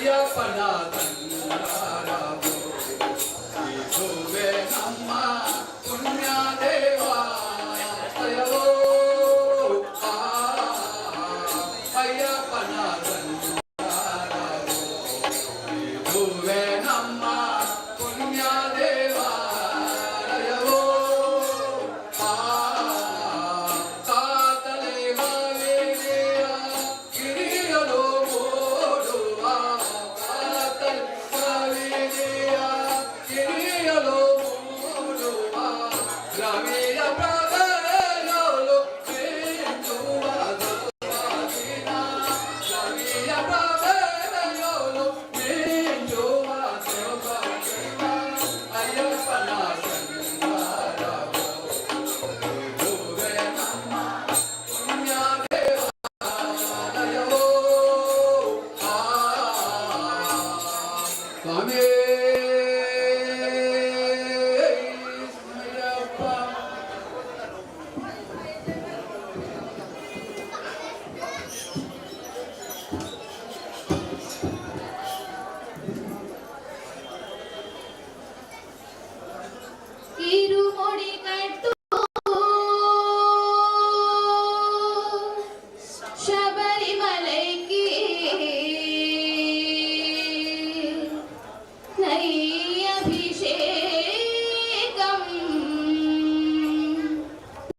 ಅಯ್ಯಪ್ಪನ ಸಂಚಾರವು. ಇದುವೇ ನಮ್ಮ ಪುಣ್ಯ ದೇವಾಲಯವೋ. ಆ, ಅಯ್ಯಪ್ಪನ ಸಂಚಾರವು. ಇದುವೇ ನಮ್ಮ ಪುಣ್ಯ ದೇವಾಲಯವೋ. ಆ, ಕಾತಲೆ ಕಾವೇರಿಯ ಗಿರಿಯಲು ಮೂಡುವ, ಕಾತಲೆ ಕಾವೇರಿಯ ಗಿರಿಯಲು ಮೂಡುವ, ರವಿಯ ಪ್ರಭೆಯೊಳು ಮಿಂಚುವ ಸೊಬಗಿನ, ರವಿಯ ಪ್ರಭೆಯೊಳು ಮಿಂಚುವ ಸೊಬಗಿನ ಅಯ್ಯಪ್ಪನ ಸಂಚಾರವು. ಇದುವೇ ನಮ್ಮ ಪುಣ್ಯ ದೇವಾಲಯವೋ. ಆ, ಸ್ವಾಮಿ ಅಯ್ಯಪ್ಪ. ಇರುಮುಡಿ ಕಟ್ಟು ಶಬರಿಮಲೈಗೆ ನೈಯಭಿಷೇಕಂ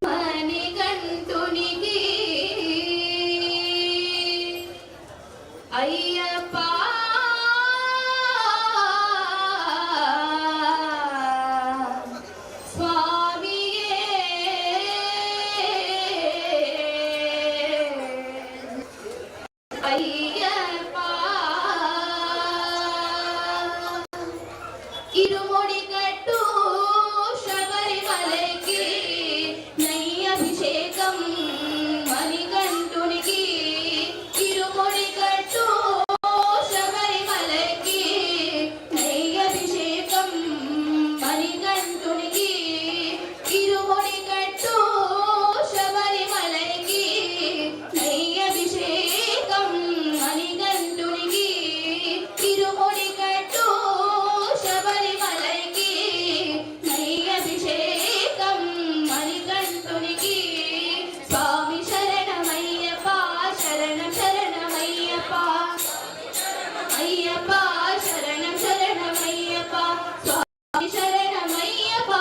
ಮಣಿಕಂಠುನಿಗೆ. ಅಯ್ಯಪ್ಪ, ಸ್ವಾಮಿಯೇ, ಅಯ್ಯಪ್ಪ. ಇರುಮುಡಿ ಕಟ್ಟು ಶಬರಿಮಲೈಗೆ ನೈಯಭಿಷೇಕಂ ಮಣಿಕಂಠುನಿಗೆ. ಇರುಮುಡಿ ಕಟ್ಟು ಶಬರಿಮಲೈಗೆ ನೈಯಭಿಷೇಕಂ ಮಣಿಕಂಠುನಿಗೆ. ಇರುಮುಡಿ ಕಟ್ಟು ಶಬರಿಮಲೈಗೆ ನೈಯಭಿಷೇಕಂ ಮಣಿಕಂಠುನಿಗೆ. ಇರುಮುಡಿ ಕಟ್ಟು ಶಬರಿಮಲೈಗೆ ನೈಯಭಿಷೇಕಂ ಮಣಿಕಂಠುನಿಗೆ. ಸ್ವಾಮಿ ಶರಣಮಯ್ಯಪ್ಪ, ಶರಣ ಶರಣಮಯ್ಯಪ್ಪ. ಅಯ್ಯಪ್ಪ ಶರಣಂ ಶರಣಮಯ್ಯಪ್ಪ. ಸ್ವಾಮಿ ಶರಣಮಯ್ಯಪ್ಪ,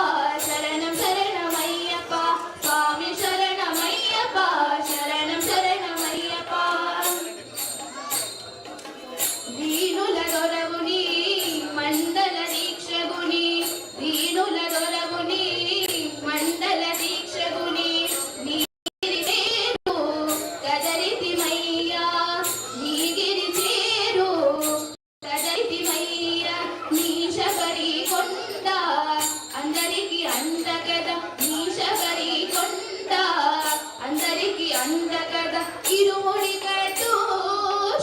ಶರಣಂ ಶರಣಮಯ್ಯಪ್ಪ. ಸ್ವಾಮಿ ಶರಣಮಯ್ಯಪ್ಪ, ಶರಣಂ ಶರಣಮಯ್ಯಪ್ಪ. దీనుల దొరవుని, మండల దీక్షగుని, దీనుల దొరవుని, మండల దీక్షగుని, నీగిరి చేరు కదరితిమయ్యా, నీగిరి చేరు కదరితిమయ్యా. నీ శబరి కొండ అందరికి అండ కదా, నీ శబరి కొండ అందరికి అండ కదా. ఇరుముడి కట్టు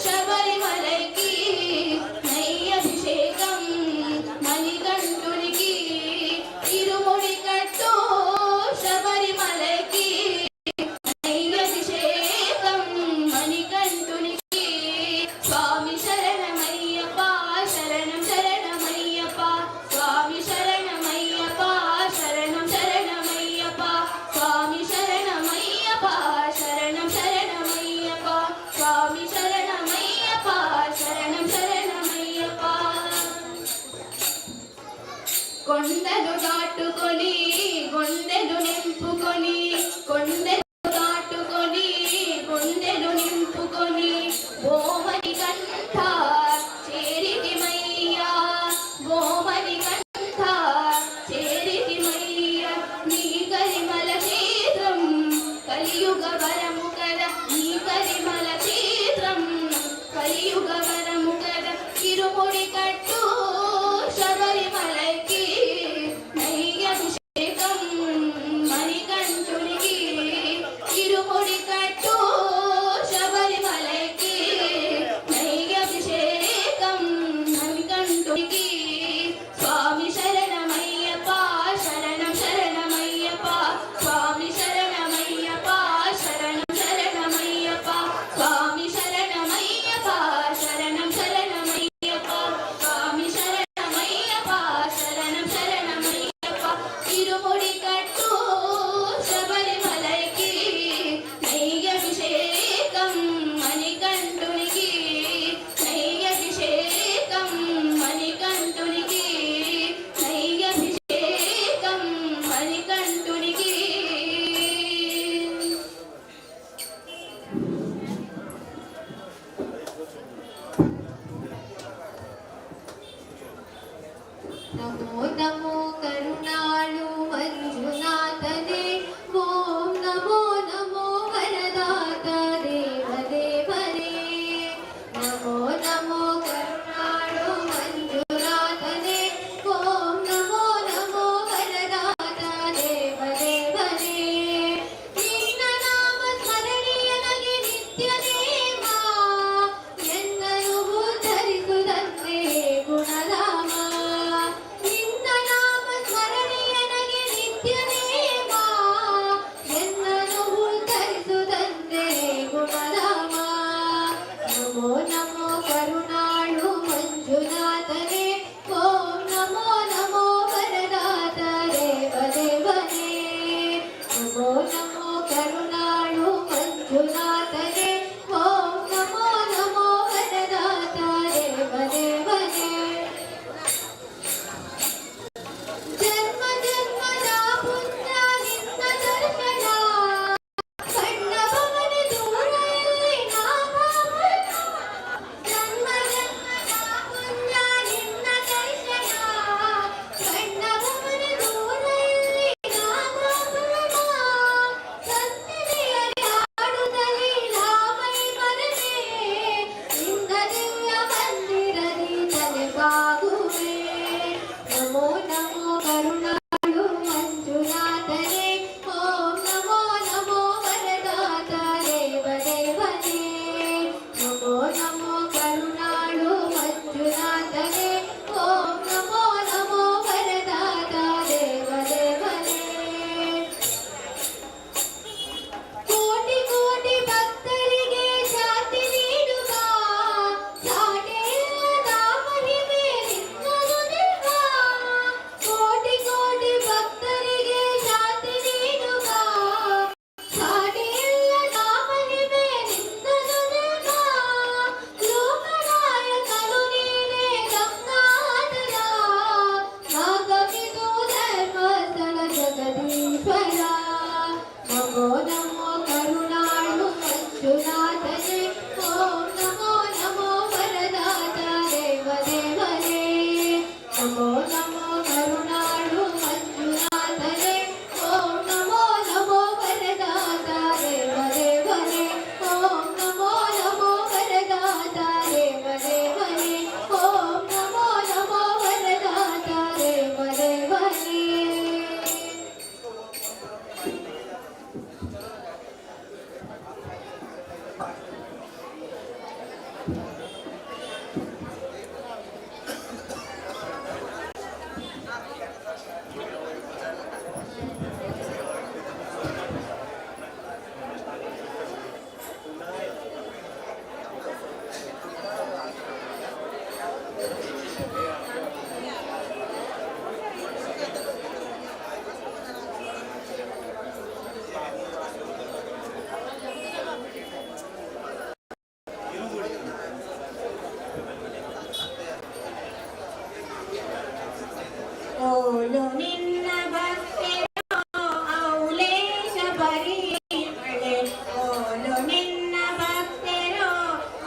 శబరిమలైకి నైయభిషేకం మణికంఠునికి. ఇరుముడి కట్టు శబరిమలైకి నైయభిషేకం మణికంఠునికి. స్వామి శరణమయ్యప్ప, శరణం శరణమయ్యప్ప. స్వామి శరణమయ్యప్ప, శరణం శరణమయ్యప్ప. స్వామి శరణమయ్యప్ప, శరణం శరణమయ్యప్ప. స్వామి శరణమయ్యప్ప, శరణం శరణమయ్యప్ప. కొండలు దాటుకొని గుండెలు నింపుకొని, కొండలు దాటుకొని గుండెలు నింపుకొని, ఓ మణికంఠ చేరితిమయ్యా, ఓ మణికంఠ చేరితిమయ్యా. నీ కరిమల క్షేత్రం కలియుగ వరము కదా, నీ కరిమల క్షేత్రం కలియుగ వరము కదా. ఇరుముడి కట్టు శబరిమలైకి నైయభిషేకం మణికంఠునికి. ఇరుముడి కట్టు శబరిమలైకి నైయభిషేకం మణికంఠునికి. స్వామి శరణమయ్యప్ప, శరణం శరణమయ్యప్ప. స్వామి శరణమయ్యప్ప, శరణం శరణమయ్యప్ప. స్వామి శరణమయ్యప్ప, శరణం శరణమయ్యప్ప. ಗುಣಧಾಮ. ನಮೋ ನಮೋ ಕರುಣಾಳು ಮಂಜುನಾಥನೇ, ಓಂ ನಮೋ ನಮೋ ವರದಾತ ದೇವ ದೇವನೇ. ನಮೋ ನಮೋ ಕರುಣಾಳು ಮಂಜುನಾಥನೇ, ಓಂ ನಮೋ ನಮೋ ವರದಾತ ದೇವ ದೇವನೇ. ಜನ್ಮ ಜನ್ಮದ ಪುಣ್ಯ ನಿನ್ನ ದರ್ಶನ, ಕಣ್ಣ ಬವನೆ ದೂರ ಎಲ್ಲಿ ನಾಮ. ಜನ್ಮ ಜನ್ಮದ ಪುಣ್ಯ ನಿನ್ನ ದರ್ಶನ, ಕಣ್ಣ ಬವನೆ ದೂರ ಎಲ್ಲಿ ನಾಮ. ಸನ್ನಿಧಿಯಲ್ಲಿ ಹಾಡುತ್ತಲೇ ನಾಮೈ ಮರನೆ, ನಿನ್ನ ದಿವ್ಯ ಮಂದಿರದಿ ತಲೆ ಬಾಗುವೆ. ನಮೋ ನಮೋ ಕರುಣಾಳು ಮಂಜುನಾಥನೇ, ಓಂ ನಮೋ ನಮೋ ವರದಾತ ದೇವ ದೇವನೇ. ನಮೋ ನಮೋ ಕರುಣಾಳು ಮಂಜುನಾಥನೇ, ಓಂ ನಮೋ ನಮೋ ವರದಾತ ದೇವ ದೇವನೇ. ಕೋಟಿ ಕೋಟಿ ಭಕ್ತರಿಗೆ ಶಾಂತಿ ನೀಡುವ, ಸಾಟಿಯಿಲ್ಲದ ಮಹಿಮೆ ನಿನ್ನದು ದೇವ. ಕೋಟಿ ಕೋಟಿ ಭಕ್ತರಿಗೆ ಶಾಂತಿ ನೀಡುವ, ಸಾಟಿಯಿಲ್ಲದ ಮಹಿಮೆ ನಿನ್ನದು ದೇವ. ಲೋಕನಾಯಕನು ನೀನೇ ಗಂಗಾಧರ, ನಾಗಮಿದು ಧರ್ಮಸ್ಥಳ ಜಗದೀಶ್ವರ. ನಮೋ ನಮೋ ಕರುಣಾಳು ಮಂಜುನಾಥನೇ, ಓಂ ನಮೋ ನಮೋ ವರದಾತ ದೇವ ದೇವನೇ. ನಮೋ ನಮೋ ಕರುಣಾಳು ಮಂಜುನಾಥನೇ, ಓಂ ನಮೋ ನಮೋ ವರದಾತ ದೇವ ದೇವನೇ. ಓಂ ನಮೋ ನಮೋ ವರದಾತ ದೇವ ದೇವನೇ, ಓಂ ನಮೋ ನಮೋ ವರದಾತ ದೇವ ದೇವನೇ. ಓಲು ನಿನ್ನ ಭಕ್ತೆರೋ ಔಲೇಶ ಬರೀಮಳೆ, ಓಲು ನಿನ್ನ ಭಕ್ತೆರೋ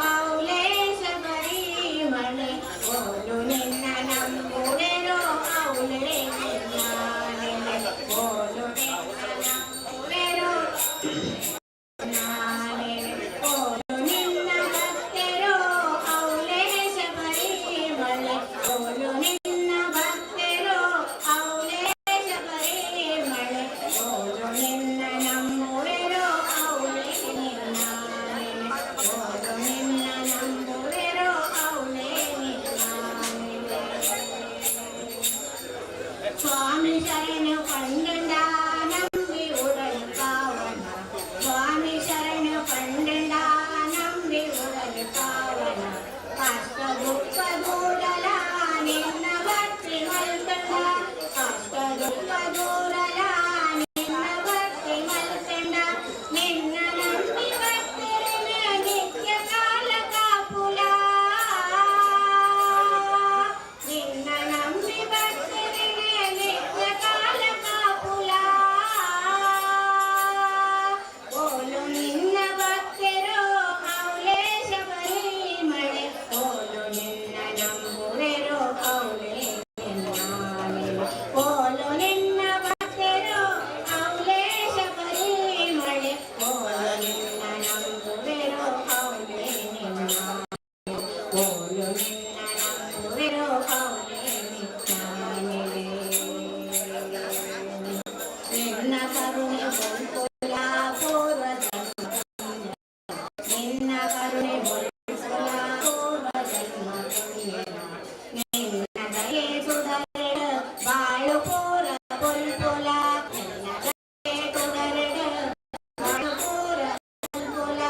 ಔಲೇಶ ಬರೀಮಳೆ, ಓಲು ನಿನ್ನ ನಂಬುವೆರೋ ಔಲೇ ನಿನ್ನ, ಓಲು ನಿನ್ನ ನಂಬುವೆರೋ ನಾನೇ, ಓಲು ನಿನ್ನ ಭಕ್ತೆರೋ ಔಲೇಶ ಬರೀಮಳೆ, ಓಲು ನಿನ್ನ ಭಕ್ತೆರೋ ಔಲೇಶ ಬರೀಮಳೆ, ಓಲು ನಿನ್ನ ನಂಬುವೆರೋ ಔಲೇ ನಿನ್ನಾನೆ, ಓಲು ನಿನ್ನ ನಂಬುವೆರೋ ಔಲೇ ನಿನ್ನಾನೆ. ಸ್ವಾಮಿ ಶರಣು ಪಂಡಂಡ ನಂಬಿ ಉಡಲು ಕಾವನ, ಸ್ವಾಮಿ ಶರಣು ಪಂಡಂಡ ನಂಬಿ ಉಡಲು ಕಾವನ, ಕಷ್ಟ ದುಃಖ ದೂರಲ ನಿನ್ನ ಭಕ್ತಿ ಮಲ್ತಂಡ, ಕಷ್ಟ ದುಃಖ ದೂರಲ ನಿನ್ನ ಭಕ್ತಿ ಮಲ್ತಂಡ, ನಿನ್ನ ನಂಬಿ ಭಕ್ತರನ ನಿತ್ಯ ಕಾಲ ಕಾಪುಲ, ನಿನ್ನ ನಂಬಿ ಭಕ್ತರನ ನಿತ್ಯ ಕಾಲ ಕಾಪುಲ. ಓಲು ನಿನ್ನ ಭಕ್ತರೋ ಔಲೇಶ ಬರೀಮಳೆ, ಓಲು ನಿನ್ನ ನಂಬುವೆರೋ ಔಲೇ ನಿನ್ನಾನೆ, ಓಲು ನಿನ್ನ ಭಕ್ತರೋ ಔಲೇಶ ಬರೀಮಳೆ, ಓಲು ನಿನ್ನ ನಂಬುವೆರೋ ಔಲೇ ನಿನ್ನಾನೆ, ಓಲು ನಿನ್ನ ನಂಬುವೆರೋ ಔಲೇ ನಿನ್ನಾನೆ. ನಿನ್ನ ಕರುಣೆ ಬೊಲ್ಪುಲ ಪೂರ್ವ ಜನ್ಮ ಪುಣ್ಯ, ನಿನ್ನ ಕರುಣೆ ಬೊಲ್ಪುಲ ಪೂರ್ವ ಜನ್ಮ ಪುಣ್ಯನ, ನಿನ್ನ ದಯೆ ಸುಡರೆಡ ಬಾಳು ಪೂರ ಬೊಲ್ಪುಲ, ನಿನ್ನ ದಯೆ ಸುಡರೆಡ ಬಾಳು ಪೂರ ಬೊಲ್ಪುಲ.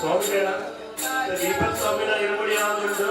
ಸ್ವಾಮಿಗಳ ದೀಪಕ್ ಸ್ವಾಮಿನ ಇರುಮುಡಿ ಆವೊಂದುಂಡು.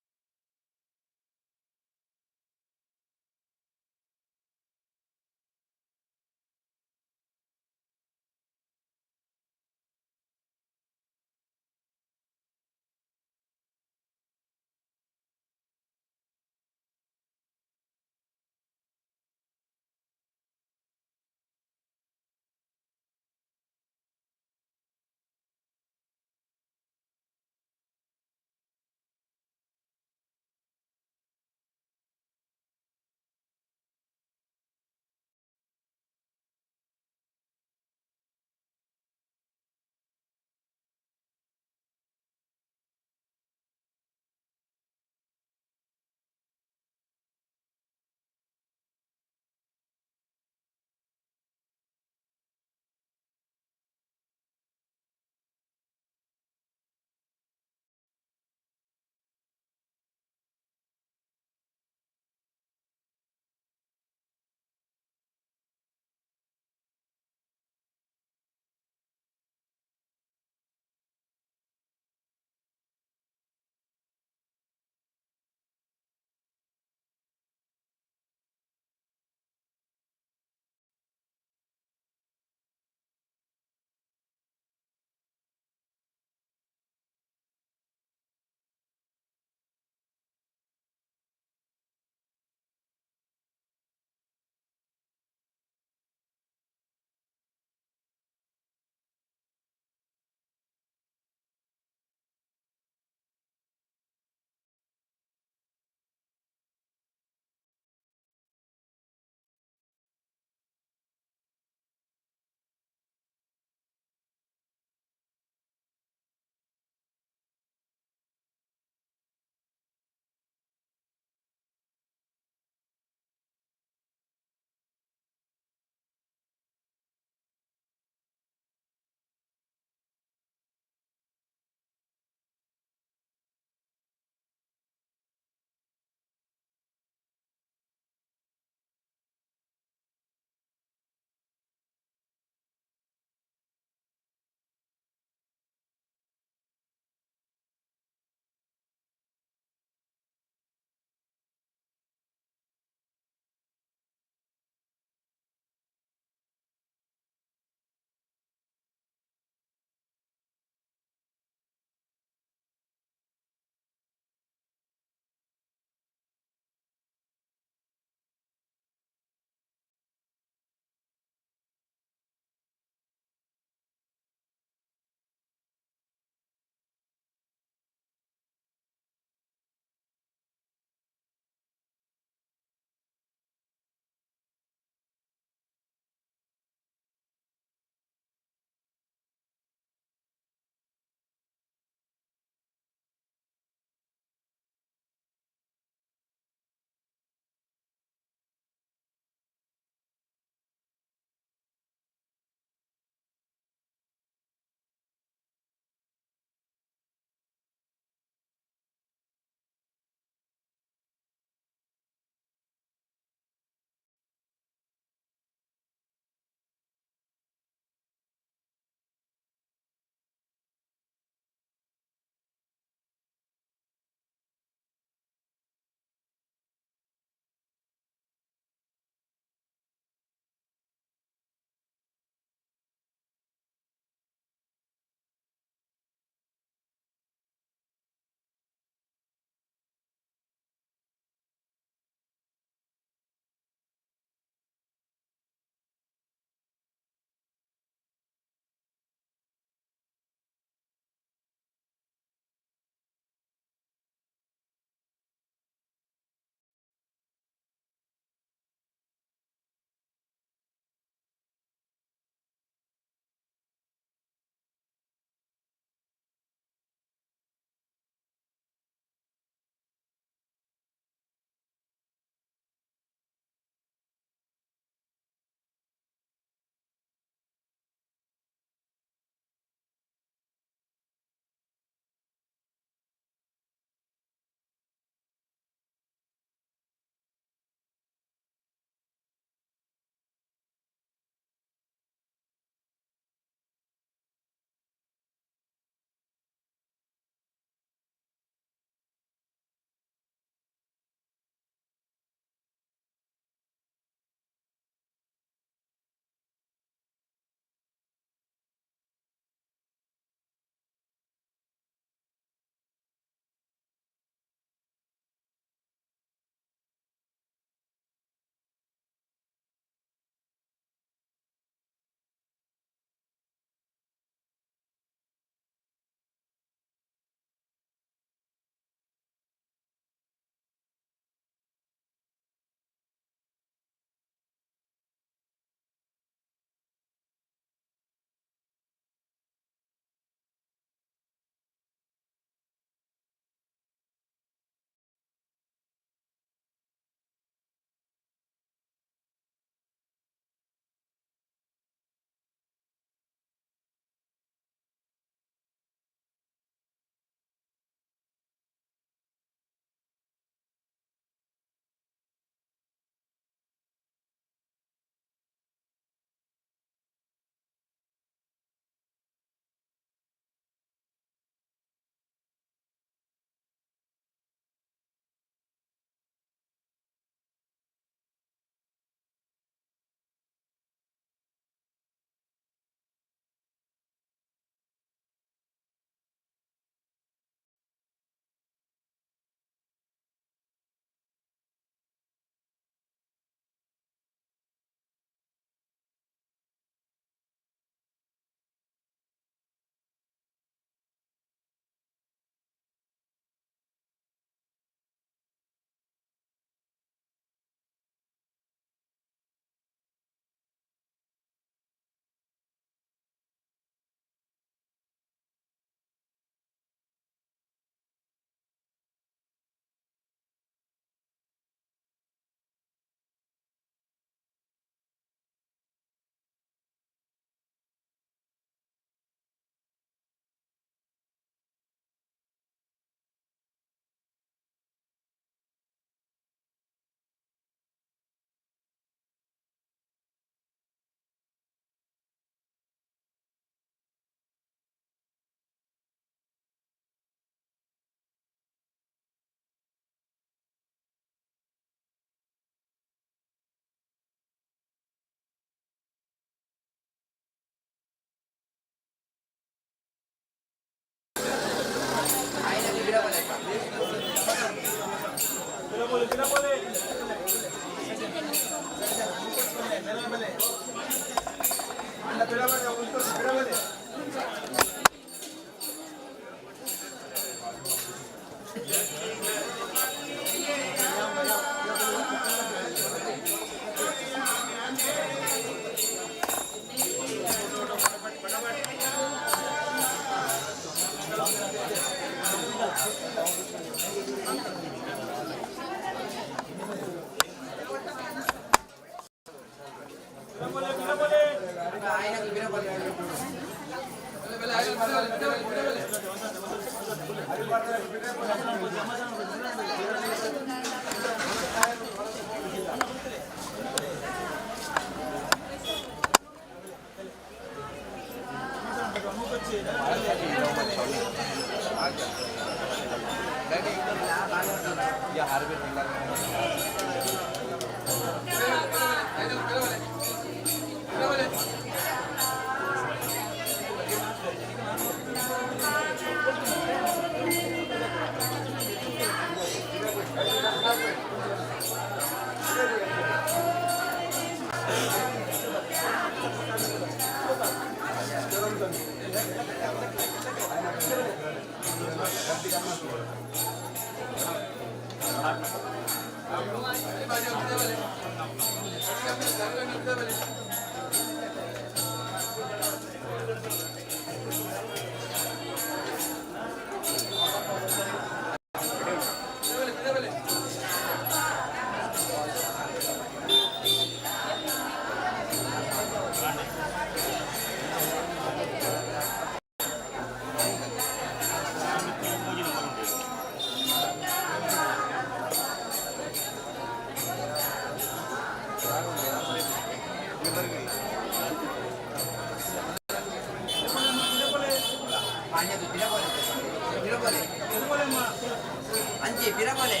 ಅಂಚಿ ಬಿರಬಲೆ.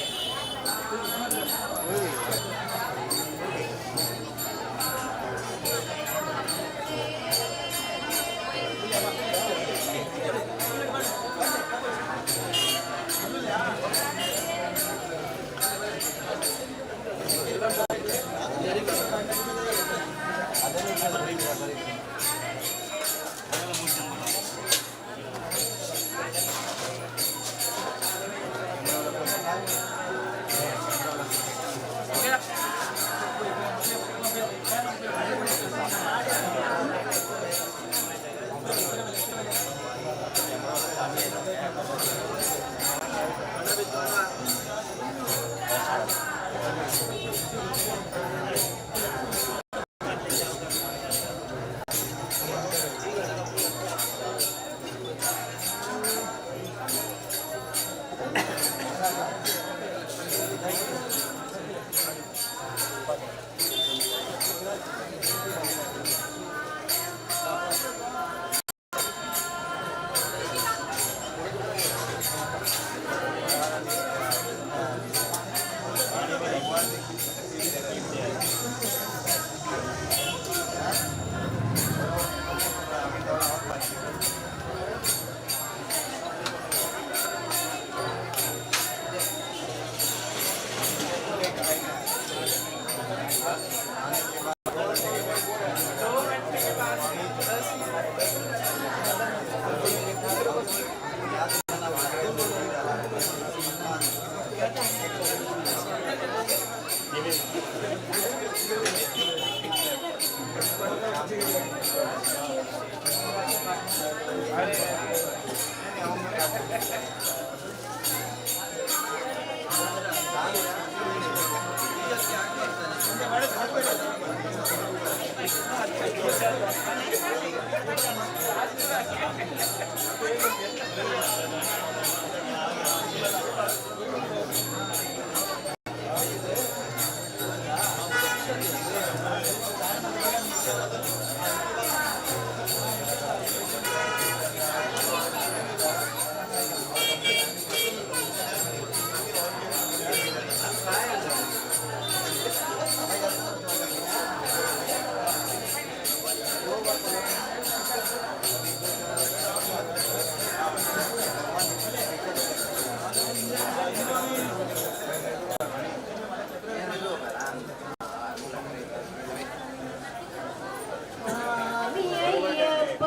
ಸ್ವಾಮಿ ಅಯ್ಯಪ್ಪ,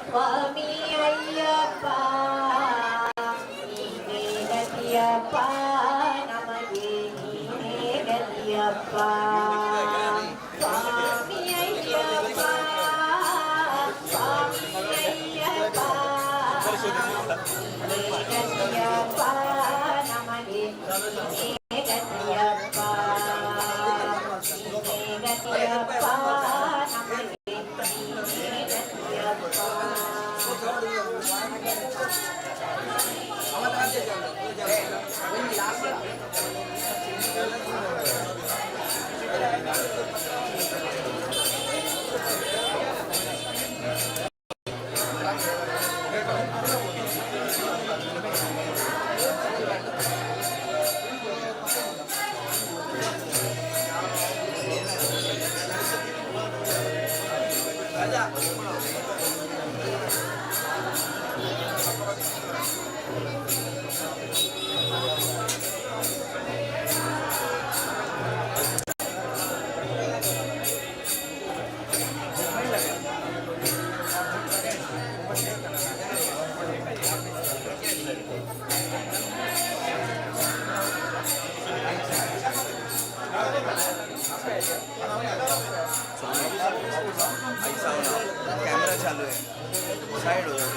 ಸ್ವಾಮಿ ಅಯ್ಯಪ್ಪ, ನೀನೇ ಗತಿಯಪ್ಪ, ನಮಗೆ ನೀನೇ ಗತಿಯಪ್ಪ. ಸ್ವಾಮಿ ಅಯ್ಯಪ್ಪ, ಸ್ವಾಮಿ ಅಯ್ಯಪ್ಪ, ನೀನೇ ಗತಿಯಪ್ಪ, ನಮಗೆ ನೀನೇ ಗತಿಯಪ್ಪ, ನೀನೇ ಗತಿಯಪ್ಪ, ನಮಗೆ ನೀನೇ ಗತಿಯಪ್ಪ. ऐसा होना, कैमरा चालू है, साइड हो जाओ।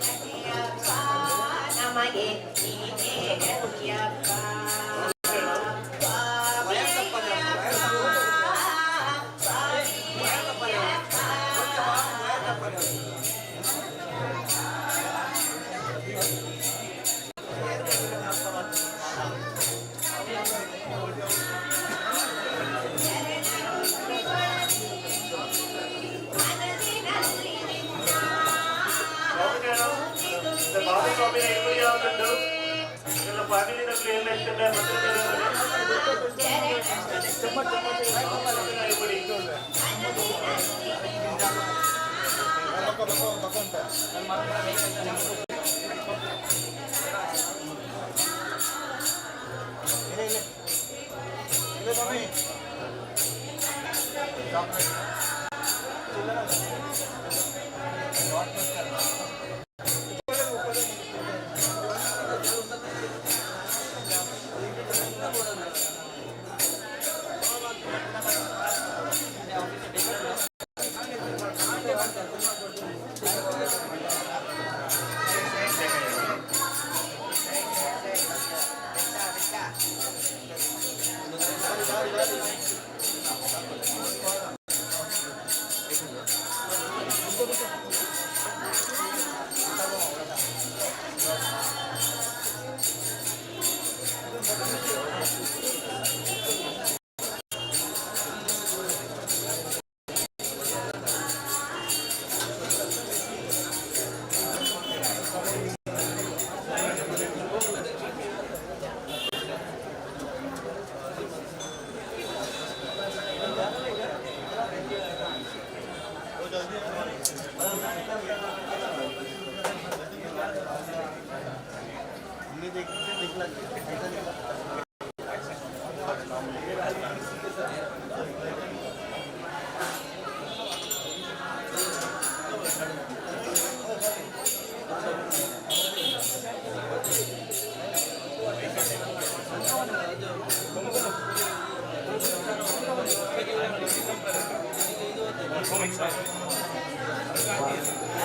ಗತಿಯಪ್ಪ ನಮಗೆ ನೀನೇ ಗತಿಯಪ್ಪ. ಸ್ವಾಮಿ ಅಯ್ಯಪ್ಪ, ಸ್ವಾಮಿ ಅಯ್ಯಪ್ಪ. ಮನಸ್ಸಿನಲ್ಲಿ ನಿನ್ನ ಬಾಬು ಸ್ವಾಮಿನ ಇರುಮುಡಿ ಆವದುಂಡು. ಎಲ್ಲ ಫ್ಯಾಮಿಲಿನಕ್ಲು ಏರ್ಲ ಇತ್ತುಂಡ ಶರಣ ಇರುಮುಡಿ. ಮನಸ್ಸಿನಲ್ಲಿ ನಿನ್ನ.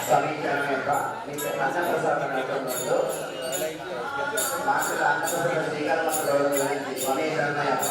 ಸ್ವಾಮಿ ಶರಣಯ್ಯಪ್ಪ, ನಿತ್ಯ ಅನ್ನಪ್ರಸಾದ ನಡತೊಂದುಂಡು. ಮಾಸದ ಅನ್ನಪ್ರಸಾದ ಸ್ವೀಕಾರ ಮತ್ತು ವಿನಂತಿ. ಸ್ವಾಮಿ ಶರಣಯ್ಯಪ್ಪ.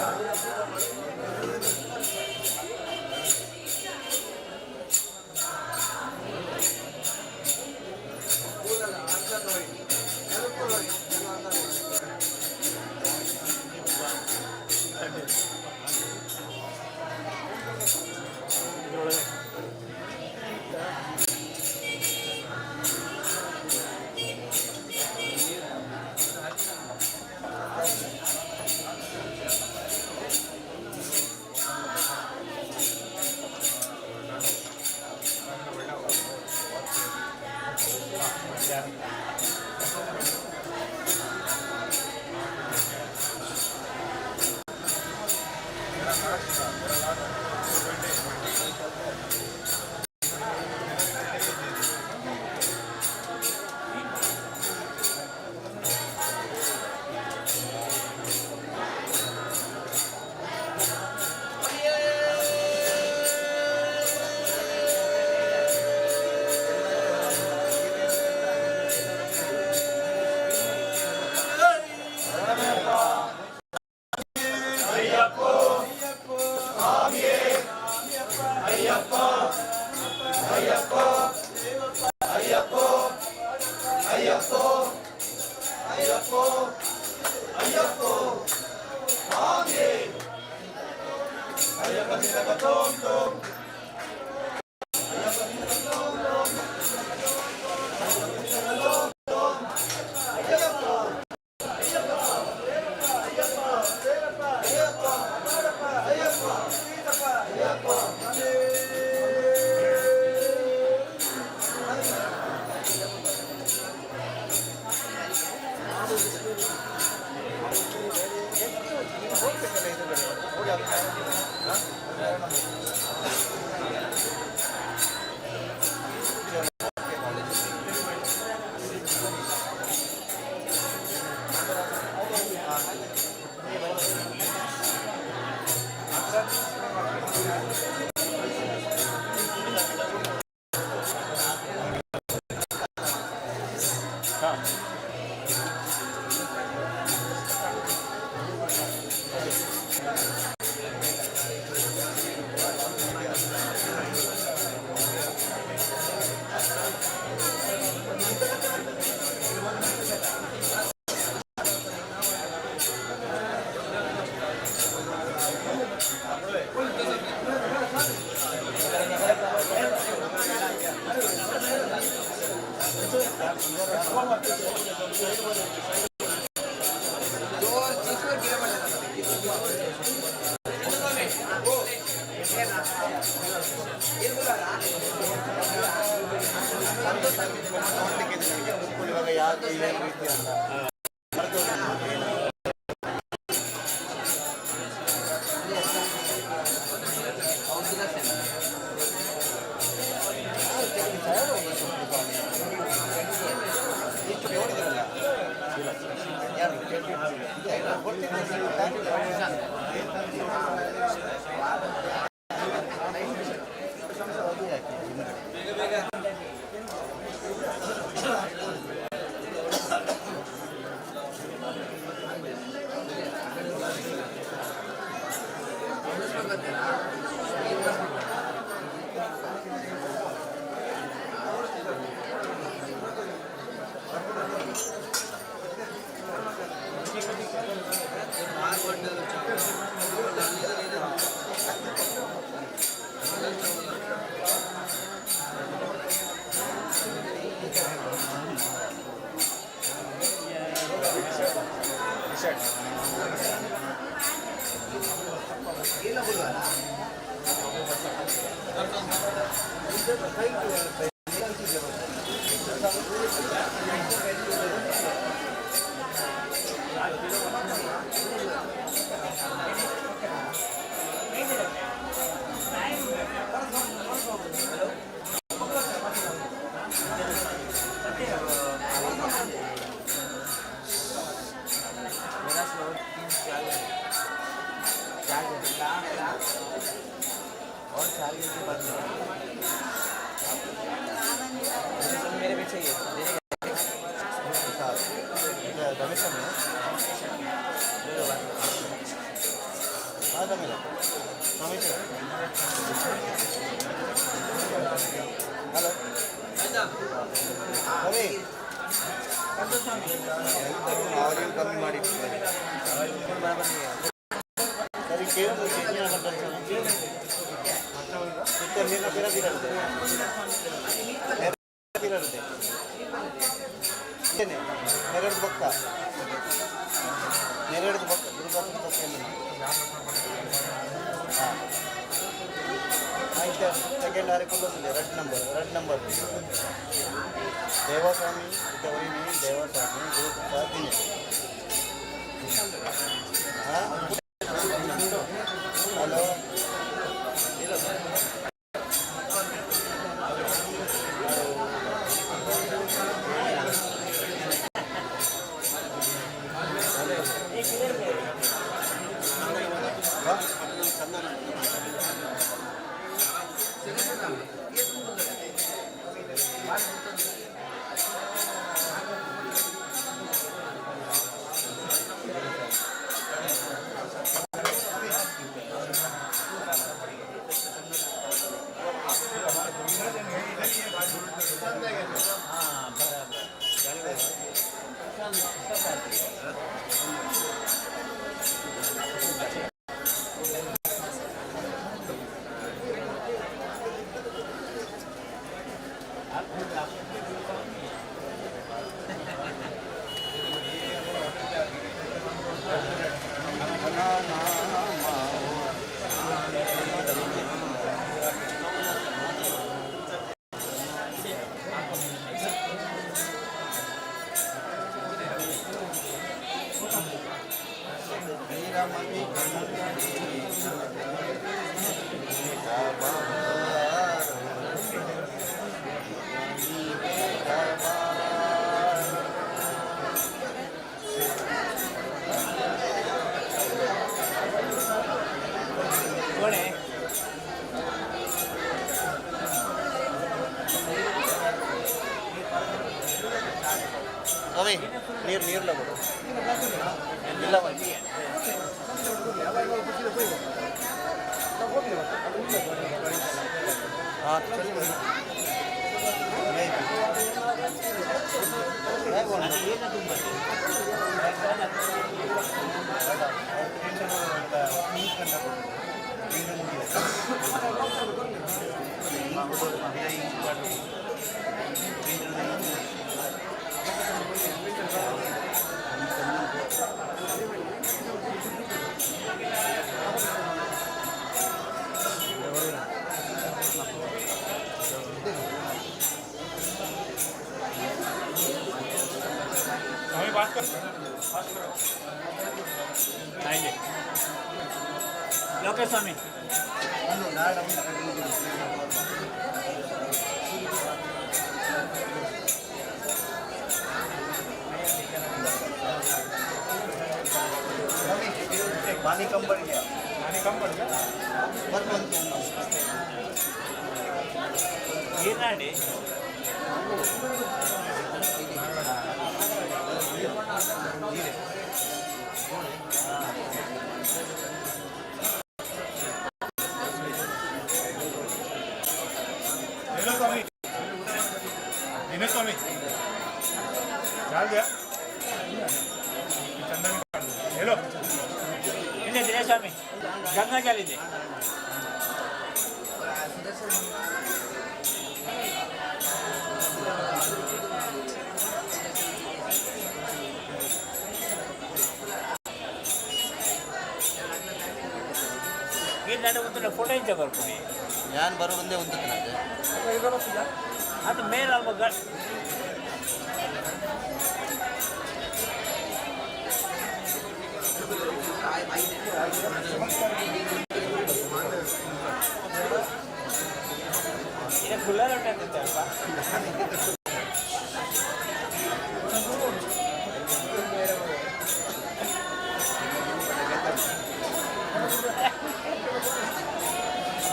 ಇವಾಗ ಯಾವ್ದು ಏನು ರೀತಿ ಅಂತ. ವಾಲ್ಯೂಮ್ ಕಮ್ಮಿ ಮಾಡಿ. ಸರಿ, ಕೇಳು. ನೆರಡು ಬೊಕ್ಕ, ನೆರಡು ಬೊಕ್ಕ, ಗುರುಬಾಸನ ಬೊಕ್ಕ. ಹಾಂ, ಆಯ್ತು. ಸೆಕೆಂಡ್ ಆರೆ ಕುಲ್ಲೋದಿಲ್ಲ. Red number, red number. Devaswamy ಇದ್ದವರಿನಿ, ದೇವಸ್ವಾಮಿ ಗುರುಪ್ರಸಾದ್ ದಿನೇಶ್. ಹಾಂ, ಹಲೋ. ಸ್ವಾಮಿ, ನೀರು ನೀರ್ಲ ಕೊಡು. ಇಲ್ಲ. ಹಾಂ. ಲೋಕೇಶ್ ಸ್ವಾಮಿ. पानी कम पड़ गया, पानी कम पड़ गया. बस बंद. ನೀರ್ನಾಡಿ. हेलो स्वामी, दिनेश स्वामी, डाल दिया चंदन. हेलो. ಇಲ್ಲ, ದಿನೇಶ್ ಸ್ವಾಮಿ, ಗಂಗಾ ಜಲ ಇದೆ. ನೀರು ನಡು ಒಂದು ಫೋಟೋ ಇಂಚ ಬರ್ಪುನಿ. ಯಾನ್ ಬರೋದಂದೇ ಒಂದು. ಅದು ಮೇಲ್ ಅಲ್ಪ. ಕುಲ್ಲರ್ ಉಂಟಂತೆ ಅಲ್ಪ.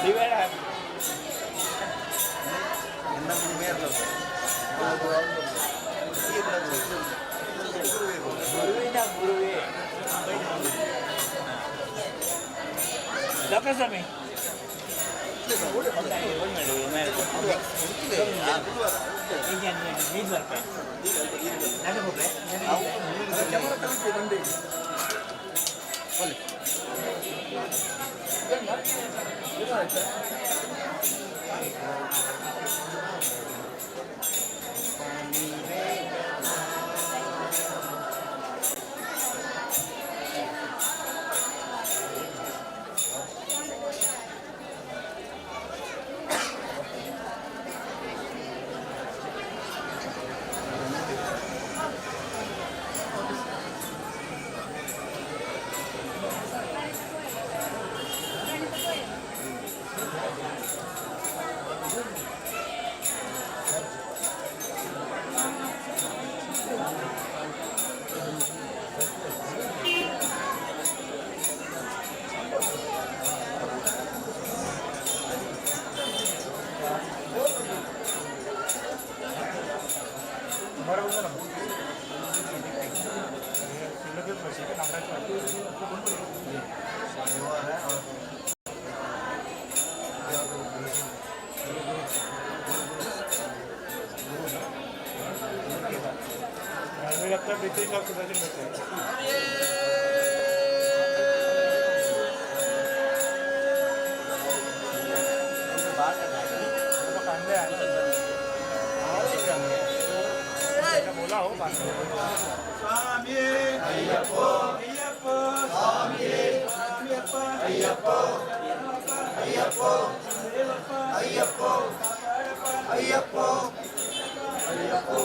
ದಿವೇಡ. ಗುರುವಿನ ಗುರುವೇ. ಡಾಕ್ಟರ್ ಸ್ವಾಮಿ. ನೀರು ಬರ್ಪೆ ನಡು. 3 लाख मिलते हैं। बोला हो बात। ಸ್ವಾಮಿ ಅಯ್ಯಪ್ಪ ಅಯ್ಯಪ್ಪ ಸ್ವಾಮಿ ಅಯ್ಯಪ್ಪ ಅಯ್ಯಪ್ಪ ಅಯ್ಯಪ್ಪ ಅಯ್ಯಪ್ಪ ಅಯ್ಯಪ್ಪ ಅಯ್ಯಪ್ಪ.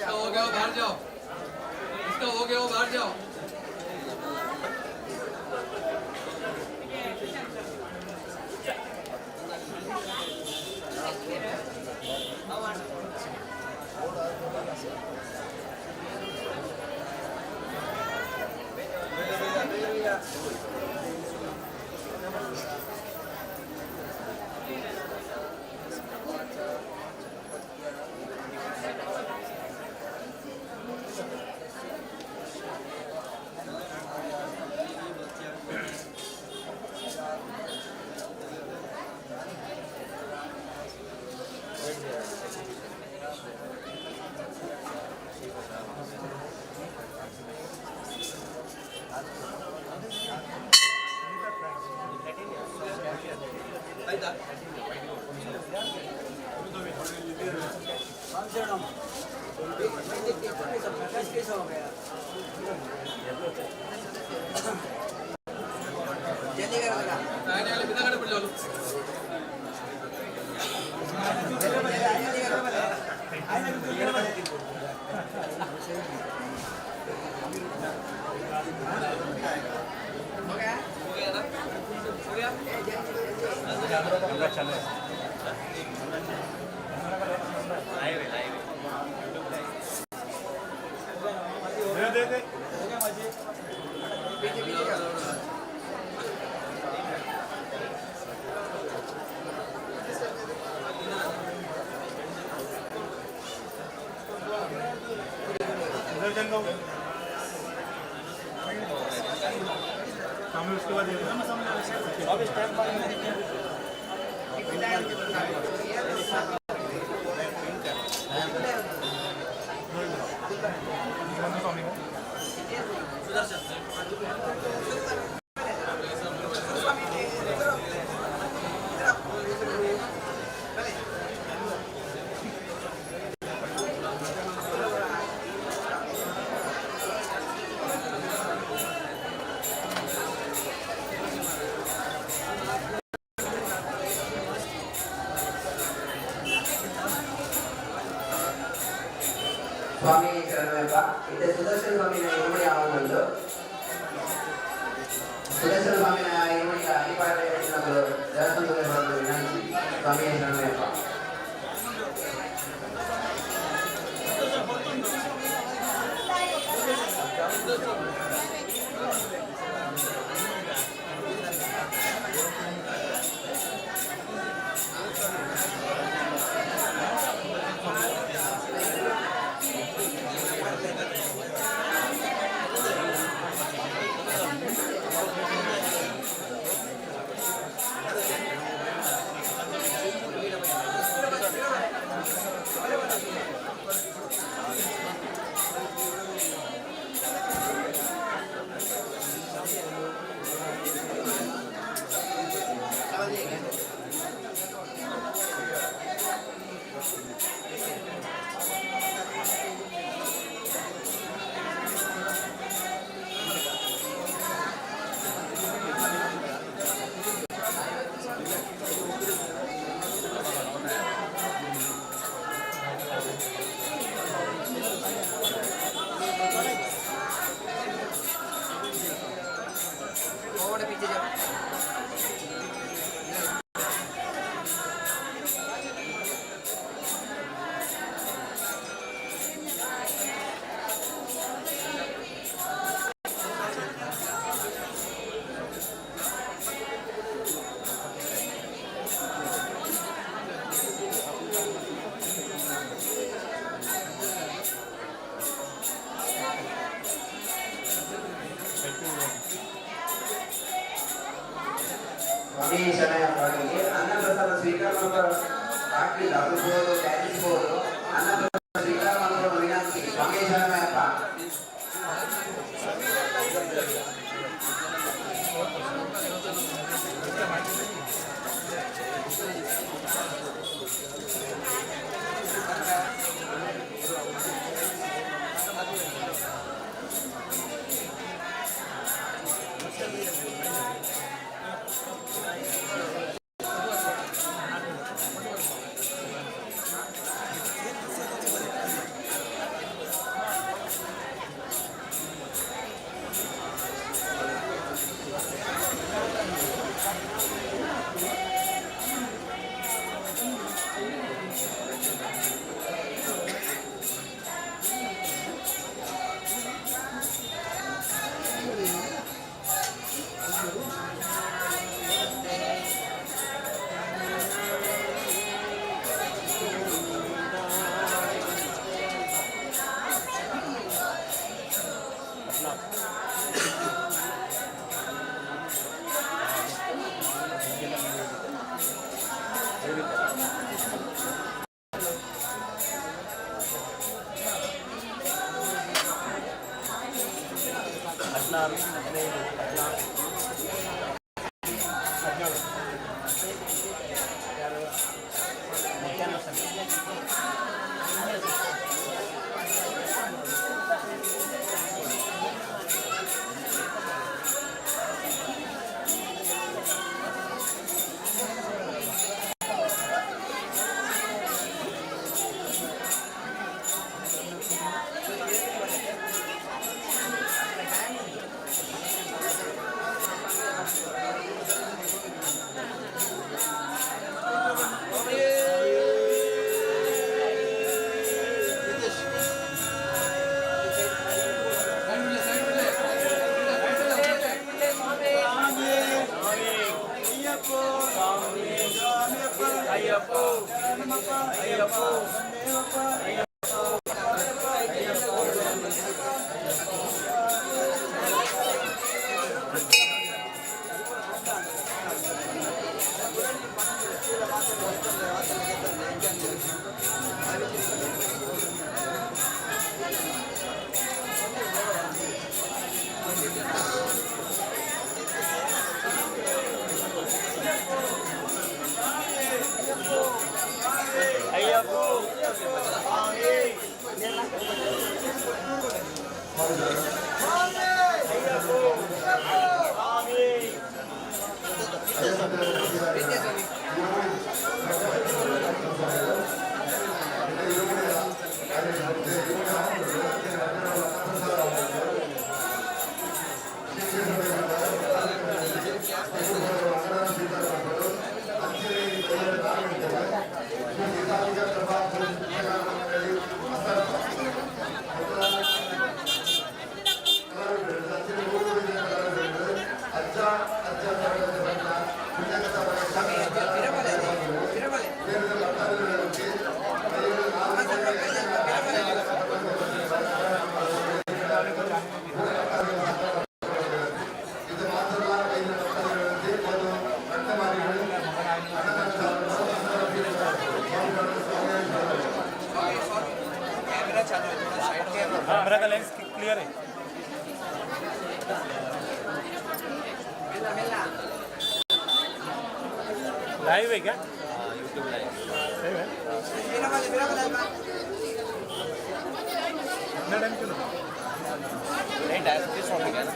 इसका हो गया, वो बाहर जाओ। इसका हो गया, वो बाहर जाओ। दे दे। ಸ್ವಾಮಿ ಶರಣಯ್ಯಪ್ಪ. ಇತ್ತೆ ಸುದರ್ಶನ ಸ್ವಾಮಿನ ಇರುಮುಡಿ ಆವೊಂದುಂಡು. ಸುದರ್ಶನ ಸ್ವಾಮಿನ ಇರುಮುಡಿ ಅನಿಪಾಡೆ ದೇವಸ್ಥಾನದ ವಿನಂತಿ. ಸ್ವಾಮಿ ಶರಣಯ್ಯಪ್ಪ. ಸ್ವಾಮಿ ಶರಣಯ್ಯಪ್ಪ. ಅನ್ನಪ್ರಸಾದ ಸ್ವೀಕಾರ ಹಾಕಲಿಲ್ಲ ಅದು ತ್ಯಾಜಿಸಬಹುದು. ಅನ್ನಪ್ರಸಾದ ಸ್ವೀಕಾರ ಮಾಡುವ ವಿನಂತಿ. ಸ್ವಾಮಿ ಶರಣಯ್ಯಪ್ಪ. 16, 15, 14, 17. ಮಧ್ಯಾಹ್ನ ಸಮಯ. चालू है, थोड़ा साइड हो जाओ। कैमरा का लेंस क्लियर है। लाइव है क्या? YouTube live. लाइव है। इतना टाइम क्यों लगा? नहीं, डायरेक्टली स्वामी का ना।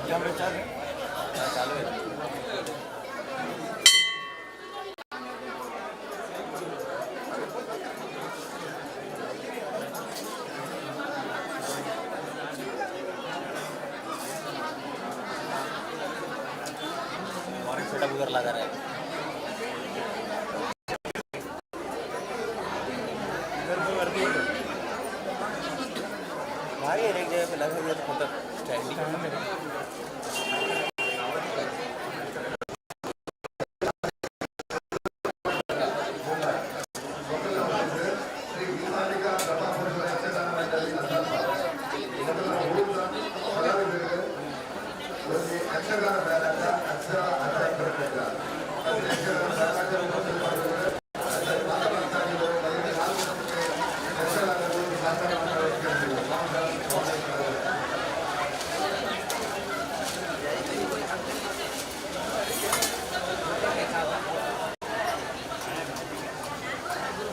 कैमरा चालू है। चालू है। और एक सेटअप उधर लगा रहा है। इधर तो वर्दी है। भाई, एक जगह पे लगा दिया तो मतलब स्टैंडिंग।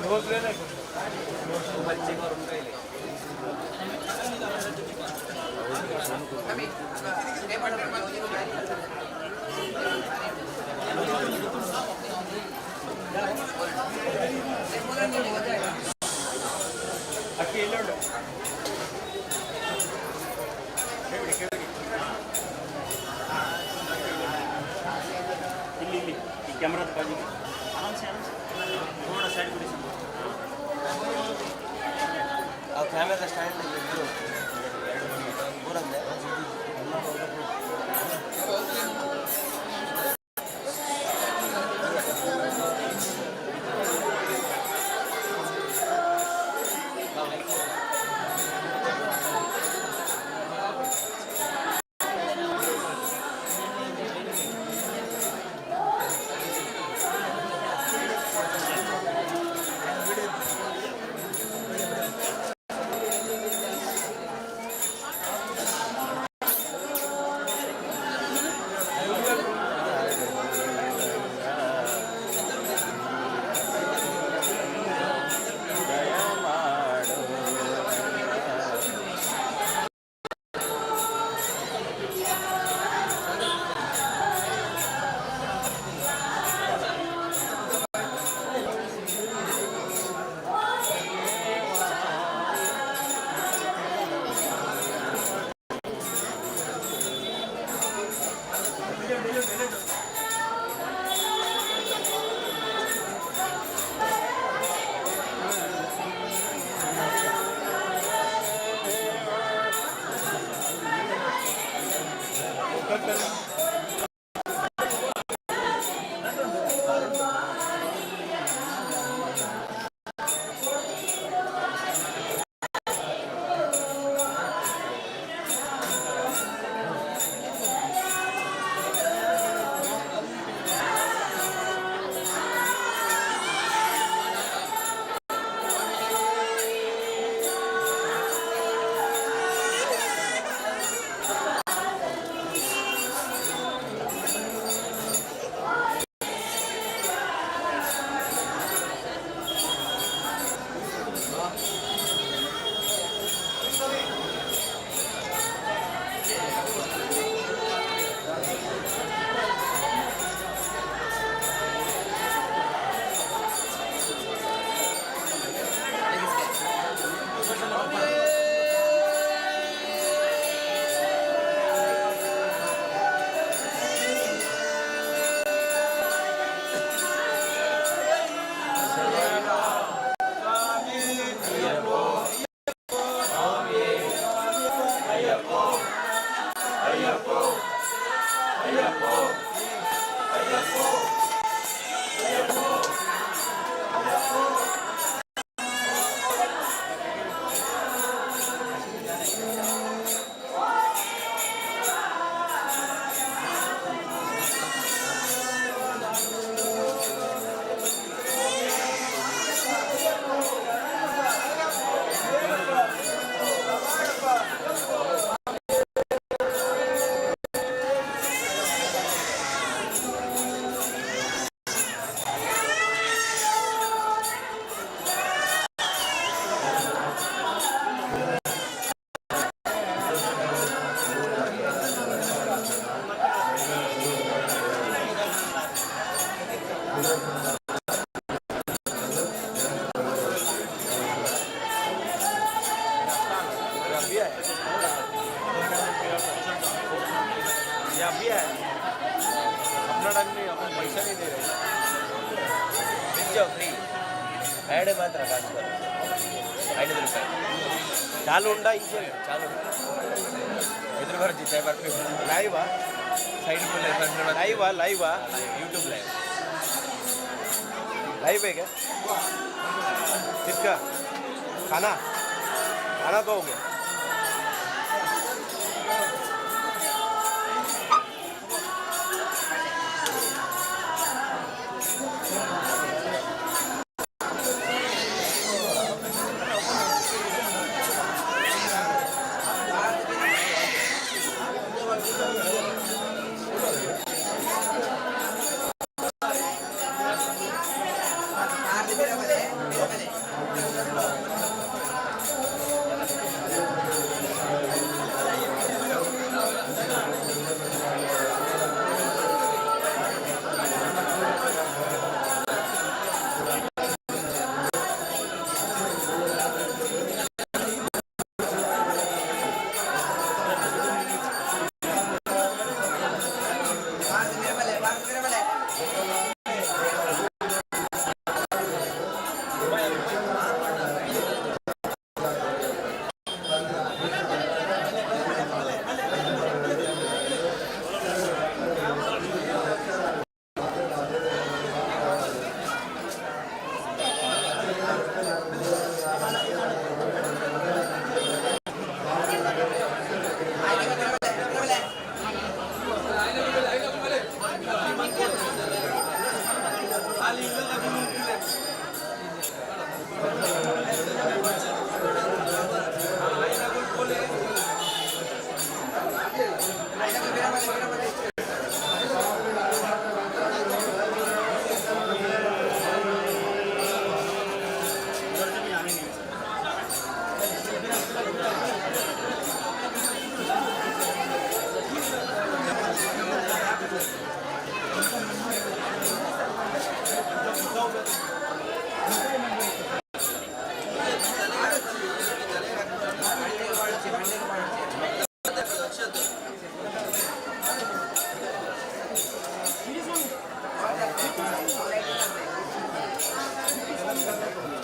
रोज लेना है। मोबाईल चेक करून राहिले। ಅಕ್ಕಿ ಇಲ್ಲ ಉಂಟು. ಇಲ್ಲಿ ಇಲ್ಲಿ, ಈ ಕ್ಯಾಮ್ರಾದ ಬಾಜಿಗೆ ಆರಾಮ್ಸೆ ಆರಾಮ್ಸೆ, ಥೋಡಾ ಸೈಡ್ ಬಿಡಿ. ಆ ಕ್ಯಾಮೆರಾ ಸ್ಟ್ಯಾಂಡ್ ಇದ್ರು ಊರಂದೆ. ಆ್ಯಡ್ ಮಾತ್ರ ಕಾಸು. 5 ರೂಪಾಯಿ. ಚಾಲು ಉಂಡಾ ಇಂಚೆ? ಚಾಲು. ಎದುರು ಬರ್ಜಿತ್ತೆ ಬರ್ಬೇಕು. ಲೈವಾ? ಸೈಡ್. ಲೈವಾ, ಲೈವಾ? YouTube live. लाइव है क्या? किसका? खाना खाना तो हो गया।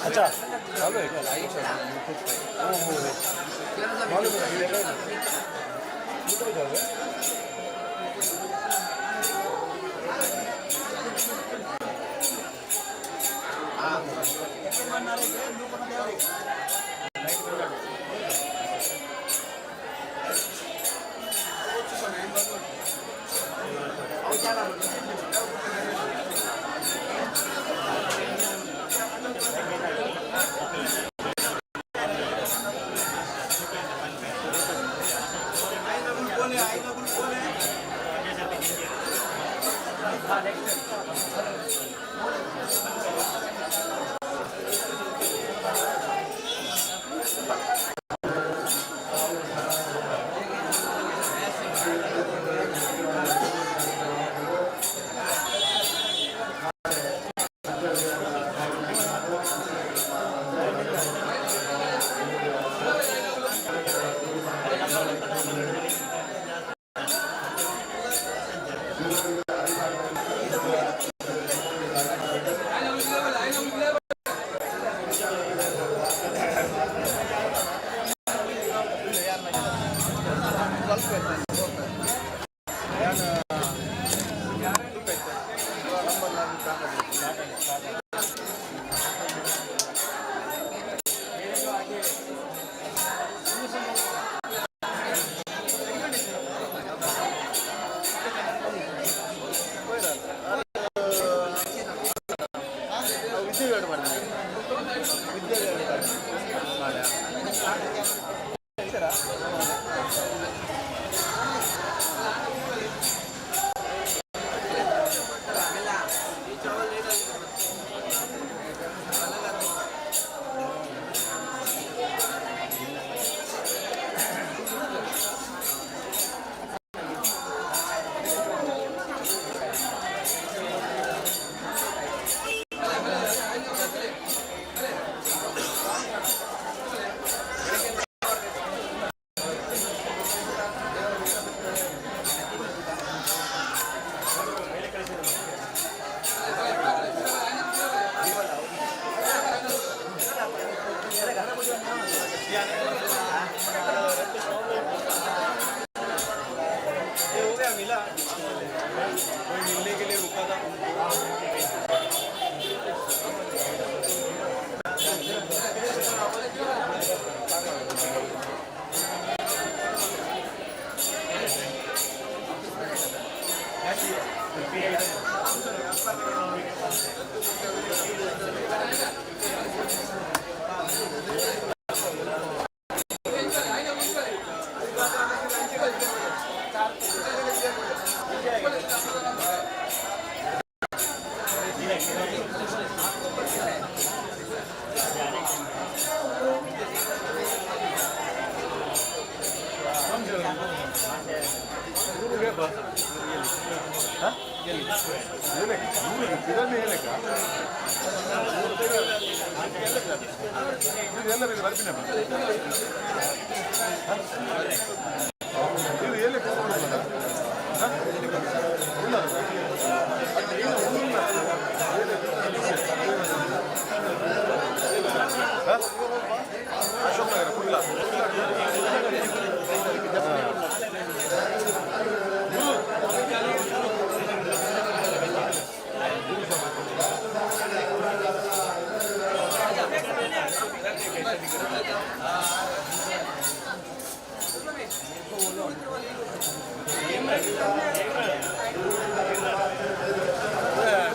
अच्छा, चालू है क्या? लाइव चल रहा है यूट्यूब पे। ओ हो, मालूम है, देखा है। यूट्यूब पे चल रहा है।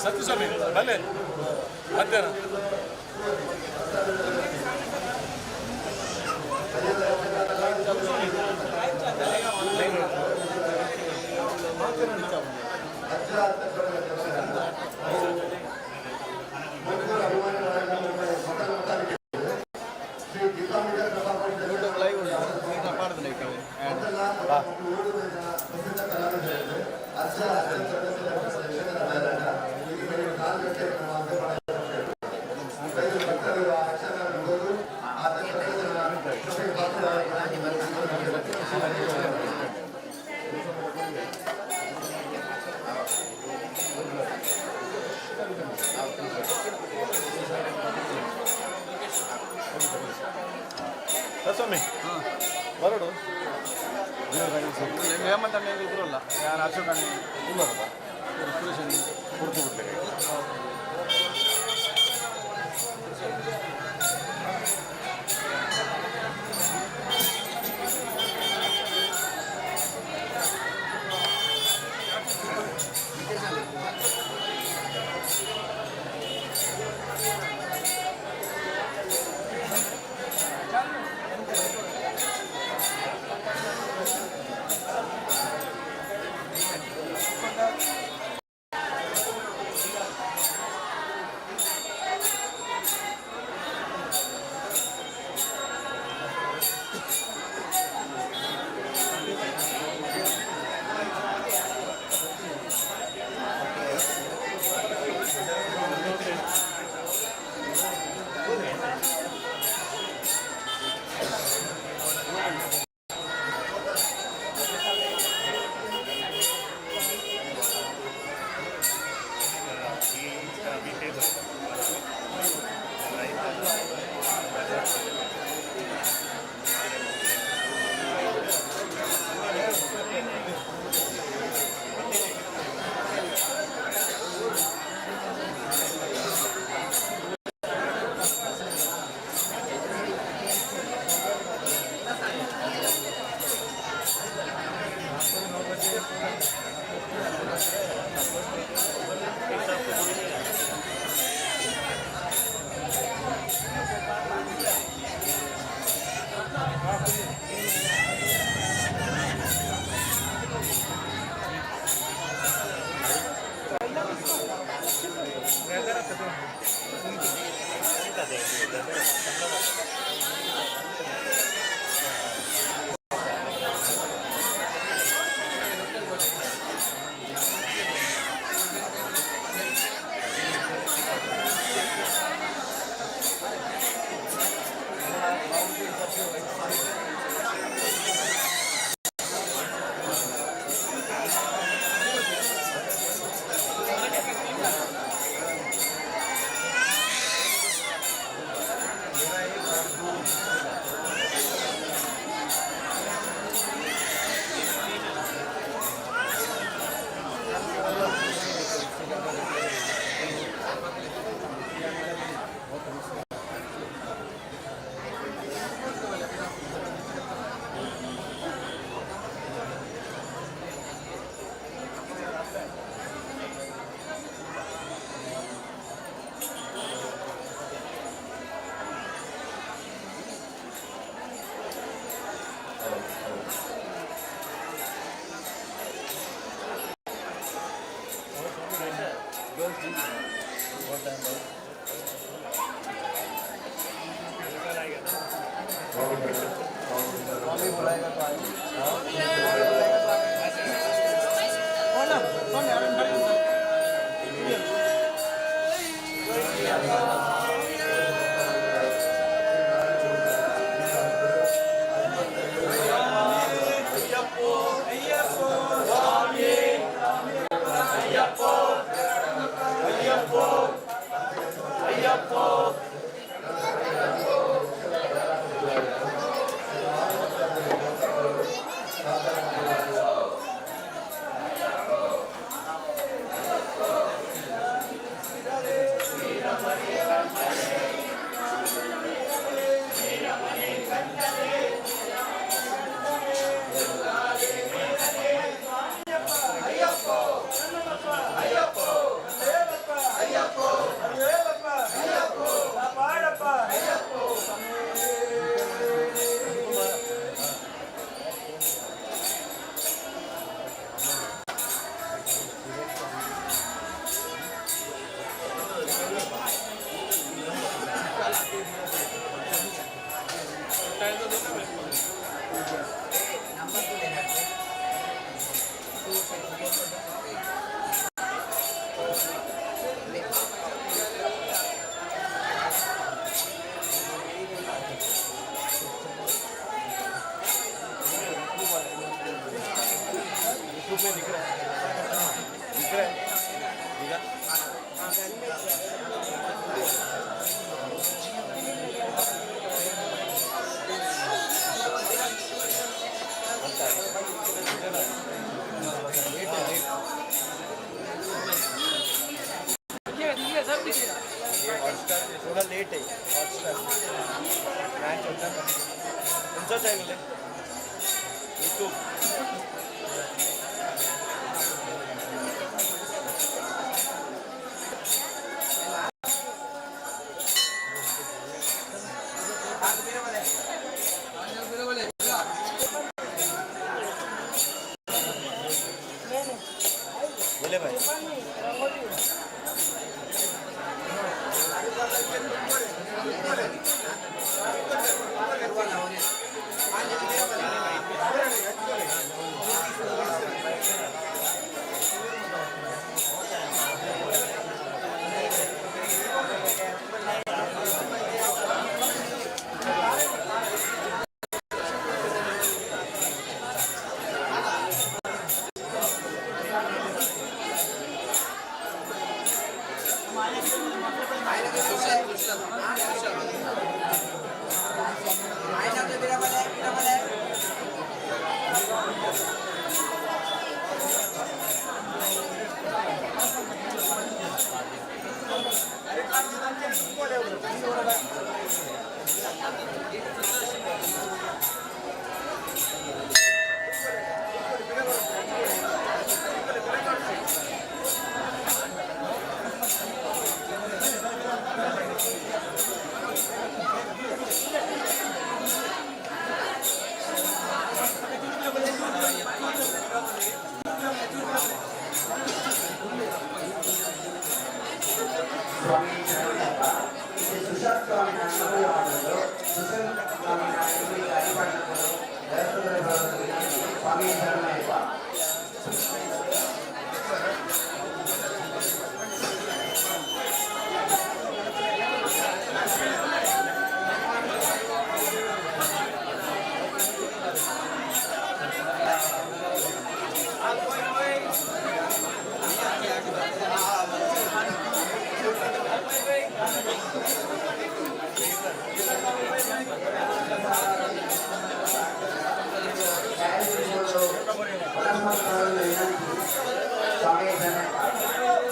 ಸತ್ಯಸ್ವಾಮಿ ಬಲ್ಲೆ ಮಧ್ಯಾಹ್ನ. ಸ್ವಾಮಿ ಬರೋಡು. ಹೇಮಂತ್ ಅಣ್ಣ ಇದ್ರಲ್ಲ ಯಾರು, ಅಶೋಕ್ ಅಣ್ಣ ಇಲ್ಲಪ್ಪ, ಸುರೇಶ್ ಕೊಡ್ತು ಬಿಡ್ಲಿ. स्वामी बुलाएगा तो आएंगे। यूट्यूब में दिख रहा है, दिख रहा है, दिखा। हॉटस्टार थोड़ा लेट है। हॉटस्टार मॅच होता, तुमचा चॅनल आहे यूट्यूब। बोले भाई। ಸ್ವಾಮಿ ಶರಣಯ್ಯಪ್ಪ. ಇದು ಸುಶಾಂತ್ ಸ್ವಾಮಿನ ಮಗಳು. ಸುಶಾಂತ್ ಸ್ವಾಮಿನ ಇವರಿಗೆ ಅರಿಪಾಡಿಕೊಂಡು ದೇವಸ್ಥಾನದ ಬರೋದು ವಿನಂತಿ. ಸ್ವಾಮಿ ಶರಣಯ್ಯಪ್ಪ. ವಿನಂತಿ. ಸ್ವಾಮಿ ಶರಣಯ್ಯಪ್ಪ.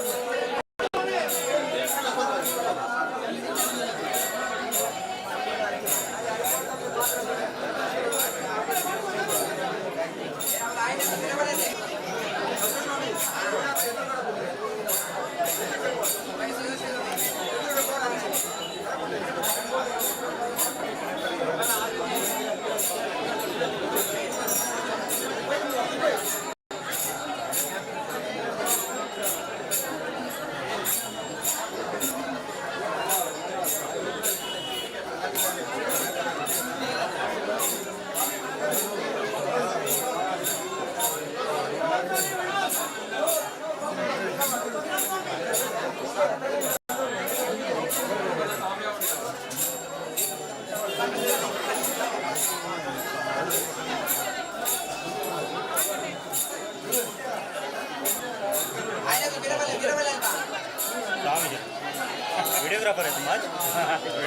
व्हिडिओग्राफर आहे तुम? आज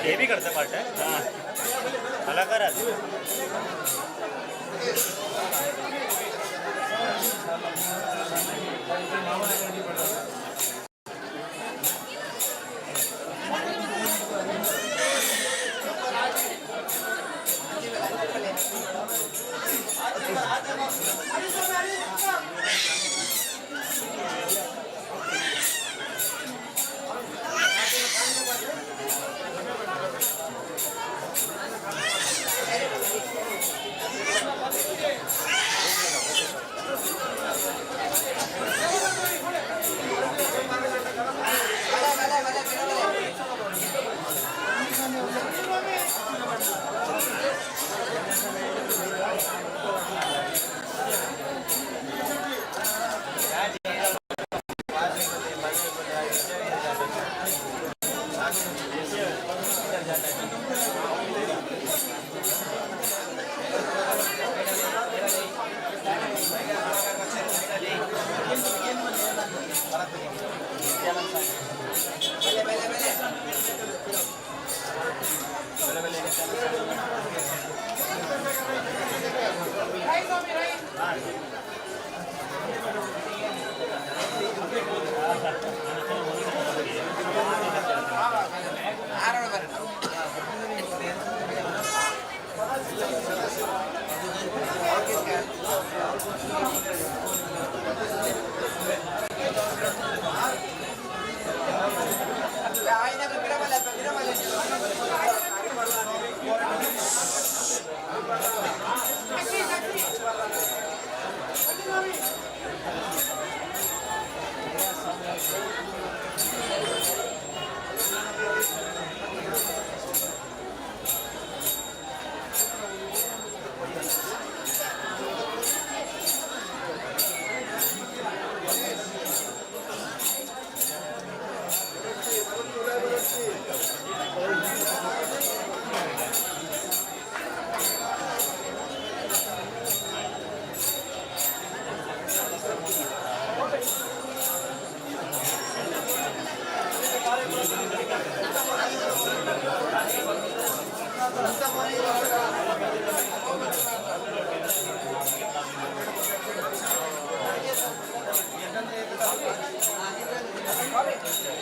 हे बी करता पार्ट आहे। हां, कलाकार आहात।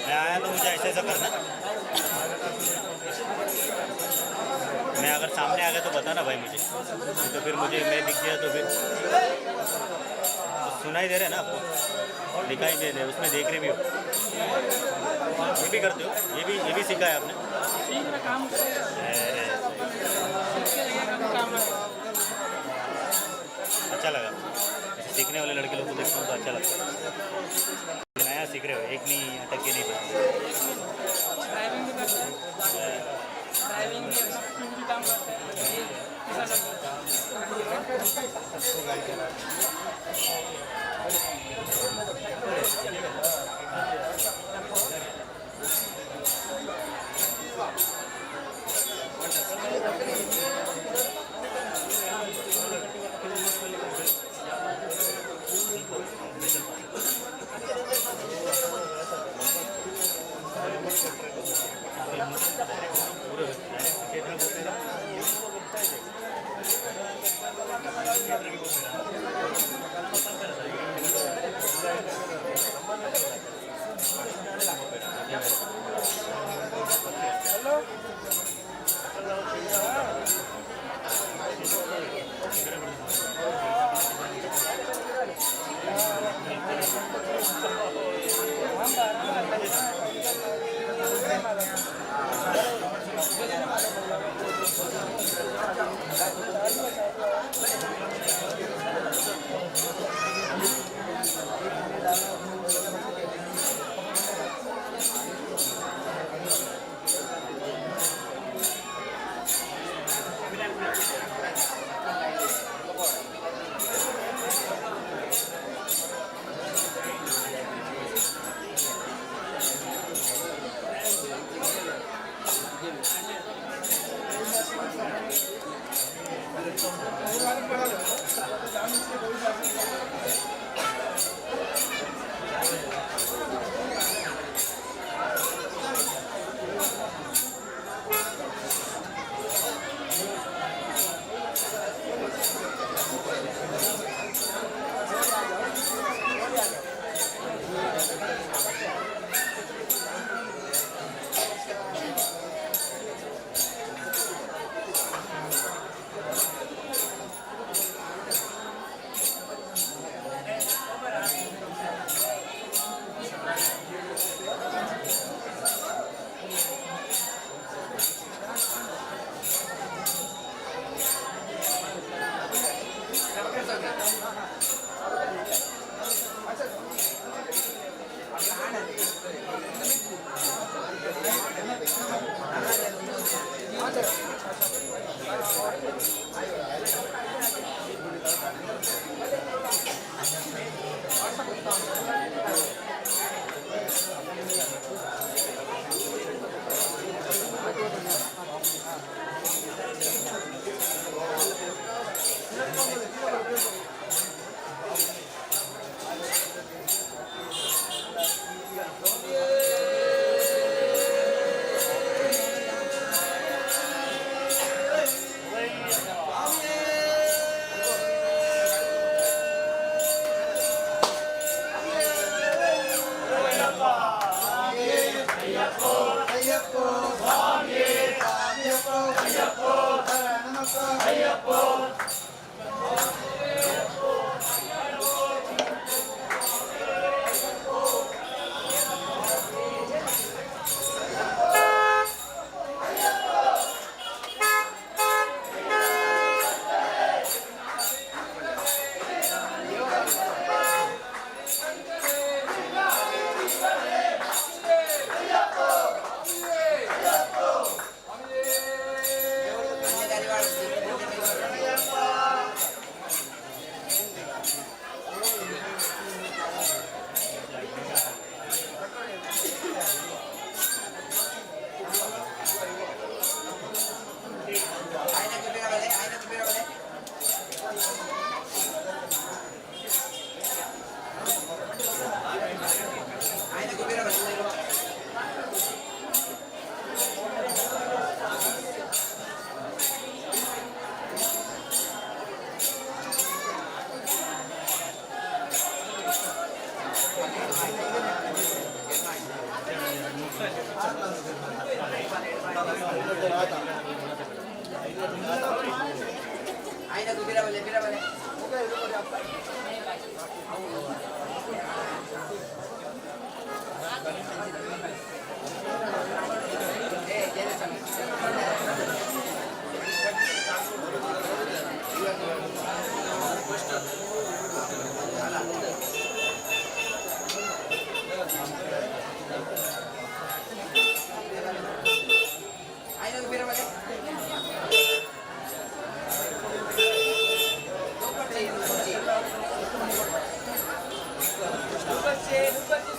मैं आया तो मुझे ऐसे ऐसा करना। मैं अगर सामने आ गया तो बताना भाई मुझे, नहीं तो फिर मुझे मैं दिख गया तो फिर तो सुनाई दे रहा है ना आपको, दिखाई दे रहे, उसमें देख रहे भी हो, ये भी करते हो, ये भी सीखा है आपने? अरे अच्छा लगा, ऐसे सीखने वाले लड़के लोग को देखता हूँ तो अच्छा लगता है। नया सीख रहे हो, एक नहीं अटक के नहीं बनते। ड्राइविंग भी करते हैं, ड्राइविंग भी, अपना भी काम करते हैं, ये ऐसा सब करते हैं।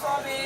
ಸ್ವಾಮಿ.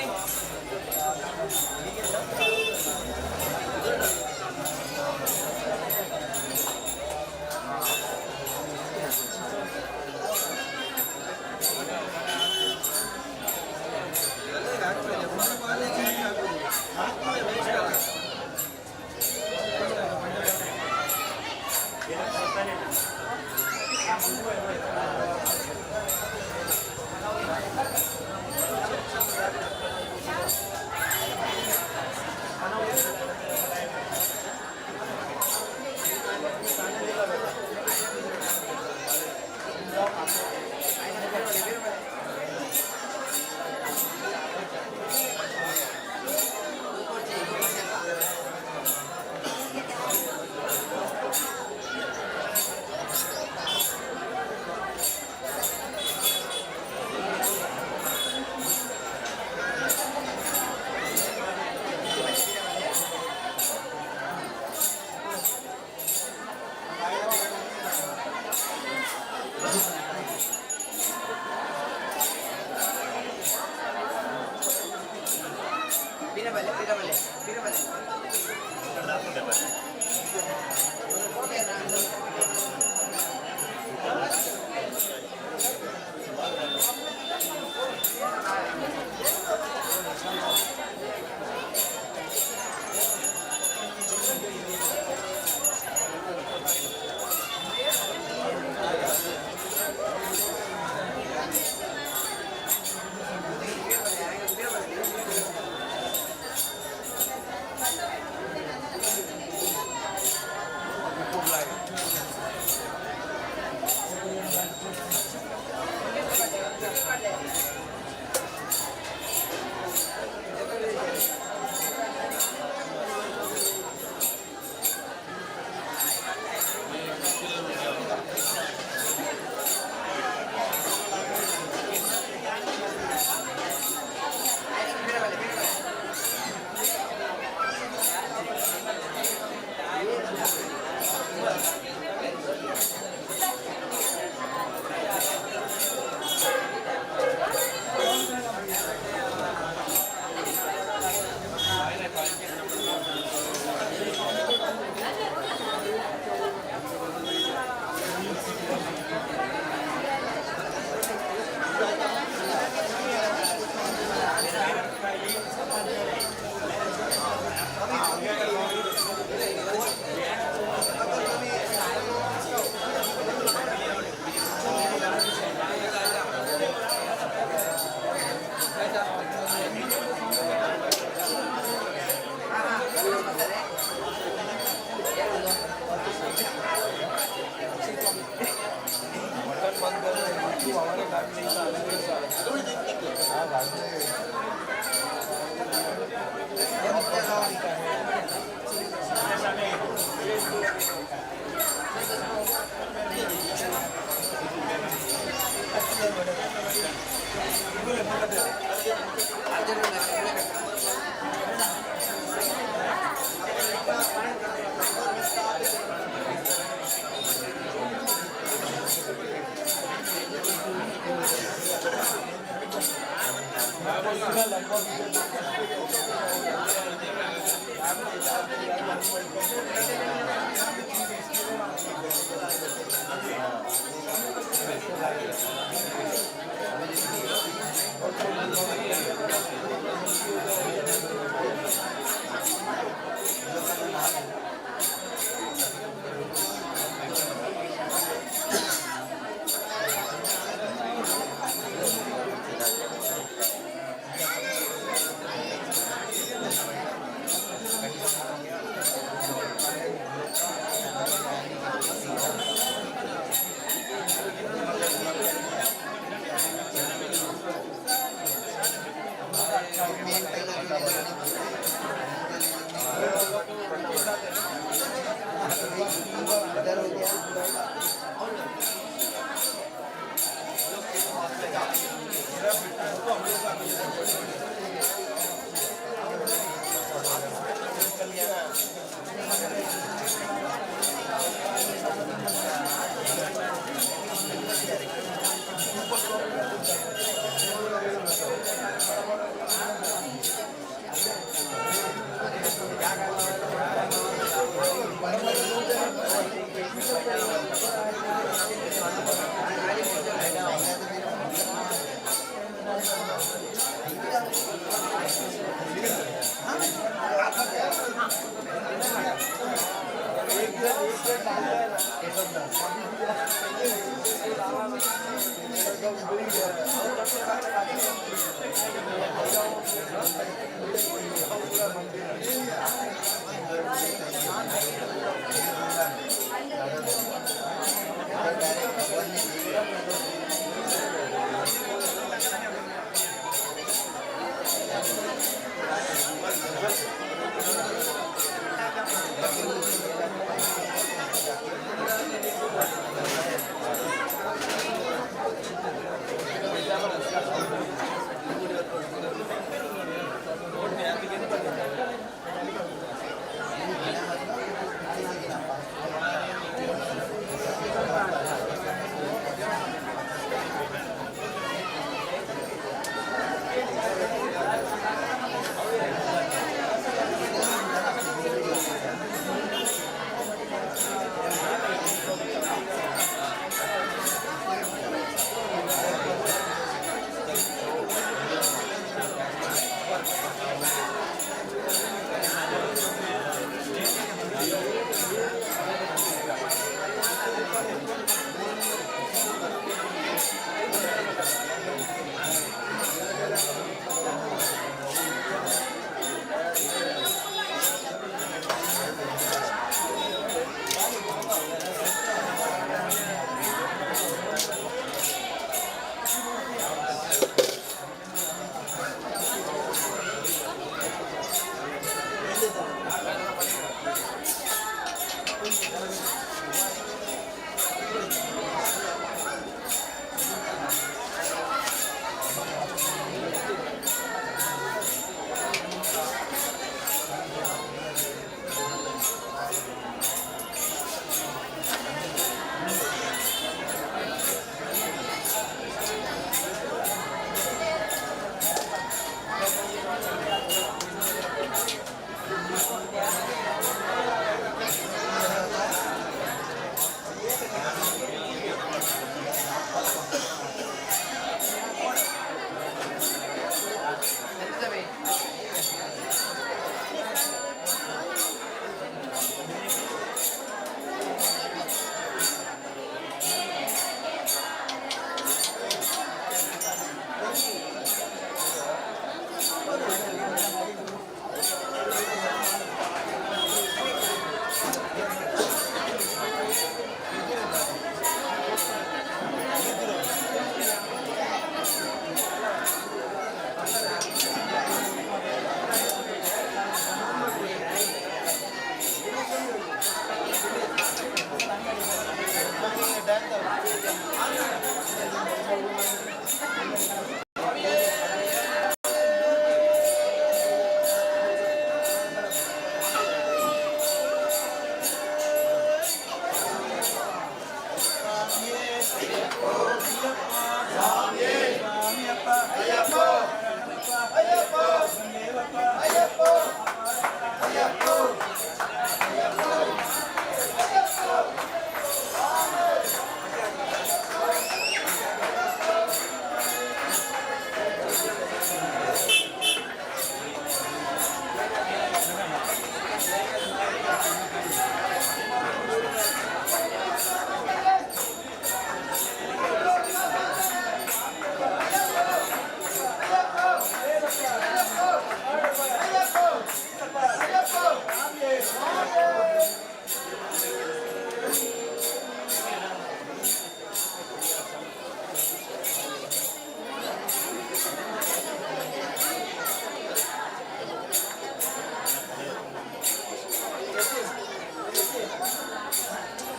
इधर हो गया।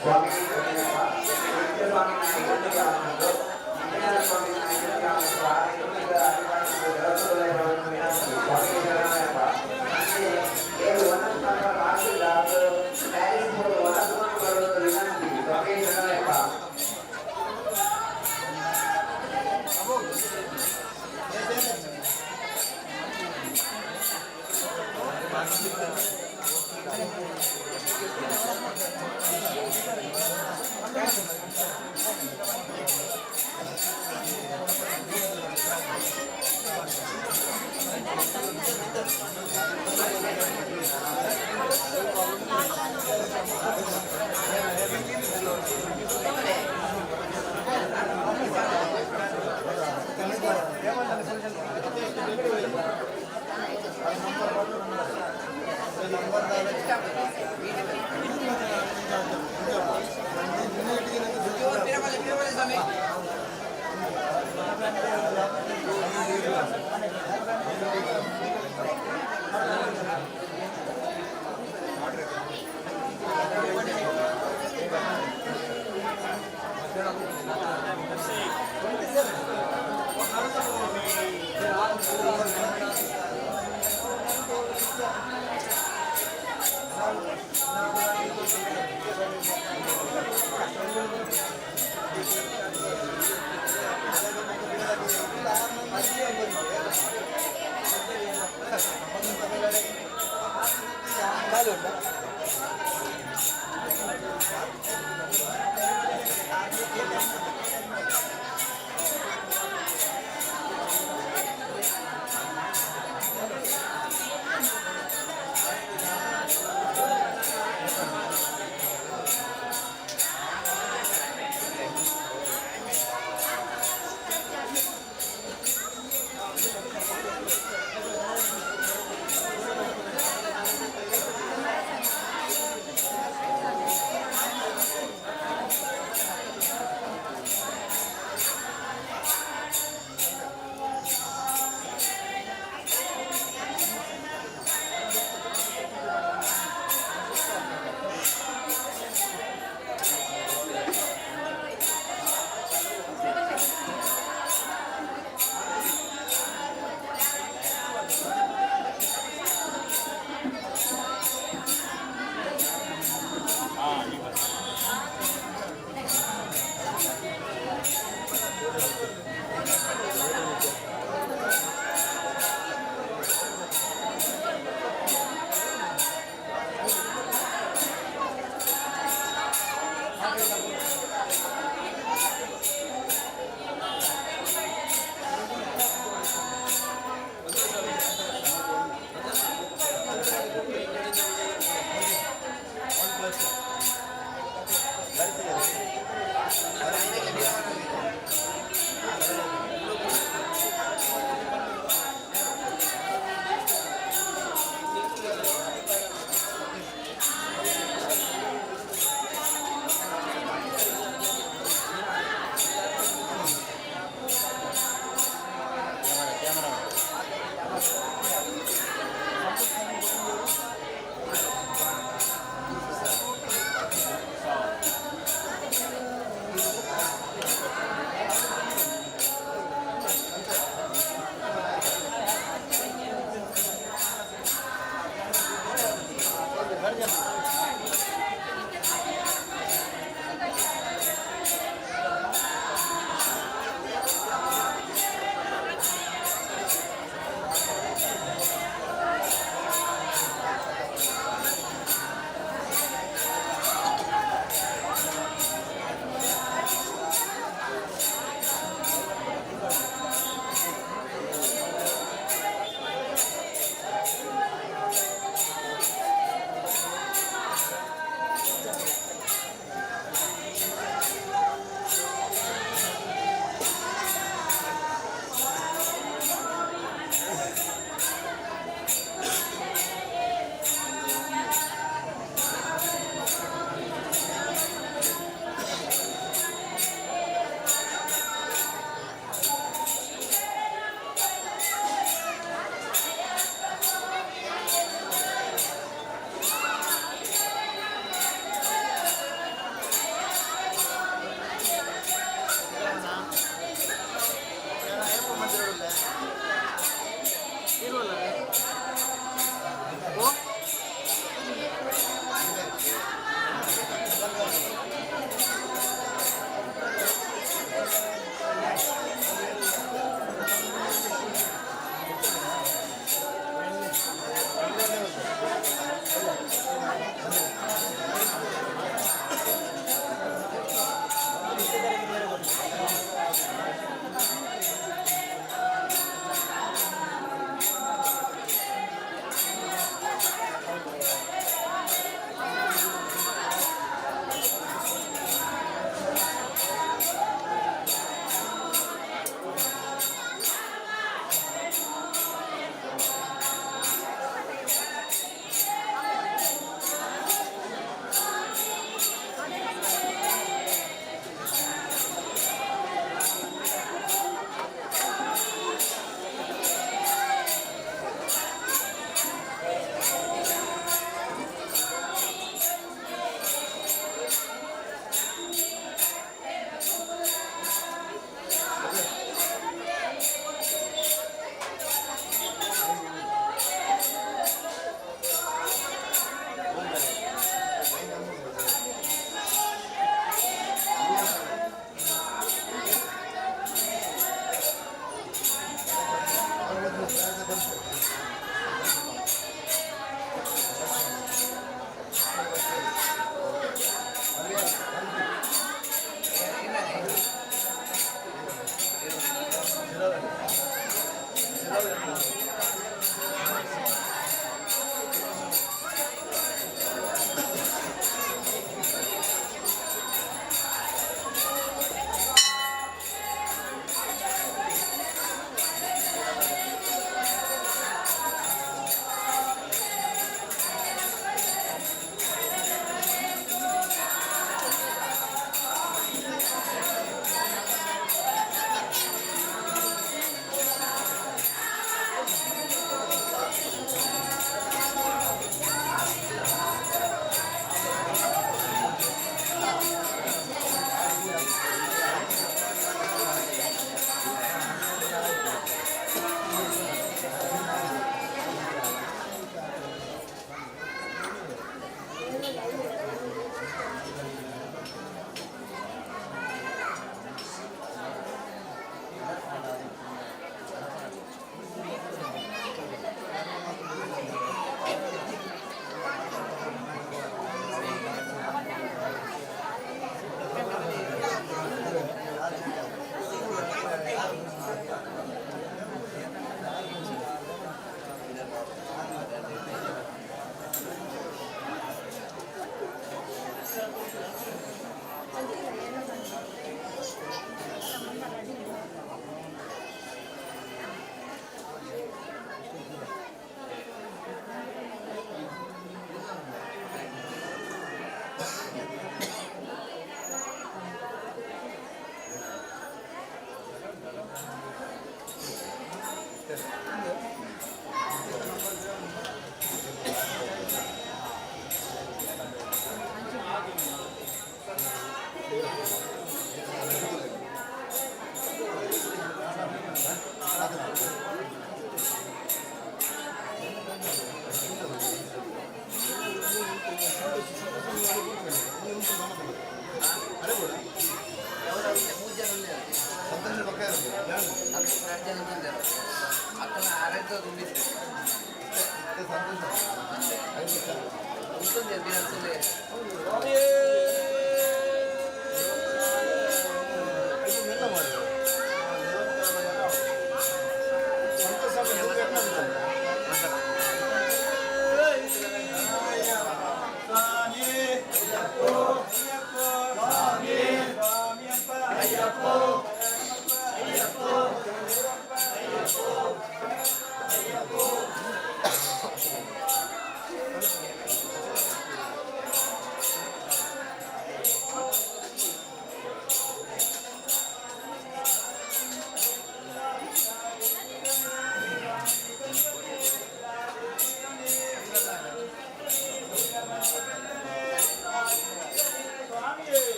ಸ್ವಾಮಿ ಶರಣಯ್ಯಪ್ಪ. ನಿತ್ಯ ಸ್ವಾಮಿ ವಿನಂತಿ ಆವೊಂದುಂಡು. ಮಂಜುನಾಥ ಸ್ವಾಮಿ ವಿನಂತಿ ಆವೊಂದುಂಡು. ಆರೆಗ್ ಅರಿಪಾಡಿನ ದೇವಸ್ಥಾನದ ವಿನಂತಿ. ಸ್ವಾಮಿ ಶರಣಯ್ಯಪ್ಪ. ಅಂಚೆ ಏರು ವನಸ್ ಮಾತ್ರ ಕಾಸಿಲ್ಲ ಅದು ಪ್ಯಾರಿಸ್ ಪೋದು ವನಸ್ ಬರೋದು ವಿನಂತಿ. ಸ್ವಾಮಿ ಶರಣಯ್ಯಪ್ಪ.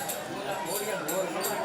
चालू.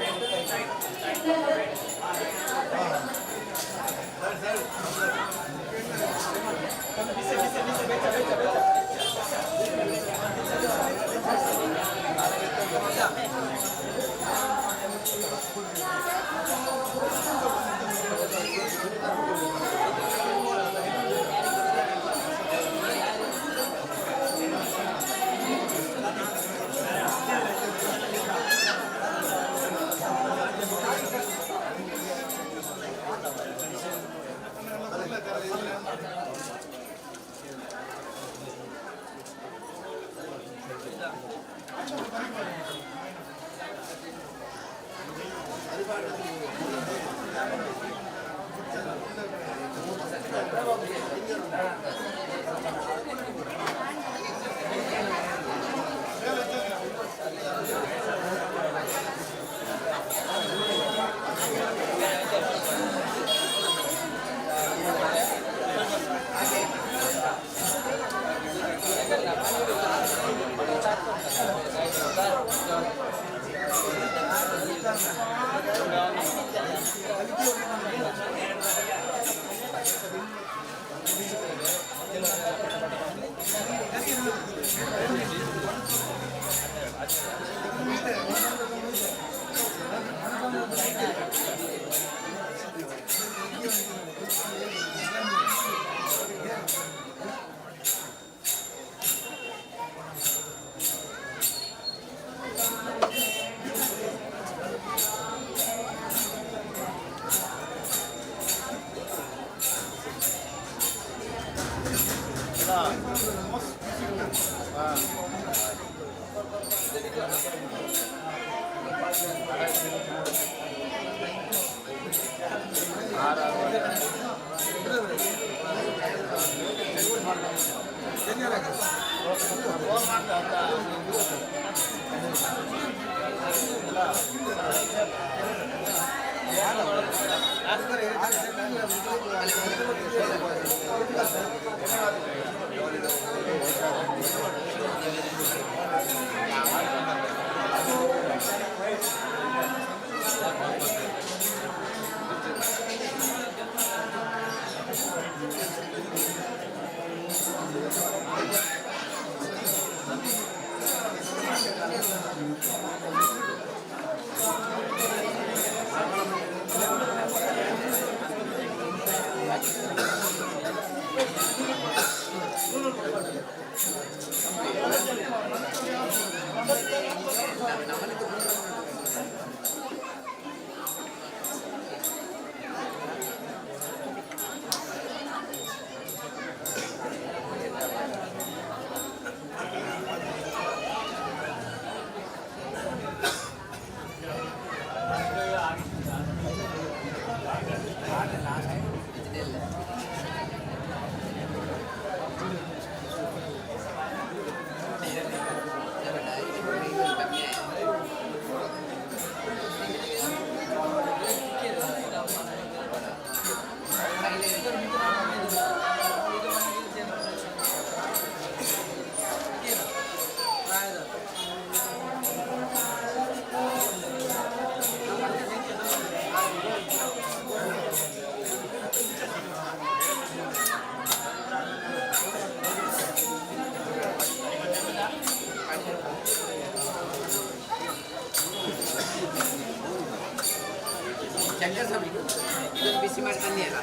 ಶಂಕರ ಸ್ವಾಮಿ ಇದೊಂದು ಬಿಸಿ ಮಾಡಿ ತನ್ನಿ ಅಲ್ಲ.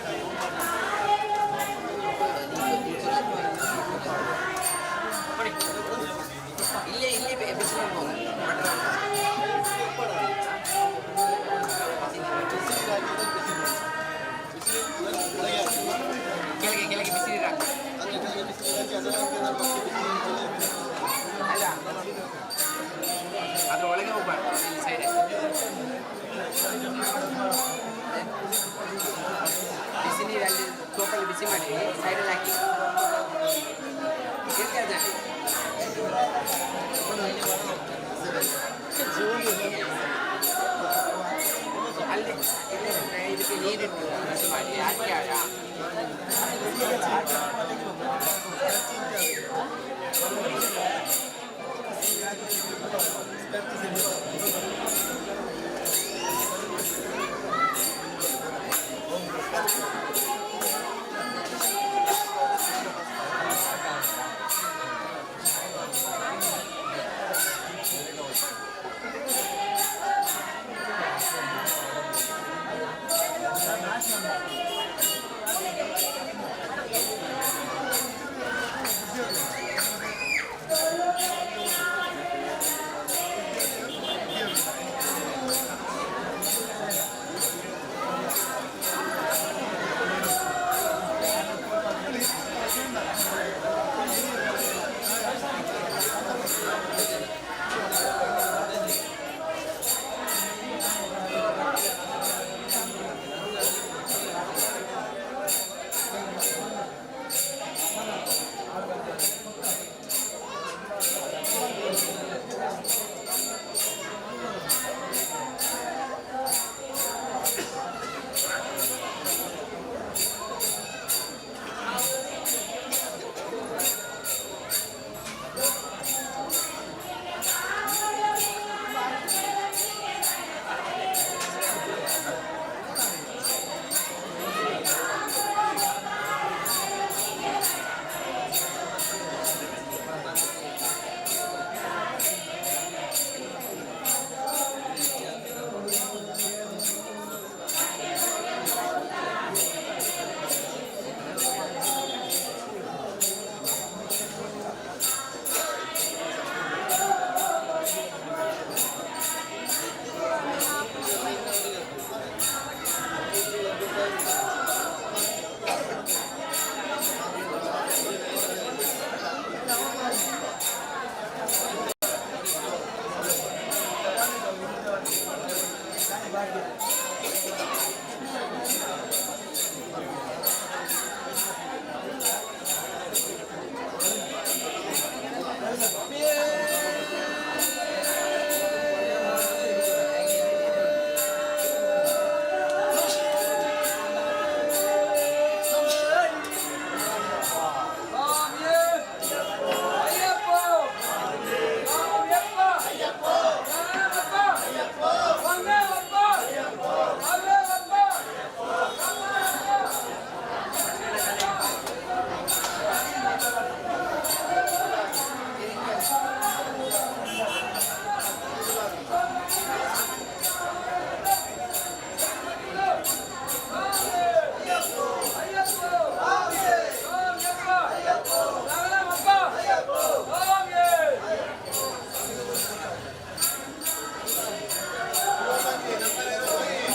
ಕೊಡಿ. ಇಲ್ಲೇ ಇಲ್ಲೇ ಬಿಸಿ ಮಾಡ್ಬೋದು ಬಟ್ರ್. ಕೆಳಗೆ ಕೆಳಗೆ ಬಿಸಿ ನೀರು ಹಾಕು. ಅಲ್ಲ, ಅದ್ರ ಒಳಗೆ ಹೋಗ್ಬಾರ್ದು, ಇಲ್ಲಿ ಸೈಡ್. ಬಿಸಿ ನೀರು ಅಲ್ಲಿ ಸೋಪಲ್ಲಿ ಬಿಸಿ ಮಾಡಿ ಸೈಡಲ್ಲಿ ಹಾಕಿ ಇರ್ಲಿ ಅದ್ರಲ್ಲಿ. ಅಲ್ಲಿ ಇಲ್ಲೇ ಇದಕ್ಕೆ ನೀರಿಟ್ಟು ಬಿಸಿ ಮಾಡಿ ಹಾಕಿ ಆಗ.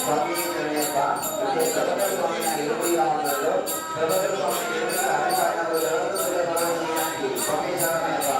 ಸ್ವಾಮಿ ಶರಣಯ್ಯಪ್ಪ. ಪ್ರಭಾಕರ ಸ್ವಾಮಿಯ ಇರುಮುಡಿ ವಾಹನಗಳು, ಪ್ರಭಾಕರ ಸ್ವಾಮಿ ಇರುಮುಡಿ ಅರೆಪಾಯನಗಳು, ಸ್ವಾಮಿ ಶರಣಯ್ಯಪ್ಪ.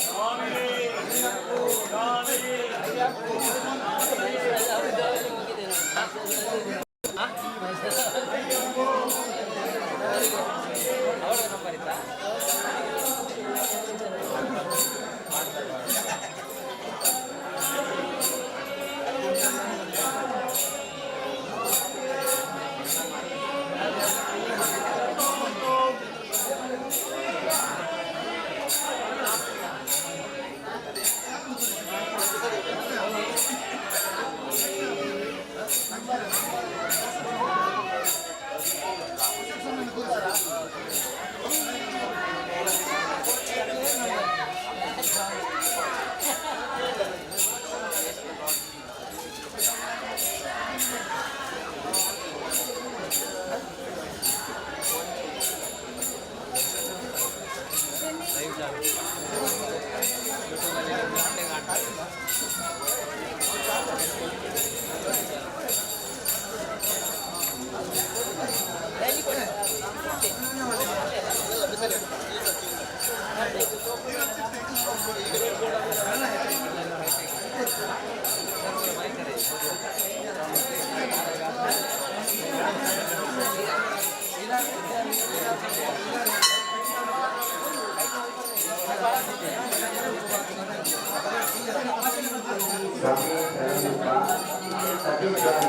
ಸ್ವಾಮಿ ಶರಣಪ್ಪ ಸತೀಶ್ ಸ್ವಾಮಿ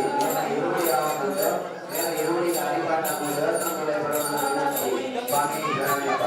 ಇರುಳಿ ಯಾವತ್ತಂದ್ರೆ నేను ಇರುಳಿ ಅಡಿಪಾಠ ದೇವಸ್ಥಾನಗಳ ವಿನಂತಿ. ಸ್ವಾಮಿ ಶರಣಪ್ಪ.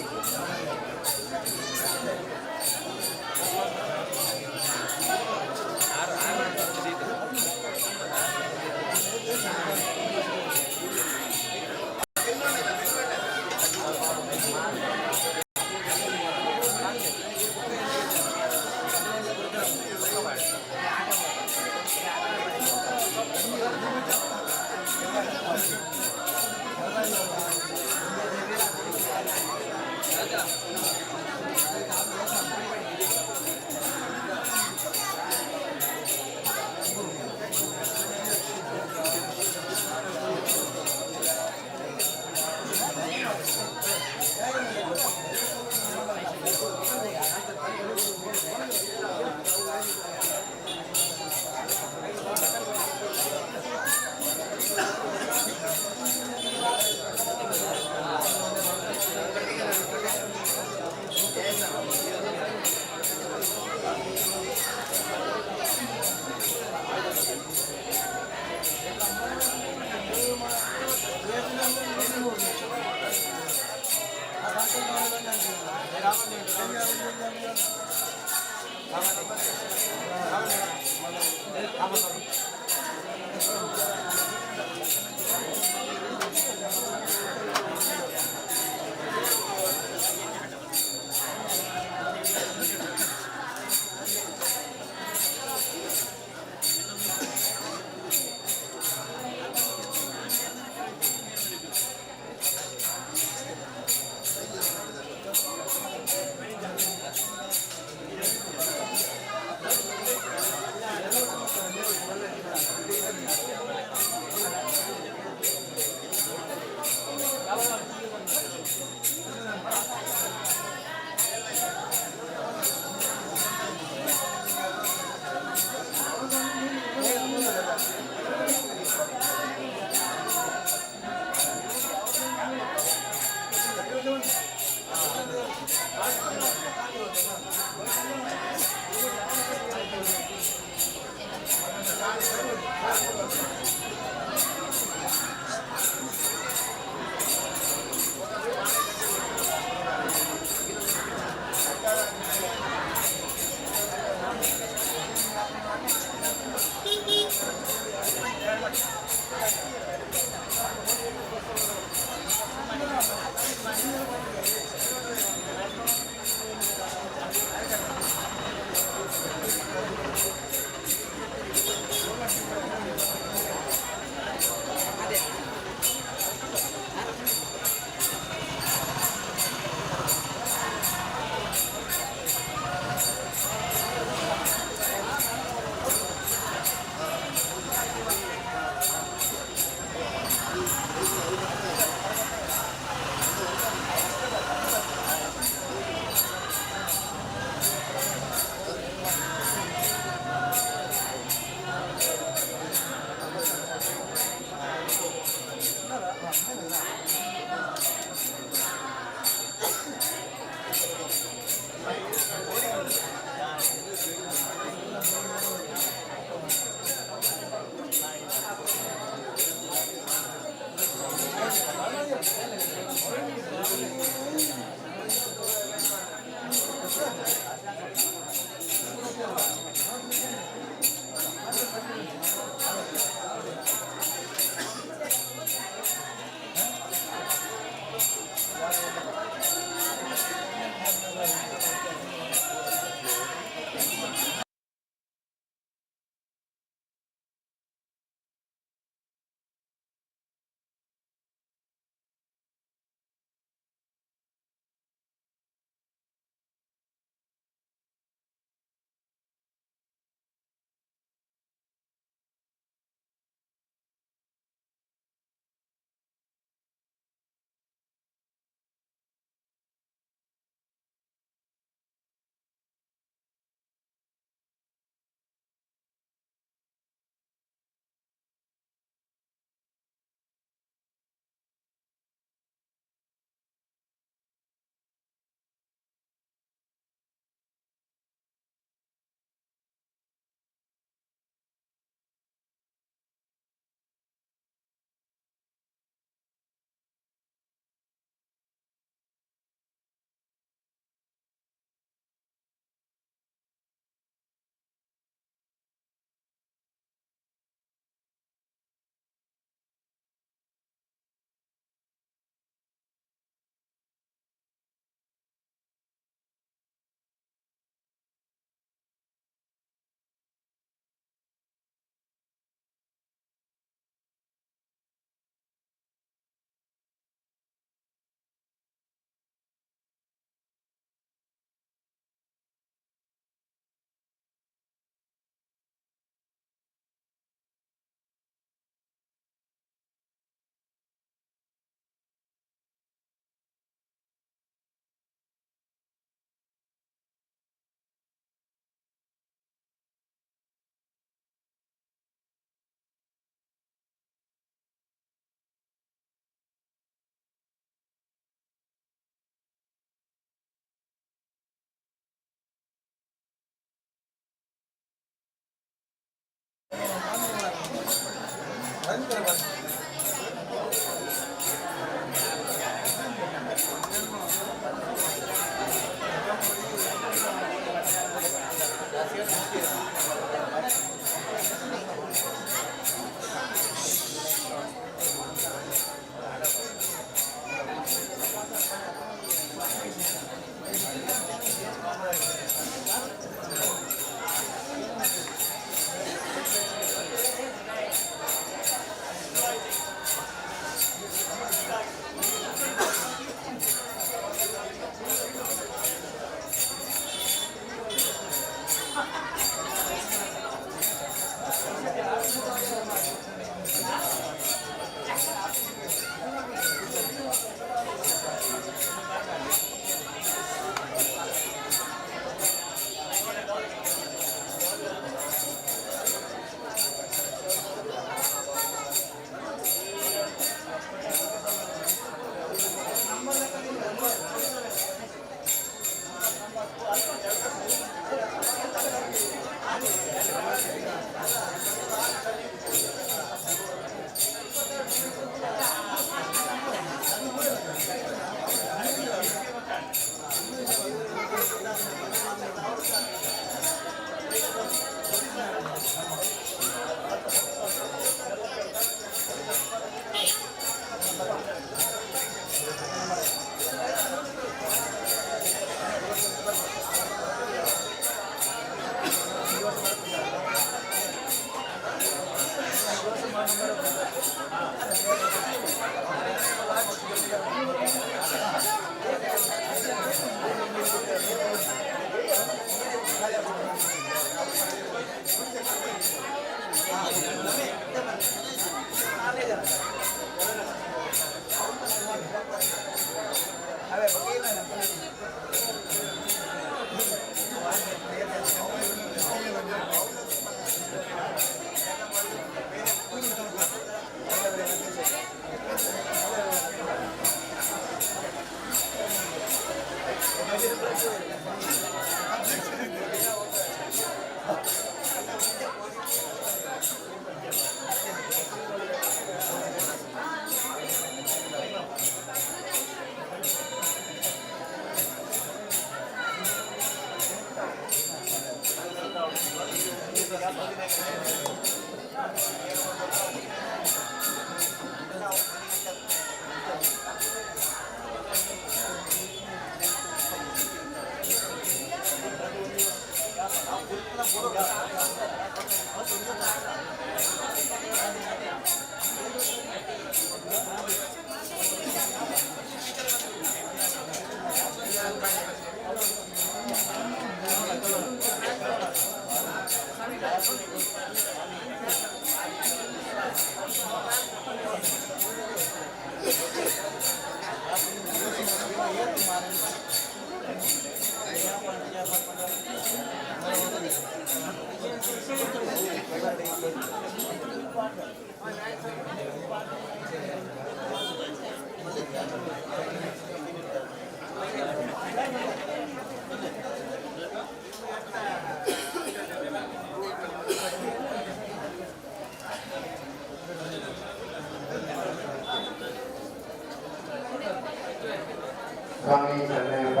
ಸ್ವಾಮಿ ಶರಣಯ್ಯಪ್ಪ,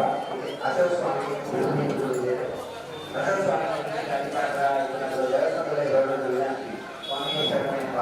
ಅಶೋಕ್ ಸ್ವಾಮಿ, ಅಶೋಕ್ ಸ್ವಾಮಿ ಸ್ವಾಮಿ ಶರಣಯ್ಯಪ್ಪ.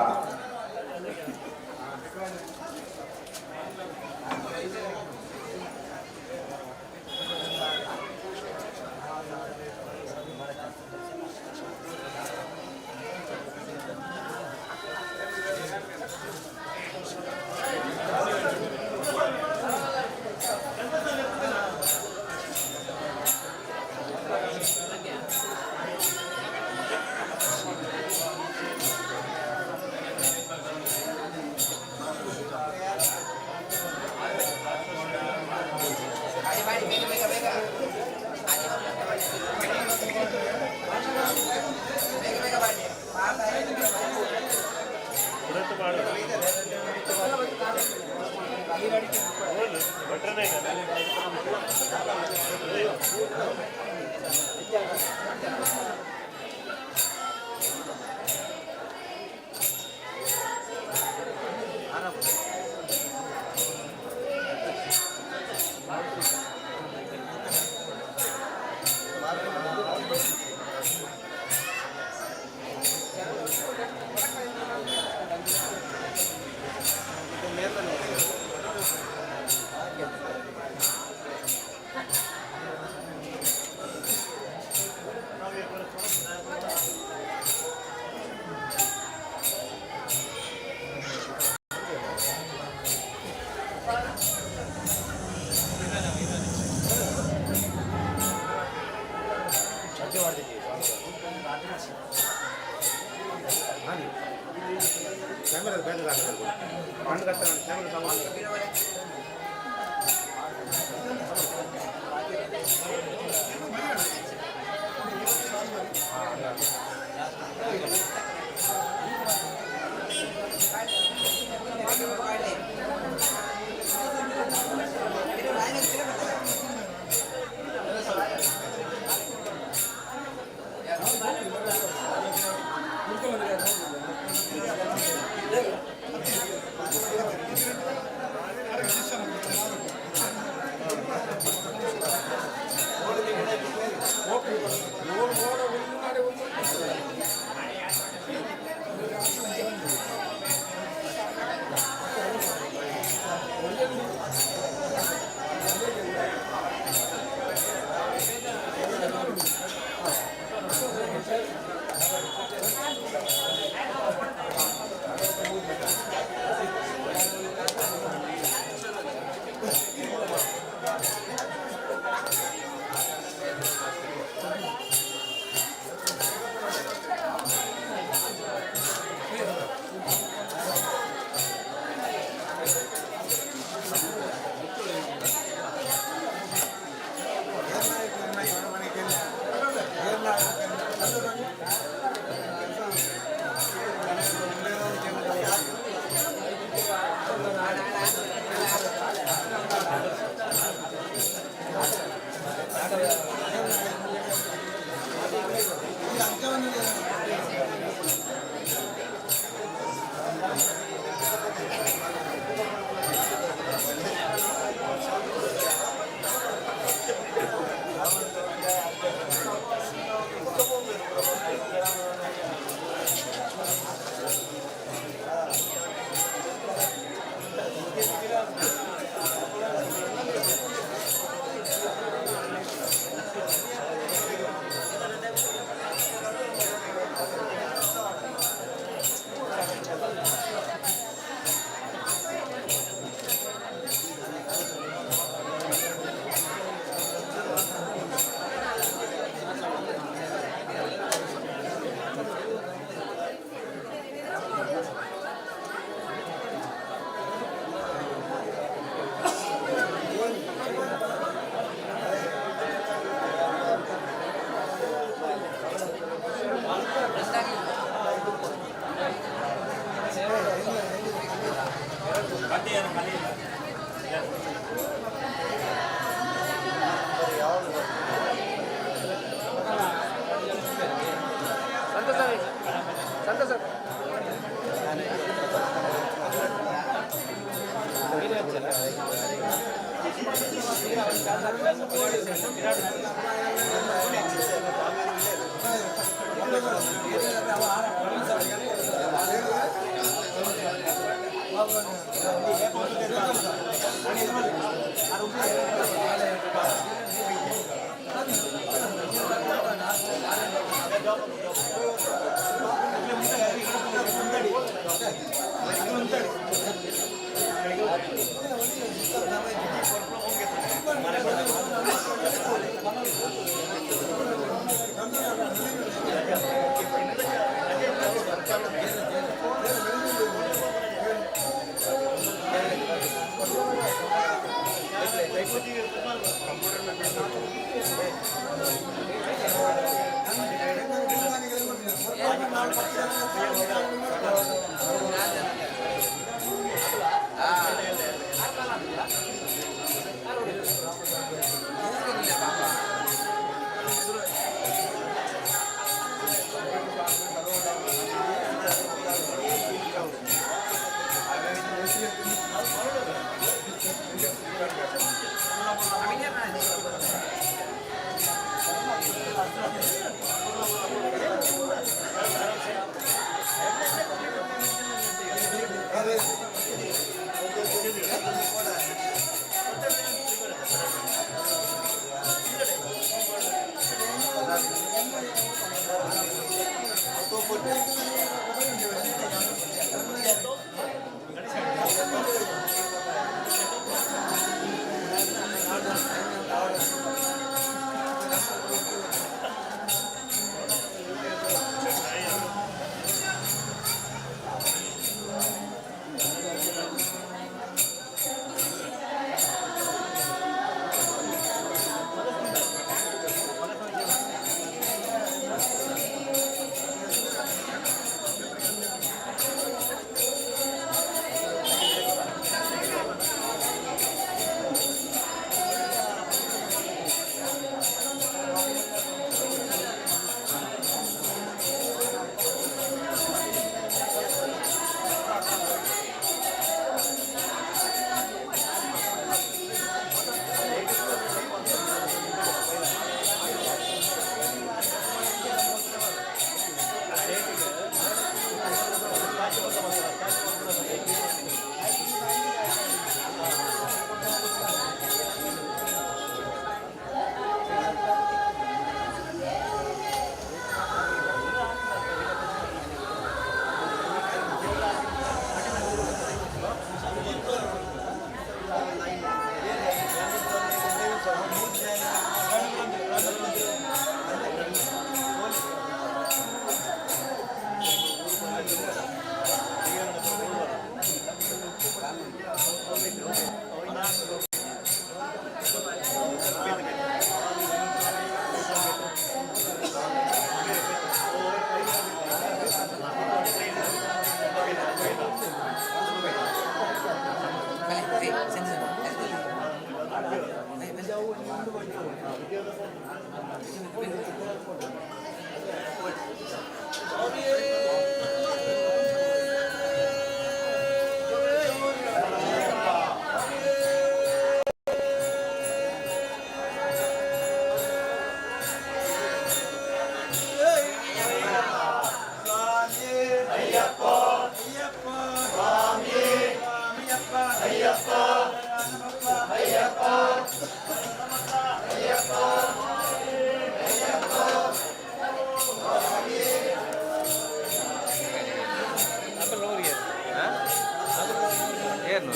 ಏನು?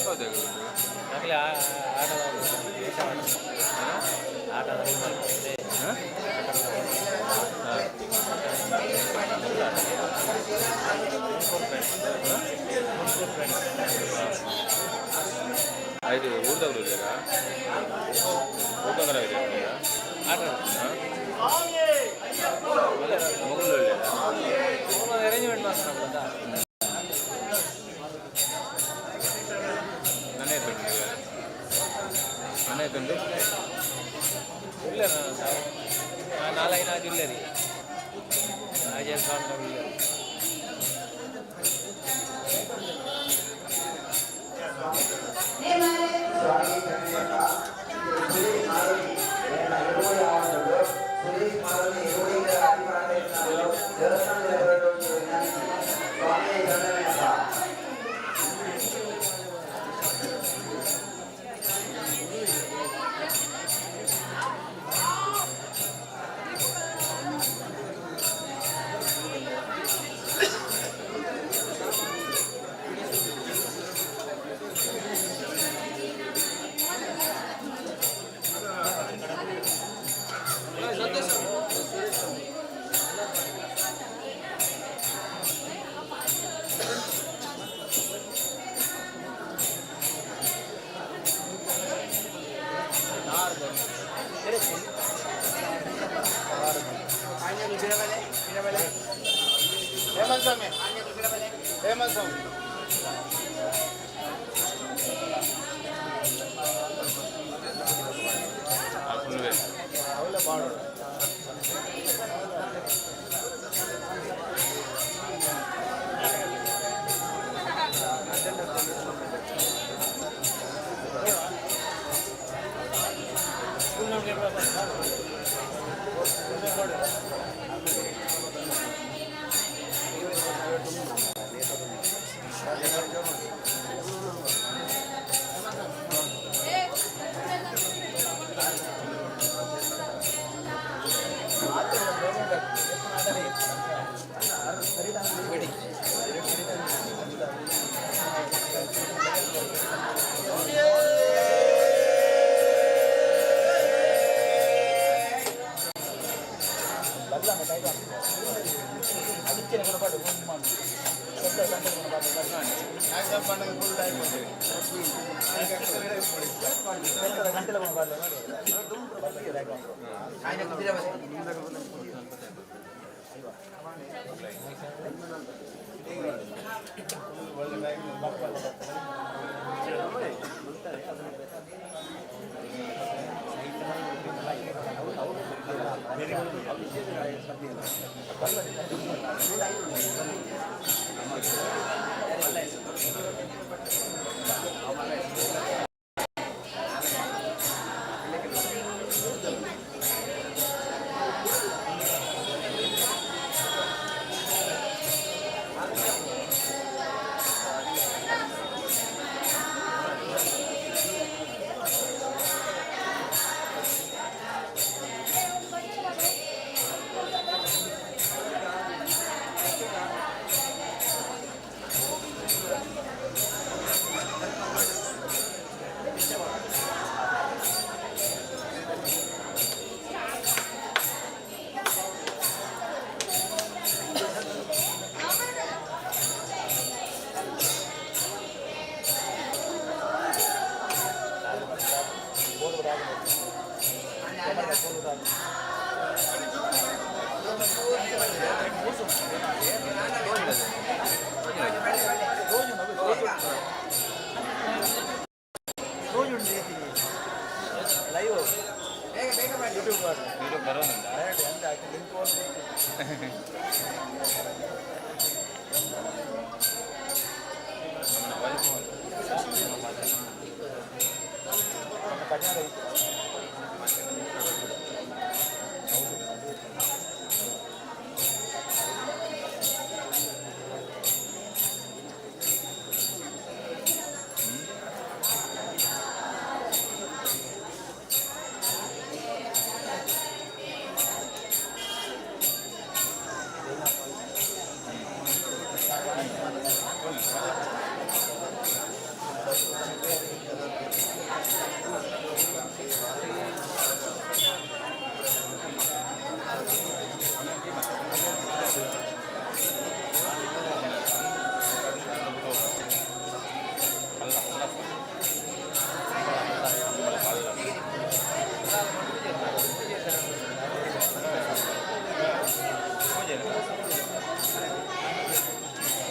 ಹೌದು. ಆಯ್ತು, ಊರ್ದವ್ರು ಇದ್ದೀರಾ? ಊಟಗಾರ ಇದ್ದೀರಾ? ಮೊಗಲು. ಅರೇಂಜ್ಮೆಂಟ್ ಮಾಡ್ತಾರೆ. ನಾನೇ ತಂಡು, ನಾನೇ ತಂಡು. ಇಲ್ಲ, ನಾಲ್ಕೈದು ಜಿಲ್ಲೆ ರೀ, ಆಜಾದ್ ಸ್ವಾಮಿ ಇಲ್ಲ. ಸ್ವಾಮಿ ಶರಣಯ್ಯಪ್ಪ. ಸುರೇಶ್ ಮಾರುತಿ ಇರುಮುಡಿ ಆವಂದುಂಡು. ಸುರೇಶ್ ಮಾರುತಿ ಇರುಮುಡಿಗೆ ಅಧಿಪಾಠ ದೇವಸ್ಥಾನದ ವಿನಂತಿ. ಸ್ವಾಮಿ ಶರಣಯ್ಯಪ್ಪ. ಹೇಮಂತ್ ಸ್ವಾಮಿ, ಹೇಮಂತ್ ಸ್ವಾಮಿ. ಅವೆಲ್ಲ ಮಾಡೋಣ. ಲೈವ್. ಬೇಗ ಬೇಗ ಮಾಡಿ. ಯೂಟ್ಯೂಬ್ ಮಾಡಿ. ಯೂಟ್ಯೂಬ್ ಬರೋದಿಲ್ಲ. ಡೈರೆಕ್ಟ್ ಎಂತ ಹಾಕಿ ಲಿಂಕ್.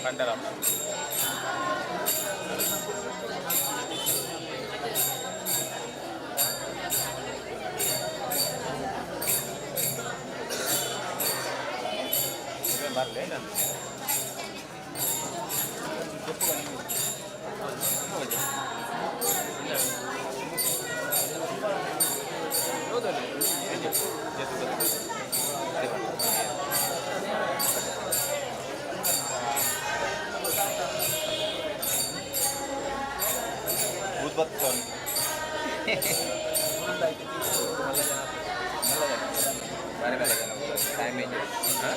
ಕಂಡರ. ಬರಲೇ. ಭೂತ್ ಸ್ವಾಮಿ. ಬಾರಿ ಮಲ್ಲ ಜನ, ಟೈಮ್. ಹಾಂ,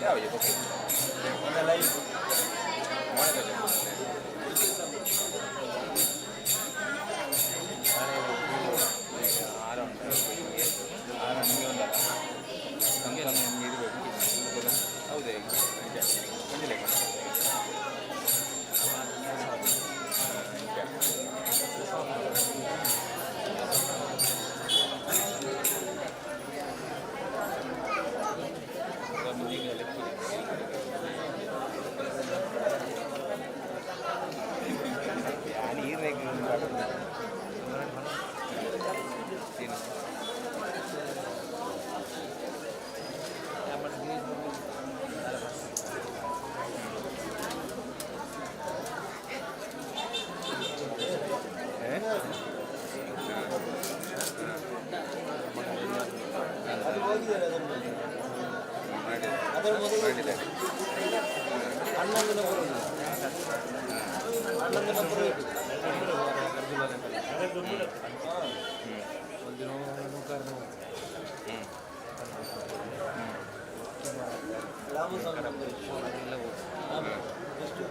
ಯಾವ ಓಕೆ. ಲೈವ್. ಮೋನೆ. ಆರ ಆರ ನಿಮಗೆ ಒಂದಲ್ಲ, ನಮಗೆ ನಿಮಗೆ ಇರಬೇಕು. ಹೌದೇ? ನಿಜ ಒಂಜಿ ಲೆಕ್ಕ. ಅದು ಹೋಗಿದ್ದಾರೆ ಅದನ್ನು ಅದರ ಮೊದಲು 11 ನಂಬರ್ ಹೋಗಿದೆ. 11 ನಂಬರ್ ಹೋಗಿದೆ. ಹಾಂ. ರಾಮಸ್ವಾಮಿ ನಂಬರ್ ಎಷ್ಟು? ಎಷ್ಟು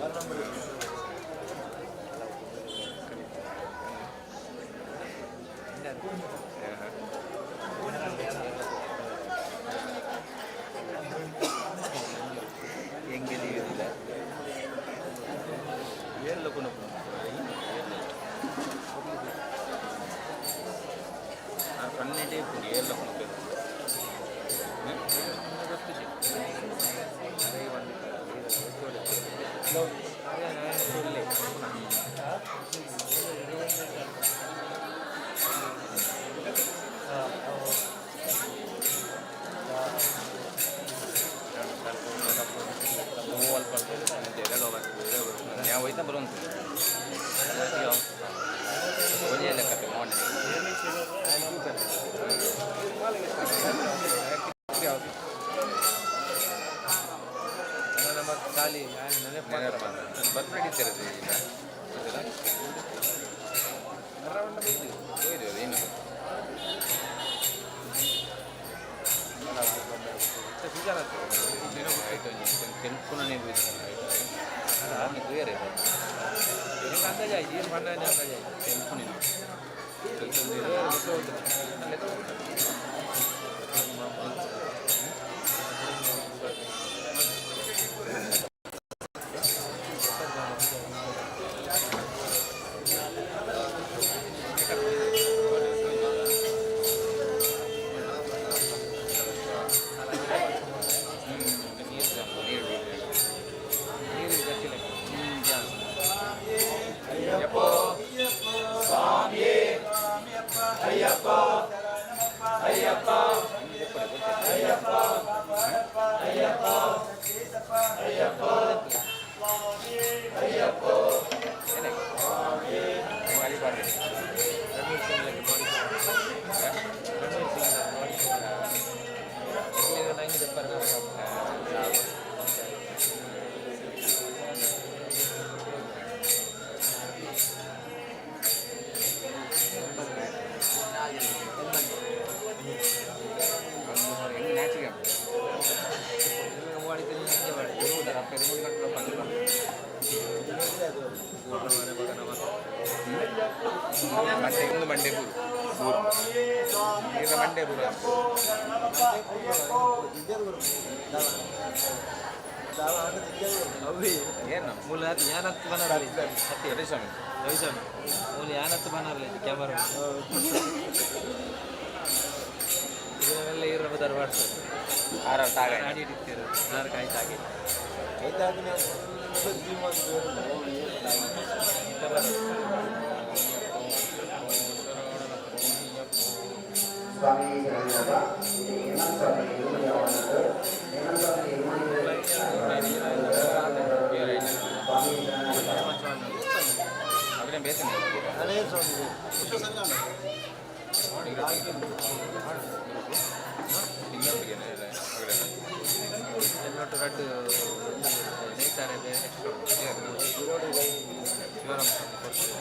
ವಾರ್ಡ್ ನಂಬರ್ ಎಷ್ಟು? ಹೆಂಗೆ ಇದಿಲ್ಲ. ಏರ್ಲ ಕೊನೊಪುಂಡು ಏರ್ಲ. ಆರ್ ಪನ್ನೆಂಟೇ ಇಪ್ಪುಂಡು ಏರ್ಲ ಕೊನೊಪೆರ್. ಗೊತ್ತಿದೆ. ഞാൻ ಹೋಯ್ತಾ ಬರುವಂತ ಒಂಜೇ ಲೆಕ್ಕ ಮಾರ್ನಿಂಗ್. ಖಾಲಿ. ಬರ್ಬೇಡಿ ಇದೆಲ್ಲ ಹೋಯ್ತು ಏನು. తెలుపుకునే. తెలుపుని. ನೀರು. ರಣವೀರ್ ಸಿಂಗ್ ಲಕ್ಕೆ ಬಾಡಿ. ರಣವೀರ್ ಸಿಂಗ್ ಬಾಡಿ ನಂಗೆ ದೆಪ್ಪರ. ಬಂಡೆ ಒಂದು ಬಂಡೆಪುರು ಊರು ಈಗ ಬಂಡೆಪುರ. ಏನು? ಮೂಲ ಯಾನತ್ತು ಬನ್ನರಲ್ಲಿ. ರವಿಸ್ವಾಮಿ. ರವಿಸ್ವಾಮಿ, ಮೂಲ ಯಾನತ್ತು ಬನ್ನರಲ್ಲಿ ಕ್ಯಾಮರಾ ಇದನ್ನೆಲ್ಲ ಇರ ದರ್ಬಾರ್. ಆರ ತಾಗ. ನಾಡಿ ಇಡ್ತೀರ ನಾರು ಕಾಯಿ ತಾಗಿ. ಸ್ವಾಮಿ ಶರಣಪ್ಪ. ಇದು ಹೇಮಂತ್ ಸ್ವಾಮಿ ಇರುಮುಡಿ. ಹೇಮಂತ್ ಸ್ವಾಮಿ ಇರುಮುಡಿ. ಸ್ವಾಮಿ ಶರಣಪ್ಪ. ಅಗ್ರೆ ಬೇತನೆ. എന്നോട്ട് ರಡ್ಡು ನೇತಾರೆ ಬೇರೆ ಶಿವರಾಮ ಸ್ವಾಮಿ ಕೊಡ್ತಾರೆ.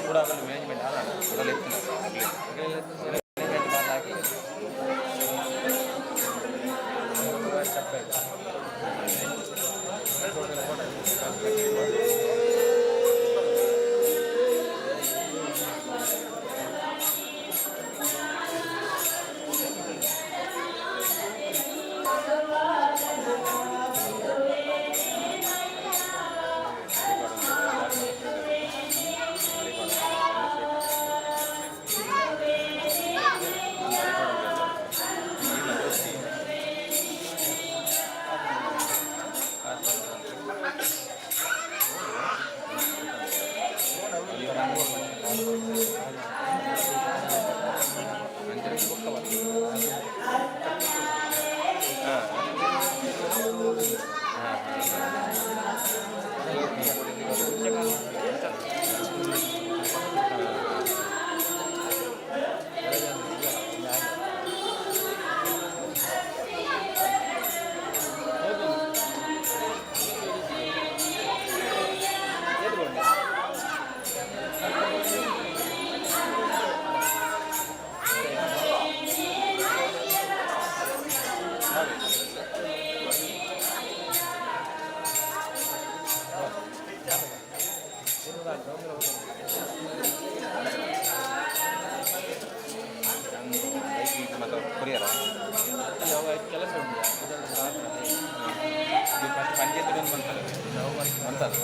ಕೂಡ ಮ್ಯಾನೇಜ್ಮೆಂಟ್ ಹಾಕಿ. ಕೊರಿಯರ. ಕೆಲಸ ಉಂಟು. ಪಂಚಾಯತ್ ಒಂದು ಬಂತಲ್ಲ, ಬಂತಲ್ಲ.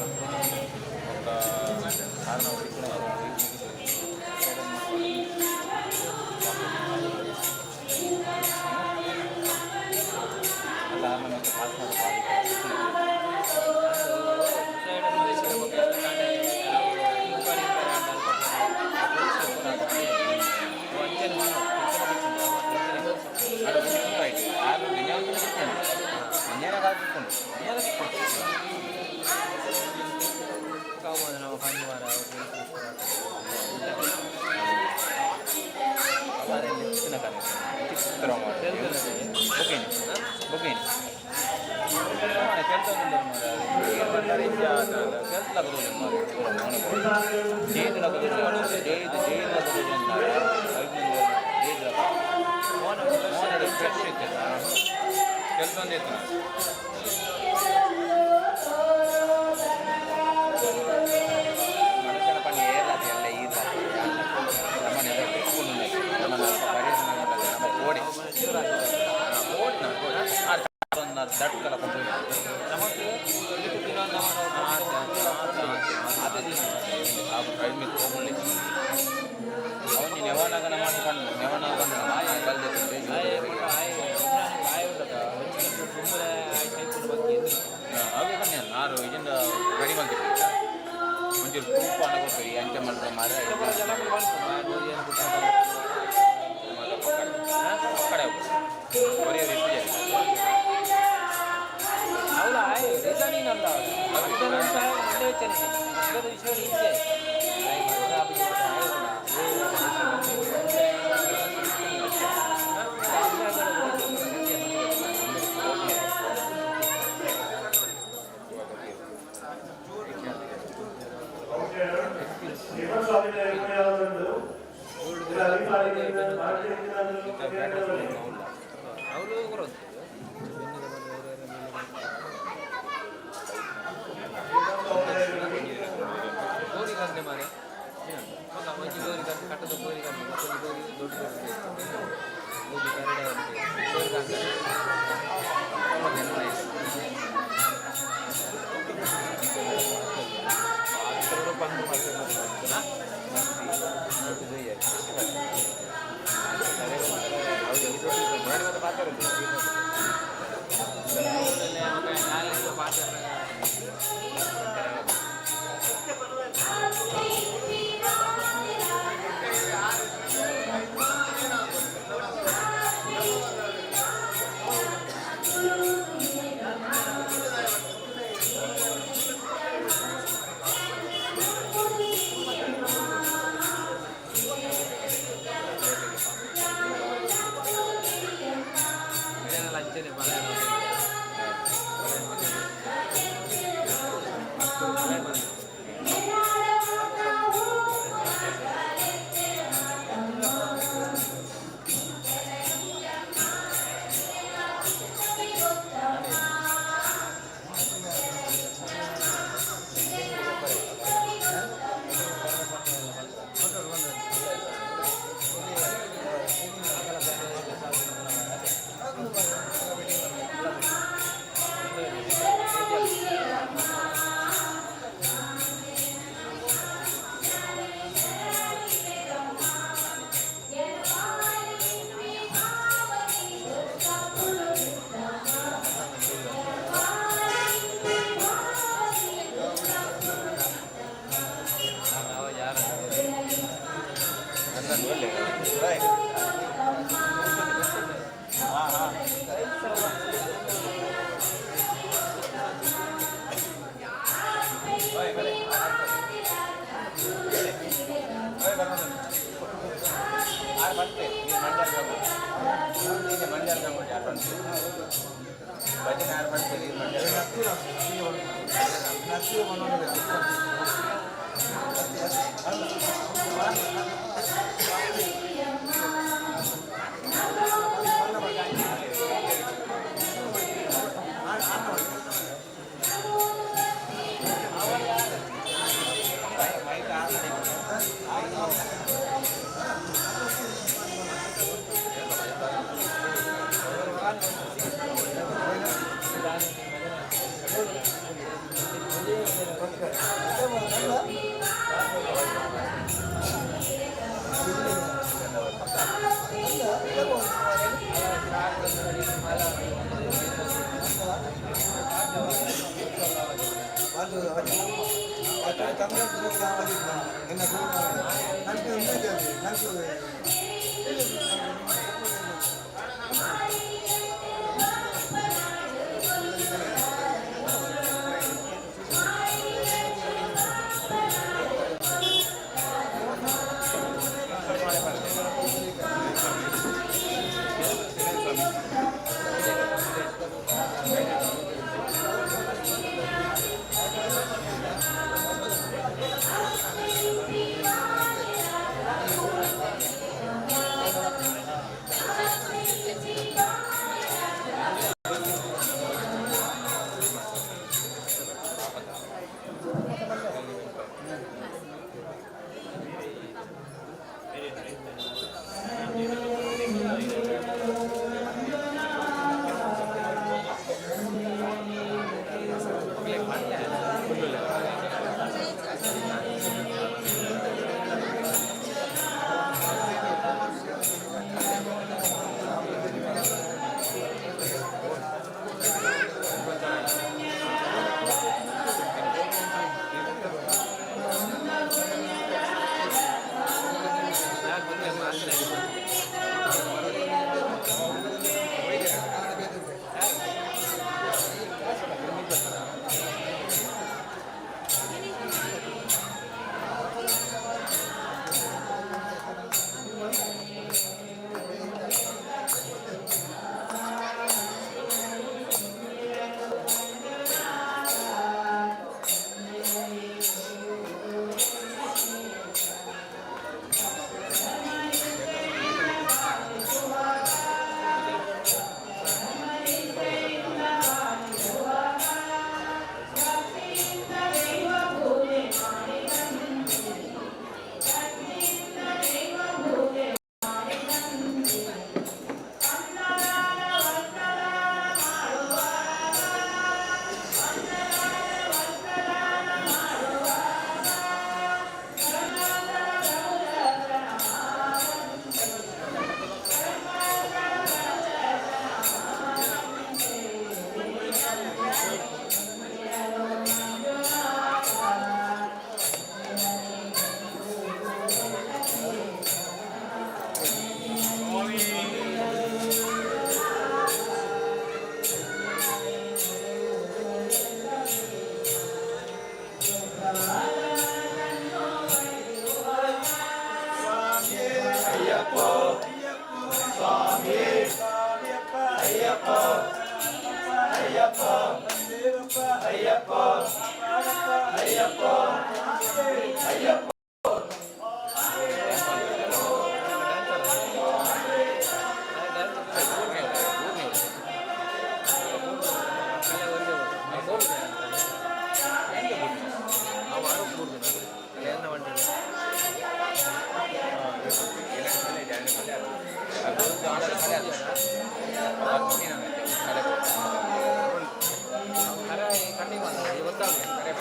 ಕರೆ ಕಣ್ಣಿಗೆ ಬಂದ ಗೊತ್ತಾಗಲಿ ಕರೆ.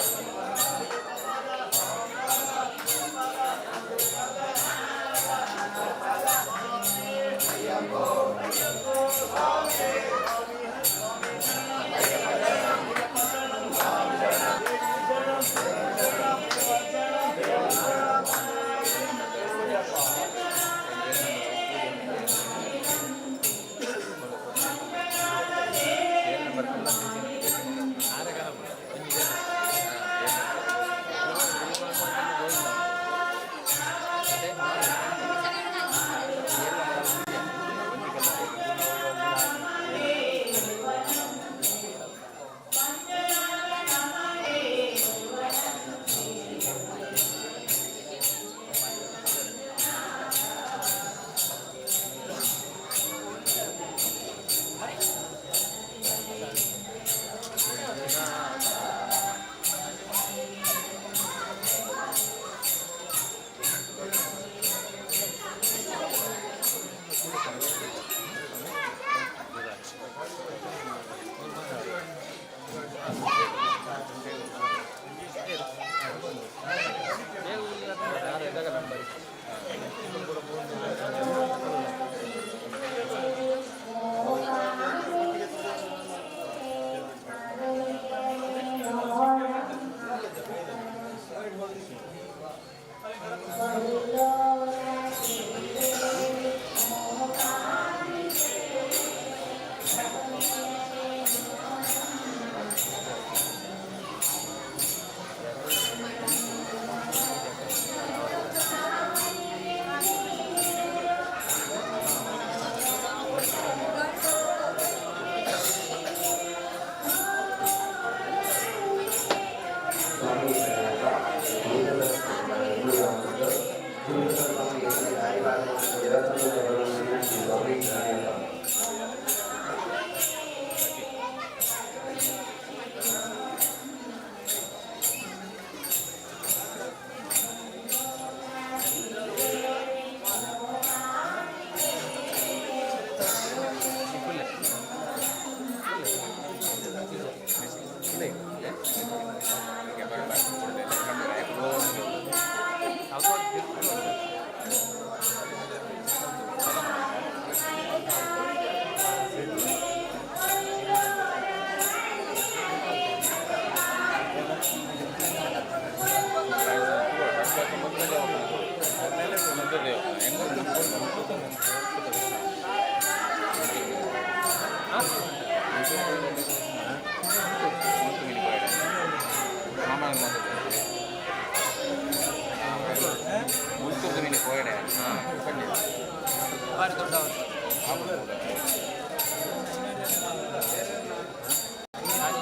ಬಾರಿ ದೊಡ್ಡ.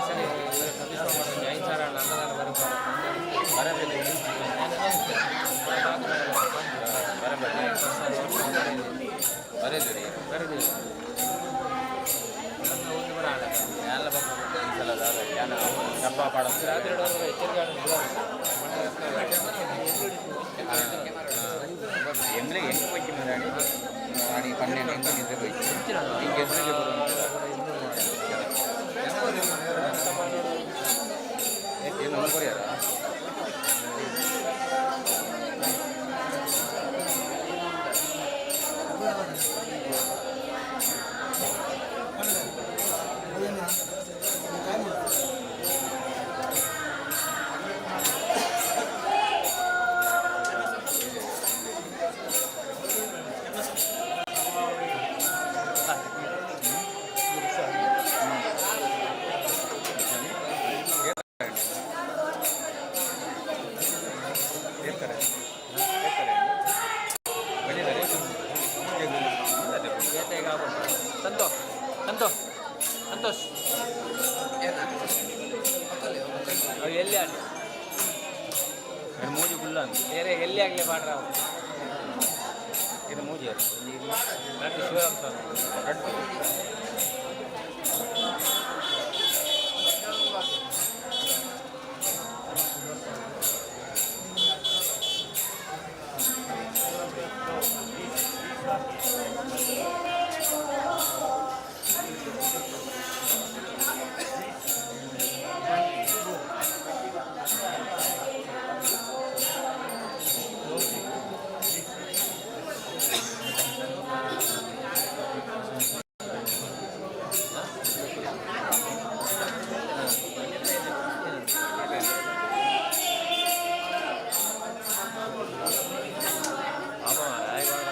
ಸರಿ, ಸತೀಶ್ 5,000 ಅನ್ನದಾನ. ಬರಬೇಕು. ಬರೆದಿರಿ. ಬರದಿಲ್ಲ ಒಂದು ಬರ. ಎಲ್ಲ ಈ ಸಲ ಯಾನ ಡಬ್ಬ ಪಾಡ. ರಾತ್ರಿ ಎಚ್ಚರಿಕೆ. ಎಂಗ್ಲೆ ಹೆಂಗ್ ಹೋಯ್ತು ರಾಣಿ ರಾಣಿ 12 ಹೆಂಗ್ ನಿದ್ರೆ ಹೋಯ್ತು ಹಿಂಗೆ ಎದುರಿಗೆ. ಏನು ಕೊರಿಯಾರ? ಏರ್ತಾರೆ ಏರ್ತಾರೆ ಬಂದಿದ್ದಾರೆ. ಸಂತೋಷ್, ಸಂತೋಷ್, ಸಂತೋಷ್. ಅವು ಎಲ್ಲಿ ಆಗಲಿ. ಮೂಜಿ ಗುಲ್ಲ ಅಂತ. ಬೇರೆ ಎಲ್ಲಿ ಆಗಲಿ ಮಾಡ್ರ ಅವು. ಇದು ಮೂಜಿ ಅದು. ನಟ್ಟು ಶಿವರಾಮ್ ಸ್ವಾಮಿ. ರಡ್ಡು.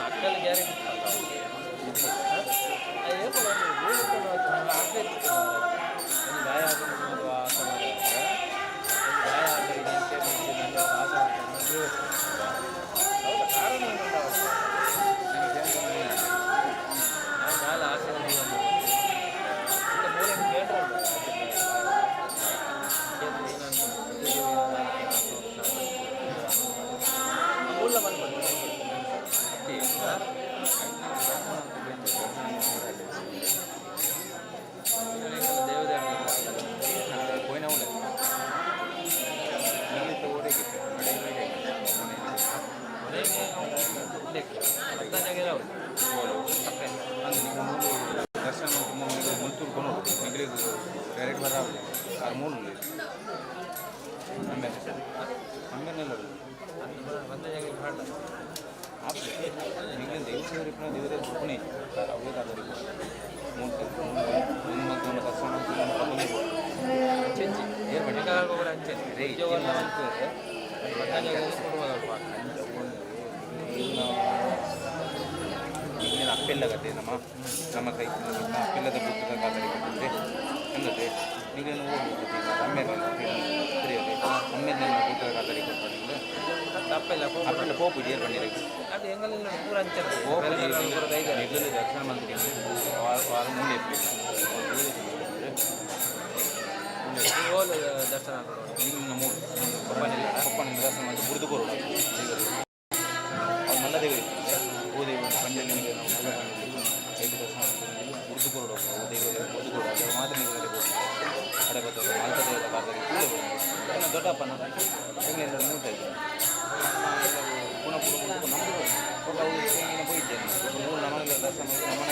ಅಕ್ಕಲ್ಲಿ ಗ್ಯಾರಂಟಿ. ಗಾಯ ಆದ ಆಸ, ಗಾಯ ಆದ ಕಾರಣ. ನಾನು ಆಸೆ ಮೂಲೆ ಕೇಂದ್ರ. ಮೂಲ ಬಂದ್ಬಿಟ್ಟು. ದೇವದೇ. పోయిన ದರ್ಶನ ಮುಲ್ತೂರು ಕೊನೋಡು ಮಿಗ್ಲಿಗ್ ಡೈರೆಕ್ಟ್ ಬರ ಆರು ಮೂರು ಆಮೇಲೆ ಆಮೇಲೆ ಮಿಗ್ಲಿನ ದೇವರ ದೇವರ ಪುಣೆ ಅವೇ ಕಾದರಿ ಮೂರು ಮೂರು ದರ್ಶನ. ಅಂಚೆಂಚಿ. ಏರ್ ಬನ್ನಿ. ಅಂಚೆ. ರೇ. ಈಗಿನ ಅಪ್ಪೆಲ್ಲಗತ್ತೆ ನಮ್ಮ ನಮ್ಮ ಕೈ ಅಪ್ಪೆಲ್ಲದ ಬುದ್ಧದ ಕಾದರಿ ಕೊಟ್ಟಿದ್ದೆ ಅಂದದೆ ಈಗೇನು ಹೋಗ್ಬೇಕು ಅಮ್ಮೇಲೆ ಸರಿಯದೆ ಅಮ್ಮೇಲೆ ನಮ್ಮ ಬುದ್ಧದ ಕಾದರಿ ಕೊಟ್ಟಿಲ್ಲ. ತಪ್ಪೆಲ್ಲ. ಅಪ್ಪೆಲ್ಲ ಪೋಪು ಏರ್ ಬನ್ನಿ. ಅದು ಎಂಗಲ್ಲ ಪೂರ ಅಂಚೆ. ಪೋಪು ನಿಗಲು ದರ್ಶನ ಮಂತ್ರಿ ವಾರ ಮೂಲೆ. ಓಲು ದರ್ಶನ. ನಿಮ್ಮ ಮೂರು ಪಪ್ಪನಿಲ್ಲ ಪಪ್ಪನ ದರ್ಶನ ಮಾಡಿ ಬುಡ್ದು ಕೊರೋಣ. ಅವ್ರು ಮಲ್ಲ ದೇವರು ಓದೇವು ಪಂಜಲ್ಲಿ ನಾವು ಮಲ್ಲ ಪಂಜಲ್ಲಿ ಐದು ದರ್ಶನ ಬುಡ್ದು ಕೊರೋಡ ದೇವರು ಬುಡ್ದು ಕೊರೋಡ ಅದು ಮಾತ್ರ ನೀವು ಅಡೆ ಬರ್ತದೆ ಮಲ್ತ ದೇವರ ಕಾದರೆ ಕೂಡಲೇ ಇನ್ನು ದೊಡ್ಡಪ್ಪನ ಹೆಂಗೆ ಮೂಟ ಇದೆ ಪುನಃ ಪುನಃ ನಮ್ಮದು ಕೊಟ್ಟ ಅವ್ರು ಹೆಂಗಿನ ಪೋಯಿದ್ದೇನೆ ಮೂರು ನಮನೆಲ್ಲ ದರ್ಶನ ನಮನ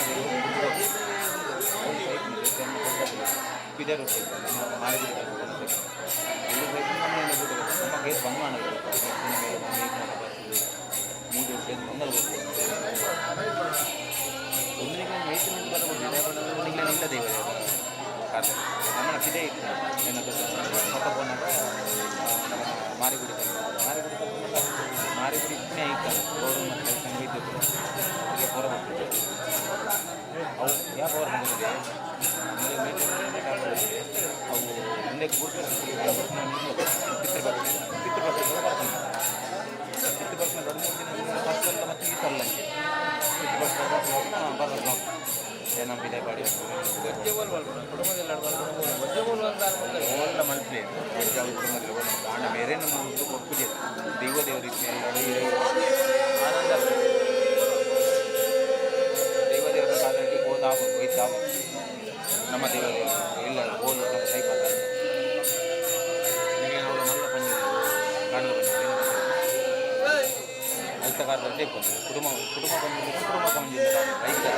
ಪಿದರ್ ಮಾರಿಬಿಡ್ತಾರೆ ಎಲ್ಲಿ ಸೈಕ್ ನಮ್ಮನೆಲ್ಲ ನಮ್ಮ ಗೇಟ್ ಬಂದ್ ಮಾಡೋದು ಮೂಜು ವರ್ಷ ಮಂಗಲ ಒಂದು ಮೈಸೂರು ಬರಬಹುದು ಇಲ್ಲ ದೇವರೇ ಕಾರ್ ನಮ್ಮನ ಪಿದೆ ಇತ್ತು ನನ್ನ ದೊಡ್ಡ ಪಕ್ಕ ಪೋನಾಗ ನಮ್ಮ ಮಾರಿಗುಡಿ ಮಾರಿಗುಡಿ ಮಾರಿಗುಡಿ ಇತ್ತನೇ ಇತ್ತಲ್ಲ ರೋಡು ಮತ್ತು ಸಂಗ ಇದ್ದದ್ದು ಈಗ ಹೊರ ಬರ್ತದೆ. ಅವು ಯಾವ ಪವರ್ ಬಂದಿದೆ ಅವು ಮುಂದೆ ಪಿತೃಪಕ್ಷ ಪಿತೃಪಕ್ಷ ಬರ್ತಾನೆ. ಪಿತೃಪಕ್ಷ 13 ದಿನ ಫಸ್ಟ್ ಅಲ್ಲ ಮತ್ತು ಈ ಸಲ ಅಂತೆ ಪಿತೃಪಕ್ಷ. ಬರ್ರ ಬ್ಲಾಗ್ ಏನ ಪಿದಾಯಿ ಪಾಡಿ. ಒಂಜೆ ಬೋಲ್ ಮಲ್ಪುನ ಕುಟುಂಬದಲ್ಲಿ ಒಂಜೆ ಬೋಲ್ ಅಂತ. ಓಲ್ಲ ಮಲ್ಪಲೆ ಜಾಗ ಕುಟುಂಬದಲ್ಲಿ ಓಲ್ಲ ಆಂಡ ಮೇರೆ ನಮ್ಮ ಮುದ್ದು ಕೊಪ್ಪುಜೆ ದೈವ ದೇವರು ಇತ್ತು ಆನಂದ. ದೈವ ದೇವರ ಕಾಲಕ್ಕೆ ಹೋದ ಹೋಯ್ತಾ ನಮ್ಮ ದೈವ ದೇವರು ಇಲ್ಲ ಹೋದ ನಮ್ಮ ಸೈಪ ನಿಮಗೆ ನಾವು ಮಲ್ಲ ಪಂಜ ಕಾಣಲು ಪಂಜ ಅಲ್ತ ಕಾಲದಲ್ಲಿ ಕುಟುಂಬ ಕುಟುಂಬ ಪಂಜ ಕುಟುಂಬ ಪಂಜ ಐದು.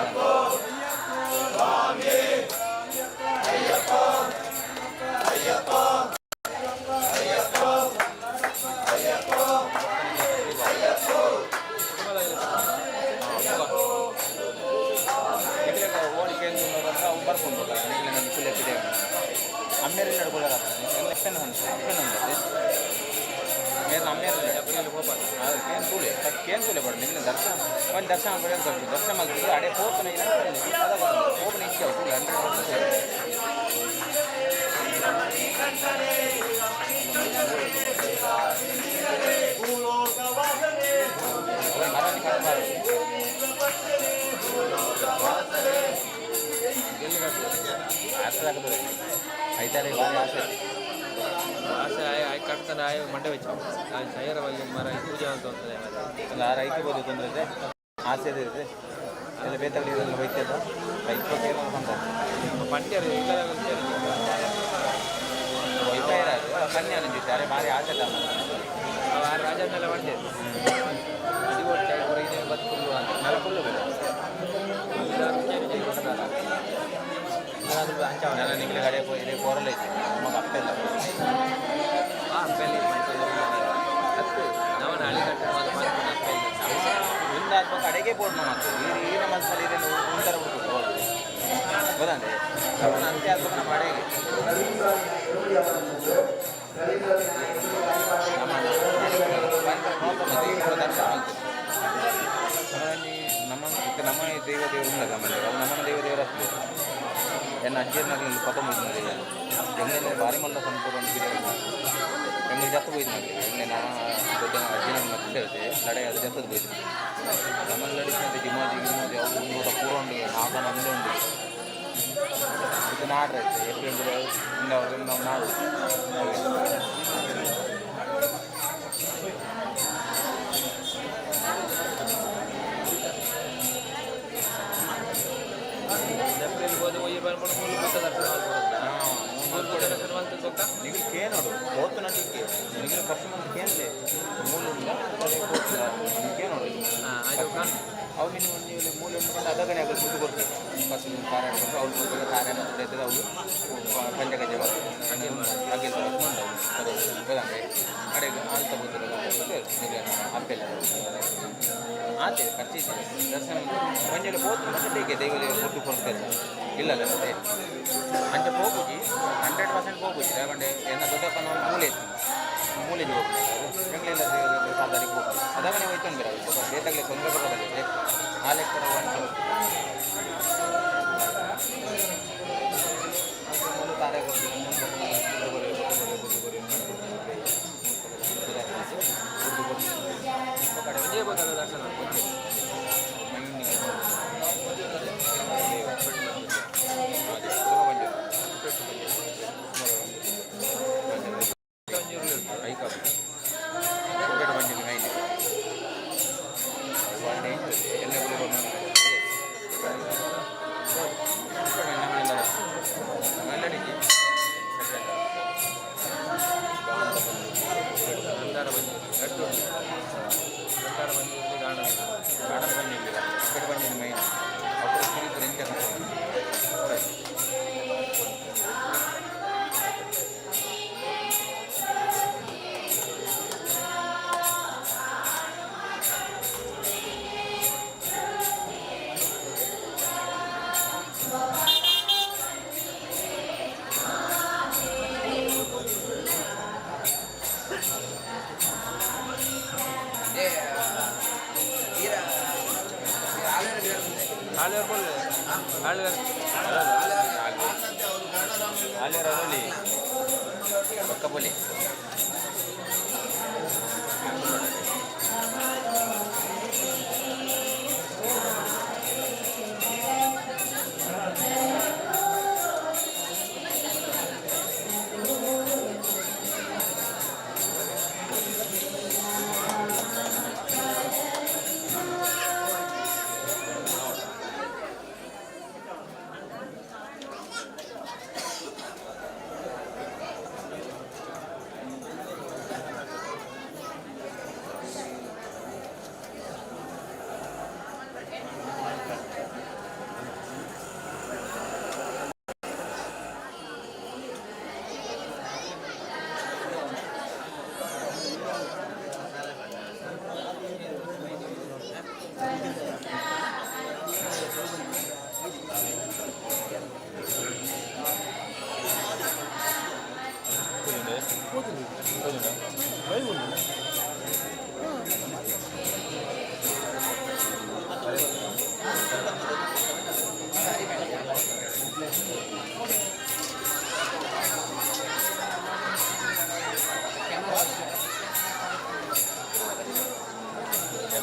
ಅವು ಬರ್ಕೊಂಡು ನಿಗ್ಲೆ ನನ್ನ ಕುಲೆ ಪಿದೆ ಅಮ್ಮೇರೆ ನಡ್ಕೊಳ್ಳಾರ ಅಪ್ಪನ ಉಂಟು ಅಪ್ಪನ ಉಂಟು ಮೇರೆ ಅಮ್ಮೇರೆ ಕೇನ್ ತೂಲೆ ಕೇನ್ ತೂಲೆ ಬಡ ನಿಗ್ಲೆ ದರ್ಶನ ಒಂದು ದರ್ಶನ ಬಡ ದರ್ಶನ ಮಲ್ತಿದ್ರು ಅಡೆ ಪೋಪನ ಇಲ್ಲ ಪೋಪನ ಇಚ್ಛೆ ತೂಲೆ 100%. ಮರನಿ ಕಟ್ಬಾರ್ದು. ಆಸೆ ಆಗ್ತದೆ ಐತಾರೆ ಭಾರಿ ಆಸೆ. ಆಸೆ ಆಯ್ ಆಯ್ ಕಟ್ತಾನೆ ಆಯ್ ಮಂಡೆ ವೆಚ್ಚ ಸೈಯರ ವಲ್ಲಿ ಮರ ಪೂಜೆ ಅಂತ ಹೋಗ್ತದೆ. ಅಲ್ಲ, ಆ ರೈತ ಬೋದು ತೊಂದರೆ ಇದೆ ಆಸೆ ಇದೆ ಎಲ್ಲ ಬೇತಗಡಿ ಎಲ್ಲ ಬೈತದ ರೈತ ಅಂತ. ಪಂಟ್ಯರು ಇಲ್ಲ. ವೈಫೈ ಕನ್ಯಾ ಜೊತೆ ಅರೆ ಭಾರಿ ಆಸೆ ತಮ್ಮ. ಆ ರಾಜನ್ನೆಲ್ಲ ಮಂಡೆ ಅದು ಒಟ್ಟೆ ಹೊರಗೆ ಬದುಕುಲ್ಲು ಅಂತ. ನಲಕುಲ್ಲು ಬೇಡ. ನನ್ನ ನಿಗ್ಲೆ ಕಡೆ ಇದೆ ಕೋರಲ್ ಐತೆ ನಮಗೆ ಅಪ್ಪೆಲ್ಲ. ಅಪ್ಪೆಲ್ಲಿ ಹತ್ತು ನಾವು ನಾಳೆ ಕಟ್ಟ ಅಪ್ಪೆಲ್ಲಿ. ಮುಂದಾದ ಕಡೆಗೆ ಬೋರ್ಡ್ ನಮ್ಮ ಈ ಈನ ಮನಸ್ಸಲ್ಲಿ ಇದನ್ನು ಉಂಟರ ಹುಡುಕುದು ಗೊತ್ತಂದ್ರೆ ಅವನ ಅಂತ್ಯ ಆಗ್ಬೇಕು ನಮ್ಮ ಕಡೆಗೆ ನಮ್ಮ ನಮ್ಮ ಇತ್ತೆ ನಮ್ಮ ದೈವ ದೇವರು ಉಂಡಲ್ಲ ನಮ್ಮಲ್ಲಿ ಅವು ನಮ್ಮನ ದೈವ ದೇವರು ಹತ್ತಿದೆ. ಎನ್ನ ಅಜ್ಜಿಯರ್ನಾಗಲಿ ಪತ್ತೊಂಬತ್ತು ಎಂಗಳೆಲ್ಲ ಭಾರಿ ಮಲ್ಲ ಸಂಪೂರ್ಣ ಒಂದು ಎಂಗಳು ಜತ್ತು ಹೋಯ್ತು ನಮಗೆ ಎಂಗ್ಲೆ ನಾ ದೊಡ್ಡ ಅಜ್ಜಿನ ಮತ್ತೆ ಹೇಳ್ತೆ ಲಡಾಯಿ ಅದು ಜತ್ತದ ಹೋಯ್ತು. ನಮ್ಮಲ್ಲಿ ನಡೀತದೆ ಜಿಮಾಜಿ ಗಿಮಾಜಿ ಅವು ಒಂದು ಪೂರ ಉಂಡು ನಾಲ್ಕು ನಮ್ಮದೇ ಉಂಡು. ಇದು ನಾಡ್ರ ಆಯ್ತು ಏಪ್ರಿಲ್ ಇಂದ ನಾವು ನಾಡು. ಏಪ್ರಿಲ್ ಹೋದ ಒಯ್ಯಿ ಬರ್ಕೊಂಡು ಮೂಲು ಬುದ್ಧ ದರ್ಶನ ಮೂಲು ಬುದ್ಧ ದರ್ಶನ ಅಂತ ಗೊತ್ತಾ? ನಿಗಲು ಕೇನೋಡು ಹೋತು ನಟಿಕ್ಕೆ ನಿಗಲು ಖರ್ಚು ಮಂದಿ ಕೇನ್ಲೆ ಮೂಲು ಉಂಡ ಕೇನೋಡು. ಹಾಂ, ಅದು ಕಾಣ್. ಅವ್ರು ನಿನ್ನ ಒಂದು ಇಲ್ಲಿ ಮೂಲೆ ಉಂಟು ಅದಗಣೆ ಆಗಲು ದುಡ್ಡು ಕೊಡ್ತೀವಿ ಫಸ್ಟ್ ನಿಮ್ಮ ಕಾರ ಹಿಡ್ಕೊಂಡು ಅವ್ರು ಕೊಡ್ತಾರೆ ಕಾರ ಇರ್ತದೆ ಅವರು ಪಂಚಗಜ್ಜೆ ಅಗಿಲ್ ಉಂಟು ಗೊತ್ತಂದ್ರೆ ಕಡೆಗೆ ಆಲ್ತ ಗೊತ್ತಿರಲ್ಲ ಅಪ್ಪೆಲ್ಲ ಆತೆ ಖರ್ಚಿದೆ ದರ್ಶನ ಒಂಜೆಲ್ಲ ಪೋತು ಮತ್ತೆ ಟೀಕೆ ದೈವ ದೇವ ದುಡ್ಡು ಕೊಡ್ತಾರೆ ಇಲ್ಲ ಅಲ್ಲ ಅದೇ ಅಂಚ ಪೋಪುಜಿ 100% ಪೋಪುಜಿ ಯಾಕಂದ್ರೆ ಎನ್ನ ದೊಡ್ಡಪ್ಪನ ಮೂಲೆ ಇತ್ತು ಮೂಲೆಗೆ ಹೋಗ್ಬೇಕು ಎಂಗ್ಲೆಲ್ಲ ಸಾಧಾರಿಗೆ ಹೋಗ್ಬೇಕು ಅದಾಗನೇ ಹೋಯ್ತು ಬೇರೆ ಬೇತಾಗಲೇ ತೊಂದರೆ ಬರೋದಿಲ್ಲ ಆ ಲೆಕ್ಕ ಮೂಲು ತಾರೆ ಕೊಡ್ತೀವಿ ಮೂಲು ಒಂಜೇ ಗೊತ್ತದ ದರ್ಶನ. ಗಂಧಾರ ಬಂಜಿ ಗಟ್ಟು ಗಂಧಾರ ಬಂಜಿ ಗಾಣ. ಮೈನ್ ಆಳ್ವಾರ್ ಕೊಲ್ಲೆ ಆಳ್ವಾರ್. ಆಲ್ವೇರಲ್ಲಿ ಪಕ್ಕಪೊಲಿ.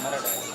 ಮರಡ.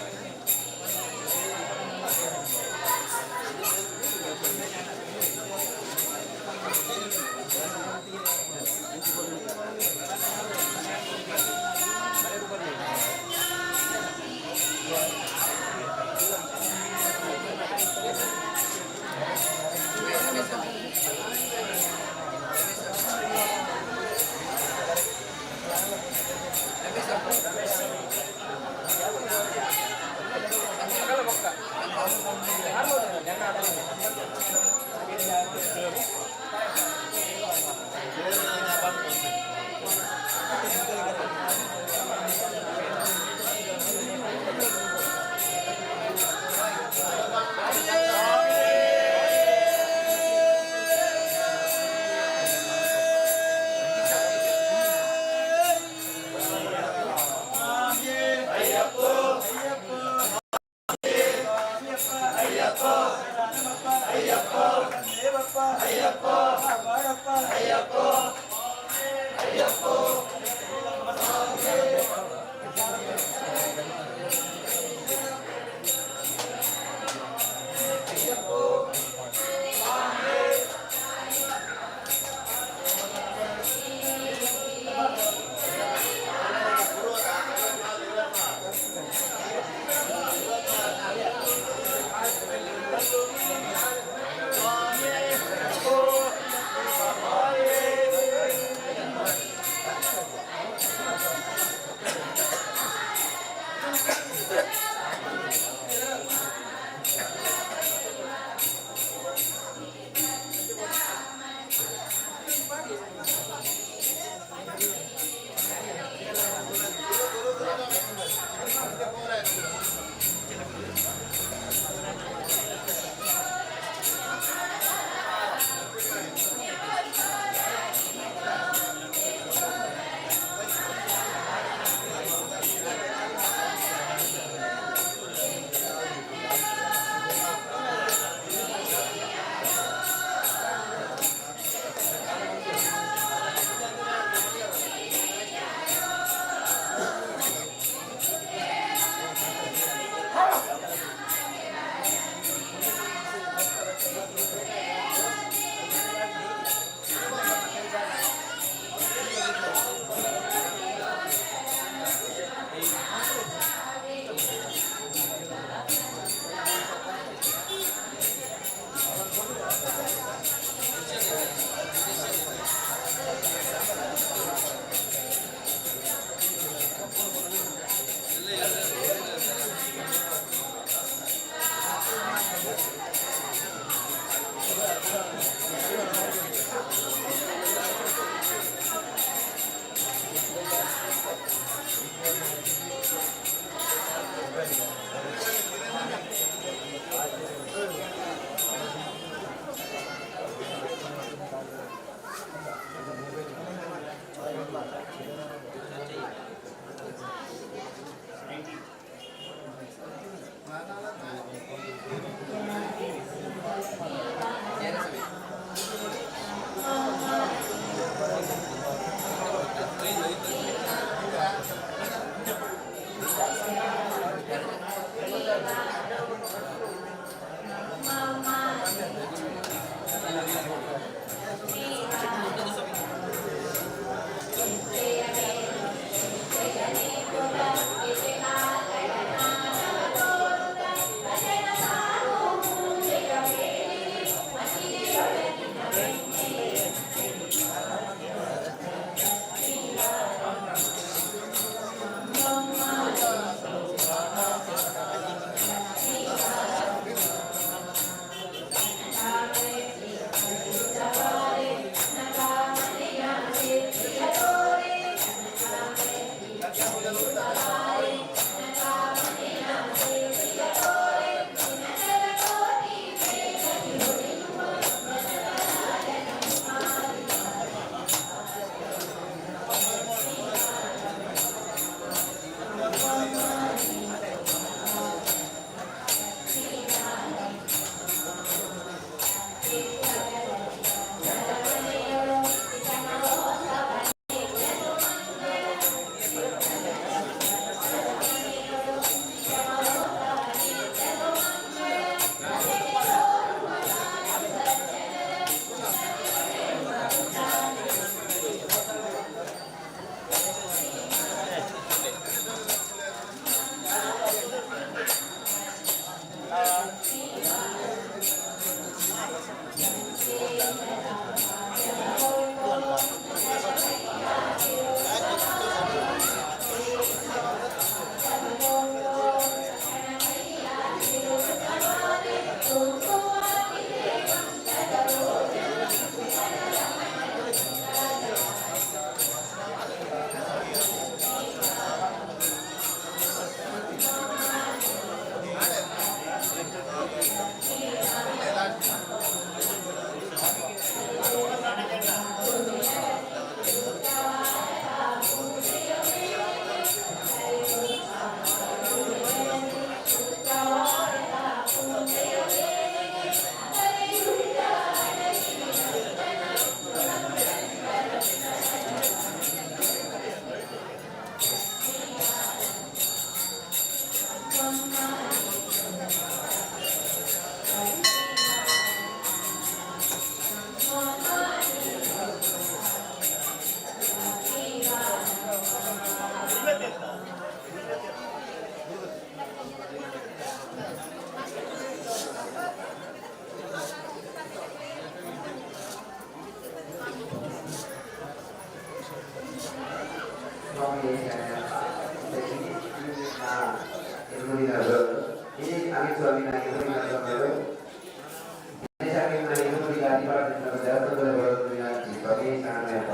ಸ್ವಾಮಿ ಇರುಮುಡಿನವರು ಇನಿ ಅಮಿತ್ ಸ್ವಾಮಿನ ಇರುಮುಡಿನವರು ದಿನೇಶ್ ಇರುಮುಡಿಗೆ ಅಧಿಪಾಠ ದೇವಸ್ಥಾನದ ಸ್ವಾಮಿ ಶರಣಯ್ಯಪ್ಪ.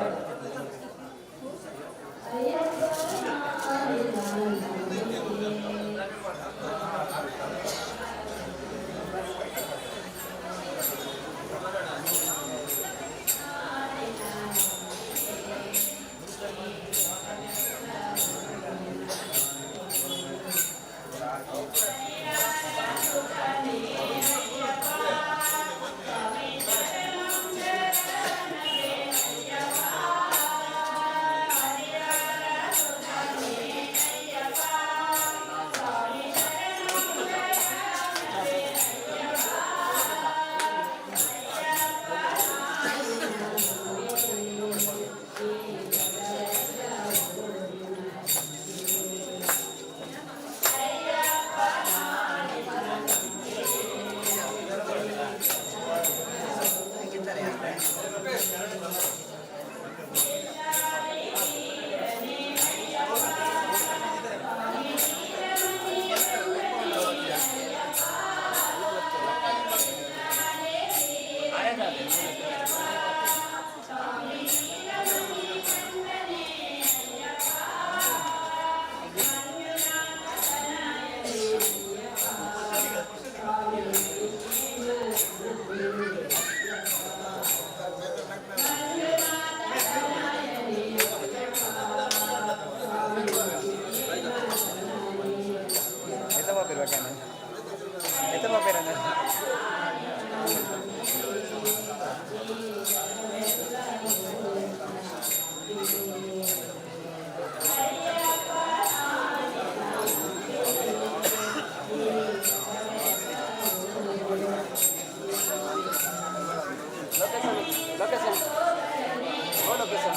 ಎತ್ತ ಪಾಪಿರ್ಬೇಕೇನು ಎತ್ತ ಪಾಪಿರಣ್ಣ. Location, location, oh location.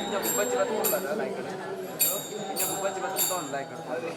ಇಂಜ ಗುಬ್ಬಚ್ಚಿ ಬತ್ಕೊಂಡಲ್ಲ ಈ ಕಡೆ. ಇಂಜ ಗುಬ್ಬಚ್ಚಿ ಬತ್ಕೊಂಡ ಈ ಕಡೆ.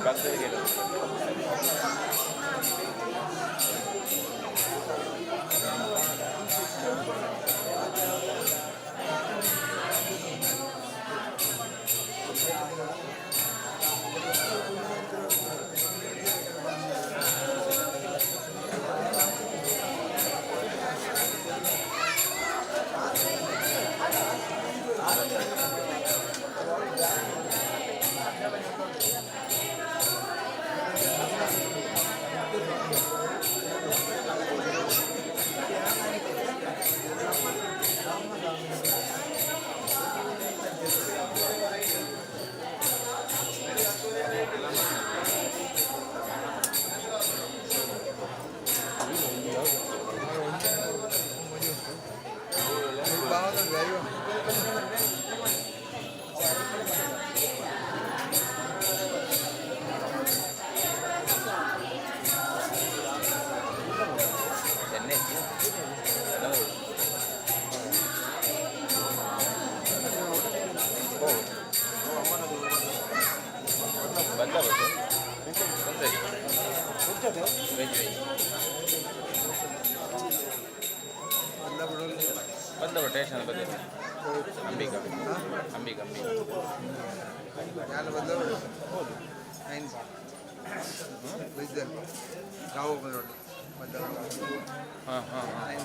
ಭಕ್ತರಿಗೆ. ಟೇಷನ್ ಬದಿಲ್ಲ. ಅಂಬಿಕಾ ಅಂಬಿಕಾ ಅಂಬಿಕಾ. ಯಾನ್ ಬದಲು ನೈನ್ ಬ್ರಿಡ್ಜ್ ಗಾವು ರೋಡ್. ಹಾಂ ಹಾಂ ಹಾಂ. ನೈನ್.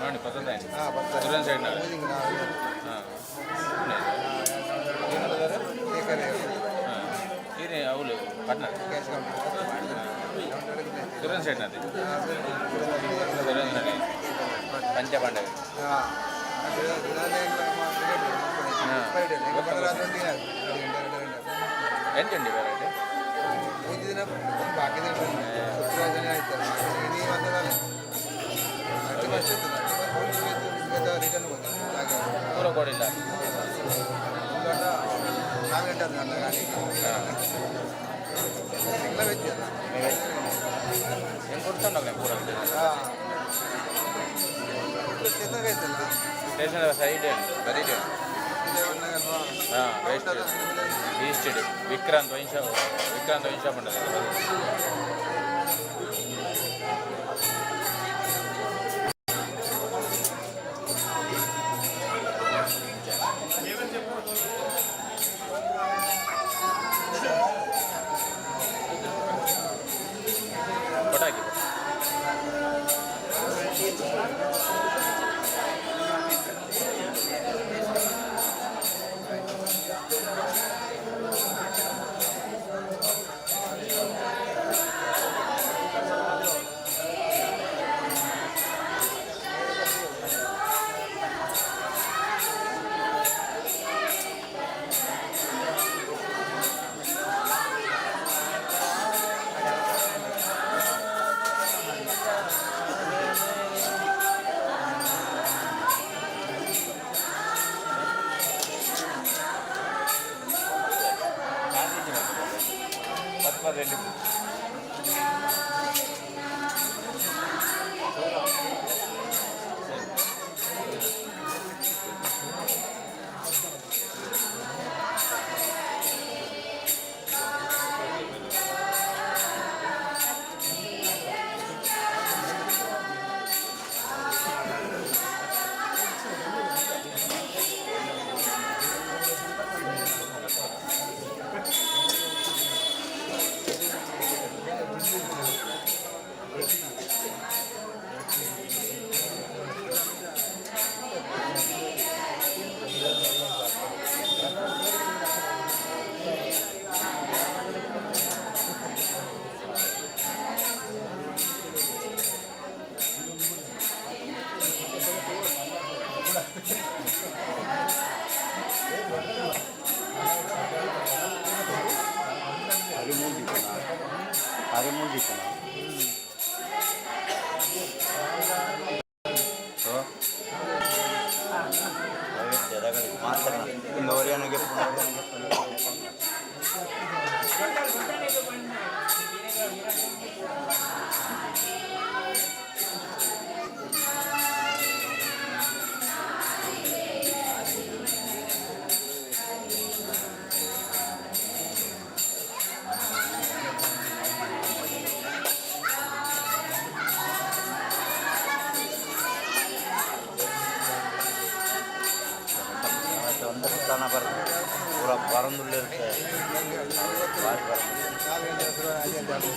ನೋಡಿ, ಪತ್ತೊಂದು. ಹಾಂ. ಸುರನ್ ಸೈಡ್. ಹಾಂ, ಹಾಂ, ಇರಿ ಅವಳು ಪಾರ್ಟ್ನರ್. Cash counter. ಸುರನ್ ಸೈಡ್ ನಾದೆ, ಸುರನ್ ಸೈಡ್ ಪಂಚಪಾಂಡವ. ಹಾಂ. ಎಂಟುಂಡಿ ವೆರೈಟಿ. ಒಂಜಿ ದಿನ ಬಾಕಿ ದಿನ ಸುತ್ತರಾಜನೇ ಆಯ್ತಲ್ಲ ಇಡೀ ಒಂದಲ್ಲ ಅಷ್ಟು ಕಷ್ಟ ಇತ್ತು. ರಿಟರ್ನ್ ಜಾಗ. ಪೂರ ಕೊಡಿಲ್ಲ. ದೊಡ್ಡ 4 ಗಂಟೆ ಆಯ್ತು ನನ್ನ ಗಾಡಿಗೆ ಎಲ್ಲ ವೆಜ್ ಅಲ್ಲ. ಹೆಂಗೆ ಕೊಡ್ತಾನೆ ಪೂರ. ಹಾಂ, ಸ್ಟೇಷನ್ಗೆ ಆಯ್ತಲ್ಲ. ಸ್ಟೇಷನ್ ಸೈಡ್ ಬರೀ. ಹಾಂ, ವೇಸ್ಟ್ ಈಸ್ಟ್ ಇಡಿ Vikrant wine shop, Vikrant wine shop ಉಂಟಲ್ಲ. ಪಟಾಕಿ. ಪತ್ತು ರೆಡಿ. ಹದಿಮೂರು. ಮಾತ್ರ ಒರಿಯನಿಗೆ. ಒಂದು ಬರ್ತದೆ, ಪೂರ ಬರಂದುಳ್ಳಿರುತ್ತೆ, ಭಾರಿ ಬರ್ತದೆ. 4 ಗಂಟೆ ಹತ್ರ 5 ಗಂಟೆ.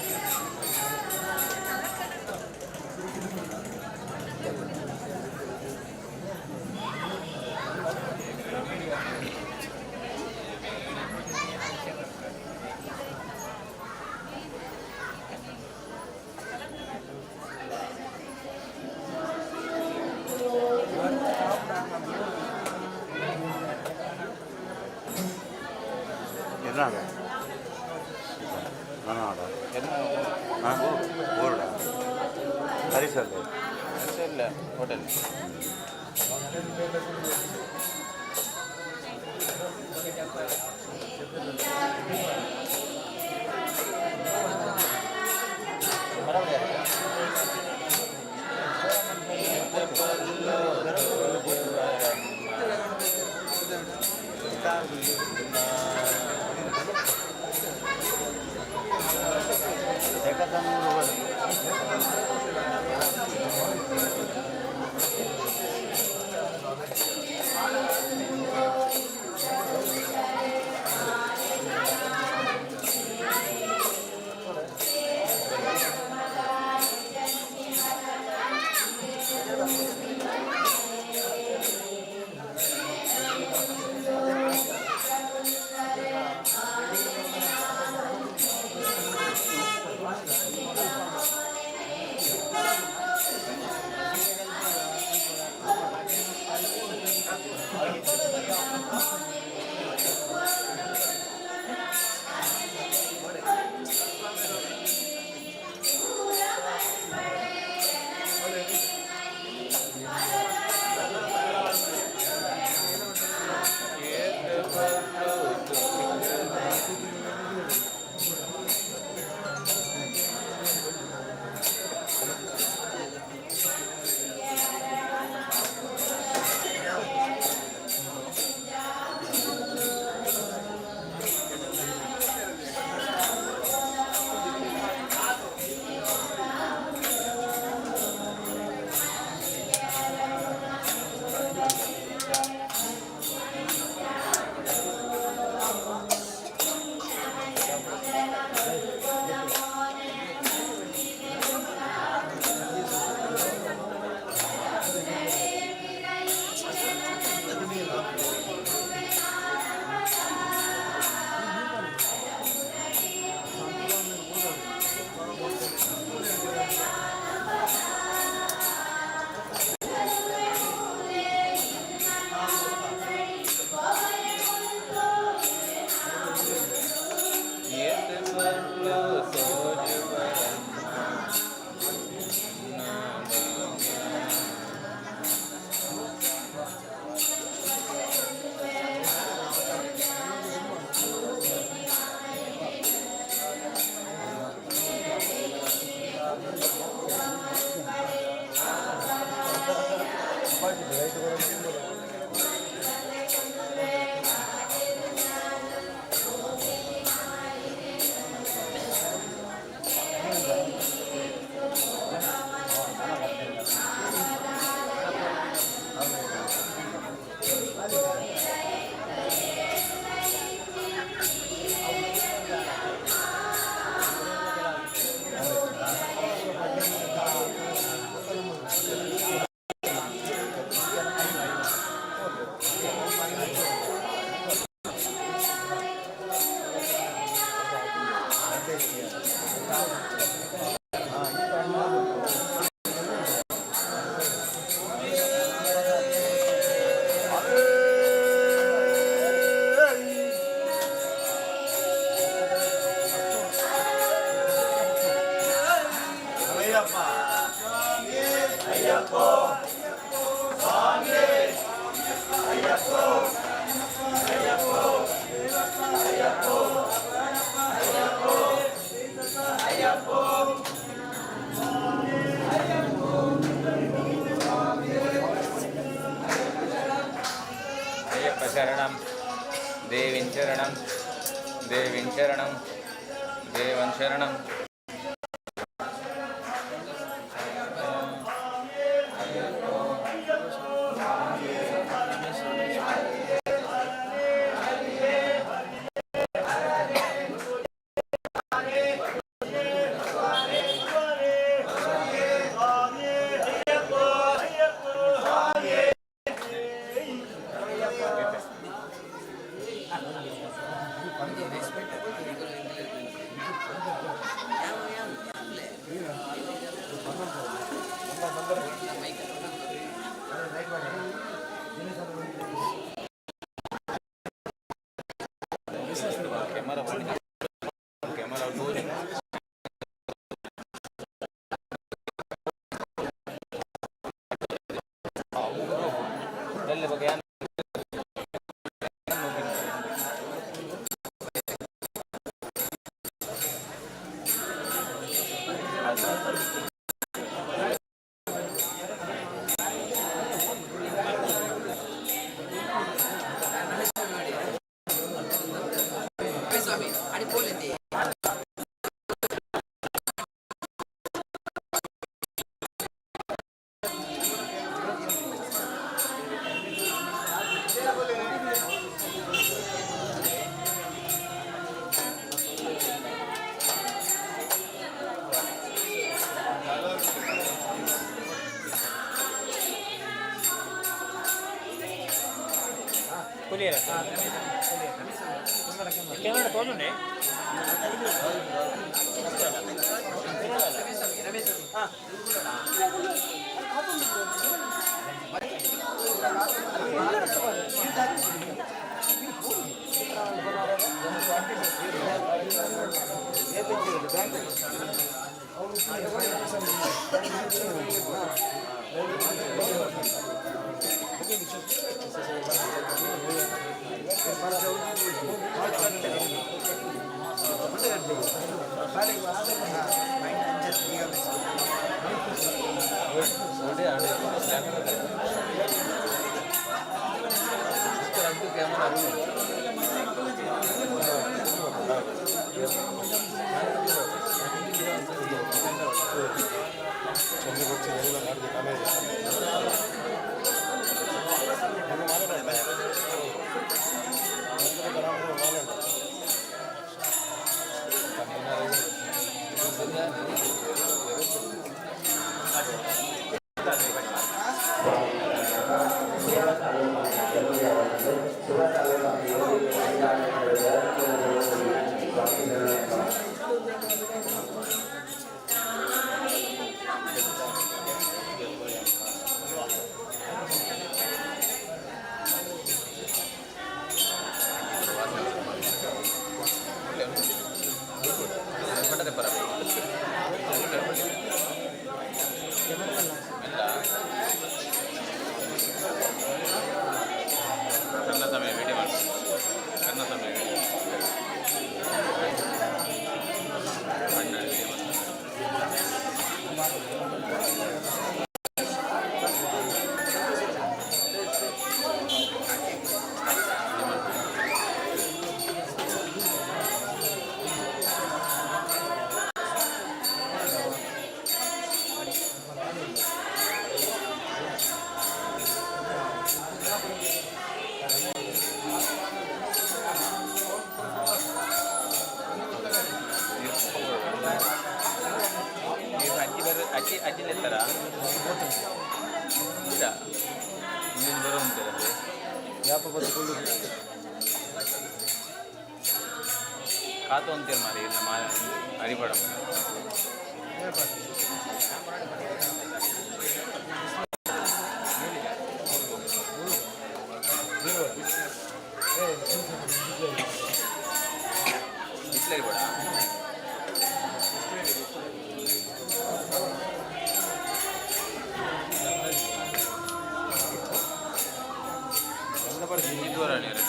ಎನ್ನಾಡ ನಾಡ ಹಾಂ ಬೋರ್ಡ ಹರಿಸಲ್ಲ. ಇಲ್ಲ, ಹೋಟೆಲ್. ನೂರು. Ayyappa శరణం, దేవిం శరణం, దేవిం శరణం, దేవం శరణం. కెమెరా, కెమెరా ಬಗ್ಗೆ. కెమెరా తోలుండే. ಪಟ್ಟದೆ ಪರ. ನೀವು ಅಜ್ಜಿ ಬರ ಅಜ್ಜಿ ಅಜ್ಜಿನ ಎತ್ತರ ಇಲ್ಲ ಇನ್ನೊಂದು ಬರೋ ಉಂಟಲ್ಲ. ಯಾಪ ಬತ್ತು ಕೊಳ್ಳು. ಕಾತು ಅಂತೀರ ಮಾರಿ ನಮ್ಮ ಅರಿಬಡ. ಬಿಸ್ಲರಿ ಬೇಡ. ಇದು ನೀರು.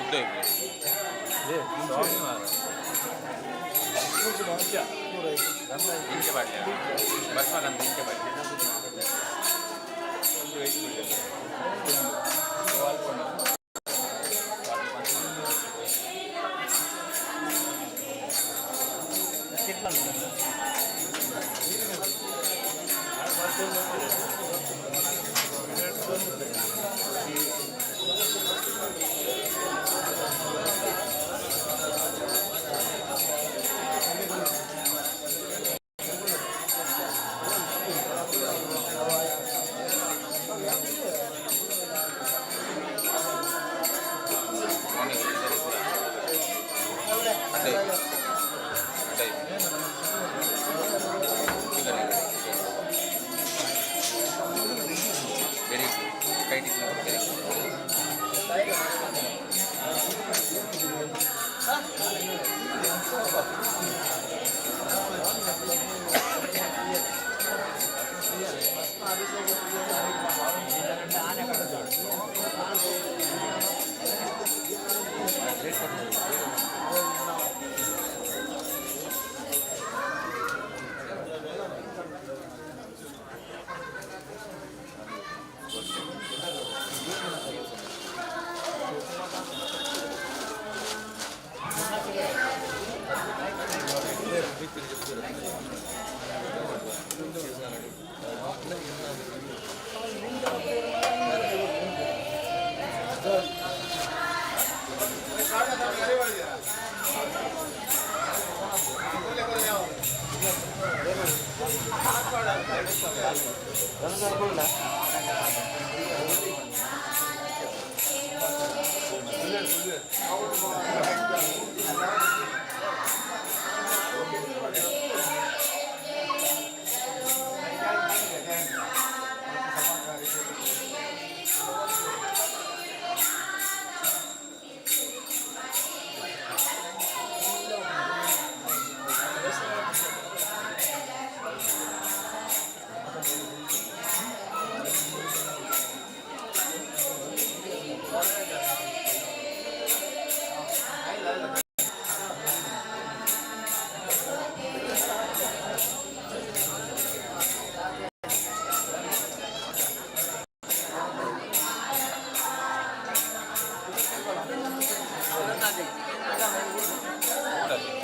ಉದ್ದ ಇದೆ. ಸ್ವಾಮಿ ಮಾರ. ಇಂಚೆ ಬಾಟ್ಲಿ ಭಸ್ಮಕಂತ ಇಂಚೆ ಬಾಟ್ಲಿ. ಅಡ್ಡ ಇದೆ. ಅಡ್ಡ ಇದೆ. ಈ ಕಡೆ, ಈ ಕಡೆ, ಈ ಕಡೆ. Very good. ಕೈ ವೆರಿ ಗುಡ್.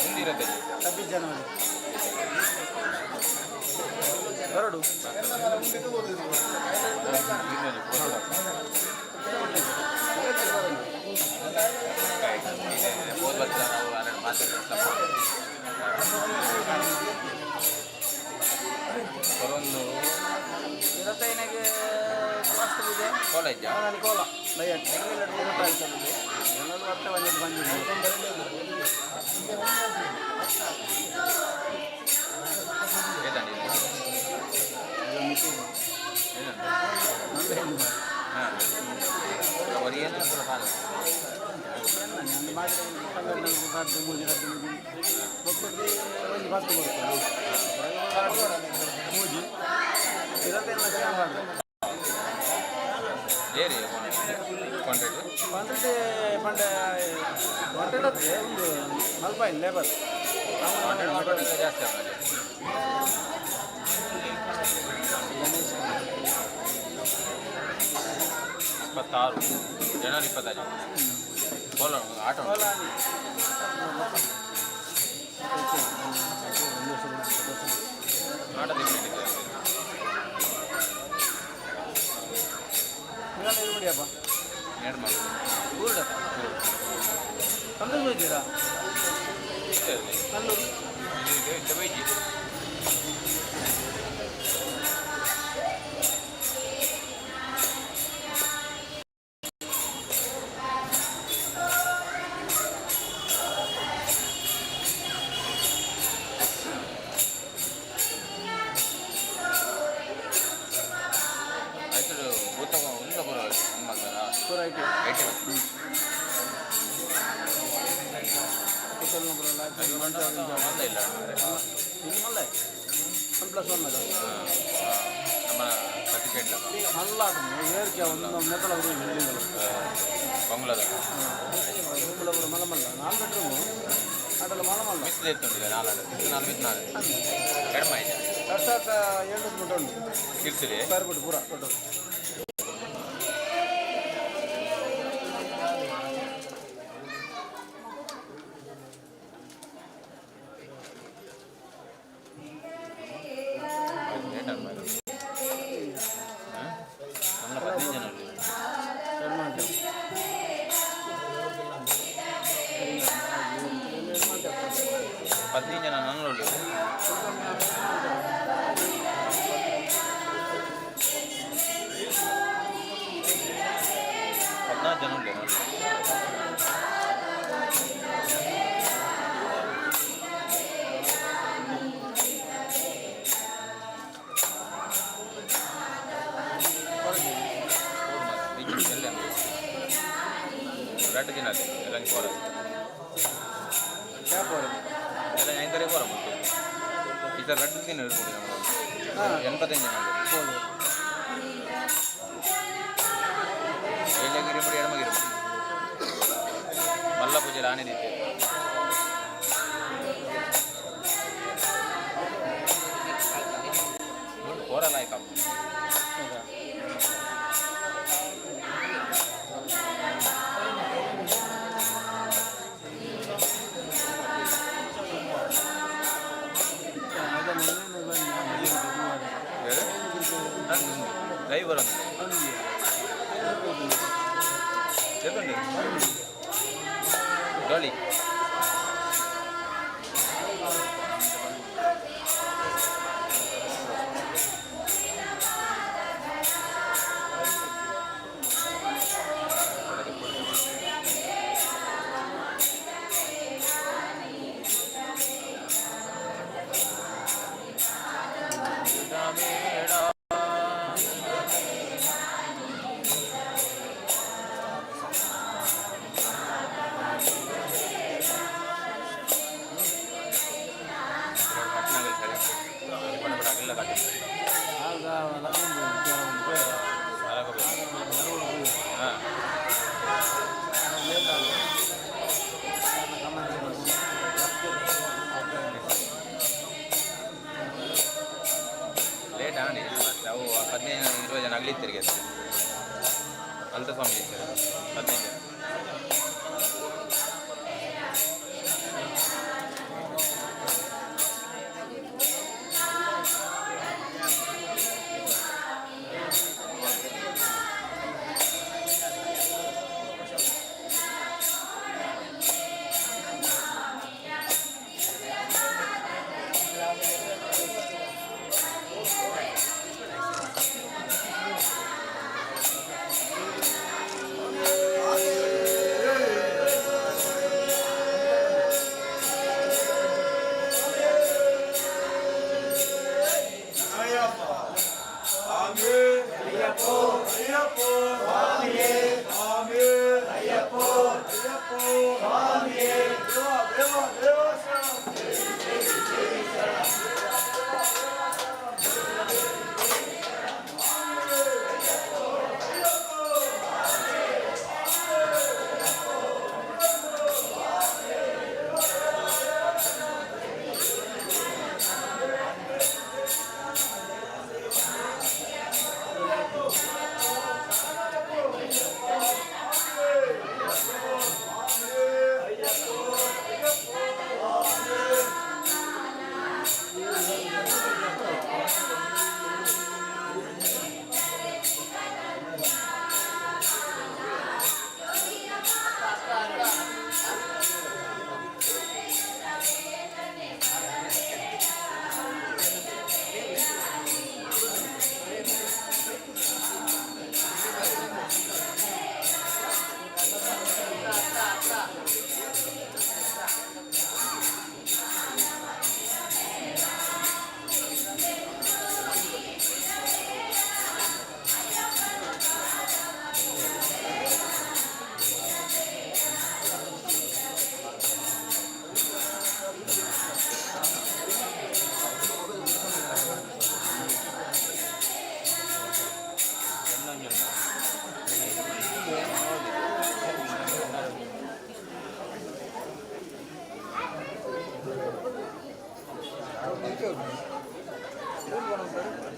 ಮುಂದಿರೋದೇ. 26 ಜನವರಿ ಬರಡು. ಹೋದ ವರ್ಷ ನಾವು ಹನ್ನೆರಡು ಮಾತಾಡ್ತೀವಿ. ಬರೊಂದು. ಇದೆ. ಕಾಲೇಜಾ? ಕೋಲ ಬಂದಿದೆ. ಏದಂడి? ಏದಂడి? ಹಾಂ, ಅವ್ರು ಏನು ಕೂಡ ಪಾಲ. ಮೂಜಿ, ರಡ್ಡು ಮೂಜಿ, ಬೊಕ್ಕೊಡ್ದು ಒಂಜಿ 10 ಕೊಡ್ತಾರೆ. ಮೂಜಿ. ಸಾವಿರ. ಏರಿ ಕಾಂಟ್ರಾಕ್ಟ್. ಕ್ವಾಂಟಿಟಿ ಪಂಡ ಕಾಂಟ್ರಾಕ್ಟ್ ಅತ್ತೆ ಒಂದು ಮಲ್ಪಾಯಿನ್ ಲೇಬರ್. ಕಾಂಟ್ರಾಕ್ಟ್ ಮಾಡ್ಕೊಂಡು ಜಾಸ್ತಿ ಆಮೇಲೆ. 26 ಜನವರಿ 26 ಬೋಲ ಆಟೋ ಉಂಟು. ಆಟೋ ತಿಂಗಳಿಗೆ. ಇರ್ಬಿಡಿಯಪ್ಪ. ಎರಡು ಮಾಡಿ. ಊರ್ಡ ತಂದೂರು ಹೋಗಿದ್ದೀರಾ? ಕಲ್ಲೂರು. ಬೈಜಿ. ಆಯ್ತು, ಭೂತ ಒಂದು ಪೂರ ಮಾಡ್ತಾರಾ? ಪೂರ IT. IT. ಮಲ್ಲ ಇಲ್ಲ. ಇನ್ನು ಮಲ್ಲ 1+1 ಅದ. ನಮ್ಮ ಸರ್ಟಿಫಿಕೇಟ್. ಮಲ್ಲ ಆಟ ಏರ್ಕೆ ಒಂದು ಮೆತ್ತಲ ಬಿಲ್ಡಿಂಗ್. ಬಂಗ್ಲಾದ. ರೂಮ್ಲ ಪೂರ ಮಲ್ಲ ಮಲ್ಲ, ನಾಲ್ ಬೆಡ್ರೂಮು ಆಟಲ್ಲ ಮಲ್ಲ ಮಲ್ಲ. ಮಿಸ್ ಇರ್ತುಂಡಿದೆ ನಾಲ್ಕು ನಾಲ್ಕು ಮಿಸ್ ನಾಲ್ಕು ಕಡಿಮೆ ಆಯ್ತು. 2700 ಮುಟ್ಟ ಉಂಟು. ಇರ್ತೀರಿ. ಸ್ಕ್ವೇರ್ ಫೀಟ್ ಪೂರ ಟೋಟಲ್. ಲೇಟ್ ಆಗ್ಬಾರ್ದು. ಹಾಂ, ನಮ್ಮನ್ನ 15 ಜನ ಅಲ್ಲಿ. ಎರಡು ಮಾಡ್ತೇವೆ. 15 ಜನ ನನ್ನೊಳ್ಳಿ. 14 ಜನ ಉಳ್ಳಿ ನನ್ನಲ್ಲಿ. ಎಲ್ಲ ಎರಡು ದಿನ ಅದೇ ಎಲ್ಲ ಪೋರ. ಕ್ಯಾಬ್ ಬರೋದು. ಎಲ್ಲ ಐದರಿಗೆ ಪೋರ ಮುಖ್ಯ. ಈ ಥರ 2 ದಿನ ಇರ್ಬೋದು ನಮ್ಗೆ. 85 ಜನ. ಹೋಗಿ. ಏಳಗಿರಿ ಮುಡಿ, ಎಡಮಗಿರಿ ಮುಡಿ. ಮಲ್ಲ ಪೂಜೆ ರಾಣಿ ರೀತಿ. ಪೋರಲ್ಲ ಆಯ್ತು. ಹೌದಾ? ಡ್ರೈವರ್ ಒಂದು చెప్పండి ಡಾಲಿ. ಹಾಂ. ಲೇಟ್ ಆಣಿ ಮತ್ತೆ ಅವು 15 20 ಜನ ಆಗಲಿ ತಿರುಗಿ ಅಲ್ತ ಸ್ವಾಮಿ ಇರ್ತಾರೆ 15 ಜನ. ಶ್ರೀ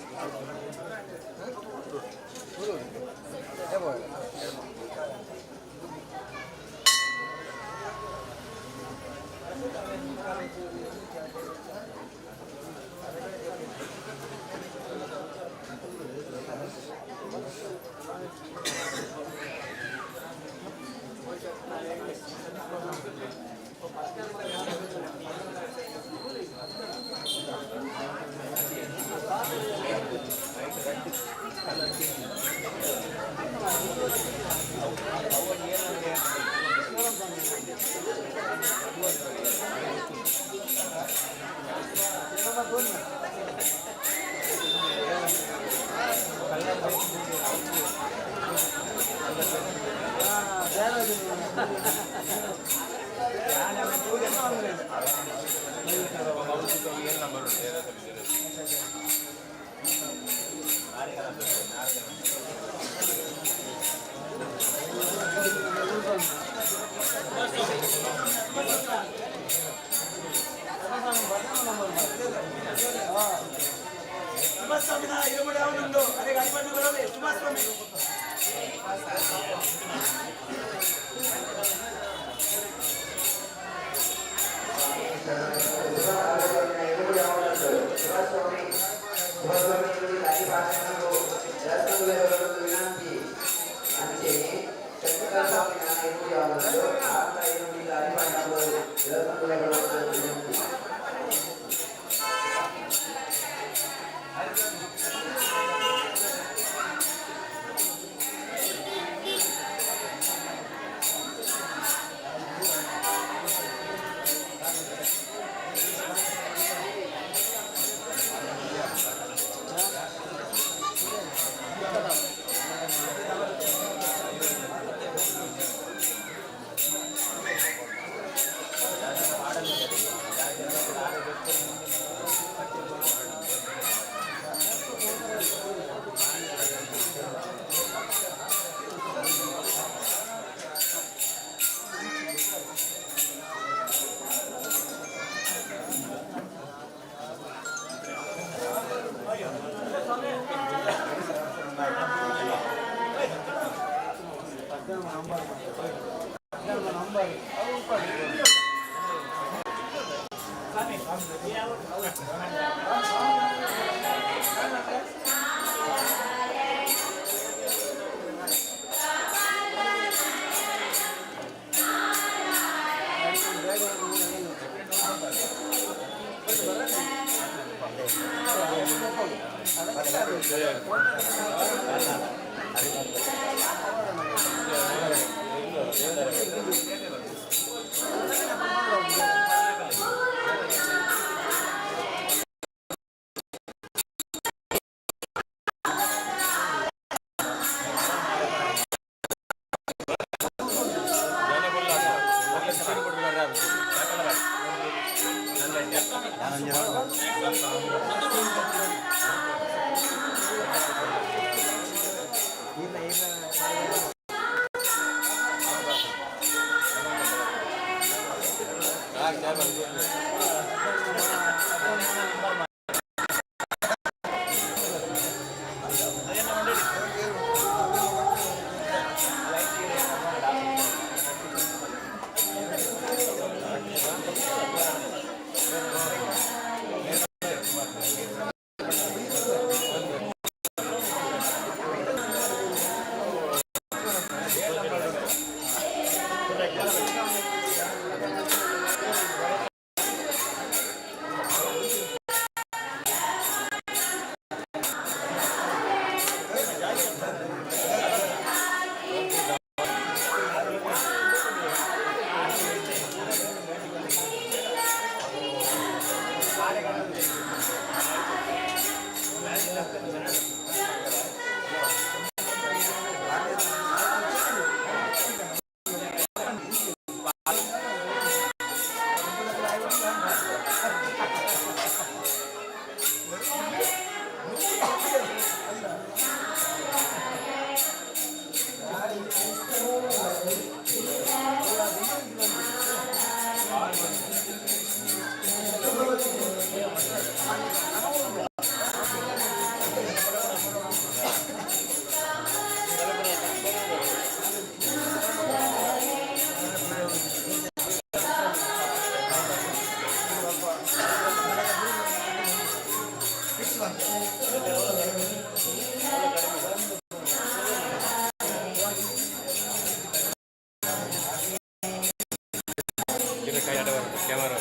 ಕ್ಯಾಮರಾ.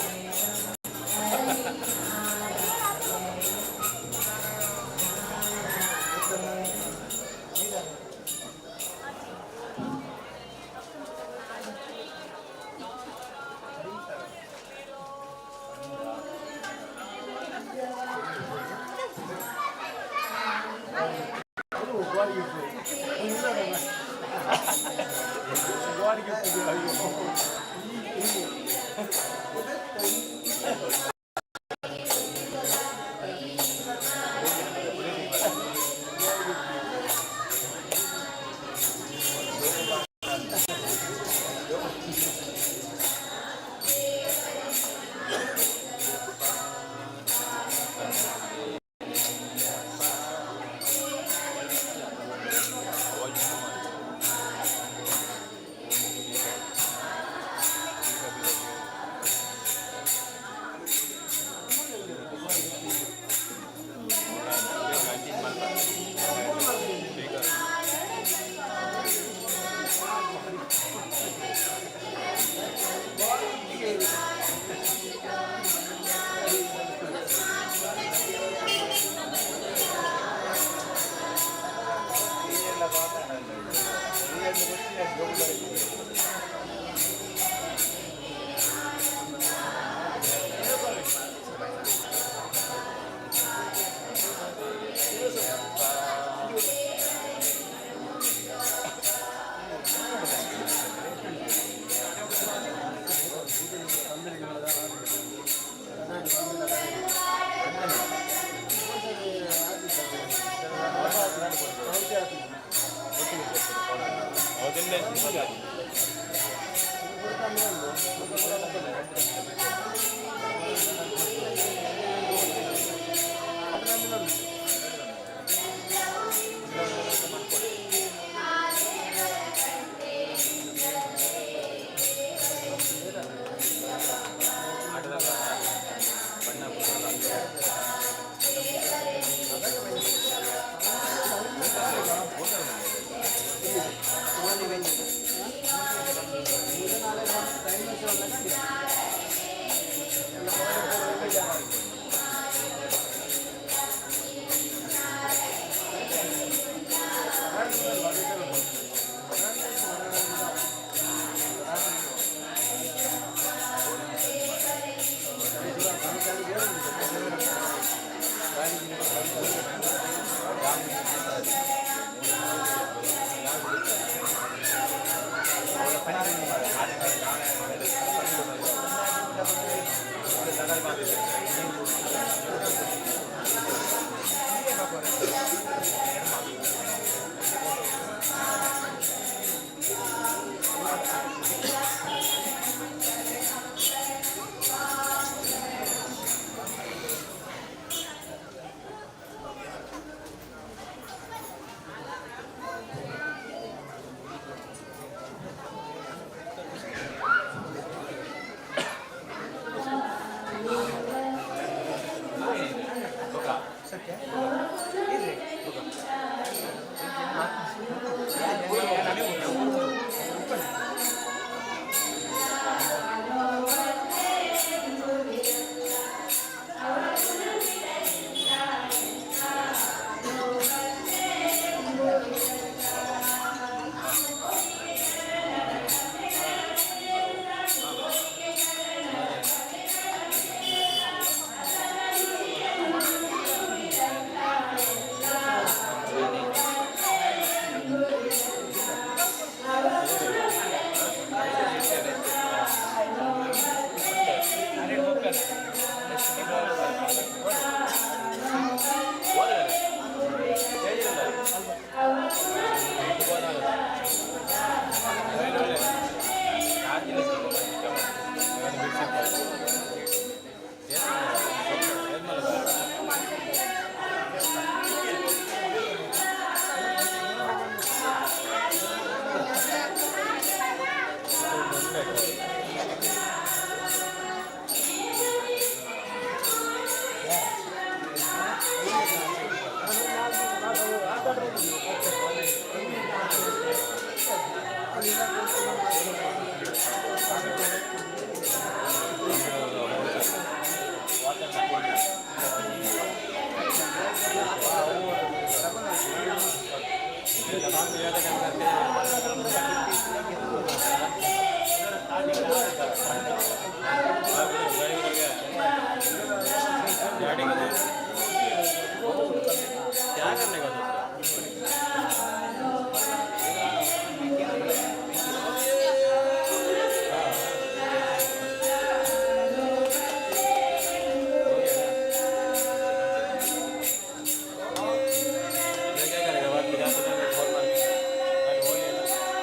क्या करने का दोस्तों? क्या करेगा बाद में जाते जाते बहुत मार के हो गया ना।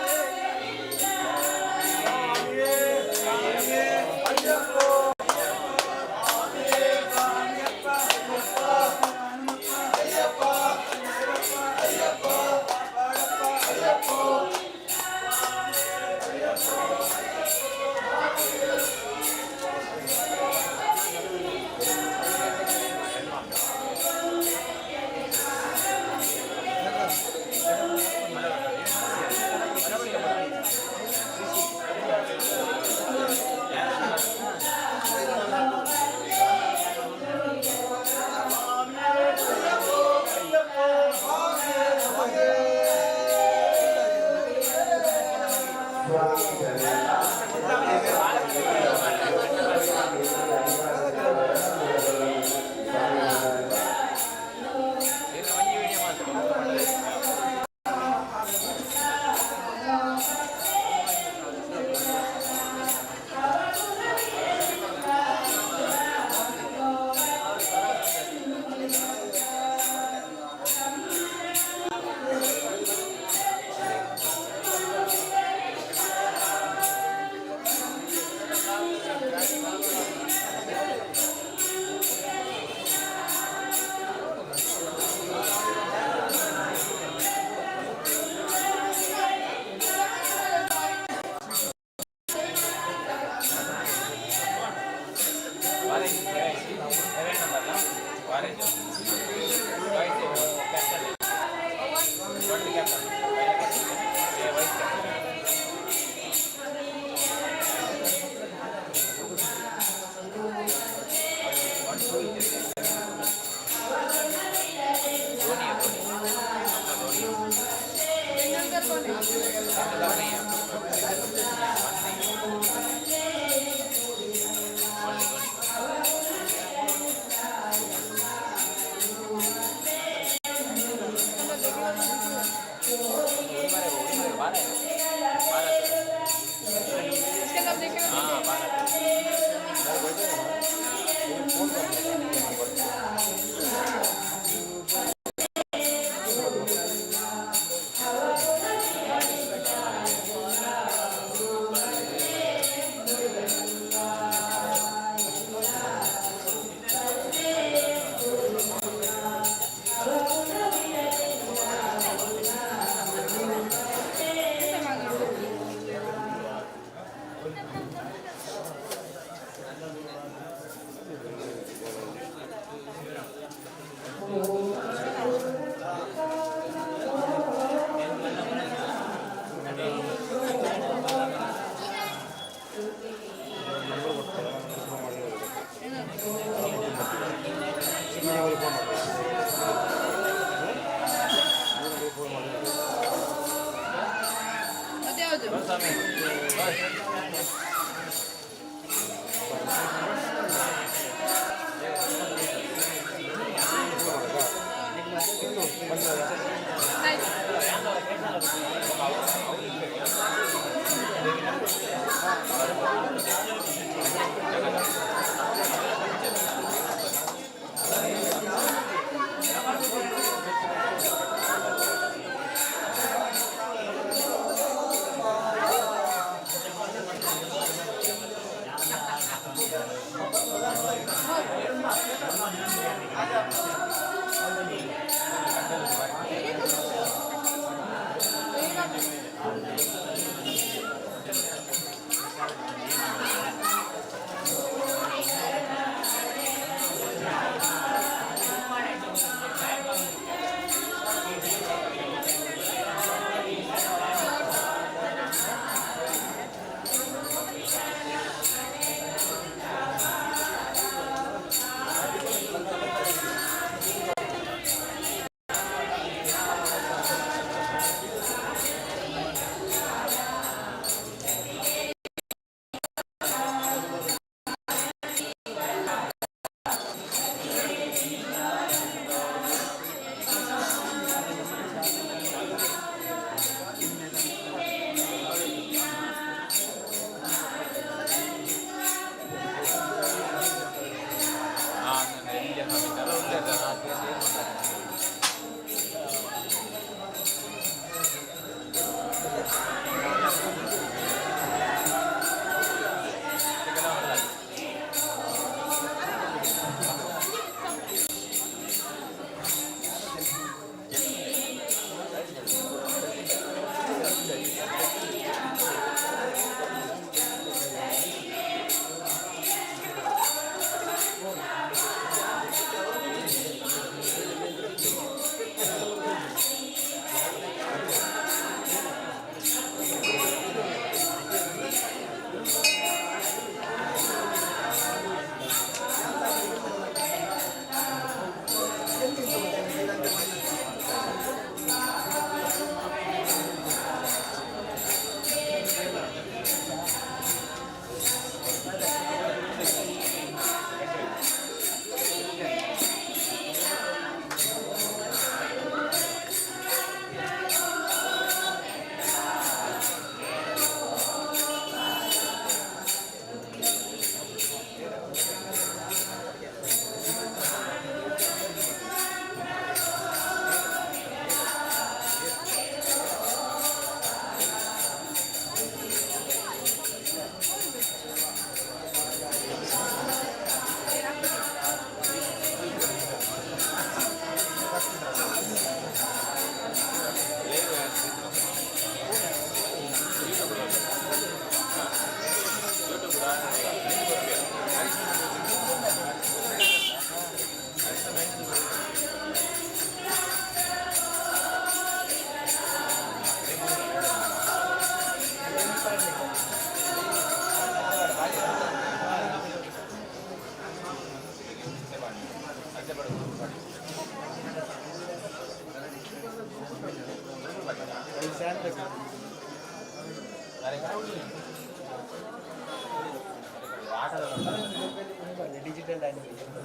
Digital animation.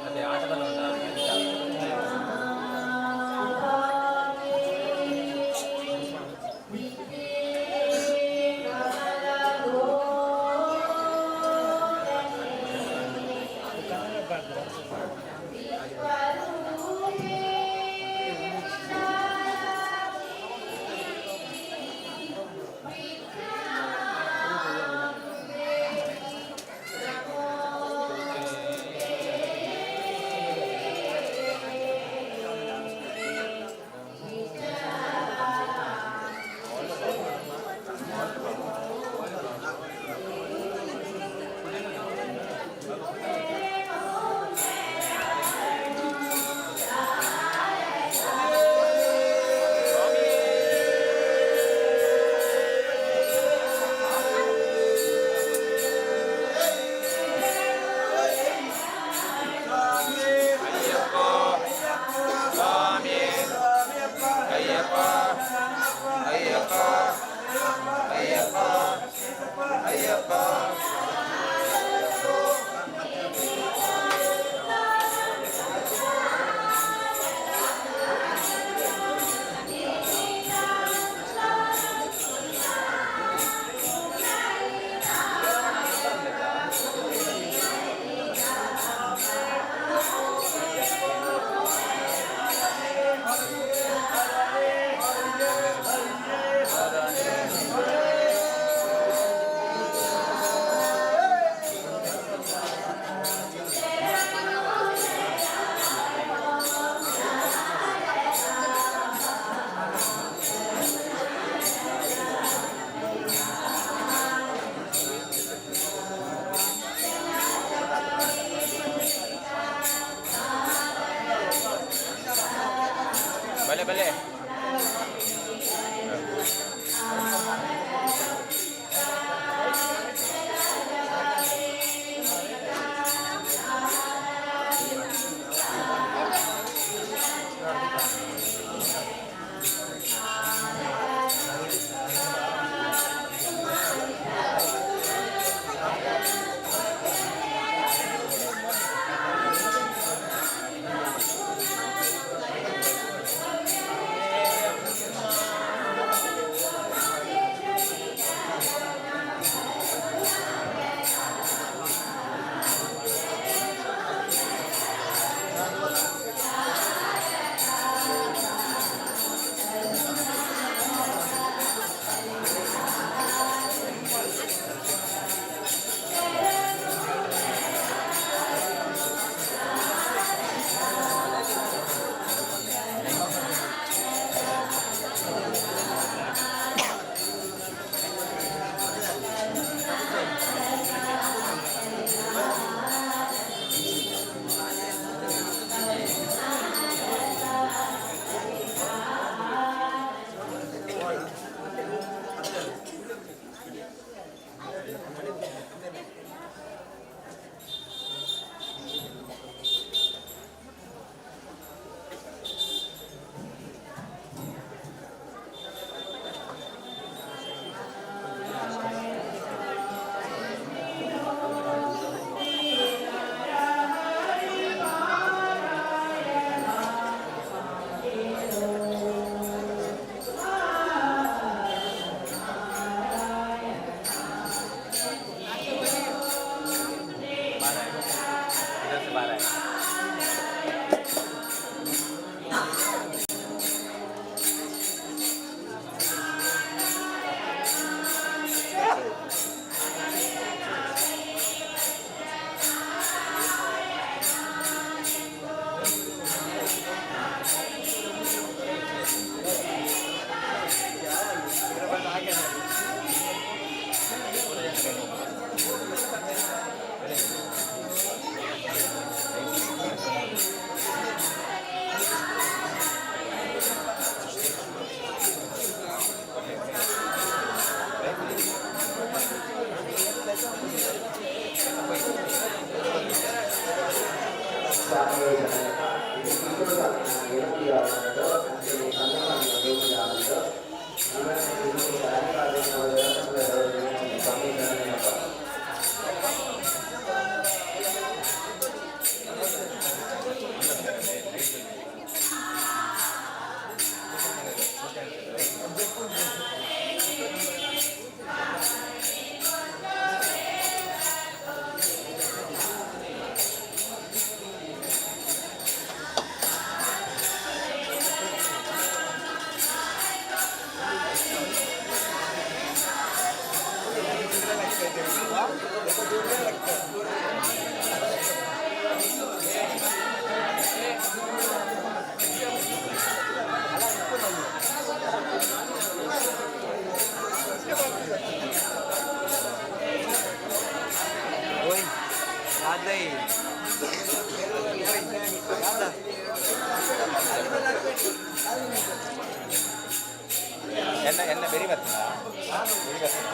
ಅದೇ ಆಟದಲ್ಲಿ ಉಂಟಾ? ಅಯ್ಯಪ್ಪ, ಅಯ್ಯಪ್ಪ, ಅಯ್ಯಪ್ಪ, ಅಯ್ಯಪ್ಪ. ಬಲೆ ಬಲೆ. ಸ್ವಾಮಿ ಶರಣಯ್ಯಪ್ಪ. ಕಿತ್ತೂರು ಸ್ವಾಮಿನ ವಿನಂತಿ ಆವೊಂದುಂಡು. ಅಂಚನೆ ಕಂದಸ್ವಾಮಿನ ದೇಗುಲ ಆವೊಂದುಂಡು. ಸ್ವಾಮಿ ಶರಣಯ್ಯಪ್ಪ. ಎನ್ನ ಎನ್ನ ಬೆರಿ ಬರ್ತದಾ? ಬೆರಿ ಬರ್ತದ?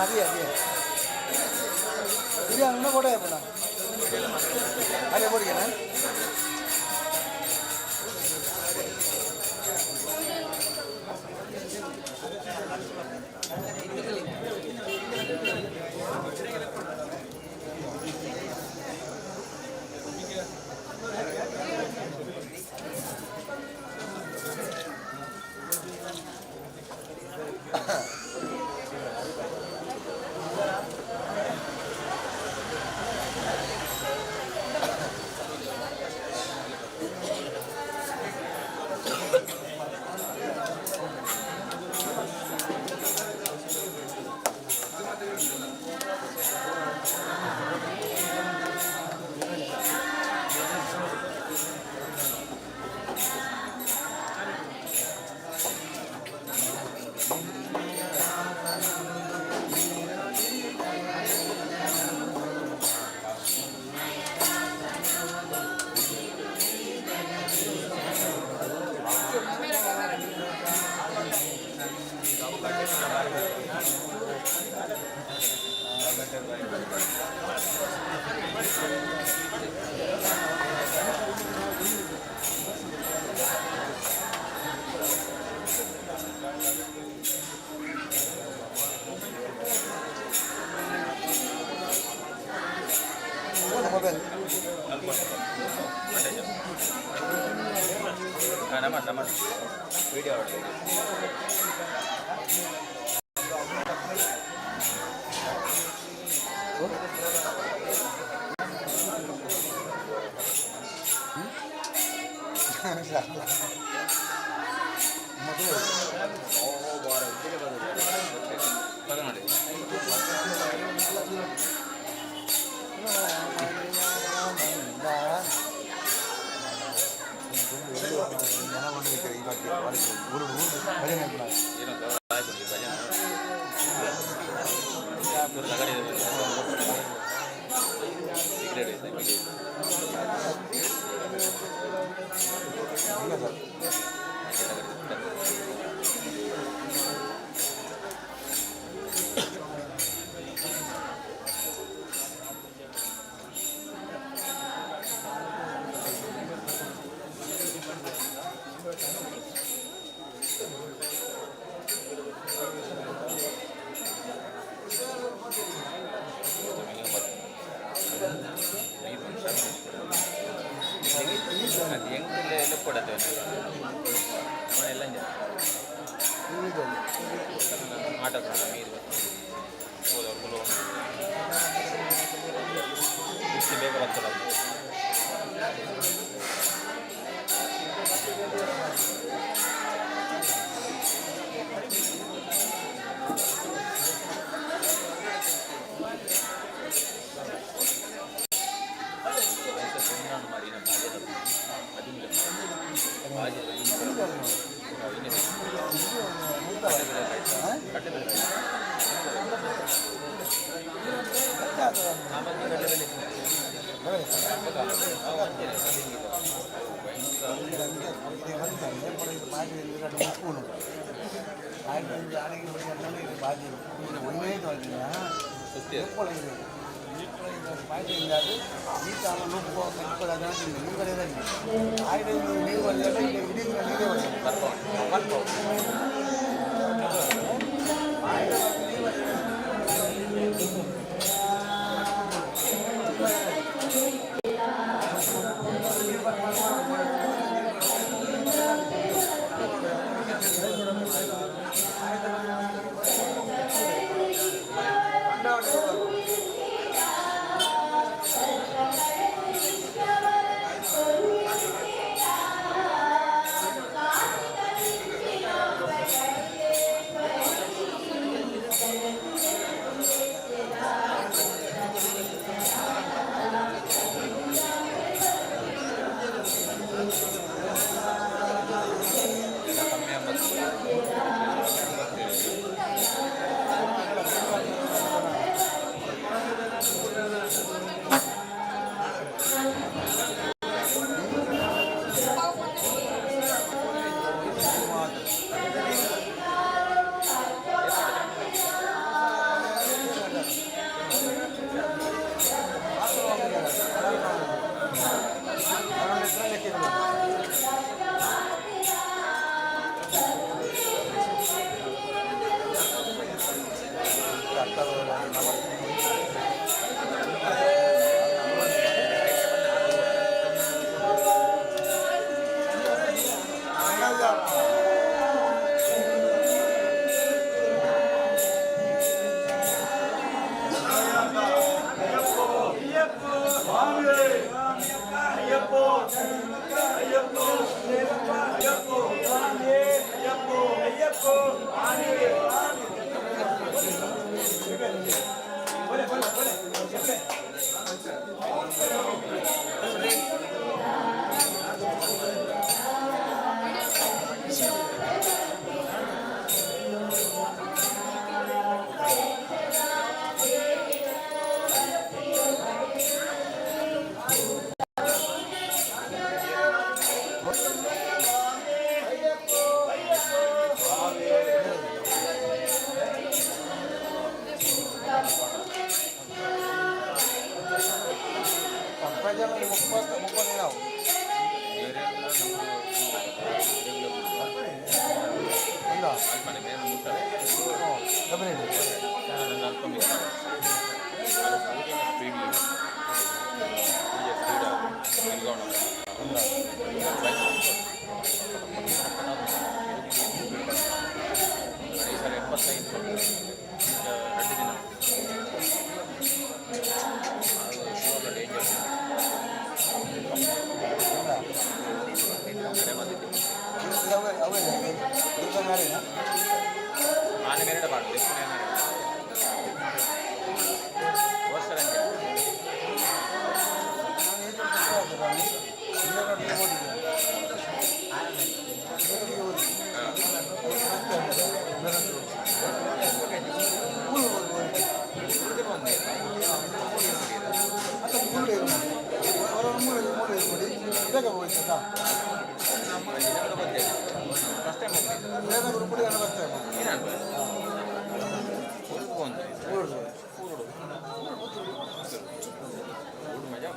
ಅದೇ ಅದೇ ಇದು ಅನ್ನೋ ಫೋಟೋ ಹಾಕೋಣ ಅದೇ ಬೋಡಿಗೆನಾ? ನಮ್ಮ ನಮ್ಮ ವಿಡಿಯೋ ಆರ್ಡರ್. ಪದ ನೋಡಿ. ಏನೋ ಆಯ್ತು, ಭಜನೆ ಲಗಡೆ, ಸಿಗರೇಟ್ ಐತೆ ಬಿಡಿ. ಅದು ಹೆಂಗ್ ಕೊಡತ್ತೆ ಎಲ್ಲ. ಆಟ ನೀರು ಹೋದ ಬಿಸಿ ಬೇಗ ಬರ್ತದೆ. ಆನೆ ಮೇರೆ ಪಾಡು ಪೋಸ್ಟರ್ ಅಂಚ. ಫಸ್ಟ್ ಟೈಮ್ ಏನಾಗ್ತದೆ ಊರು ಊರು ಮಜಾ.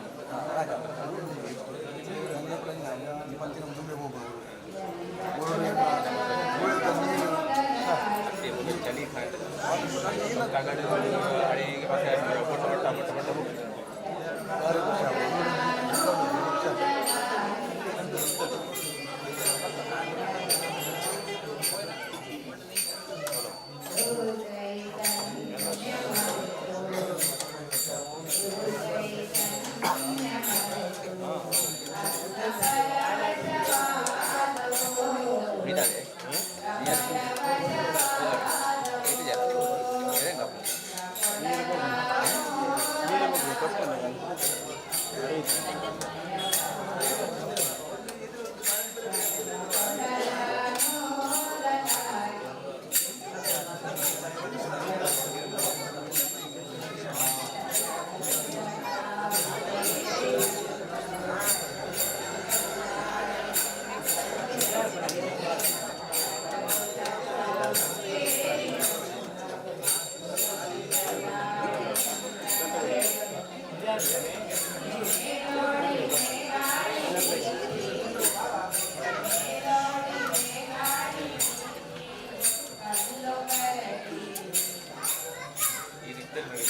ಚಳಿ ಪಟ್ಟ ಪಟ್ಟ ಪಟ್ಟ ಪಟ್ಟ. ನೀಟಾದೆ ಈ ರೀತಿ ರೆಡಿ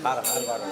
ಹಾರ ಹಾರ ಬಾರ.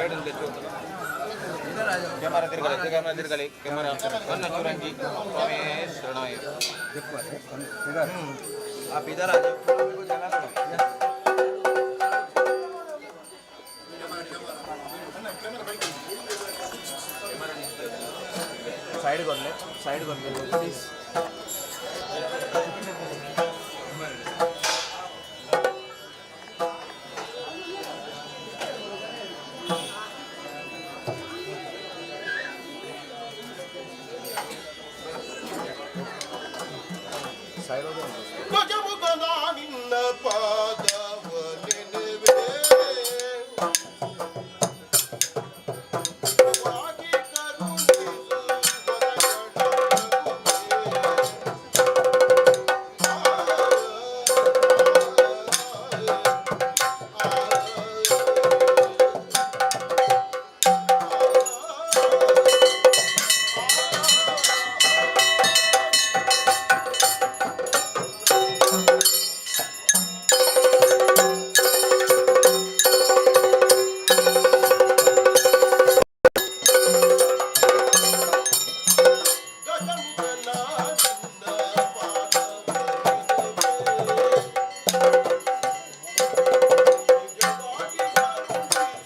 ಸೈಡ್ ಕ್ಯಾಮರಾ ತಿರ್ಗಲಿ, ಕ್ಯಾಮರಾ ತಿರ್ಗಲಿ, ಕ್ಯಾಮರಾ. ಚೂರಂಜಿ ಸ್ವಾಮಿ ಶರಣಯ್ಯ. आप इधर आ जाओ, मेरे को जगह करो। साइड कर ले, साइड कर ले प्लीज। साइड हो जाओ। ಗಜಮುಖನ ನಿನ್ನ ಪಾದವ ನೆನೆವೆ ವಾಗಿ ಕರುಣಿಸು ಗಜಮುಖನ ನಿನ್ನ ಪಾದವ ನೆನೆವೆ ನಿಜವಾಗಿ ಕರುಣಿಸು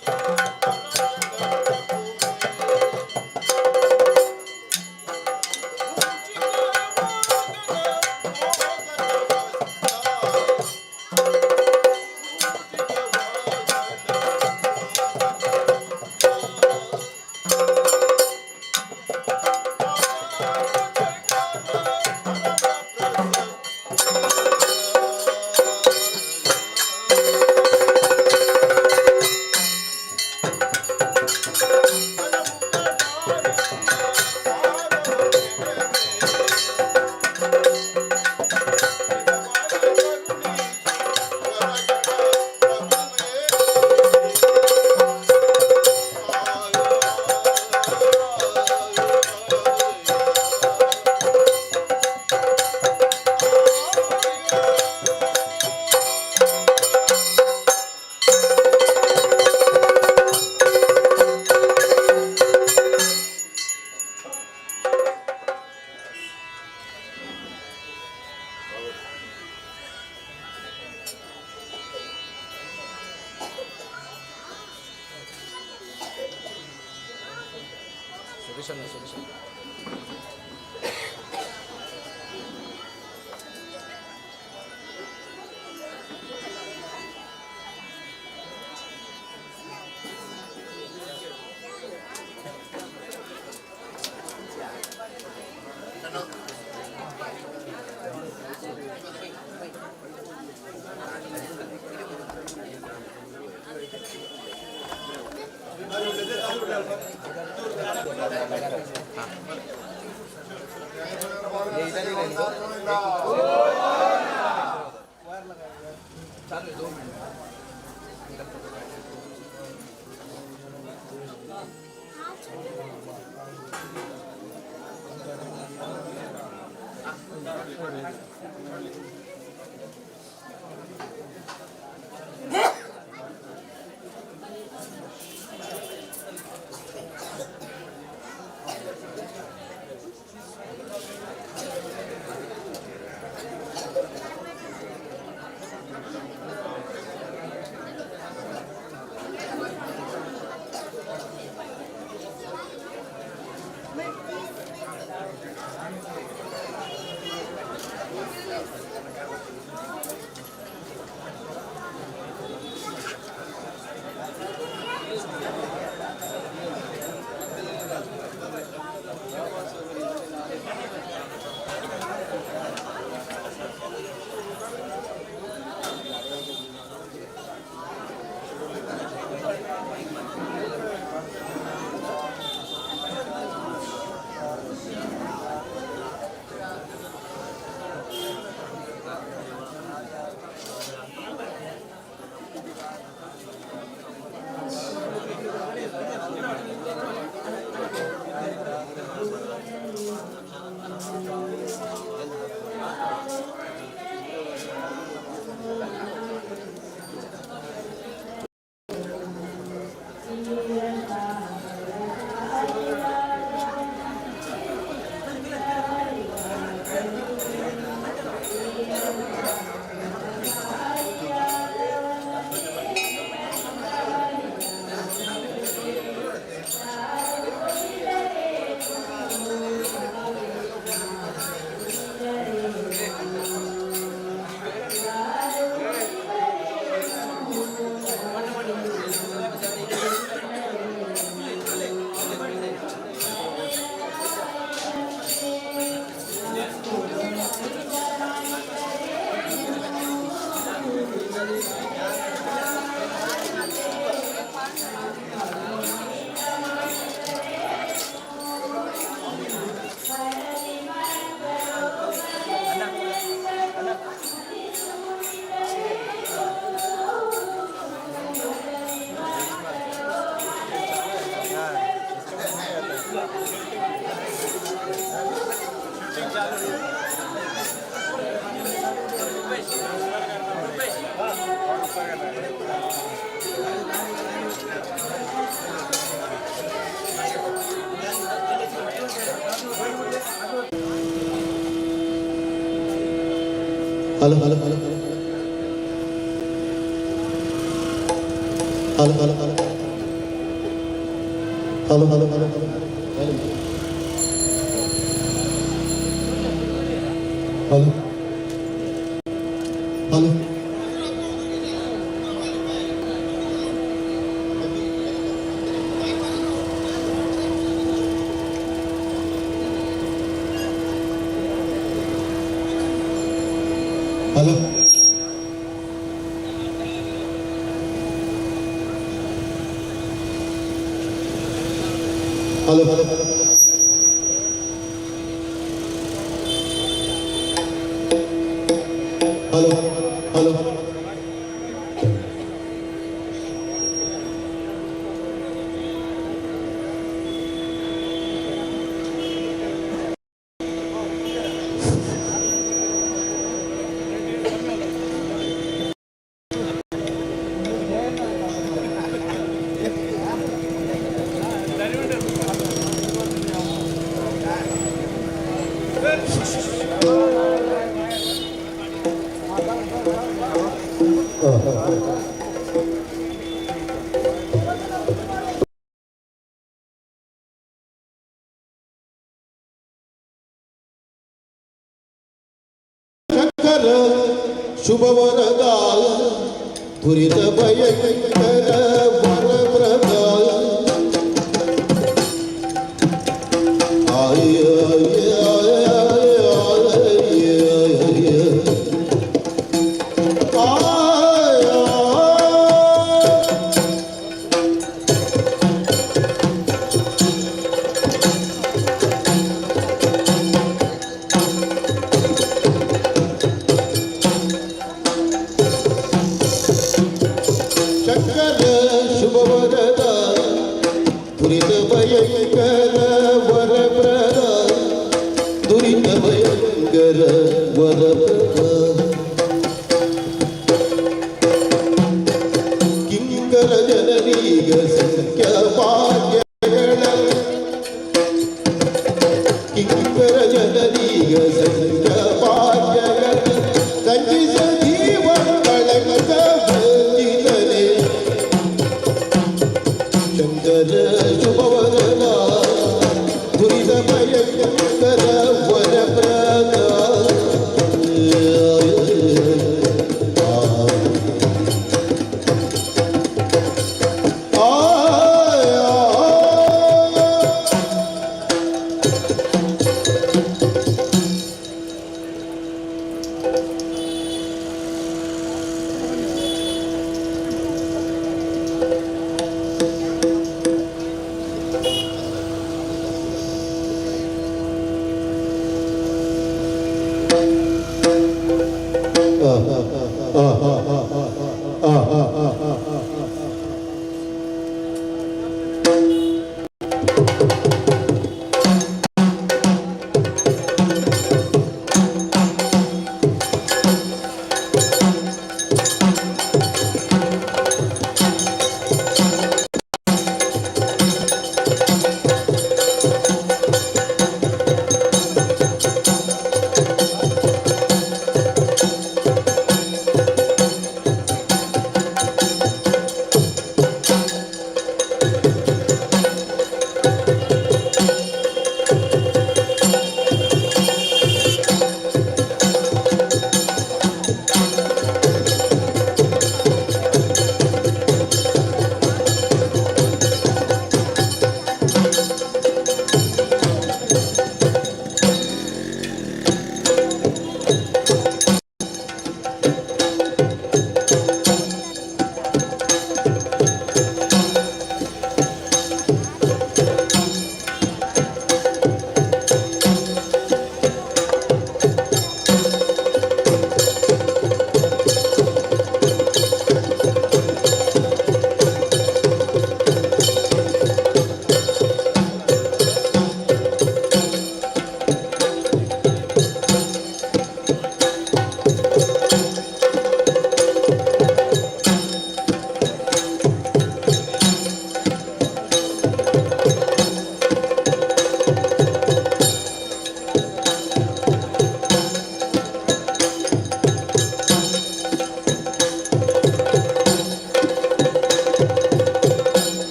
सुरेश अण्णा, सुरेश अण्णा। ये इधर ही रहने दो। चालू है, 2 minute. Hello hello hello hello hello hello hello hello hello hello hello hello. Hello. Hello hello hello hello. Shankara ಶುಭವರದ ದುರಿತ ಭಯಂಕರ ವರಪ್ರದ ಆಯ ಶಂಕರ ಶುಭವರದ ದುರಿತ ಭಯಂಕರ ವರಪ್ರದ ದುರಿತ ಭಯಂಕರ ವರಪ್ರದ ಕಿಂಕರ ಜನರೀಗ ಸಂಖ್ಯ ಭಾಗ್ಯಗಳ ಕಿಂಕರ ಜನರೀಗ ಸಂಖ್ಯ ಭಾಗ್ಯಗಳ ಸಂಚಿಸ ಜೀವ ಕಳಂಕ ವಂದಿತನೆ. ಶಂಕರ ಶುಭವರನ ದುರಿತ ಭಯಂಕರ ವರಪ್ರದ.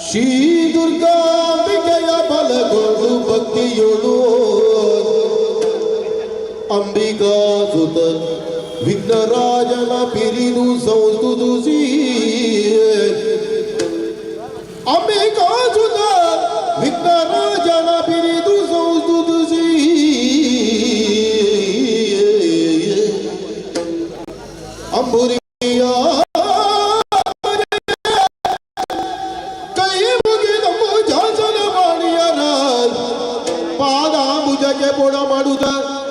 ಶ್ರೀ ದುರ್ಗಾಂಬಿಕೆಯ ಬಲಗೊಂಡು ಭಕ್ತಿಯೊಳು ಅಂಬಿಕಾಸುತ ವಿಘ್ನರಾಜನ ಪಿರಿದು ಸಂಸ್ತುತಿಸಿ ಅಂಬಿಕಾಸುತ ವಿಘ್ನರಾಜನ ಪಿರಿದು ಸಂಸ್ತುತಿಸಿ ಅಂಬುರಿಯ ಕೈ ಮುಗಿದಂಬು ಜಾಸನ ವಾಣಿಯರ ಪಾದಾಂಬುಜಕ್ಕೆ ಪೊಡ ಮಾಡುತ್ತ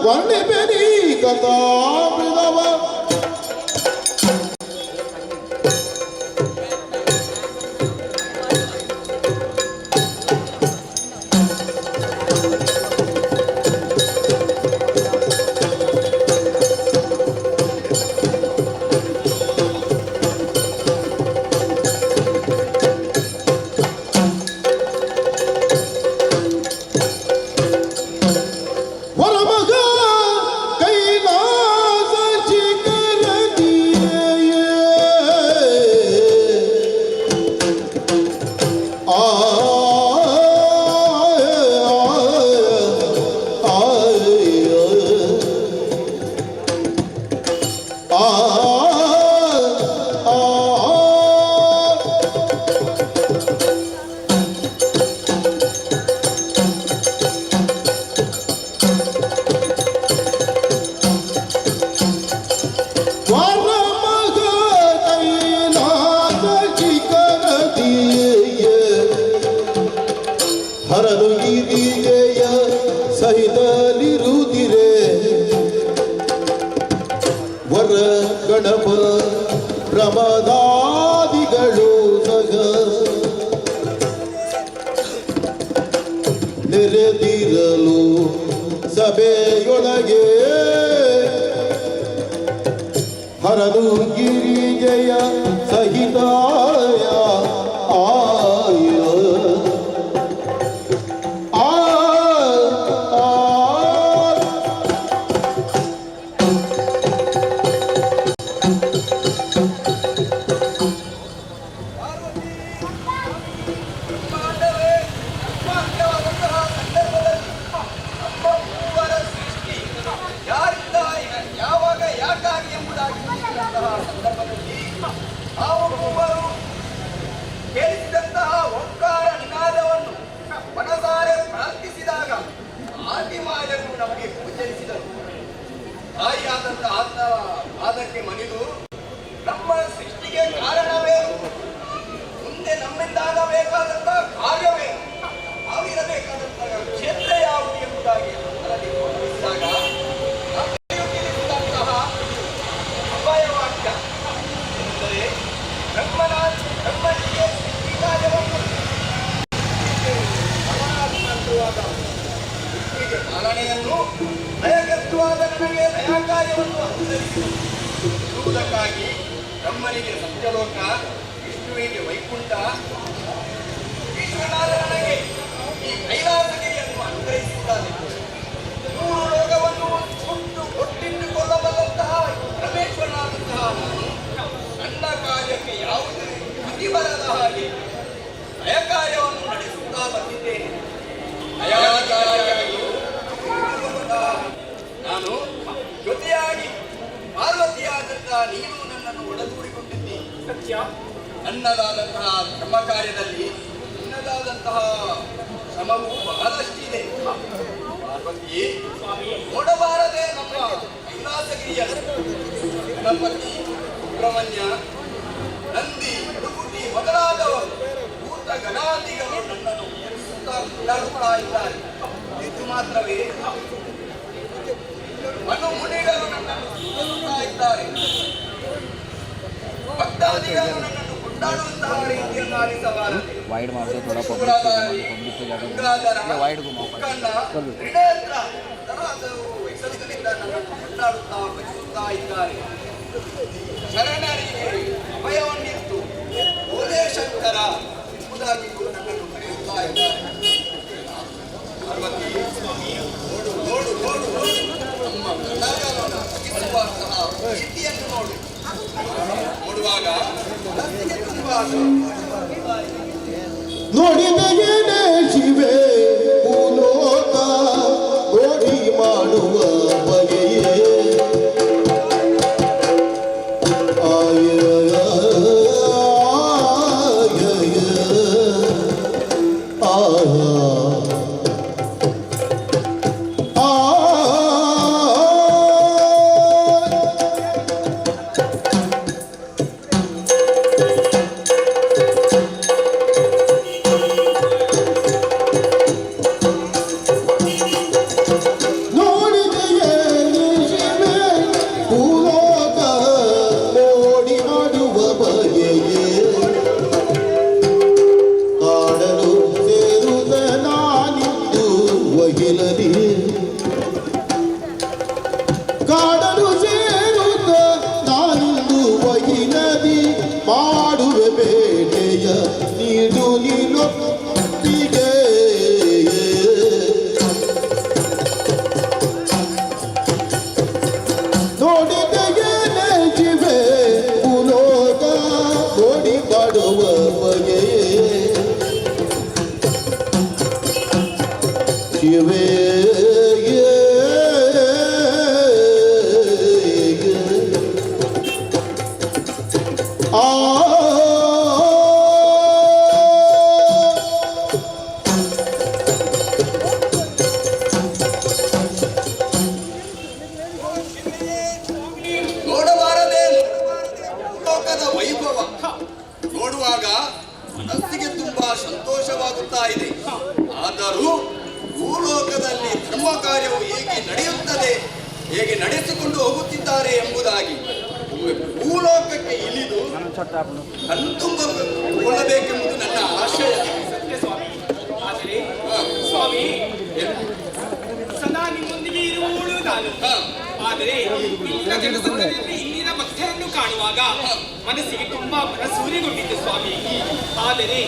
ವರ್ಣಿಪೆನಿ ಕಥಾಮೃತವ. ವರಮಗ ಕೈಲಾಸ ಶಿಖರ. ಕೈತಲಿರುತ್ತಿರೆ ವರ ಗಣಪ ಪ್ರಮದಾದಿಗಳು ಸಹ ನೆರೆದಿರಲು ಸಭೆಯೊಳಗೆ ಹರದು ಗಿರಿಜಯ ಸಹಿತಾಯ ಆಯ ಆ ಆ. ಬ್ರಹ್ಮಾಂಡವೇ ಬ್ರಹ್ಮಾಂಡವಾದಂತಹ ಸಂದರ್ಭದಲ್ಲಿ ನಮ್ಮ ಮೂವರ ಸೃಷ್ಟಿ ಯಾರಿಂದ, ಯಾವಾಗ, ಯಾಕಾಗಿ ಎಂಬುದಾಗಿ ತಿಳಿಸಿದಂತಹ ಸಂದರ್ಭದಲ್ಲಿ ನಾವು ಮೂವರು ಕೇಳಿಸಿದಂತಹ ಓಂಕಾರ ನಿನಾದವನ್ನು ಮನಸಾರೆ ಪ್ರಾರ್ಥಿಸಿದಾಗ ಆದಿಮಾಯರು ನಮಗೆ ಗೋಚರಿಸಿದರು. ತಾಯಿಯಾದಂತಹ ಆತ್ಮ ಪಾದಕ್ಕೆ ಮಣಿದು ನಮ್ಮ ಸೃಷ್ಟಿಗೆ ಕಾರಣವೇನು, ಮುಂದೆ ನಮ್ಮಿಂದಾಗಬೇಕಾದಂತಹ ಕಾರ್ಯವೇನು, ನಾವು ಇರಬೇಕಾದಂತಹ ಕ್ಷೇತ್ರ ಯಾವುದು ಎಂಬುದಾಗಿ ಅದರಲ್ಲಿ ಗಮನಿಸಿದಾಗ ತಂದೆಯು ತಿಳಿಸಿದಂತಹ ಅಭಯವಾಕ್ಯ ಎಂದರೆ ಬ್ರಹ್ಮನಿಗೆ ಸೃಷ್ಟಿ ಕಾರ್ಯವನ್ನು, ಪರಮಾತ್ಮತ್ವವಾದ ವಿಷ್ಣುವಿಗೆ ಪಾಲನೆಯನ್ನು, ಲಯಕತ್ವವಾದ ನನಗೆ ಲಯ ಕಾರ್ಯವನ್ನು ಅನುಸರಿಸಿದರು. ಇರುವುದಕ್ಕಾಗಿ ಬ್ರಹ್ಮನಿಗೆ ಸತ್ಯಲೋಕ, ವಿಷ್ಣುವಿಗೆ ವೈಕುಂಠ, ವಿಶ್ವನಾಥ ನನಗೆ ಈ ಕೈಲಾಸಗಿರಿಯನ್ನು ಅನುಗ್ರಹಿಸಿದ್ದಾನೆ. ಮೂರು ಲೋಕವನ್ನು ಸುಟ್ಟು ಕೊಟ್ಟಿಟ್ಟುಕೊಳ್ಳಬಲ್ಲಂತಹ ಪರಮೇಶ್ವರನಾದಂತಹ ನಾನು ನನ್ನ ಕಾರ್ಯಕ್ಕೆ ಯಾವುದೇ ಅತಿ ಬರದ ಹಾಗೆ ಲಯ ಕಾರ್ಯವನ್ನು ನಡೆಸುತ್ತಾ ಬಂದಿದ್ದೇನೆ. ಲಯ ಕಾರ್ಯವು ನಾನು ಜೊತೆಯಾಗಿ ಪಾರ್ವತಿಯಾದಂತಹ ನೀನು ನನ್ನನ್ನು ಒಡಗೂಡಿಕೊಂಡಿದ್ದಿ. ಸತ್ಯ. ನನ್ನದಾದಂತಹ ಧರ್ಮ ಕಾರ್ಯದಲ್ಲಿ ನಿನ್ನದಾದಂತಹ ಶ್ರಮವು ಬಹಳಷ್ಟಿದೆ. ಪಾರ್ವತಿ, ನೋಡಬಾರದೆ ನಮ್ಮ ಕೈಲಾಸಗಿರಿಯನ್ನು? ಗಣಪತಿ, ಸುಬ್ರಹ್ಮಣ್ಯ, ನಂದಿ, ಭೃಕುಟಿ ಮೊದಲಾದವರು, ಭೂತ ಗಣಾದಿಗಳು ನನ್ನನ್ನು ಸುತ್ತ ಕೊಂಡಾಡುತ್ತಾ ಇದ್ದಾರೆ. ಇದು ಮಾತ್ರವೇ, ಮನು ಮುನಿಗಳು ನನ್ನನ್ನು ಸ್ತುತಿಸುತ್ತಾ ಇದ್ದಾರೆ. ಭಕ್ತಾದಿಗಳು ನನ್ನನ್ನು ಕೊಂಡಾಡುವಂತಹ ರೀತಿಯನ್ನು ಆಲಿಸಬಾರದೆ? वाइड मार दो थोड़ा, पब्लिक से घुमा दो, पब्लिक से ज़्यादा ಗಂಗಾಧರ, घुमाओ, वाइड घुमाओ। ಮುಕ್ಕಣ್ಣ, ತ್ರಿನೇತ್ರ ಮೊದಲಾದವರು ಹೆಸರುಗಳಿಂದ ನನ್ನನ್ನು ಕೊಂಡಾಡುತ್ತಾ ಭಜಿಸುತ್ತಾ ಇದ್ದಾರೆ. ಶರಣರಿಗೆ ಅಭಯವನ್ನಿತ್ತು ಓಲೇ ಶಂಕರ ಎಂಬುದಾಗಿ ನನ್ನನ್ನು ಕರೆಯುತ್ತಾ ಇದ್ದಾರೆ. ಪಾರ್ವತಿ, ನೋಡು, ನೋಡು, ನೋಡು, ನೋಡು, ನಮ್ಮ ಕಳಗವನ್ನು ತಗ್ಗಿಸುವಂತಹ ರೀತಿಯನ್ನು ನೋಡು. ನೋಡುವಾಗ ಮನಸ್ಸಿಗೆ ತುಂಬಾ ಸಂತೋಷವಾಗುತ್ತಾ ಇದೆ. ನೋಡಿದೆಯೇನೆ ಶಿವೆ ಭೂಲೋಕ ನೋಡಿ ಮಾಡುವ ಬಗೆಯೇ ಆಯ ಆಯ ಆ ಆ. ನೋಡಿದೆಯೇನೆ ಶಿವೆ ಭೂಲೋಕ ಮೋಡಿ ಮಾಡುವ ಬಗೆಯೇ ಕಾಡಲು ಸೇರುತ್ತ ನಾನಿಂದು ವಹಿಲಲಿ, ಕಾಡಲು ಸೇರುತ್ತ ನಾನಿಂದು ವಹಿಲದಿ ಮಾಡುವೆ ಬೇಟೆಯ ನೀಡು ನೀನೊಪ್ಪಿಗೆ. ನೋಡಿದೆಯೇನೆ ಶಿವೆ ಭೂಲೋಕ ನೋಡಿ ಮಾಡುವ ಬಗೆಯೇ ಶಿವೇ ಆ. ನೋಡಬಾರದೆ ಲೋಕದ ವೈಭವ? ನೋಡುವಾಗ ಮನಸ್ಸಿಗೆ ತುಂಬಾ ಸಂತೋಷವಾಗುತ್ತಾ ಇದೆ. ಆದರೂ ಭೂಲೋಕದಲ್ಲಿ ಧರ್ಮ ಕಾರ್ಯವು ಹೇಗೆ ನಡೆಯುತ್ತದೆ, ಹೇಗೆ ನಡೆಸಿಕೊಂಡು ಹೋಗುತ್ತಿದ್ದಾರೆ ಎಂಬುದಾಗಿ ಒಮ್ಮೆ ಭೂಲೋಕಕ್ಕೆ ಇಳಿದು ಕಣ್ತುಂಬಿಕೊಳ್ಳಬೇಕೆಂಬುದು ನನ್ನ ಆಶಯ. ಸತ್ಯ ಸ್ವಾಮಿ. ಆದರೆ ಸ್ವಾಮಿ, ಸದಾ ನಿಮ್ಮೊಂದಿಗೆ ಇರುವವಳು ನಾನು. ಆದರೆ ಇಲ್ಲಿನ ಜನಸಂದಣಿಯಲ್ಲಿ ಇಲ್ಲಿನ ಭಕ್ತರನ್ನು ಕಾಣುವಾಗ ಮನಸ್ಸಿಗೆ ತುಂಬಾ ಮನಸೂರೆಗೊಂಡಿತ್ತು ಸ್ವಾಮಿ. ಆದರೆ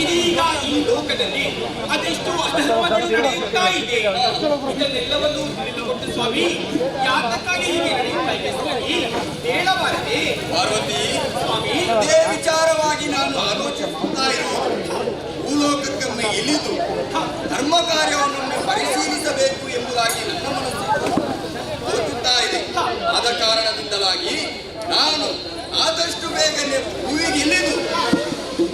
ಇದೀಗ ಈ ಲೋಕದಲ್ಲಿ ಅದೆಷ್ಟು ಅಧರ್ಮಗಳು ನಡೆಯುತ್ತಾ ಇದೆ. ಇದನ್ನೆಲ್ಲವನ್ನೂ ತಿಳಿದುಕೊಂಡು ಸ್ವಾಮಿ, ಯಾತಕ್ಕಾಗಿ ಹೀಗೆ ನಡೆಯುತ್ತಾ ಇದೆ ಸ್ವಾಮಿ, ಹೇಳಬಾರದೆ? ಪಾರ್ವತಿ, ಸ್ವಾಮಿ, ಇದೇ ವಿಚಾರವಾಗಿ ನಾನು ಆಲೋಚಿಸುತ್ತಾ ಇರುವುದು. ಭೂಲೋಕಕ್ಕೊಮ್ಮೆ ಇಳಿದು ಧರ್ಮ ಕಾರ್ಯವನ್ನೊಮ್ಮೆ ಪರಿಶೀಲಿಸಬೇಕು ಎಂಬುದಾಗಿ ನನ್ನ ಮನಸ್ಸು ತೋಚುತ್ತಾ ಇದೆ. ಆದ ಕಾರಣದಿಂದಲಾಗಿ ನಾನು ಆದಷ್ಟು ಬೇಗನೆ ಭೂಮಿಗೆ ಇಳಿದು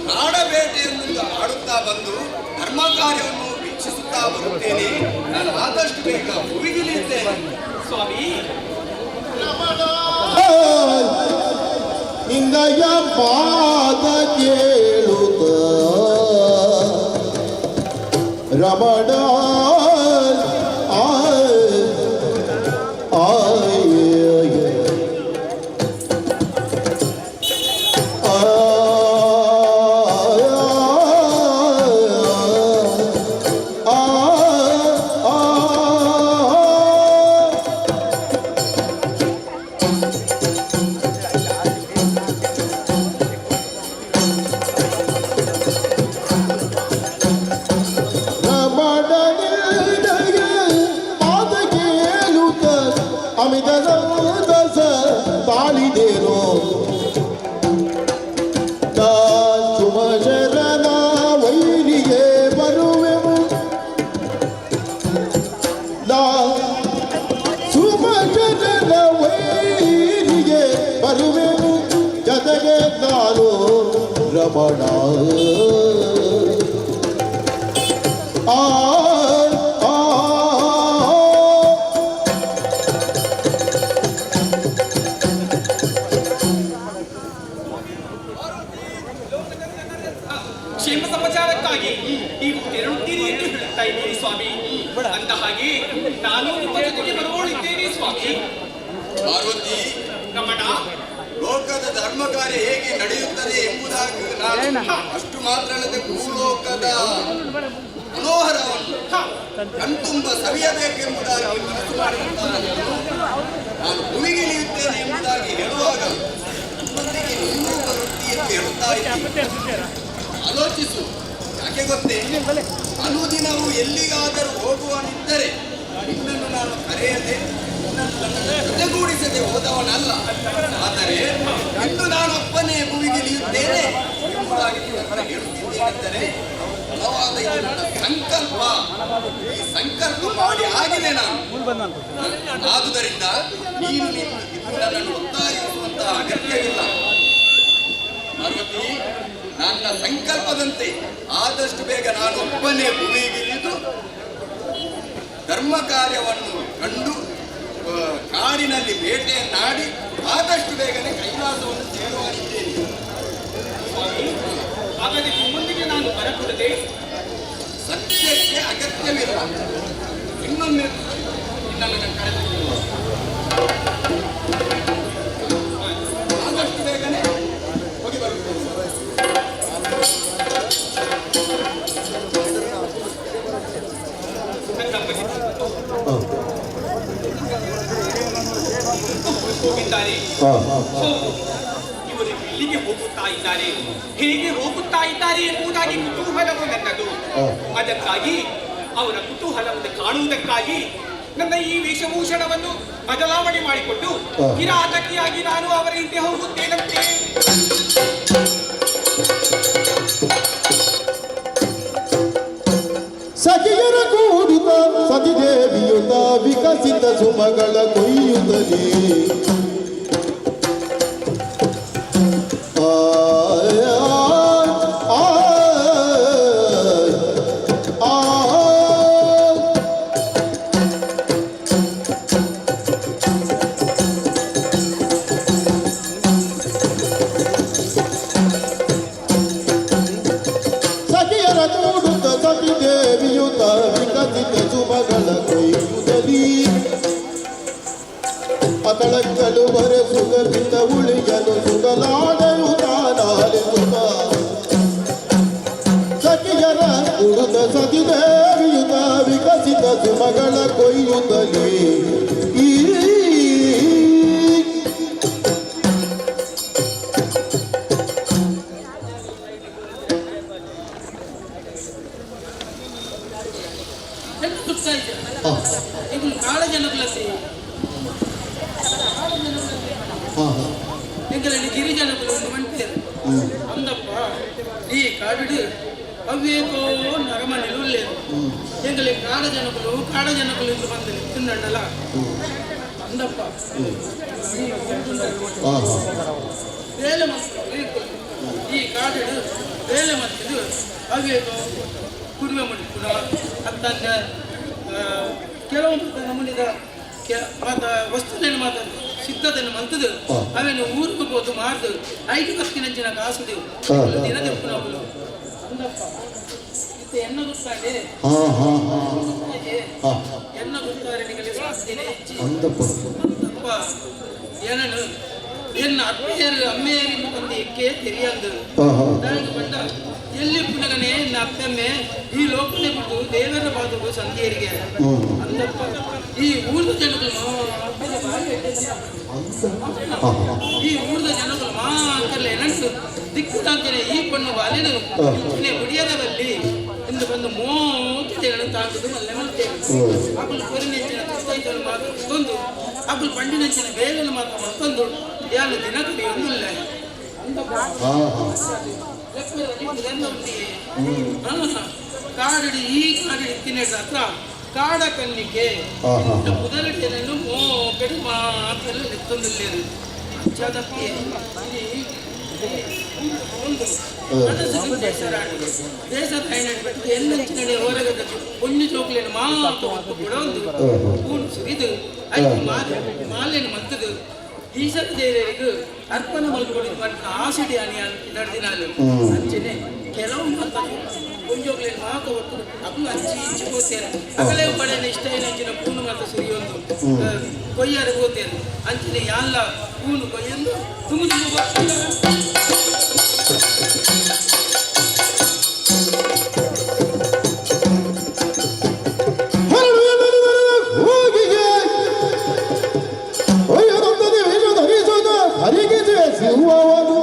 ಕಾಡಬೇಟೆಯನ್ನು ಆಡುತ್ತಾ ಬಂದು ಧರ್ಮ ಕಾರ್ಯವನ್ನು ವೀಕ್ಷಿಸುತ್ತಾ ಬರುತ್ತೇನೆ. ನಾನು ಆದಷ್ಟು ಬೇಗ ಭೂಮಿಗಿಳಿಯುತ್ತೇನೆ. ಸ್ವಾಮಿ, ನಿನ್ನಯ ಪಾದ ಕೇಳುತ್ತ ರಮಣ ಆಯ್ ಆಯ್ ಆ ಆ ಆ. ರಮಣ ನಿನ್ನಯ ಪಾದ ಕೇಳುತ್ತ ಅಮಿತ ಸಂತಸ ತಾಳಿದೇನೋ ಸುಮಶರಣ ವೈರಿಗೆ ಬರುವೆವು ನಾ ಸುಮಶರಣ ವೈರಿಗೆ ಬರುವೆವು ಜತೆಗೆ ನಾನು ರಮಣ ಆ ಆ. ಕ್ಷೇಮ ಸಮಾಚಾರಕ್ಕಾಗಿ ನೀವು ತೆರಳುತ್ತೀರಿ ಎಂದು ಹೇಳುತ್ತಾ ಇದ್ದೀರಿ ಸ್ವಾಮಿ. ಅಂದ ಹಾಗೆ ನಾನು ನಿಮ್ಮ ಜೊತೆಗೆ ಬರುವವಳಿದ್ದೇನೆ ಸ್ವಾಮಿ. ಪಾರ್ವತಿ, ರಮಣ, ಲೋಕದ ಧರ್ಮ ಕಾರ್ಯ ಹೇಗೆ ನಡೆಯುತ್ತದೆ ಎಂಬುದಾಗಿ ನಾನು ಅಷ್ಟು ಮಾತ್ರ ಅಲ್ಲದೆ ಭೂಲೋಕದ ಮನೋಹರವನ್ನು ಕಣ್ತುಂಬ ಸವಿಯಬೇಕೆಂಬುದಾಗಿ ಮನಸ್ಸು ಮಾಡಿದಂತಹ ನಾನು ಭೂಮಿಗಿಳಿಯುತ್ತೇನೆ ಎಂಬುದಾಗಿ ಹೇಳುವಾಗ ನನ್ನೊಂದಿಗೆ ನೀನು ಬರುತ್ತಿ ಎಂದು ಹೇಳುತ್ತಾ ಇದ್ದೀನಿ. ಆಲೋಚಿಸು. ಯಾಕೆ ಗೊತ್ತೇ? ಅನುದಿನವು ಎಲ್ಲಿಗಾದರೂ ಹೋಗುವನಿದ್ದರೆ ನಿನ್ನನ್ನು ನಾನು ಕರೆಯದೆ, ನಿನ್ನನ್ನು ನನ್ನ ಜೊತೆಗೂಡಿಸದೆ ಹೋದವನಲ್ಲ. ಆದರೆ ಇಂದು ನಾನೊಬ್ಬನೇ ಭೂಮಿಗಿಳಿಯುತ್ತೇನೆ ಎಂಬುದಾಗಿ ನಿನ್ನ ಹತ್ರ ಹೇಳುತ್ತಿದ್ದೇನೆಂದರೆ ಬಲವಾದ ಇದು ನನ್ನ ಸಂಕಲ್ಪ. ಈ ಸಂಕಲ್ಪ ಮಾಡಿ ಆಗಿದೆ ನಾನು. ಆದುದರಿಂದ ನೀನು ಇನ್ನು ನನ್ನನ್ನು ಒತ್ತಾಯಿಸುವಂತಹ ಅಗತ್ಯವಿಲ್ಲ. ಪಾರ್ವತಿ, ನನ್ನ ಸಂಕಲ್ಪದಂತೆ ಆದಷ್ಟು ಬೇಗ ನಾನು ಒಬ್ಬನೇ ಭೂಮಿಗಿಳಿದು ಧರ್ಮ ಕಾರ್ಯವನ್ನು ಕಂಡು ಕಾಡಿನಲ್ಲಿ ಬೇಟೆಯನ್ನಾಡಿ ಆದಷ್ಟು ಬೇಗನೆ ಕೈಲಾಸವನ್ನು ಸೇರುವನಿದ್ದೇನೆ. ಸ್ವಾಮಿ, ಹಾಗಾದರೆ ನಿಮ್ಮೊಂದಿಗೆ ನಾನು ಬರಕೂಡದೆ? ಸತ್ಯಕ್ಕೆ ಅಗತ್ಯವಿಲ್ಲ. ಇನ್ನೊಮ್ಮೆ ನಿನ್ನನ್ನು ನಾನು ಕರೆದುಕೊಂಡು ಆದಷ್ಟು ಬೇಗನೆ ಹೋಗಿ ಬರುತ್ತೇನೆ. ನನ್ನ ಹೋಗಿದ್ದಾರೆ. ಹೌದು, ಇವರು ಎಲ್ಲಿಗೆ ಹೋಗುತ್ತಾ ಇದ್ದಾರೆ, ಹೇಗೆ ಹೋಗುತ್ತಾ ಇದ್ದಾರೆ ಎಂಬುದಾಗಿ ಕುತೂಹಲವು ನನ್ನದು. ಅದಕ್ಕಾಗಿ ಅವರ ಕುತೂಹಲವನ್ನು ಕಾಣುವುದಕ್ಕಾಗಿ ನನ್ನ ಈ ವೇಷಭೂಷಣವನ್ನು ಬದಲಾವಣೆ ಮಾಡಿಕೊಂಡು ಕಿರಾತಕಿಯಾಗಿ ನಾನು ಅವರ ಹಿಂದೆ ಹೋಗುತ್ತೇನಂತೆ. ಸಖಿಯರ ಕೂಡುತ್ತ ಸತಿದೇವಿಯುತ ವಿಕಸಿತ ಸುಮಗಳ ಕೊಯ್ಯುತ್ತಲೇ ಆಯ ಆಯ ಆಯ. ಸಖಿಯರ ಕೂಡುತ್ತ ಸತಿದೇವಿಯುತ ವಿಕಸಿತ ಸುಮಗಳ ಅತಳಕ್ಕಲು ಬರೆಸುಗ ಬಿದ್ದ ಉಳಿಯಲು ಸುಗಲಾಡೆಯುತ್ತಾನಾಲಿಸುತ್ತ ಸಖಿಯರ ಉಡುತ ಸತಿದೇವಿಯುತ ವಿಕಸಿತ ಸುಮಗಳ ಕೊಯ್ಯುತ್ತಲೇ ಈ. ಎಂತ ಸುಸ್ತಾ ಇದ್ದೀರಾ? ಇದು ಕಾಳ ಜನಕುಲತೆ. ಎಂಕಲಲ್ಲಿ ಗಿರಿಜನಕುಲು ಒಂದು ಮಂಟೇರು ಅಂದಪ್ಪ. ಈ ಕಾಡುಡು ಅವ್ವೇಕೋ ನರಮನೆಲು ಉಲ್ಲೇರು. ಎಂಕಲೆ ಕಾಡ ಜನಕುಲು, ಕಾಡ ಜನಕುಲು ಎಂದು ಬಂದು ತಿನ್ನಂಡಲ ಅಂದಪ್ಪ. ಬೇಲೆ ಮತ್ತು ಈ ಕಾಡುಡು ಬೇಲೆ ಮತ್ತಿದು ಅವೇಕೋ ಕುರುವೆ ಮಡಿಪುನ ಅಂತಂದ ಕೆಲವೊಂದು ನಮೂನಿದ ಮಾತ ವಸ್ತುಲೇನು ಮಾತ ಸಿದ್ಧತೆಯನ್ನು ಮಂತದು ಅವೇನು ಊರಿಗೆ ಹೋದು ಮಾರ್ದು ಐದು ಬಸ್ಕಿನಂಚಿನ ಕಾಸು ದೇವು ದಿನ ತೆಪ್ಪುನಕುಲು ಅಂದಪ್ಪ. ಇತ್ತೆ ಎನ್ನ ಗೊತ್ತಾಂಡೆ? ಹಾ ಹಾ ಹಾ ಹಾ. ಎನ್ನ ಗೊತ್ತಾರೆ ನಿಮಗೆ ಸಾಧ್ಯನೇ ಹೆಚ್ಚಿ. ಅಂದಪ್ಪ. ಅಪ್ಪ, ಏನನು ಎನ್ನ ಅಪ್ಪೆಯರು ಅಮ್ಮೆಯರು ಬಂದು ಎಕ್ಕೆ ತೆರಿಯಂದು. ಹಾ ಹಾ ದಾಯಿಗೆ ಬಂದ ಎಲ್ಲಿ ಪುನಗನೆ ಎನ್ನ ಅಪ್ಪೆಮ್ಮೆ ಈ ಲೋಕನೆ ಬಿಟ್ಟು ದೇವರ ಬಾದುಗು ಸಂಧಿಯರಿಗೆ ಅಂದಪ್ಪ. ಈ ಊರ್ದ ಜನಗಳು ಮಾತ್ರ ಬಾರಿ ಎಡ್ಡೆ. ಹಾ ಹಾ ಈ ಊರ್ದ ಜನಗಳು ಮಾತ್ರಲ್ಲ ಏನಂಟು ದಿಕ್ಕುದಾಂತನೆ ಈ ಪಣ್ಣು ಬಾಲಿನ ಇಂಚಿನೆ ಬಿಡಿಯದವಲ್ಲಿ ಎಂದು ಬಂದು ಮೋತಿ ತಾಂಗುದು ಮಲ್ಲೆ ಮಲ್ತೇವೆ. ಅಕುಲು ಕೊರಿನೆಂಚಿನ ತುತ್ತೈತನು ಮಾತ್ರ ತಂದು, ಅಕುಲು ಪಂಡಿನಂಚಿನ ಬೇಗನ ಮಾತ್ರ ಮತ್ತೊಂದು ಯಾನು ದಿನ ಕಲಿಯೊಂದಿಲ್ಲ. ಹಾ ಹಾ ಕಾಡಡಿ, ಈ ಕಾಡಡಿ ತಿನ್ನೇಟ ಹತ್ರ ಕಾಡ ಕಣ್ಣಿಕೆ ಹಾ ಹಾ ಮೊದಲಡಿಯನ್ನು ಮೋಕೆಡು ಮಾತ್ರ ಎತ್ತೊಂದಿಲ್ಲೇರು ಅಚ್ಚಾದಕ್ಕೆ ಒಂದು ಮನಸ್ಸು ದೇಶದ ಐನಂಟು ಎನ್ನಂಚಿನಡೆ ಹೊರಗದ ಪೊಣ್ಣು ಜೋಕ್ಲೇನು ಮಾತು ಕೂಡ ಒಂದು ಪೂಣು ಸುರಿದು ಐದು ಮಾಲೆ ಮಾಲೆಯನ್ನು ಮಂತದು ಈಶ್ವರ ದೇವರಿಗೆ ಅರ್ಪಣೆ ಮಲ್ಕೊಡಿ ಪಂಡ ಆಸಿಡಿ ಅಣಿ ನಡೆದಿನಾಲು. ಅಂಚನೆ ಕೆಲವು ಮಾತು ಪೊಂಜೋಗ್ಲೇನು ಮಾತು ಒಟ್ಟು ಅಗ್ಲು ಅಂಚಿ ಇಂಚಿ ಹೋತೇನೆ. ಅಗಲೇ ಪಡೆನ ಇಷ್ಟ ಏನಂಚಿನ ಪೂನು ಮಾತ ಸುರಿಯೊಂದು ಕೊಯ್ಯಾರ ಹೋತೇನೆ. ಅಂಚನೆ ಯಾಲ್ಲ ಪೂನು ಕೊಯ್ಯಂದು ತುಂಬ ತುಂಬ ಬರ್ತಿಲ್ಲ. ಹೋಗಿಗೆ ಒಯ್ಯದೊಂದದೆ ವೇಷ ಧರಿಸೋದ ಹರಿಗೆ ಸಿಹುವನು.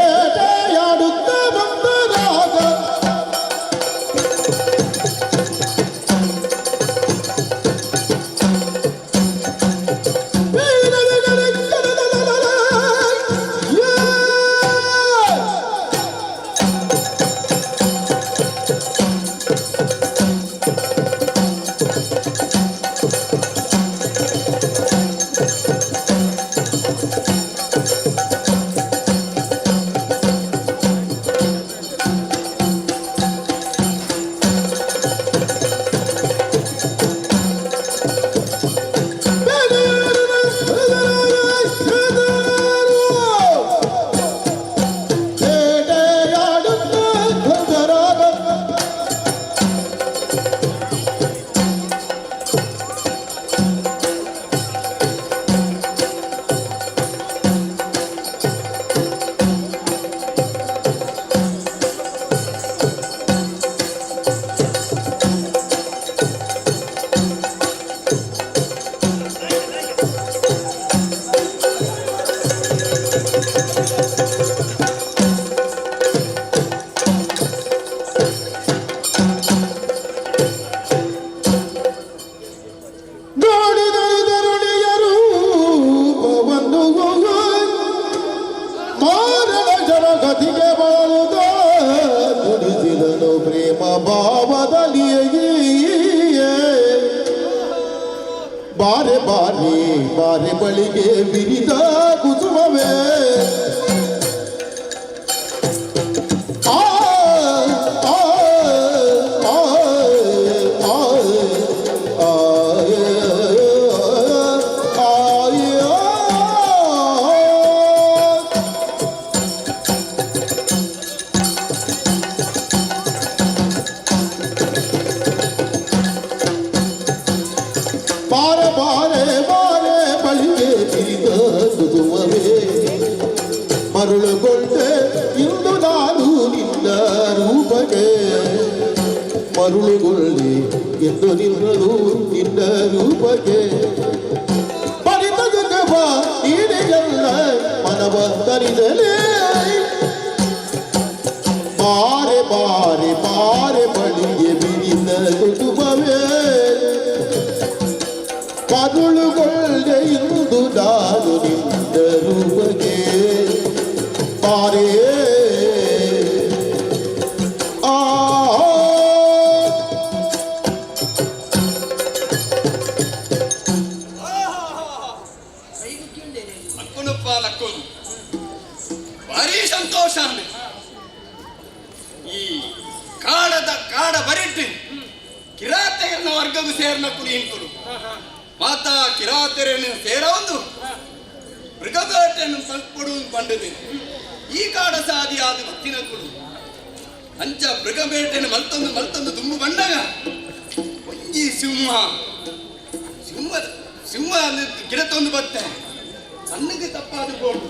ಬೇಟೆಯಾಡುತ್ತ ಬಂದರಾಗ ಯೇ! ಬಾರೆ ಬಾರೆ ಬಾರೆ ಬಳಿಗೆ ವಿರಿದ ಕುಸುಮವೇ. ಆ ಆ ಆ ಆ ಆ ಆ. ಬಾರೆ ಬಾರೆ ಬಾರೆ ಬಳಿಗೆ ಬಿರಿದ ಕುಸುಮವೇ, ಮರುಳುಗೊಂಡೆ ಇಂದು ನಾನು ನಿನ್ನ ರೂಪಕ್ಕೆ, ಮರುಳುಗೊಳ್ಳಿ ಎಂದು ನಿನ್ನದು ನಿನ್ನ ರೂಪಕ್ಕೆ. ಬರಿತ ಜಗವ ನೀನೆಲ್ಲ ಮನವ ತರಿದಲೇ. ಬಾರೆ ಬಾರೆ ಬಾರೆ ಬಳಿಗೆ ಬಿರಿದ ಕುಟುಂಬವೇ, ಮರುಳುಗೊಳ್ಳೆ ಇಂದು ನಾನು ನಿನ್ನ ರೂಪಕ್ಕೆ. ಬಾರೇ ಆ. ಲಕ್ಕುನಪ್ಪ ಲಕ್ಕುನು, ಭಾರಿ ಸಂತೋಷ. ಈ ಕಾಡದ ಕಾಡ ಬರಿಟ್ಟು ಕಿರಾತೆಯನ್ನ ವರ್ಗವು ಸೇರ್ನ ಕುಲಿ ಇಂಕುಲು ಮಾತಾ ಕಿರಾತೆರೆಯನ್ನು ಸೇರ ಒಂದು ಮೃಗಬೇಟೆಯನ್ನು ತಲ್ಪಡು ಪಂಡದು ಈ ಕಾಡ ಸಾದಿ ಆದ ಮತ್ತಿನ ಕುಲು. ಅಂಚ ಮೃಗಬೇಟೆಯನ್ನು ಮಲ್ತೊಂದು ಮಲ್ತೊಂದು ದುಂಬು ಬಂಡಗ ಒಂಜಿ ಸಿಂಹ ಸಿಂಹ ಸಿಂಹ ಗಿಡತೊಂದು ಬತ್ತೆ. ಕಣ್ಣಿಗೆ ತಪ್ಪಾದ ಬೋಡು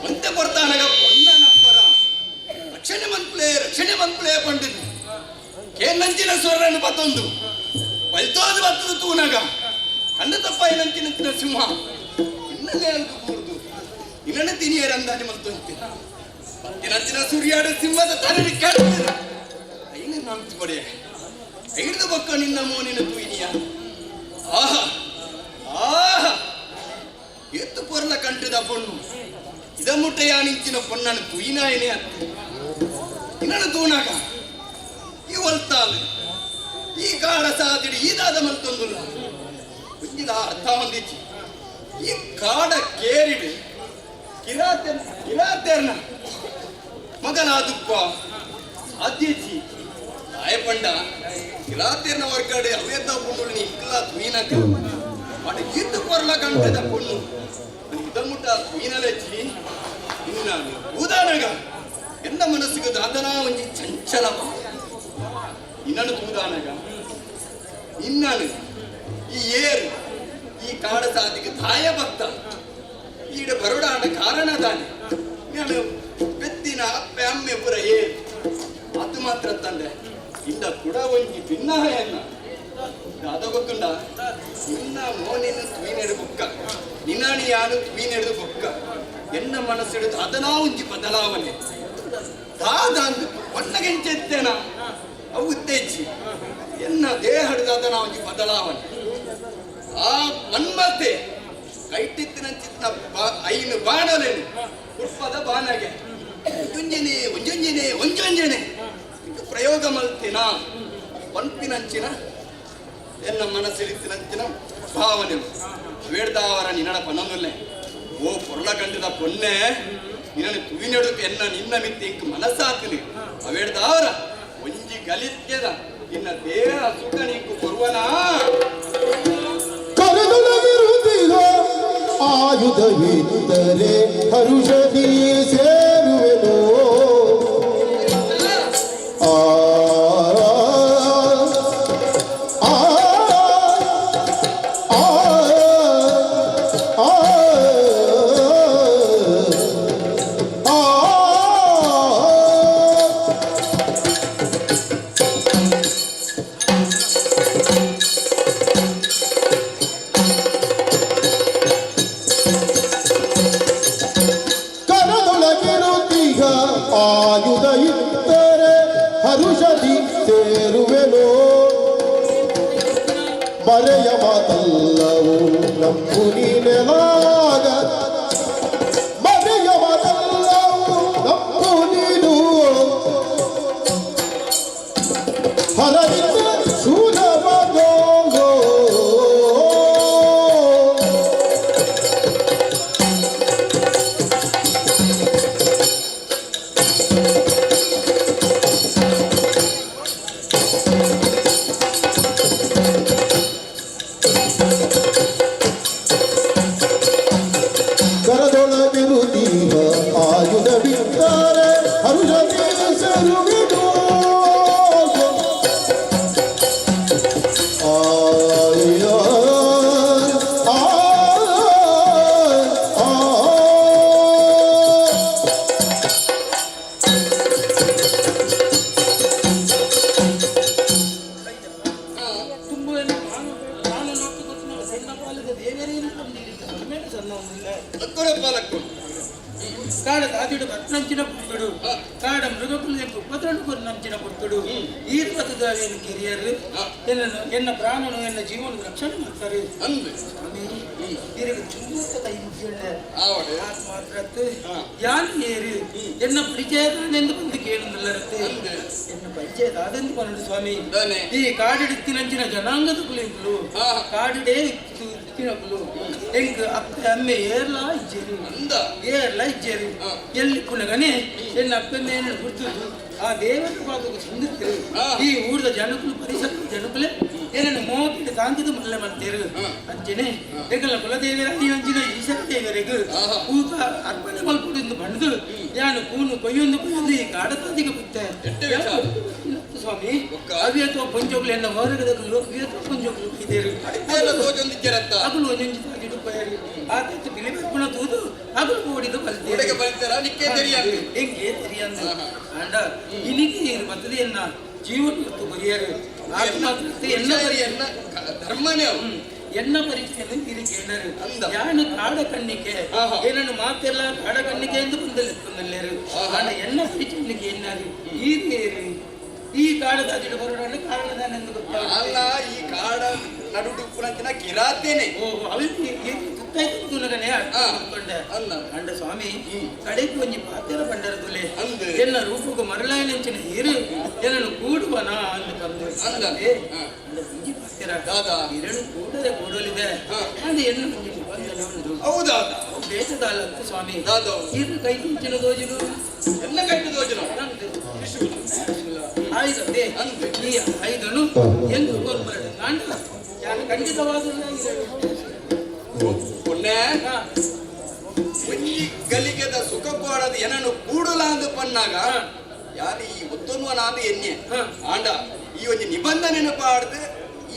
ಒಂತೆ ಕೊಡ್ತಾನಗ ಪೊನ್ನನ ಸ್ವರ, ರಕ್ಷಣೆ ಮನ್ಪುಲೆ ರಕ್ಷಣೆ ಮನ್ಪುಲೆ ಪಂಡಿತು. ಕೇನಂಚಿನ ಸ್ವರನ್ನು ಬತ್ತೊಂದು ಬಲ್ತೋದು ಬತ್ತದು ತೂನಗ ಕಣ್ಣು ತಪ್ಪಾಯಿನಂಚಿನ ಸಿಂಹ ಇನ್ನಲ್ಲೇ ಅಂತು ಕೂರ್ದು ಇನ್ನನ ತಿನಿಯರ ಅಂದಾಜು ಮಲ್ತೊಂತೆ. ಪತ್ತಿನಂಚಿನ ಸೂರ್ಯಾಡ ಸಿಂಹದ ತಲೆ ಕೆಳಗೆ ಐನು ನಂತು ಕೊಡೆ ಐದು ಬೊಕ್ಕ ನಿನ್ನ ಮೋನಿನ ತೂಯಿನಿಯ. ಆಹಾ ಆಹಾ, ಎತ್ತು ಪೊರ್ಲ ಕಂಟದ ಪೊಣ್ಣು ಇದ ಮುಟ್ಟೆಯ ನಿಂಚಿನ ಪೊಣ್ಣನು ತುಯಿನಾಯನೆ ಅತ್ತೆ. ಇನ್ನನು ತೂನಾಗ ಈ ಒಲ್ತಾಲು ಈ ಕಾಡ ಸಾದಿಡಿ ಈದಾದ ಮಲ್ತೊಂದುಲ್ಲ ಒಂಜಿದ ಅರ್ಥ ಹೊಂದಿಚ್ಚಿ. ಈ ಕಾಡ ಕೇರಿಡು ಕಿರಾತೆ ಕಿರಾತೆರ್ನ ಮಗನಾದುಪ್ಪ ಸಾಧ್ಯಚಿ ತಾಯ ಪಂಡ ಕಿರಾತೆರ್ನ ವರ್ಗಡೆ ಅವೇದ ಪೊಣ್ಣು ಇಂಕಲ ತುಯಿನಕ ಅಡ ಈತು ಪೊರ್ಲ ಕಂಟದ ಪೊಣ್ಣು ಇದ ಮುಟ್ಟ ತುಯಿನಲೆಚ್ಚಿ. ಇನ್ನಾನು ಊದಾನಗ ಎನ್ನ ಮನಸ್ಸಿಗೆ ದಾದನಾ ಒಂಜಿ ಚಂಚಲ. ಇನ್ನನು ತೂದಾನಗ ಇನ್ನಾನು ಈ ಏರು ಈ ಕಾಡ ಸಾದಿಗೆ ತಾಯ ಭಕ್ತ ಈಡ ಬರೋಡಾಂಡ ಕಾರಣ ದಾನೆ. ನಾನು ಪೆತ್ತಿನ ಅಪ್ಪೆ ಅಮ್ಮೆ ಪುರ ಏರು ಅದು ಮಾತ್ರ ತಂದೆ ಇಂದ ಕೂಡ ಒಂಜಿ ಭಿನ್ನಾಯನ್ನ ದಾದ ಗೊತ್ತುಂಡ. ನಿನ್ನ ಮೋನಿನ ತುಯಿನೆಡು ಬೊಕ್ಕ ನಿನ್ನಾಣಿ ಯಾನು ತುಯಿನೆಡು ಬೊಕ್ಕ ಎನ್ನ ಮನಸ್ಸಿಡು ಅದನಾ ಒಂಜಿ ಬದಲಾವಣೆ ದಾದ ಅಂದು ಒನ್ನಗೆಂಚೆತ್ತೇನ ಅವು ಉತ್ತೇಜಿ ಎನ್ನ ದೇಹದ ಅದನ ಒಂಜಿ ಬದಲಾವಣೆ. ಆ ಮನ್ಮತೆ ಕೈಟಿತ್ತಿನ ಚಿತ್ತ ಐನು ಬಾಣಲೇನು ಪುಷ್ಪದ ಬಾಣಗೆ ಒಂಜೊಂಜನೆ ಒಂಜೊಂಜನೆ ಒಂಜೊಂಜನೆ ಇಂಕ ಪ್ರಯೋಗ ಮಲ್ತಿನ ಪನ್ಪಿನಂಚಿನ ಎನ್ನ ಮನಸ್ಸಿಡಿತ್ತಿನಂಚಿನ ಭಾವನೆ ವೇಡ್ದಾವರ ನಿನ್ನಡ ಪನ್ನೊಂದುಲ್ಲೆ. ಓ ಪೊರ್ಲ ಕಂಡದ ಪೊನ್ನೆ, ನಿನ್ನ ತುವಿನಡುಕು ಎನ್ನ ನಿನ್ನ ಮಿತ್ತಿ ಇಂಕ್ ಮನಸ್ಸಾತಿನಿ. ಅವೇಡ್ದಾವರ ಒಂಜಿ ಗಲಿತ್ಯದ ನಿನ್ನ ದೇಹ ಸುಖ ನಿಂಕು ಕೊರುವನಾ. ಕರೆದೊಳಗಿರುತ್ತಿರೋ ಆಯುಧವಿದ್ದರೆ ಹರುಷದಿ ಸೇರುವೆನು. ಆ ಆ ಆ ಆ ಆ. ಕರದೊಳಗಿರುತ್ತೀಗ ಆಯುಧ ಇದ್ದರೆ ಹರುಷದಿ ಸೇರುವೆನು. ಮರೆಯ ಮಾತಲ್ಲವು ನಂಬು ನೀನೆಲಾಗ, ಮರೆಯ ಮಾತಲ್ಲವು ನಂಬು ನೀನು. ಹರನಿಂದ ಶೂಲವನೋ. ದೇವಾಲಯದ ದೇವರೇನು ಸೊಲ್ಮೇಲೆ ಸಣ್ಣ ಒಂದಿಲ್ಲ. ಲಕ್ಕೊಡಪ್ಪ ಲಕ್ಕೊಡು. ಕಾಡ ದಾದಿಡು ಬತ್ನಂಚಿನ ಪುರ್ತುಡು, ಕಾಡ ಮೃಗಕುಲು ಎಂಕು ಉಪದ್ರಡು ಕೊರ್ನಂಚಿನ ಪುರ್ತುಡು ಈರ್ ಬತ್ತದ ಏನು ಕಿರಿಯರು ಎನ್ನನ್ನು ಎನ್ನ ಪ್ರಾಣನು ಎನ್ನ ಜೀವನ ರಕ್ಷಣೆ ಮಾಡ್ತಾರೆ. ಅಂದು ಸ್ವಾಮಿ, ಇರಿಗೆ ಚುಮ್ಮತ್ತ ಕೈ ಮುಗಿಯಲ್ಲ. ಆವಡು. ಮಾತ್ರತ್ತು ಯಾನ್ ಏರು, ಎನ್ನ ಪರಿಚಯ ತಾನೆಂದು ಬಂದು ಕೇಳುದಿಲ್ಲರತ್ತೆ. ಎನ್ನ ಪರಿಚಯ ದಾದೆಂದು ಪನ್ನಡು ಸ್ವಾಮಿ? ದಾನೆ? ಈ ಕಾಡಿಡಿತ್ತಿನಂಚಿನ ಜನಾಂಗದ ಕುಲಿಂಕುಲು, ಕಾಡಿಡೇ ಇತ್ತಿನಕುಲು, ಎಂಕ್ ಅಪ್ಪೆ ಅಮ್ಮೆ ಏರ್ಲಾ ಇಜ್ಜೆರು. ಅಂದ. ಏರ್ಲಾ ಇಜ್ಜೆರು. ಎಲ್ಲಿ ಪುನಗನೆ ಎನ್ನ ಅಪ್ಪೆ ಮೇನ ಗುರ್ತುದು ಆ ದೇವರ ಪಾದಕ್ಕೆ ಸಂದಿರ್ತರು. ಈ ಊರದ ಜನಕುಲು, ಪರಿಸರದ ಜನಕುಲೆ ಏನನ್ನು ಮೋಕಿಡ ತಾಂಕಿದು ಮಲ್ಲೆ ಮಾಡ್ತೇರು. ಅಂಚನೆ ಎಂಕಲ್ನ ಕುಲದೇವರ ಅಂಚಿನ ಈಶ್ವರ ದೇವರಿಗೂ ಪೂತ ಅರ್ಪಣೆ ಮಲ್ಪುಡು ಬಂದು ಯಾನು ಕೂನು ಕೊಯ್ಯೊಂದು ಕೊಯ್ಯೊಂದು ಈ ಕಾಡತಾದಿಗೆ ಬತ್ತೆ ಸ್ವಾಮಿ. ಅವ್ಯತ್ವ ಪಂಚೋಗ್ಲು ಎನ್ನ ಹೊರಗದಕಲು ಅವ್ಯತ್ವ ಪಂಚೋಗ್ಲು ಇದೇರು. ಅಡಿತೆಲ್ಲ ತೋಜೊಂದಿಜ್ಜರತ್ತ. ಅಗುಲು ಒಂಜೊಂಜಿ ತಾಗಿಡು ಪಯರು ಆತ ಪಿಲಿಬೆಪ್ಪುನ ತೂದು ಅಗುಲು ಓಡಿದು ಬಲ್ತೇರು. ಒಡೆಗೆ ಬಲ್ತಾರ ನಿಕ್ಕೆ ತೆರಿಯಂದು. ಎಂಗೆ ತೆರಿಯಂದು ಅಂಡ ಇನಿಗೆ ಇದು ಬರ್ತದೆ ಎನ್ನ ಜೀವನ ಮತ್ತು ಬರಿಯರು ಆತ್ಮಾತೃಪ್ತಿ ಎನ್ನ ಎನ್ನ ಎನ್ನ ಧರ್ಮನೇ ಅವು. ಎನ್ನ ಪರೀಕ್ಷೆಯನ್ನು ಇದು ಕೇಳರು. ಅಂದ. ಯಾನು ಕಾಡ ಕಣ್ಣಿಕೆ ಏನನ್ನು ಮಾತೆಲ್ಲ ಕಾಡ ಕಣ್ಣಿಕೆ ಎಂದು ಬಂದಲೆತ್ತೊಂದಲ್ಲೇರು. ಆಂಡ ಎನ್ನ ಪರಿಚಯನಿಗೆ ಎನ್ನಾರು ಈ ಈ ಕಾಡದ ಅದಿಡು ಬರೋಣ ಕಾರಣದಾನೆಂದು ಗೊತ್ತಾಗ ಅಲ್ಲ, ಈ ಕಾಡ ನಡುಟು ಪುನಂಚಿನ ಕಿರಾತೇನೆ. ಓಹೋ, ಅವಿಗೆ ತುತ್ತಾಯ್ತು ನಗನೆ ಅರ್ಥ ಮಾಡ್ಕೊಂಡೆ. ಅಲ್ಲ. ಅಂಡ ಸ್ವಾಮಿ, ಕಡೆಗೆ ಒಂಜಿ ಪಾತೆರ ಪಂಡರದುಲೆ. ಅಂದ್. ಎನ್ನ ರೂಪಕ್ಕೆ ಮರಳಾಯನಂಚಿನ ಹೀರು ಏನನ್ನು ಕೂಡುವನ ಅಂದು ಬಂದು. ಅಂದ. ಏ, ಅಂಡ ಒಂಜಿ ಪಾತೆರ. ದಾದಾ. ಇರಳು ಕೂಡರೆ ಕೂಡಲಿದೆ. ಅಂದ ಎನ್ನ ಒಂಜಿ ನಿಬಂಧನೆ ಉಂಡು. ಹೌದಾ? ಬೇಸದಾಲಂತ ಸ್ವಾಮಿ. ದಾದಾ. ಇರು ಕೈ ತುಂಚಿನ ದೋಜಲು. ಎಲ್ಲ ಕೈಟು ದೋಜನ. ಆಯುಧತೆ. ಅಂದ್. ಈ ಆಯುಧನು ಎಂದು ಕೊರ್ಬರಡು ಕಾಂಡ ಯಾನು ಖಂಡಿತವಾದ ಪುಣ್ಯ ಒಂಜಿ ಗಲಿಗೆದ ಸುಖ ಕೋಡದ ಏನನ್ನು ಕೂಡಲ ಅಂದು ಪನ್ನಾಗ ಯಾರು ಈ ಒತ್ತೊನ್ವನಾದ ಎನ್ನೆ. ಆಂಡ ಈ ಒಂಜಿ ನಿಬಂಧನೆಯನ್ನು ಪಾಡ್ದು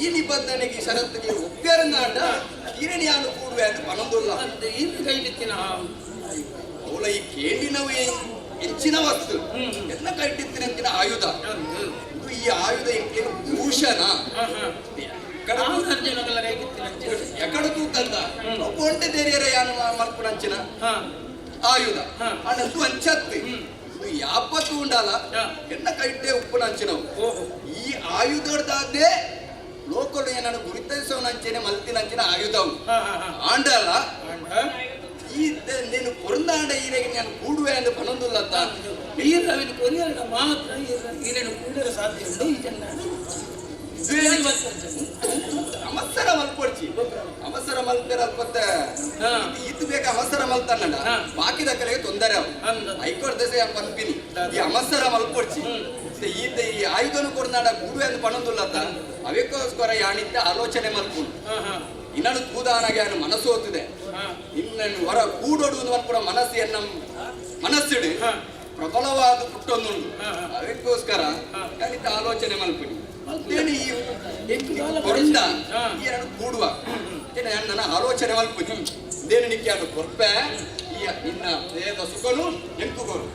ಈ ನಿಬಂಧನೆಗೆ ಈ ಷರತ್ತಿಗೆ ಒಪ್ಪ್ಯಾರನ್ನ ಆಂಡ ಕಿರಣಿ ಯಾನು ಕೂಡುವೆ ಅಂತ ಪನೊಂದುಲ್ಲ. ಅಂತ ಇರು ಕೈಲಿತ್ತಿನ ಅವಳ ಈ ಕೇಳಿನವು ಹೆಚ್ಚಿನ ವಸ್ತು ಎಲ್ಲ ಕಟ್ಟಿತ್ತಿನಂಚಿನ ಆಯುಧ ಅಂದು. ಇದು ಈ ಆಯುಧ ಇಂಕೇನು ಭೂಷಣ. ಅರ್ಜುನಗಲ್ಲ ಕೈಗಿತ್ತಿನ ಎಕಡು ತೂತಂದ ಒಬ್ಬ ಒಂಟೆ ದೇರಿಯರ ಯಾನು ಮಲ್ಪುನಂಚಿನ ಆಯುಧ. ಅಣಂತು ಅಂಚತ್ತು ಇದು ಯಾಪ ತೂಂಡಾಲ ಎನ್ನ ಕೈಟೆ ಉಪ್ಪುನಂಚಿನವು. ಓಹೋ. ಈ ಆಯುಧದಾದ್ದೇ ಲೋಕಲು ಏನನ್ನು ಗುರುತಿಸೋನಂಚೆನೆ ಮಲ್ತಿನಂಚಿನ ಆಯುಧವು. ಆಂಡಲ ಈ ನೀನು ಕೊರಂದಾಂಡ ಈರೆಗೆ ನಾನು ಕೂಡುವೆ ಅಂತ ಪನೊಂದುಲ್ಲತ್ತ. ಈರ ಅವಿನ ಕೊರಿಯರ ಮಾತ್ರ ಈರೇನು ಕೂಡರ ಸಾಧ್ಯ ಉಂಟು ಈ ಜನ. ಅವಸರ ಮಲ್ಪೊಡ್ಚಿ, ಅವಸರ ಮಲ್ಪೆರ ಅಲ್ಪತ್ತ ಈತು ಬೇಕ ಅವಸರ ಮಲ್ತಾನಡ ಬಾಕಿದ ಕಲೆಗೆ ತೊಂದರೆ ಅವು. ಹೈಕೋರ್ಟ್ ದೆಸೆ ಪನ್ಪಿನಿ ಈ ಅವಸರ ಮಲ್ಪೊಡ್ಚಿ. ಈತ ಈ ಆಯುಧನು ಕೊರ್ನಾಡ ಕೂಡುವೆ ಅಂತ ಪನೊಂದುಲ್ಲತ್ತ. ಅವಕ್ಕೋಸ್ಕರ ಯಾಣಿದ್ದ ಆಲೋಚನೆ ಮಲ್ಪುಂಡು. ಇನ್ನೂ ತೂದಾನಾಗೆ ಅವನು ಮನಸ್ಸು ಹೋಗ್ತದೆ. ಇನ್ನು ಹೊರ ಕೂಡೋಡು ಮನ್ಪುರ ಮನಸ್ಸು ಎನ್ನ ಮನಸ್ಸಿಡು ಪ್ರಬಲವಾದ ಪುಟ್ಟೊಂದುಂಡು. ಅದಕ್ಕೋಸ್ಕರ ಯಾನಿತ್ತ ಆಲೋಚನೆ ಮಲ್ಪಿಡಿ. ಮತ್ತೇನು ಈ ಕೊರಂದ ಈ ಎರಡು ಕೂಡುವ ಇದೇನು ನನ್ನ ಆಲೋಚನೆ ಮಲ್ಪುಜಿ. ಇದೇನು ನಿಕ್ಕೆ ಅದು ಕೊರ್ಪೆ ಈ ನಿನ್ನ ದೇಹದ ಸುಖನು ಎಂಕುಗೋರು.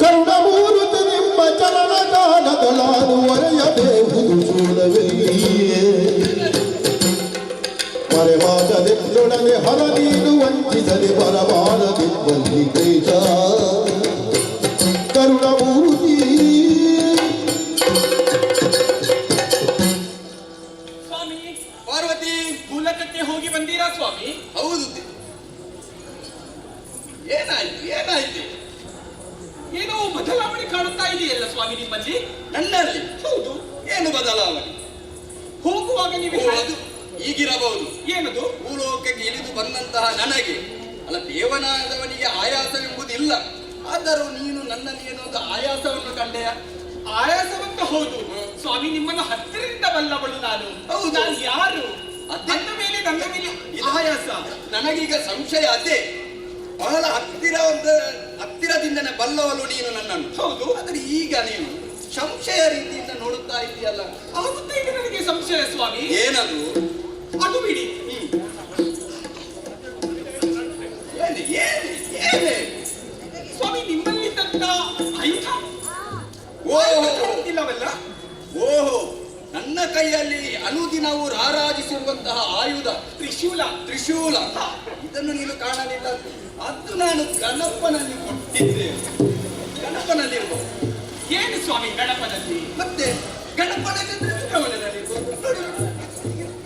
ಕರುಣಮೂರುತಿ ನಿಮ್ಮ ಚರಣ ಕಾಣದಳಾನು ಒರೆಯಬೇಹುದು ಶೂಲವೆಲ್ಲಿಯೇ ಮರೆವಾದದೆಲ್ಲೊಡನೆ ಹರ ನೀನು ವಂಚಿಸದೆ ಬರಬಾರದಿಬ್ಬಲ್ಲಿ ಕ್ಲೇಶ ಕರುಣಮೂರ್ತಿ. ಸ್ವಾಮಿ. ಪಾರ್ವತಿ. ಮೂಲಕಕ್ಕೆ ಹೋಗಿ ಬಂದೀರಾ ಸ್ವಾಮಿ? ಹೌದು. ಏನಾಯ್ತು ಏನಾಯ್ತು? ಏನೋ ಬದಲಾವಣೆ ಕಾಣುತ್ತಾ ಇದೆಯಲ್ಲ ಸ್ವಾಮಿ ನಿಮ್ಮಲ್ಲಿ? ನನ್ನಲ್ಲಿ? ಹೌದು. ಏನು ಬದಲಾವಣೆ? ಹೋಗುವಾಗ ನೀವು ಅದು ಈಗಿರಬಹುದು. ಏನದು? ಭೂಲೋಕಕ್ಕೆ ಇಳಿದು ಬಂದಂತಹ ನನಗೆ ಅಲ್ಲ, ದೇವನಾದವನಿಗೆ ಆಯಾಸವೆಂಬುದಿಲ್ಲ. ಆದರೂ ನೀನು ನನ್ನಲ್ಲಿ ಏನೋ ಒಂದು ಆಯಾಸವನ್ನು ಕಂಡೆಯ? ಆಯಾಸವಂತೂ ಹೌದು ಸ್ವಾಮಿ, ನಿಮ್ಮನ್ನು ಹತ್ತಿರದಿಂದ ಬಲ್ಲವಳು ನಾನು. ಹೌದು. ನಾನು ಯಾರು? ಅದೇ. ನನ್ನ ಮೇಲೆ ನನ್ನ ಮೇಲೆ ಆಯಾಸ. ನನಗೀಗ ಸಂಶಯ ಅದೇ. ಬಹಳ ಹತ್ತಿರ ಒಂದು ಹತ್ತಿರದಿಂದನೇ ಬಲ್ಲವಳು ನೀನು ನನ್ನನ್ನು. ಹೌದು. ಆದರೆ ಈಗ ನೀನು ಸಂಶಯ ರೀತಿಯಿಂದ ನೋಡುತ್ತಾ ಇದೆಯಲ್ಲ. ಆಗುತ್ತಾ ಇದೆ ನನಗೆ ಸಂಶಯ ಸ್ವಾಮಿ. ಏನದು? ಅದು ಬಿಡಿ. ಏನು ಏನು ಏನು? ಸ್ವಾಮಿ, ನಿಮ್ಮಲ್ಲಿದ್ದಂತ ಆಯುಧ ಓಹೋ ಕಾಣುತ್ತಿಲ್ಲವಲ್ಲ? ಓಹೋ, ನನ್ನ ಕೈಯಲ್ಲಿ ಅನುದಿನವೂ ರಾರಾಜಿಸಿರುವಂತಹ ಆಯುಧ ತ್ರಿಶೂಲ. ತ್ರಿಶೂಲ, ಇದನ್ನು ನೀನು ಕಾಣಲಿಲ್ಲ. ಅದು ನಾನು ಗಣಪನಲ್ಲಿ ಕೊಟ್ಟಿದ್ದೆ. ಗಣಪನಲ್ಲಿರ್ಬೋದು. ಏನು ಸ್ವಾಮಿ ಗಣಪನಲ್ಲಿ? ಮತ್ತೆ ಗಣಪನಲ್ಲಿ ಅಂದ್ರೆ ಸುಬ್ರಹ್ಮಣ್ಯನಲ್ಲಿರ್ಬೋದು. ನೋಡಿ,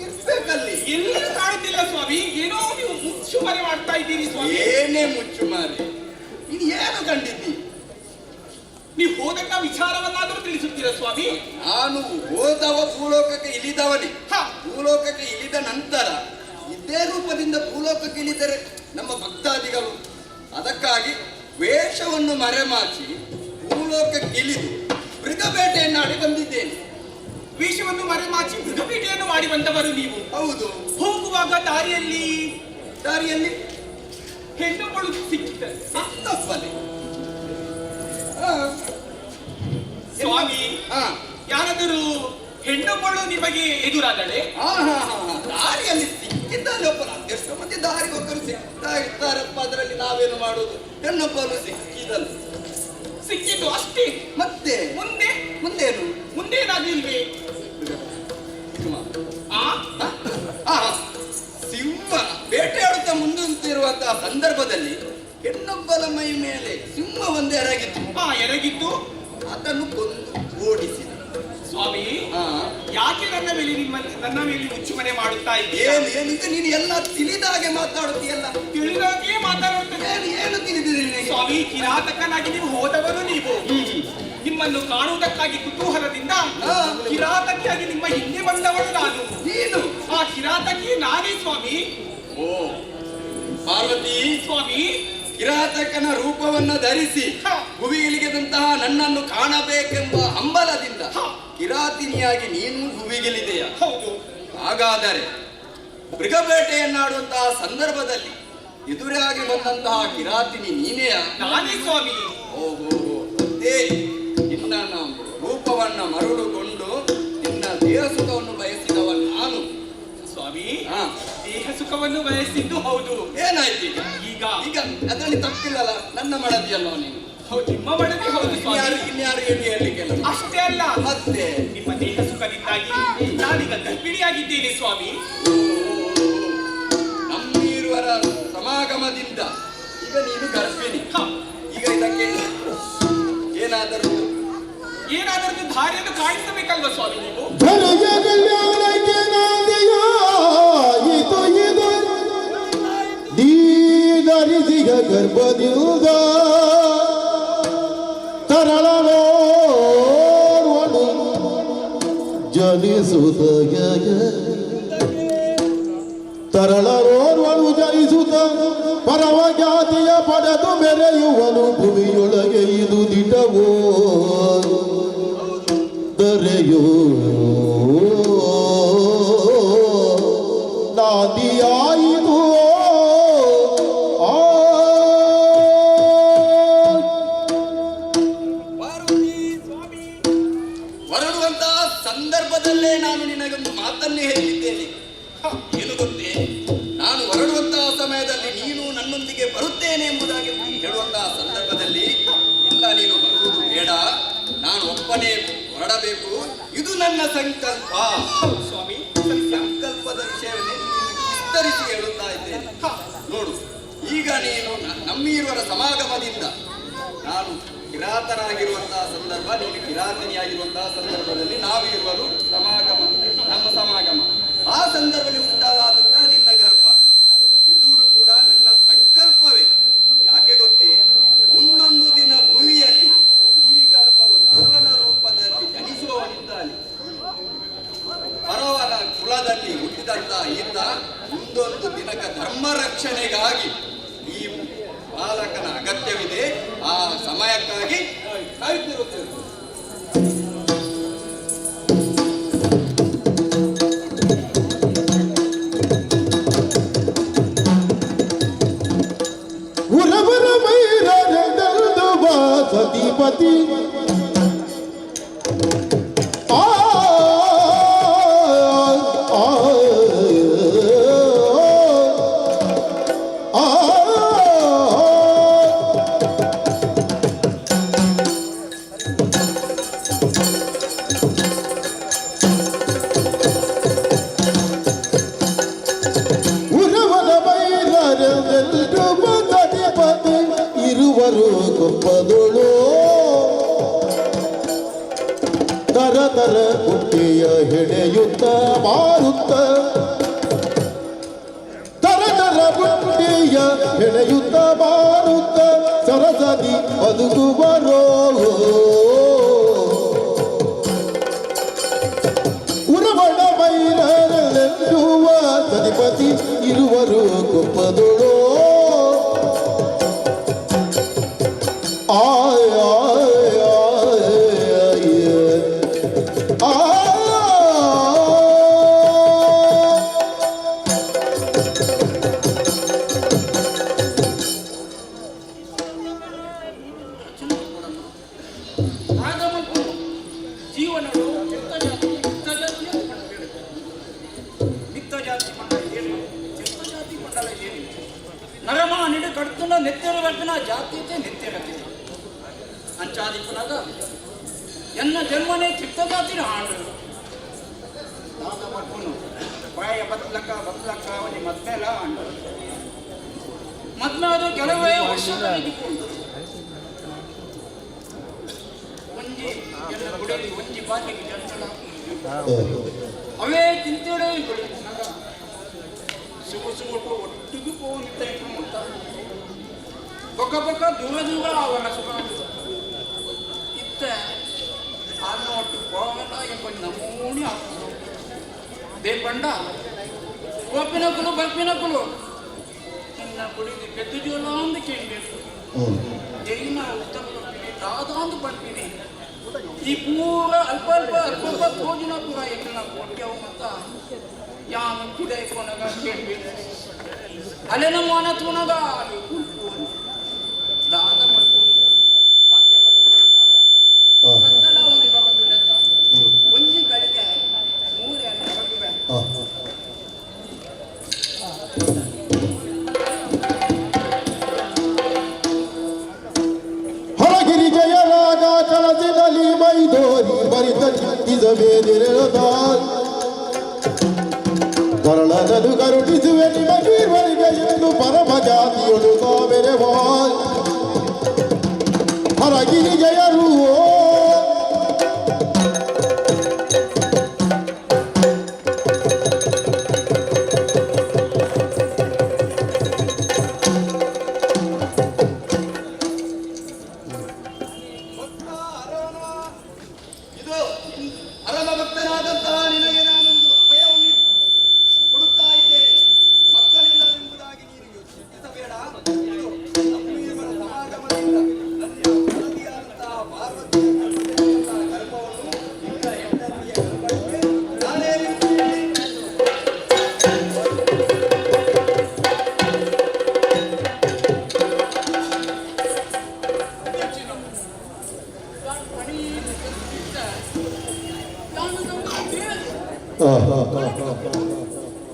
ಇರ್ಬೇಕಲ್ಲಿ. ಎಲ್ಲೂ ಕಾಣುತ್ತಿಲ್ಲ ಸ್ವಾಮಿ. ಏನೋ ನೀವು ಮುಚ್ಚುಮರೆ ಮಾಡ್ತಾ ಇದ್ದೀರಿ ಸ್ವಾಮಿ. ಏನೇ ಮುಚ್ಚು ಮಾರೆ, ನೀನು ಏನು ಕಂಡಿದ್ದಿ? ನೀವು ಹೋದಂತ ವಿಚಾರವನ್ನಾದರೂ ತಿಳಿಸುತ್ತೀರಾ ಸ್ವಾಮಿ? ನಾನು ಹೋದವ ಭೂಲೋಕಕ್ಕೆ ಇಳಿದವನೇ. ಹ. ಭೂಲೋಕಕ್ಕೆ ಇಳಿದ ನಂತರ ಇದೇ ರೂಪದಿಂದ ಭೂಲೋಕಕ್ಕೆ ಇಳಿದರೆ ನಮ್ಮ ಭಕ್ತಾದಿಗಳು, ಅದಕ್ಕಾಗಿ ವೇಷವನ್ನು ಮರೆಮಾಚಿ ಭೂಲೋಕಕ್ಕೆ ಇಳಿದು ಮೃಗಬೇಟೆಯನ್ನಾಡಿ ಬಂದಿದ್ದೇನೆ. ವೇಷವನ್ನು ಮರೆಮಾಚಿ ಮೃಗಪೇಟೆಯನ್ನು ಮಾಡಿ ಬಂದವರು ನೀವು? ಹೌದು. ಹೋಗುವಾಗ ದಾರಿಯಲ್ಲಿ ದಾರಿಯಲ್ಲಿ ಹೆಣ್ಣುಗಳು ಸಿಕ್ಕಿದ್ದಾರೆ. ತಪ್ಪಲೆ ಸ್ವಾಮಿ, ಯಾರಾದರೂ ಹೆಣ್ಣೊಬ್ಬಳು ನಿಮಗೆ ಎದುರಾದಳೆ? ಹಾ ಹಾ ಹಾ ಹಾ. ದಾರಿಯಲ್ಲಿ ಸಿಕ್ಕಿದ್ದಾರೆ ಒಬ್ಬರು. ಅದೆಷ್ಟೋ ಮಂದಿ ದಾರಿ ಒಬ್ಬರು ಸಿಗ್ತಾ ಇರ್ತಾರಪ್ಪ, ಅದರಲ್ಲಿ ನಾವೇನು ಮಾಡುವುದು? ಹೆಣ್ಣೊಬ್ಬರು ಸಿಕ್ಕಿದಳು. ಸಿಕ್ಕಿದ್ದು ಅಷ್ಟೇ? ಮತ್ತೆ ಮುಂದೆ? ಮುಂದೇನು? ಮುಂದೆ ಏನಾಗ್ಲಿಲ್ವೇ? ಸಿಂಹ. ಆ ಆ, ಸಿಂಹ ಬೇಟೆಯಾಡುತ್ತಾ ಮುಂದುವಂತಿರುವಂತಹ ಸಂದರ್ಭದಲ್ಲಿ ಹೆಣ್ಣೊಬ್ಬನ ಮೈ ಮೇಲೆ ಸಿಂಹ ಒಂದೇ ಎರಗಿತ್ತು. ಆ ಎರಗಿತ್ತು. ಅದನ್ನು ಕೊಂದು ಓಡಿಸಿದ. ಸ್ವಾಮಿ, ಹಾ. ಯಾಕೆ ನನ್ನ ಮೇಲೆ ನಿಮ್ಮ ನನ್ನ ಮೇಲೆ ಮುಚ್ಚುಮರೆ ಮಾಡುತ್ತಾ ಇದ್ದೀರಾ? ಏನು ಏನು, ಈಗ ನೀನು ಎಲ್ಲ ತಿಳಿದ ಹಾಗೆ ಮಾತಾಡುತ್ತೀಯಲ್ಲ. ತಿಳಿದಾಗಿಯೇ ಮಾತಾಡುತ್ತದೆ. ಏನು ಏನು ತಿಳಿದಿದೆ ನಿನಗೆ? ಸ್ವಾಮಿ, ಕಿರಾತಕನಾಗಿ ನೀವು ಹೋದವರು ನೀವು. ನಿಮ್ಮನ್ನು ಕಾಣುವುದಕ್ಕಾಗಿ ಕುತೂಹಲದಿಂದ ಹಾ. ಕಿರಾತಕಿಯಾಗಿ ನಿಮ್ಮ ಹಿಂದೆ ಬಂದವಳು ನಾನು. ನೀನು? ಆ ಕಿರಾತಕಿ ನಾನೇ ಸ್ವಾಮಿ. ಓ ಪಾರ್ವತಿ. ಸ್ವಾಮಿ. ಕಿರಾತಕನ ರೂಪವನ್ನ ಧರಿಸಿ ಹ. ಭುವಿಗಿಳಿದಂತಹ ನನ್ನನ್ನು ಕಾಣಬೇಕೆಂಬ ಹಂಬಲದಿಂದ ಹ. ಕಿರಾತಿನಿಯಾಗಿ ನೀನು ಭುವಿಗಿಳಿದೆಯ? ಹೌದು. ಹಾಗಾದರೆ ಮೃಗಬೇಟೆಯನ್ನಾಡುವಂತಹ ಸಂದರ್ಭದಲ್ಲಿ ಎದುರಾಗಿ ಬಂದಂತಹ ಕಿರಾತಿನಿ ನೀನೆಯ? ನಾನೇ ಸ್ವಾಮಿ. ಓಹೋ, ಅದೇ ನಿನ್ನ ರೂಪವನ್ನ ಮರುಳುಗೊಂಡು ನಿನ್ನ ದೇಹ ಸುಖವನ್ನು ಬಯಸಿದವ ನಾನು. ಸ್ವಾಮಿ, ಹಾ. ದೇಹ ಸುಖವನ್ನು ಬಯಸಿದ್ದು ಹೌದು. ಏನಾಯ್ತು ಈಗ? ಈಗ ಈಗ ಅದರಲ್ಲಿ ತಪ್ಪಿಲ್ಲಲ್ಲ, ನನ್ನ ಮಡದಿಯಲ್ವ ನೀನು? ಹೌದು, ನಿಮ್ಮ ಮಡದಿ ಹೌದು ಇನ್ಯಾರು ಸ್ವಾಮಿ. ಇನ್ಯಾರು ಏನು ಹೇಳಲಿಕ್ಕಿಲ್ಲ. ಅಷ್ಟೇ ಅಲ್ಲ, ಮತ್ತೆ ನಿಮ್ಮ ದೇಹ ಸುಖದಿಂದಾಗಿ ನಾನೀಗ ಗರ್ಭಿಣಿಯಾಗಿದ್ದೇನೆ ಸ್ವಾಮಿ. ನಮ್ಮೀರುವರ ಸಮಾಗಮದಿಂದ ಈಗ ನೀನು ಗರ್ಭಿಣಿ. ಹ. ಈಗ ಇದಕ್ಕೆ ಏನಾದರೂ ಏನಾದರೂ ದಾರಿಯನ್ನು ಕಾಣಿಸಬೇಕಲ್ವಾ ಸ್ವಾಮಿ ನೀವು? ಧರೆಯ ಕಲ್ಯಾಣಕ್ಕೆ ನಾಂದಿಯಾಯಿತು ಇದು, ನೀ ಧರಿಸಿದ ಗರ್ಭದಿಂದ ತರಳನೋರ್ವನು ಜನಿಸುತ್ತ, ತರಳರೋರ್ವನು ಜನಿಸುತ್ತ ಪರವ ಜಾತಿಯ ಪಡೆದು ಮೆರೆಯುವನು ಭೂಮಿಯೊಳಗೆ ಇದು ದಿಟವೋ ದರೆಯೋ ನಾದಿಯಾಯಿತು. ಆ ಪಾರ್ವತಿ, ಹೊರಡುವಂತಹ ಸಂದರ್ಭದಲ್ಲೇ ನಾನು ನಿನಗೊಂದು ಮಾತನ್ನೇ ಹೇಳಿದ್ದೇನೆ. ಏನು ಗೊತ್ತೇ? ನಾನು ಹೊರಡುವಂತಹ ಸಮಯದಲ್ಲಿ ನೀನು ನನ್ನೊಂದಿಗೆ ಬರುತ್ತೇನೆ ಎಂಬುದಾಗಿ ಹೇಳುವಂತಹ ಸಂದರ್ಭದಲ್ಲಿ, ಇಲ್ಲ, ನೀನು ಬರುವುದು ಬೇಡ, ನಾನು ಒಬ್ಬನೇ ಹೊರಡಬೇಕು, ಇದು ನನ್ನ ಸಂಕಲ್ಪ. ಹೌದು ಸ್ವಾಮಿ. ಸಂಕಲ್ಪದ ವಿಷಯವನ್ನೇ ನಿನಗೆ ವಿಸ್ತರಿಸಿ ಹೇಳುತ್ತಾ ಇದ್ದೇನೆ. ನೋಡು, ಈಗ ನೀನು ನಮ್ಮೀರುವರ ಸಮಾಗಮದಿಂದ ನಾನು ಕಿರಾತನಾಗಿರುವಂತಹ ಸಂದರ್ಭ, ನೀನು ಕಿರಾತನಿಯಾಗಿರುವಂತಹ ಸಂದರ್ಭದಲ್ಲಿ ನಾವಿರುವರು ಸಮಾಗಮ, ನಮ್ಮ ಸಮಾಗಮ, ಆ ಸಂದರ್ಭದಲ್ಲಿ ಉಂಟಾದಂತಹ ನಿನ್ನ ಗರ್ಭ, ಇದೂ ಕೂಡ ನನ್ನ ಸಂಕಲ್ಪವೇ. ಯಾಕೆ ಗೊತ್ತೇ? ಮುಂದೊಂದು ದಿನ ಭೂಮಿಯಲ್ಲಿ ಈ ಗರ್ಭವು ತರಳನ ರೂಪದಲ್ಲಿ ಜನಿಸುವವನಿದ್ದಾನೆ. ಪರವನ ಕುಲದಲ್ಲಿ ಹುಟ್ಟಿದಂತಹ ಈತ ಮುಂದೊಂದು ದಿನಕ ಧರ್ಮ ರಕ್ಷಣೆಗಾಗಿ ಈ ಚಾಲಕನ ಅಗತ್ಯವಿದೆ. ಆ ಸಮಯಕ್ಕಾಗಿ ಕಾಯುತ್ತಿರುತ್ತೇವೆ. ಉರವರ ಮೈರೆಂದು ಸತಿಪತಿ ಆ ಆ ಆ ಉರವರ ಮೈರೆಂದು ಸತಿಪತಿ ಇರುವರು ಕೊಪ್ಪದೊಳು ತರ ತರ ಬುಟ್ಟಿಯ ಹಿಡಿಯುತ್ತ ಮಾರುತ್ತ, ತರ ತರ ಬುಟ್ಟಿಯ ಹಿಡಿಯುತ್ತ ಮಾರುತ್ತ ಸರಸದಿ ಬದುಕುವರೋ. ಉರವಣ ಮೈರೆಂದುವ ಸತಿಪತಿ ಇರುವರು ಕೊಪ್ಪದೊಳು. ಆಯ್ ಆಯ್ ಆಯ್ ಆಯ್ ಆ. ಜೀವನಗಳು ಚಿತ್ತ ಜಾತಿ ಮಿತ್ತ ಜಾತಿ ಅಂತ ಪಂಡ. ಮಿತ್ತ ಜಾತಿ ಪಂಡ ಏನು? ಚಿತ್ತ ಜಾತಿ ಪಂಡಲ ಏನು? ನರಮಾನಿಡು ಕಡ್ತುನ ನೆತ್ತೆರ ಬರ್ಪಿನ ಜಾತಿಯತೆ ನೆತ್ತೆರತೆ ಅಂಚಾದಿಪ್ಪನಾಗ ಎನ್ನ ಜನ್ಮನೇ ಚಿತ್ತ ಜಾತಿನ ಹಾಡು ದಾದ ಮಲ್ಪುನು ಬಾಯ ಬತ್ಲಕ್ಕ ಬತ್ಲಕ್ಕ ಅವನಿ ಮದ್ಮೇಲ ಅಂಡು. ಮದ್ಮೆ ಅದು ಕೆಲವೇ ವರ್ಷದಲ್ಲಿ ಒಂಜಿ ಎನ್ನ ಗುಡಲಿ ಒಂಜಿ ಬಾಲಿಗೆ ಜನ್ಮಲ ಅವೇ ಚಿಂತೆಡೆ ಗುಡಿ ಸುಗು ಸುಗುಟ್ಟು ಒಟ್ಟಿಗೆ ಪೋನಿತ್ತ ಮುಟ್ಟ ಬೊಕ್ಕ ಬೊಕ್ಕ ದೂರ ದೂರ ಅವರ ಸುಖ ಇತ್ತ ಅನ್ನ ಒಟ್ಟು ಪೋವಲ್ಲ ಎಂಬ ನಮೂನಿ ಆಗ್ತದೆ. ದೇಪಂಡ ಕೋಪಿನ ಕುಲು ಬರ್ಪಿನ ಕುಲು ನಿನ್ನ ಕುಡಿದು ಪೆದ್ದು ಜೋಲ ಅಂದು ಕೇಳಬೇಕು. ಜೈನ ಉತ್ತಮ ಬರ್ತೀನಿ ದಾದ ಅಂದು ಬರ್ತೀನಿ. ಈ ಪೂರ ಅಲ್ಪ ಅಲ್ಪ ಅಲ್ಪ ಅಲ್ಪ ತೋಜಿನ ಪೂರ ಎನ್ನ ಕೊಟ್ಟೆವು ಮತ್ತ ಯಾನು ಪಿದೈಕೊನಗ ಕೇಳಬೇಕು. ಅಲೆನ ಮಾನ ತೂನಗ ಕುಲ್ಪು ದಾದ ಮಲ್ಪುನು ಕತ್ತಲ ಒಂದು ಬರೋದುಂಡತ್ತ ಒಂಜಿ ಗಳಿಗೆ ಮೂಲೆಯನ್ನು ಹೊರಗುವೆ. ಹೊರಗಿರಿ ಜಯರಾಗ ಕಳಸಿನಲ್ಲಿ ಮೈದೋರಿ ಬರಿತ ಚಿಂತಿಸಬೇದಿರದ ಕರಳದನು ಕರುಣಿಸುವೆ ನಿಮಗೀರ್ವರಿಗೆ ಎಂದು ಪರಮ ಜಾತಿಯೊಳು ತಾವೆರೆವ ಹೊರಗಿರಿ ಜಯರು. ಇದು ಪರಮ ಭಕ್ತನಾದಂತಹ ನಿನಗೆ ನಾನೊಂದು ಅಭಯವನ್ನು ಕೊಡುತ್ತಾ ಇದ್ದೇನೆ. ಮಕ್ಕಳಿಲ್ಲವೆಂಬುದಾಗಿ ನೀನು ಚಿಂತಿಸಬೇಡ. ಇದು ನಮ್ಮೀರ್ವರ ಸಮಾಗಮದಿಂದ ನನ್ನ ಮಡದಿಯಾದಂತಹ ಪಾರ್ವತಿಯ ಗರ್ಭದಲ್ಲಿದ್ದಂತಹ ಗರ್ಭವನ್ನು ನಿನ್ನ ಹೆಂಡತಿಯ ಗರ್ಭಕ್ಕೆ ನಾನೇ ನಿಂತಿದ್ದೇನೆ.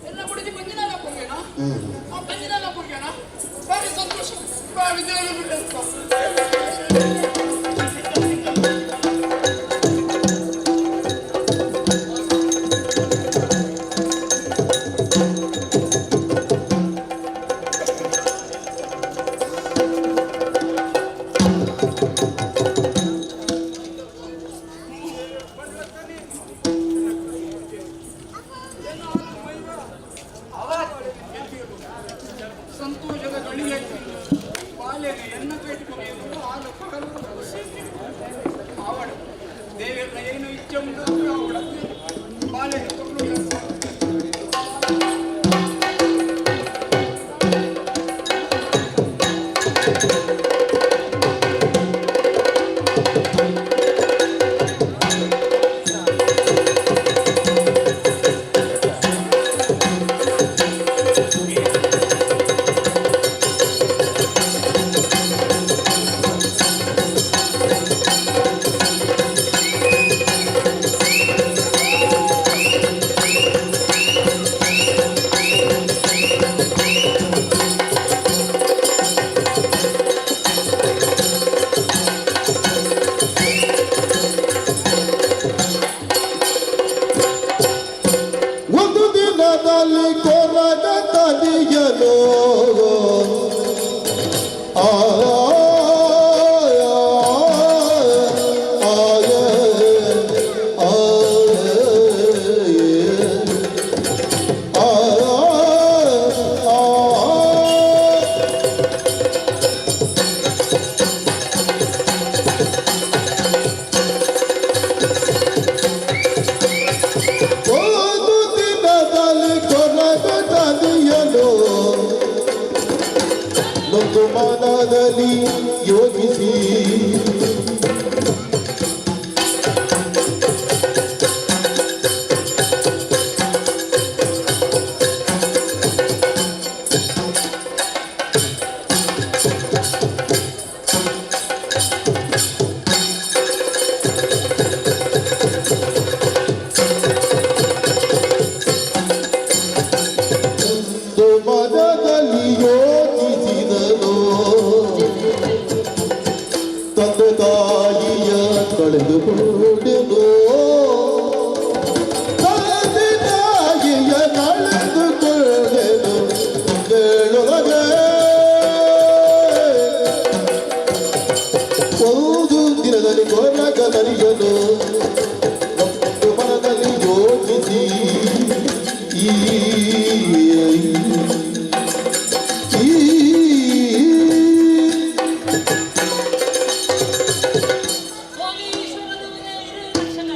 ಎಲ್ಲ ಕುಡಿದು ಬಂದಿನಲ್ಲ ಕೊಡ್ಗೇನ ಆ ಬಂದಿನಲ್ಲ ಕೊಡ್ಗೇನ. ಬಾರಿ ಸಂತೋಷ, ಬಾರಿ ದೇವರು ಬಿಟ್ಟಂತ. ಸಂತೋಷದ ಗಳಿಗೆ ಬಾಲ್ಯದ ಎನ್ನ ಕೈಟ್ಕೊಂಡು. ತನಿಯನು ಆ ಒಂದು ದಿನದಲ್ಲಿ ಕೊರಗ ತನಿಯನು ನೊಂದು ಮನದಲ್ಲಿ ಯೋಗಿಸಿ ಒಂದು ಮನದಲ್ಲಿ ಯೋಚಿಸಿದನು ತಂದೆ ತಾಯಿಯ ಕಳೆದುಕೊಂಡೆನು ತಂದೆ ತಾಯಿಯ ಕಳೆದುಕೊಂಡೆನು ತಿಂಗಳೊಳಗೆ ಒಂದು ದಿನದಲ್ಲಿ ಕೊರಗ ತರಿಯನು ಒಂದು ಮನದಲ್ಲಿ ಯೋಚಿಸಿ ಈ ಸ್ವಾಮಿ ಈಶ್ವರದೇವನೇ ಇರೇ ರಕ್ಷಣೆ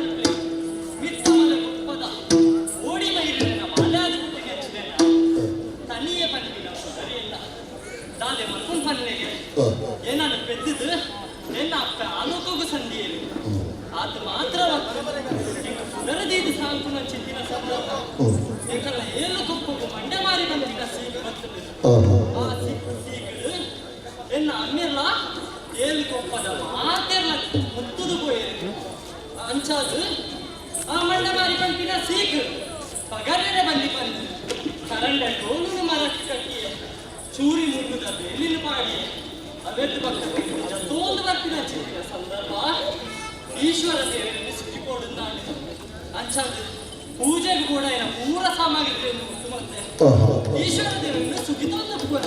ಮಿತ್ತಮಲ ಕುಪ್ಪದ ಓಡಿ ಮೈರಿನ ಮಾಲಾದ ಪುಟ್ಟಿಗೆ ಹಚ್ಚಿದೆನ ತನಿಯೇ ಪನ್ಪಿನ ಸರಿಯಿಲ್ಲ ದಾದೆ ಮಲ್ಪುನ್ ಪನ್ನೆಗೆ ಏನಾನ ಪೆದ್ದಿದ್ದು ಎನ್ನ ಅಪ್ಪ ಆಲೋಕಗೂ ಸಂಧಿಯಲಿ ಆತ ಮಾತ್ರ ಪುನರದೀದು ಸಾಂಕುನ ಚಿಂತಿನ ಸಂದರ್ಭ ಏಕಲ್ಲ ಏಳು ಕೊಪ್ಪಗು ಮಂಡೆ ಮಾರಿ ಬಂದಿನ ಸೀಗೆ ಬರ್ತದೆ ಆ ಸೀಗಡು ಎನ್ನ ಅಮ್ಮಿರ್ಲ ಏಳು ಕೊಪ್ಪದ ಮಾತೆರ್ಲ ಮುತ್ತುದು ಪೋಯೇರು ಅಂಚಾದು ಆ ಮಂಡೆ ಮಾರಿ ಪಂಪಿನ ಸೀಕ್ ಪಗರೆರೆ ಬಂದಿ ಬಂದು ಕರಂಡ ಡೋಲುನು ಮರಕ್ಕೆ ಕಟ್ಟಿಯೆ ಚೂರಿ ಮುಂಡುದ ಬೇಲಿನ ಪಾಡಿ ಅವೆದ್ದು ಪಕ್ಕ ಜತೋಂದು ಬರ್ಪಿನ ಚಿಂತಿನ ಸಂದರ್ಭ ಈಶ್ವರ ದೇವರನ್ನು ಸುಖಿಪೋಡುತ್ತಾನೆ ಅಂಚಾದು ಪೂಜೆಗೆ ಕೂಡ ಏನ ಪೂರ ಸಾಮಗ್ರಿಯನ್ನು ಗೊತ್ತು ಮತ್ತೆ ಈಶ್ವರ ದೇವರನ್ನು ಸುಖಿತೊಂದು ಪೂರ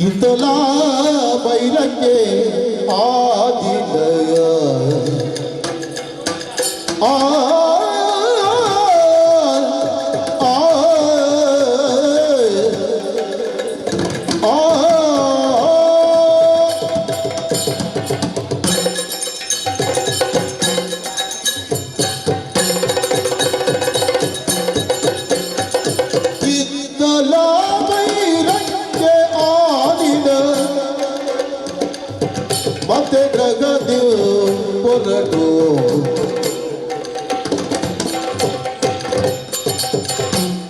ಇತಲ ಬೈರಕ್ಕೆ ಆದಿನಯ ಆ ಆ ಆ ಇದ್ದಲ ಬೈರಕ್ಕೆ ಆದಿನ ಮತ್ತೆ ಪ್ರಗತಿ ಹೊರಟು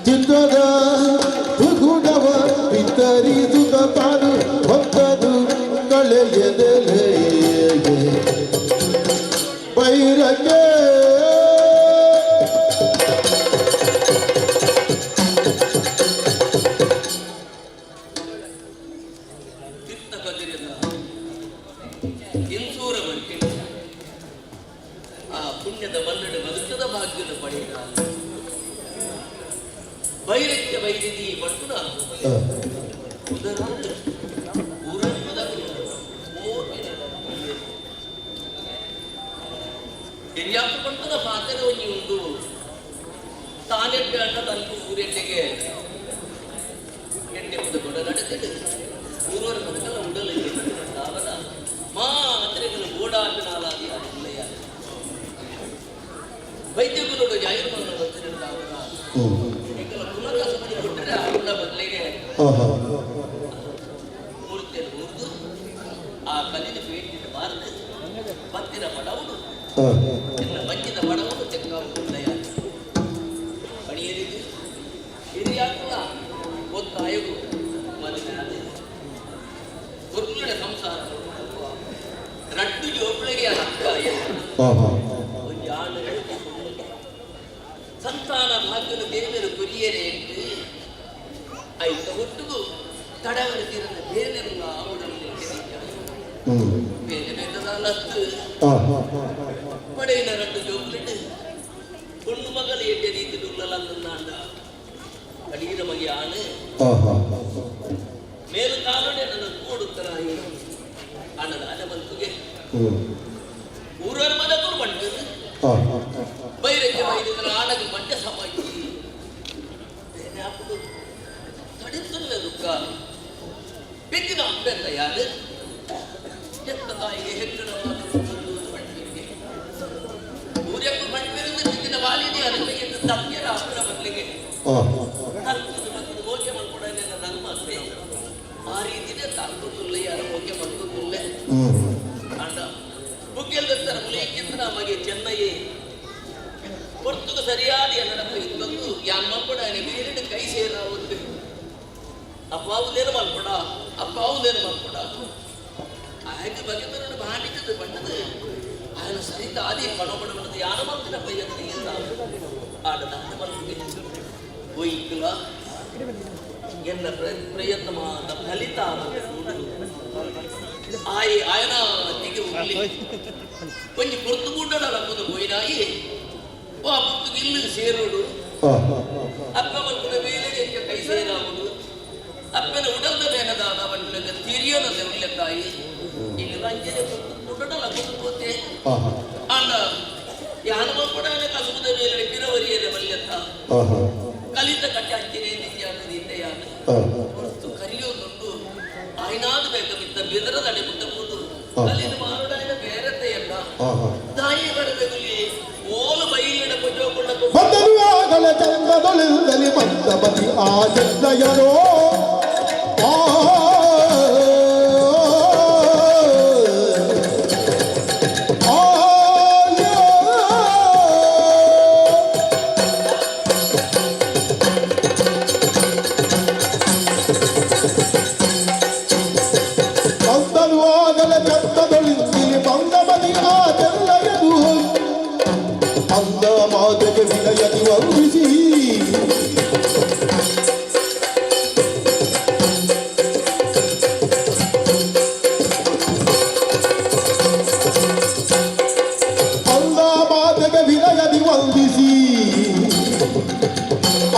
ಚಿತ್ರದ ಗುಣವ ವಿತರಿಸುತ್ತ ತಾನು ಭಕ್ತನು ಕಳೆಯದೆಲೆ ಬೈರಕ್ಕೆ ತಿತ್ತ ಕದಿರಿಲ್ಲ ಇನ್ಸೂರ ಬರ್ಕೆ ಆ ಪುಣ್ಯದ ಮನ್ನಡೆ ಬದುಕದ ಭಾಗ್ಯದ ಪಡೆಯ ಬೈರಕ್ಕೆ ಬೈದಿದಿ ಪಟ್ಟುನ ಉದರ ಹಿರಿಯಪ್ಪ ಪಟ್ಟದ ಪಾತ್ರೆ ಒಂಜಿ ಉಂಡು ತಾನೆಟ್ಟೆ ಅಣ್ಣ ತನಕು ಊರೆಟ್ಟೆಗೆ ಎಣ್ಣೆ ಮುದ ಕೊಡ ನಡೆದಿಡು ಊರವರ ಬದುಕಲ್ಲ ಉಡಲ ತಾವನ ಮಾತ್ರೆಗಳು ಗೋಡಾಪಿನಾಲಾದಿ ಅಲ್ಲಯ್ಯ ವೈದ್ಯಗುರುಡು ಜಾಯಿರ್ಮಲ್ಲ ಬರ್ತಿರಲ್ಲ ಎಂಕಲ ಕುಲಕ ಸುಮ್ಮನೆ ಕೊಟ್ಟರೆ ಆ ಉಳ್ಳ ಬದಲಿಗೆ ಮೂರ್ತಿಯನ್ನು ಮುರಿದು ಆ ಕಲ್ಲಿನ ಪೇಟಿನ ಬಾರದು ಬತ್ತಿನ ಬಡವನು ಎನ್ನ ಬಚ್ಚಿದ ಬಡವನು ಚೆಕ್ಕ ಉಳ್ಳಯ್ಯ ಪಣಿಯರಿಗೆ ಹಿರಿಯಾಕಲ್ಲ ಒತ್ತಾಯಗು ಮದುವೆ ಕೊರ್ನುಡೆ ಸಂಸಾರ ರಡ್ಡು ಜೋಪುಳಿಗೆ ಹಕ್ಕ ಒಂಜಿ ಆಣ್ ಸಂತಾನ ಭಾಗ್ಯದ ದೇವರು ಕೊರಿಯರೆ ಐತ ಒಟ್ಟುಗು ತಡವರ ತೀರದ ಬೇಲೆಲ್ಲ ಬೇರೆ ಬೇರೆ ಪಡೆಯಿನ ರಡ್ಡು ಜೋಕುಲಿಟ್ಟು பொண்ணு மகள் எட்ட ரீதியில் உள்ளலாಂಡ ಅಡಿಗಿರ ಮಗೆ ಆಣು ಮೇಲು ಕಾಲೋಡೆ ನನ್ನ ಕೂಡುತ್ತರಾಯಿ ಅಣ್ಣದ ಆನೆ ಮಲ್ಪುಗೆ ಊರವರ ಮದಕರು ಬಂಟು ಬೈರಕ್ಕೆ ಬೈದಿದ್ರೆ ಆಣಗೆ ಮಂಡೆ ಸಮಾಯಿ ತಡಿತಲ್ಲ ದುಃಖ ಬೆಕ್ಕಿನ ಅಪ್ಪೆಂತ ಯಾರು ಹೆತ್ತ ತಾಯಿಗೆ ಹೆಕ್ಕಣ ಊರ್ಯಕ್ಕೂ ಬಂಟಿರಿಂದ ಬಿದ್ದಿನ ವಾಲಿನಿ ಅದಕ್ಕೆ ತಪ್ಪಿಯರ ಅಪ್ಪನ ಬದಲಿಗೆ ತರ್ಕದ ಬಂದು ಓಕೆ ಮಾಡ್ಕೊಡೋಣ ಧರ್ಮ ಅಷ್ಟೇ. ಆ ರೀತಿನೇ ತರ್ಕದುಲ್ಲ ಯಾರು ಓಕೆ ಮಾಡ್ಕೊತಿಲ್ಲ ಅಂಡ ಬುಗ್ಗೆಲ್ದತ್ತರ ಮುಲಿಯಕ್ಕಿಂತ ನಮಗೆ ಚೆನ್ನೈ ಪೊರ್ತುಗು ಸರಿಯಾದ ಎನ್ನಡಪ್ಪ ಇತ್ತೊಂದು ಯಾನ್ ಮಲ್ಪಡ ಬೇರೆ ಕೈ ಸೇರ ಒಂದು ಅಪ್ಪ ಅವುದೇನು ಮಲ್ಪಡ ಅಪ್ಪ ಅವುದೇನು ಮಲ್ಪಡ ಆಯ್ತು ಬಗೆತನನ್ನು ಬಾಣಿತದ ಬಣ್ಣದ ఆయన ಸಹಿತ ಆದಿ ಕಣಬಡಬಡದ ಯಾನ ಮಂತಿನ ಪೈಯತ್ತ ಆಡದ ಮಲ್ಪುಗೆ ಹೋಯಿಕ್ಕಲ ಎನ್ನ ಪ್ರಯತ್ನ ಮಾತ ಫಲಿತ ಆಯಿ ಆಯನ ತಿಗೆ ಉರ್ಲಿ ಒಂಜಿ ಪೊರ್ತು ಗುಡ್ಡಡ ಲಕ್ಕುದು ಪೋಯಿನಾಯಿ ವಾ ಪುತ್ತುಗು ಇಲ್ಲು ಸೇರುಡು ಅಪ್ಪ ಮಲ್ಪುನ ಬೇಲೆಗೆ ಎಂಚ ಕೈ ಸೇರಾವುಡು ಅಪ್ಪನ ಉಡಲ್ದ ಬೇನದಾದ ಪನ್ಪಿನಗ ತಿರಿಯೋನದ ಉಲ್ಲೆ ತಾಯಿ ಇನ್ನು ಅಂಚನೆ ಪೊರ್ತು ಗುಡ್ಡಡ ಲಕ್ಕುದು ಪೋತೆ ಆಂಡ ಯಾನ ಮಲ್ಪಡಾನೆ ಕಸುಬುದ ಬೇಲೆ ಪಿರವರಿಯರೆ ಮಲ್ಯತ್ತ ಕಲಿತ ಕಟ್ಟೆ ಅಂಚನೆ ನಿತ್ಯಾನ ಪೊರ್ತು ಕರಿಯೋದುಂಡು ಆಯ್ನಾದ ಬೇಕ ಮಿತ್ತ ಬೆದರದ ಅಡೆ ಮುಟ್ಟ ಪೋದು ಕಲಿದ ಮಾರುಡಾಯನ ಬೇರತೆಯಲ್ಲ ದಾಯಿ ಬರಬೇಕಲ್ಲಿ ಓಲು ಬೈಲಿಡ ಪಜೋಕೊಂಡ ಬಂದನು ಆಗಲ ಚಂದದೊಳಿಂದಲಿ ಮಂದಮತಿ ಆ ಚೆನ್ನಯನೋ ಆ ಬಂದನು ಆಗಲ ಚಂದದೊಳಿಂದಲಿ ಮಂದಮತಿ ಆ ಚೆನ್ನಯನು ಅಂದ ಮಾತೆಗೆ ವಿನಯದಿ ವಂದಿಸಿ ಅಂದ ಮಾತೆಗೆ ವಿನಯದಿ ವಂದಿಸಿ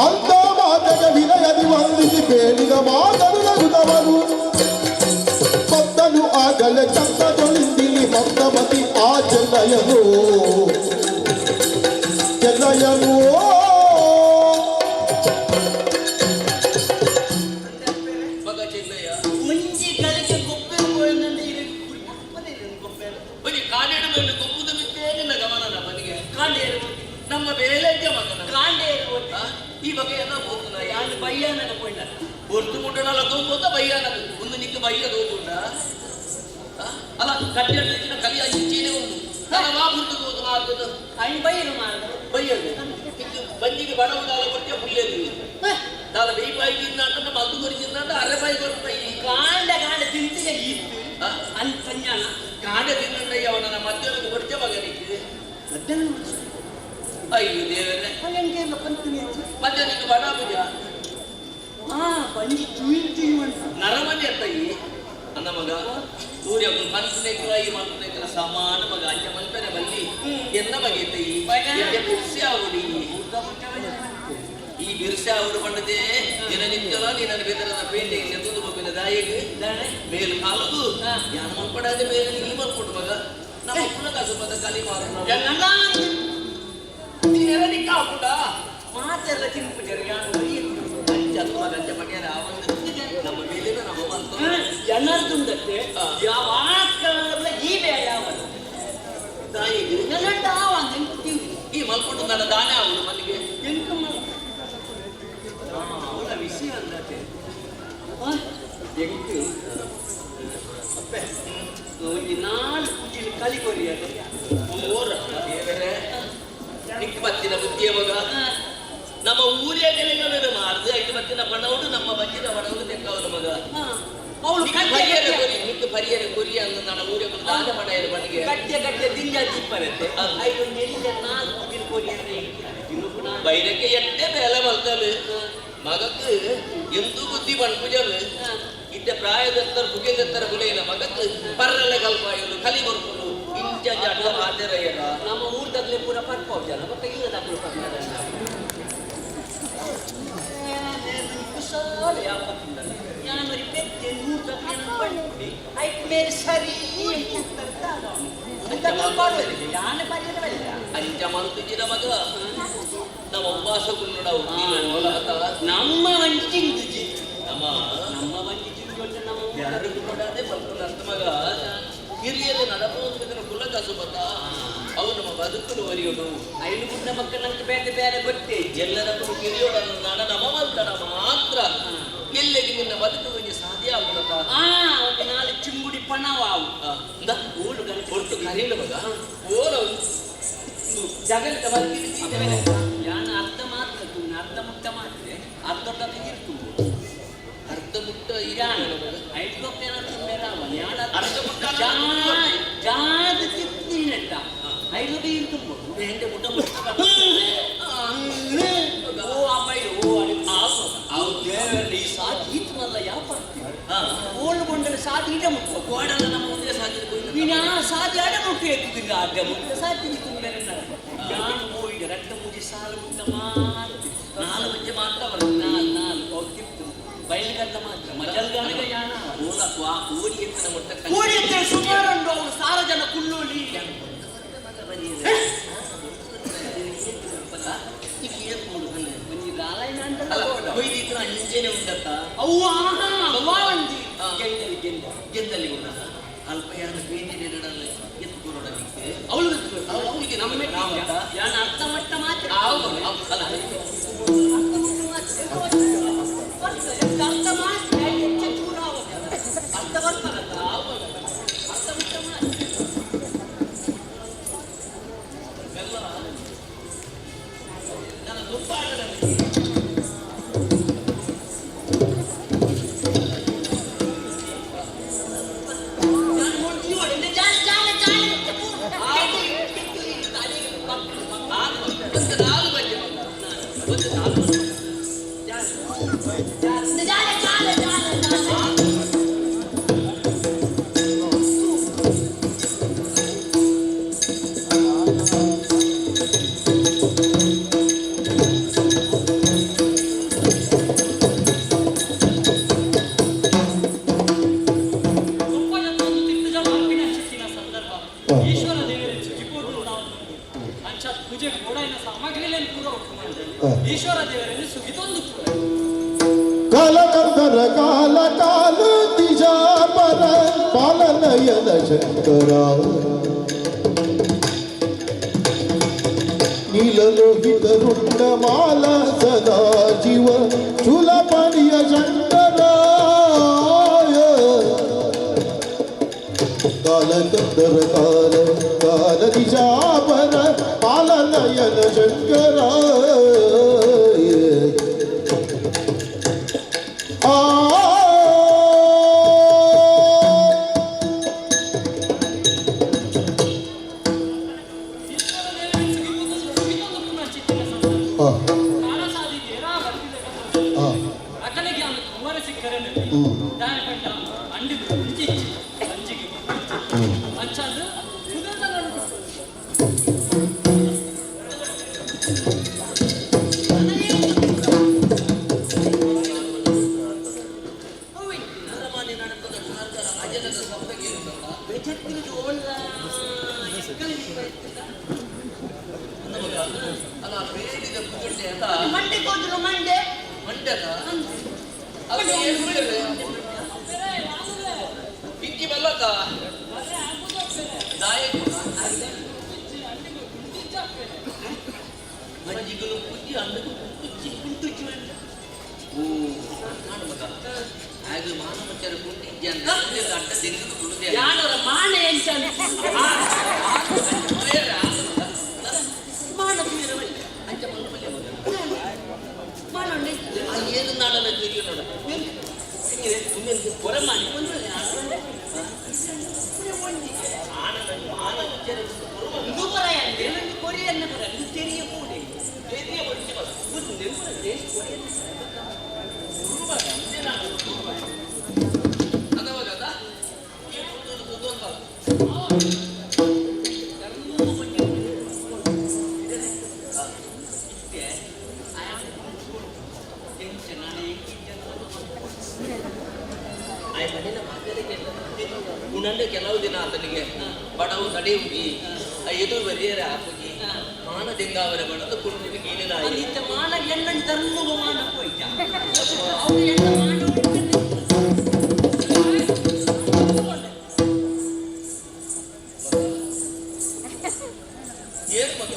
ಅಂದ ಮಾತೆಗೆ ವಿನಯದಿ ವಂದಿಸಿ ಬೇಡಿದ ಮಾತನು ನಗುತ್ತವನು ಬಂದನು ಆಗಲೇ ಚಂದದೊಳಿಂದಿಲಿ ಮಂದಮತಿ ಆ ಚೆನ್ನಯನು ಚೆನ್ನಯನು ಮಗ ಚೆನ್ನಯ್ಯ ಒಂಜಿ ಕಲಿಕೆ ಕೊಪ್ಪೆ ಪೋಯಂದಂಡ ಇರೆ ಕೊಪ್ಪೆ ಬನ್ನಿ ಕಾಡೇಡು ಮೇಲೆ ಕೊಪ್ಪುದ ಬಿತ್ತೇ ನಿನ್ನ ಗಮನ ಮನೆಗೆ ಕಾಂಡೇರು ನಮ್ಮ ಬೇಲೆಜ್ಜ ಮಗನ ಕಾಂಡೇರು ಈ ಬಗೆಯನ್ನ ಹೋಗ್ತದ ಯಾನ್ ಬಯ್ಯಾನಗ ಪೋಯಿನ ಒರ್ತು ಮುಂಡಲ ಕೊಂಬೋತ ಬಯ್ಯಾನ ಒಂದು ನಿಕ್ಕ ಬಯ್ಯ ದೋತುಂಡ ಅಲ್ಲ ಕಟ್ಟೆ ಕಲಿಯ ಇಚ್ಚೇನೆ ಉಂಟು ನಾನು ವಾ ಬುರ್ದು ಹೋದು ಮಾರ್ತದ ಐನ್ ಬಯ್ಯನು ಮಾರ್ದ ಬಯ್ಯದು ಬಂಜಿಗೆ ಬಡವುದಾಲ ಕೊಟ್ಟೆ ಪುಲ್ಲೇದು ದಾಲ ಬೇಯ್ಪಾಯಿ ತಿಂದಾಂಟ ಮದ್ದು ಕೊರಿ ತಿಂದಾಂಟ ಅರೆಪಾಯಿ ಕೊರ್ಪಾಯಿ ಕಾಂಡ ಕಾಂಡ ತಿಂತಿಗೆ ಇತ್ತು ಅನ್ ಸಂಜಾನ ಕಾಂಡ ತಿನ್ನಂಡಯ್ಯ ಅವನ ಮಧ್ಯಾಹ್ನಕ್ಕೆ ಕೊಟ್ಟೆ ಮಗನಿಗೆ ಮಧ್ಯಾಹ್ನ ಅಯ್ಯೋ ದೇವರೇ ಎಂಕೆಲ್ಲ ಪಂತಿನಿ ಮಧ್ಯಾಹ್ನಕ್ಕೆ ಬಡ ಪೂಜ ಹಾ ಬಂಜಿ ಚುಯಿ ಚುಯಿ ಉಂಟು ನರಮನೆ ಅತ್ತಯ್ಯಿ ಅಂದ ಮಗ ಸೂರ್ಯ ಮನ್ಸನೆಕ್ಲ ಈ ಮನ್ಸನೆಕ್ಲ ಸಮಾನ ಮಗ ಅಂಚ ಮನ್ಪೆನೆ ಬಲ್ಲಿ ಎನ್ನ ಮಗ ಇತ್ತಯ್ಯಿ ಬಿರ್ಸೆ ಆವುಡಿ ಈ ಬಿರ್ಸೆ ಆವುಡು ಪಂಡದೆ ದಿನನಿತ್ಯಲ ನೀನನ್ನು ಬೆದರದ ಪೇಂಟಿಂಗ್ ಸೆತ್ತುದು ಬೊಕ್ಕಿನ ದಾಯಿಗೆ ಮೇಲ್ ಕಾಲುಗು ಯಾನ್ ಮಲ್ಪಡಾದೆ ಮೇಲೆ ನೀ ಮಲ್ಪಡು ಮಗ ನಮ್ಮ ಪುನ ಕಸುಪದ ಕಲಿ ಮಾರು ನೀನೆಲ್ಲ ನಿಕ್ಕ ಹಾಕುಂಡ ಮಾತೆಲ್ಲ ತಿನ್ಪುಜರು ಯಾನ್ ಬಯ್ಯ ಅಂಚ ಅದು ಮಗ ಅಂಚ ಪಣಿಯರ ಆವಂದು ನಮ್ಮ ಮೇಲಿನ ನಮ್ಮ ಬಂತು ಎನರ್ದುಂಡತ್ತೆ ಯಾವ ಆಕಳಲ್ಲ ಈ ಬೇಡ ಅವನು ದಾಯಿಗೆ ಎನ್ನಂಡ ಆವಂದು ಎಂಕು ಈ ಮಲ್ಕೊಂಡು ನನ್ನ ದಾನೆ ಆಗುದು ಮಲ್ಲಿಗೆ ಎಂಕು ಅವಳ ವಿಷಯ ಅಂದತೆ ಎಂಕು ಅಪ್ಪೆ ಒಂಜಿ ನಾಲ್ಕು ಕುಜಿಲ್ ಕಲಿ ಕೊರಿಯದೆ ಓರ ದೇವರೇ ನಿಕ್ಕ ಬತ್ತಿನ ಬುದ್ಧಿಯ ಮಗ ನಮ್ಮ ಊರಿಯ ಕೆಲೆಗಳು ಮಾರ್ದು ಐದು ಬತ್ತಿನ ಬಣವುಡು ನಮ್ಮ ಬಜ್ಜಿನ ಬಣವು ತೆಕ್ಕವನು ಮಗ. ಅವಳು ನಿಕ್ಕು ಪರಿಯರ ಕೊರಿ ಅಂದ ಊರ ದಾನ ಪಡೆಯಲು ಬಣ್ಣಿಗೆ ಗಟ್ಟೆ ಗಟ್ಟೆ ದಿಂಜ ಚಿಪ್ಪರತ್ತೆ ಐದು ನೆಲ್ಲ ನಾಲ್ಕು ದಿನ ಕೊರಿ ಅಂದ್ರೆ ಬೈರಕ್ಕೆ ಎಟ್ಟೆ ಬೇಲೆ ಮಲ್ತಾಳು ಮಗಕ್ ಎಂತೂ ಬುದ್ಧಿ ಪಣ್ಪುಜರು ಇದ್ದ ಪ್ರಾಯದತ್ತರ ಬುಗೆದತ್ತರ ಕುಲೆಯಿನ ಮಗಕ್ ಪರ್ರಲೆ ಕಲ್ಪಾಯಲು ಕಲಿ ಕೊರ್ಪುಲು ಇಂಚ ಅಡ್ಡ ಮಾತೆರಯ್ಯರ ನಮ್ಮ ಊರ್ದಾಗ್ಲೇ ಪೂರ ಪರ್ಪಾವ್ ಜನ ಬೊಕ್ಕ ಇಲ್ಲದಾಗ್ಲೂ ಪರ್ಪಾವ ಕುಶಾಲ ಯಾಪತ್ತಿಂದಲ್ಲ ಯಾನೊರಿ ಪೆತ್ತೆ ನೂರ್ದಾಗ್ಲೇ ಪಣ್ಪುಡಿ ಐಕ್ ಮೇರೆ ಸರಿ ಅಂಚ ಮಲ್ತುಜಿನ ಮಗ ನಮ್ಮ ಉಪವಾಸ ಕುಲ್ಲುಡವು ನಮ್ಮ ಒಂಜಿ ಚಿಂದುಜಿ ನಮ್ಮ ನಮ್ಮ ಒಂಜಿ ಚಿಂದು ನಮ್ಮ ಯಾರು ಕೊಡದೆ ಪಲ್ಪುನ ಅರ್ಥ ಮಗ ಹಿರಿಯರು ನಡಪುವ ಕುಲ ಕಸುಬತ್ತ ಅವು ನಮ್ಮ ಬದುಕಲು ಒರಿಯುಡು ಐನು ಗುಡ್ಡ ಮಕ್ಕಳು ನಂಗೆ ಬೇರೆ ಬೇರೆ ಗೊತ್ತೇ ಎಲ್ಲರಕ್ಕೂ ಕಿರಿಯೋಡನ್ನು ನಡ ನಮ್ಮ ಮಲ್ತಡ ಮಾತ್ರ ಎಲ್ಲೆಗೆ ನಿನ್ನ ಬದುಕು ಒಂಜಿ ಸಾಧ್ಯ ಆಗುನಪ್ಪ ಆ ಒಂದು ನಾಲ್ಕು ಚಿಂಗುಡಿ ಪಣವಾವು ಇಂದ ಊಳು ಗಂಟೆ ಒಟ್ಟು ಕರೀಲ ಮಗ ಓಲ ಒಂದು ಜಗಲಿತ ಮಲ್ತಿರ್ತೀನಿ ಯಾನ ಅರ್ಧ ಮಾತ್ರ ತಿನ್ನು ಅರ್ಧ ಮುಟ್ಟ ಮಾತ್ರ ಅರ್ಧ ಇರ್ತು ಅರ್ಧ ಮುಟ್ಟ ಯಾನ ಇರಾಣ ಐದು ತುಂಬೇರಾವ ಯಾನ ಅರ್ಧ ಮುಟ್ಟ ಜಾದ ತಿಂತ ಐದು ಇರ್ತು ಹೆಂಡೆ ಮುಟ್ಟ ಮುಟ್ಟ ಓ ಅಮ್ಮಾಯಿ ಓ ಅಡೆ ಅವು ದೇವರಲ್ಲಿ ಈ ಸಾಧಿ ಈತನಲ್ಲ ಯಾವ ಪಡ್ತೀವಿ ಓಳು ಕೊಂಡರೆ ಸಾಧಿ ಇಡ ಮುಟ್ಟ ಗೋಡಲ್ಲ ನಮ್ಮ ಮುಂದೆ ಸಾಧ್ಯ ನೀನು ಆ ಸಾಧಿ ಅಡ ಮುಟ್ಟ ಎತ್ತಿದ್ದ ಅಡ್ಡ ಮುಟ್ಟ ಸಾಧಿ ತುಂಬೇರೆ ಯಾನು ಹೋಗಿ ರಟ್ಟ ಮುಗಿ ಸಾಲು ಮುಟ್ಟ ಮಾತ್ರ ನಾಲ್ಕು ಬಜ್ಜೆ ಮಾತ್ರ ಬರ್ತದೆ ನಾಲ್ ನಾಲ್ ಅವು ತಿತ್ತು ಬಯಲುಗದ್ದ ಮಾತ್ರ ಮಜಲ್ಗಾನಗ ಯಾನ ಓಲ ಆ ಕೋಡಿ ಎತ್ತಿನ ಮುಟ್ಟ ಕೋಡಿ ಎತ್ತ ಸುಮಾರು ಉಂಟು ಅವನು ಸಾರ ಜನ ಕುಳ್ಳೋಲಿ ಒಂಜಿ ದಾಲಾಯಿನ ಅಲ್ಲ ಕೊಯ್ದಿತ್ತು ಅಂಜೇನೆ ಉಂಡತ್ತ ಅವು ಆಹಾ ಅವ್ವ ಒಂಜಿ ಗೆಂದಲಿ ಗೆಂದ ಗೆಂದಲ್ಲಿ ಉಂಡ ಅಲ್ಪ ಯಾರು ಬೇಂದಿ ನೆರಡಲ್ಲ ಎತ್ತು ಕೊರೋಡ ನಿಕ್ಕೆ ಅವಳು ಅವಳಿಗೆ ನಮ್ಮ ನಮ್ಮ ಯಾನ ಅರ್ಧ ಮಟ್ಟ ಮಾತ್ರ ಅಲ್ಲ ಅರ್ಧ ಮಟ್ಟ ಮಾತ್ರ ಅರ್ಧ ಮಾತ್ರ ಹೆಚ್ಚು ಚೂರು ಆವಾಗ ಅರ್ಧ ಬರ್ತಾರಲ್ಲ ಆವಾಗ ಅರ್ಧ ಮಟ್ಟ ಮಾತ್ರ ನನ್ನ ತುಂಬ ಆಟದಲ್ಲಿ ನಾನು ನೋಡ್ತೀವಿ ಜಾಲ ಜಾಲ ಜಾಲ ಒಂದು ನಾಲ್ಕು ಬಜ್ಜೆ ಮಗ. ಒಂದು ನಾಲ್ಕು ಜಾಲ ಜಾಲ ಜಾಲ ಜಾಲ ಸಂದರ್ಭ ಈಶ್ವರ ದೇವರ ಸುಗಿಪೋದು ನಾವು ಅಂಚ ಪೂಜೆ ಗೋಡಾಯಿನ ಸಾಮಗ್ರಿಗಳನ್ನು ಪೂರ ಒಟ್ಟು ಮಾಡಿದೆ ಈಶ್ವರ ದೇವರಲ್ಲಿ ಸುಗಿತೊಂದು ಪೂರ ಕಾಲಕಂದರ ಕಾಲ ಕಾಲ ದಿಶಾ ಪರ ಪಾಲನಯನ ಶಂಕರ ನೀಲಲೋಹಿತ ರುಂಡ ಮಾಲ ಸದಾ ಶಿವ ಶೂಲಪಾಣಿಯ ಶಂಕರ ಕಾಲಕಂದರ ಕಾಲ ಕಾಲ ದಿಶಾ ಪರ ಪಾಲನಯನ ಶಂಕರ ಆ ಈಶ್ವರ ದೇವರಲ್ಲಿ ಸುಗಿತೊಂದು ಪುನಃ ಚಿತ್ತಿನ ಸಂದರ್ಭ ಆ ಕಾಲಸಾದಿ ಏರಾ ಬರ್ತಿದೆ ಆ ಅಕಲೆಗೆ ಅವನು ಕುಮಾರ ಸಿಕ್ಕರನೆ ದಾನಿ ಪಟ್ಟ ಅಂಡಿದು ಕುಂಚಿಚ್ಚಿ ಅಂಜಿಗೆ ಅಂಚಾದು ಕುದುರೆದ ನಡುಕು. ಅರಮಾನೆ ನಡೆತದ ಕಾರ್ಕರ ಅಜನದ ಶಬ್ದ ಕೇಳುತ್ತಲ್ಲ ಬೆಜತ್ತಿನ ಓಲ್ಲ ಅಲ್ಲ ಬೇಡಿದ ಪುಗಟ್ಟೆ ಅಂತ ಮಂಡೆ ಕೋಜುನು ಮಂಡೆ ಮಂಡ್ಯದ ಅದು ಏನು ಹೇಳಿದ್ರೆ ಇಕ್ಕಿ ಬಲ್ಲಕ ದಾಯಕ ಮಂಜಿಗುನು ಪುಜ್ಜಿ ಅಂಡಗು ಕುಚ್ಚಿ ಕುಂಟುಚ್ಚಿ ಮಂಡೆ ಓ ಕಾಣು ಮಗ ಹಾಗೆ ಮಾನವಚರ ಕುಂಟಿದ್ಯ ಅಂತ ಅಡ್ಡ ದೆಂಗದು ಕುಳ್ಳುದೆ ಯಾನವರ ಮಾನೆ ಎಂಚ ಮಾನ ಪೀರ ಮಂಡೆ ಅಂಚ ಮಲ್ಪಲ್ಯ ಮಗ ಮಾನ ಆ ಏನು ನಾಡಲ್ಲ ತಿಳಿಯು ನೋಡ ಹೊರಮಾನಿ ಆಂಡನಿಗೆ ಬಡವು ತಡೆಯುಗಿ ಎದುರು ಬರಿಯರ ಹಾಕುಜಿ ಮಾನ ದಿಂಗಾವರ ಬಡದು ಕುಂಟಿನ ಗೀಲಿನಾಯಿ ಇತ್ತ ಮಾನ ಎಣ್ಣೆ ಧರ್ಮಗ ಮಾನ ಪೋಯ್ತ ಅವು ಎಣ್ಣ ಮಾನ. ಏನ್ ಮಗ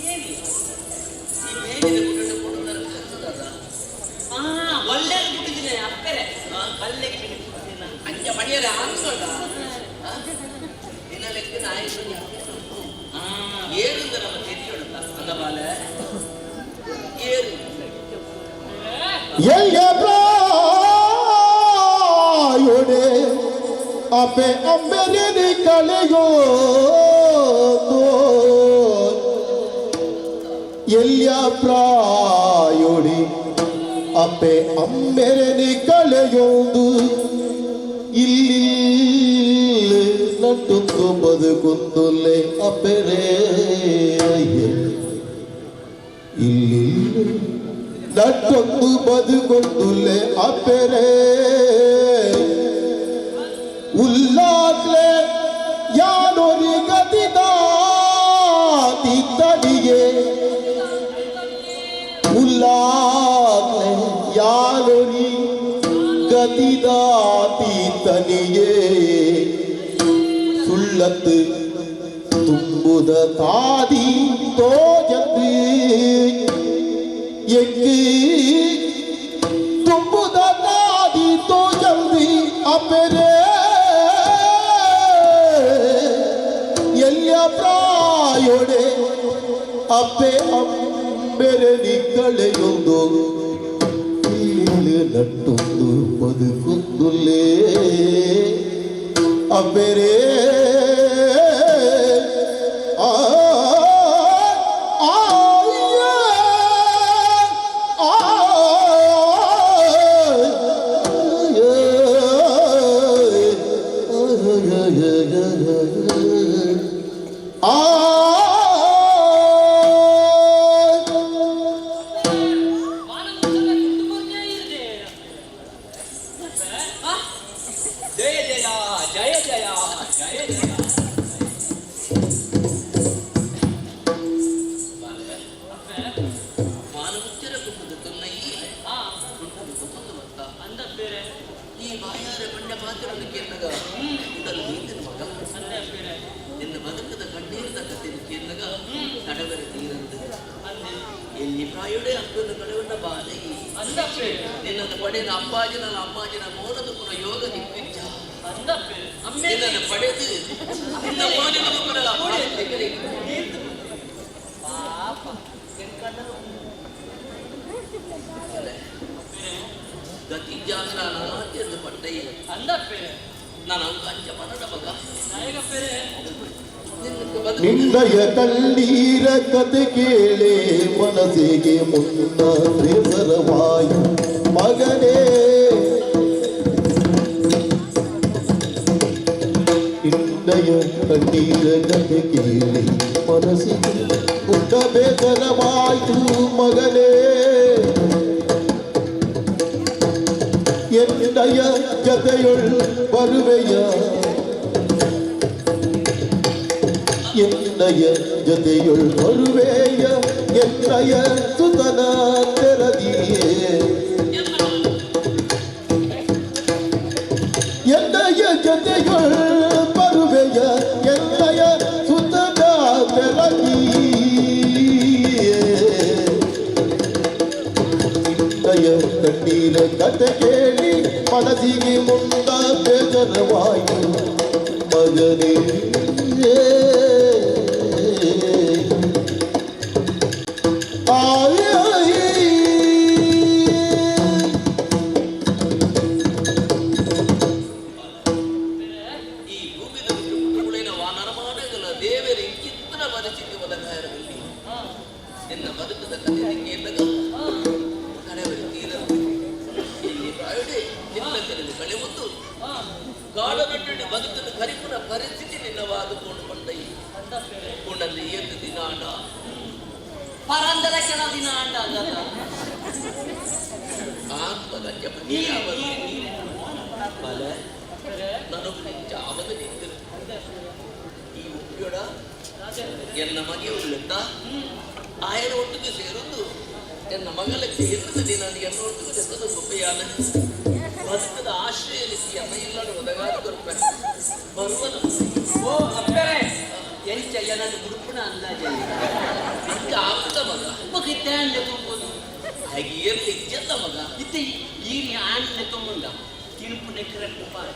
ಏನು ಈ ಮೇಲಿನ ಗುಡ್ಡ ಕೊಡುತ್ತಾರೆ ಕರ್ತದಲ್ಲ. ಆ ಒಳ್ಳೆದು ಬಿಟ್ಟಿದ್ದೀನಿ ಅಪ್ಪರೆ ಬಲ್ಲೆಗೆ ಬಿಟ್ಟಿದ್ದೀನಿ. ಅಂಚ ಮಣಿಯರ ಆಂದೋಳ ನಿನ್ನ ಲೆಕ್ಕ ನಾಯಿ. ಏರುಂದ ನಮ್ಮ ತೆರಿಯೋಣ ಅಂದ ಬಾಲ ಏರು. ಎಲ್ಯ ಪ್ರಾಯೋಡೆ ಅಪೆ ಅಂಬೆರೆ ಕಳೆಯೋ, ಎಲ್ಯ ಪ್ರಾಯೋಡಿ ಅಪ್ಪೆ ಅಮ್ಮೆರೆ ಕಳೆಯೋದು ಇಲ್ಲಿ ನಟ್ಟೊಂದು ಬದುಕೊಂದುಲ್ಲೆ ಅಪ್ಪೆರೇ, ಇಲ್ಲಿ ನಟ್ಟೊಂದು ಬದುಕೊಂದುಲ್ಲೆ ಅಪ್ಪೆರೇ. ಉಲ್ಲಾಕ್ಲೆ ಯಾನೊರಿ ಗತಿದ ತಿತ್ತಡಿಗೆ, ಉಲ್ಲಾಕ್ಲೆ ಯಾನೊರಿ ಗತಿದ ತೀತನಿಗೆ, ಸುಳ್ಳತ್ತು ತುಂಬುದ ತಾದಿ ತೋಜತ್ತು ಎಕ್ಕಿ, ತುಂಬುದ ತಾದಿ ತೋಜಲ್ದಿ ಅಪೆರೆ. ಎಲ್ಯ ಪ್ರಾಯೋಡೆ ಅಪ್ಪೆ ಅಮ್ಮೆರೆ ನಿಕ್ಕಳೆಯೊಂದು ಇಲ್ಲಿ ನಟ್ಟೊಂದು ಬದುಕುಂದುಲ್ಲೇ ಅಬ್ಬೆರೇ. ಆ ಆ ಆ ಆ. ಜಯ ಜಯ ಜಯ ಜಯ ಜಯ ಜಯ. ಮಾನವಚ್ಚರ ಕುಟುಂಬದ ತುನ್ನಯಿ ಕುಟುಂಬ ಕುಟುಂಬ ಬತ್ತ ಅಂದ ಬೇರೆ. ಈ ಬಾಯಾರ ಬಂಡ ಪಾತ್ರವನ್ನು ಕೇಳಿದಾಗ ಉಡಲು ನೀತಿನ ಮಗ. ಅಂದ ಬೇರೆ. ನಿನ್ನ ಬದುಕದ ಕಣ್ಣೀರಿನ ಕಥೆಯನ್ನು ಕೇಳಿದಾಗ ತಡವರ ತೀರಂದು. ಅಂದೆ. ಎಲ್ಲಿ ಪ್ರಾಯೋಡೆ ಅಕ್ಕನ ಕಳೆವನ್ನ ಬಾಲೈ. ಅಂದ ಬೇರೆ. ನಿನ್ನನ್ನು ಪಡೆದ ಅಪ್ಪಾಜಿನ ಅಮ್ಮಾಜಿನ ಮೋನದ ಪುರ ಯೋಗ ದಿಕ್ಕಿಚ್ಚ. ಅಂದ ಬೇರೆ ಅಮ್ಮೆ. ನಿನ್ನನ್ನು ಪಡೆದು ನಿನ್ನ ಮೋನಿನ ಪುರ. ಪಾಪ. ಗತಿ ಜಾಗರ ಎಂದು ಪಟ್ಟಯ್ಯ. ಅಂದ ಬೇರೆ. ನಾನು ಅಂಕ ಮನದ ಮಗ. ನಾಯಕ ಬೇರೆ. ನಿನ್ನಯ ಕಣ್ಣೀರ ಕತೆ ಕೇಳಿ ಮನಸ್ಸಿಗೆ ಮುನ್ನ ಬೇಸರವಾಯು ಮಗನೇ. ನಿನ್ನಯ ಕಣ್ಣೀರ ಕತೆ ಕೇಳಿ ಮನಸ್ಸಿಗೆ ಮುನ್ನ ಬೇಸರವಾಯ್ತು ಮಗನೇ. என்னைய ಜತೆಯೊಳ್ ಬರುವೆಯ, என்னைய ಜೊತೆಯೊಳ್ ಬರುವೆಯ, என்னைய ಸುತನ ತೆರದಿಯೇ. என்னைய ಜೊತೆಯೊಳ್ ಬರುವೆಯ, என்னைಯ ಸುತನ ತೆರದಿಯೇ. ನಿನ್ನಯ ಕಣ್ಣೀರ ಕತೆ ಕೇಳಿ ಮನಸ್ಸಿಗೆ ಮುಂದ ಬೇಜರವಾಯಿತು ಮಗನೇ. ಆಯ್. ಈ ಭೂಮಿದ ಬಿಟ್ಟು ವಾನರಮಾನಗಳ ದೇವರ ಇಂಚಿತ್ತನ ಪರಿಸ್ಥಿತಿ ಒದಗಾಯರದಲ್ಲಿ ನಿನ್ನ ಬದುಕದ ಕಥೆ ಕೇಳಿದಾಗ ಕಡೆವರು ತೀರಲು. ಇಲ್ಲಿ ಪ್ರಾಯೋಡೆ ನಿನ್ನ ಕರೆದು ಕಳೆವುದು ಕಾಡನಟ್ಟು ಬದುಕನ್ನು ಕರಿಪುನ ಪರಿಸ್ಥಿತಿ ನಿನ್ನವಾದುಕೊಂಡು ಪಟ್ಟೈ ಉಂಡಲ್ಲಿ ಏಳು ದಿನ ಆಂಡ. ಪರಂದರ ಕೆಲ ದಿನ ಅಂಡ ಅದಲ್ಲ. ಆತ್ಮಗಂಜ ಬಲೆ. ನನಗೆ ಜಾವದ ನಿಂತು ಈ ಉಪ್ಪಿಯೋಡ ಎನ್ನ ಮಗೆ ಉಳ್ಳೆತ್ತ ಆಯನ ಒಟ್ಟಿಗೆ ಸೇರುದು ಎನ್ನ ಮಗಲಕ್ಕೆ ಎನ್ನುತ್ತದೆ ನಾನು ಎನ್ನ ಒಟ್ಟಿಗೆ ತೆತ್ತದ ಗೊಪ್ಪೆಯಾನ ಬದುಕದ ಆಶ್ರಯಲಿಸಿ ಎನ್ನ ಇಲ್ಲದ ಒದಗಾದ ಕೊರಪೆ ಬರುವನ. ಓ ಅಪ್ಪರೆ, ಎಂಚ ಏನದು ಗುರುಪುಣ ಅಂದಾಜೆ? ಇಂಚ ಆಪದ ಮಗ. ಒಬ್ಬ ಇದ್ದಾಂಡೆ ತುಂಬೋದು. ಹಾಗೆ ಏನು ಇಜ್ಜಲ್ಲ ಮಗ. ಇತ್ತೆ ಈ ಆಂಡೆ ತುಂಬುಂಡ ತಿರುಪು ನೆಕ್ಕರಟ್ಟು ಪಾರೆ.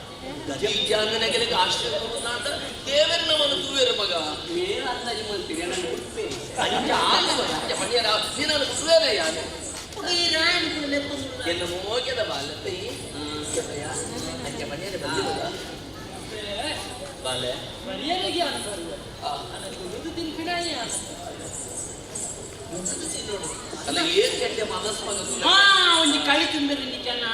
ಗಜೀಜಾಂಗನಗಳಿಗೆ ಆಶ್ರಯ ಕೊಡುವುದಾಂಡ ದೇವರ ನಮ್ಮನ್ನು ತೂವೇರ ಮಗ. ಮೇಲ ಅಂದಾಜು ಮಂತ್ರಿ ನಾನು ಗುರುಪೇ. ಅಂಚ ಆಲ ಮಗ, ಅಂಚ ಪಣಿಯರ ನೀನನ್ನು ತೂವೇರ ಯಾನು. ಈ ರಾಣಿ ಕೂಡ ಲೆಕ್ಕ. ಎನ್ನ ಮೋಗ್ಯದ ಬಾಲತೆ ಅಂಚ ಪಣಿಯರ ಬಂದಿ ಮಗ ಬಾಲೆ. ಬರಿಯರಿಗೆ ಅನ್ಬರುವ ಅನ್ನದು ತಿನ್ಪಿನಾಯಿ. ಅಲ್ಲ, ಏನ್ ಗಂಟೆ ಮನಸ್ಸು ಮಗ. ಹಾ, ಒಂಜಿ ಕಳಿ ತುಂಬಿರ ನಿಜಾನ.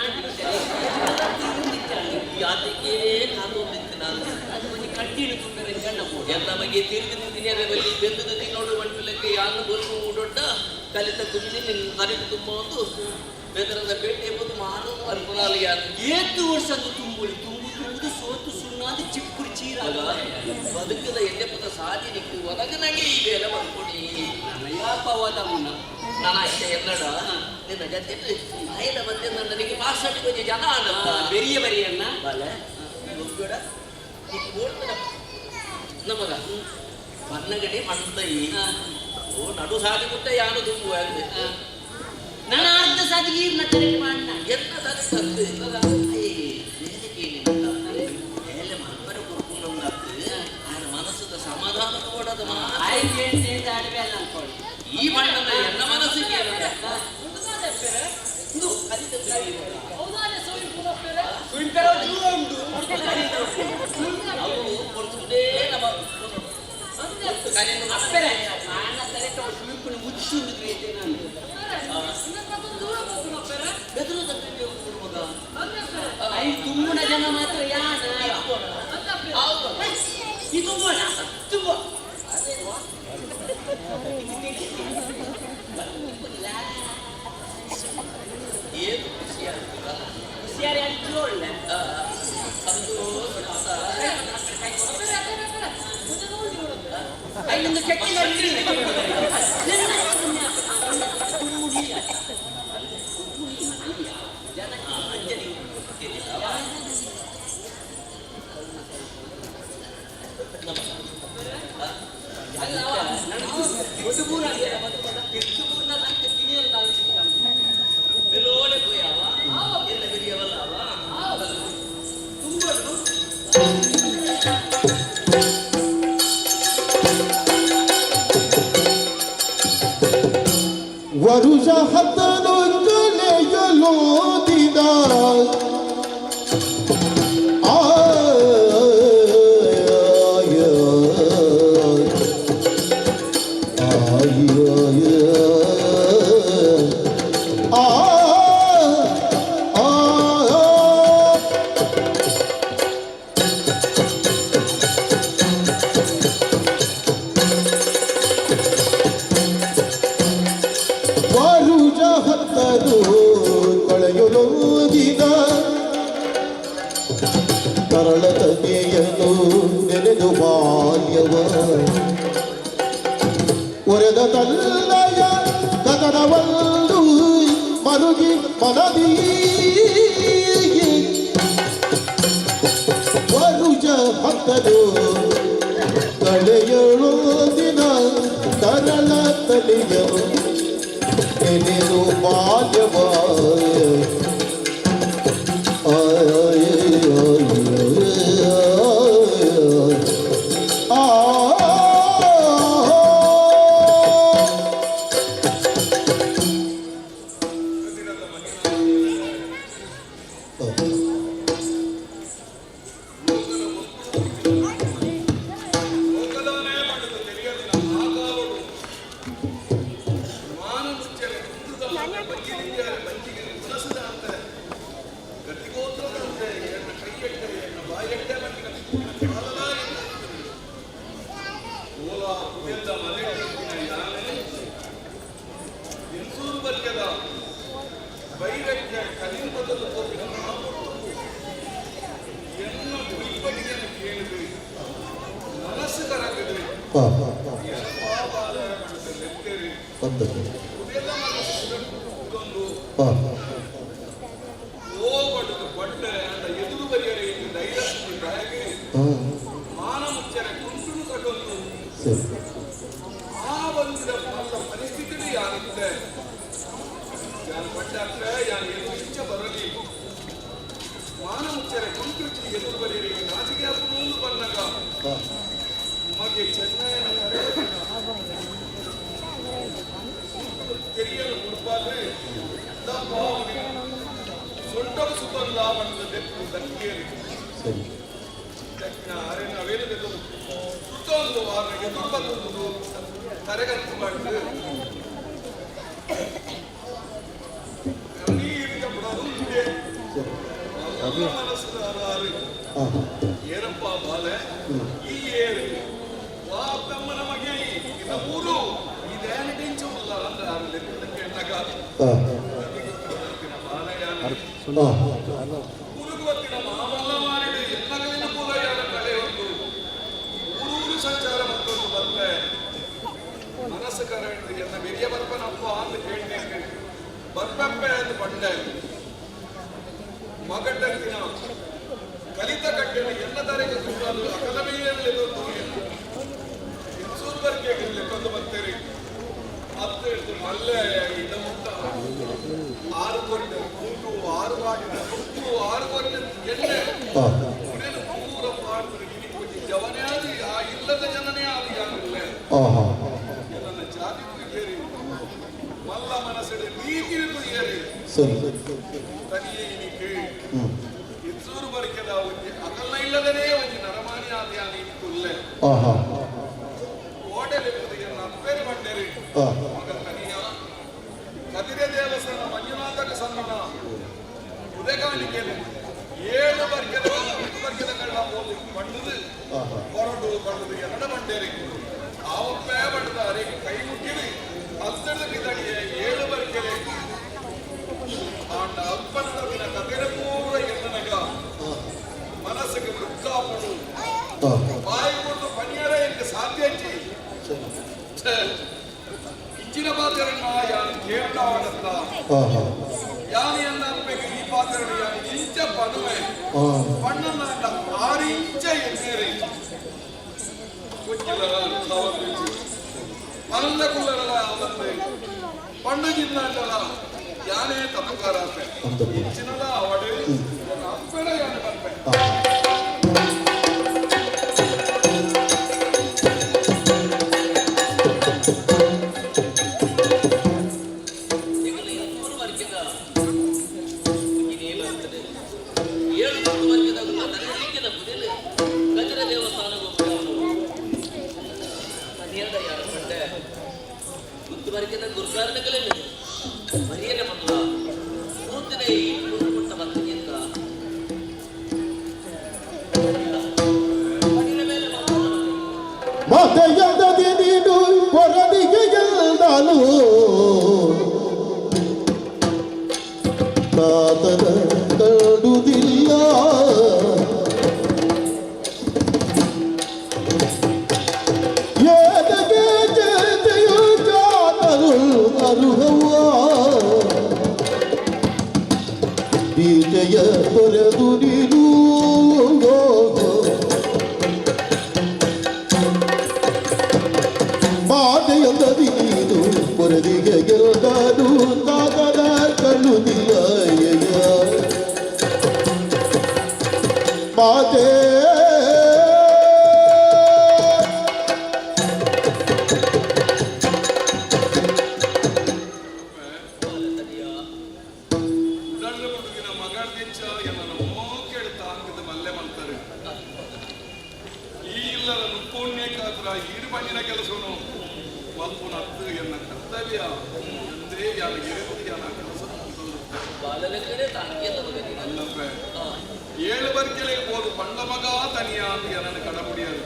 ಯಾತಕ್ಕೆ ಕಾದೊಂದಿತ್ತು ನಾನು. ಅದು ಒಂಜಿ ಕಡ್ಡಿಲು ತುಂಬಿರ ಜನ. ಎನ್ನ ಬಗ್ಗೆ ತಿರುಗಿ ತಿನ್ನಿಯರೆ ಬಲ್ಲಿ ಬೆಂದದ ತಿನ್ನೋಡು ಮಂಟಲಕ್ಕೆ ಯಾನು ಬರು ದೊಡ್ಡ ಕಲಿತ ಕುಂದಿ ನಿನ್ನ ಕರೆಂಟ್ ತುಂಬ ಒಂದು ಬೆದರದ ಪೇಟೆ ಎಂಬುದು ಮಾರು ಅರ್ಪಣಾಲಿ ಯಾನು. ಏತು ವರ್ಷ ಅದು ತುಂಬುಳಿ ತುಂಬು ತುಂಬುದು ಸೋತು ಸುಣ್ಣಾದ ಚಿಪ್ಪುರು ಚೀರ. ಮಗ, ಬದುಕದ ಎಣ್ಣೆಪದ ಸಾಧಿ ನಿಕ್ಕು ಒದಗನಗೆ ಈ ಬೇಲೆ ಬರ್ಕೊಡಿ. ಯಾಪವಾದ ಮುನ್ನ. ನಾನು ಅಷ್ಟೇ ಎನ್ನಡ ನಿನ್ನ ಜೊತೆ ಆಯ್ದ ಮತ್ತೆ ನನಗೆ ಪಾಸ್ ಕೊಂಚ ಜನ ಆನಂದ. ಬೆರಿಯ ಬರಿಯನ್ನ. ಬಾಲೆ ಒಗ್ಗಡ ನಿಕ್ಕು ಓಡ್ತನ ನಮಗ ಬನ್ನಗಡೆ ಮಂತೈ ಓ ನಡು ಸಾಧಿ ಮುಟ್ಟ ಯಾನು ತುಂಬುವ. ನನ್ನ ಅರ್ಧ ಸಾಧಿ ನೀರ್ನ ಕರೆಕ್ಟ್ ಮಾಡ. ಎನ್ನ ಸಾಧಿ ತಂದು ಬೇಲೆ ಮಲ್ಪರ ಕೊಡ್ಕೊಂಡು ಆನ ಮನಸ್ಸದ ಸಮಾಧಾನ ಕೊಡೋದು. ಆಯ್ತು, ಏನು ಆಡಬೇಡ ಅನ್ಕೊಳ್ಳಿ. ಈ ಬಣ್ಣದ ಎನ್ನ ಮನಸ್ಸಿಗೆ ಇದು ಕಲಿತ. ಅವು ಕೊಡ್ಸುವುದೇ ನಮ್ಮ ಅಪ್ಪರೆ ಆನ ತಲೆಟ ಸುಳಿಪುನ ಮುಚ್ಚು ಕ್ರಿಯತೆ ನಾನು. I ತುಂಬುನ ಜನ ಮಾತ್ರ ಯಾನ. ಈ ತುಂಬುವಣ ತುಂಬ. ಏನು ಖುಷಿ ಆಗ್ತದ. ಹುಷಿಯಾರಿ ಅಜ್ಜೋಳ್ಳೆ. ಐನೊಂದು ಕೆಟ್ಟಿನ. ಬೆಲೋಡೆ ಪೋಯಾವ ಎಲ್ಲ ಬೆರಿಯವಲ್ಲ ಅವ. ವರುಷ ಹತ್ತನು ಕಲೆಯಲೋದಿದ ಆ ಆ ಆ. ವರುಷ ಹತ್ತನು ಕಳೆಯಲೋದಿದ ತರಳ ತನೆಯನು ನೆನೆದು ಬಾಲ್ಯವ ಒರೆದ ತಲ್ಲಯ ಕದನವಲ್ಲು ಮರುಗಿ ಮನದಿ. ವರುಷ ಹತ್ತನು ಕಳೆಯಲೋದಿನ ತರಳ ತಲೆಯನು ನೆನೆದು ಬಾಲ್ಯವ ಆ. ಲೋಕದಾನೇ ಪಡೆದು ತಿಳಿಯದಿನ ಆ ಕಾಲೋಡು ಮಾನ ಮುಚ್ಚರೆ ಕುಂದುದಾಂತೆ ಬಂಜಿಗಿದ್ದಾರೆ ಬಂಜಿಗೆ ಉಣಸುದಾಂತೆ ಗತಿಗೋತ್ರದಂತೆ ಎನ್ನ ಕೈಯೆಟ್ಟೆ ಎನ್ನ ಬಾಯೆಟ್ಟೆ ಬಂದಿನ ಕಾಲದಾ. ಓಲಾ ಕುಡಿಯದ ಮನೆಟ್ಟಿನ ಯಾನೆ ಇನ್ಸೂರು ಬಲ್ಯದ ಬೈರಕ್ಕೆ ಕಲಿಂಬದಲು ಕೋಪಿನ ಎನ್ನ ಬಗೆಯನ್ನು ಕೇಳಿದು ಮನಸ್ಸು ಕರಗದು. ಲೆತ್ತೇರಿ. ಉದೆಲ್ಲ ಮನಸ್ಸು ಇದೊಂದು ಓ ಬಡ್ಡೆ ಅಂತ ಎದುರು ಬರಿಯರೆ ಇಲ್ಲಿ ಧೈರ್ಯ ಬ್ಯಾಗೆ ಮಾನ ಮುಚ್ಚರ ಕುಂಟುನು ಕಟ್ಟೊಂದು ಆ ಬಂದಿದ ಮಲ್ಲ ಪರಿಸ್ಥಿತಿ ಯಾರಿತ್ತೆ ಯಾನು ಪಟ್ಟಾಕ್ರೆ ಯಾನು ಎದುರು ಇಚ್ಛೆ ಬರಲಿ ಮಾನ ಮುಚ್ಚರೆ ಕುಂಟುಚಿ ಎದುರು ಬರೀರಿ ನಾಚಿಕೆ ಹಾಕೊಂಡು ಬಂದಾಗ ಮಗೆ ಚೆನ್ನೈನ ತೆರಿಯಲು ಮುಡುಪಾದ್ರೆ ಸೊಂಟವು ಸುತ್ತಲ್ಲ ಬಣ್ಣದ ದೆಪ್ಪು ದಕ್ಕೇರಿ ದಕ್ಷಿಣ ಅರೆನ ಅವೇನು ಸುತ್ತೊಂದು ವಾರ ಎದುರು ಬಂದು ತರೆಗತ್ತು ಮಾಡಿದ್ದು ಕಣ್ಣೀರಿಗೆ ಬಿಡೋದು ಇದೆ. ಮನಸ್ಸು ಏನಪ್ಪ ಬಾಲೆ ಈ ಏರು ವಾ ತಮ್ಮನ ಮಗೆ ಇನ್ನ ಊರು ಇದೇನು ಟೆನ್ಷನ್ ಇಲ್ಲ ಅಂದ್ರೆ ಆ ಲೆಕ್ಕದ ಕೇಳಿದಾಗ ಊರುಗುವತ್ತಿನ ಮಾಮಲ್ಲ ಮಾಡಿಡು ಎಲ್ಲಗಳಿನ ಕೂಡ ಯಾರ ಕಲೆ ಒಂದು ಊರೂರು ಸಂಚಾರ ಮತ್ತೊಂದು ಬಂದೆ ಮನಸ್ಸು ಕರೆಂಡು ಎನ್ನ ಬೆರಿಯ ಬರ್ಪನಪ್ಪ ಅಂತ ಕೇಳ್ತೇನೆ ಬರ್ಪಪ್ಪೆ ಅಂತ ಬಂಡೆ ಮಗಡ್ಡತ್ತಿನ ಕಲಿತ ಕಟ್ಟೆನ ಎಲ್ಲ ದಾರಿಗೆ ತುಂಬಲು ಅಕದಮಿಯಲ್ಲಿ ಇನ್ಸೂರ್ ಬರ್ಗೆ ಲೆಕ್ಕೊಂದು ಬರ್ತೀರಿ ಹತ್ತು ಹಿಡಿದು ಮಲ್ಲೆ ಇದ ಮುಟ್ಟ ಆರು ಕೊಟ್ಟೆ ಕುಂಟು ಆರು ಮಾಡಿದ ಕುಂಟು ಆರು ಕೊಟ್ಟೆ ಎಣ್ಣೆ ಉಡೇನು ಪೂರ ಮಾಡಿದ್ರೆ ಇನಿ ಜವನೇ ಆದಿ ಆ ಇಲ್ಲದ ಜನನೇ ಆದಿ ಯಾರಿಲ್ಲ ನನ್ನ ಜಾತಿ ಕುಯ್ಯೇರಿ ಮಲ್ಲ ಮನಸ್ಸಿಡೆ ನೀತಿನ ಕುಯ್ಯೇರಿ ತನಿಯೇ ಇನಿக்கு ಇನ್ಸೂರು ಬರಿಕೆದ ಒಂಜಿ ಅಕಲ್ನ ಇಲ್ಲದನೇ ಒಂಜಿ ನರಮಾನಿ ಆದ್ಯಾನ ಇನಿಕುಲ್ಲೆ ಓಟೆಲ್ ಎನ್ನ ಅಪ್ಪೇರಿ ಬಂಡೇರಿ ಮಗ ತನಿಯ ಕದಿರೆ ದೇವಸ್ಥಾನ ಮಂಜುನಾಥಕ ಸನ್ನನ ಉದಯಕಾಣಿಕೆನೆ ಏಳು ವರ್ಗದ ಹತ್ತು ವರ್ಗದ ಕಳ್ಳ ಹೋದು ಬಂಡದು ಹೊರಡು ಬಂಡದು ಎರಡ ಬಂಡೇರಿ ಆವಪ್ಪೇ ಬಂಡದ ಅರೆಗೆ ಕೈ ಮುಟ್ಟಿರಿ ಹತ್ತೆರಡು ಬಿದಡಿಯ ಏಳು ವರ್ಗಲೆ ಆಂಡ ಅಪ್ಪನ ದಿನ ಕತೆರ ಪೂರ ಎನ್ನನಗ ಮನಸ್ಸಿಗೆ ವೃಕ್ಕಾಪಡು ಬಾಯಿ ಕೊಟ್ಟು ಪನಿಯರ ಎಂಕ್ ಸಾಧ್ಯ ಇಂಚಿನ ಪಾತ್ರನ್ನ ಯಾನು ಕೇಳ್ತಾವಡತ್ತ ಯಾನು ಎನ್ನ ಅಪ್ಪೆಗೆ ಈ ಪಾತ್ರ ಯಾನು ಇಂಚ ಪನುವೆ ಪಣ್ಣನ್ನ ಆರು ಇಂಚ ಎನ್ನೇರಿ ಕೊಂಚಿಲ ಅವತ್ತು ಪನಂದ ಕುಲ್ಲರಲ ಅವತ್ತು ಪಣ್ಣು ಜಿನ್ನಾಂಡಲ ಯಾನೇ ತಪ್ಪುಕಾರಾಪೆ ಇಂಚಿನಲ ಅವಡು ಅಪ್ಪೆಡ ಯಾನು ಬರ್ಪೆ. ಮಾತೆಯದದಿ ನೀನು ಕೊರದಿಗೆ ಗೆಲ್ದನು ತಾತನ ಕಂಡುದಿಲ್ಲ ಏದಗೆ ಚೇತೆಯು ಜಾತರು ಅರುಹವ್ವ ಬೀಜೆಯ ತೊರೆದು ನೀನು ಮಾತೆಯೊಂದದಿ ನೀನು ಕೊರದಿಗೆ ಗೆಲ್ದನು ತಾತನ ಕಣ್ಣುದಿಲ್ಲ ಮಾತೆ. ಉಡಲ್ಲು ಹುಡುಗಿನ ಮಗಳ ದೆಂಚ ಎನ್ನನ ಮೋಕೆಡು ತಾಂಗದ ಮಲ್ಲೆ ಮಾಡ್ತಾರೆ ಈ ಇಲ್ಲದ ನುಪ್ಪುಣ್ಯಕ್ಕಾದ್ರ ಈಡು ಮಣ್ಣಿನ ಕೆಲಸನು ಮಲ್ಪುನ ಹತ್ತು ಎನ್ನ ಕರ್ತವ್ಯ ಎಂದೇ ಯಾನ ಎರೆದು ಯಾನ ಕೆಲಸ. ಅಲ್ಲಪ್ಪೆ ಏಳು ಬರ್ಕೆಲೆ ಹೋದು ಪಂಡ ಮಗ ತನಿಯ ಅಂತ ಎನ್ನನ್ನು ಕಡ ಮುಡಿಯಾರು.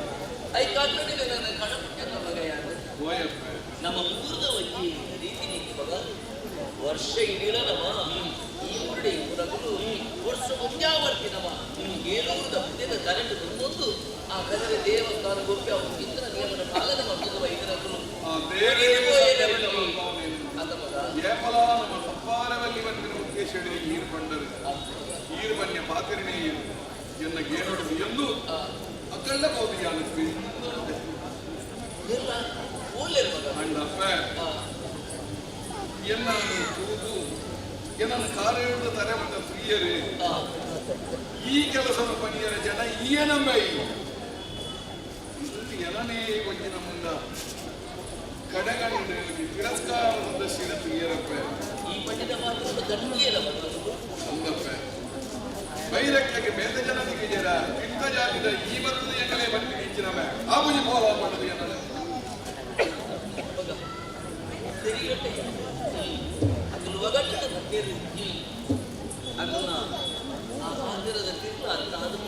ಓಯಪ್ಪೆ ನಮ್ಮ ಊರದ ಒಂಜಿ ರೀತಿ ನೀತಿ ಮಗ ವರ್ಷ ಇಡೀಲ ನಮ್ಮ ಈ ಊರುಡೆ ಊರಗಳು ವರ್ಷ ವರ್ಷ ಒಂಜಾವರ್ತಿ ನಮ್ಮ ಏಳೂರದ ಪುದೆದ ಕರೆಂಟ್ ತುಂಬೊಂದು ಆ ಕರೆದ ದೇವಸ್ಥಾನ ಗೊಪ್ಪೆ ಅವು ಇಂದ್ರ ನಿಯಮನ ಪಾಲನೆ ಮಾಡ್ತದೆ ಇದರಗಳು. ಏಪಲ ನಮ್ಮ ಸಂಪಾರವಲ್ಲಿ ಬಂದಿನ ಉದ್ದೇಶ ಈರು ಬಂಡರು ಈರು ಬನ್ಯ ಪಾತಿರಣೆ ಎನ್ನ ಗೇನೊಡದು ಎಂದು ಅಕ್ಕಳ್ಳ ಬೋದು ಯಾನಕ್ಕೆ ಅಣ್ಣಪ್ಪ ಎನ್ನ ತೂದು ಎನ್ನನ್ನು ಕಾರೇಳುದ ತರೆ ಬಂದ ಸ್ತ್ರೀಯರೇ ಈ ಕೆಲಸದ ಪನಿಯರ ಜನ ಈಯ ನಂಬ ಎನನೇ ಒಂಜಿನ ಮುಂದ ಕಡೆಗಂಡು ತಿರಸ್ಕಾರ ಸದಸ್ಯರ ಸ್ತ್ರೀಯರಪ್ಪ. ಈ ಪಟ್ಟಿದ ಮಾತ್ರ ಗಟ್ಟಿಯಲ್ಲ. ಅಂದಪ್ಪ ಬೈರಕ್ಕೆ ಬೇದ ಜನನಿಗೆ ಜರ ಇಂಥ ಜಾತಿದ ಈ ಬರ್ತದೆ ಎಂಗಲೇ ಬಂದು ಇಚ್ಚಿನವ ಆ ಬುಜಿ ಫಾಲೋ ಮಾಡುದು ಎನ್ನದ. ಸರಿಗಟ್ಟೆ ಅದು ಒಗಟ್ಟದ ಭಕ್ತಿಯಲ್ಲಿ ಅದನ್ನ ಆ ಪಾತ್ರದ ತಿರುಳು ಅರ್ಥ ಅದು.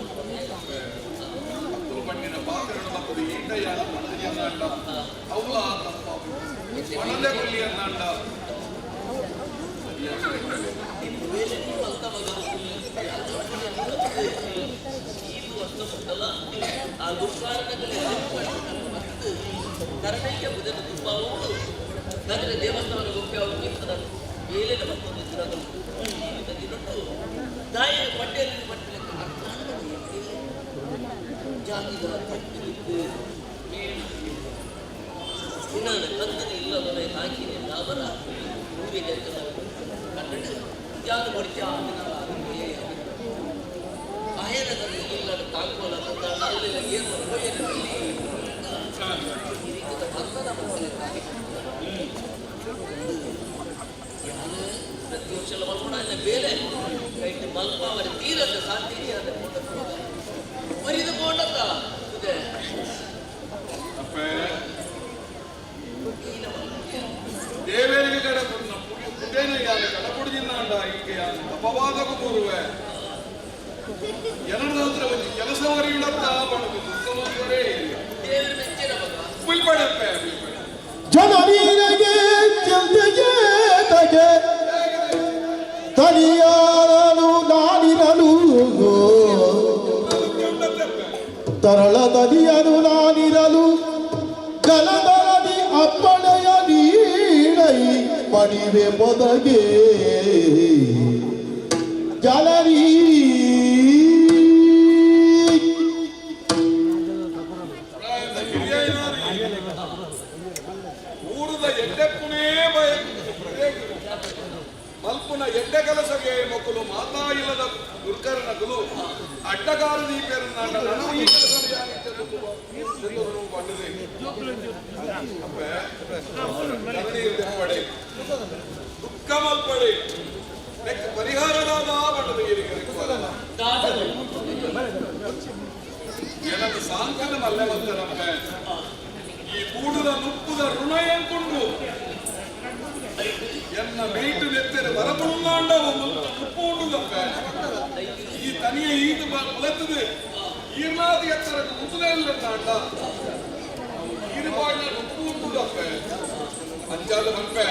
ಅಕ್ಕಲು ಮಣ್ಣಿನ ಪಾತ್ರೆಗಳು ಮತ್ತು ಈಟ ಯಾನ ಮಣ್ಣಂಡ ಅವಳ ತಪ್ಪ ಮಣಲೆ ಕೊಲ್ಲಿಯನ್ನಂಡ. ಆ ದುರ್ಕಾರಣಗಳ ಮತ್ತು ಕರಣಯ್ಯ ಬುಧನ ತುಪ್ಪಾವು ನಗರ ದೇವಸ್ಥಾನ ಗೊಪ್ಪೆ ಅವರು ಏಳಿನ ಮತ್ತೊಂದು ದಿನಗಳು ದಿನಟ್ಟು ತಾಯಿಯ ಪಟ್ಟೆಯಲ್ಲಿ ಪಟ್ಟಿನ ಜಾತಿದ ತಪ್ಪಿಲಿತ್ತು ಇನ್ನೊಂದು ಕಂದನ ಇಲ್ಲದೊಡೆ ಹಾಕಿ ಅವರ ಊರಿಗೆ ಕನ್ನಡ ಜಾನು ಮಡಿಚ ಆಯನ ಇಲ್ಲದ ತಾಂಕೋಲ ಅಲ್ಲೆಲ್ಲ ಏನು ಈ ರೀತಿಯ ಬಂಧನ ಯಾರು ಪ್ರತಿ ವರ್ಷ ಮಲ್ಪಡ ಬೇರೆ ಕೈಟ್ ಮಲ್ಪ ಅವರ ತೀರದ ಸಾಧ್ಯ ಬರಿದು ಕೊಂಡತ್ತ ಇದೆ. ಅಪ್ಪ ದೇವರಿಗೆ ಕಡೆ ಪುಡೇನ ಯಾರು ಕಡಪುಡಿಜಿನ್ನಾಂಡ ಈಗ ಯಾರು ಅಪವಾದಕ ಕೂರುವೆ ಎರಡರ ಒಂಜಿ ಕೆಲಸವರಿಯುಡತ್ತ ಬಣಗು ದುಃಖವಂತರೇ. ದೇವರ ಮೆಚ್ಚಿನ ಮಗ. ಬುಲ್ಪಡಪ್ಪ ಬುಲ್ಪಡೆ. ಜನನೀನಗೆ ಚಿಂತೆಗೆ ತಗೆ ತನಿಯಾರನು ನಾನಿರಲು ತರಳ ತನಿಯನು ನಾನಿರಲು ಗಲದರದಿ ಅಪ್ಪಣೆಯ ನೀಡೈ ಪಡಿವೆ ಪೊದಗೆ ಜನನೀ. ಊರದ ಎಡ್ಡೆಪ್ಪುನೇ ಭಯ ಮಲ್ಪುನ ಎಡ್ಡೆ ಕೆಲಸಗೆ ಮೊಕ್ಕಲು ಮಾತಾ ಇಲ್ಲದ ದುರ್ಕರಣಗಳು ಅಡ್ಡಗಾರ ದೀಪೇರನ್ನಾಂಡ ನಾನು ಈ ಕೆಲಸ ಬಂದಿದೆ ಪಡೆ ದುಃಖ ಮಲ್ಪಡೆ ನೆಕ್ ಪರಿಹಾರದಾದ ಬಣ್ಣದ ಏನದು ಸಾಂಕದ ಮಲ್ಲೆ ಮಲ್ತನಪ್ಪ ಈ ಬೂಡುದ ನುಪ್ಪುದ ಋಣ ಎಂಕುಂಡು ಎನ್ನ ಮೇಟು ನೆತ್ತೆರೆ ಬರಪುಣಾಂಡ ನುಪ್ಪು ಉಂಡುದಪ್ಪ ಈ ತನಿಯ ಈತ ಬಲತ್ತದೆ ಈರ್ನಾದಿ ಎತ್ತರ ಉಂಟುದೇ ಇಲ್ಲ ನಾಂಡ ಈರುಪಾಡಿನ ನುಪ್ಪು ಉಂಡುದಪ್ಪ ಅಂಚಾದ ಮನ್ಪೆ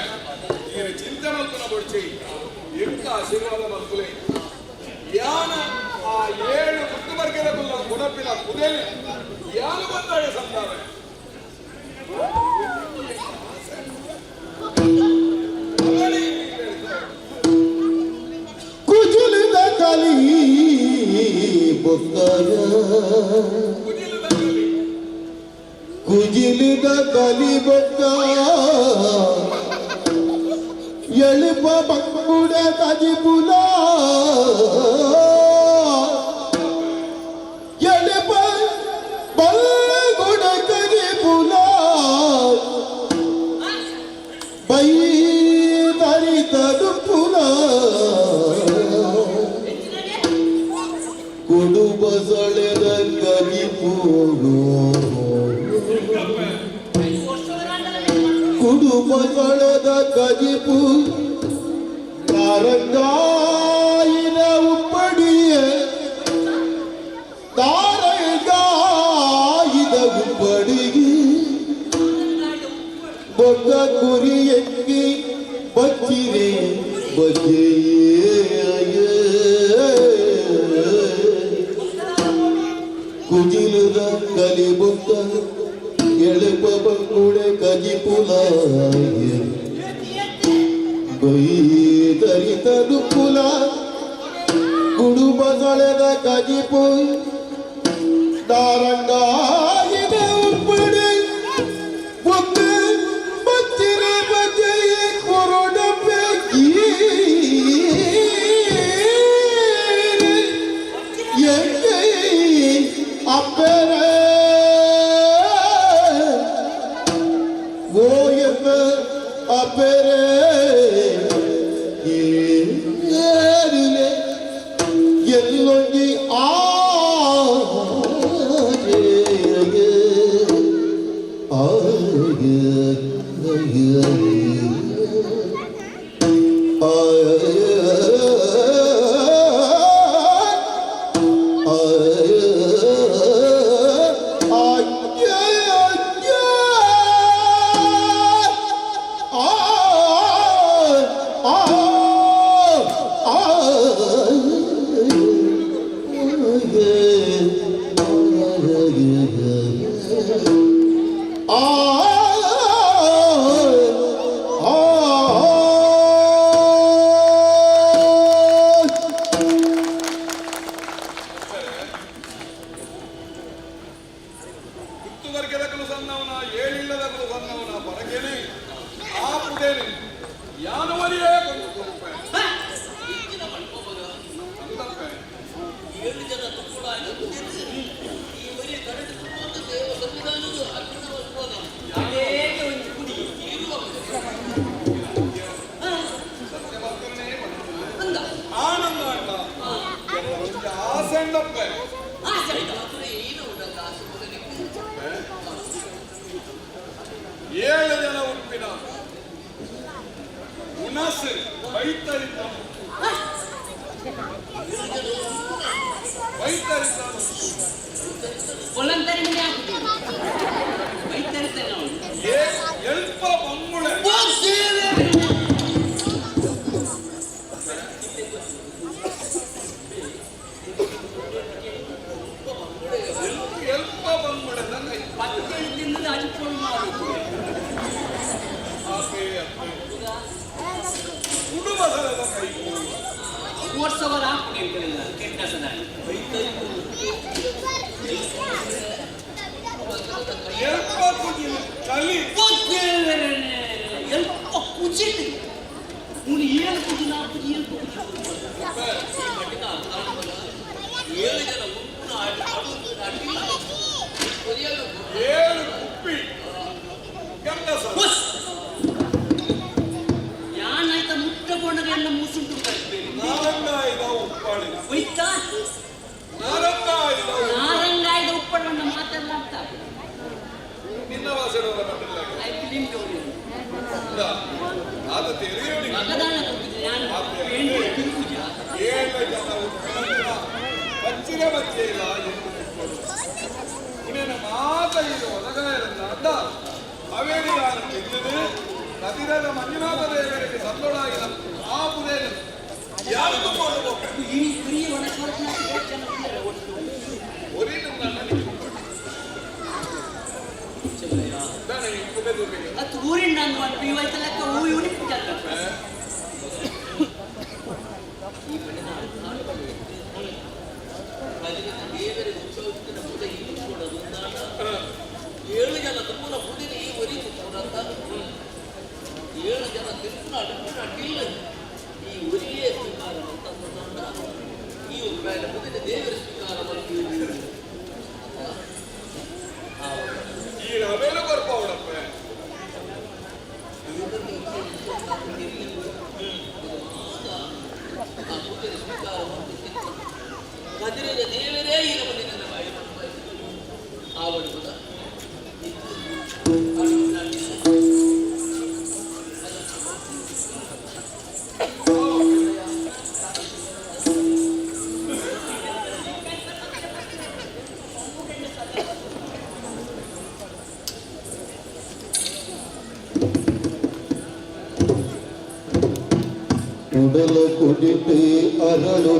ಈರು ಚಿಂತೆ ಮಲ್ಪನ ಬೊಡ್ಚಿ ಎಂಕ ಆಶೀರ್ವಾದ ಮಲ್ಪುಲೆ ಯಾನ ಆ ಏಳು ಗುಟ್ಟು ಬರ್ಗೆದ ಗುಣಪಿನ ಕುದೇನೆ ಯಾನು ಬಂದಾಳೆ ಸಂದಾವೆ. ಕುಜಿಲಿದ ಕಲಿ ಬೊಕ್ಕಯ ಕುಜಿಲಿದ ಕಲಿ ಬೊಕ್ಕ ಎಳುಪ ಬಂಗುಡ ಕಜಿಪುಲ ಎಳುಪ ಬಂಗುಡ ಕಜಿಪುಲ ಬೈದರಿತದು ಪುಲ ಕೊಡುಬ ಸಳೆದ ಕಲಿಪೋಗು ಕುಡುಬ ಸಳೆದ ಕಜಿಪು ತಾರಂಗಾಯಿನ ಉಪ್ಪಡಿಯ ತಾರಂಗಾಯಿದ ಉಪ್ಪಡಿಗೆ ಬೊಕ್ಕ ಕುರಿಯಕ್ಕಿ ಬಚ್ಚಿರೆ ಬಜ್ಜೆಯೇ. ಕಲಿ ಬೊಕ್ಕ ಎಳುಪ ಬಂಗುಡೆ ಕಜಿಪುಲ ಬೈದರಿತ ದುಪ್ಪುಲ ಗುಡುಬ ಸಳೆದ ಕಜಿಪು ದಾರಂಗಾಯಿದ ಉಪ್ಪುಡು ಬೊಕ್ಕ ಬಚ್ಚಿರ ಬಜೆಯ ಕೊರೊಡಪೆಕಿ ಅಪ್ಪರೇ ಓ ಎನ್ನ ಅಪ್ಪರೇ ಏರುಲೆ ಎಲ್ಲೊಂಜಿ ಆ ಗುತ್ತುವರ್ಗದಕಲು ಸಣ್ಣವನ ಏಳಿಲ್ಲದಕಲು ಸಣ್ಣವನ ಪರಗೇನೆ ಆ ಪುದೇನೆ ಯಾನವರಿಯೇ ಕೊಂಡು ಕೊಡುಪೆ ಅಂತಪ್ಪೆ. ಏಳು ಜನ ತುಪ್ಪುಡ ಈ ಒರಿ ಕರೆದು ತುಪ್ಪೊಂದು ದೇವ ಸನ್ನಿಧಾನದ ಅರ್ಪಣೆ ಮಲ್ಪುವಾಗ ಅದೇಗೆ ಒಂದು ಕುಡಿ ಇರುವ ಅಂದ ಆನಂದ ಅಣ್ಣ ಎಲ್ಲ ಒಂಜಿ ಆಸೆ ಅಂದಪ್ಪೆ. ಆಸೆ ಆಯ್ತಾ? ಏನು ಉಂಟಲ್ಲ ಆಸೆ ಮೊದಲಿಗೆ. ಏಳು ಜನ ಉಪ್ಪಿನ ಉಣಸು ಬೈತರಿದ್ದಾನು ಬೈತರಿದ್ದಾನು ಒಲಂತರಿ ಮನೆ ಹಾಕುದು ಬೈತರಿತಾನೆ ಅವನು. ಎಲ್ಪ ಬಂಗುಳೆ. ಓ ದೇವರೇ! ಎಲ್ಪ ಬಂಗುಳೆ ನನ್ನ ಪತ್ತೆ ತಿನ್ನದು ಅಜಿಪೋಳು ಮಾಡುದು. ಆಪೆ ಅಪ್ಪೆ ಕುಡುಬಸರದ ಕೈ ವರ್ಷವರ ಹಾಕುದು ಎಂಕಲೆಲ್ಲ ಕೆಟ್ಟ ಸದಾ. ಎಲ್ಪ ಕುಜಿಲು ಕಲಿ. ಓ ದೇವರೇ! ಎಲ್ಪ ಕುಜಿಲು ಮುನಿ ಏಳು ಕುಜಿ ನಾಲ್ಕು ಕುಜಿ ಏಳು ಕುಜಿ. ಏಳು ಜನ ಗುಂಪುನ ಅಡ್ಡಿಲ್ಲ ಕೊರಿಯಲು. ಏಳು ಕುಪ್ಪಿ ಗಂಡಸ. ಯಾನಾಯ್ತ ಮುಟ್ಟ ಬೋಣಗೆಲ್ಲ ಮುಸುಂಟು ಕಳಿಸ್ಬೇಕು. ನಾರಂಗಾಯಿದ ಉಪ್ಪಾಳಿ. ಹೋಯ್ತಾ. ನಾರಂಗಾಯಿದ. ನಾರಂಗಾಯದ ಉಪ್ಪಳವನ್ನು ಮಾತೆಲ್ಲ ಅಂತ. ನಿನ್ನ ವಾಸನವರ ಪಟ್ಟಿಲ್ಲ. ಆಯ್ತು ನಿಮ್ಗೆ ಇಲ್ಲ ಆತ ತೆರೆಯೋಡಿ. ಮಗದಾನ ಕೊಟ್ಟಿದ್ದೆ ನಾನು ತಿರುಗುಜ. ಏಳು ಜನ ಉಪ್ಪಿನ ಬಚ್ಚಿರ ಬಚ್ಚೆ ಇಲ್ಲ ಎಂದು ತಿಕ್ಕೊಡು ಪುಣೆನ ಮಾತ ಇದು ಒದಗಾಯರಂದ ಅಡ್ಡ ಅವೇರಿದಾನ ತಿಂದಿದ್ದು ಕದಿರದ ಮಂಜುನಾಥ ದೇವರಿಗೆ ಸಂದೋಳಾಗಿದ ಆ ಪುಣೆನ ಯಾರು ತುಂಬಿಕೊಂಡು ಈ ಪ್ರಿಯ ಒಣಸ್ವರ್ಣ ಜನ ಒಟ್ಟು. ಒರಿನು ನನ್ನ ಅದು ಊರಿನ ನಾನು ಒಂದು ಇವತ್ತು ಲೆಕ್ಕ ಊ ಯೂನಿಟ್ ದೇವರಿಗೆ ಉತ್ಸವಕ್ಕಿಂತ ಪೂಜೆ ಈ ಮುಚ್ಕೊಳ್ಳೋದು ಏಳು ಜನ ತುಂಬುನ ಪೂಜೆ ಈ ಒರಿ ಮುಚ್ಕೊಳ್ಳಂತ ಏಳು ಜನ ತಿರುಪುನ ಅಡುಪುನ ಅಡ್ಡಿಲ್ಲ ಈ ಒರಿಯೇ ಸ್ವೀಕಾರ ಅಂತ ಈ ಒಂದು ಮೇಲೆ ಮುಂದಿನ ದೇವರ ಸ್ವೀಕಾರ ಮಾಡ್ತೀವಿ. ಈ ರವೇಲು ಕೊರ್ಪವಡಪ್ಪ. ಆ ಪೂಜೆ ಸ್ವೀಕಾರ ಕದಿರಿನ ದೇವರೇ ಈಗ ಬಂದಿದ್ದಾನೆ ಬಾಯಿ ಆವಡು ಕೂಡ. ಉಡಲ ಕುಡಿಪೆ ಅರಳು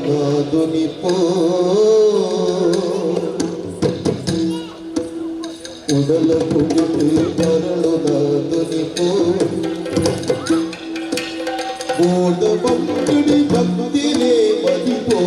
ದುನಿಪೋ. ಉಡಲ ಕುಡಿತು ಬರಳುದ ದುನಿಪು ಬೋದ ಬಂಗಡಿ ಭಕ್ತಿನೇ ಮದಿಪೋ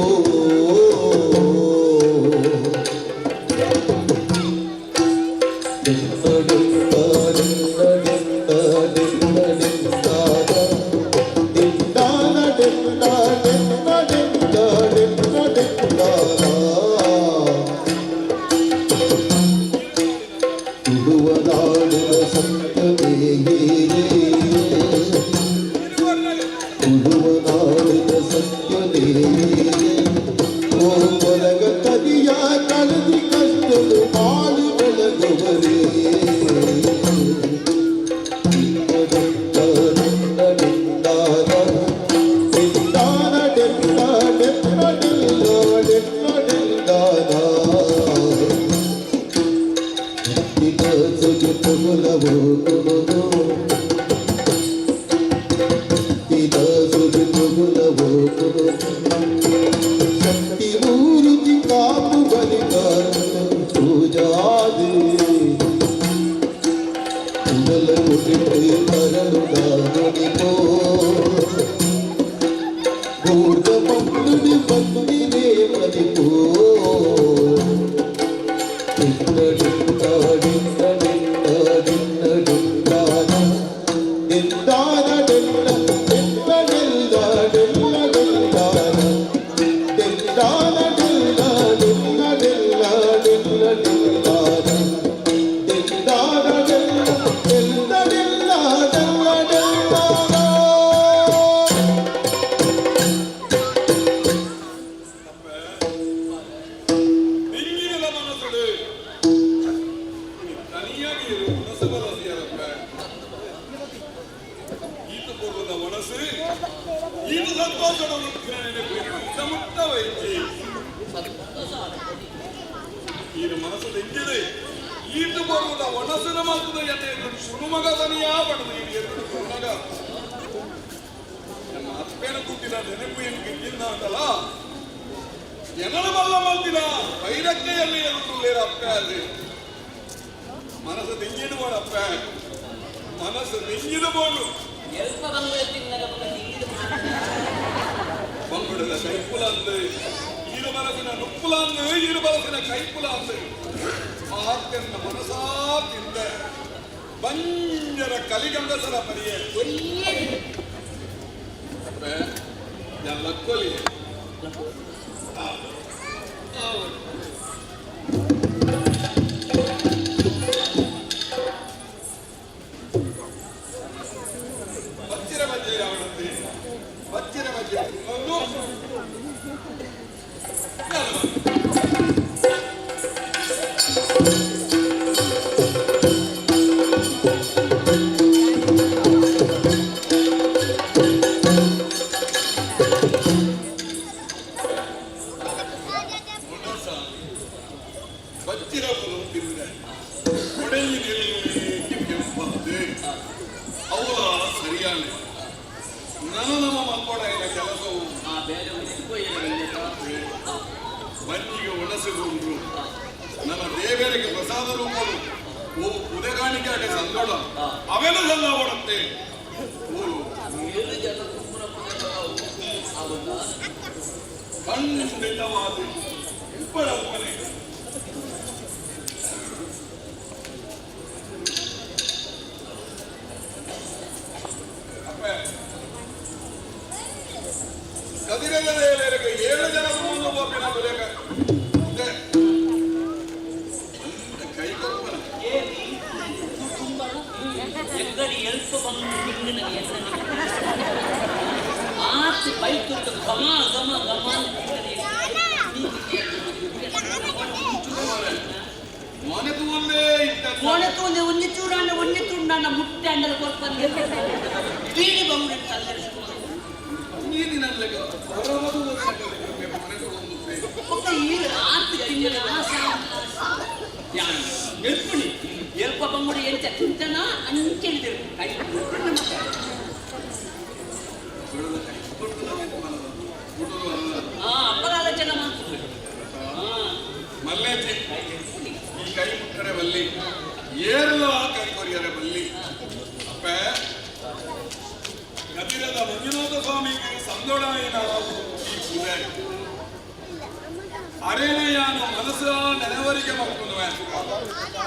ನೆನೆವರಿಕೆ ಮಲ್ಪುನುವೆ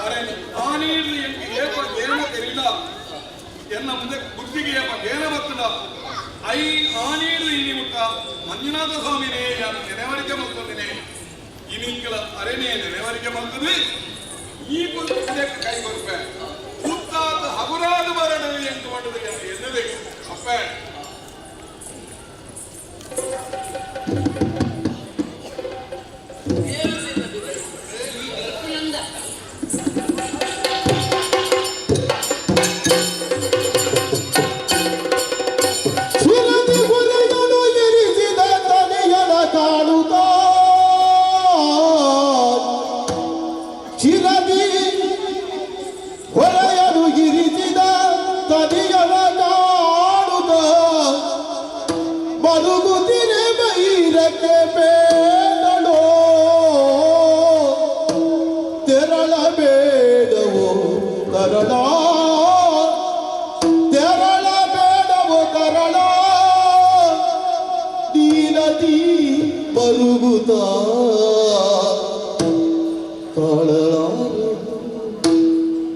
ಅರೆ ಆನೀರ್ದು ಎಂಕ್ ಏಪ ಗೇನ ತೆರಿಲ್ಲ ಎನ್ನ ಮುಂದೆ ಬುದ್ಧಿಗೆ ಏಪ ಗೇನ ಬತ್ತುಂಡ I ಆನೀರ್ದು ಇನಿ ಮುಟ್ಟ ಮಂಜುನಾಥ ಸ್ವಾಮಿನೇ ಯಾನು ನೆನೆವರಿಕೆ ಮಲ್ತೊಂದಿನೇ ಇನಿಂಕಲ ಅರೆನೇ ನೆನೆವರಿಕೆ ಮಲ್ತದೆ ಈ ಪುಸ್ತಕ ಕೈ ಕೊರ್ಪೆ ಹುತ್ತಾತ ಹಗುರಾದ ಬರಡು ಎಂದು ಮಾಡುದು ಎಂದು ಎನ್ನದೆ ಅಪ್ಪ. ಶಿರದಿ ಗುರಿಯನು ಇರಿಸಿದ ತನಿಯನ ಕಾಣುತ್ತ, ಶಿರದಿ ಹೊರೆಯನು ಇರಿಸಿದ ತನಿಯನ ಕಾಣುತ್ತ, ಮರುಗುತ್ತಿರೆ ಬೈರಕ್ಕೆ ಬೇಡಲೋ ತೆರಳಬೇಡವೋ ತರಳ, ತೆರಳಬೇಡವೋ ತರಳ, ನೀನತಿ ಮರುಗುತ್ತ ತಾಳಲಾರೆ,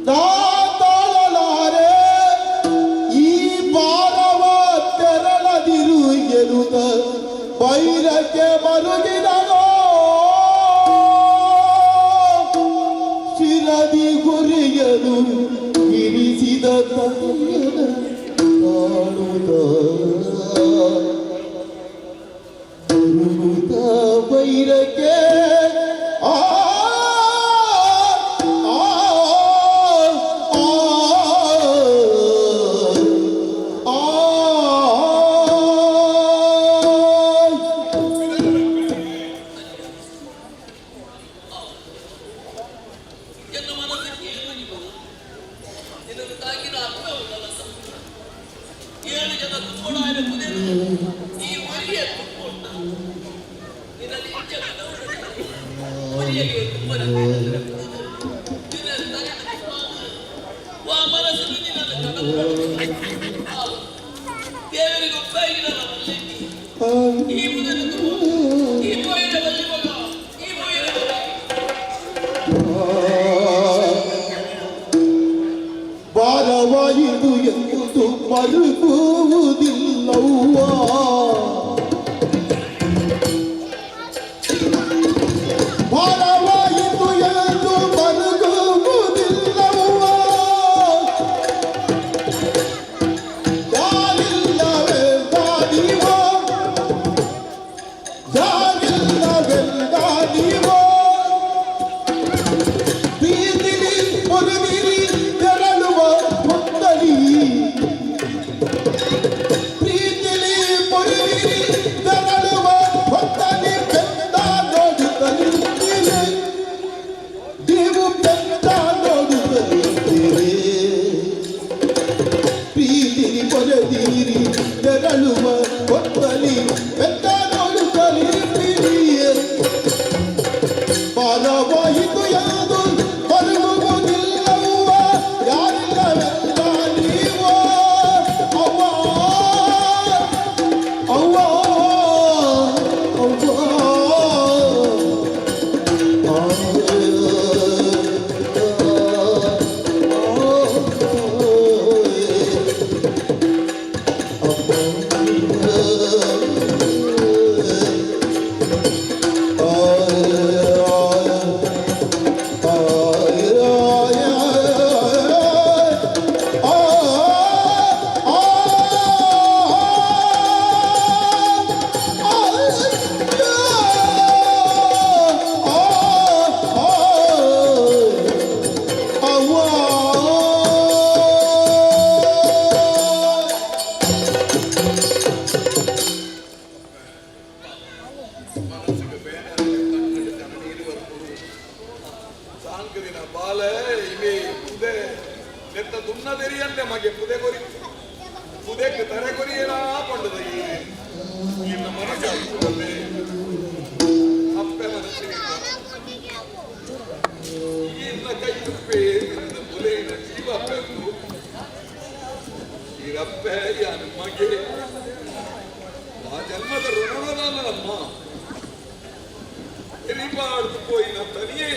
ನಾ ತಾಳಲಾರೆ ಈ ಭಾರವ ತೆರಳದಿರು ಎನ್ನುತ್ತ ಬೈರಕ್ಕೆ ಮರುಗಿದನೋ. ಶಿರದಿ ಗುರಿಯನು ಇರಿಸಿದ ತನಿಯನ ಕಾಣುತ್ತ, ಮರುಗುತ್ತ ಬೈರಕ್ಕೆ ಆ ಆ ಆ ಆ. ಎನ್ನ ಮನಸ್ಸಿಗೆ ಏನು ನೀವು ನಿನ್ನನ್ನು ತಾಕಿದ ಅಪ್ಪ ಉಂಟಲ್ಲ. ಏಳು ಜನ ತುಪ್ಪಳಾಯನ ಕುದಿರು ಈ ಒರಿಯ ತುಪ್ಪ ಉಂಟು ನಿನ್ನಲ್ಲಿ ಇಂಚ ಒರಿಯಗೆ ತುಪ್ಪನ ನಿನ್ನ ತಲೆ ತುಪ್ಪ ವಾ ಮನಸ್ಸನ್ನು ನಿನ್ನನ್ನು ಕಡಲು ದೇವರಿಗೆ ಒಪ್ಪಾಗಿರಲ್ಲ ಮಲ್ಲಿ. ಈ ಮುದನು ಈ ಪೋಯಿನ ಬಲ್ಲಿ ಮಗ ಈ ಪೋಯಿನ ಬಲ್ಲಿ. ಭಾರವಾಯಿತು ಎಂದು ಮರುಗುವುದಿಲ್ಲವ್ವ, ಭಾರವಾಯಿತು ಎಂದು ಮರುಗುವುದಿಲ್ಲವ್ವ, ಯಾರಿಲ್ಲವೆಂದ ನೀವೋ, ಯಾರಿಲ್ಲವೆಂದ ನೀವೋ, ಪ್ರೀತಿಲಿ ಮುರುಗಿರಿ ತೆರಳುವ ಹೊತ್ತಲಿ, ಪ್ರೀತಿಲಿ ಮುರುಗಿರಿ ತೆರಳುವ ಹೊತ್ತಲಿ, ಬೆಂದ ನೋಡುತ್ತಲಿದ್ದೀರಿ, ನೀವು ಬೆಂದ ನೋಡುತ್ತಲಿದ್ದೀರಿ, ಪ್ರೀತಿಲಿ ಪೊರೆದಿರಿ ತೆರಳುವ ಹೊತ್ತಲಿ ಬೆಂದ ನೋಡುತ್ತಲಿದ್ದೀರಿ. ಭಾರವಾಯಿತು ಎಂದು ಮರುಗುವುದಿಲ್ಲವ್ವ, ಯಾರಿಲ್ಲವೆಂದ ನೀವೋ, ಅವ್ವ ಅವ್ವ ಅವ್ವ. ಮನಸ್ಸಿಗೆ ಬೇನೆ ಕಣ್ಣು ನೀರು ಬರ್ಬೋದು ಸಾಂಕದಿನ ಬಾಲ ಇವೆ ಪುದೆ ನೆತ್ತ ದುನ್ನ ತೆರಿಯಂತೆ ಮಗೆ ಪುದೆ ಕೊರಿ ಪುದೆಕ್ ತರೆ ಕೊರಿಯೇನಾ ಪಂಡದ ಇನ್ನ ಮನಸ್ಸು ಆಗ್ತದೆ. ಅಪ್ಪೆ ಮನಸ್ಸಿಗೆ ಇನ್ನ ಕೈ ತುಪ್ಪೆ ನಿನ್ನ ಬುಲೆಯಿನ ಜೀವ ಅಪ್ಪೆ ಈರಪ್ಪೆ ಯಾನು ಮಗೆ ಆ ಜನ್ಮದ ಋಣವದಲ್ಲ ನಮ್ಮ ಎರಿಪಾಡ್ದು ಪೋಯಿನ ತನಿಯೇ.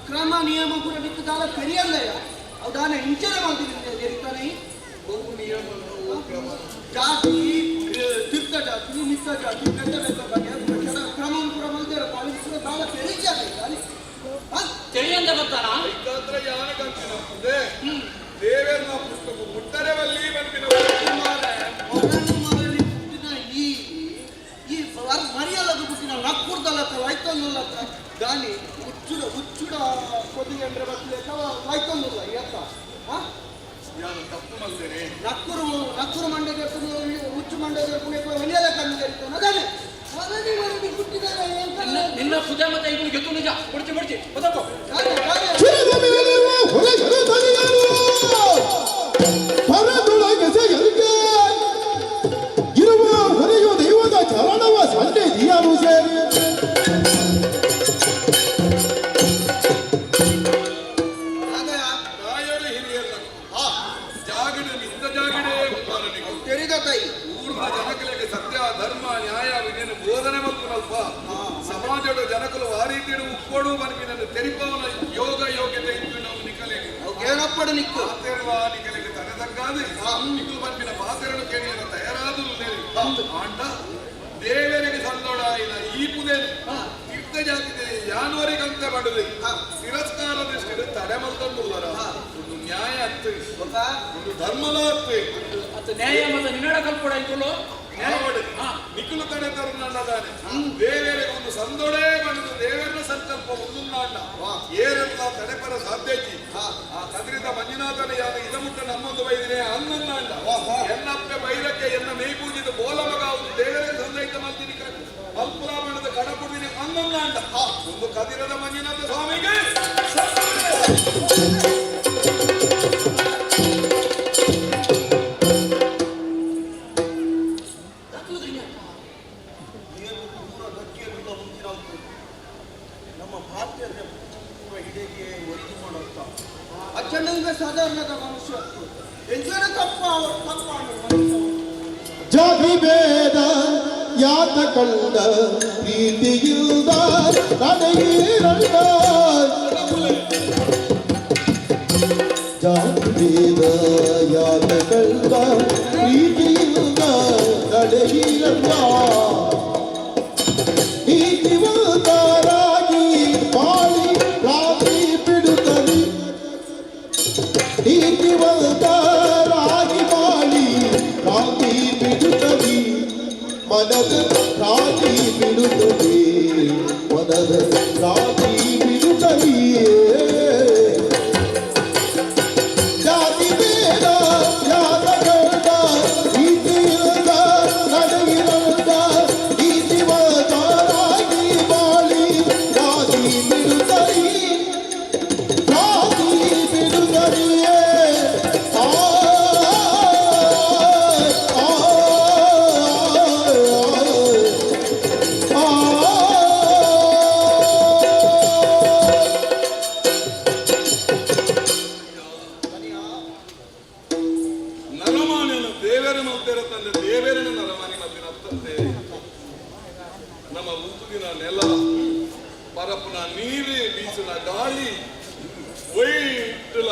ಕ್ರಮ ನಿಯಮ ಪೂರ ಬಿತ್ತು ದಾಲ ಕರಿಯಲ್ಲಯ್ಯ ಅವು ದಾನ ಇಂಚನೆ ಮಾಡ್ತೀನಿ ಜಾತಿ ತೀರ್ಥ ಜಾತಿ ಮಿತ್ತ ಜಾತಿ ಬೆಟ್ಟ ಬೆಟ್ಟ ಬಗ್ಗೆ ಕ್ರಮ ಪೂರ ಮಲ್ದೇರ ಪಾಲಿಸಿದ್ರೆ ದಾಲ ತೆರಿಜಾಗ ತಿಳಿಯಂದ ಬರ್ತಾನ ದೇವೇಂದ್ರ ಪುಸ್ತಕ ಮುಟ್ಟರೆ ಬಲ್ಲಿ ಬಂದಿನ ಪುಟ್ಟಿನ ಈ ಈ ಮರಿಯಲ್ಲದ ಪುಟ್ಟಿನ ನಕ್ಕುರ್ದಲ್ಲತ್ತ ವೈತೊಂದುಲ್ಲತ್ತ ದಾನಿ ಉಚ್ಚುಡ ಉಚ್ಚುಡ ಕೊದಿಗೆ ಬತ್ತಲೆ ವೈತೊಂದುಲ್ಲ ಎತ್ತ ಯಾನು ತಪ್ಪು ಮಲ್ದೇನೆ ನಕ್ಕುರು ನಕ್ಕುರು ಮಂಡೆ ಉಚ್ಚು ಮಂಡೆ ಒಲಿಯದ ಕಣ್ಣು ಅದಾನೆ ನಿನ್ನ ಪೂಜೆ ಮತ್ತೆ ಇಬ್ಬರು ಗೆದ್ದು ನಿಜ ಕೊಡ್ತಿ ಬಿಡ್ತಿ ಗೊತ್ತಾಕೋ. ಇರುವ ಹೊರೆಯು ದೈವದ ಚರಣವ ಸಂಡೆ ದಿಯರು ಸೇರಿ ತಾಯರು ಹಿರಿಯಲ್ಲ ಜಾಗಡೆ ನಿಂತ ಜಾಗಡೆ ತೆರಿದ ತಾಯಿ ಊರ್ನ ಜನಕಲಿಗೆ ಸತ್ಯ ಧರ್ಮ ನ್ಯಾಯ ವಿಧೇನ ಬೋಧನೆ ಮಲ್ಪುನಲ್ಪ ಸಮಾಜದ ಜನಕಲು ಆ ರೀತಿಯ ಉಕ್ಕೋಡು ಬನ್ಪಿನ ತೆರಿಪವನ ಯೋಗ ಯೋಗ್ಯತೆ ಇತ್ತು ನಾವು ನಿಕಲೆಗೆ ಏನಪ್ಪಡು ನಿಕ್ಕು ಪಾತೆರುವ ನಿಕಲೆಗೆ ತಲೆ ತಗ್ಗಾದೆ ನಿಕ್ಕಲು ಬನ್ಪಿನ ಪಾತೆರನು ಕೇಳಿಯನ ತಯಾರಾದರು ಆಂಡ ದೇವರಿಗೆ ಸಲ್ಲೋಡ ಇಲ್ಲ ಈ ಪುದೆ ತೀರ್ಥ ಜಾತಿದೆ ಯಾನುವರೆಗಂತ ಮಾಡುದು ತಿರಸ್ಕಾರ ದೃಷ್ಟಿಗೆ ತಡೆ ಮಲ್ತೊಂದುಲ್ಲರ ಒಂದು ನ್ಯಾಯ ಅತ್ತು ಒಂದು ಧರ್ಮಲ ಅತ್ತು ಅದು ನ್ಯಾಯ ಮತ್ತೆ ನಿನ್ನಡ ಕಲ್ಪಡ ಇದ್ಲು ನಿಖಲು ತಡೆ ತರುಣ್ಣದಾನೆ ದೇವರಿಗೆ ಒಂದು ಸಂದೊಡೆ ಬಂದು ದೇವರ ಸಂಕಲ್ಪ ಒಂದು ನಾಟ ಏರೆಲ್ಲ ತಡೆಪರ ಸಾಧ್ಯತಿ ಆ ಕದ್ರಿದ ಮಂಜುನಾಥನ ಯಾರು ಇದಮುಟ್ಟ ನಮ್ಮೊಂದು ಬೈದಿನೇ ಅನ್ನನ್ನಾಂಡ ಎನ್ನಪ್ಪೆ ಬೈರಕ್ಕೆ ಎನ್ನ ಮೇ ಪೂಜಿದ ಬೋಲ ಮಗ ಒಂದು ದೇವರಿಗೆ ಸಂದೈತ ಮಲ್ತಿನಿ ಮಲ್ಪುಲಾಮಣದ ಕಡಪುಡಿನಿ ಅನ್ನನ್ನಾಂಡ ಒಂದು ಕದಿರದ ಮಂಜುನಾಥ ಸ್ವಾಮಿಗೆ ನಮ್ಮ ಭಾರತೀಯರ ಪೂರ ಹಿಡಿಗೆ ಒರಿದು ಮಾಡುತ್ತ ಅಜ್ಜಣ್ಣ ಎಂಚನ ತಪ್ಪ ತಪ್ಪ. ಜಾತಿ ಭೇದ ಯಾತ ಕಂಡ ಪ್ರೀತಿಯಿಲ್ದ ನಡೆಯಿರಂಡ. ಜಾತಿ ಭೇದ ಯಾತ ಕಂಡ ಪ್ರೀತಿಯಿಲ್ದ ನಡೆಯಿರಂಡ. ನೀತಿವಂತರಾಗಿ ಬಾಳಿ ರಾತ್ರಿ ಬಿಡುತ್ತದೆ. ನೀತಿವಂತರಾಗಿ ಬಾಳಿ ರಾತ್ರಿ ಬಿಡುತ್ತದೆ. ಮನದ ರಾತ್ರಿ ಬಿಡುತ್ತದೆ. ಮನದ ರಾತ್ರಿ ಬಿಡುತ್ತದೆ. ಜಾತಿ ಭೇದ ಯಾತ ಕಂಡ ನೀತಿಯಿಲ್ದ ನಡೆಯಿರಂಡ. ನೀತಿವಂತರಾಗಿ ಬಾಳಿ ರಾತ್ರಿ ಬಿಡುತ್ತದೆ. ರಾತ್ರಿ ಬಿಡುತ್ತದೆಯೇ. ಆ ಆ ಆ. ನರಮಾನ್ಯನ ದೇವರ ಮಲ್ತೆರ ತಂದೆ ದೇವರನ ನರಮಾನಿ ಮಲ್ತಿನ ತಂದೆ. ನಮ್ಮ ಉಂತುದಿನ ನೆಲ, ಪರಪುನ ನೀರು, ಬೀಸುನ ಗಾಳಿ ಒಯ್ಟುಲ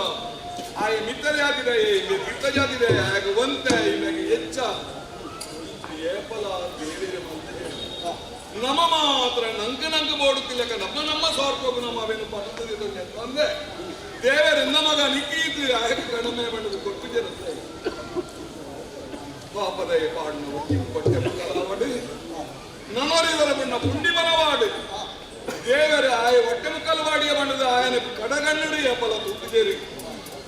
ಆಯ ಮಿತ್ತ ಜಾತಿದ ಮಿತ್ತ ಜಾತಿದೆ ಆಗ ಒಂತೆ ಇಮ್ಯಾಗ ಹೆಚ್ಚ ಏಪಲ ದೇವರ ಮಲ್ತೆ. ನಮ್ಮ ಮಾತ್ರ ನಂಕ ನಂಕ ಬೋಡುತ್ತಿಲ್ಲಕ ನಮ್ಮ ನಮ್ಮ ಸ್ವಾರ್ಥಕ್ಕೂ ನಮ್ಮ ಅವೇನು ಪಟ್ಟದ ಅಂದ್ರೆ ದೇವರಿಂದ ಮಗ ನಿಕ್ಕೀತು ಆಯಕ ಕಡಿಮೆ ಬಣ್ಣದ ಕೊಟ್ಟು ಜನತೆ ಪಾಪದ ಪಾಡ್ನ ಕೊಟ್ಟೆ ಮುಕ್ಕಲವಾಡು ನನೋರಿದರ ಬಣ್ಣ ಪುಂಡಿ ಬನವಾಡು. ದೇವರ ಆಯ ಹೊಟ್ಟೆ ಮುಕ್ಕಲವಾಡಿಯ ಬಣ್ಣದ ಆಯನ ಕಡಗಣ್ಣಡು ಎಪ್ಪಲ ತುಟ್ಟಿದೇರಿ.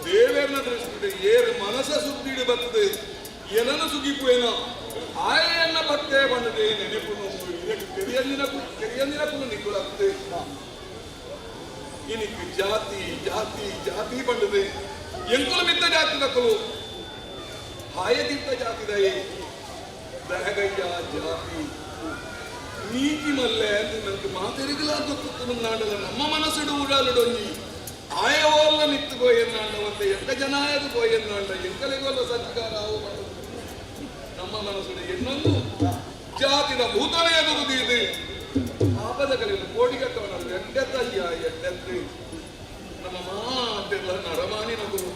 ದೇವರನ ದೃಷ್ಟಿ ಏರು ಮನಸ ಸುದ್ದಿಡು ಬರ್ತದೆ ಏನನ್ನು ಸುಗಿಪುವೇನ ಆಯನ್ನ ಬತ್ತೆ ಬಣ್ಣದೆ ನೆನಪು ನೋವು ಇದಕ್ಕೆ ತೆರಿಯಂದಿನ ತೆರಿಯಂದಿನ ನಿಕ್ಕುಳಾಗ್ತದೆ. ಇನಿಕ್ ಜಾತಿ ಜಾತಿ ಜಾತಿ ಬಂಡದೆ ಎಂಕುಲು ಮಿತ್ತ ಜಾತಿ ದಕ್ಕಲು ಹಾಯದಿದ್ದ ಜಾತಿದಯೇ ದಹಗಯ್ಯ ಜಾತಿ ನೀತಿ ಮಲ್ಲೆ ಅಂತ ಮಾತೆರಿಗಲ ಗೊತ್ತು ನಾಡಲ ನಮ್ಮ ಮನಸ್ಸುಡು ಊಡಾಲುಡೊಂಜಿ ಆಯವೋಲ್ಲ ನಿತ್ತು ಗೋಯನ್ನಾಂಡವಂತೆ ಎಂತ ಜನಾಯದು ಗೋಯನ್ನಾಂಡ ಎಂಕಲಿಗೋಲ್ಲ ಸಂಸ್ಕಾರ ಆವು. ನಮ್ಮ ಮನಸ್ಸುಡು ಇನ್ನೊಂದು ಜಾತಿದ ಭೂತನೇ ಎದುರುದೀದು ಪಾಪದ ಕಲಿಯನ್ನು ಕೋಡಿಗಟ್ಟವನ ಎಡ್ಡೆತ್ತಯ್ಯ ಎಡ್ಡೆತ್ತು. ನಮ್ಮ ಮಾತೆಲ್ಲ ನರಮಾನಿನ ಗುರು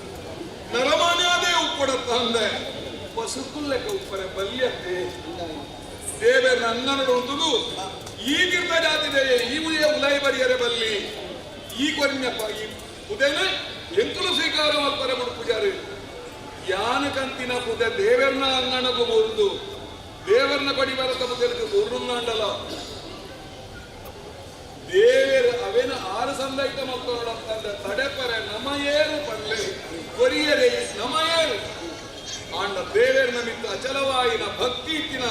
ನರಮಾನಿ ಅದೇ ಉಪ್ಪಡತ್ತ ಅಂದೆ ಪಸುಕುಲ್ಲೆಕ್ಕ ಉಪ್ಪರೆ ಬಲ್ಯತ್ತೆ. ದೇವರ ಅಂಗನಡು ಉಂಟುದು ಈ ತೀರ್ಥ ಜಾತಿದೆ ಈ ಉಳಿಯ ಉಲೈ ಬರಿಯರೆ ಬಲ್ಲಿ ಈ ಕೊರಿನ್ಯಪ್ಪ ಈ ಉದೇನ ಎಂಕುಲು ಸ್ವೀಕಾರ ಮಲ್ಪರೆ ಬಿಡು ಪೂಜಾರಿ ಯಾನ ಕಂತಿನ ಪೂಜೆ ದೇವರನ್ನ ಅಂಗಣకు ಬೋರ್ದು ದೇವರನ್ನ ಬಡಿ ಬರತ ಪೂಜೆಗೆ ಬೋರ್ಡುಂದಾಂಡಲ ದೇವರ ಅವೇನ ಆರು ಸಂದೈತ ಮಕ್ಕಳು ತಡೆಪರೆ ನಮ ಏರು ಪಲ್ಲೆ ಕೊರಿಯರೆ ನಮ ಏರು ಆಂಡ ದೇವೇರ್ನ ಮಿತ್ತ ಅಚಲವಾಯಿನ ಭಕ್ತಿ ಇತ್ತಿನ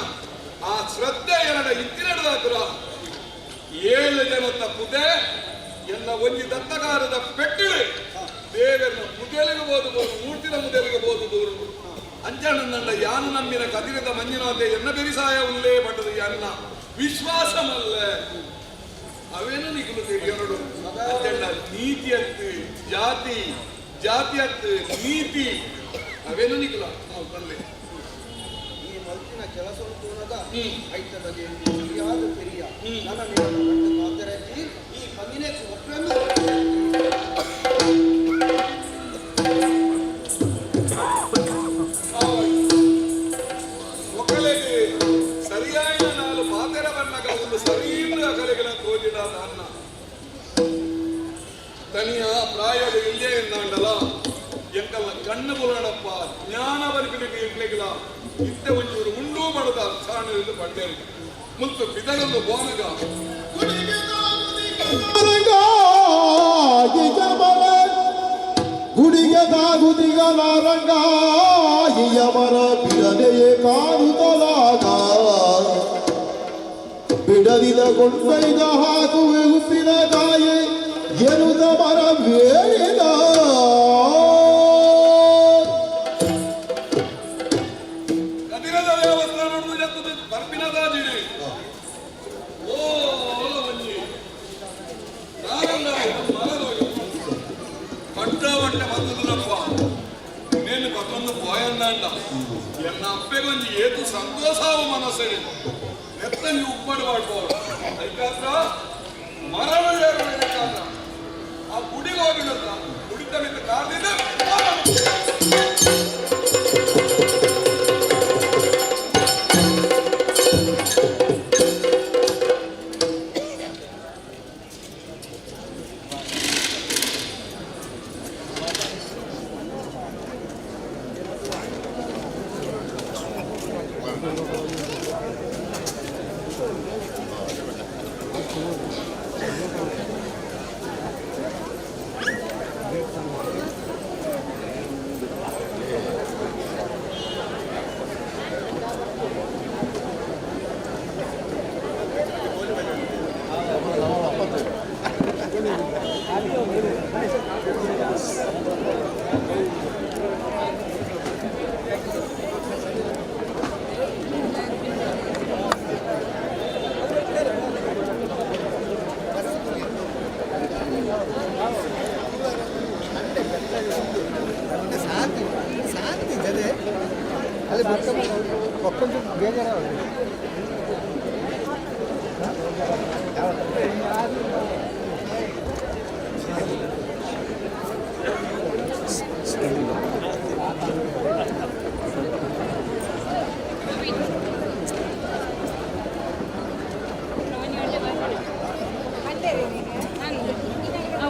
ಆ ಶ್ರದ್ಧೆ ಎರಡ ಇತ್ತಿನಡದಾತ್ರ ಏಳು ಜನತ್ತ ಪುದೆ ಎಲ್ಲ ಒಂಜಿ ದತ್ತಕಾರದ ಪೆಟ್ಟಿಳು ದೇವರನ್ನ ಮುದೆಲಿಗೆ ಬೋದು ಬೋದು ಮೂರ್ತಿನ ಮುದೆಲಿಗೆ ಬೋದು ದೂರು ಅಂಜನಂದ ಯಾನು ನಂಬಿನ ಕದಿರದ ಮಂಜುನಾಥೆ ಎನ್ನ ಬೆರಿಸಾಯ ಉಲ್ಲೇ ಪಟ್ಟದು ಎನ್ನ ವಿಶ್ವಾಸಮಲ್ಲ ಅವೇನು ನಿಗುಲು ತಿಳಿಯೋಡು ಅಂಜಣ್ಣ ನೀತಿ ಅತ್ತು ಜಾತಿ ಜಾತಿ ಅತ್ತು ನೀತಿ ಅವೇನು ನಿಗುಲ ಬಲ್ಲೆ. ಈ ಮಲ್ತಿನ ಕೆಲಸ ತೂನಗ ಐತ ಬಗ್ಗೆ ಸರಿಯಾದ ಪೆರಿಯ ನನ್ನ ನಿನ್ನ ಕಂಡು ಮಾತರಜ್ಜಿ ಈ ಪಂದಿನ ಒಪ್ಪನ್ನು. ಒಕ್ಕಲೆಗೆ ಸರಿಯಾಯಿನ ನಾಲು ಪಾತೆರ ಬಣ್ಣಗ ಒಂದು ಸರಿಯಿಂದ ಅಕಲೆಗಳ ತೋಜಿಡ ಅನ್ನ ತನಿಯ ಪ್ರಾಯದ ಇಲ್ಲೇ ಎಂದಾಂಡಲ ಎಂಕಲ್ಲ ಕಣ್ಣು ಬುಲಣಪ್ಪ ಜ್ಞಾನ ಬದುಕಿನ ಎಂಕ್ಲೆಗಿಲ ಇತ್ತೆ ಒಂಚೂರು ಉಂಡು ಬಡದ ಅರ್ಥಾಣದಿಂದ ಪಂಡೇರಿ ಮುತ್ತು ಬಿದರೊಂದು ಬೋನಗ ಗುಡಿಗೆ ತಾಗುದಿಗಲ ರಂಗಾಯಿಯಮರ ಬಿಡದೆಯೇ ಕಾಣುತ್ತಲಾಗ ಬಿಡದಿದ ಕೊಂಡೈದ ಹಾಕುವೆ ಉಪ್ಪಿನಕಾಯಿ ಎನುದ ಮರ ಬೇಡಿದ. ಕದಿರದ ದೇವಸ್ಥಾನ ಜತ್ತದ ಬರ್ಪಿನ ದಾಜಿಡಿ ಓ ಒಂಜಿ ನಾರಂಗ ಮರದೋಗಿ ಪಟ್ಟ ಬಟ್ಟೆ ಬಂದದಪ್ಪ. ಪುಗೆಲ್ನಿ ಪತ್ತೊಂದು ಪೋಯಂದಾಂಡ ಎನ್ನ ಅಪ್ಪೆಗೊಂಜಿ ಏತು ಸಂತೋಷಾವ ಮನಸ್ಸಡಿ ನೆತ್ತಂಜಿ ಉಪ್ಪಡು ಮಾಡ್ಬೋದು ಐಕಾತ್ರ ಮರಣ ಬೇಕಾದ್ರ ಆ ಗುಡಿಗೆ ಹೋಗಿಲ್ಲ ಗುಡಿತ ಮಿತ್ತ ಕಾರ್ದಿದ್ದ.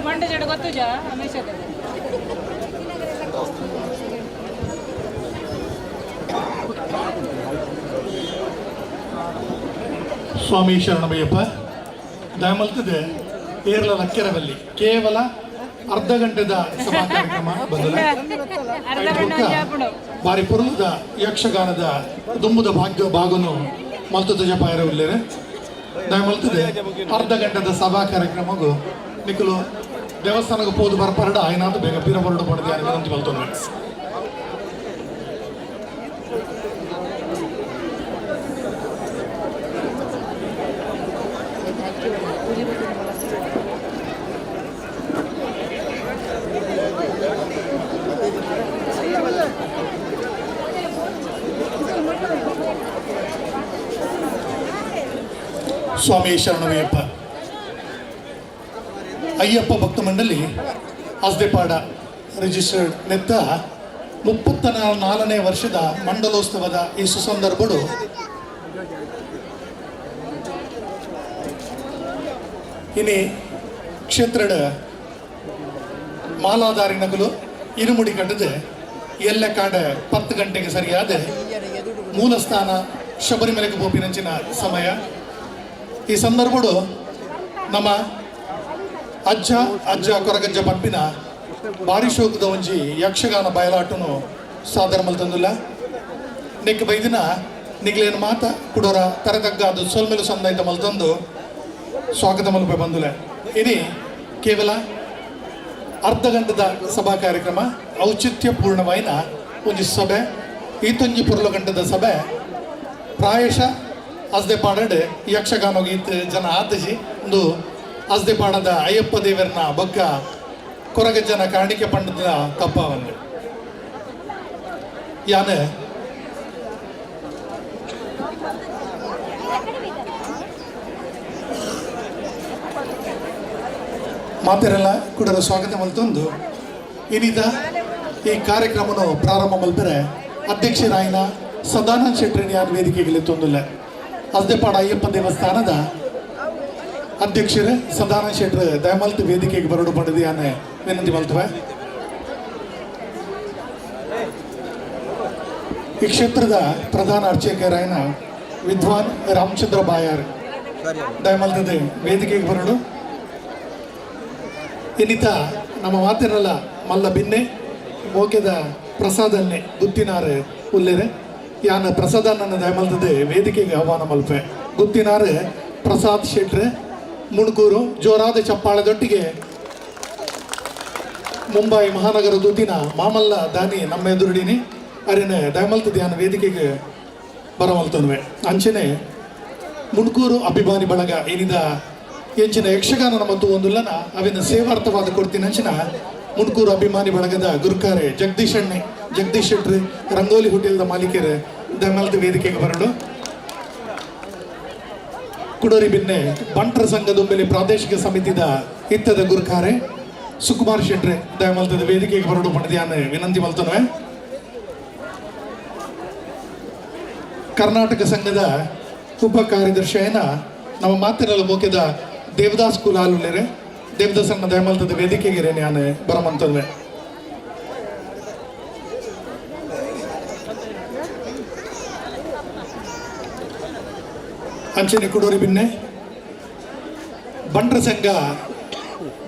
ಬಂಡೆ ಜಡ ಗೊತ್ತುಜಾ ಹಮೇಶ. ಸ್ವಾಮಿ ಶರಣಮಯ್ಯಪ್ಪ. ದಯಮಲ್ತದೆ ಏರ್ಲ ಲಕ್ಕೆರವಲ್ಲಿ ಕೇವಲ ಅರ್ಧ ಗಂಟೆದ ಸಭಾ ಕಾರ್ಯಕ್ರಮ ಬಂದಲ್ಲ. ಬಾರಿ ಪುರುದ ಯಕ್ಷಗಾನದ ದುಂಬುದ ಭಾಗ್ಯ ಭಾಗನು ಮಲ್ತು ಜಪಾಯರ ಉಲ್ಲೇರೆ. ದಯಮಲ್ತದೆ ಅರ್ಧ ಗಂಟೆದ ಸಭಾ ಕಾರ್ಯಕ್ರಮಗೂ ನಿಖಲು ದೇವಸ್ಥಾನಕ್ಕೆ ಪೋದು ಬರ್ಪರಡ ಆಯ್ನಾತು ಬೇಗ ಪಿರ ಬರಡು ಪಡೆದು ವಿನಂತಿ ಮಲ್ತೊಂದು. ಸ್ವಾಮಿ ಶರಣಮಯ್ಯಪ್ಪ. ಅಯ್ಯಪ್ಪ ಭಕ್ತ ಮಂಡಳಿ ಅಸ್ದೆಪಾಡ ರಿಜಿಸ್ಟರ್ಡ್ ನೆತ್ತ 34ನೇ ವರ್ಷದ ಮಂಡಲೋತ್ಸವದ ಈ ಸುಸಂದರ್ಭಡು ಇನಿ ಕ್ಷೇತ್ರದ ಮಾಲಾಧಾರಿ ನಗಲು ಇರುಮುಡಿ ಕಟ್ಟದೆ ಎಲ್ಲ ಕಾಡ 10 ಗಂಟೆಗೆ ಸರಿಯಾದ ಮೂಲಸ್ಥಾನ ಶಬರಿಮಲೆಗೆ ಬೋಪಿನಂಚಿನ ಸಮಯ. ಈ ಸಂದರ್ಭಡು ನಮ್ಮ ಅಜ್ಜ ಅಜ್ಜ ಕೊರಗಜ್ಜ ಪಂಪಿನ ಬಾರಿ ಶೋಕದ ಒಂಜಿ ಯಕ್ಷಗಾನ ಬಯಲಾಟನು ಸಾದರ ಮಲ್ತಂದುಲ್ಲ. ನೆಕ್ ಬೈದಿನ ನಿಗ್ಲೇನು ಮಾತ ಕುಡೋರ ತರತಗ್ಗ ಅದು ಸೊಲ್ಮೆಲು ಸಂದಾಯ್ತ ಮಲ್ತಂದು ಸ್ವಾಗತ ಮಲ್ಪೆ ಬಂದುಲೆ. ಇನಿ ಕೇವಲ ಅರ್ಧ ಗಂಟದ ಸಭಾ ಕಾರ್ಯಕ್ರಮ ಔಚಿತ್ಯಪೂರ್ಣವಾಯಿನ ಒಂಜಿ ಸಭೆ. ಈತೊಂಜಿ ಪುರ್ಲು ಗಂಟದ ಸಭೆ ಪ್ರಾಯಶಃ ಅಸ್ದೆ ಪಾಡಡ್ ಯಕ್ಷಗಾನ ಗೀತ ಜನ ಆತಜಿ ಒಂದು ಅಸ್ದೆ ಪಾಡದ ಅಯ್ಯಪ್ಪ ದೇವರನ್ನ ಬೊಕ್ಕ ಕೊರಗಜ್ಜನ ಕಾಣಿಕೆ ಪಂಡದ ತಪ್ಪವನ್ನು ಯಾನೆ ಮಾತೆರೆಲ್ಲ ಕೂಡ ಸ್ವಾಗತ ಮಲ್ತೊಂದು ಇನ್ನಿದ ಈ ಕಾರ್ಯಕ್ರಮನು ಪ್ರಾರಂಭ ಮಲ್ಪರೆ ಅಧ್ಯಕ್ಷರಾಯಿನ ಸದಾನಂದ ಶೆಟ್ಟರಿನ ಯಾರು ವೇದಿಕೆಗೆ ತೊಂದಿಲ್ಲ. ಅಸ್ದೆಪಾಡ ಅಯ್ಯಪ್ಪ ದೇವಸ್ಥಾನದ ಅಧ್ಯಕ್ಷರು ಸದಾನಂದ ಶೆಟ್ಟರು ದಯಮಲ್ತ್ ವೇದಿಕೆಗೆ ಬರಡು ಪಡೆದು ಯಾನೆ ವಿನಂತಿ ಮಲ್ತವೆ. ಈ ಕ್ಷೇತ್ರದ ಪ್ರಧಾನ ಅರ್ಚಕರಾಯನ ವಿದ್ವಾನ್ ರಾಮಚಂದ್ರ ಬಾಯಾರ್ ದಯಮಲ್ತದೆ ವೇದಿಕೆಗೆ ಬರಡು. ಇನ್ನಿತ ನಮ್ಮ ಮಾತಿನಲ್ಲ ಮಲ್ಲ ಬಿನ್ನೆ ಮೋಕೆದ ಪ್ರಸಾದನ್ನೇ ಗುತ್ತಿನಾರು ಉಲ್ಲೇರೆ ಯಾನ ಪ್ರಸಾದನ್ನ ದಯಮಲ್ತದೆ ವೇದಿಕೆಗೆ ಆಹ್ವಾನ ಮಲ್ಪೆ. ಗುತ್ತಿನಾರು ಪ್ರಸಾದ್ ಶೆಟ್ರೆ ಮುಣಕೂರು ಜೋರಾದ ಚಪ್ಪಾಳೆದೊಟ್ಟಿಗೆ ಮುಂಬೈ ಮಹಾನಗರ ದೂತಿನ ಮಾಮಲ್ಲ ದಾನಿ ನಮ್ಮ ಎದುರುಡಿನಿ ಅರಿನ ದಯಮಲ್ತದೆ ಯಾನ ವೇದಿಕೆಗೆ ಬರಮಲ್ತನ್ವೆ. ಅಂಚನೆ ಮುಣಕೂರು ಅಭಿಮಾನಿ ಬಳಗ ಏನಿದ ಎಂಚಿನ ಯಕ್ಷಗಾನ ಮತ್ತು ಒಂದುಲ್ಲನ ಅವಿನ ಸೇವಾರ್ಥವಾದ ಕೊಡ್ತೀನಿ ಅಂಚಿನ ಮುಂಡ್ಕೂರು ಅಭಿಮಾನಿ ಬಳಗದ ಗುರುಕಾರೆ ಜಗದೀಶ್ ಅಣ್ಣೆ, ಜಗದೀಶ್ ಶೆಟ್ರು ರಂಗೋಲಿ ಹೋಟೆಲ್ದ ಮಾಲೀಕರು ದಮಲ್ದ ವೇದಿಕೆಗೆ ಬರಡು. ಕುಡೋರಿ ಬಿನ್ನೆ ಬಂಟರ ಸಂಘದೊಂಬೆಲೆ ಪ್ರಾದೇಶಿಕ ಸಮಿತಿದ ಇತ್ತದ ಗುರುಕಾರೆ ಸುಕುಮಾರ್ ಶೆಟ್ರೆ ದಯಮಲ್ತದ ವೇದಿಕೆಗೆ ಬರಡು ಪಡೆದಿಯಾನ ವಿನಂತಿ ಮಲ್ತನವೆ. ಕರ್ನಾಟಕ ಸಂಘದ ಉಪ ಕಾರ್ಯದರ್ಶಿಯನ್ನ ನಮ್ಮ ಮಾತಿನಲ್ಲ ಮೋಕೆದ ದೇವದಾಸ್ ಕುಲಾಲುಲೇರೆ ದೇವದಾಸ್ ಅಣ್ಣ ದಯಮಲ್ತದ ವೇದಿಕೆಗೆ ನಾನು ಬರಮಂತನ್ವೆ. ಅಂಚನೆ ಕುಡೋರಿ ಬಿನ್ನೆ ಬಂಟರ ಸಂಘ,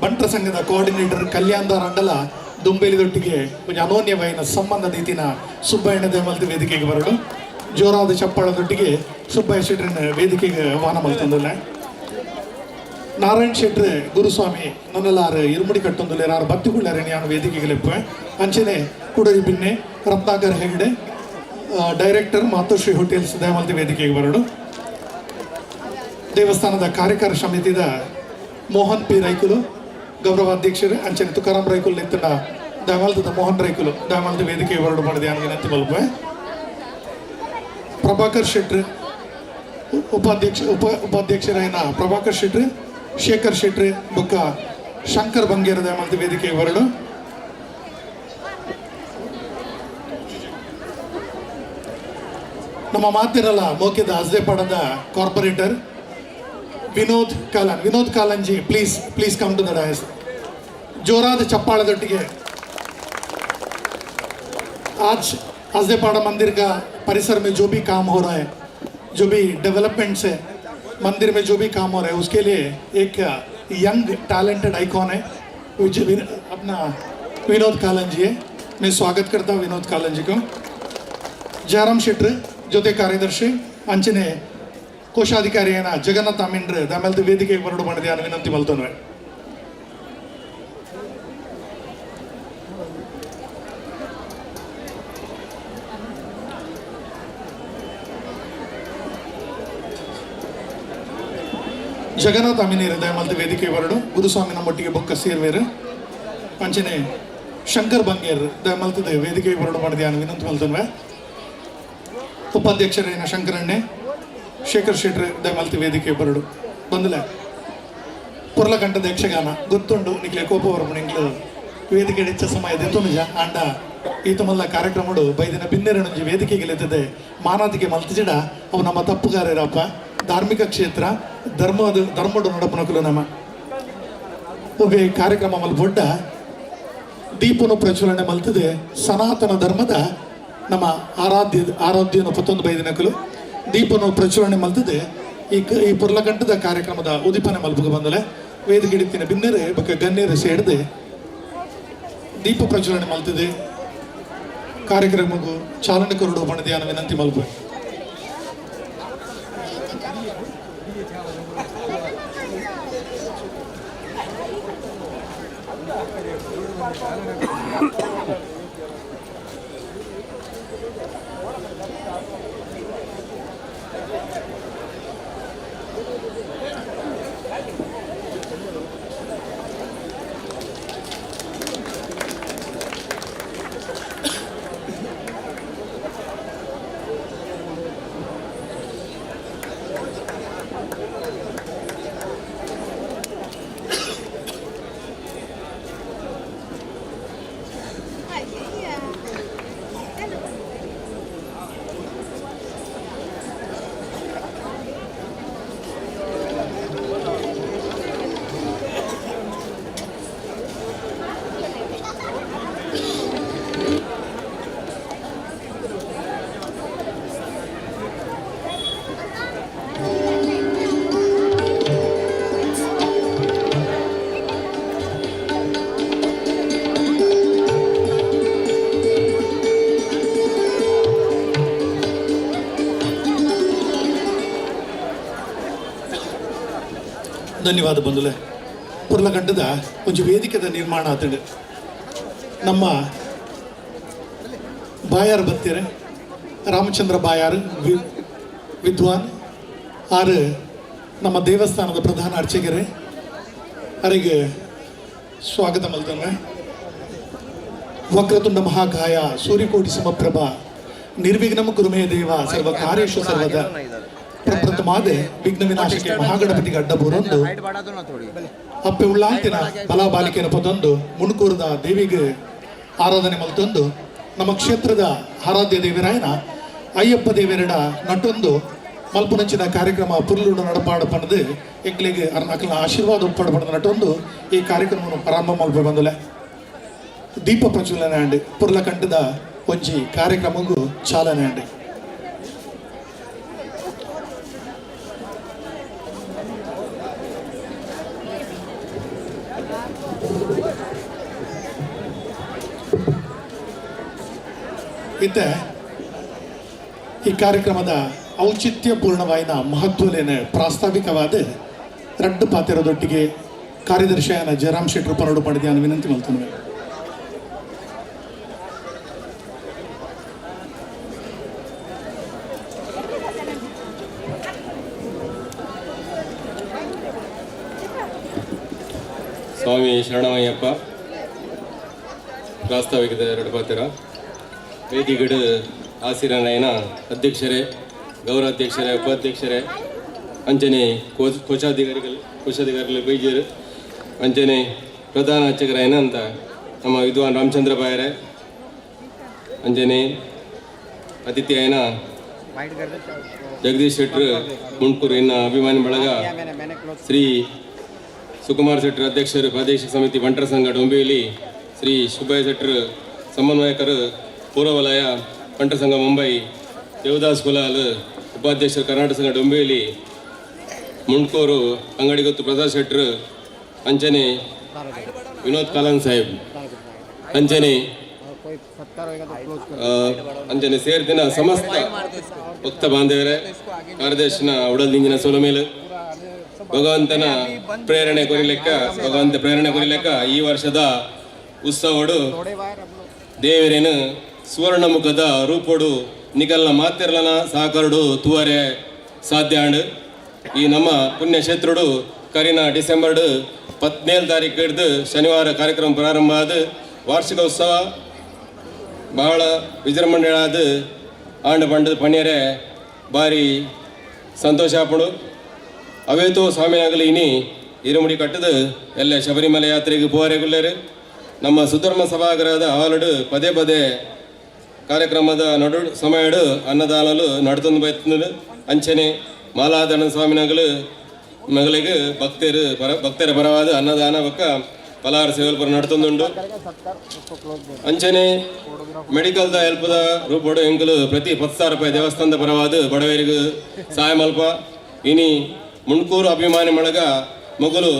ಬಂಟರ ಸಂಘದ ಕೋಆರ್ಡಿನೇಟರ್ ಕಲ್ಯಾಣದಾರ್ ಅಂಡಲ ದುಂಬೇಲಿದೊಟ್ಟಿಗೆ ಕೊಂಚ ಅನೋನ್ಯವಾಯಿನ ಸಂಬಂಧ ರೀತಿನ ಸುಬ್ಬಯ್ಯಣ್ಣ ದೇಮಲ್ತ ವೇದಿಕೆಗೆ ಬರಡು. ಜೋರಾದ ಚಪ್ಪಾಳದೊಟ್ಟಿಗೆ ಸುಬ್ಬಯ್ಯ ಶೆಟ್ರನ್ನ ವೇದಿಕೆಗೆ ಆಹ್ವಾನ ಮಲ್ತಂದುಲ್ಲ. ನಾರಾಯಣ್ ಶೆಟ್ರು ಗುರುಸ್ವಾಮಿ ನನ್ನಲಾರು ಇರುಮುಡಿ ಕಟ್ಟೊಂದುಲ್ಲ ಯಾರು ಬತ್ತಿಗುಳ್ಳಾರೆ ನಾನು ವೇದಿಕೆಗೆ ಲೆಪ್ಪೆ. ಅಂಚನೆ ಕುಡರಿ ಬಿನ್ನೆ ರತ್ನಾಕರ್ ಹೆಗ್ಡೆ ಡೈರೆಕ್ಟರ್ ಮಾತೋಶ್ರೀ ಹೋಟೆಲ್ಸ್ ದಯಮಲ್ತಿ ವೇದಿಕೆಗೆ ಬರಡು. ದೇವಸ್ಥಾನದ ಕಾರ್ಯಕಾರ ಸಮಿತಿದ ಮೋಹನ್ ಪಿ ರೈಕುಲು ಗೌರವಾಧ್ಯಕ್ಷರು ಅಂಚನೆ ತುಕಾರಾಮ್ ರೈಕುಲು ನಿಂತನ ದಯಮಲ್ತದ ಮೋಹನ್ ರೈಕುಲು ದಯಮಲ್ತ ವೇದಿಕೆಗೆ ಬರಡು ಮಾಡಿದೆ ವಿನಂತಿ ಮಲ್ಪೆ. ಪ್ರಭಾಕರ್ ಶೆಟ್ರು ಉಪಾಧ್ಯಕ್ಷ ಉಪಾಧ್ಯಕ್ಷರಾಯನ ಪ್ರಭಾಕರ್ ಶೆಟ್ರು, ಶೇಖರ್ ಶೆಟ್ರು ಬೊಕ್ಕ ಶಂಕರ್ ಬಂಗೇರ ದಯಮಲ್ತ ವೇದಿಕೆಗೆ ಬರಡು. ನಮ್ಮ ಮಾತಿರಲ್ಲ ಮೋಕೆದ ಅಜ್ದೇಪಾಡದ corporator Vinod Kalan, Vinod Kalanji please please come to the dais. ಜೋರಾದ ಚಪ್ಪಾಳದೊಟ್ಟಿಗೆ आज अजदेपाड़ा मंदिर का परिसर में जो भी काम हो रहा है, जो भी डेवलपमेंट्स है मंदिर में, जो भी काम हो रहा है, उसके लिए एक यंग टैलेंटेड आइकॉन है अपना विनोद कालन जी है। मैं स्वागत करता हूँ विनोद कालन जी को। ಜಯರಾಮ್ ಶೆಟ್ರು ಜೊತೆ ಕಾರ್ಯದರ್ಶಿ ಅಂಚನೆ ಕೋಶಾಧಿಕಾರಿಯನ ಜಗನ್ನಾಥ ಅಮೀನ್ರು ದಯಮಲ್ತ ವೇದಿಕೆಗೆ ಬರಡು ಮಾಡಿದೆ ವಿನಂತಿ ಮಲ್ತನ್ವೆ. ಜಗನ್ನಾಥ ಅಮೀನೀರು ದಯಮಲ್ತ ವೇದಿಕೆ ಬರಡು. ಗುರುಸ್ವಾಮಿ ನಮ್ಮೊಟ್ಟಿಗೆ ಬೊಕ್ಕ ಸೇರ್ವೇರು. ಅಂಚನೆ ಶಂಕರ್ ಬಂಗೇರ್ ದಯಮಲ್ತದ ವೇದಿಕೆಗೆ ಬರಡು ಮಾಡಿದೆ ವಿನಂತಿ ಮಲ್ತನ್ವೆ. ಉಪಾಧ್ಯಕ್ಷರೇನ ಶಂಕರಣ್ಣೆ, ಶೇಖರ್ ಶೆಟ್ರು ದಯಮಲ್ತಿ ವೇದಿಕೆ ಬರಡು. ಬಂದಲೆ ಪೊರ್ಲಕಂಠದ ಯಕ್ಷಗಾನ ಗೊತ್ತುಂಡು ನಿಕ್ಲೆ ಕೋಪ ಬರ್ಪುಂಡು ಇಂಕ್ಲು ವೇದಿಕೆ ಹೆಚ್ಚ ಸಮಯ ದೆತ್ತು ನಿಜ ಆಂಡ ಈತ ಮಲ್ಲ ಕಾರ್ಯಕ್ರಮಡು ಬೈದಿನ ಬಿನ್ನೆರನುಂಜಿ ವೇದಿಕೆಗೆ ಲೆತ್ತದೆ ಮಾನಾದಿಗೆ ಮಲ್ತಿಜಿಡ ಅವು ನಮ್ಮ ತಪ್ಪುಗಾರರಪ್ಪ. ಧಾರ್ಮಿಕ ಕ್ಷೇತ್ರ ಧರ್ಮದ ಧರ್ಮಡು ನಡಪುನಕುಲು ನಮ್ಮ ಒಬ್ಬ ಕಾರ್ಯಕ್ರಮ ಮಲ್ಪೊಡ್ಡ ದೀಪನು ಪ್ರಜ್ವಲನೆ ಮಲ್ತದೆ ಸನಾತನ ಧರ್ಮದ ನಮ್ಮ ಆರಾಧ್ಯ ಆರಾಧ್ಯನ ಪತ್ತೊಂದು ಬೈದಿನಕುಲು ದೀಪನು ಪ್ರಜ್ವಲನೆ ಮಲ್ತದೆ ಈ ಈ ಪೊರ್ಲಗಂಟದ ಕಾರ್ಯಕ್ರಮದ ಉದಿಪನೆ ಮಲ್ಪುಗ ಬಂದಲೆ ವೇದಿಕೆ ಹಿಡಿತಿನ ಬಿನ್ನೆರೆ ಬೊಕ್ಕ ಗಣ್ಯರು ಸೇರಿದೆ ದೀಪ ಪ್ರಜ್ವಲನೆ ಮಲ್ತದೆ ಕಾರ್ಯಕ್ರಮಕ್ಕೂ ಚಾಲನೆ ಕೊರಡು ಬಣದಿಯಾನ ವಿನಂತಿ ಮಲ್ಪ. ಧನ್ಯವಾದ ಬಂಧುಲೆ. ಪುರ್ಲಗಂಡದ ಒಂಜಿ ವೇದಿಕೆದ ನಿರ್ಮಾಣ ಆತಂಡು ನಮ್ಮ ಬಾಯಾರ್ ಬತ್ತೀರೆ ರಾಮಚಂದ್ರ ಬಾಯಾರ್ ವಿದ್ವಾನ್ ಆರು ನಮ್ಮ ದೇವಸ್ಥಾನದ ಪ್ರಧಾನ ಅರ್ಚಕರೇ ಅವರಿಗೆ ಸ್ವಾಗತ ಮಲ್ತಂಗೆ. ವಕ್ರತುಂಡ ಮಹಾಕಾಯ ಸೂರ್ಯಕೋಟಿ ಸಮಪ್ರಭ ನಿರ್ವಿಘ್ನಂ ಕುರುಮೇ ದೇವ ಸರ್ವ ಕಾರ್ಯೇಷು ಸರ್ವದ ಪ್ರಪ್ರಥಮಾದೆ ವಿಘ್ನ ವಿನಾಶಕ್ಕೆ ಮಹಾಗಣಪತಿಗೆ ಅಡ್ಡ ಬೂರೊಂದು ಅಪ್ಪೆ ಉಳ್ಳಾಂತಿನ ಬಲ ಬಾಲಿಕೆನ ಪದೊಂದು ಮುಣಕೂರದ ದೇವಿಗೆ ಆರಾಧನೆ ಮಲ್ತೊಂದು ನಮ್ಮ ಕ್ಷೇತ್ರದ ಆರಾಧ್ಯ ದೇವರಾಯನ ಅಯ್ಯಪ್ಪ ದೇವರಡ ನಟೊಂದು ಮಲ್ಪುನಂಚಿನ ಕಾರ್ಯಕ್ರಮ ಪುರ್ಲುಡು ನಡಪಾಡ ಪಣದು ಎಂಕ್ಲೆಗ್ ಅರ್ನ ಆಶೀರ್ವಾದ ಉಪ್ಪಾಡ ಪಣದು ನಟೊಂದು ಈ ಕಾರ್ಯಕ್ರಮವನ್ನು ಪ್ರಾರಂಭ ಮಲ್ಪ ಬಂದುಲೆ. ದೀಪ ಪ್ರಜ್ವಲನೆ ಅಂಡ್ ಪುರ್ಲಕಂಠದ ಒಂಜಿ ಕಾರ್ಯಕ್ರಮಕ್ಕೂ ಚಾಲನೆ ಅಂಡ್. ಇತ್ತೆ ಈ ಕಾರ್ಯಕ್ರಮದ ಔಚಿತ್ಯಪೂರ್ಣವಾಯಿನ ಮಹತ್ವಲೇನ ಪ್ರಾಸ್ತಾವಿಕವಾದ ರಡ್ಡು ಪಾತಿರದೊಟ್ಟಿಗೆ ಕಾರ್ಯದರ್ಶಿಯಾನ ಜಯರಾಮ್ ಶೆಟ್ಟರು ಪನೋಡು ಪಡೆದ ವಿನಂತಿ ಮಲ್ತುವೆ. ಸ್ವಾಮಿ ಶರಣಮಯ್ಯಪ್ಪ ಪ್ರಾಸ್ತಾವಿಕದ ಎರಡು ಪಾತ್ರ ವೇದಿಗಡು ಆಸಿರನಯನ ಅಧ್ಯಕ್ಷರೇ, ಗೌರವಾಧ್ಯಕ್ಷರೇ, ಉಪಾಧ್ಯಕ್ಷರೇ, ಅಂಚನೆ ಕೋಶಾಧಿಕಾರಿಗಳು ಕೋಶಾಧಿಕಾರಿಗಳು ಬೈಜರು, ಅಂಚನೆ ಪ್ರಧಾನ ಅರ್ಚಕರಾಯನ ಅಂತ ನಮ್ಮ ವಿದ್ವಾನ್ ರಾಮಚಂದ್ರ ಬಾಯರೇ, ಅಂಚನೆ ಅತಿಥಿಯಾಯನ ಜಗದೀಶ್ ಶೆಟ್ಟರು ಮುಂಡ್ಕೂರು ಇನ್ನ ಅಭಿಮಾನಿ ಬಳಗ, ಶ್ರೀ ಸುಕುಮಾರ್ ಶೆಟ್ಟರ್ ಅಧ್ಯಕ್ಷರು ಪ್ರಾದೇಶಿಕ ಸಮಿತಿ ಬಂಟರ ಸಂಘ ಡೊಂಬಿವಲಿ, ಶ್ರೀ ಸುಬ್ಬಯ್ಯ ಶೆಟ್ಟರು ಸಮನ್ವಯಕರು ಪೂರ್ವವಲಯ ಬಂಟರ ಸಂಘ ಮುಂಬೈ, ದೇವದಾಸ್ ಕುಲಾಲ್ ಉಪಾಧ್ಯಕ್ಷರು ಕರ್ನಾಟಕ ಸಂಘ ಡೊಂಬಿವಲಿ, ಮುಂಡ್ಕೂರು ಅಂಗಡಿಗೊತ್ತು ಪ್ರಸಾದ್ ಶೆಟ್ಟರು, ಅಂಚನೆ ವಿನೋದ್ ಕಾಲನ್ ಸಾಹೇಬ್, ಅಂಚನೆ ಅಂಚನೆ ಸೇರ್ದಿನ ಸಮಸ್ತ ಭಕ್ತ ಬಾಂಧವರೇ, ಕಾರ್ಯದರ್ಶಿನ ಉಡಲ್ದಿಂಜಿನ ಸೋಲಮೇಲು ಭಗವಂತನ ಪ್ರೇರಣೆ ಕೊರಿಲೆಕ್ಕ ಭಗವಂತ ಪ್ರೇರಣೆ ಕೊರಿಲೆಕ್ಕ ಈ ವರ್ಷದ ಉತ್ಸವಡು ದೇವರೇನು ಸುವರ್ಣಮುಖದ ರೂಪೋಡು ನಿಕಲ್ನ ಮಾತಿರ್ಲನ ಸಹಕರುಡು ತೂವರೆ ಸಾಧ್ಯ ಆಂಡ್. ಈ ನಮ್ಮ ಪುಣ್ಯಕ್ಷೇತ್ರಡು ಕರಿನ ಡಿಸೆಂಬರ್ 17 ತಾರೀಕು ಹಿಡಿದು ಶನಿವಾರ ಕಾರ್ಯಕ್ರಮ ಪ್ರಾರಂಭ ಆದ ವಾರ್ಷಿಕ ಉತ್ಸವ ಬಹಳ ವಿಜೃಂಭಣೆಯಾದ ಆಂಡ ಪಂಡದ ಪಣಿಯರೆ ಭಾರಿ ಸಂತೋಷ ಆಪುಂಡು. ಅವೇತೋ ಸ್ವಾಮಿನಾಗಲಿ ಇನಿ ಇರುಮುಡಿ ಕಟ್ಟದು ಎಲ್ಲ ಶಬರಿಮಲೆ ಯಾತ್ರೆಗೆ ಪೋವರೆಗುಲ್ಲೇರು. ನಮ್ಮ ಸುಧರ್ಮ ಸಭಾಗೃಹದ ಹಾಲುಡು ಪದೇ ಪದೇ ಕಾರ್ಯಕ್ರಮದ ನಡು ಸಮಯಡು ಅನ್ನದಾನಲು ನಡ್ತೊಂದು ಬೈತಂದು ಅಂಚನೆ ಮಾಲಾಧರಣ ಸ್ವಾಮಿನಗಲು ಮಗಳಿಗೆ ಭಕ್ತರು ಭಕ್ತರ ಪರವಾದ ಅನ್ನದಾನ ಬಕ್ಕ ಫಲಾಹಾರ ಸೇವಲ್ಪುರ ನಡ್ತೊಂದುಂಡು. ಅಂಚನೆ ಮೆಡಿಕಲ್ದ ಹೆಲ್ಪದ ರೂಪೋಡು ಎಂಕಲು ಪ್ರತಿ 10,000 ರೂಪಾಯಿ ದೇವಸ್ಥಾನದ ಪರವಾದ ಬಡವರಿಗೆ ಸಹಾಯ ಮಲ್ಪ. ಇನಿ ಮುಂಡ್ಕೂರು ಅಭಿಮಾನಿ ಬಳಗ ಮೊಗಲು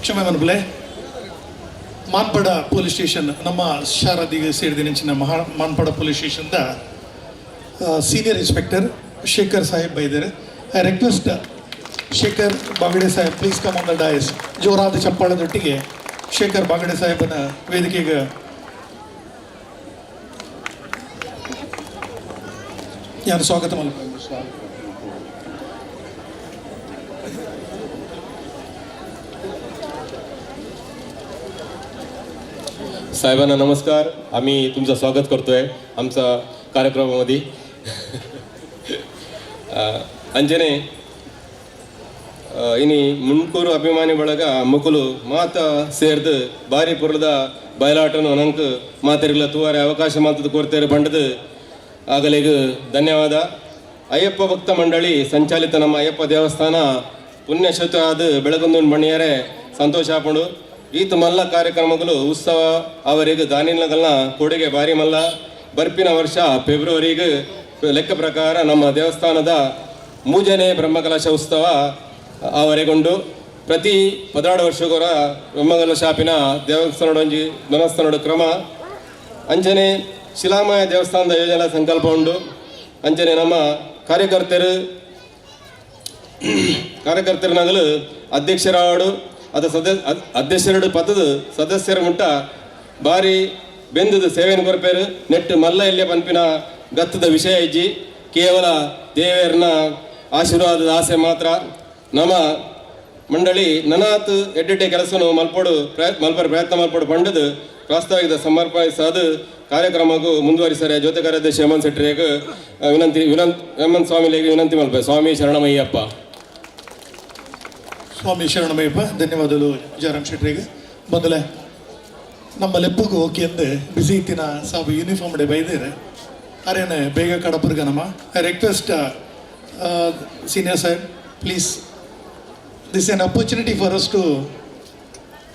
ಕ್ಷಮೆ ಮನ್ಪುಲೆ. ಮಾನ್ಪಡ ಪೊಲೀಸ್ ಸ್ಟೇಷನ್ ನಮ್ಮ ಶಾರದಿಗೆ ಸೇರಿದ ನೆಂಚಿನ ಮಹಾ ಮಾನ್ಪಡ ಪೊಲೀಸ್ ಸ್ಟೇಷನ್ದ ಸೀನಿಯರ್ ಇನ್ಸ್ಪೆಕ್ಟರ್ ಶೇಖರ್ ಸಾಹೇಬ್ ಬೈದಾರೆ. I request Shekhar Bagade Saheb please come on the dais. ಜೋರಾದ ಚಪ್ಪಾಳದೊಟ್ಟಿಗೆ ಶೇಖರ್ ಬಾಗಡೆ ಸಾಹೇಬನ ವೇದಿಕೆಗೆ ಯಾರು ಸ್ವಾಗತ ಮಲ್ಪುವೆ. साहेबांना नमस्कार. आम्ही तुमचं स्वागत करतोय आमचा कार्यक्रमामध्ये. ಅಂಜನೆ ಇನಿ ಮುಂಡ್ಕೂರು ಅಭಿಮಾನಿ ಬಳಗ ಮುಕುಲು ಮಾತ ಸೇರ್ದು ಬಾರಿ ಪುರದ ಬಯಲಾಟನು ಅನಂಕ್ ಮಾತೆರಿಗಳ ತೂವಾರೆ ಅವಕಾಶ ಮಾತದ ಕೋರ್ತೇರು ಬಂಡದು ಆಗಲಿಗ ಧನ್ಯವಾದ. ಅಯ್ಯಪ್ಪ ಭಕ್ತ ಮಂಡಳಿ ಸಂಚಾಲಿತ ನಮ್ಮ ಅಯ್ಯಪ್ಪ ದೇವಸ್ಥಾನ ಪುಣ್ಯಕ್ಷೇತ್ರ ಆದ ಬೆಳಗೊಂದು ಬಣ್ಣಿಯರೆ ಸಂತೋಷ ಆಪುಂಡು. ಈತ ಮಲ್ಲ ಕಾರ್ಯಕ್ರಮಗಳು ಉತ್ಸವ ಅವರಿಗೆ ದಾನಿಲಗಳನ್ನ ಕೊಡುಗೆ ಭಾರಿ ಮಲ್ಲ. ಬರ್ಪಿನ ವರ್ಷ ಫೆಬ್ರವರಿಗೆ ಲೆಕ್ಕ ಪ್ರಕಾರ ನಮ್ಮ ದೇವಸ್ಥಾನದ ಮೂಜನೆ ಬ್ರಹ್ಮಕಲಶ ಉತ್ಸವ ಅವರೆಗೊಂಡು ಪ್ರತಿ 16 ವರ್ಷಗೋರ ಬ್ರಹ್ಮಕಲಶಾಪಿನ ದೇವಸ್ಥಾನದ ಒಂಜಿ ದೇವಸ್ಥಾನದ ಕ್ರಮ. ಅಂಚನೆ ಶಿಲಾಮಯ ದೇವಸ್ಥಾನದ ಯೋಜನಾ ಸಂಕಲ್ಪ ಉಂಡು. ಅಂಚನೆ ನಮ್ಮ ಕಾರ್ಯಕರ್ತರು ಕಾರ್ಯಕರ್ತರನಾಗಲು ಅಧ್ಯಕ್ಷರಾಡು ಅದ ಅಧ್ಯಕ್ಷರಡು ಪತ್ತದ ಸದಸ್ಯರ ಮುಟ್ಟ ಬಾರಿ ಬೆಂದದ ಸೇವೆಯನ್ನು ಕೊರಪೇರು. ನೆಟ್ಟು ಮಲ್ಲ ಎಲ್ಯ ಪನ್ಪಿನ ಗತ್ತದ ವಿಷಯ ಇಜ್ಜಿ, ಕೇವಲ ದೇವರನ ಆಶೀರ್ವಾದದ ಆಸೆ ಮಾತ್ರ. ನಮ್ಮ ಮಂಡಳಿ ನನಾತ್ ಎಡ್ಡೆಡ್ಡೆ ಕೆಲಸನು ಮಲ್ಪೊಡು ಮಲ್ಪರ ಪ್ರಯತ್ನ ಮಲ್ಪೊಡು ಪಂಡದು ಪ್ರಾಸ್ತಾವಿಕ ಸಮರ್ಪಿಸಾದ ಕಾರ್ಯಕ್ರಮಕ್ಕೂ ಮುಂದುವರಿಸರೆ ಜೊತೆ ಕಾರ್ಯದರ್ಶಿ ಹೇಮಂತ್ ಶೆಟ್ಟರಿಗೆ ವಿನಂತಿ ಹೇಮಂತ್ ಸ್ವಾಮಿಲಿಗೆ ವಿನಂತಿ ಮಲ್ಪೆ. ಸ್ವಾಮಿ ಶರಣಮಯ್ಯಪ್ಪ. ಸ್ವಾಮಿ ಶರಣಮಯ್ಯಪ್ಪ, ಧನ್ಯವಾದಗಳು ಜಯರಾಮ್ ಶೆಟ್ಟರಿಗೆ. ಮೊದಲೇ ನಮ್ಮ ಲೆಪ್ಪಗೂ ಓಕೆ ಅಂದೆ ಬಿಸಿ ಇತ್ತಿನ ಸಾಬು ಯೂನಿಫಾರ್ಮ್ ಡೇ ಬೈದೇರೆ ಅರೇನೆ ಬೇಗ ಕಡಪುರ್ಗ ನಮ್ಮ. I request senior Saheb, please, this an opportunity for us to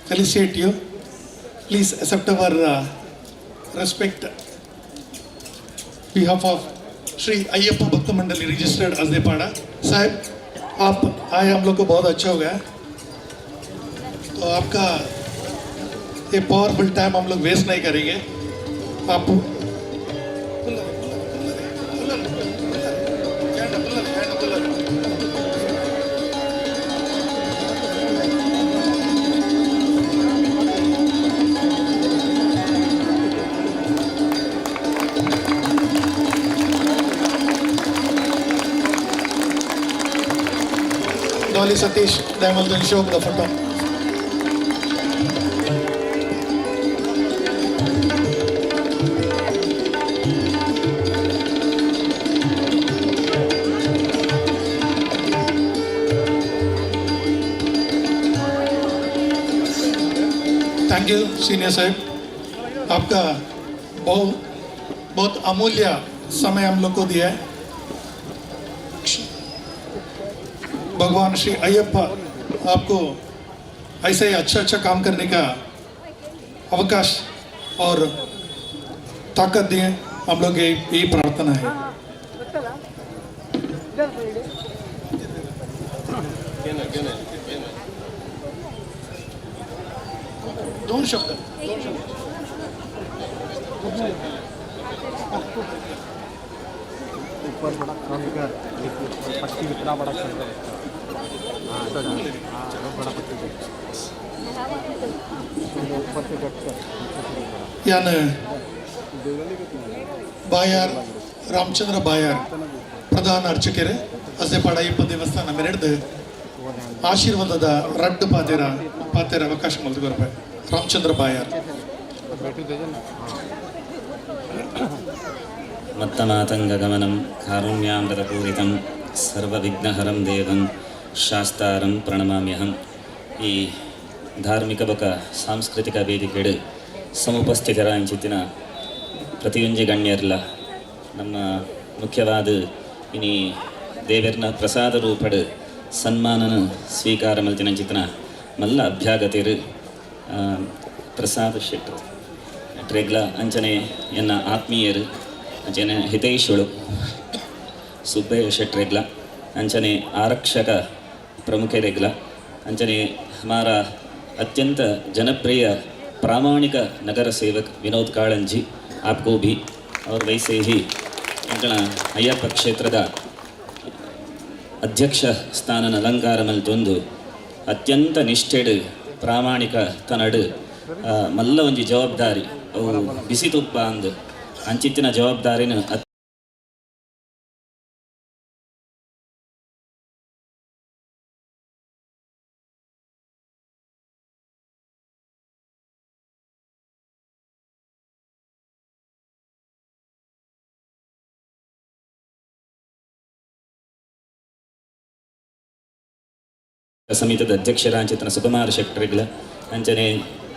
felicitate you. Please accept our respect behalf of Shri Ayyappa Bhakta Mandali registered Ajepada. साहब आप आए, हम लोग को बहुत अच्छा हो गया। तो आपका ये पावरफुल टाइम हम लोग वेस्ट नहीं करेंगे। आप Dolly Satish Damaldan show the photo. Thank you senior साहब, आपका बहुत बहुत अमूल्य समय हम लोग को दिया है। भगवान श्री अय्यप्पा आपको ऐसे ही अच्छा अच्छा काम करने का अवकाश और ताकत दिए, हम लोग यही प्रार्थना है। दोन शब्द ऊपर बड़ा कम कर, पट्टी इतना बड़ा कर, हाँ बड़ा पट्टी ऊपर से कट कर। यान ಬಾಯಾರ್ ರಾಮಚಂದ್ರ ಬಾಯಾರ್ ಪ್ರಧಾನ ಅರ್ಚಕರೇ ಅಸೆಪಾಡ ಅಯ್ಯಪ್ಪ ದೇವಸ್ಥಾನ ಮೆರೆಡ್ದು ಆಶೀರ್ವಾದದ ರಡ್ಡು ಪಾತೆರ ಪಾತೆರ ಅವಕಾಶ ಮಲ್ದು ರಾಮಚಂದ್ರ ಬಾಯಾರ್. ಮತ್ತಮಾತಂಗಗಮನಂ ಕಾರುಣ್ಯಾಮೃತಪೂರಿತಂ ಸರ್ವವಿಘ್ನಹರಂ ದೇವಂ ಶಾಸ್ತಾರಂ ಪ್ರಣಮಾಮ್ಯಹಂ. ಈ ಧಾರ್ಮಿಕ ಬೊಕ ಸಾಂಸ್ಕೃತಿಕ ವೇದಿಕೆಡು ಸಮುಪಸ್ಥಿತರ ಇಂಚಿತ್ತಿನ ಪ್ರತಿಯೊಂಜಿ ಗಣ್ಯರ್ಲ ನಮ್ಮ ಮುಖ್ಯವಾದ ಇನಿ ದೇವೆರ್ನ ಪ್ರಸಾದ ರೂಪಡು ಸನ್ಮಾನನ ಸ್ವೀಕಾರ ಮಲ್ತಿನಂಚಿತ್ತಿನ ಮಲ್ಲ ಅಭ್ಯಾಗತಿರು ಪ್ರಸಾದ ಶೆಟ್ಟರು ಟ್ರೆಗ್ಲ ಅಂಚನೆ ಎನ್ನ ಆತ್ಮೀಯರು ಅಂಚನೆ ಹಿತೈಷಿಗಳು ಸುಬ್ಬಯ್ಯ ಶೆಟ್ರೆಗ್ಲ ಅಂಚನೆ ಆರಕ್ಷಕ ಪ್ರಮುಖರೆಗ್ಲ ಅಂಚನೆ ಹಮಾರ ಅತ್ಯಂತ ಜನಪ್ರಿಯ ಪ್ರಾಮಾಣಿಕ ನಗರ ಸೇವक ವಿನೋದ್ ಕಾಳಂಜಿ आपको भी और वैसे ही ಅಂಕಣ ಅಯ್ಯಪ್ಪ ಕ್ಷೇತ್ರದ ಅಧ್ಯಕ್ಷ ಸ್ಥಾನನ ಅಲಂಕಾರ ಮಲ್ತೊಂದು ಅತ್ಯಂತ ನಿಷ್ಠೆಡು ಪ್ರಾಮಾಣಿಕ ತನಡು ಮಲ್ಲ ಒಂಜಿ ಜವಾಬ್ದಾರಿ ಅವು ಬಿಸಿ ತುಪ್ಪ ಅಂದು ಅಂಚಿತ್ತಿನ ಜವಾಬ್ದಾರಿನ ಸಮಿತಿದ ಅಧ್ಯಕ್ಷರ ಅಂಚಿತ್ತಿನ ಸುಕುಮಾರ ಶೆಟ್ಟರ್ಗಳ ಅಂಚನೆ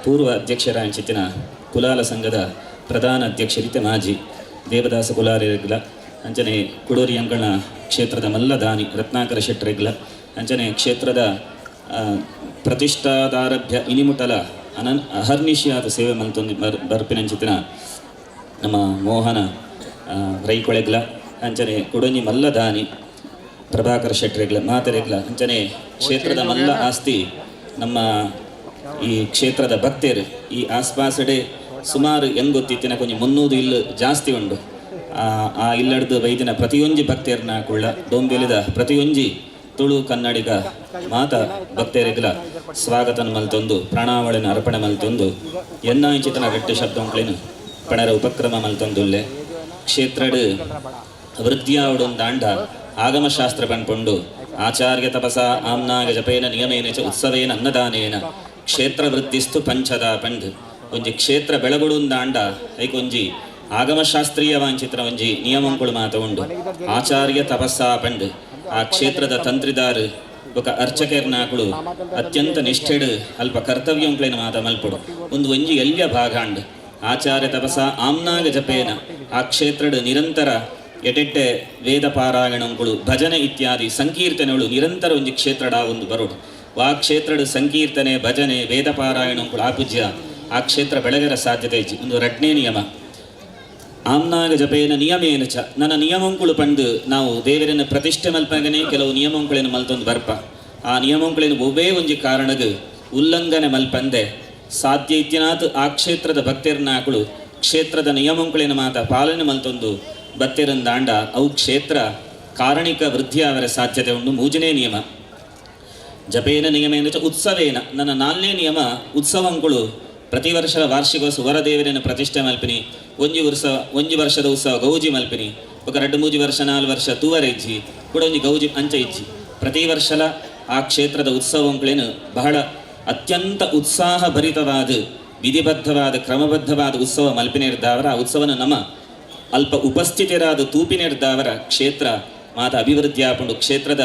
ಪೂರ್ವ ಅಧ್ಯಕ್ಷರ ಅಂಚಿತ್ತಿನ ಕುಲಾಲ ಸಂಘದ ಪ್ರಧಾನ ಅಧ್ಯಕ್ಷರಿತ ಮಾಜಿ ದೇವದಾಸ ಕುಲಾರಿಗಳ ಅಂಚನೆ ಕುಡೂರಿ ಅಂಕಣ ಕ್ಷೇತ್ರದ ಮಲ್ಲದಾನಿ ರತ್ನಾಕರ ಶೆಟ್ಟರಿಗಳ ಅಂಚನೆ ಕ್ಷೇತ್ರದ ಪ್ರತಿಷ್ಠಾದಾರಭ್ಯ ಇನಿಮುಟಲ ಅಹರ್ನಿಶಿಯಾದ ಸೇವೆ ಮಲ್ತೊಂದು ಬರ್ಪಿನಂಚಿತ್ತಿನ ನಮ್ಮ ಮೋಹನ ರೈಕೊಳೆಗ್ಲ ಅಂಚನೆ ಕುಡೊಂಜಿ ಮಲ್ಲದಾನಿ ಪ್ರಭಾಕರ ಶೆಟ್ಟರೆಗ್ಲ ಮಾತೆರೆಗ್ಲ ಅಂಚನೆ ಕ್ಷೇತ್ರದ ಮಲ್ಲ ಆಸ್ತಿ ನಮ್ಮ ಈ ಕ್ಷೇತ್ರದ ಭಕ್ತರು ಈ ಆಸ್ಪಾಸಡೆ ಸುಮಾರು ಹೆಂಗೊತ್ತಿತ್ತಿನ ಕೊಂಚ 300 ಇಲ್ಲು ಜಾಸ್ತಿ ಉಂಡು. ಆ ಇಲ್ಲಡ್ದು ಬೈದಿನ ಪ್ರತಿಯೊಂಜಿ ಭಕ್ತೇರ್ನ ಕುಳ್ಳ ಡೊಂಬೆಲಿದ ಪ್ರತಿಯೊಂಜಿ ತುಳು ಕನ್ನಡಿಗ ಮಾತ ಭಕ್ತರಿಗ್ಲ ಸ್ವಾಗತನ ಮಲ್ತೊಂದು ಪ್ರಾಣಾವಳಿನ ಅರ್ಪಣೆ ಮಲ್ತೊಂದು ಎನ್ನಾಂಚಿತನ ಗಟ್ಟಿ ಶಬ್ದಂಕ್ಲೇನು ಪಣರ ಉಪಕ್ರಮ ಮಲ್ತೊಂದುಲ್ಲೆ ಕ್ಷೇತ್ರಡು ವೃದ್ಧಿಯಾವಡೊಂದಾಂಡ ಆಗಮಶಾಸ್ತ್ರ ಪನ್ಪುಂಡು ಆಚಾರ್ಯ ತಪಸ ಆಮ್ನಾಗ ಜಪೇನ ನಿಯಮೇನ ಚ ಉತ್ಸವೇನ ಅನ್ನದಾನೇನ ಕ್ಷೇತ್ರ ವೃದ್ಧಿಸ್ತು ಪಂಚದ ಪಂಡ್. ಒಂಜಿ ಕ್ಷೇತ್ರ ಬೆಳಗುಡುಂದಾಂಡ ಐಕೊಂಜಿ ಆಗಮಶಾಸ್ತ್ರೀಯ ವಾಂಚಿತ್ರ ಒಂಜಿ ನಿಯಮಂಕುಳು ಮಾತ ಉಂಡು. ಆಚಾರ್ಯ ತಪಸ್ಸಾ ಪಂಡ್ ಆ ಕ್ಷೇತ್ರದ ತಂತ್ರಿದಾರು ಬೊಕ ಅರ್ಚಕೆರ್ನಾಕುಳು ಅತ್ಯಂತ ನಿಷ್ಠೆಡು ಅಲ್ಪ ಕರ್ತವ್ಯಂಕ್ಲೇನ ಮಾತ ಮಲ್ಪುಡು. ಒಂದು ಒಂಜಿ ಎಲ್ಯ ಭಾಗಾಂಡ್ ಆಚಾರ್ಯ ತಪಸ ಆಮ್ನಾಗ ಜಪೇನ ಆ ಕ್ಷೇತ್ರಡು ನಿರಂತರ ಎಟೆಟ್ಟೆ ವೇದ ಪಾರಾಯಣಂಕುಳು ಭಜನೆ ಇತ್ಯಾದಿ ಸಂಕೀರ್ತನೆಗಳು ನಿರಂತರ ಒಂಜಿ ಕ್ಷೇತ್ರಡ ಒಂದು ಬರೋಡು. ವಾ ಕ್ಷೇತ್ರಡು ಸಂಕೀರ್ತನೆ ಭಜನೆ ವೇದ ಪಾರಾಯಣಂಕುಳು ಆಪೂಜ್ಯ ಆ ಕ್ಷೇತ್ರ ಬೆಳಗರ ಸಾಧ್ಯತೆ ಇಜ್ಜಿ. ಒಂದು ರಡ್ನೇ ನಿಯಮ ಆಮ್ನಾಗ ಜಪೇನ ನಿಯಮೇನ ಚ. ನನ್ನ ನಿಯಮಂಕುಳು ಪಂಡು ನಾವು ದೇವರನ್ನು ಪ್ರತಿಷ್ಠೆ ಮಲ್ಪಗನೆ ಕೆಲವು ನಿಯಮಂಕುಳೇನು ಮಲ್ತೊಂದು ಬರ್ಪ. ಆ ನಿಯಮಂಕುಳೇನು ಒವ್ವೇ ಒಂಜಿ ಕಾರಣಗ್ ಉಲ್ಲಂಘನೆ ಮಲ್ಪಂದೆ ಸಾಧ್ಯ ಇತ್ಯನಾಥ್ ಆ ಕ್ಷೇತ್ರದ ಭಕ್ತರ್ನಾಕುಳು ಕ್ಷೇತ್ರದ ನಿಯಮಂಕುಳೇನು ಮಾತ ಪಾಲನೆ ಮಲ್ತೊಂದು ಬತ್ತೆರಂದಾಂಡ ಅವು ಕ್ಷೇತ್ರ ಕಾರಣಿಕ ವೃದ್ಧಿ ಅವರ ಸಾಧ್ಯತೆ ಉಂಟು. ಮೂಜನೇ ನಿಯಮ ಜಪೇನ ನಿಯಮೇನ ಚ ಉತ್ಸವೇನ. ನನ್ನ ನಾಲ್ನೇ ನಿಯಮ ಉತ್ಸವಂಕುಳು ಪ್ರತಿ ವರ್ಷದ ವಾರ್ಷಿಕೋತ್ಸವ ವರದೇವರನ್ನು ಪ್ರತಿಷ್ಠೆ ಮಲ್ಪಿನಿ. ಒಂಜಿ ವರ್ಷದ ಉತ್ಸವ ಗೌಜಿ ಮಲ್ಪಿನಿ. ఒక 2 3 ವರ್ಷ 4 ವರ್ಷ ತೂವರೆ ಇಜ್ಜಿ ಕೂಡ ಒಂಜಿ ಗೌಜಿ ಅಂಚ ಇಜ್ಜಿ. ಪ್ರತಿ ವರ್ಷಲ ಆ ಕ್ಷೇತ್ರದ ಉತ್ಸವಂಗಳೇನು ಬಹಳ ಅತ್ಯಂತ ಉತ್ಸಾಹಭರಿತವಾದ ವಿಧಿಬದ್ಧವಾದ ಕ್ರಮಬದ್ಧವಾದ ಉತ್ಸವ ಮಲ್ಪಿನಿರ್ದಾವರ ಆ ಉತ್ಸವನ ನಮ್ಮ ಅಲ್ಪ ಉಪಸ್ಥಿತರಾದ ತೂಪಿನಿರ್ದಾವರ ಕ್ಷೇತ್ರ ಮಾತ ಅಭಿವೃದ್ಧಿ ಆಪುಂಡು. ಕ್ಷೇತ್ರದ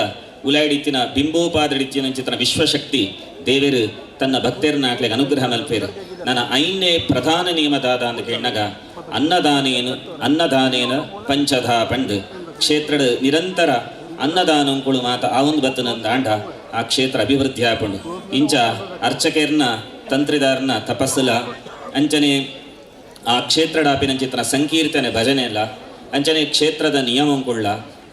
ಉಲಾಯಿಡಿತ್ತಿನ ಬಿಂಬೋಪಾದಡಿತ್ತಿನ ಚಿತ್ರ ವಿಶ್ವಶಕ್ತಿ ದೇವರು ತನ್ನ ಭಕ್ತರನ್ನ ಅನುಗ್ರಹ ಮಲ್ಪೇರು. ನನ್ನ ಐನೇ ಪ್ರಧಾನ ನಿಯಮದಾದ ಅಂತ ಕೇಳಿನಾಗ ಅನ್ನದಾನೇನು ಅನ್ನದಾನೇನ ಪಂಚಧಾ ಪಂಡ್ ಕ್ಷೇತ್ರದ ನಿರಂತರ ಅನ್ನದಾನಂಕುಳು ಮಾತ ಆ ಒಂದು ಬತ್ತನಂದಾಂಡ ಆ ಕ್ಷೇತ್ರ ಅಭಿವೃದ್ಧಿ ಆಪುಂಡು. ಇಂಚ ಅರ್ಚಕೆರ್ನ ತಂತ್ರಿದಾರನ ತಪಸ್ಸುಲ ಅಂಚನೆ ಆ ಕ್ಷೇತ್ರಡಾಪಿನ ಚಿತ್ರ ಸಂಕೀರ್ತನೆ ಭಜನೆ ಎಲ್ಲ ಅಂಚನೆ ಕ್ಷೇತ್ರದ ನಿಯಮಂಕುಳ್ಳ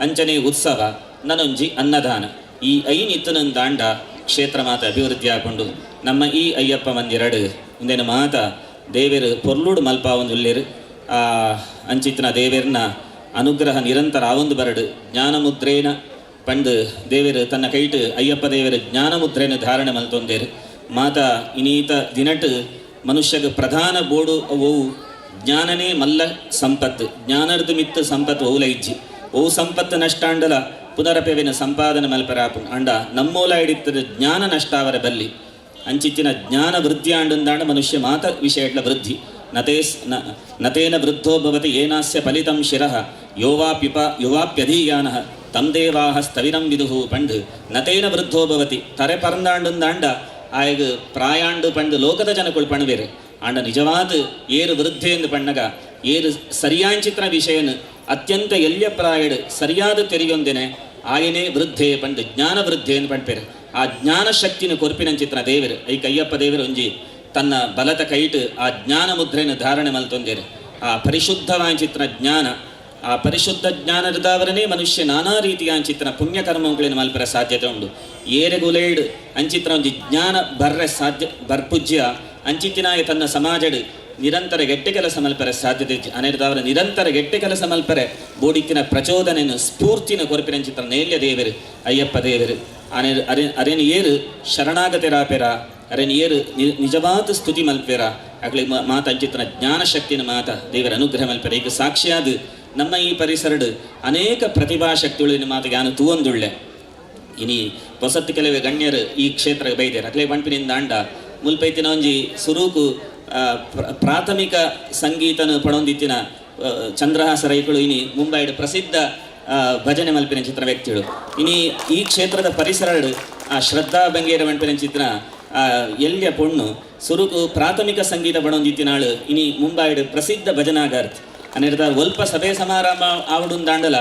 ಅಂಚನೆ ಉತ್ಸವ ನನೊಂಜಿ ಅನ್ನದಾನ ಈ ಐನ್ ಇತ್ತನಂದಾಂಡ ಕ್ಷೇತ್ರ ಮಾತ ಅಭಿವೃದ್ಧಿ ಆಪುಂಡು. ನಮ್ಮ ಈ ಅಯ್ಯಪ್ಪ ಮಂದಿರಡು ಇಂದೇನು ಮಾತ ದೇವೇರು ಪೊರ್ಲುಡು ಮಲ್ಪ ಒಂದು ಉಲ್ಲೇರು ಆ ಅಂಚಿತ್ನ ದೇವೇರ್ನ ಅನುಗ್ರಹ ನಿರಂತರ ಆವೊಂದು ಬರಡು. ಜ್ಞಾನಮುದ್ರೇನ ಪಂಡು ದೇವೇರು ತನ್ನ ಕೈಟು ಅಯ್ಯಪ್ಪ ದೇವೇರು ಜ್ಞಾನಮುದ್ರೇನ ಧಾರಣೆ ಮಲ್ತೊಂದೇರು. ಮಾತ ಇನೀತ ದಿನಟು ಮನುಷ್ಯಗ ಪ್ರಧಾನ ಬೋಡು ಅವು ಜ್ಞಾನನೇ ಮಲ್ಲ ಸಂಪತ್ತು. ಜ್ಞಾನರ್ದು ಮಿತ್ತು ಸಂಪತ್ತು ಓಲ ಇಜ್ಜಿ. ಓ ಸಂಪತ್ತು ನಷ್ಟಾಂಡಲ ಪುನರಪೆವಿನ ಸಂಪಾದನೆ ಮಲ್ಪರಾಪು ಅಂಡ ನಮ್ಮೋಲ ಹಿಡಿತದ ಜ್ಞಾನ ನಷ್ಟಾವರ ಬಲ್ಲಿ ಅಂಚಿತ್ತಿನ ಜ್ಞಾನ ವೃದ್ಧಿ ಆಂಡಂದಾಂಡ ಮನುಷ್ಯ ಮಾತ ವಿಷಯಟ್ಲ ವೃದ್ಧಿ. ನತೇನ ವೃದ್ಧೋ ಭವತಿ ಏನಾಸ್ಯ ಫಲಿತಂ ಶಿರಃ ಯೋವಾಪ್ಯುಪ ಯುವಾಪ್ಯಧೀಯಾನಃ ತಂ ದೇವಾಹ ಸ್ಥವಿರಂ ವಿದುಹು ಪಂಡ್ ನತೇನ ವೃದ್ಧೋ ಭವತಿ ತರೆ ಪರಂದಾಂಡಂದಾಂಡ ಆಯಗ ಪ್ರಾಯಾಂಡು ಪಂಡು ಲೋಕದ ಜನಕುಳು ಪಣವೇರು. ಆಂಡ ನಿಜವಾದ ಏರು ವೃದ್ಧಿ ಎಂದು ಪಣ್ಣಗ ಏರು ಸರಿಯಾಂಚಿತ್ರ ವಿಷಯನು ಅತ್ಯಂತ ಎಲ್ಯ ಪ್ರಾಯಡು ಸರಿಯಾದ ತೆರೆಯೊಂದಿನೆ ಆಯನೇ ವೃದ್ಧೆ ಪಂಡು ಜ್ಞಾನ ವೃದ್ಧೆ ಎಂದು ಪಂಡ್ಪೇರು. ಆ ಜ್ಞಾನ ಶಕ್ತಿನ ಕೊರ್ಪಿನಂಚಿತ್ರ ದೇವರು I ಕಯ್ಯಪ್ಪ ದೇವರು ಒಂಜಿ ತನ್ನ ಬಲತ ಕೈಟು ಆ ಜ್ಞಾನ ಮುದ್ರೆಯನ್ನು ಧಾರಣೆ ಮಲ್ತೊಂದೇರು. ಆ ಪರಿಶುದ್ಧವಾಂಚಿತ್ರ ಜ್ಞಾನ ಆ ಪರಿಶುದ್ಧ ಜ್ಞಾನದಾವರನೇ ಮನುಷ್ಯ ನಾನಾ ರೀತಿಯ ಅಂಚಿತ್ರ ಪುಣ್ಯಕರ್ಮಗಳನ್ನು ಮಲ್ಪರ ಸಾಧ್ಯತೆ ಉಂಟು. ಏರೆಗುಲೇಡ್ ಅಂಚಿತ್ರ ಒಂಜಿ ಜ್ಞಾನ ಬರ್ರೆ ಸಾಧ್ಯ ಬರ್ಪುಜ್ಯ ಅಂಚಿತ್ತಿನಾಯ ತನ್ನ ಸಮಾಜಡ್ ನಿರಂತರ ಗೆಟ್ಟೆ ಕೆಲಸ ಮಲ್ಪರೆ ಸಾಧ್ಯತೆ ಅನೇರ್ದಾವರ ನಿರಂತರ ಗೆಟ್ಟೆ ಕೆಲಸ ಮಲ್ಪರೆ ಬೋಡಿಕ್ಕಿನ ಪ್ರಚೋದನೆಯನ್ನು ಸ್ಫೂರ್ತಿನ ಕೊರಪಿನಂಚಿತ್ರ ನೇಲ್ಯ ದೇವರು ಅಯ್ಯಪ್ಪ ದೇವರು. ಅನೆ ಅರೆ ಅರೇನು ಏರು ಶರಣಾಗತಿರಾಪೆರ ಅರೇನು ಏರು ನಿಜವಾದ ಸ್ತುತಿ ಮಲ್ಪೆರ ಅಗಲಿ ಮಾತ ಅಂಚಿತ್ರನ ಜ್ಞಾನಶಕ್ತಿನ ಮಾತ ದೇವರ ಅನುಗ್ರಹ ಮಲ್ಪೆರ. ಈಗ ಸಾಕ್ಷಿಯಾದ ನಮ್ಮ ಈ ಪರಿಸರಡು ಅನೇಕ ಪ್ರತಿಭಾಶಕ್ತಿಗಳು ಮಾತಿಗೆ ನಾನು ತೂವೊಂದುಳ್ಳೆ. ಇನಿ ಹೊಸತ್ತು ಕೆಲವೇ ಗಣ್ಯರು ಈ ಕ್ಷೇತ್ರ ಬೈದೇರು ಅಕ್ಲೆ ಪಂಪಿನಿಂದ ಅಂಡ ಮುಲ್ಪೈತಿನ ಒಂಜಿ ಸುರೂಕು ಪ್ರಾಥಮಿಕ ಸಂಗೀತನ ಪಡೊಂದಿತ್ತಿನ ಚಂದ್ರಹಾಸ ರೈಕುಳು ಇನಿ ಮುಂಬೈಡ್ ಪ್ರಸಿದ್ಧ ಭಜನೆ ಮಲ್ಪಿನ ಚಿತ್ರ ವ್ಯಕ್ತಿಗಳು. ಇನಿ ಈ ಕ್ಷೇತ್ರದ ಪರಿಸರಡು ಆ ಶ್ರದ್ಧಾ ಬಂಗೇರ ಮಲ್ಪಿನ ಚಿತ್ರ ಎಲ್ಯ ಪೊಣ್ಣು ಸುರುಕು ಪ್ರಾಥಮಿಕ ಸಂಗೀತ ಪಡೊಂದಿತ್ತಿನಾಳು ಇನಿ ಮುಂಬೈಡ್ ಪ್ರಸಿದ್ಧ ಭಜನಾಗಾರ್ತಿ ಅನಿರ್ದ ಒಲ್ಪ ಸಭೆ ಸಮಾರಂಭ ಆವಡುಂದಾಂಡಲ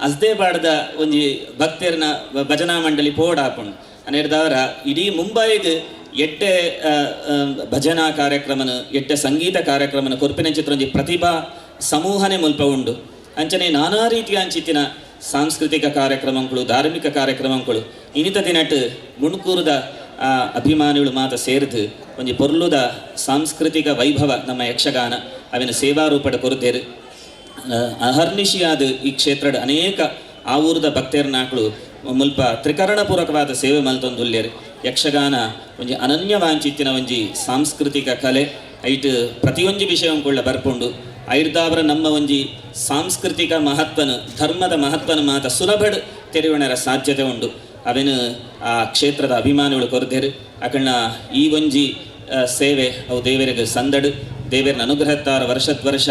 ಅಸ್ದೇ ಪಾಡದ ಒಂಜಿ ಭಕ್ತರ್ನ ಭಜನಾ ಮಂಡಳಿ ಪೋಡಾಪುಂಡು. ಅನಿರ್ದವರ ಇಡೀ ಮುಂಬೈಗ್ ಎಟ್ಟೆ ಭಜನಾ ಕಾರ್ಯಕ್ರಮನ ಎಟ್ಟೆ ಸಂಗೀತ ಕಾರ್ಯಕ್ರಮನ ಕೊರ್ಪಿನ ಚಿತ್ರ ಒಂಜಿ ಪ್ರತಿಭಾ ಸಮೂಹನೆ ಮುಲ್ಪ ಉಂಡು. ಅಂಚನೆ ನಾನಾ ರೀತಿಯ ಅಂಚಿತ್ತಿನ ಸಾಂಸ್ಕೃತಿಕ ಕಾರ್ಯಕ್ರಮಗಳು ಧಾರ್ಮಿಕ ಕಾರ್ಯಕ್ರಮಗಳು ಇನಿತ ದಿನಟ್ ಮುಣಕೂರದ ಅಭಿಮಾನಿಗಳು ಮಾತ ಸೇರಿದು ಒಂಜಿ ಪೊರ್ಲುದ ಸಾಂಸ್ಕೃತಿಕ ವೈಭವ ನಮ್ಮ ಯಕ್ಷಗಾನ ಅವಿನ ಸೇವಾ ರೂಪದ ಕೊರತೇರು. ಅಹರ್ನಿಶಿಯಾದ ಈ ಕ್ಷೇತ್ರದ ಅನೇಕ ಆ ಊರದ ಭಕ್ತರ್ನಾಕಳು ಮುಲ್ಪ ತ್ರಿಕರಣಪೂರ್ವಕವಾದ ಸೇವೆ ಮಲ್ತೊಂದುಲ್ಲೇರು. ಯಕ್ಷಗಾನ ಒಂಜಿ ಅನನ್ಯ ವಾಂಚಿತ್ತಿನ ಒಂಜಿ ಸಾಂಸ್ಕೃತಿಕ ಕಲೆ ಐಟ್ ಪ್ರತಿಯೊಂಜಿ ವಿಷಯಂಕೊಳ್ಳ ಬರ್ಪುಂಡು. ಐರ್ದಾವರ ನಮ್ಮ ಒಂಜಿ ಸಾಂಸ್ಕೃತಿಕ ಮಹತ್ವನ ಧರ್ಮದ ಮಹತ್ವನ ಮಾತ ಸುಲಭಡ್ ತೆರೆಯುವಣರ ಸಾಧ್ಯತೆ ಉಂಡು. ಅವೆನ್ ಆ ಕ್ಷೇತ್ರದ ಅಭಿಮಾನಿಗಳು ಕೊರ್ದೇರು. ಅಕಲ್ನ ಈ ಒಂಜಿ ಸೇವೆ ಅವು ದೇವರಿಗೆ ಸಂದಡು ದೇವರನ ಅನುಗ್ರಹತ್ತಾರ ವರ್ಷದ ವರ್ಷ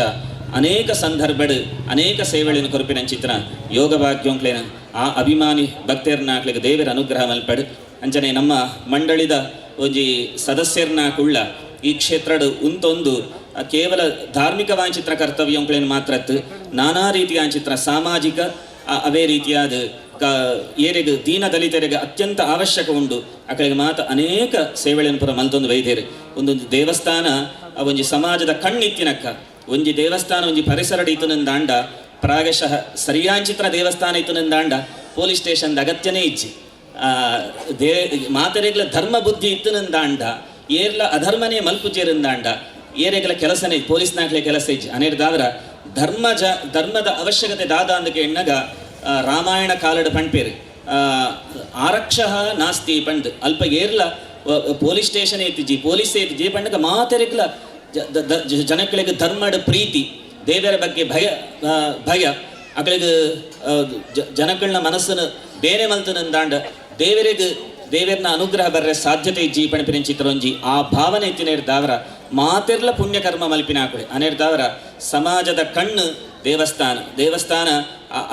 ಅನೇಕ ಸಂದರ್ಭಡ್ ಅನೇಕ ಸೇವೆಗಳನ್ನು ಕೊರ್ಪಿನ ಚಿತ್ರ ಯೋಗ ಭಾಗ್ಯೋಂಕ್ಲೇನ ಆ ಅಭಿಮಾನಿ ಭಕ್ತರ್ನ ಅಕ್ಲೆಗ್ ದೇವರ ಅನುಗ್ರಹ ಮಲ್ಪಡು. ಅಂಚನೆ ನಮ್ಮ ಮಂಡಳಿದ ಒಂಜಿ ಸದಸ್ಯರ್ನ ಕುಳ್ಳ ಈ ಕ್ಷೇತ್ರಡ್ ಉಂತೊಂದು ಕೇವಲ ಧಾರ್ಮಿಕ ವಾಂಚಿತ್ರ ಕರ್ತವ್ಯಂಕ್ಲೇನ ಮಾತ್ರ ನಾನಾ ರೀತಿಯ ಚಿತ್ರ ಸಾಮಾಜಿಕ ಅವೇ ರೀತಿಯಾದ ಏರೆಗ್ ದೀನ ದಲಿತರಿಗೆ ಅತ್ಯಂತ ಅವಶ್ಯಕ ಉಂಡು. ಅಕಳಿಗೆ ಮಾತ ಅನೇಕ ಸೇವೆಗಳನ್ನು ಪೂರ ಮಲ್ತೊಂದು ವೈದ್ಯರು. ಒಂದೊಂದು ದೇವಸ್ಥಾನ ಒಂಜಿ ಸಮಾಜದ ಕಣ್ಣಿತ್ತಿನಕ್ಕ ಒಂಜಿ ದೇವಸ್ಥಾನ ಒಂಜಿ ಪರಿಸರ ಇತ್ತು ದಾಂಡ ಪ್ರಾಗಶಃ ಸರಿಯಾಂಚಿತ್ರ ದೇವಸ್ಥಾನ ಇತ್ತು ದಾಂಡ ಪೊಲೀಸ್ ಸ್ಟೇಷನ್ ಅಗತ್ಯನೇ ಇಜ್ಜಿ. ಮಾತರೆಗ್ಲ ಧರ್ಮ ಬುದ್ಧಿ ಇತ್ತು ದಾಂಡ ಏರ್ಲ ಅಧರ್ಮನೇ ಮಲ್ಪುಜೇರಂದಾಂಡ ಏರೆಗ್ಲ ಕೆಲಸನೇ ಪೊಲೀಸ್ ನಾಕ್ಲೆ ಕೆಲಸ ಇಜ್ಜಿ. ಅನೇರ್ದಾವರ ಧರ್ಮದ ಅವಶ್ಯಕತೆ ದಾದ ಅಂದಕ್ಕೆ ಎಣ್ಣಗ ರಾಮಾಯಣ ಕಾಲಡ್ ಪಣ್ಪೇರು ಆರಕ್ಷಃ ನಾಸ್ತಿ ಪಂಡ್ ಅಲ್ಪ ಏರ್ಲ ಪೊಲೀಸ್ ಸ್ಟೇಷನ್ ಏತಿಜಿ ಪೊಲೀಸ್ ಏತಿಜಿ ಪಂಡಗ ಮಾತೆರೆಗ್ಲ ಜನಗಳಿಗೆ ಧರ್ಮದ ಪ್ರೀತಿ ದೇವರ ಬಗ್ಗೆ ಭಯ ಭಯ ಅಕಳಿಗೆ ಜನಗಳನ್ನ ಮನಸ್ಸನ್ನು ಬೇರೆ ಮಲ್ತನಂದಾಂಡ ದೇವರಿಗೆ ದೇವರನ್ನ ಅನುಗ್ರಹ ಬರ್ರೆ ಸಾಧ್ಯತೆ ಇಜ್ಜಿ ಪಣಪಿನ ಚಿತ್ರೊಂಜಿ ಆ ಭಾವನೆ ಇತ್ತಿನೇರ್ದಾವರ ಮಾತೆರ್ಲ ಪುಣ್ಯಕರ್ಮ ಮಲ್ಪಿನ ಆಕುಳೆ. ಅನೇರ್ದಾವರ ಸಮಾಜದ ಕಣ್ಣು ದೇವಸ್ಥಾನ ದೇವಸ್ಥಾನ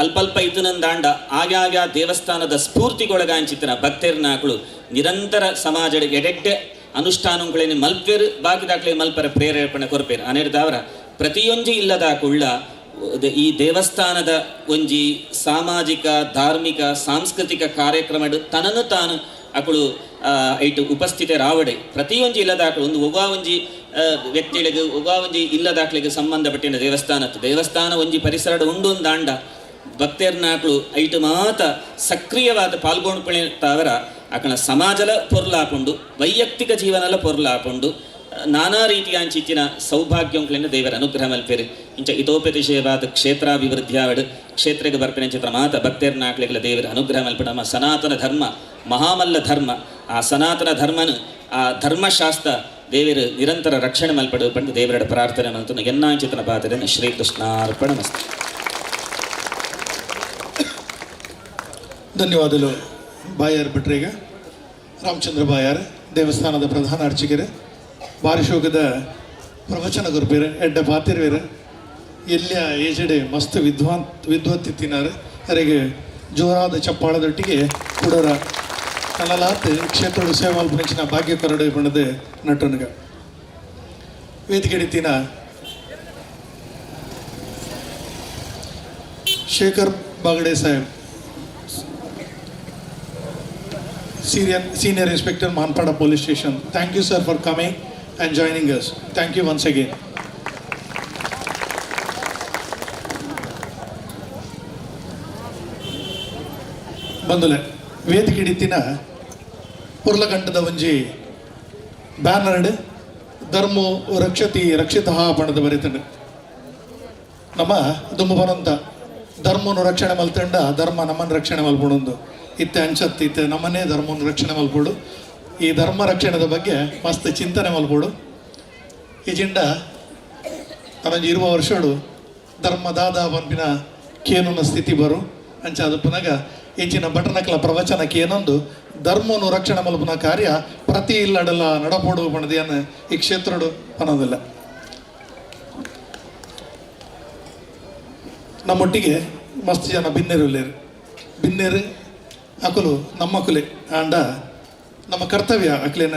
ಅಲ್ಪಲ್ಪ ಇತನಂದಾಂಡ ಆಗಾಗ ದೇವಸ್ಥಾನದ ಸ್ಫೂರ್ತಿಗೊಳಗಾಂಚಿತನ ಭಕ್ತರ್ನಾಕುಳು ನಿರಂತರ ಸಮಾಜದ ಎಡೆಡ್ಡೆ ಅನುಷ್ಠಾನಗಳೇನು ಮಲ್ಪೇರು ಬಾಕಿದಾಕ್ಲೆ ಮಲ್ಪರ ಪ್ರೇರೇಪಣೆ ಕೊರ್ಪೇರು. ಅನೇರ್ದಾವರ ಪ್ರತಿಯೊಂಜಿ ಇಲ್ಲದ ಕುಳ್ಳ ಈ ದೇವಸ್ಥಾನದ ಒಂಜಿ ಸಾಮಾಜಿಕ ಧಾರ್ಮಿಕ ಸಾಂಸ್ಕೃತಿಕ ಕಾರ್ಯಕ್ರಮ ತನನು ತಾನು ಅಕುಳು ಐಟು ಉಪಸ್ಥಿತರಾವಡೆ ಪ್ರತಿಯೊಂಜಿ ಇಲ್ಲದಾಕಳು ಒಂದು ಒವ್ವಾ ಒಂಜಿ ವ್ಯಕ್ತಿಗಳಿಗೆ ಒವ್ವಾ ಒಂಜಿ ಇಲ್ಲದಾಕ್ಲಿಗೆ ಸಂಬಂಧಪಟ್ಟಿನ ದೇವಸ್ಥಾನ ದೇವಸ್ಥಾನ ಒಂಜಿ ಪರಿಸರದ ಉಂಡು ದಾಂಡ ಭಕ್ತರ್ನಾಕ್ಳು ಐಟು ಮಾತ ಸಕ್ರಿಯವಾದ ಪಾಲ್ಗೊಂಡು ಅಕಣ ಸಮಾಜಲ ಪೊರ್ಲಾಪುಂಡು ವೈಯಕ್ತಿಕ ಜೀವನಲ ಪೊರ್ಲಾಪುಂಡು ನಾನಾ ರೀತಿಯ ಅಂಚಿತ್ತಿನ ಸೌಭಾಗ್ಯಂಕ್ಲೆನ ದೇವರ ಅನುಗ್ರಹ ಮಲ್ಪೇರು. ಇಂಚ ಇತೋಪತಿಶಯವಾದ ಕ್ಷೇತ್ರಾಭಿವೃದ್ಧಿಯಾವಡು ಕ್ಷೇತ್ರಕ್ಕೆ ಬರ್ಪಿನ ಚಿತ್ರ ಮಾತ ಭಕ್ತರ್ನಾಕ್ಲೆಗಳ ದೇವರ ಅನುಗ್ರಹ ಮಲ್ಪೆ. ನಮ್ಮ ಸನಾತನ ಧರ್ಮ ಮಹಾಮಲ್ಲ ಧರ್ಮ, ಆ ಸನಾತನ ಧರ್ಮನು ಆ ಧರ್ಮಶಾಸ್ತ್ರ ದೇವರು ನಿರಂತರ ರಕ್ಷಣೆ ಮಲ್ಪಡು ಪಂಡು ದೇವರ ಪ್ರಾರ್ಥನೆ ಮಲ್ತು ಎನ್ನಾಂಚಿತನ ಪಾತ್ರೆ ಶ್ರೀಕೃಷ್ಣಾರ್ಪಣ ಮಸ್ತು. ಧನ್ಯವಾದಗಳು ಬಾಯಾರ್ ಭಟ್ರಿಗೆ. ರಾಮಚಂದ್ರ ಬಾಯಾರ್ ದೇವಸ್ಥಾನದ ಪ್ರಧಾನ ಅರ್ಚಕರು ಬಾರಿಶೋಕದ ಪ್ರವಚನ ಗುರುಪೇರು ಎಡ್ಡ ಪಾತಿರ್ವೇರು ಎಲ್ಲ ಏಜಡೆ ಮಸ್ತ್ ವಿದ್ವತ್ತಿತ್ತಿನಾರು ಅರೆಗೆ ಜೋರಾದ ಚಪ್ಪಾಳದೊಟ್ಟಿಗೆ ಕುಡರ ಕಲಲಾತ್ ಕ್ಷೇತ್ರದ ಸೇವಾಲ್ಪನಿಂಚಿನ ಭಾಗ್ಯ ಕೊರಡೆ ಬಣ್ಣದ ನಟನಿಗ ವೇದಿಕೆಡಿತ್ತಿನ Shekhar Bagade Saheb senior inspector Manpada police station. Thank you sir for coming and joining us. Thank you once again. ಬಂದುಲೆ ವೇದಿಕೆ ಹಿಡಿತಿನ ಉರ್ಲಗಂಟದ ಒಂಜಿ ಬ್ಯಾನರ್ಡ್ ಧರ್ಮೋ ರಕ್ಷತಿ ರಕ್ಷಿತಃ ಬಣ್ಣದ ಬರೀತಂಡು. ನಮ್ಮ ದುಂಬು ಬರಂತ ಧರ್ಮನು ರಕ್ಷಣೆ ಮಲ್ತಂಡ ಧರ್ಮ ನಮ್ಮನ್ನು ರಕ್ಷಣೆ ಮಲ್ಪಡೊಂದು ಇತ್ತೆ ಅಂಚತ್ತು ಇತ್ತೆ ನಮ್ಮನ್ನೇ ಧರ್ಮವನ್ನು ರಕ್ಷಣೆ ಮಲ್ಪಡು. ಈ ಧರ್ಮ ರಕ್ಷಣೆದ ಬಗ್ಗೆ ಮಸ್ತ್ ಚಿಂತನೆ ಮಲ್ಪಡು. ಈ ಜಿಂಡ ತನಂಜಿ ಇರುವ ವರ್ಷಡು ಧರ್ಮ ದಾದ ಪನ್ಪಿನ ಕೇನುನ ಸ್ಥಿತಿ ಬರು ಅಂಚ ಅದು ಪುನಗ ಇಂಚಿನ ಬಟನಕಲ ಪ್ರವಚನಕ್ಕೆ ಏನೊಂದು ಧರ್ಮನು ರಕ್ಷಣೆ ಮಲ್ಪುನ ಕಾರ್ಯ ಪ್ರತಿ ಇಲ್ಲಡಲ ನಡಪೋಡು ಪಣದಿಯನ್ನು ಈ ಕ್ಷೇತ್ರಡು ಅನ್ನೋದಿಲ್ಲ. ನಮ್ಮೊಟ್ಟಿಗೆ ಮಸ್ತ್ ಜನ ಬಿನ್ನೆರು ಇಲ್ಲೇರು ಬಿನ್ನೆರು ಅಕುಲು ನಮ್ಮ ಕುಲೆ ಆಂಡ ನಮ್ಮ ಕರ್ತವ್ಯ ಅಕ್ಲೇನ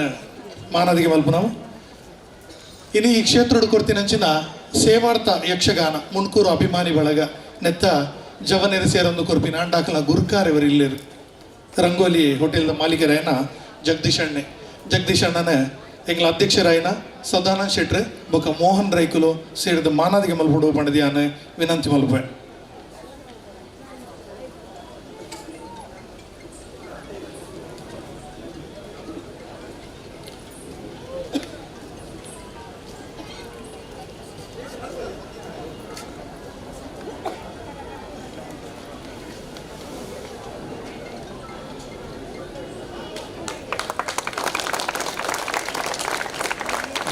ಮಾನದಿಗೆ ಮಲ್ಪುನವು. ಇನ್ನು ಈ ಕ್ಷೇತ್ರಡು ಕೊರ್ತಿನಂಚಿನ ಸೇವಾರ್ಥ ಯಕ್ಷಗಾನ ಮುಣ್ಕೂರು ಅಭಿಮಾನಿ ಬಳಗ ನೆತ್ತ ಜವನೆರು ಸೇರೊಂದು ಕೊರ್ಪಿನ ಅಂಡಾಕಲ ಗುರುಕಾರೆವರು ಇಲ್ಲೇರು ರಂಗೋಲಿ ಹೋಟೆಲ್ದ ಮಾಲೀಕರಾಯನ ಜಗದೀಶ್ ಅಣ್ಣೆ ಜಗದೀಶ್ ಅಣ್ಣನೇ ಎಂಗ್ಲ ಅಧ್ಯಕ್ಷರಾಯನ ಸದಾನಂದ ಶೆಟ್ರು ಬೊಕ ಮೋಹನ್ ರೈಕುಲು ಸೇರಿದ ಮಾನಾದಿಗೆ ಮಲ್ಪುಡು ಪಂಡದಿಯಾನೆ ವಿನಂತಿ ಮಲ್ಪೆ.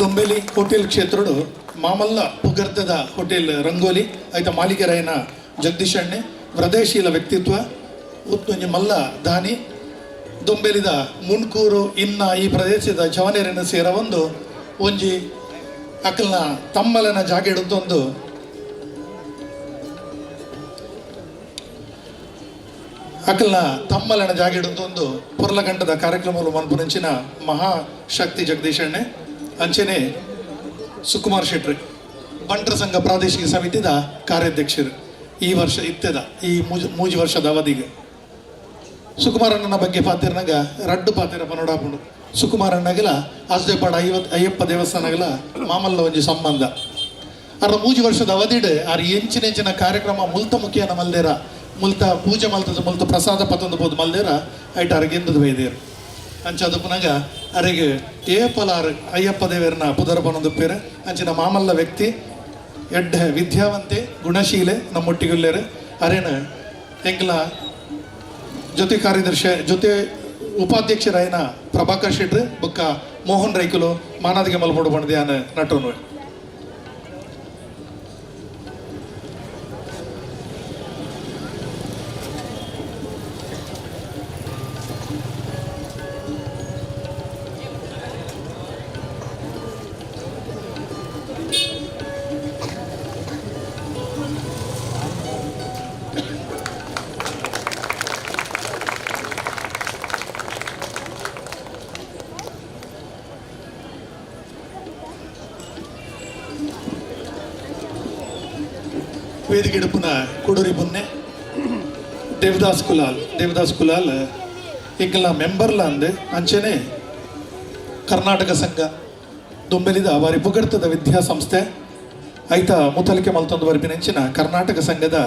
ದೊಂಬೆಲಿ ಹೋಟೆಲ್ ಕ್ಷೇತ್ರಡು ಮಾಮಲ್ಲ ಪುಗರ್ದದ ಹೋಟೆಲ್ ರಂಗೋಲಿ ಆಯ್ತ ಮಾಲೀಕರಾಯನ ಜಗದೀಶ್ ಅಣ್ಣೆ ಹೃದಯಶೀಲ ವ್ಯಕ್ತಿತ್ವ ಉತ್ತೊಂಜಿ ಮಲ್ಲ ದಾನಿ ದೊಂಬೆಲಿದ ಮುಣ್ಕೂರು ಇನ್ನ ಈ ಪ್ರದೇಶದ ಜವನೇರಿನ ಸೇರ ಒಂದು ಒಂಜಿ ಅಕಲ್ನ ತಮ್ಮಲನ ಜಾಗೆ ಹಿಡಿದೊಂದು ಅಕಲ್ನ ತಮ್ಮಲನ ಜಾಗೆ ಹಿಡಿದೊಂದು ಪೊರ್ಲಗಂಟದ ಕಾರ್ಯಕ್ರಮಗಳು ಮನ್ಪುನಂಚಿನ ಮಹಾಶಕ್ತಿ ಜಗದೀಶಣ್ಣೆ ಅಂಚನೆ ಸುಕುಮಾರ್ ಶೆಟ್ರಿ ಬಂಟರ ಸಂಘ ಪ್ರಾದೇಶಿಕ ಸಮಿತಿದ ಕಾರ್ಯಾಧ್ಯಕ್ಷರು ಈ ವರ್ಷ ಇತ್ತೆದ ಈ ಮೂಜಿ ವರ್ಷದ ಅವಧಿಗೆ. ಸುಕುಮಾರಣ್ಣನ ಬಗ್ಗೆ ಪಾತಿರನಾಗ ರಡ್ಡು ಪಾತಿರ ಪನೋಡಾಪುಂಡು. ಸುಕುಮಾರಣ್ಣಗಲ ಅಜ್ಜೆಪಾಡ ಅಯ್ಯಪ್ಪ ದೇವಸ್ಥಾನಗಲ ಮಾಮಲ್ಲ ಒಂಜಿ ಸಂಬಂಧ. ಅರ್ಧ ಮೂಜಿ ವರ್ಷದ ಅವಧಿಡ್ ಆರ್ ಎಂಚಿನ ಎಂಚಿನ ಕಾರ್ಯಕ್ರಮ ಮುಲ್ತ ಮುಖಿಯನ ಮಲ್ದೇರ, ಮುಲ್ತ ಪೂಜೆ ಮಲ್ತದ ಮುಲ್ತ ಪ್ರಸಾದ ಪತ್ತೊಂದು ಬೋದು ಮಲ್ದೇರ ಐಟ್ ಅರ್ಗೆಂದದ ಬೈದೇರು. ಅಂಚ ಪುನಗ ಅರೆಗೆ ಏಪಲಾರು ಅಯ್ಯಪ್ಪ ದೇವರನ್ನ ಪುದರ ಪನೊಂದು ಪೇರು ಅಂಚಿನ ಮಾಮಲ್ಲ ವ್ಯಕ್ತಿ, ಎಡ್ಡೆ ವಿದ್ಯಾವಂತೆ ಗುಣಶೀಲೆ ನಮ್ಮೊಟ್ಟಿಗುಲ್ಲೇರು. ಅರೇನ ಎಂಕ್ಲ ಜೊತೆ ಕಾರ್ಯದರ್ಶಿ ಜೊತೆ ಉಪಾಧ್ಯಕ್ಷರಾಯನ ಪ್ರಭಾಕರ್ ಶೆಟ್ರು ಬೊಕ್ಕ ಮೋಹನ್ ರೈಕುಲು ಮಾನಾದಿಗೆ ಮಲ್ಪೊಡು ಪಂಡ್ದ್ ನಟೋನು. ವೇದಿಕೆಡುಪುನ ಕುಡೂರಿ ಬುನ್ನೆ ದೇವದಾಸ್ ಕುಲಾಲ್, ದೇವದಾಸ್ ಕುಲಾಲ್ ಎಂಕಲ್ನ ಮೆಂಬರ್ಲ ಅಂದೆ ಅಂಚೆನೆ ಕರ್ನಾಟಕ ಸಂಘ ದೊಂಬೆಲಿದ ಬಾರಿ ಪುಗರ್ತದ ವಿದ್ಯಾಸಂಸ್ಥೆ ಐತ ಮುತಲಿಕೆ ಮಲ್ತೊಂದು ಬರ್ಪಿನಂಚಿನ ಕರ್ನಾಟಕ ಸಂಘದ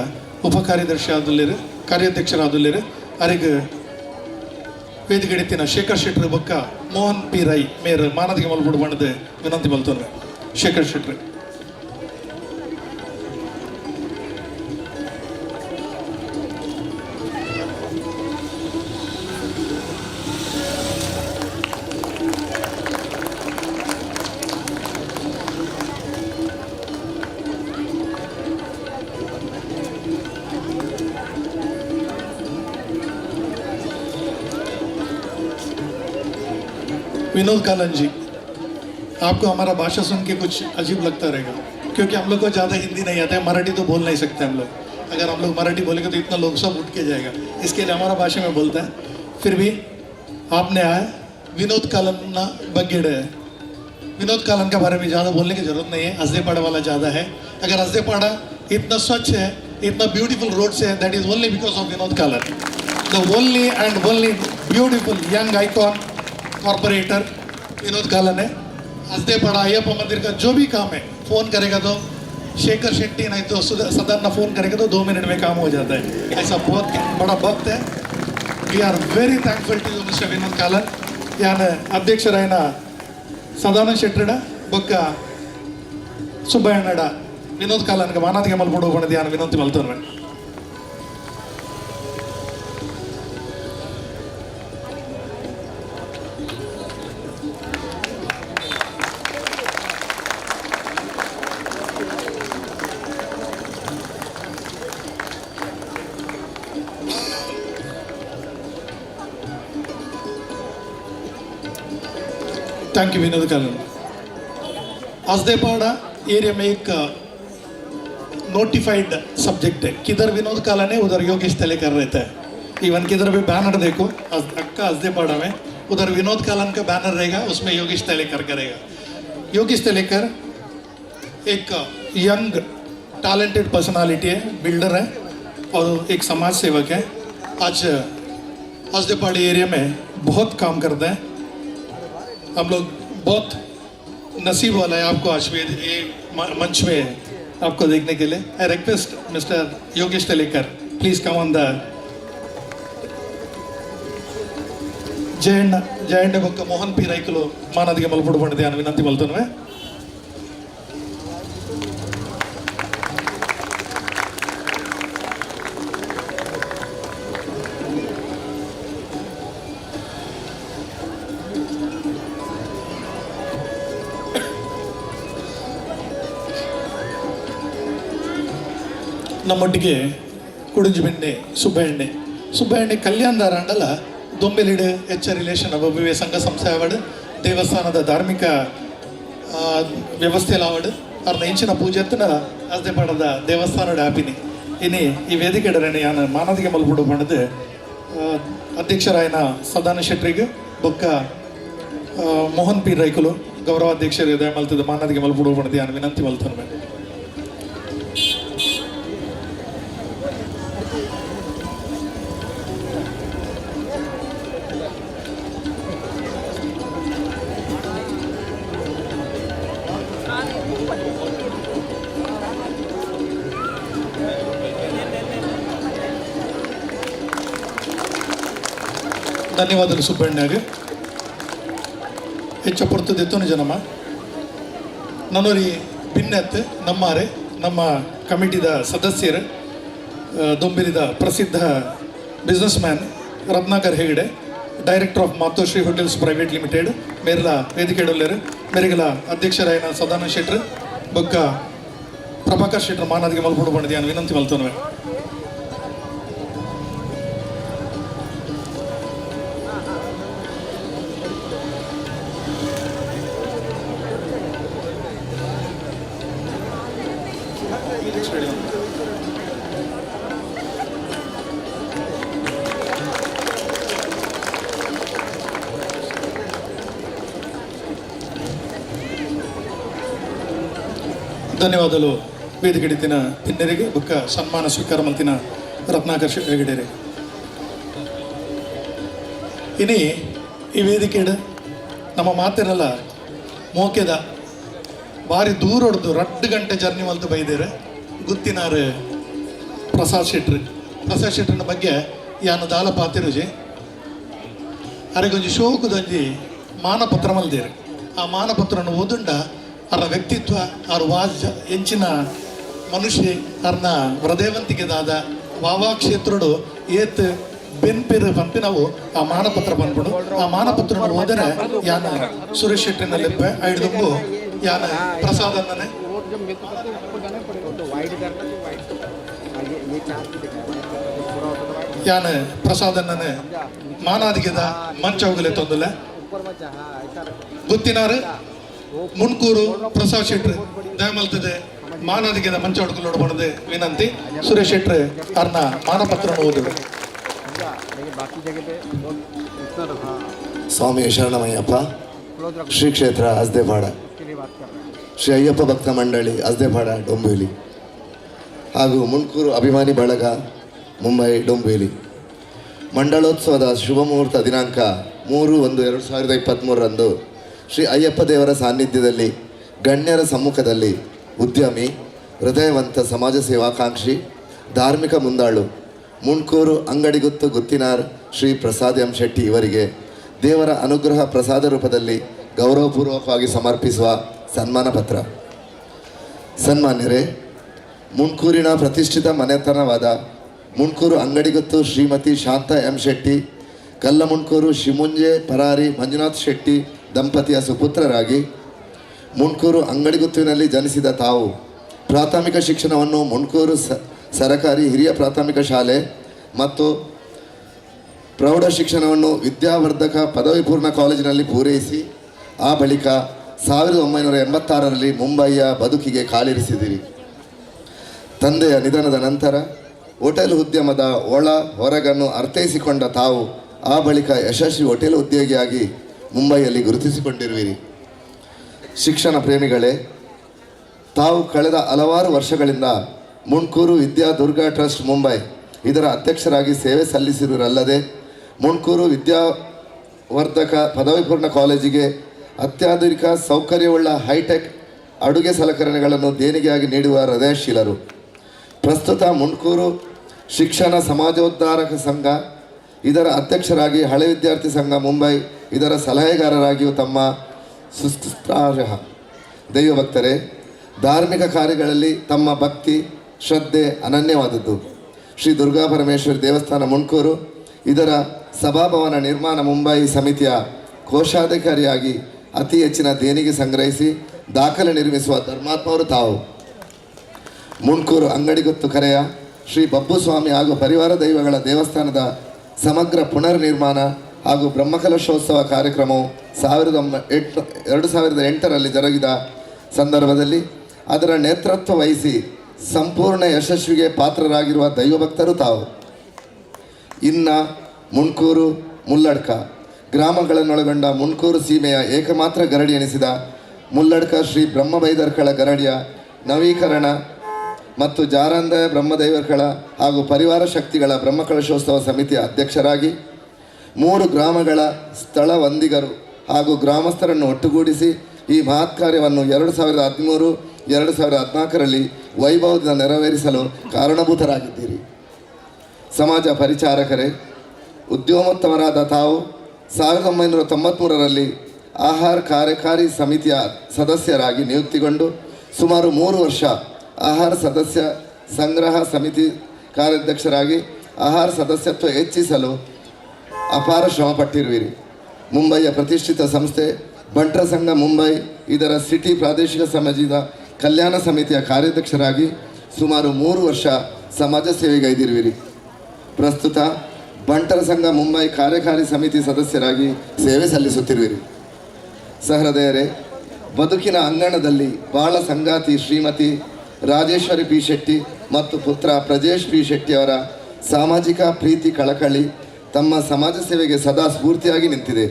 ಉಪ ಕಾರ್ಯದರ್ಶಿ ಆದುಲ್ಲೇರು, ಕಾರ್ಯಾಧ್ಯಕ್ಷರಾದುಲ್ಲೇರು. ಅರೆಗ್ ವೇದಿಕೆಡಿತ್ತಿನ ಶೇಖರ್ ಶೆಟ್ರು ಬೊಕ್ಕ ಮೋಹನ್ ಪಿ ರೈ ಮೇರ್ ಮಾನದಿಗೆ ಮಲ್ಪುಡು ಬಣ್ಣದ ವಿನಂತಿ ಮಲ್ತೊಂದು ಶೇಖರ್ ಶೆಟ್ರು. विनोद कालन जी, आपको हमारा भाषा सुन के कुछ अजीब लगता रहेगा क्योंकि हम लोग को ज़्यादा हिंदी नहीं आता है, मराठी तो बोल नहीं सकते हम लोग। अगर हम लोग मराठी बोलेंगे तो इतना लोग सब उठ के जाएगा, इसके लिए हमारा भाषा में बोलता है। फिर भी आपने आया विनोद कालन ना बग्गेड़ है। विनोद कालन के बारे में ज़्यादा बोलने की ज़रूरत नहीं है, अजदेपाड़ा वाला ज़्यादा है। अगर अजदेपाड़ा इतना स्वच्छ है, इतना ब्यूटीफुल रोड से है, that is only because of Vinod Kalan, the only and only beautiful young icon corporator Vinod Kalan है। अजदेपाड़ा अय्यप्पा मंदिर का जो भी काम है फ़ोन करेगा तो शेखर शेट्टी नहीं तो सदन फ़ोन करेगा तो 2 मिनट में काम हो जाता है। ऐसा बहुत बड़ा भक्त है। We are very thankful to you mister Vinod Kalan. यान अध्यक्षरायन सदानंद शेट्टिಡ ಬೊಕ್ಕ ಸುಬ್ಬಯ್ಯನಡ ವಿನೋದ್ ಕಾಲನ್ಗೆ ಮಾನಾದಿಗೆ ಮಲ್ಪೊಡು ಪಂಡ್ದ್ ಯಾನ್ ವಿನಂತಿ ಮಲ್ತೊನ್ವೆ. Thank you Vinod Kalan. Ajdepada area में एक नोटिफाइड सब्जेक्ट है, किधर विनोद कालन है उधर योगेश तलेकर रहता है। इवन किधर भी बैनर देखो अक्का अजदेपाड़ा में, उधर विनोद कालन का बैनर रहेगा, उसमें योगेश तलेकर करेगा। योगेश तलेकर एक यंग टैलेंटेड पर्सनालिटी है, बिल्डर है और एक समाज सेवक है। आज अजदेपाड़ा एरिया में बहुत काम करते हैं। हम लोग बहुत नसीब वाला है आपको आज ये मंच में आपको देखने के लिए। I request mister Yogesh Talekar please come on the Jayanna Jayanna ಬೊಕ್ಕ ಮೋಹನ್ ಪಿ ರೈಕುಲು ಮಾನದಿಗೆ ಮಲ್ಪೊಡು ಪಂಡ್ದ್ ಯಾನ್ ವಿನಂತಿ ಮಲ್ತೊನ್ವೆ. ನಮ್ಮೊಟ್ಟಿಗೆ ಕುಡಿಂಜಿ ಬೆಣ್ಣೆ ಸುಬ್ಬಣ್ಣೆ ಸುಬ್ಬಣ್ಣೆ ಕಲ್ಯಾಣದಾರ ಅಂಡಲ ದೊಂಬೆಲಿಡ್ ಹೆಚ್ಚ ರಿಲೇಷನ್ ಅವು ಸಂಘ ಸಂಸ್ಥೆ ಆವಡ್, ದೇವಸ್ಥಾನದ ಧಾರ್ಮಿಕ ವ್ಯವಸ್ಥೆ ಆವಡ್, ಅರ್ನ ಇಂಚಿನ ಪೂಜೆತ್ತನ ಅಸ್ದೆಪಾಡದ ದೇವಸ್ಥಾನದ ಆಪಿನಿ. ಇನಿ ಈ ವೇದಿಕೆ ಯಾನ್ ಮಾನದಿಗೆ ಮಲ್ಪುಡು ಪಂಡದು ಅಧ್ಯಕ್ಷರಾಯನ ಸದಾನ ಶೆಟ್ರಿಗೆ ಬೊಕ್ಕ ಮೋಹನ್ ಪಿ ರೈಕುಲು ಗೌರವಾಧ್ಯಕ್ಷರು ದಯಮಲ್ತದ ಮಾನದಿಗೆ ಮಲ್ಪುಡು ಪಂಡದು ಯಾನ್ ವಿನಂತಿ ಮಲ್ತನು. ಧನ್ಯವಾದಗಳು ಸುಬ್ಬಣ್ಣಗೆ. ಹೆಚ್ಚ ಪೊರ್ತುದೆತ್ತುನು ಜನಮ ನನೊರಿ ಭಿನ್ನತ್ ನಮ್ಮಾರೆ ನಮ್ಮ ಕಮಿಟಿದ ಸದಸ್ಯರು ದೊಂಬಿಲಿದ ಪ್ರಸಿದ್ಧ business man Ratnakar Hegde, director of Matoshree hotels private limited ಮೇರ್ಲ ವೇದಿಕೆಡೊಲ್ಲೆರ್. ಮೇರೆಗಳ ಅಧ್ಯಕ್ಷರಾಯನ Sadananda ಶೆಟ್ರ್ ಬೊಕ್ಕ ಪ್ರಭಾಕರ್ ಶೆಟ್ರ್ ಮಾನಾದಿಗೆ ಮಲ್ಪುಡು ಪಂಡ್ದ್ ಯಾನ್ ವಿನಂತಿ ಮಲ್ತೊನುವೆ. ಧನ್ಯವಾದಗಳು ವೇದಿಕೆಡಿತಿನ ಪಿನ್ನರಿಗೆ ಬೊಕ್ಕ ಸನ್ಮಾನ ಸ್ವೀಕಾರ ಮಲ್ತಿನ ರತ್ನಾಕರ್ ಹೆಗಡೆರೆ. ಇನಿ ಈ ವೇದಿಕೆಡ್ ನಮ್ಮ ಮಾತಿರಲ್ಲ ಮೋಕೆದ ಬಾರಿ ದೂರ ಹೊಡೆದು 2 ಗಂಟೆ ಜರ್ನಿ ಮಲ್ತು ಬೈದೇರು ಗುತ್ತಿನಾರು ಪ್ರಸಾದ್ ಶೆಟ್ರು. ಪ್ರಸಾದ್ ಶೆಟ್ರನ ಬಗ್ಗೆ ಯಾನು ದಾಲ ಪಾತಿರುಜಿ ಅರೆಗೊಂಜಿ ಶೋಕುದೊಂಜಿ ಮಾನಪತ್ರ ಮಲ್ದೇರು. ಆ ಮಾನಪತ್ರನ ಓದುಂಡ ಅವರ ವ್ಯಕ್ತಿತ್ವ, ಅವ್ರ ವಾಜ್ ಎಂಚಿನ ಮನುಷ್ಯ, ಅರ್ನ ಹೃದಯವಂತಿಕೆದಾದ ವಾವಾ ಕ್ಷೇತ್ರಡು ಏತ್ ಬೆನ್ಪೆರು ಪನ್ಪಿ ನಾವು ಆ ಮಾನಪತ್ರ ಪನ್ಪುಂಡು. ಆ ಮಾನಪತ್ರ ಓದರೆ ಯಾನ ಸುರೇಶ್ ಶೆಟ್ಟಿನ ಲೆಪ್ಪೆ ಐಡ್ದುಂಬು ಯಾನ ಪ್ರಸಾದನ್ನೇ ಯಾನ ಪ್ರಸಾದನ್ನೇ ಮಾನಾದಿಗೆದ ಮಂಚವುಗಲೆ ತೊಂದಲೆ ಗುತ್ತಿನಾರು ಮುನ್ಕೂರು ಪ್ರಸಾದ್ ಶೆಟ್ರು ದಯಮಲ್ತದೆ ಮಾನಾದಿಗೆದ ಮಂಚ ಹೊಡ್ಕೊಳ್ಳೋಡು ಬಣದೆ ವಿನಂತಿ. ಸುರೇಶ್ ಶೆಟ್ರು ಅರ್ನ ಮಾನಪತ್ರ ಓದುಡು. ಸ್ವಾಮಿ ಶರಣಮಯ್ಯಪ್ಪ. ಶ್ರೀ ಕ್ಷೇತ್ರ ಅಸ್ದೆಪಾಡ ಶ್ರೀ ಅಯ್ಯಪ್ಪ ಭಕ್ತ ಮಂಡಳಿ ಅಸ್ದೆಪಾಡ ಡೊಂಬೇಲಿ ಹಾಗೂ ಮುಣ್ಕೂರು ಅಭಿಮಾನಿ ಬಳಗ ಮುಂಬೈ ಡೊಂಬೇಲಿ. ಮಂಡಳೋತ್ಸವದ ಶುಭ ಮುಹೂರ್ತ ದಿನಾಂಕ 3/1/2023 ಶ್ರೀ ಅಯ್ಯಪ್ಪ ದೇವರ ಸಾನ್ನಿಧ್ಯದಲ್ಲಿ ಗಣ್ಯರ ಸಮ್ಮುಖದಲ್ಲಿ ಉದ್ಯಮಿ, ಹೃದಯವಂತ ಸಮಾಜ ಸೇವಾಕಾಂಕ್ಷಿ, ಧಾರ್ಮಿಕ ಮುಂದಾಳು ಮುಣ್ಕೂರು ಅಂಗಡಿಗುತ್ತು ಗುತ್ತಿನಾರ್ ಶ್ರೀ ಪ್ರಸಾದ್ ಎಂ ಶೆಟ್ಟಿ ಇವರಿಗೆ ದೇವರ ಅನುಗ್ರಹ ಪ್ರಸಾದ ರೂಪದಲ್ಲಿ ಗೌರವಪೂರ್ವಕವಾಗಿ ಸಮರ್ಪಿಸುವ ಸನ್ಮಾನ ಪತ್ರ. ಸನ್ಮಾನ್ಯರೇ, ಮುಣ್ಕೂರಿನ ಪ್ರತಿಷ್ಠಿತ ಮನೆತನವಾದ ಮುಣ್ಕೂರು ಅಂಗಡಿಗುತ್ತು ಶ್ರೀಮತಿ ಶಾಂತ ಎಂ ಶೆಟ್ಟಿ, ಕಲ್ಲಮುಣ್ಕೂರು ಶಿಮುಂಜೆ ಪರಾರಿ ಮಂಜುನಾಥ್ ಶೆಟ್ಟಿ ದಂಪತಿಯ ಸುಪುತ್ರರಾಗಿ ಮುಣ್ಕೂರು ಅಂಗಡಿಗುತ್ತುವಿನಲ್ಲಿ ಜನಿಸಿದ ತಾವು ಪ್ರಾಥಮಿಕ ಶಿಕ್ಷಣವನ್ನು ಮುಣ್ಕೂರು ಸರಕಾರಿ ಹಿರಿಯ ಪ್ರಾಥಮಿಕ ಶಾಲೆ ಮತ್ತು ಪ್ರೌಢ ಶಿಕ್ಷಣವನ್ನು ವಿದ್ಯಾವರ್ಧಕ ಪದವಿ ಪೂರ್ಣ ಕಾಲೇಜಿನಲ್ಲಿ ಪೂರೈಸಿ ಆ ಬಳಿಕ 1986ರಲ್ಲಿ ಮುಂಬಯಿಯ ಬದುಕಿಗೆ ಕಾಲಿರಿಸಿದಿರಿ. ತಂದೆಯ ನಿಧನದ ನಂತರ ಹೋಟೆಲ್ ಉದ್ಯಮದ ಒಳ ಹೊರಗನ್ನು ಅರ್ಥೈಸಿಕೊಂಡ ತಾವು ಆ ಬಳಿಕ ಯಶಸ್ವಿ ಹೋಟೆಲ್ ಉದ್ಯೋಗಿಯಾಗಿ ಮುಂಬೈಯಲ್ಲಿ ಗುರುತಿಸಿಕೊಂಡಿರುವಿರಿ. ಶಿಕ್ಷಣ ಪ್ರೇಮಿಗಳೇ, ತಾವು ಕಳೆದ ಹಲವಾರು ವರ್ಷಗಳಿಂದ ಮುಣ್ಕೂರು ವಿದ್ಯಾ ದುರ್ಗಾ ಟ್ರಸ್ಟ್ ಮುಂಬೈ ಇದರ ಅಧ್ಯಕ್ಷರಾಗಿ ಸೇವೆ ಸಲ್ಲಿಸಿರುವರಲ್ಲದೆ ಮುಣ್ಕೂರು ವಿದ್ಯಾವರ್ಧಕ ಪದವಿ ಪೂರ್ಣ ಕಾಲೇಜಿಗೆ ಅತ್ಯಾಧುನಿಕ ಸೌಕರ್ಯವುಳ್ಳ ಹೈಟೆಕ್ ಅಡುಗೆ ಸಲಕರಣೆಗಳನ್ನು ದೇಣಿಗೆಯಾಗಿ ನೀಡುವ ಹೃದಯಶೀಲರು. ಪ್ರಸ್ತುತ ಮುಣ್ಕೂರು ಶಿಕ್ಷಣ ಸಮಾಜೋದ್ಧಾರಕ ಸಂಘ ಇದರ ಅಧ್ಯಕ್ಷರಾಗಿ, ಹಳೆ ವಿದ್ಯಾರ್ಥಿ ಸಂಘ ಮುಂಬೈ ಇದರ ಸಲಹೆಗಾರರಾಗಿಯೂ ತಮ್ಮ ಸುಸ್ತಾರ್ಹ. ದೈವಭಕ್ತರೇ, ಧಾರ್ಮಿಕ ಕಾರ್ಯಗಳಲ್ಲಿ ತಮ್ಮ ಭಕ್ತಿ ಶ್ರದ್ಧೆ ಅನನ್ಯವಾದದ್ದು. ಶ್ರೀ ದುರ್ಗಾ ಪರಮೇಶ್ವರಿ ದೇವಸ್ಥಾನ ಮುಣ್ಕೂರು ಇದರ ಸಭಾಭವನ ನಿರ್ಮಾಣ ಮುಂಬೈ ಸಮಿತಿಯ ಕೋಶಾಧಿಕಾರಿಯಾಗಿ ಅತಿ ಹೆಚ್ಚಿನ ದೇಣಿಗೆ ಸಂಗ್ರಹಿಸಿ ದಾಖಲೆ ನಿರ್ಮಿಸುವ ಧರ್ಮಾತ್ಮವರು ತಾವು. ಮುಣ್ಕೂರು ಅಂಗಡಿಗುತ್ತು ಕರೆಯ ಶ್ರೀ ಬಬ್ಬುಸ್ವಾಮಿ ಹಾಗೂ ಪರಿವಾರ ದೈವಗಳ ದೇವಸ್ಥಾನದ ಸಮಗ್ರ ಪುನರ್ ನಿರ್ಮಾಣ ಹಾಗೂ ಬ್ರಹ್ಮಕಲಶೋತ್ಸವ ಕಾರ್ಯಕ್ರಮವು 2008ರಲ್ಲಿ ಜರುಗಿದ ಸಂದರ್ಭದಲ್ಲಿ ಅದರ ನೇತೃತ್ವ ವಹಿಸಿ ಸಂಪೂರ್ಣ ಯಶಸ್ವಿಗೆ ಪಾತ್ರರಾಗಿರುವ ದೈವಭಕ್ತರು ತಾವು. ಇನ್ನು ಮುಣ್ಕೂರು, ಮುಲ್ಲಡ್ಕ ಗ್ರಾಮಗಳನ್ನೊಳಗೊಂಡ ಮುಣ್ಕೂರು ಸೀಮೆಯ ಏಕಮಾತ್ರ ಗರಡಿ ಎನಿಸಿದ ಮುಲ್ಲಡ್ಕ ಶ್ರೀ ಬ್ರಹ್ಮಬೈದರ್ಕಳ ಗರಡಿಯ ನವೀಕರಣ ಮತ್ತು ಜಾರಂದಾಯ ಬ್ರಹ್ಮದೈವರ್ಕಳ ಹಾಗೂ ಪರಿವಾರ ಶಕ್ತಿಗಳ ಬ್ರಹ್ಮಕಲಶೋತ್ಸವ ಸಮಿತಿಯ ಅಧ್ಯಕ್ಷರಾಗಿ 3 ಗ್ರಾಮಗಳ ಸ್ಥಳ ವಂದಿಗರು ಹಾಗೂ ಗ್ರಾಮಸ್ಥರನ್ನು ಒಟ್ಟುಗೂಡಿಸಿ ಈ ಮಹತ್ ಕಾರ್ಯವನ್ನು 2013, 2014ರಲ್ಲಿ ವೈಭವದಿಂದ ನೆರವೇರಿಸಲು ಕಾರಣಭೂತರಾಗಿದ್ದೀರಿ. ಸಮಾಜ ಪರಿಚಾರಕರೇ, ಉದ್ಯಮೋತ್ತಮರಾದ ತಾವು 1993ರಲ್ಲಿ ಆಹಾರ ಕಾರ್ಯಕಾರಿ ಸಮಿತಿಯ ಸದಸ್ಯರಾಗಿ ನಿಯುಕ್ತಿಗೊಂಡು ಸುಮಾರು 3 ವರ್ಷ ಆಹಾರ ಸದಸ್ಯ ಸಂಗ್ರಹ ಸಮಿತಿ ಕಾರ್ಯಾಧ್ಯಕ್ಷರಾಗಿ ಆಹಾರ ಸದಸ್ಯತ್ವ ಹೆಚ್ಚಿಸಲು ಅಪಾರ ಶ್ರಮಪಟ್ಟಿರುವಿರಿ. ಮುಂಬಯಿಯ ಪ್ರತಿಷ್ಠಿತ ಸಂಸ್ಥೆ ಬಂಟರ ಸಂಘ ಮುಂಬೈ ಇದರ ಸಿಟಿ ಪ್ರಾದೇಶಿಕ ಸಮಾಜದ ಕಲ್ಯಾಣ ಸಮಿತಿಯ ಕಾರ್ಯಾಧ್ಯಕ್ಷರಾಗಿ ಸುಮಾರು 3 ವರ್ಷ ಸಮಾಜ ಸೇವೆಗೈದಿರುವಿರಿ. ಪ್ರಸ್ತುತ ಬಂಟರ ಸಂಘ ಮುಂಬೈ ಕಾರ್ಯಕಾರಿ ಸಮಿತಿ ಸದಸ್ಯರಾಗಿ ಸೇವೆ ಸಲ್ಲಿಸುತ್ತಿರುವಿರಿ. ಸಹೃದಯರೇ, ಬದುಕಿನ ಅಂಗಣದಲ್ಲಿ ಬಾಳ ಸಂಗಾತಿ ಶ್ರೀಮತಿ ರಾಜೇಶ್ವರಿ ಪಿ ಶೆಟ್ಟಿ ಮತ್ತು ಪುತ್ರ ಪ್ರಜೇಶ್ ಪಿ ಶೆಟ್ಟಿಯವರ ಸಾಮಾಜಿಕ ಪ್ರೀತಿ ಕಳಕಳಿ ತಮ್ಮ ಸಮಾಜ ಸೇವೆಗೆ ಸದಾ ಸ್ಫೂರ್ತಿಯಾಗಿ ನಿಂತಿದೆ.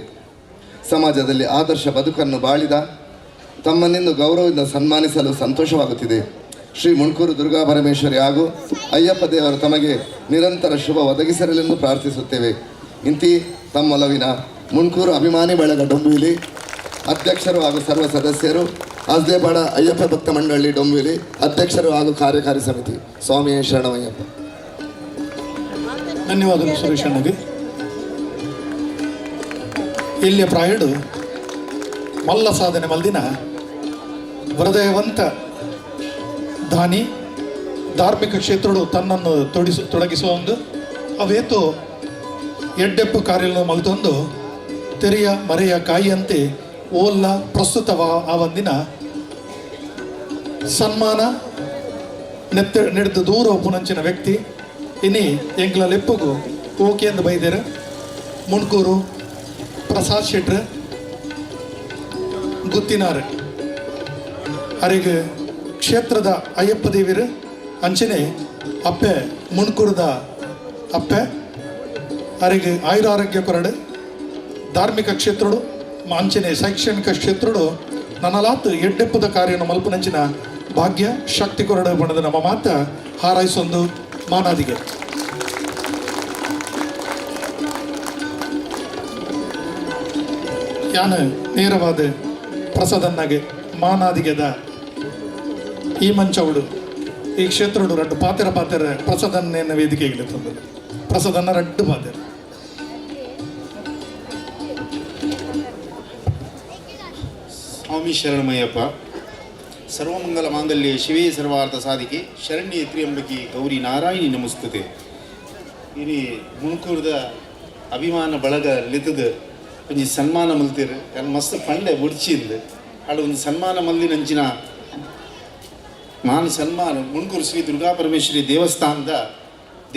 ಸಮಾಜದಲ್ಲಿ ಆದರ್ಶ ಬದುಕನ್ನು ಬಾಳಿದ ತಮ್ಮನ್ನಿಂದು ಗೌರವದಿಂದ ಸನ್ಮಾನಿಸಲು ಸಂತೋಷವಾಗುತ್ತಿದೆ. ಶ್ರೀ ಮುಣ್ಕೂರು ದುರ್ಗಾ ಪರಮೇಶ್ವರಿ ಹಾಗೂ ಅಯ್ಯಪ್ಪ ದೇವರು ತಮಗೆ ನಿರಂತರ ಶುಭ ಒದಗಿಸಲೆಂದು ಪ್ರಾರ್ಥಿಸುತ್ತೇವೆ. ಇಂತಿ ತಮ್ಮೊಲವಿನ ಮುಣ್ಕೂರು ಅಭಿಮಾನಿ ಬಳಗ ಡೊಂಬಿಲಿ ಅಧ್ಯಕ್ಷರು ಹಾಗೂ ಸರ್ವ ಸದಸ್ಯರು, ಅಸ್ದೇಪಾಡ ಅಯ್ಯಪ್ಪ ಭಕ್ತ ಮಂಡಳಿ ಡೊಂಬಿಲಿ ಅಧ್ಯಕ್ಷರು ಹಾಗೂ ಕಾರ್ಯಕಾರಿ ಸಮಿತಿ. ಸ್ವಾಮಿಯೇ ಶರಣಮಯ್ಯಪ್ಪ. ಧನ್ಯವಾದಗಳು ಸುರೇಶ್ ಅಣ್ಣಗೆ. ಇಲ್ಲಿಯ ಪ್ರಾಯಡು ಮಲ್ಲ ಸಾಧನೆ ಮಲ್ದಿನ ಹೃದಯವಂತ ದಾನಿ, ಧಾರ್ಮಿಕ ಕ್ಷೇತ್ರಡು ತನ್ನನ್ನು ತೊಡಗಿಸುವ ಒಂದು ಅವೇತು ಎಡ್ಡೆಪ್ಪು ಕಾರ್ಯಗಳನ್ನು ಮಲ್ತೊಂದು ತೆರೆಯ ಮರೆಯ ಕಾಯಿಯಂತೆ ಓಲ್ಲ ಪ್ರಸ್ತುತವ ಆ ಒಂದಿನ ಸನ್ಮಾನ ನೆತ್ತ ನಡೆದು ದೂರ ಒಪ್ಪುನಂಚಿನ ವ್ಯಕ್ತಿ ಇನಿ ಎಂಕ್ಲ ಲೆಪ್ಪುಗು ಓಕೆ ಎಂದು ಬೈದೇರು ಮುಣ್ಕೂರು ಪ್ರಸಾದ್ ಶೆಟ್ರ್ ಗುತ್ತಿನಾರ್ ಅರಿಗೆ ಕ್ಷೇತ್ರದ ಅಯ್ಯಪ್ಪ ದೇವಿರು ಅಂಚನೆ ಅಪ್ಪೆ ಮುಣ್ಕೂರದ ಅಪ್ಪೆ ಅರಿಗೆ ಆಯುರಾರೋಗ್ಯ ಕೊರಡು ಧಾರ್ಮಿಕ ಕ್ಷೇತ್ರಡು ಅಂಚನೆ ಶೈಕ್ಷಣಿಕ ಕ್ಷೇತ್ರಡು ನನ್ನಲಾತ್ ಎಡ್ಡೆಪ್ಪದ ಕಾರ್ಯನ ಮಲ್ಪನಂಚಿನ ಭಾಗ್ಯ ಶಕ್ತಿ ಕೊರಡು ಬಣ್ಣದ ನಮ್ಮ ಮಾತ ಹಾರೈಸೊಂದು ಮಾನಾದಿಗೆ. ಯಾನು ನೇರವಾದ ಪ್ರಸಾದನ್ನಾಗೆ ಮಾನಾದಿಗೆದ ಈ ಮಂಚವುಡು ಈ ಕ್ಷೇತ್ರಡು ರಡ್ಡು ಪಾತೆರ ಪಾತೆರ ಪ್ರಸಾದನ್ನೇನ ವೇದಿಕೆಗೆ ತಂದದ್ದು ಪ್ರಸಾದನ್ನ ರಡ್ಡು ಪಾತೆರ. ಸ್ವಾಮಿ ಶರಣಮಯ್ಯಪ್ಪ. ಸರ್ವಮಂಗಲ ಮಾಂಗಲ್ಯ ಶಿವೇ ಸರ್ವಾರ್ಥ ಸಾಧಿಕೆ ಶರಣ್ಯ ತ್ರಿಯಂಬಕಿ ಗೌರಿ ನಾರಾಯಣಿ ನಮಸ್ತುತೆ. ಇನಿ ಮುಣಕೂರದ ಅಭಿಮಾನ ಬಳಗ ಲಿತದ ಒಂಜಿ ಸನ್ಮಾನ ಮಲ್ತಿರು ಯಾನ್ ಮಸ್ತ್ ಪಂಡೆ ಬುಡ್ಚಿಂದು ಆಡ ಒಂದು ಸನ್ಮಾನ ಮಲ್ದಿನಂಚಿನ ಮಾನ ಸನ್ಮಾನ ಮುಣ್ಕೂರು ಶ್ರೀ ದುರ್ಗಾ ಪರಮೇಶ್ವರಿ ದೇವಸ್ಥಾನದ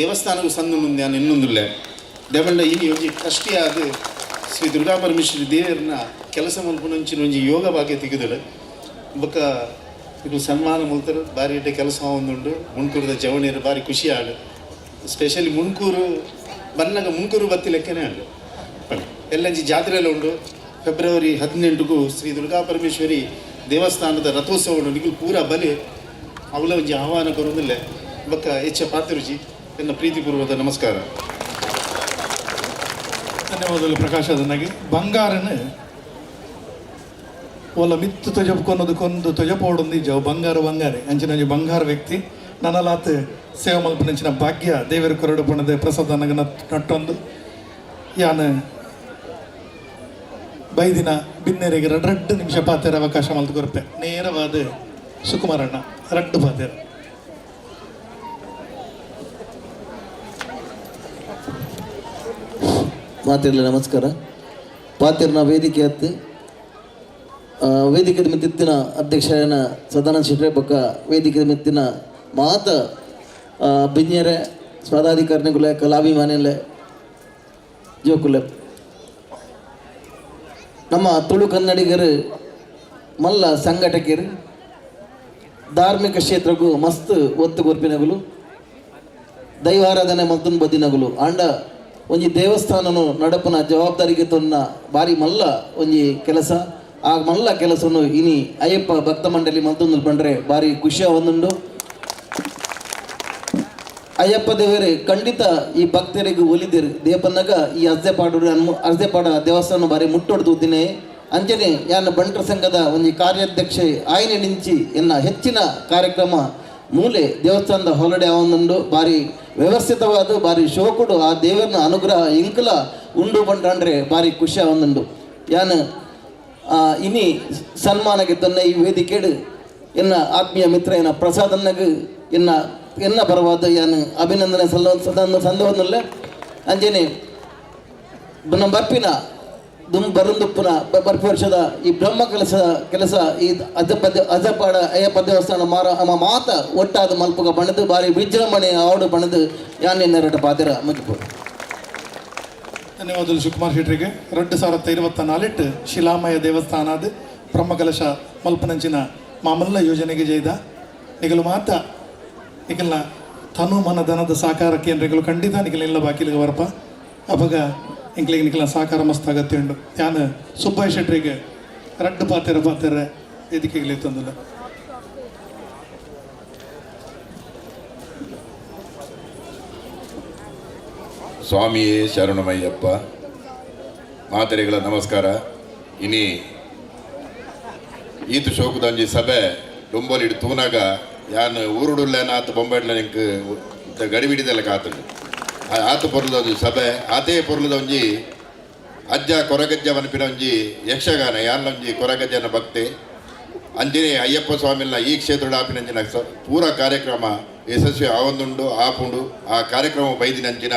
ದೇವಸ್ಥಾನಕ್ಕೂ ಸಂದು ಮುಂದೆ ನಾನು ಇನ್ನೊಂದುಲ್ಲೆ ದೇವಂಡ ಇನಿ ಒಂಜಿ ಟ್ರಸ್ಟಿಯಾದ ಶ್ರೀ ದುರ್ಗಾ ಪರಮೇಶ್ವರಿ ದೇವರನ್ನ ಕೆಲಸ ಮಲ್ಪುನಂಚಿನ ಒಂಜಿ ಯೋಗ ಭಾಗ್ಯ ತೆಗೆದಳು ಬೊಕ್ಕ ಇದು ಸನ್ಮಾನ ಮಲ್ತರು ಬಾರಿ ಎಡ್ಡೆ ಕೆಲಸ ಒಂದುಂಡು ಮುಣ್ಕೂರದ ಜವಣಿಯರು ಬಾರಿ ಖುಷಿ ಆಳು ಸ್ಪೆಷಲಿ ಮುಣ್ಕೂರು ಬನ್ನಗ ಮುಣ್ಕೂರು ಬತ್ತಿ ಲೆಕ್ಕನೇ ಆಳು ಎಲ್ಲಂಜಿ ಜಾತ್ರೆಲ್ಲ ಉಂಡು. ಫೆಬ್ರವರಿ 18ಗೂ ಶ್ರೀ ದುರ್ಗಾ ಪರಮೇಶ್ವರಿ ದೇವಸ್ಥಾನದ ರಥೋತ್ಸವ ಉಂಡು. ನಿಗುಲು ಪೂರ ಬಲಿ ಅವಲ ಒಂಜಿ ಆಹ್ವಾನ ಕೊರೊಂದಿಲ್ಲ ಬೊಕ್ಕ ಹೆಚ್ಚ ಪಾತ್ರರುಜಿ ಎನ್ನ ಪ್ರೀತಿಪೂರ್ವದ ನಮಸ್ಕಾರ. ಧನ್ಯವಾದಗಳು ಪ್ರಕಾಶ್. ಅದನ್ನಾಗಿ ಬಂಗಾರನ ಓಲ ಮಿತ್ತು ತೊಜಪ್ಕೊನ್ನೋದು ಕೊಂದು ತೊಜಪೋಡೊಂದು ಜವ ಬಂಗಾರ ಬಂಗಾರೆ ಅಂಚಿನ ಬಂಗಾರ ವ್ಯಕ್ತಿ ನನ್ನಲಾತ್ ಸೇವೆ ಮಲ್ಪನಂಚಿನ ಭಾಗ್ಯ ದೇವರ ಕೊರಡು ಪಣದೆ ಪ್ರಸಾದ ನಗ ನಟ್ಟೊಂದು ಯಾನ ಬೈದಿನ ಬಿನ್ನೆರೆಗೆ ರಡ್ಡು ನಿಮಿಷ ಪಾತೆರ ಅವಕಾಶ ಮಲ್ತು ಕೊರಪೆ ನೇರವಾದ ಸುಕುಮಾರಣ್ಣ ರಡ್ಡು ಪಾತೆರ. ಮಾತಿರ್ಲಿ ನಮಸ್ಕಾರ. ಪಾತಿರ್ನ ವೇದಿಕೆ ಹತ್ತು ವೇದಿಕೆದ ಮಿತ್ತಿನ ಅಧ್ಯಕ್ಷನ ಸದಾನಂದ ಶೆಟ್ಟರೆ ಬೊಕ್ಕ ವೇದಿಕೆದ ಮಿತ್ತಿನ ಮಾತ ಬಿನ್ಯರೆ ಸ್ವಾದಾಧಿಕಾರಿನಿಗುಲೆ ಕಲಾಭಿಮಾನಿಲೆ ಜೋಕುಲೆ ನಮ್ಮ ತುಳು ಕನ್ನಡಿಗರು ಮಲ್ಲ ಸಂಘಟಕರು ಧಾರ್ಮಿಕ ಕ್ಷೇತ್ರಕ್ಕೂ ಮಸ್ತ್ ಒತ್ತು ಕೊರ್ಪಿನಗುಲು ದೈವಾರಾಧನೆ ಮಲ್ತುನ್ ಬದಿನಗುಲು ಆಂಡ ಒಂಜಿ ದೇವಸ್ಥಾನನು ನಡಪುನ ಜವಾಬ್ದಾರಿಗೆ ತೊನ್ನ ಬಾರಿ ಮಲ್ಲ ಒಂಜಿ ಕೆಲಸ. ಆ ಮಲ್ಲ ಕೆಲಸನು ಇನಿ ಅಯ್ಯಪ್ಪ ಭಕ್ತ ಮಂಡಳಿ ಮಲ್ತೊಂದು ಪಂಡ್ರೆ ಬಾರಿ ಖುಷಿಯ ಒಂದುಂಡು. ಅಯ್ಯಪ್ಪ ದೇವರೇ ಖಂಡಿತ ಈ ಭಕ್ತರಿಗೆ ಒಲಿದಿರು ದೇಪನ್ನಗ ಈ ಅರ್ಜೆಪಾಡು ಅರ್ಜೆಪಾಡ ದೇವಸ್ಥಾನ ಬಾರಿ ಮುಟ್ಟೊಡ್ದು ದಿನೇ ಅಂಚನೆ ಯಾನ ಬಂಟ್ರ ಸಂಘದ ಒಂಜಿ ಕಾರ್ಯಾಧ್ಯಕ್ಷೆ ಆಯ್ನೆ ನಿಂಚಿ ಎನ್ನ ಹೆಚ್ಚಿನ ಕಾರ್ಯಕ್ರಮ ಮೂಲೆ ದೇವಸ್ಥಾನದ ಹೊಲಡೆ ಆವೊಂದುಂಡು. ಬಾರಿ ವ್ಯವಸ್ಥಿತವಾದ ಬಾರಿ ಶೋಕುಡು ಆ ದೇವರನ ಅನುಗ್ರಹ ಇಂಕಲ ಉಂಡು ಬಂಡ್ರೆ ಬಾರಿ ಖುಷಿ ಆವೊಂದುಂಡು. ಯಾನ ಇನಿ ಸನ್ಮಾನಕ್ಕೆ ತನ್ನ ಈ ವೇದಿಕೆಡು ಎನ್ನ ಆತ್ಮೀಯ ಮಿತ್ರ ಎನ್ನ ಪ್ರಸಾದನ್ನಗ ಎನ್ನ ಎನ್ನ ಪರವಾದ ಯಾನು ಅಭಿನಂದನೆ ಸಲ್ಲ ಸಂದವನ್ನುಲ್ಲ. ಅಂಜನೆ ನಮ್ಮ ಬರ್ಪಿನ ದುಮ್ ಬರುಂದುಪ್ಪುನ ಬರ್ಪಿ ವರ್ಷದ ಈ ಬ್ರಹ್ಮ ಕೆಲಸ ಕೆಲಸ ಈ ಅಜಪಾಡ ಅಯ್ಯಪ್ಪ ದೇವಸ್ಥಾನ ಮಾರ ಅಮ್ಮ ಮಾತ ಒಟ್ಟಾದ ಮಲ್ಪುಗ ಬಣದು ಬಾರಿ ವಿಜೃಂಭಣೆ ಆವಡು ಬಣದು ಯಾನ್ ಪಾದಿರ ಮುಗಿಪು. ಧನ್ಯವಾದಗಳು ಶಿವಕುಮಾರ್ ಶೆಟ್ಟರಿಗೆ. 2024 ಶಿಲಾಮಯ ದೇವಸ್ಥಾನದ ಬ್ರಹ್ಮಕಲಶ ಮಲ್ಪನಂಚಿನ ಮಾಮಲ್ಲ ಯೋಜನೆಗೆ ಜೈದ ನಿಗಲು ಮಾತ ನಿಗಲ್ನ ತನು ಮನ ಧನದ ಸಹಕಾರ ಕೇಂದ್ರಗಳು ಖಂಡಿತ ನಿಗಲೆಲ್ಲ ಬಾಕಿಲಿಗೆ ಬರಪ ಅವಾಗ ಎಂಕ್ಲಿಗೆ ನಿಗಲ ಸಹಕಾರ ಮಸ್ತ್ ಆಗತ್ತೆ ಉಂಡು. ಯಾನು ಸುಬ್ಬಯ್ಯ ಶೆಟ್ಟರಿಗೆ ರಡ್ಡು ಪಾತೆರ ಪಾತೆರ ವೇದಿಕೆಗೆ ತಂದಿಲ್ಲ. ಸ್ವಾಮಿಯೇ ಶರಣಮಯ್ಯಪ್ಪ. ಮಾತೆರೆಗಳ ನಮಸ್ಕಾರ. ಇನಿ ಈತು ಶೋಕದಂಜಿ ಸಭೆ ಡೊಂಬೋಲಿಡು ತೂನಾಗ ಯಾನ್ ಊರುಡುಲ್ಲೇನ ಆತ ಬೊಂಬೈಡ್ಲ ನಿಂಕ್ ಗಡಿಬಿಡಿದೆಲ್ಲ ಕಾತುಂಡು. ಆತ ಪೊರ್ಲದ ಒಂಜಿ ಸಭೆ ಆತೇ ಪೊರ್ಲದ ಒಂಜಿ ಅಜ್ಜ ಕೊರಗಜ್ಜ ಮನ್ಪಿನ ಒಂಜಿ ಯಕ್ಷಗಾನ ಯಾನ್ ಒಂಜಿ ಕೊರಗಜ್ಜನ ಭಕ್ತಿ ಅಂಜನೇ ಅಯ್ಯಪ್ಪ ಸ್ವಾಮಿನ ಈ ಕ್ಷೇತ್ರದ ಆಪಿನಂಚಿನ ಪೂರ ಕಾರ್ಯಕ್ರಮ ಯಶಸ್ವಿ ಆವೊಂದುಂಡು ಆಪುಂಡು. ಆ ಕಾರ್ಯಕ್ರಮ ಬೈದಿನಂಚಿನ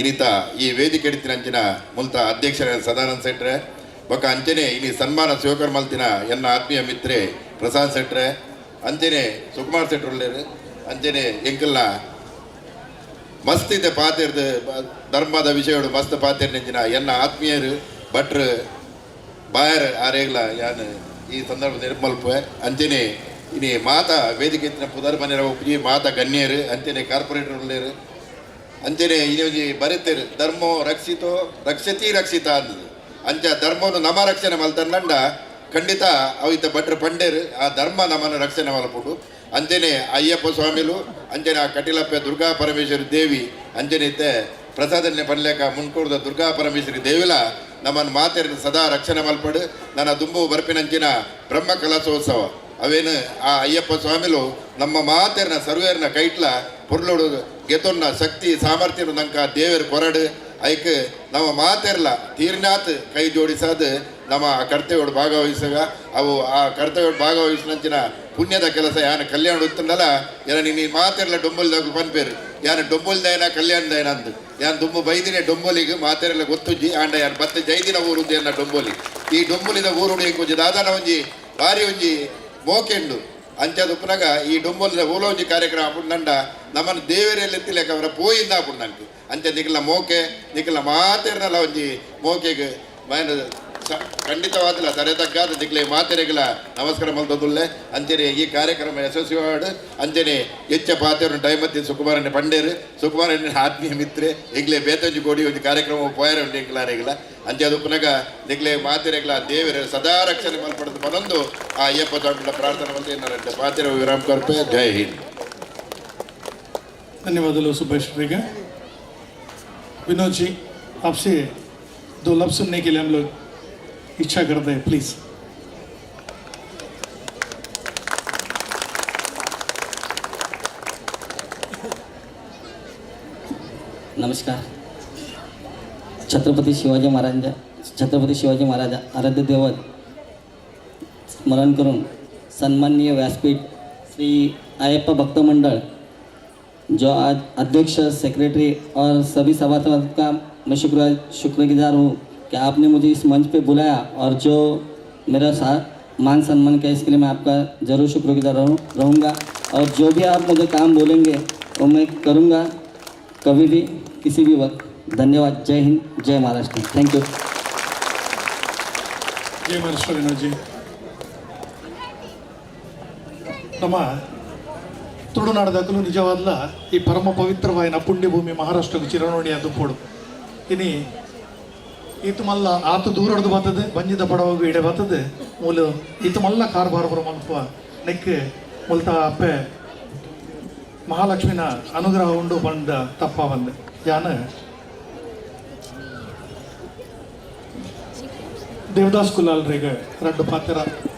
ಇನಿತ ಈ ವೇದಿಕೆ ಎಡಿತಿನಂಚಿನ ಮುಲ್ತ ಅಧ್ಯಕ್ಷರ ಸದಾನಂದ ಶೆಟ್ರೆ ಬೊಕ್ಕ ಅಂಚನೆ ಇನಿ ಸನ್ಮಾನ ಸ್ವೀಕಾರ ಮಲ್ತಿನ ಎನ್ನ ಆತ್ಮೀಯ ಮಿತ್ರೆ ಪ್ರಸಾದ್ ಶೆಟ್ರೆ ಅಂಚನೆ ಸುಕುಮಾರ್ ಶೆಟ್ರುಲ್ಲೇರು ಅಂಚನೆ ಎಂಕಲ್ನ ಮಸ್ತ್ ಇದೆ ಪಾತಿರ್ದು ಧರ್ಮದ ವಿಷಯಡು ಮಸ್ತ್ ಪಾತಿರ್ನಂಚಿನ ಎನ್ನ ಆತ್ಮೀಯರು ಭಟ್ರು ಬಾಯರ್ ಆರೇಗ್ಲ ಯಾನ್ ಈ ಸಂದರ್ಭ ನಿರ್ಮಲ್ಪೆ ಅಂಚನೆ ಇನಿ ಮಾತಾ ವೇದಿಕೆ ಪುದರ್ ಮನೆಯ ಒಪ್ಪಿ ಮಾತಾ ಗಣ್ಯರು ಅಂಚನೆ ಕಾರ್ಪೊರೇಟರ್ ಉಲ್ಲೇರು ಅಂಚನೆ ಇನಿ ಒಂಜಿ ಬರೆತೇರು ಧರ್ಮೋ ರಕ್ಷಿತೋ ರಕ್ಷತಿ ರಕ್ಷಿತ ಅಂದದು ಅಂಚ ಧರ್ಮವನ್ನು ನಮ ರಕ್ಷಣೆ ಮಲ್ತಂಡ ಖಂಡಿತ ಅವಿತ ಭಟ್ರು ಪಂಡೇರು ಆ ಧರ್ಮ ನಮ್ಮನ್ನು ರಕ್ಷಣೆ ಮಲ್ಪುಂಡು. ಅಂಚನೆ ಅಯ್ಯಪ್ಪ ಸ್ವಾಮಿಲು ಅಂಚನೆ ಆ ಕಟಿಲಪ್ಪ ದುರ್ಗಾ ಪರಮೇಶ್ವರಿ ದೇವಿ ಅಂಚನೆ ಇತ್ತೆ ಪ್ರಸಾದನೆ ಪನ್ಲೇಕ ಮುನ್ಕೂರ್ದ ದುರ್ಗಾ ಪರಮೇಶ್ವರಿ ದೇವಿಲ ನಮ್ಮನ್ನು ಮಾತೆರನ್ನು ಸದಾ ರಕ್ಷಣೆ ಮಲ್ಪಡು. ನನ್ನ ದುಂಬು ಬರ್ಪಿನಂಚಿನ ಬ್ರಹ್ಮ ಕಲಶೋತ್ಸವ ಅವೇನು ಆ ಅಯ್ಯಪ್ಪ ಸ್ವಾಮಿಲು ನಮ್ಮ ಮಾತೆರನ ಸರ್ವೇರ್ನ ಕೈಟ್ಲ ಪೊರ್ಲೋಡು ಗೆತೊನ್ನ ಶಕ್ತಿ ಸಾಮರ್ಥ್ಯ ನಂಕ ದೇವರು ಕೊರಡು ಐಕ್ ನಮ್ಮ ಮಾತೆರ್ಲ ತೀರ್ನಾಥ್ ಕೈ ಜೋಡಿಸಾದ ನಮ್ಮ ಆ ಕರ್ತವ್ಯಡು ಭಾಗವಹಿಸುವ ಅವು ಆ ಕರ್ತವ್ಯಡು ಭಾಗವಹಿಸಿನಂಚಿನ ಪುಣ್ಯದ ಕೆಲಸ ಯಾನ ಕಲ್ಯಾಣ ಉತ್ತಂಡಲ ಯಾನ ನಿನ್ನ ಮಾತೆರ್ಲ ಡೊಂಬಲ್ದಾಗ ಪನ್ಪೇರು ಯಾನ ಡೊಂಬಲ್ದಾಯನ ಕಲ್ಯಾಣದಾಯನ ಅಂದು ಯಾನ್ ದುಂಬು ಬೈದಿನ ಡೊಂಬೋಲಿಗೆ ಮಾತೆರೆಲ್ಲ ಗೊತ್ತುಜ್ಜಿ ಆಂಡ ಯಾನ್ ಬತ್ತೆ ಜೈದಿನ ಊರು ಎನ್ನ ಡೊಂಬೋಲಿ ಈ ಡೊಂಬುಲಿದ ಊರುಡು ಎಂಕೊಂಜಿ ದಾದಾನ ಒಂಜಿ ಬಾರಿ ಒಂಜಿ ಮೋಕೆಂಡು ಅಂಚದ ಉಪ್ಪನಾಗ ಈ ಡೊಂಬೊಲಿದ ಊಲ ಒಂಜಿ ಕಾರ್ಯಕ್ರಮ ಆಪುಂಡು ನಮ್ಮನ್ನು ದೇವರಲ್ಲಿ ಎತ್ತಿಲೆಕ್ಕ ಅವರ ಪೋಯಿಂದ ಆಪುಂಡು ನಂಗೆ ಅಂಚ ನಿಖಲ ಮೋಕೆ ನಿಖಲ ಮಾತೆರ್ನಲ್ಲ ಒಂಜಿ ಮೋಕೆಗೆ ಮೈನ ಖಂಡಿತವಾದಲ್ಲ ಸರಿ ತಗ್ಗಾದ ದಿಕ್ಲೆ ಮಾತೆರೆಗಳ ನಮಸ್ಕಾರ ಮಲ್ತದುಲ್ಲೆ ಅಂಚನೆ ಈ ಕಾರ್ಯಕ್ರಮ ಯಶಸ್ವಿವಾಡು ಅಂಚನೆ ಹೆಚ್ಚ ಪಾತೆರು ಟೈಮತ್ತಿ ಸುಕುಮಾರಣ್ಣ ಪಂಡೇರು ಸುಕುಮಾರಣ್ಣ ಆತ್ಮೀಯ ಮಿತ್ರೆ ಈಗಲೇ ಬೇತಂಜಿ ಕೋಡಿ ಒಂದು ಕಾರ್ಯಕ್ರಮ ಪೋಯರ ಉಂಟು ಎಂಕ್ಲಾರೆಗಳ ಅಂಚೆ ಅದು ಪುನಗ ದಿಕ್ಲೆ ಮಾತೆರೆಗಳ ದೇವರ ಸದಾ ರಕ್ಷಣೆ ಮಲ್ಪಡದು ಪನೊಂದು ಆ ಅಯ್ಯಪ್ಪ ಸ್ವಾಮಿಗಳ ಪ್ರಾರ್ಥನೆ ಮಲ್ತ ಪಾತೆರ ವಿರಾಮ್ ಕರ್ಪೆ. ಜೈ ಹಿಂದ್. ಧನ್ಯವಾದಗಳು ಸುಭಾಷ್ ಶ್ರೀಗೆ. विनोद जी, आपसे दो लफ्ज़ सुनने के लिए हम लोग इच्छा करते हैं, प्लीज़। नमस्कार। छत्रपति शिवाजी महाराज आराध्य दैवत स्मरण करून सन्माननीय व्यासपीठ श्री अय्यप्पा भक्त मंडल जो आज अध्यक्ष, सेक्रेटरी और सभी सभासद का मैं शुक्रगुजार हूँ कि आपने मुझे इस मंच पे बुलाया और जो मेरा साथ मान सम्मान किया, इसके लिए मैं आपका ज़रूर शुक्रगुजार रहूँगा और जो भी आप मुझे काम बोलेंगे वो मैं करूँगा, कभी भी किसी भी वक्त। धन्यवाद। जय हिंद, जय महाराष्ट्र। Thank you. ಜೈ ಮಹಾರಾಷ್ಟ್ರ ವಿನೋಜಿ. ನಮ್ಮ ತುಳುನಾಡದಕ್ಕೂ ನಿಜವಾದ್ಲ ಈ ಪರಮ ಪವಿತ್ರವಾಯಿನ ಪುಣ್ಯಭೂಮಿ ಮಹಾರಾಷ್ಟ್ರಕ್ಕೆ ಚಿರನೋಣಿ ಅದು ಪೋಡು. ಇನಿ ಈತು ಮಲ್ಲ ಆತು ದೂರಡ್ದು ಬರ್ತದೆ, ಬಂಜಿದ ಪಡವಾಗ ಇಡೆ ಬರ್ತದೆ. ಮೂಲ ಈತು ಮಲ್ಲ ಕಾರ್ಬಾರ ಬರ ಮಲ್ಪ ನೆಕ್ ಮುಲ್ತ ಅಪ್ಪೆ ಮಹಾಲಕ್ಷ್ಮಿನ ಅನುಗ್ರಹ ಉಂಡು ಬಂದ ತಪ್ಪ ಬಂದೆ. ಯಾನ ದೇವದಾಸ್ ಕುಲಾಲ್ರಿಗೆ ರಡ್ಡು ಪಾತ್ರ,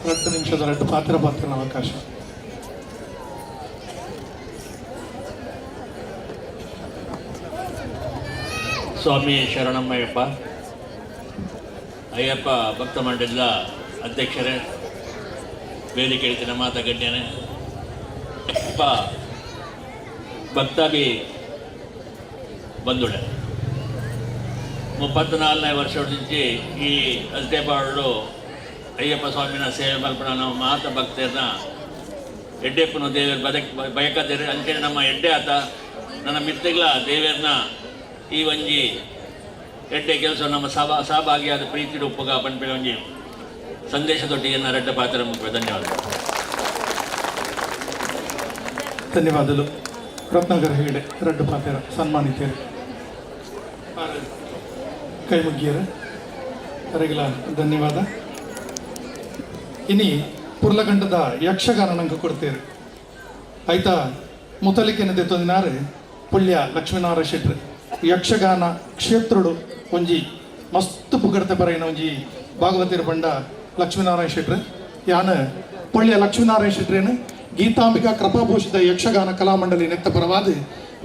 2 ನಿಮಿಷದ 2 ಪಾತ್ರ ಪಾತ್ರ ಅವಕಾಶ. ಸ್ವಾಮಿ ಶರಣಮ್ಮಯ್ಯಪ್ಪ, ಅಯ್ಯಪ್ಪ ಭಕ್ತ ಮಂಡಲದ ಅಧ್ಯಕ್ಷರೇ, ವೇದಿಕೆ ಇಳಿತಿನ ಮಾತ ಗಣ್ಯನೇ, ಅಪ್ಪ ಭಕ್ತಾಭಿ ಬಂಧುಳೆ, 34ನೇ ವರ್ಷ ಈ ಅಜ್ಜೆಪಾಡು ಅಯ್ಯಪ್ಪ ಸ್ವಾಮಿನ ಸೇವೆ ಮಲ್ಪಣ ನಮ್ಮ ಮಾತ ಭಕ್ತರನ್ನ ಎಡ್ಡೆಪ್ಪನ ದೇವರು ಬದಕ್ ಬಯಕದೇರು ಅಂಚನೆ ನಮ್ಮ ಎಡ್ಡೆ ಆತ ನನ್ನ ಮಿತ್ತಿಗ್ಲ ದೇವರನ್ನ ಈ ಒಂಜಿ ಎಡ್ಡೆ ಕೆಲಸ ನಮ್ಮ ಸಹಭಾಗಿಯಾದ ಪ್ರೀತಿ ಉಪ್ಪುಗ ಪನ್ಪಿನ ಒಂಜಿ ಸಂದೇಶದೊಟ್ಟಿಗೆ ರೆಡ್ಡ ಪಾತ್ರ ಮುಖ್ಯ. ಧನ್ಯವಾದ. ಧನ್ಯವಾದಗಳು. ರತ್ನಾಕರ್ ಹೆಗಡೆ ರಡ್ಡು ಪಾತ್ರ ಸನ್ಮಾನಿತರು ಕೈ ಮುಗ್ಗಿಯರು ಅರೆಗಿಲ ಧನ್ಯವಾದ. ಇನಿ ಪುರ್ಲಗಂಡದ ಯಕ್ಷಗಾನ ನಂಗೆ ಕೊಡ್ತೇವೆ ಆಯ್ತಾ. ಮುತಲಿಕೆನ ತೊಂದಿನಾರು ಪುಳ್ಯ ಲಕ್ಷ್ಮೀನಾರಾಯಣ ಶೆಟ್ರು ಯಕ್ಷಗಾನ ಕ್ಷೇತ್ರಡು ಒಂಜಿ ಮಸ್ತ್ ಪುಗರ್ತೆ ಬರೆಯಿನ ಒಂಜಿ ಭಾಗವತಿರ ಬಂಡ ಲಕ್ಷ್ಮೀನಾರಾಯಣ ಶೆಟ್ರು. ಯಾನ ಪುಳ್ಯ ಲಕ್ಷ್ಮೀನಾರಾಯಣ ಶೆಟ್ರೇನು ಗೀತಾಂಬಿಕಾ ಕೃಪಾಭೂಷಿತ ಯಕ್ಷಗಾನ ಕಲಾಮಂಡಲಿ ನೆತ್ತ ಪರವಾದ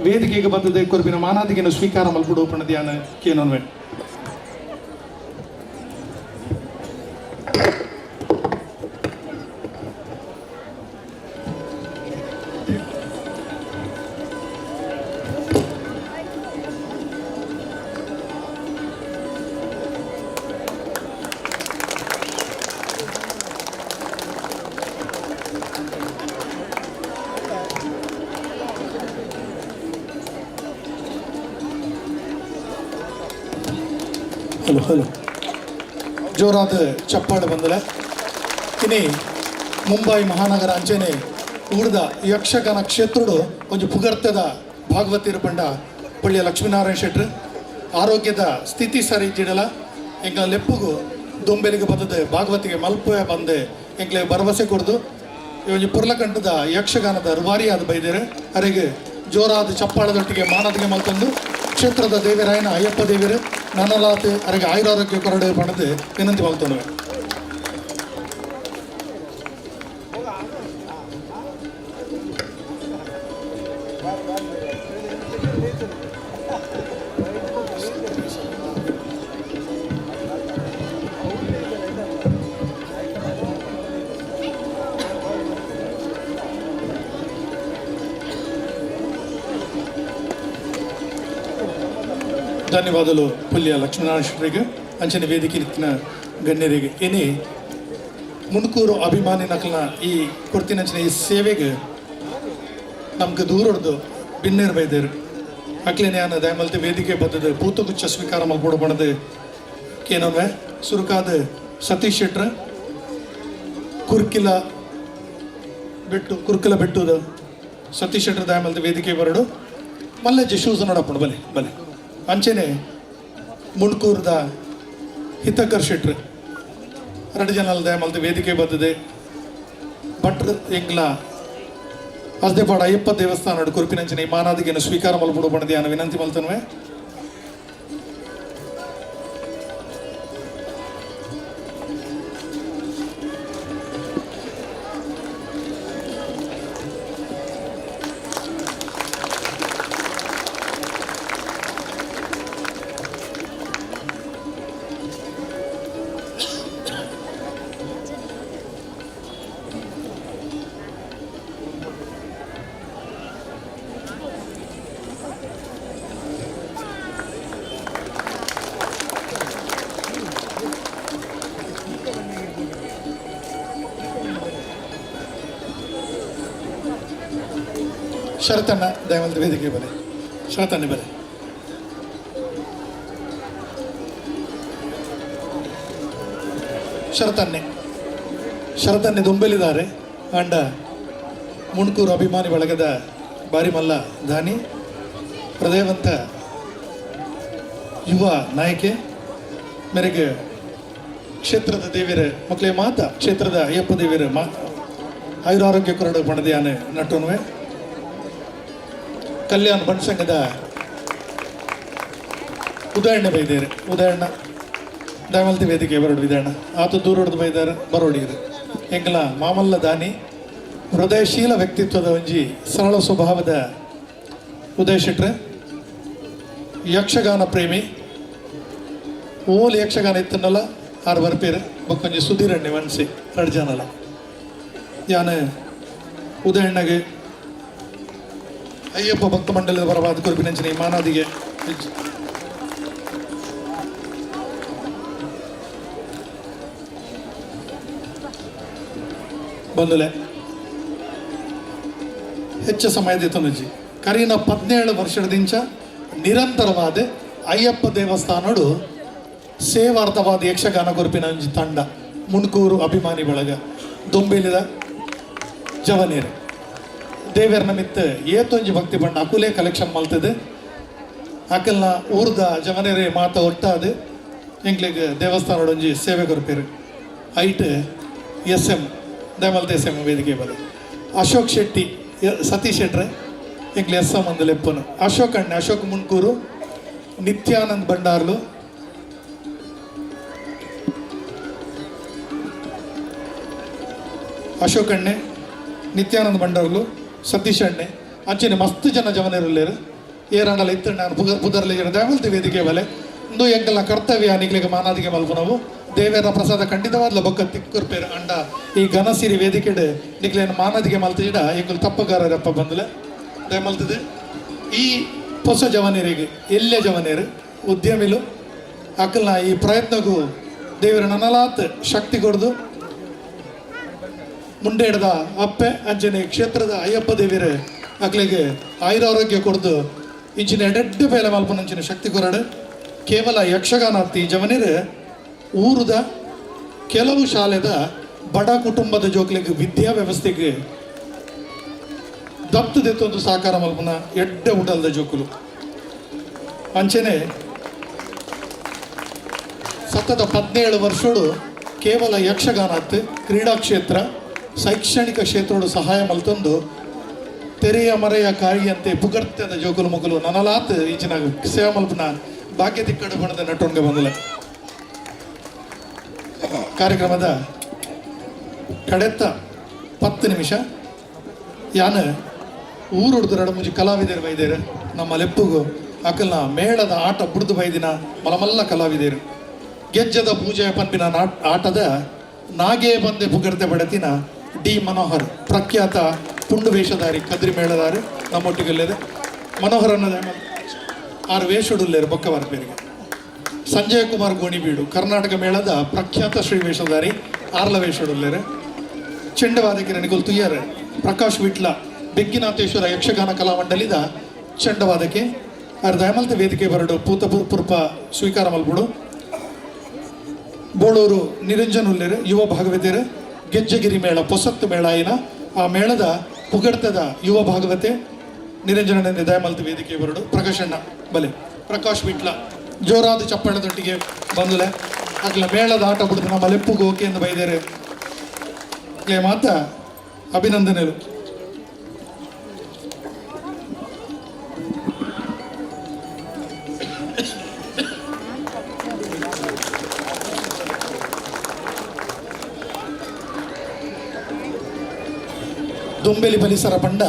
ವೇದಿಕೆಗೆ ಬದ್ದದೆ ಕೊರ್ಬಿನ ಮಾನಾದಿಗೆನ ಸ್ವೀಕಾರ ಮಲ್ಪುಡು ಪಣದಿಯಾನ ಕೇನೊನ್ವೆ. ಹಲೋ ಹಲೋ, ಜೋರಾದ ಚಪ್ಪಾಳೆ ಬಂದಲೆ. ಇನಿ ಮುಂಬೈ ಮಹಾನಗರ ಅಂಚನೆ ಊರ್ದ ಯಕ್ಷಗಾನ ಕ್ಷೇತ್ರಡು ಒಂಜಿ ಪುಗರ್ತದ ಭಾಗವತಿರ ಪಂಡ ಪಳ್ಳಿಯ ಲಕ್ಷ್ಮೀನಾರಾಯಣ ಶೆಟ್ರು. ಆರೋಗ್ಯದ ಸ್ಥಿತಿ ಸರಿ ಜಿಡಲ ಎಂಗ್ಲ ಲೆಪ್ಪುಗು ದೊಂಬೆಲಿಗೆ ಬದ್ದದೆ ಭಾಗವತಿಗೆ ಮಲ್ಪೆ ಬಂದೆ ಎಂಗ್ಲೆ ಭರವಸೆ ಕೊಡ್ದು ಈ ಒಂಜಿ ಪುರ್ಲಕಂಠದ ಯಕ್ಷಗಾನದ ರುವಾರಿಯಾದ ಬೈದೇರೆ. ಅರೆಗೆ ಜೋರಾದ ಚಪ್ಪಾಳದೊಟ್ಟಿಗೆ ಮಾನದಿಗೆ ಮಲ್ತಂದು ಕ್ಷೇತ್ರದ ದೇವರಾಯನ ಅಯ್ಯಪ್ಪ ದೇವರು ನನ್ನಲಾತೆ ಅರೆಗೆ ಆಯುರಾರೋಗ್ಯ ಕೊರಡೆ ಪಡೆದು ವಿನಂತಿ ಮಲ್ತೊಂಡುವೆ. ಧನ್ಯವಾದಗಳು ಪುಲ್ಯ ಲಕ್ಷ್ಮೀನಾರಾಯಣ ಶೆಟ್ಟರಿಗೆ, ಅಂಚನೆ ವೇದಿಕೆ ನಿತ್ತಿನ ಗಣ್ಯರಿಗೆ. ಇನಿ ಮುಣಕೂರು ಅಭಿಮಾನಿ ನಕಲ್ನ ಈ ಕೊಡ್ತಿನಂಚಿನ ಈ ಸೇವೆಗೆ ನಮ್ಗೆ ದೂರಡ್ದು ಬಿನ್ನೇರು ಬೈದೇರು ಅಕ್ಲೇನೆ ಯಾನ ದಯಮಲ್ತೆ ವೇದಿಕೆ ಬದ್ದದು ಪೂತಗುಚ್ಛ ಸ್ವೀಕಾರ ಮಲ್ಪೊಡು ಬಣದು ಕೇನೊಮ್ಮೆ ಸುರುಕಾದ ಸತೀಶ್ ಶೆಟ್ರ ಕುರ್ಕಿಲ ಬೆಟ್ಟು ಕುರ್ಕಿಲ ಬೆಟ್ಟುದ ಸತೀಶ್ ಶೆಟ್ರ ದಯಮಲ್ತೆ ವೇದಿಕೆ ಬರಡು ಮಲ್ಲೆಜ್ಜೆ ಶೂಸ್ ನೋಡಪ್ಪಣ ಬಲೆ ಬಲೆ. ಅಂಚನೆ ಮುಣ್ಕೂರ್ದ ಹಿತಕರ್ ಶೆಟ್ರು 2 ಜನ ಅಲ್ದೆ ಮಲ್ತೆ ವೇದಿಕೆ ಬದ್ದದೆ ಭಟ್ರು ಎಂಗ್ಲ ಅಸ್ದೆಪಾಡ ಅಯ್ಯಪ್ಪ ದೇವಸ್ಥಾನ ಕುರುಪಿನಂಚನೆ ಮಾನಾದಿಗೆಯನ್ನು ಸ್ವೀಕಾರ ಮಲ್ಪಡು ಬಣದಿ ಅನ್ನ ವಿನಂತಿ ಮಲ್ತನ್ವೆ. ಶರತಣ್ಣ ದಯಮಲ್ದ ವೇದಿಕೆ ಬಲೆ, ಶರತಣ್ಣ ಬಲೆ. ಶರತನ್ನೆ ಶರತನ್ನೆ ದೊಂಬೆಲಿದ್ದಾರೆ ಅಂಡ ಮುಣ್ಕೂರು ಅಭಿಮಾನಿ ಬಳಗದ ಬಾರಿಮಲ್ಲ ದಾನಿ ಹೃದಯವಂತ ಯುವ ನಾಯಕೆ ಮೇರೆಗೆ ಕ್ಷೇತ್ರದ ದೇವಿರ ಮಕ್ಕಳೇ ಮಾತ ಕ್ಷೇತ್ರದ ಅಯ್ಯಪ್ಪ ದೇವಿರ ಮಾ ಆಯುರಾರೋಗ್ಯ ಕೊರಡು ಪಣದಿಯಾನೆ ನಟುನುವೆ ಕಲ್ಯಾಣ ಬಂಟ್ ಸಂಘದ ಉದಾಹರಣೆ ಬೈದೇರೆ ಉದಾಹರಣೆ ದಾಮಲ್ತಿ ವೇದಿಕೆ ಬರೋಡು ವಿಧಾನ ಆತ ದೂರೊಡ್ದು ಬೈದಾರೆ ಬರೋಡಿರು ಎಂಕಲ ಮಾಮಲ್ಲ ದಾನಿ ಹೃದಯಶೀಲ ವ್ಯಕ್ತಿತ್ವದ ಒಂಜಿ ಸರಳ ಸ್ವಭಾವದ ಉದಯ ಶೆಟ್ರೆ ಯಕ್ಷಗಾನ ಪ್ರೇಮಿ ಓಲ್ ಯಕ್ಷಗಾನ ಇತ್ತನ್ನಲ್ಲ ಆರು ಬರ್ಪೇರು ಬೊಕ್ಕೊಂಜಿ ಸುಧೀರಣ್ಣೆ ಮನ್ಸಿ ರಡ್ ಜನಲ ಯಾನ್ ಉದಯಣ್ಣಗೆ ಅಯ್ಯಪ್ಪ ಭಕ್ತ ಮಂಡಲದ ಪರವಾದ ಕೊರ್ಪಿನಂಚಿನ ಈ ಮಾನಾದಿಗೆ ಬಂದುಲೆ ಹೆಚ್ಚು ಸಮಯದ ತುನುಜಿ ಕರೀನ 17 ವರ್ಷದಿಂಚ ನಿರಂತರವಾದ ಅಯ್ಯಪ್ಪ ದೇವಸ್ಥಾನಡು ಸೇವಾರ್ಥವಾದ ಯಕ್ಷಗಾನ ಗುರುಪಿನ ಒಂಜಿ ತಂಡ ಮುಣ್ಕೂರು ಅಭಿಮಾನಿ ಬಳಗ ದೊಂಬೆಲಿದ ಜವನೀರು ದೇವರ ನಿಮಿತ್ತ ಏತೊಂಜಿ ಭಕ್ತಿ ಬಣ್ಣ ಅಕುಲೇ ಕಲೆಕ್ಷನ್ ಮಲ್ತದೆ ಅಕಲ್ನ ಊರ್ದ ಜವನೇರೇ ಮಾತ ಒಟ್ಟಾದ ಎಂಕ್ಲೆಗ್ ದೇವಸ್ಥಾನಡೊಂಜಿ ಸೇವೆ ಕೊರ್ಪೇರು ಐಟ್ ಎಸ್ ಎಂ ದಯಮಲ್ತ ಎಸ್ ಎಂ ವೇದಿಕೆ ಬಲ ಅಶೋಕ್ ಶೆಟ್ಟಿ ಸತೀಶ್ ಶೆಟ್ರೆ ಎಂಕ್ಲೆ ಎಸ್ ಎಂ ಅಂದ್ ಲೆಪ್ಪನು ಅಶೋಕ್ ಅಣ್ಣ ಅಶೋಕ್ ಮುಣ್ಕೂರು ನಿತ್ಯಾನಂದ್ ಭಂಡಾರ್ಲು ಅಶೋಕ್ ಅಣ್ಣೆ ನಿತ್ಯಾನಂದ್ ಭಂಡಾರ್ಲು ಸತೀಶ್ ಅಣ್ಣೆ ಅಂಚನೆ ಮಸ್ತ್ ಜನ ಜವನರುಲ್ಲೇರು ಏರಾಂಡಲ ಇತ್ತು ನಾನು ಪುದರ್ಲಿ ದಯಮಲ್ತಿ ವೇದಿಕೆ ಬಲೆ ಇಂದು ಎಂಕಲ್ನ ಕರ್ತವ್ಯ ನಿಕ್ಲೆಗ್ ಮಾನಾದಿಗೆ ಮಲ್ಪುನವು ದೇವರ ಪ್ರಸಾದ ಖಂಡಿತವಾದ್ಲ ಬೊಕ್ಕ ತಿಕ್ಕುರ್ಪೇರು ಅಂಡ ಈ ಘನಸಿರಿ ವೇದಿಕೆಡ್ ನಿಕ್ಲೇನ ಮಾನಾದಿಗೆ ಮಲ್ತಿಡ ಎಂಕುಲು ತಪ್ಪುಗಾರರಪ್ಪ ಬಂದಲೆ ದಯಮಲ್ತದೆ ಈ ಹೊಸ ಜವನರಿಗೆ ಎಲ್ಲೇ ಜವನೇರು ಉದ್ಯಮಿಲು ಅಕಲ್ನ ಈ ಪ್ರಯತ್ನಗೂ ದೇವರ ನನಲಾತ್ ಶಕ್ತಿ ಕೊಡ್ದು ಮುಂಡೇಡದ ಅಪ್ಪೆ ಅಂಚನೆ ಕ್ಷೇತ್ರದ ಅಯ್ಯಪ್ಪ ದೇವಿರ ಅಕ್ಲೆಗೆ ಆಯುರಾರೋಗ್ಯ ಕೊಡ್ದು ಇಂಚಿನ ಎಡೆಡ್ಡು ಬೇಲೆ ಮಲ್ಪನಂಚಿನ ಶಕ್ತಿ ಕೊರಡು ಕೇವಲ ಯಕ್ಷಗಾನ ಅತ್ತಿ ಜವನಿರು ಊರದ ಕೆಲವು ಶಾಲೆದ ಬಡ ಕುಟುಂಬದ ಜೋಕ್ಲೆಗೆ ವಿದ್ಯಾ ವ್ಯವಸ್ಥೆಗೆ ದತ್ತು ದೆತ್ತೊಂದು ಸಾಕಾರ ಮಲ್ಪನ ಎಡ್ಡೆ ಉಡಲ್ದ ಜೋಕುಲು ಅಂಚನೆ ಸತತ 17 ವರ್ಷಗಳು ಕೇವಲ ಯಕ್ಷಗಾನ ಅತ್ತು ಕ್ರೀಡಾ ಕ್ಷೇತ್ರ ಶೈಕ್ಷಣಿಕ ಕ್ಷೇತ್ರೋಡು ಸಹಾಯ ಮಲ್ತೊಂದು ತೆರೆಯ ಮರೆಯ ಕಾಯಿಯಂತೆ ಪುಗರ್ತ್ಯದ ಜೋಕುಲು ಮುಗುಲು ನನಲಾತ್ ಇಂಚಿನ ಸೇವಾ ಮಲ್ಪನ ಭಾಗ್ಯ ತಿಕ್ಕಡು ಬಣದ ನಟೊಂಗೆ ಬಂದಲೆ ಕಾರ್ಯಕ್ರಮದ ಕಡೆತ್ತ 10 ನಿಮಿಷ ಯಾನ್ ಊರುಡ್ದು ರಡ ಮುಂಚೆ ಕಲಾವಿದರು ಬೈದೇರು ನಮ್ಮ ಲೆಪ್ಪುಗು ಅಕಲ್ನ ಮೇಳದ ಆಟ ಬುಡ್ದು ಬೈದಿನ ಮಲಮಲ್ಲ ಕಲಾವಿದರು ಗೆಜ್ಜದ ಪೂಜೆ ಪನ್ಪಿನ ಆಟದ ನಾಗೇ ಬಂದೆ ಪುಗರ್ತೆ ಬಡತಿನ ಡಿ ಮನೋಹರ್ ಪ್ರಖ್ಯಾತ ಪುಂಡು ವೇಷಧಾರಿ ಕದ್ರಿ ಮೇಳದಾರಿ ನಮ್ಮೊಟ್ಟಿಗೆಲ್ಲದೆ ಮನೋಹರ್ ಅನ್ನೋದೇ ಆರು ವೇಷಡುಲ್ಲೇರು ಬೊಕ್ಕ ಬರ್ಪೇರಿಗೆ ಸಂಜಯ್ ಕುಮಾರ್ ಗೋಣಿಬೀಡು ಕರ್ನಾಟಕ ಮೇಳದ ಪ್ರಖ್ಯಾತ ಶ್ರೀ ವೇಷಧಾರಿ ಆರ್ಲ ವೇಷಡುಲ್ಲೇರು ಚೆಂಡವಾದಕರ ನಿಗುಲ್ ತುಯ್ಯರ್ ಪ್ರಕಾಶ್ ವಿಟ್ಲ ಬೆಗ್ಗಿನಾಥೇಶ್ವರ ಯಕ್ಷಗಾನ ಕಲಾಮಂಡಲಿದ ಚಂಡವಾದಕ್ಕೆ ಆರ್ ದಯಮಲ್ತ ವೇದಿಕೆ ಬರಡು ಪೂತ ಪುರ್ಪ ಸ್ವೀಕಾರ ಮಲ್ಪುಡು ಬೋಳೂರು ನಿರಂಜನ್ ಉಲ್ಲೇರು ಯುವ ಭಾಗವತರು ಗೆಜ್ಜೆಗಿರಿ ಮೇಳ ಪೊಸತ್ತು ಮೇಳ ಏನ ಆ ಮೇಳದ ಪುಗಡ್ತದ ಯುವ ಭಾಗವತೆ ನಿರಂಜನ ದಯಮಲ್ತ ವೇದಿಕೆ ಬರಡು ಪ್ರಕಾಶಣ್ಣ ಬಲೆ ಪ್ರಕಾಶ್ ವಿಟ್ಲ ಜೋರಾದ ಚಪ್ಪಣ್ಣದೊಟ್ಟಿಗೆ ಬಂದುಲೆ ಅಕ್ಲ ಮೇಳದ ಆಟ ಬಿಡ್ದು ನಮ್ಮ ಲೆಪ್ಪುಗು ಓಕೆ ಎಂದು ಬೈದೇರೆ ಮಾತ ಅಭಿನಂದನೆಗಳು. ದೊಂಬೆಲಿ ಪರಿಸರ ಪಂಡ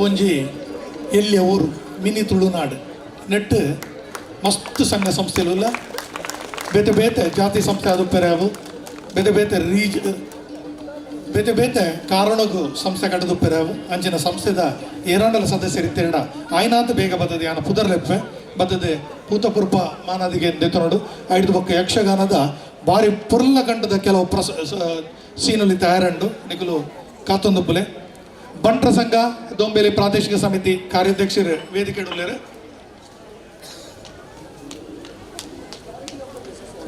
ಒಂಜಿ ಎಲ್ಲಿಯ ಊರು ಮಿನಿ ತುಳುನಾಡು ನೆಟ್ಟು ಮಸ್ತ್ ಸಂಘ ಸಂಸ್ಥೆಲುಲ್ಲ ಬೇತೆ ಬೇತೆ ಜಾತಿ ಸಂಸ್ಥೆ ಅದು ಪೆರಾವು ಬೇತೆ ಬೇತೆ ರೀಜ್ ಬೇತೆ ಬೇತೆ ಕಾರಣಕ್ಕೂ ಸಂಸ್ಥೆ ಕಟ್ಟದು ಪೆರಾವು ಅಂಚಿನ ಸಂಸ್ಥೆದ ಏರಾಂಡಲ ಸದಸ್ಯರಿತ್ತೇಡ ಆಯ್ನಾತ ಬೇಗ ಬದ್ದದೆ ಯಾನ ಪುದರ್ಲೆಪ್ಪೆ ಬದ್ದದೆ ಪೂತಪುರ್ಪ ಮಾನಾದಿಗೆ ದೆತ್ತನೋಡು ಐದು ಬೊಕ್ಕ ಯಕ್ಷಗಾನದ ಭಾರಿ ಪುರ್ಲ ಕಂಡದ ಕೆಲವು ಸೀನಲ್ಲಿ ತಯಾರಂಡು ನಿಕುಲು ಕಾತೊಂದು ಪುಲೆ ಬಂಟ್ರ ಸಂಘ ದೊಂಬೇಲಿ ಪ್ರಾದೇಶಿಕ ಸಮಿತಿ ಕಾರ್ಯಾಧ್ಯಕ್ಷರು ವೇದಿಕೆ ಉಳ್ಳೇರು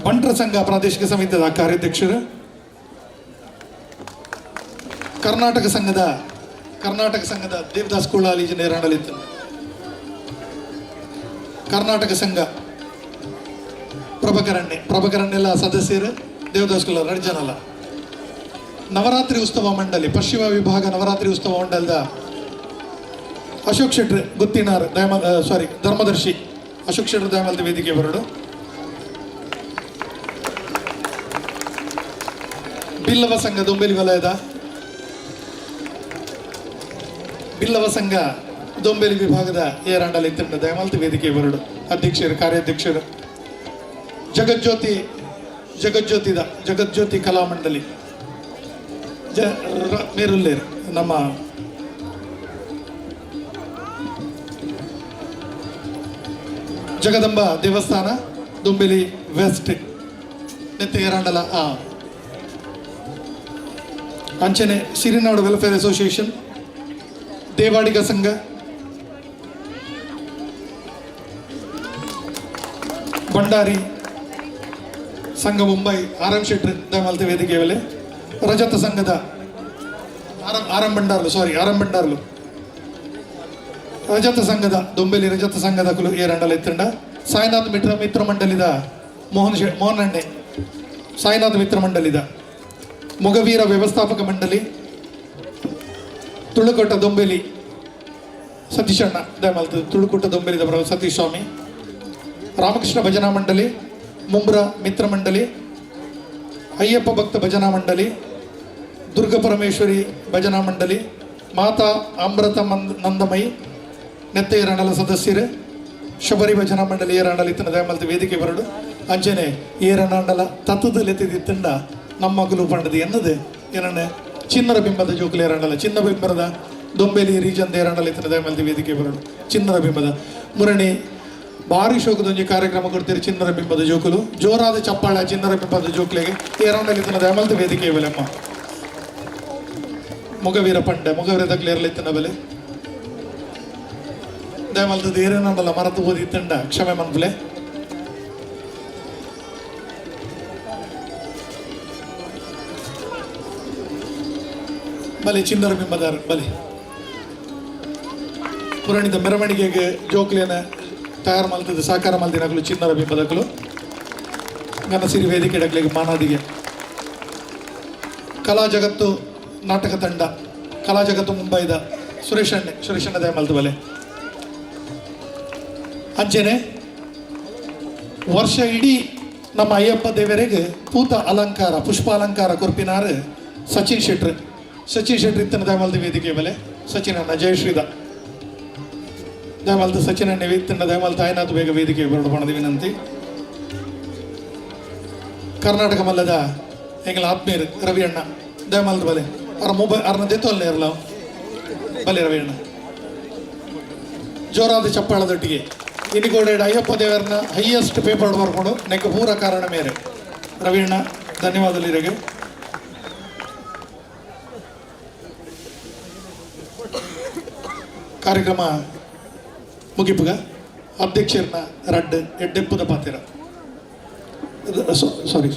ಬಂಟ್ರ ಸಂಘ ಪ್ರಾದೇಶಿಕ ಸಮಿತಿಯ ಕಾರ್ಯಾಧ್ಯಕ್ಷರು ಕರ್ನಾಟಕ ಸಂಘದ ಕರ್ನಾಟಕ ಸಂಘದ ದೇವದಾಸ್ ಕುಳ್ಳಾಲಿ ನೇರಾಂಡಲಿತ್ತು. ಕರ್ನಾಟಕ ಸಂಘ ಪ್ರಭಕರಣ್ಣೆ, ಪ್ರಭಕರಣ್ಣೆಲ್ಲ ಸದಸ್ಯರು ದೇವದಾಸ್ ಕುಳ್ಳಾಲ್ ಎರಡು ಜನ ಅಲ್ಲ. ನವರಾತ್ರಿ ಉತ್ಸವ ಮಂಡಳಿ ಪಶ್ಚಿಮ ವಿಭಾಗ ನವರಾತ್ರಿ ಉತ್ಸವ ಮಂಡಲದ ಅಶೋಕ್ ಶೆಟ್ರ್ ಗುತ್ತಿನಾರ್ ದಯಮ ಸಾರಿ ಧರ್ಮದರ್ಶಿ ಅಶೋಕ್ ಶೆಟ್ರ್ ದಯಮಲ್ದ ವೇದಿಕೆ ಬರಡು. ಬಿಲ್ಲವ ಸಂಘ ದೊಂಬೆಲಿ ವಲಯದ ಬಿಲ್ಲವ ಸಂಘ ದೊಂಬೆಲಿ ವಿಭಾಗದ ಏರಾಂಡಲ್ ಇತ್ತಿಂಡ ದಯಮಲ್ತ ವೇದಿಕೆ ಬರಡು. ಅಧ್ಯಕ್ಷರು ಕಾರ್ಯಾಧ್ಯಕ್ಷರು ಜಗಜ್ಯೋತಿ ಜಗಜ್ಯೋತಿದ ಜಗಜ್ಯೋತಿ ಕಲಾಮಂಡಲಿ ಜ ಮೇರುಲ್ಲೇರು ನಮ್ಮ ಜಗದಂಬ ದೇವಸ್ಥಾನ ದೊಂಬೆಲಿ ವೆಸ್ಟ್ ನೆತ್ತೆ ಏರಾಂಡಲ ಅಂಚನೆ ಸಿರಿನಾಡು ವೆಲ್ಫೇರ್ ಅಸೋಸಿಯೇಷನ್ ದೇವಾಡಿಗ ಸಂಘ ಭಂಡಾರಿ ಸಂಘ ಮುಂಬೈ ಆರ್ ಎಂ ಶೆಟ್ರ್ ದಯಮಲ್ತ ವೇದಿಕೆ ಮೇಲೆ ರಜತ ಸಂಘದ ಆರ್ ಎಂ ಭಂಡಾರ್ಲು ಸಾರಿ ಆರ್ ಎಂ ಭಂಡಾರ್ಲು ರಜತ ಸಂಘದ ದೊಂಬೆಲಿ ರಜತ ಸಂಘದ ಕುಲು ಏರಂಡಲ ಇತ್ತಂಡ ಸಾಯಿನಾಥ್ ಮಿತ್ರ ಮಿತ್ರ ಮಂಡಲಿದ ಮೋಹನ್ ಮೋಹನ್ ಅಣ್ಣೆ ಸಾಯಿನಾಥ್ ಮಿತ್ರ ಮಂಡಲಿದ ಮೊಗವೀರ ವ್ಯವಸ್ಥಾಪಕ ಮಂಡಳಿ ತುಳುಕೋಟ ದೊಂಬೆಲಿ ಸತೀಶಣ್ಣ ದಯಮಲ್ತ ತುಳುಕೋಟ ದೊಂಬೆಲಿದ ಸತೀಶ್ ಸ್ವಾಮಿ ರಾಮಕೃಷ್ಣ ಭಜನಾ ಮಂಡಳಿ ಮುಂಬ್ರ ಮಿತ್ರ ಮಂಡಳಿ ಅಯ್ಯಪ್ಪ ಭಕ್ತ ಭಜನಾ ಮಂಡಳಿ ದುರ್ಗ ಪರಮೇಶ್ವರಿ ಭಜನಾ ಮಂಡಳಿ ಮಾತಾ ಅಮೃತ ನಂದಮಯಿ ನೆತ್ತೆ ಏರಾಂಡಲ ಸದಸ್ಯರು ಶಬರಿ ಭಜನಾ ಮಂಡಳಿ ಏರಾಂಡಲ ಇತ್ತನ ದಯಮಲ್ತ ವೇದಿಕೆ ಬರಡು. ಅಂಚನೆ ಏರಾಂಡಲ ತತ್ತದ ಲೆತ್ತಿದ್ದಿತ್ತಂಡ ನಮ್ಮ ಮಗಲು ಪಂಡದಿ ಎನ್ನದು ಏನನ್ನೆ ಚಿನ್ನರ ಬಿಂಬದ ಜೋಕುಲು ಏರಾಂಡಲ ಚಿನ್ನ ಬಿಂಬರದ ದೊಂಬೆಲಿ ರೀಜನ್ ಏರಾಂಡಲ ಇತ್ತನ ದಯಮಲ್ತ ವೇದಿಕೆ ಬರಡು. ಚಿನ್ನರ ಬಿಂಬದ ಮುರಣಿ ಭಾರಿ ಶೋಕದೊಂಜಿ ಕಾರ್ಯಕ್ರಮ ಕೊಡ್ತೀರಿ ಚಿನ್ನರ ಬಿಂಬದ ಜೋಕುಲು ಜೋರಾದ ಚಪ್ಪಾಳ ಚಿನ್ನರ ಬಿಂಬದ ಜೋಕುಲಿಗೆ ಏರಾಂಡಲ ಇತ್ತನ ದಯಮಲ್ತ ವೇದಿಕೆ ಬೆಲೆಮ್ಮ. ಮೊಗವೀರ ಪಂಡೆ ಮೊಗವೀರ ತಕ್ಲೇರ್ಲಿತ್ತನ ಬೆಲೆ ದಯಮಲ್ತದ ಏರೇನಂಡಲ ಮರತು ಓದಿತ್ತಂಡ ಕ್ಷಮೆ ಮನ್ಪುಲೆ. ಬಲೆ ಚಿನ್ನರ ಬಿಂಬದಾರ್ ಬಲೆ ಪುರಾಣಿದ ಮೆರವಣಿಗೆಗೆ ಜೋಕ್ಲೇನ ತಯಾರು ಮಲ್ತದ ಸಾಕಾರ ಮಲ್ದಿನಕಲು ಚಿನ್ನರ ಬಿಂಬದಕಲು ಘನಸಿರಿ ವೇದಿಕೆ ಡಕ್ಲಿಗೆ ಮಾನಾದಿಗೆ. ಕಲಾ ಜಗತ್ತು ನಾಟಕ ತಂಡ ಕಲಾ ಜಗತ್ತು ಮುಂಬೈದ ಸುರೇಶ್ ಅಣ್ಣೆ ಸುರೇಶ್ ಅಣ್ಣ ದಯಮಲ್ತ ಬಲೆ. ಅಂಚೆನೆ ವರ್ಷ ಇಡೀ ನಮ್ಮ ಅಯ್ಯಪ್ಪ ದೇವರಿಗೆ ಪೂತ ಅಲಂಕಾರ ಪುಷ್ಪ ಅಲಂಕಾರ ಕೊರ್ಪಿನಾರು ಸಚಿನ್ ಶೆಟ್ರ್ ಸಚಿನ್ ಶೆಟ್ರ್ ಇತ್ತನ ದಯಮಲ್ತ ವೇದಿಕೆ ಬಲೆ ಸಚಿನ್ ಅಣ್ಣ ಜಯಶ್ರೀದ ದಯಮಲ್ತ ಸಚಿನ್ ಅಣ್ಣ ಇತ್ತನ ದಯಮಲ್ತ ಆಯ್ನಾಥ್ ಬೇಗ ವೇದಿಕೆ ಬರಡು ಪಣದ ವಿನಂತಿ. ಕರ್ನಾಟಕ ಮಲ್ಲದ ಎಂಗಲ ಆತ್ಮೀಯರು ರವಿ ಅಣ್ಣ ದಯಮಲ್ತ ಬಲೆ ಅವ್ರ ಮೊಬೈಲ್ ಅವ್ರನ್ನ ದೆತ್ತೋಲ್ನೇ ಇರಲ್ಲ ಬಲೆ ರವಿ ಅಣ್ಣ ಜೋರಾದ ಚಪ್ಪಾಳದೊಟ್ಟಿಗೆ ಇನಿಗೋಡೆ ಅಯ್ಯಪ್ಪ ದೇವರನ್ನ ಹೈಯೆಸ್ಟ್ ಪೇಪರ್ ಬರ್ಕೊಂಡು ನೆಕ್ಕ ಪೂರ ಕಾರಣ ಮೇರೆ ರವೀಣ ಧನ್ಯವಾದಗಳು. ಕಾರ್ಯಕ್ರಮ ಮುಗಿಪುಗ ಅಧ್ಯಕ್ಷರನ್ನ ರಡ್ಡು ಎಡ್ಡೆಪ್ಪುದ ಪಾತಿರ ಸಾರಿ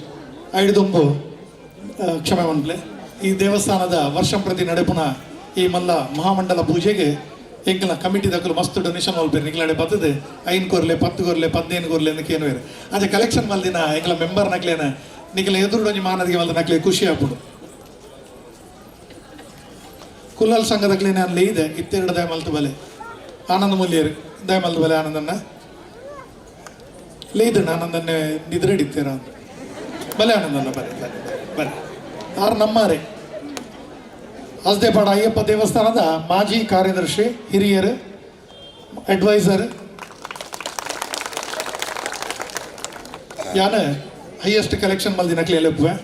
ಐದುಂಬು ಕ್ಷಮೆ ಮನ್ಪ್ಲೆ. ಈ ದೇವಸ್ಥಾನದ ವರ್ಷಂಪ್ರತಿ ನಡೆಪುನ ಈ ಮಲ್ಲ ಮಹಾಮಂಡಲ ಪೂಜೆಗೆ ಎಂಕಲ್ನ ಕಮಿಟಿ ದಕ್ಕಲು ಮಸ್ತ್ ಡೊನೇಷನ್ ಮಲ್ಪೇರು ನಿಂಗ್ಲಾಡೆ ಬರ್ತದೆ 5 ಕೊರ್ಲೆ 10 ಕೊರ್ಲೆ 15 ಕೊರ್ಲೆ ಅಂದ್ ಕೇನುವೇರು ಅದೇ ಕಲೆಕ್ಷನ್ ಮಲ್ದಿನ ಎಂಕಲ ಮೆಂಬರ್ ನಕ್ಲೇನ ನಿಕಲ ಎದುರುಡೊಂಜಿ ಮಾನದಿಗೆ ಮಲ್ದ ನಕ್ಲೆ ಖುಷಿ ಆಪುಡು. ಕುಲ್ಲಾಲ್ ಸಂಘದಕ್ಲೇನ ಅಲ್ಲಿ ಇದೆ ಇತ್ತೆರಡು ದಯಮಲ್ತು ಬಲೆ ಆನಂದ ಮೂಲ್ಯರು ದಯಮಲ್ತು ಬಲೆ ಆನಂದನ್ನ ಲೇದಣ್ಣ ಆನಂದನ್ನೇ ನಿದ್ರೆಡಿತ್ತೀರ ಅಂತ ಬಲೆ ಆನಂದನ್ನ ಬಲೆ ಬಲೆ ಬಲೆ ಆರು ನಮ್ಮಾರೆ ಅಸ್ದೇಪಾಡ ಅಯ್ಯಪ್ಪ ದೇವಸ್ಥಾನದ ಮಾಜಿ ಕಾರ್ಯದರ್ಶಿ ಹಿರಿಯರು ಅಡ್ವೈಸರ್ ಯಾನ ಹೈಯೆಸ್ಟ್ ಕಲೆಕ್ಷನ್ ಮಲ್ದಿನ ಕ್ಲೇಲಪ್ಪುವೆ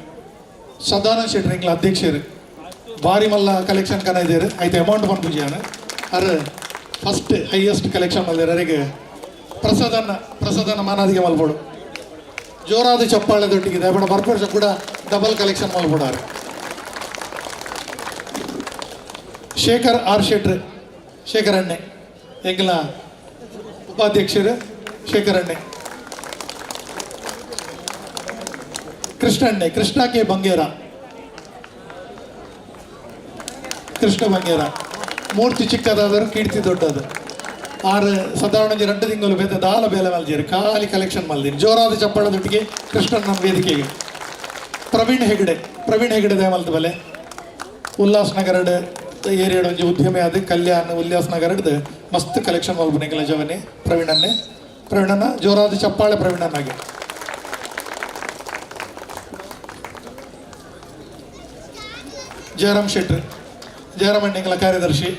ಸದಾನಂದ ಶೆಟ್ಟಿ ಎಂಕ್ಲ ಅಧ್ಯಕ್ಷರು ಭಾರಿ ಮಲ್ಲ ಕಲೆಕ್ಷನ್ ಕನ ಇದ್ದೀರಿ ಐತೆ ಅಮೌಂಟ್ ಪನ್ಪುಜಿ ಯಾನ ಅರ್ ಫಸ್ಟ್ ಹೈಯೆಸ್ಟ್ ಕಲೆಕ್ಷನ್ ಮಲ್ದಿರ ಅರಿಗೆ ಪ್ರಸಾದನ್ನ ಪ್ರಸಾದನ್ನ ಮಾನಾದಿಗೆ ಮಲ್ಪಡು ಜೋರಾದ ಚಪ್ಪಾಳೆ ದೊಟ್ಟಿಗೆ ದಯಪಡ ಬರ್ಪರ್ಷ ಕೂಡ ಡಬಲ್ ಕಲೆಕ್ಷನ್ ಮಲ್ಪಡಾರು. ಶೇಖರ್ ಆರ್ ಶೆಟ್ರ್ ಶೇಖರ್ ಅಣ್ಣೆ ಎಂಕಲ್ನ ಉಪಾಧ್ಯಕ್ಷರು ಶೇಖರ್ ಅಣ್ಣೆ ಕೃಷ್ಣಣ್ಣೆ ಕೃಷ್ಣ ಕೆ ಬಂಗೇರ ಕೃಷ್ಣ ಬಂಗೇರ. ಮೂರ್ತಿ ಚಿಕ್ಕದಾದರೂ ಕೀರ್ತಿ ದೊಡ್ಡದು. ಆರು ಸಾಧಾರಣ ಒಂಜಿ 2 ತಿಂಗಳು ಬೇತೆ ದಾಲ ಬೇಲೆ ಮಲ್ಜೇರು ಖಾಲಿ ಕಲೆಕ್ಷನ್ ಮಲ್ದಿನಿ. ಜೋರಾದ ಚಪ್ಪಾಳದೊಟ್ಟಿಗೆ ಕೃಷ್ಣನ ವೇದಿಕೆಗೆ. ಪ್ರವೀಣ್ ಹೆಗಡೆ, ಪ್ರವೀಣ್ ಹೆಗಡೆ ದೇವಲ್ದ ಬಲೆ ಉಲ್ಲಾಸ್ ನಗರಡ್ ಏರಿಯಾಡ್ ಒಂಜಿ ಉದ್ಯಮಿ ಆದ ಕಲ್ಯಾಣ ಉಲ್ಲಾಸ್ ನಗರಡ್ ಮಸ್ತ್ ಕಲೆಕ್ಷನ್ ಮಲ್ಪುನೆಗಳ ಜವನೆ ಪ್ರವೀಣನ್ನೇ. ಪ್ರವೀಣನ ಜೋರಾದ ಚಪ್ಪಾಳೆ ಪ್ರವೀಣನಾಗೆ. ಜಯರಾಮ್ ಶೆಟ್ರ್, ಜಯರಾಮ್ ಎಂಗಳ ಕಾರ್ಯದರ್ಶಿ,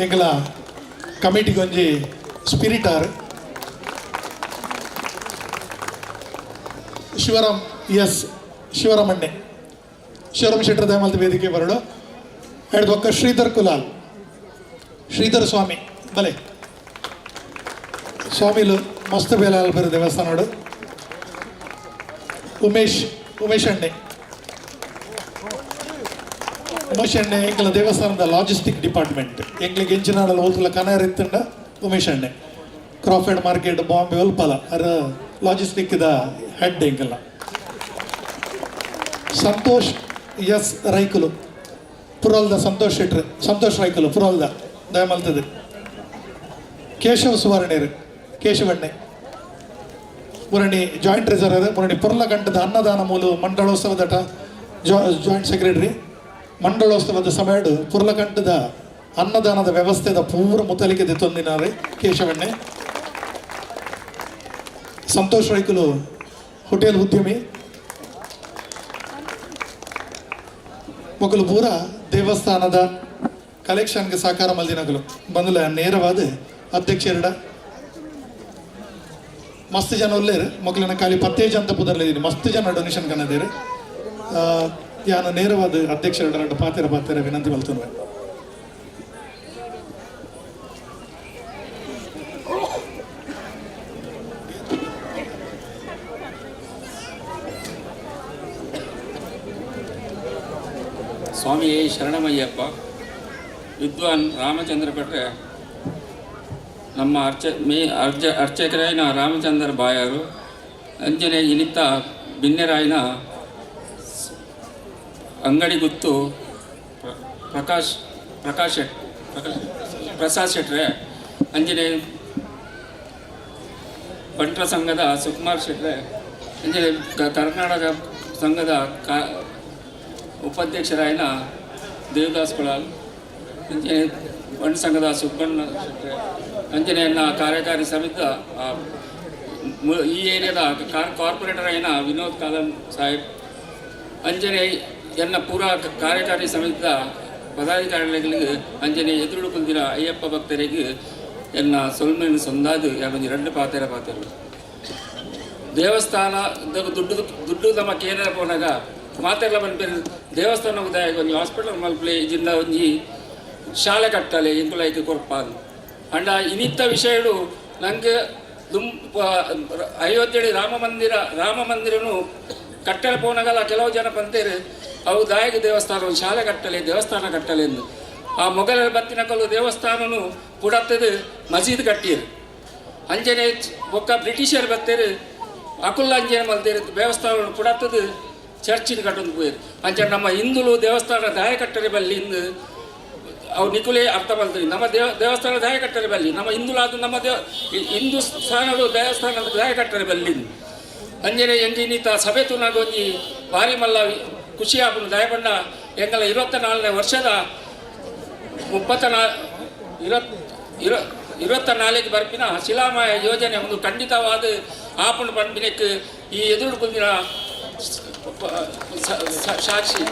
ಎಂಗಳ ಕಮಿಟಿಗೊಂಜಿ ಸ್ಪಿರಿಟ್ ಆರ್. ಶಿವರಾಮ್ ಎಸ್ ಶಿವರಾಮಣ್ಣೆ, ಶಿವರಾಮ್ ಶೆಟ್ಟರ್ ದಯಮಾಲ್ತ ವೇದಿಕೆ ಬರಡು. ಎರಡು ಒಕ್ಕ ಶ್ರೀಧರ್ ಕುಲಾಲ್, ಶ್ರೀಧರ್ ಸ್ವಾಮಿ ಬಲೆ ಸ್ವಾಮಿಲು ಮಸ್ತ್ ಬೇಲೆ ಅಲ್ಪೇರು ದೇವಸ್ಥಾನಡು. ಉಮೇಶ್, ಉಮೇಶ್ ಅಣ್ಣೆ, ಉಮೇಶ್ ಅಣ್ಣೆ ಎಂಕಲ ದೇವಸ್ಥಾನದ ಲಾಜಿಸ್ಟಿಕ್ ಡಿಪಾರ್ಟ್ಮೆಂಟ್. ಎಂಕ್ಲಿಗೆ ಎಂಚಿನಾಡಲು ಓದುಲ ಕನರ್ ಇತ್ತಂಡ ಉಮೇಶ್ ಅಣ್ಣೆ. ಕ್ರಾಫರ್ಡ್ ಮಾರ್ಕೆಟ್ ಬಾಂಬೆ ಒಲ್ಪಲ ಅರ ಲಾಜಿಸ್ಟಿಕ್ the head ಎಂಕಲ್ಲ. ಸಂತೋಷ್ ಎಸ್ ರೈಕುಲು ಪುರಲ್ದ ಸಂತೋಷ್ ಶೆಟ್ರು, ಸಂತೋಷ್ ರೈಕುಲು ಪುರಲ್ದ ದಯಮಲ್ತದೆ. ಕೇಶವ ಸುವರ್ಣೇರು, ಕೇಶವಣ್ಣೆ ಮುರಣಿ ಜಾಯಿಂಟ್ ಟ್ರೆಸರರ್, ಮುರಣಿ ಪುರ್ಲಗಂಟದ ಅನ್ನದಾನ ಮೂಲು ಮಂಡಳೋತ್ಸವದ ಜಾಯಿಂಟ್ ಸೆಕ್ರೆಟರಿ. ಮಂಡಳೋತ್ಸವದ ಸಮಯಡು ಪುರ್ಲಗಂಟದ ಅನ್ನದಾನದ ವ್ಯವಸ್ಥೆದ ಪೂರ ಮುತಲಿಕೆ ದೆತ್ತೊಂದಿನಾರೆ ಕೇಶವಣ್ಣೆ. ಸಂತೋಷ್ ರೈಕುಲು ಹೋಟೆಲ್ ಉದ್ಯಮಿ. ಮೊಕಲು ಪೂರ ದೇವಸ್ಥಾನದ ಕಲೆಕ್ಷನ್ಗೆ ಸಹಕಾರ ಮಲ್ದಿನಕಲು ಬಂದಲ ನೇರವಾದ ಅಧ್ಯಕ್ಷರಡ ಮಸ್ತ್ ಜನ ಉಲ್ಲೇರು. ಮೊಕಲಿನ ಖಾಲಿ ಪತ್ತೇ ಜನ ಪುದರ್ಲಿದ್ದೀನಿ, ಮಸ್ತ್ ಜನ ಡೊನೇಷನ್ ಕನ್ನದೇರು. ಯಾನ ನೇರವಾದ ಅಧ್ಯಕ್ಷರಡ ಎರಡು ಪಾತೆರ ಪಾತೆರ ವಿನಂತಿ ಮಲ್ತುವೆ. ಸ್ವಾಮಿಯೇ ಶರಣಮಯ್ಯಪ್ಪ. ವಿದ್ವಾನ್ ರಾಮಚಂದ್ರ ಭಟ್ರೆ, ನಮ್ಮ ಅರ್ಚಕರಾಯನ ರಾಮಚಂದ್ರ ಬಾಯರು, ಅಂಜನೆ ಇನಿತ ಬಿನ್ನೆರಾಯನ ಅಂಗಡಿಗುತ್ತು ಪ್ರಕಾಶ್ ಪ್ರಕಾಶ್ ಶೆಟ್ ಪ್ರಕಾಶ್ ಪ್ರಸಾದ್ ಶೆಟ್ರೆ, ಅಂಜನೆ ಬಂಟ್ರ ಸಂಘದ ಸುಕುಮಾರ್ ಶೆಟ್ರೆ, ಅಂಜನೆ ಕರ್ನಾಟಕ ಸಂಘದ ಉಪಾಧ್ಯಕ್ಷರಾಯನ ದೇವದಾಸ್ ಕೊಳಾಲ್, ಅಂಜನೆ ಬಂಟ ಸಂಘದ ಸುಬ್ಬಣ್ಣ ಶೆಟ್ರೆ, ಅಂಜನೆಯನ್ನ ಕಾರ್ಯಕಾರಿ ಸಮಿತಿ ಈ ಏರಿಯಾದ ಕಾರ್ಪೊರೇಟರ್ అయిన ವಿನೋದ್ ಕಾಲಂ ಸಾಹೇಬ್, ಅಂಜನೆ ಎನ್ನ ಪೂರಾ ಕಾರ್ಯಕಾರಿ ಸಮಿತಿಯ ಪದಾಧಿಕಾರಿಗಳಿಗೆ, ಅಂಜನೆ ಎದುರು ಕುಂದಿನ ಅಯ್ಯಪ್ಪ ಭಕ್ತರಿಗೆ ಎನ್ನ ಸೊಲ್ಮೆಯನ್ನು ಸೊಂದಾದು ಯಾಗೊಂದು 2 ಪಾತೆರ ಪಾತೆರು. ದೇವಸ್ಥಾನ ದುಡ್ಡು ದುಡ್ಡು ನಮ್ಮ ಕೇಂದ್ರ ಪೋನಾಗ ಮಾತೆಲ್ಲ ಬಂದು ದೇವಸ್ಥಾನ ಉದಯ ಒಂಜಿ ಹಾಸ್ಪಿಟಲ್ ಮಲ್ಪಲೆ ಜಿಲ್ಲ ಒಂಜಿ ಶಾಲೆ ಕಟ್ಟಲೆ ಎಂಕುಲೈಕ್ ಕೊರ್ಪಾದು. ಅಂಡ ಇನ್ನಿತ್ತ ವಿಷಯಡು ನಂಗೆ ಅಯೋಧ್ಯೆ ರಾಮ ಮಂದಿರನು ಕಟ್ಟಲೆ ಪೋನಾಗಲ್ಲ ಕೆಲವು ಜನ ಬಂತೇರು ಅವು ದಾಯಕ ದೇವಸ್ಥಾನ ಒಂದು ಶಾಲೆ ಕಟ್ಟಲೆ ದೇವಸ್ಥಾನ ಕಟ್ಟಲೆ ಎಂದು. ಆ ಮೊಘಲರ ಬತ್ತಿನಕಲು ದೇವಸ್ಥಾನನು ಪುಡತ್ತದು ಮಸೀದ್ ಕಟ್ಟಿರು. ಅಂಜನೆ ಬೊಕ್ಕ ಬ್ರಿಟಿಷರು ಬತ್ತೇರು ಅಕುಲ್ಲ ಅಂಜನೆ ಮಲ್ತೇರು ದೇವಸ್ಥಾನ ಪುಡತ್ತದು ಚರ್ಚಿನ ಕಟ್ಟೊಂದು ಪೋಯರು. ಅಂಚನೆ ನಮ್ಮ ಹಿಂದುಲು ದೇವಸ್ಥಾನ ದಾಯ ಕಟ್ಟರೆ ಬಲ್ಲಿ ಇಂದು ಅವು ನಿಕುಲೇ ಅರ್ಥ ಮಾಡ್ತೀವಿ. ನಮ್ಮ ದೇವಸ್ಥಾನ ದಾಯ ಕಟ್ಟರೆ ಬಲ್ಲಿ, ನಮ್ಮ ಹಿಂದುಲಾದ ನಮ್ಮ ಹಿಂದೂ ಸ್ಥಾನಗಳು ದೇವಸ್ಥಾನದ ದಾಯ ಕಟ್ಟರೆ ಬಲ್ಲಿ. ಅಂಜನೆ ಎಂಜಿನಿತ ಸಭೆ ತುನಾಗ ಒಂಜಿ ಭಾರಿ ಮಲ್ಲ ಖುಷಿ ಆಪುಂಡು. ದಯಬಣ್ಣ ಎಂಗಲ 24ನೇ ವರ್ಷದ 24ಕ್ಕೆ ಬರ್ಪಿನ ಶಿಲಾಮಯ ಯೋಜನೆ ಒಂದು ಖಂಡಿತವಾದ ಆಪುಂಡು ಪನ್ಪಿನಕ್ಕೆ ಈ ಎದುರು ಕುಂದಿನ ಸಾಕ್ಷಿ.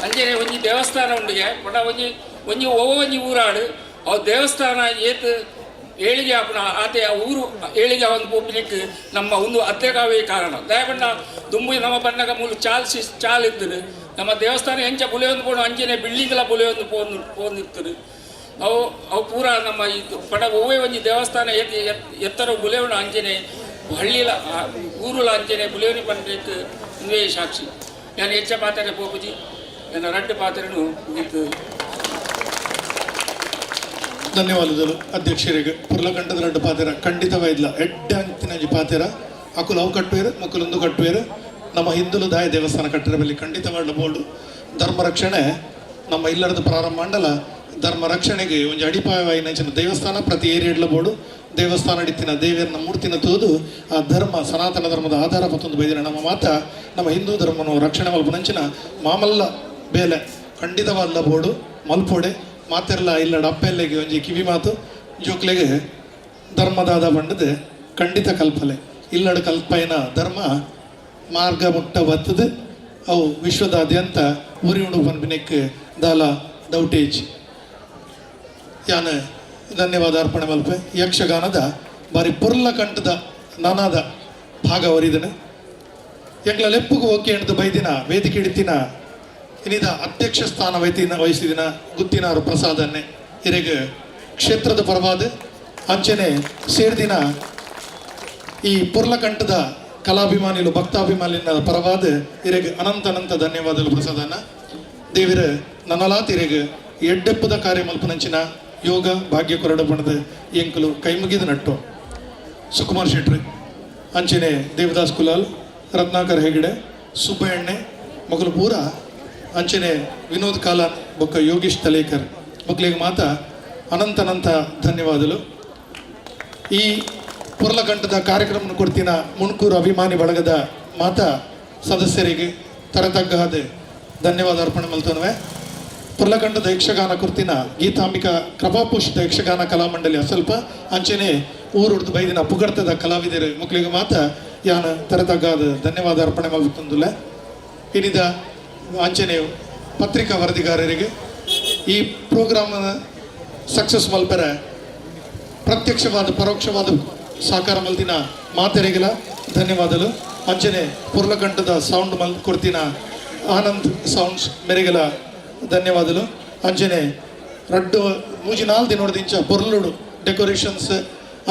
ಅಂಜನೆ ಒಂಜಿ ದೇವಸ್ಥಾನ ಉಂಡಿಗೆ ಪಂಡ ಒಂಜಿ ಒಂಜಿ ಒಂಜಿ ಊರಾಡು ಅವು ದೇವಸ್ಥಾನ ಏತ್ ಏಳಿಗೆ ಆಪುನ ಆತೆ ಆ ಊರು ಏಳಿಗೆ ಒಂದು ಪೋಪಿನಕ್ಕೆ ನಮ್ಮ ಒಂದು ಅತ್ತೆಗಾವೇ ಕಾರಣ. ದಯಬಣ್ಣ ದುಂಬು ನಮ್ಮ ಬಣ್ಣಗ ಮೂಲು ಚಾಲ್ ಚಾಲ್ ಇರ್ತದೆ. ನಮ್ಮ ದೇವಸ್ಥಾನ ಎಂಚ ಬುಲೆಯೊಂದು ಪೋಣ ಅಂಜನೆ ಬಿಲ್ಡಿಂಗ್ಲ ಬುಲೆಯೊಂದು ಪೋಂದಿರ್ತದೆ. ಅವು ಅವು ಪೂರ ನಮ್ಮ ಇದು ಪಡ ಒವ್ವೇ ಒಂಜಿ ದೇವಸ್ಥಾನ ಎತ್ತರ ಬುಲೆವಣ ಅಂಜನೆ ಹಳ್ಳಿಲ ಊರುಲ ಅಂಜನೆ ಬುಲೆವನಿ ಪಂಡಕ್ಕೆ ಇಂದುವೇ ಸಾಕ್ಷಿ. ನಾನು ಹೆಚ್ಚ ಪಾತ್ರೆ ಪೋಪುಜಿ ನನ್ನ 2 ಪಾತ್ರೆನೂ ಮುಗಿತು. ಧನ್ಯವಾದಗಳು ಅಧ್ಯಕ್ಷರಿಗೆ. ಪುರ್ಲಗಂಟದ 2 ಪಾತ್ರೆ ಖಂಡಿತವಾಯಿಲ್ಲ ಎಡ್ಡೆ ಅಂತಿನ ಪಾತ್ರೆ ಅಕುಲು ಅವು ಕಟ್ಟುವೇರು ಮಕ್ಕಳೊಂದು ಕಟ್ಟುವೇರು. ನಮ್ಮ ಹಿಂದುಲು ದಾಯ ದೇವಸ್ಥಾನ ಕಟ್ಟರ ಬಲ್ಲಿ ಖಂಡಿತವಾದ ಬೋರ್ಡು. ಧರ್ಮ ರಕ್ಷಣೆ ನಮ್ಮ ಇಲ್ಲರದ ಪ್ರಾರಂಭ ಮಂಡಲ ಧರ್ಮ ರಕ್ಷಣೆಗೆ ಒಂಜಿ ಅಡಿಪಾಯವಾಯಿನ ದೇವಸ್ಥಾನ ಪ್ರತಿ ಏರಿಯಡ್ಲ ಬೋಡು ದೇವಸ್ಥಾನ ಅಡಿತಿನ ದೇವಿಯನ್ನ ಮೂರ್ತಿನ ತೋದು ಆ ಧರ್ಮ ಸನಾತನ ಧರ್ಮದ ಆಧಾರ ಮತ್ತೊಂದು ಬೈದಿನ ನಮ್ಮ ಮಾತ ನಮ್ಮ ಹಿಂದೂ ಧರ್ಮನು ರಕ್ಷಣೆ ಮಲ್ಪನಂಚಿನ ಮಾಮಲ್ಲ ಬೇಲೆ ಖಂಡಿತವಾದ ಬೋಡು ಮಲ್ಪೋಡೆ ಮಾತೆಲ್ಲ ಇಲ್ಲಡ ಅಪ್ಪೆಲ್ಲೆಗೆ ಒಂಜಿ ಕಿವಿ ಮಾತು ಜೋಕ್ಲೆಗೆ ಧರ್ಮದಾದ ಬಂಡದೆ ಖಂಡಿತ ಕಲ್ಪಲೆ ಇಲ್ಲಡ ಕಲ್ಪೈನ ಧರ್ಮ ಮಾರ್ಗ ಮುಟ್ಟ ಬತ್ತದು ಅವು ವಿಶ್ವದಾದ್ಯಂತ ಉರಿ ಉಂಡು ಪನ್ಪಿನೆಕ್ ದಾಲ ದೌಟೇಜ್ ಯಾನ ಧನ್ಯವಾದ ಅರ್ಪಣೆ ಮಲ್ಪೆ. ಯಕ್ಷಗಾನದ ಬಾರಿ ಪೊರ್ಲ ಕಂಠದ ನಾನಾದ ಭಾಗ ಅವರಿದನೆ ಎಂಗ್ಲ ಲೆಪ್ಪುಗು ಓಕೆ ಎಂಟು ಬೈದಿನ ವೇದಿಕೆ ಹಿಡಿತಿನ ಇನ್ನಿದ ಅಧ್ಯಕ್ಷ ಸ್ಥಾನ ವೈತಿನ ವಹಿಸಿದಿನ ಗುತ್ತಿನಾರು ಪ್ರಸಾದನ್ನೇ ಇರೆಗ್ ಕ್ಷೇತ್ರದ ಪರವಾದ ಅಂಚನೆ ಸೇರ್ದಿನ ಈ ಪೊರ್ಲಕಂಠದ ಕಲಾಭಿಮಾನಿಲು ಭಕ್ತಾಭಿಮಾನಿನ ಪರವಾದ ಇರೆಗ್ ಅನಂತ ಅನಂತ ಧನ್ಯವಾದಗಳು ಪ್ರಸಾದನ. ದೇವಿರ ನನ್ನಲಾತ್ ಇರೆಗ್ ಎಡ್ಡೆಪ್ಪದ ಕಾರ್ಯ ಮಲ್ಪನಂಚಿನ ಯೋಗ ಭಾಗ್ಯ ಕೊರಡ ಬಣದ ಎಂಕಲು ಕೈ ಮುಗಿದ ನಟ್ಟು ಸುಕುಮಾರ್ ಶೆಟ್ರಿ ಅಂಚನೆ ದೇವದಾಸ್ ಕುಲಾಲ್ ರತ್ನಾಕರ್ ಹೆಗಡೆ ಸುಬ್ಬಯ್ಯಣ್ಣೆ ಮಗಳು ಪೂರ ಅಂಚನೆ ವಿನೋದ್ ಕಾಲಾನ್ ಬೊಕ್ಕ ಯೋಗೀಶ್ ತಲೇಕರ್ ಮಕ್ಕಳಿಗೆ ಮಾತ ಅನಂತ ಅನಂತ ಧನ್ಯವಾದಗಳು. ಈ ಪುರ್ಲಕಂಠದ ಕಾರ್ಯಕ್ರಮ ಕೊಡ್ತಿನ ಮುಣ್ಕೂರು ಅಭಿಮಾನಿ ಬಳಗದ ಮಾತಾ ಸದಸ್ಯರಿಗೆ ತರತಗ್ಗಾದ ಧನ್ಯವಾದ ಅರ್ಪಣೆ ಮಲ್ತನ್ವೆ. ಪುರ್ಲಕಂಠದ ಯಕ್ಷಗಾನ ಕುರ್ತಿನ ಗೀತಾಂಬಿಕಾ ಕೃಪಾಪೋಷಿತ ಯಕ್ಷಗಾನ ಕಲಾಮಂಡಲಿ ಅಸಲ್ಪ ಅಂಚನೆ ಊರುಡ್ದು ಬೈದಿನ ಪುಗರ್ತದ ಕಲಾವಿದರು ಮಕ್ಕಳಿಗೆ ಮಾತ ಯಾನ ತರತಗ್ಗಾದ ಧನ್ಯವಾದ ಅರ್ಪಣೆ ಮಲ್ತಂದುಲ್ಲ. ಇನ್ನಿದ ಅಂಚನೆ ಪತ್ರಿಕಾ ವರದಿಗಾರರಿಗೆ ಈ ಪ್ರೋಗ್ರಾಮ್ ಸಕ್ಸಸ್ ಮಲ್ಪೆರೆ ಪ್ರತ್ಯಕ್ಷವಾದ ಪರೋಕ್ಷವಾದ ಸಾಕಾರ ಮಲ್ತಿನ ಮಾತೆರೆಗಿಲ ಧನ್ಯವಾದಗಳು. ಅಂಚನೆ ಪುರ್ಲಕಂಠದ ಸೌಂಡ್ ಮಲ್ ಕೊಡ್ತಿನ ಆನಂದ್ ಸೌಂಡ್ಸ್ ಮೆರೆಗಲ ಧನ್ಯವಾದಗಳು. ಅಂಚನೆ ರಡ್ಡು ಮೂಜಿ ನಾಲ್ ದಿನ ಇಂಚ ಪೊರ್ಲುಡು ಡೆಕೋರೇಷನ್ಸ್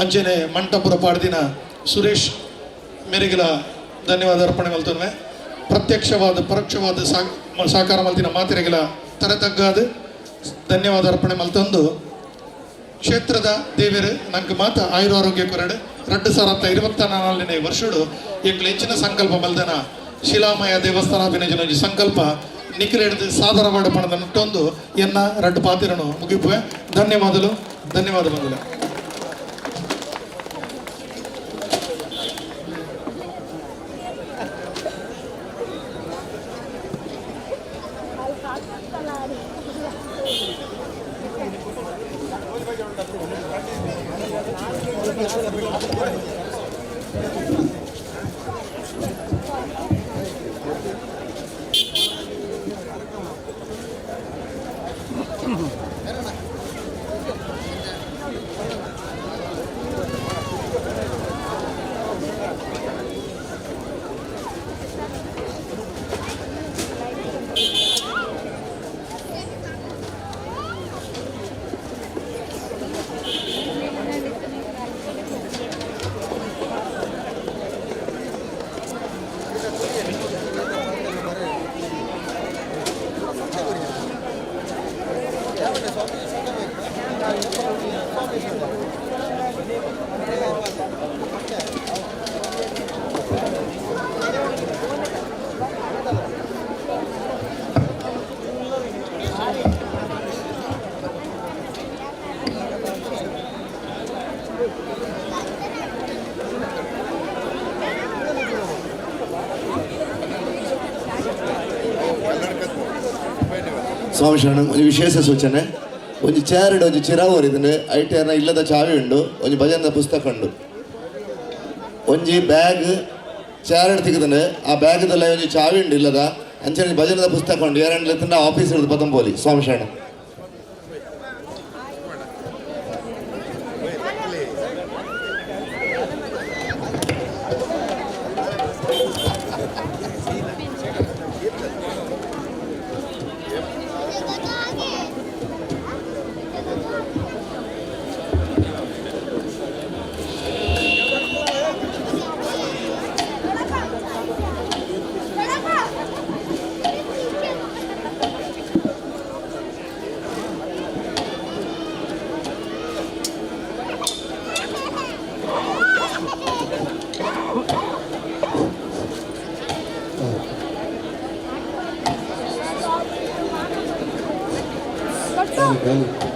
ಅಂಚನೆ ಮಂಟಪುರ ಪಾಡ್ದಿನ ಸುರೇಶ್ ಮೆರೆಗಲ ಧನ್ಯವಾದ ಅರ್ಪಣೆ ಮಲ್ತನ್ವೆ. ಪ್ರತ್ಯಕ್ಷವಾದ ಪರೋಕ್ಷವಾದ ಸಾಕಾರ ಮಲ್ತಿನ ಮಾತೆರೆಗಲ ತರತಗ್ಗಾದ ಧನ್ಯವಾದ ಅರ್ಪಣೆ ಮಲ್ತಂದು ಕ್ಷೇತ್ರದ ದೇವರು ನಂಗೆ ಮಾತ ಆಯುರ ಆರೋಗ್ಯ ಕೊರಡು 2024ನೇ ವರ್ಷಡು ಎಂಗ್ಲ ಹೆಚ್ಚಿನ ಸಂಕಲ್ಪ ಮಲ್ದನ ಶಿಲಾಮಯ ದೇವಸ್ಥಾನ ಅಭಿನಯನ ಸಂಕಲ್ಪ ನಿಖಿಲೆಡ್ದು ಸಾಧಾರವಾಡ ಪಣದ ನಟ್ಟೊಂದು ಎನ್ನ ರಡ್ಡು ಪಾತಿರನು ಮುಗಿಪುವೆ. ಧನ್ಯವಾದಗಳು, ಧನ್ಯವಾದ ಬಂಧುಗಳೇ. ಸ್ವಾಮಿ ಶರಣ, ಒಂದು ವಿಶೇಷ ಸೂಚನೆ. ಒಂಜಿ ಚೇರ್ಡ್ ಒಂಜಿ ಚಿರಾವರ್ ಇದನ್ನು I T ಆರ್ನ ಇಲ್ಲದ ಚಾವಿ ಉಂಡು, ಒಂಜಿ ಭಜನದ ಪುಸ್ತಕ ಉಂಡು, ಒಂಜಿ ಬ್ಯಾಗ್ ಚೇರ್ಡ್ ತೆಗೆದನು, ಆ ಬ್ಯಾಗ್ದಲ್ಲ ಒಂಜಿ ಚಾವಿ ಉಂಡು ಇಲ್ಲದ ಅಂಚನೆ ಭಜನದ ಪುಸ್ತಕ ಉಂಡು. ಏರಂಡ್ಲೆ ಆಫೀಸ್ ಇರೋದು ಪತಂಬೋಲಿ. ಸ್ವಾಮಿ ಶರಣ. Hello.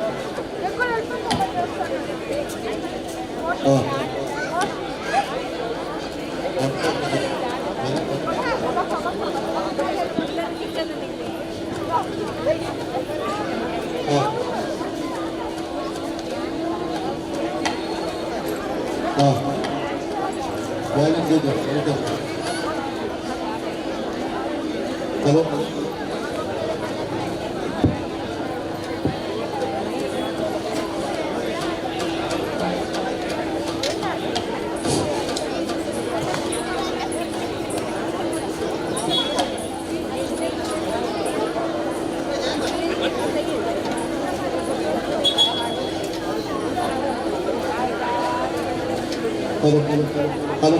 Hello hello hello hello hello hello hello. Hello hello hello hello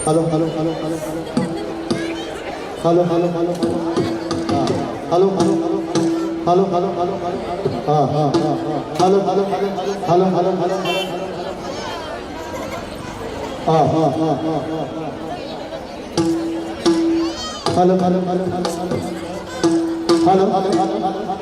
hello hello hello hello hello hello hello hello hello हाँ हाँ hello hello hello hello hello हाँ हाँ हाँ hello hello hello hello hello hello hello.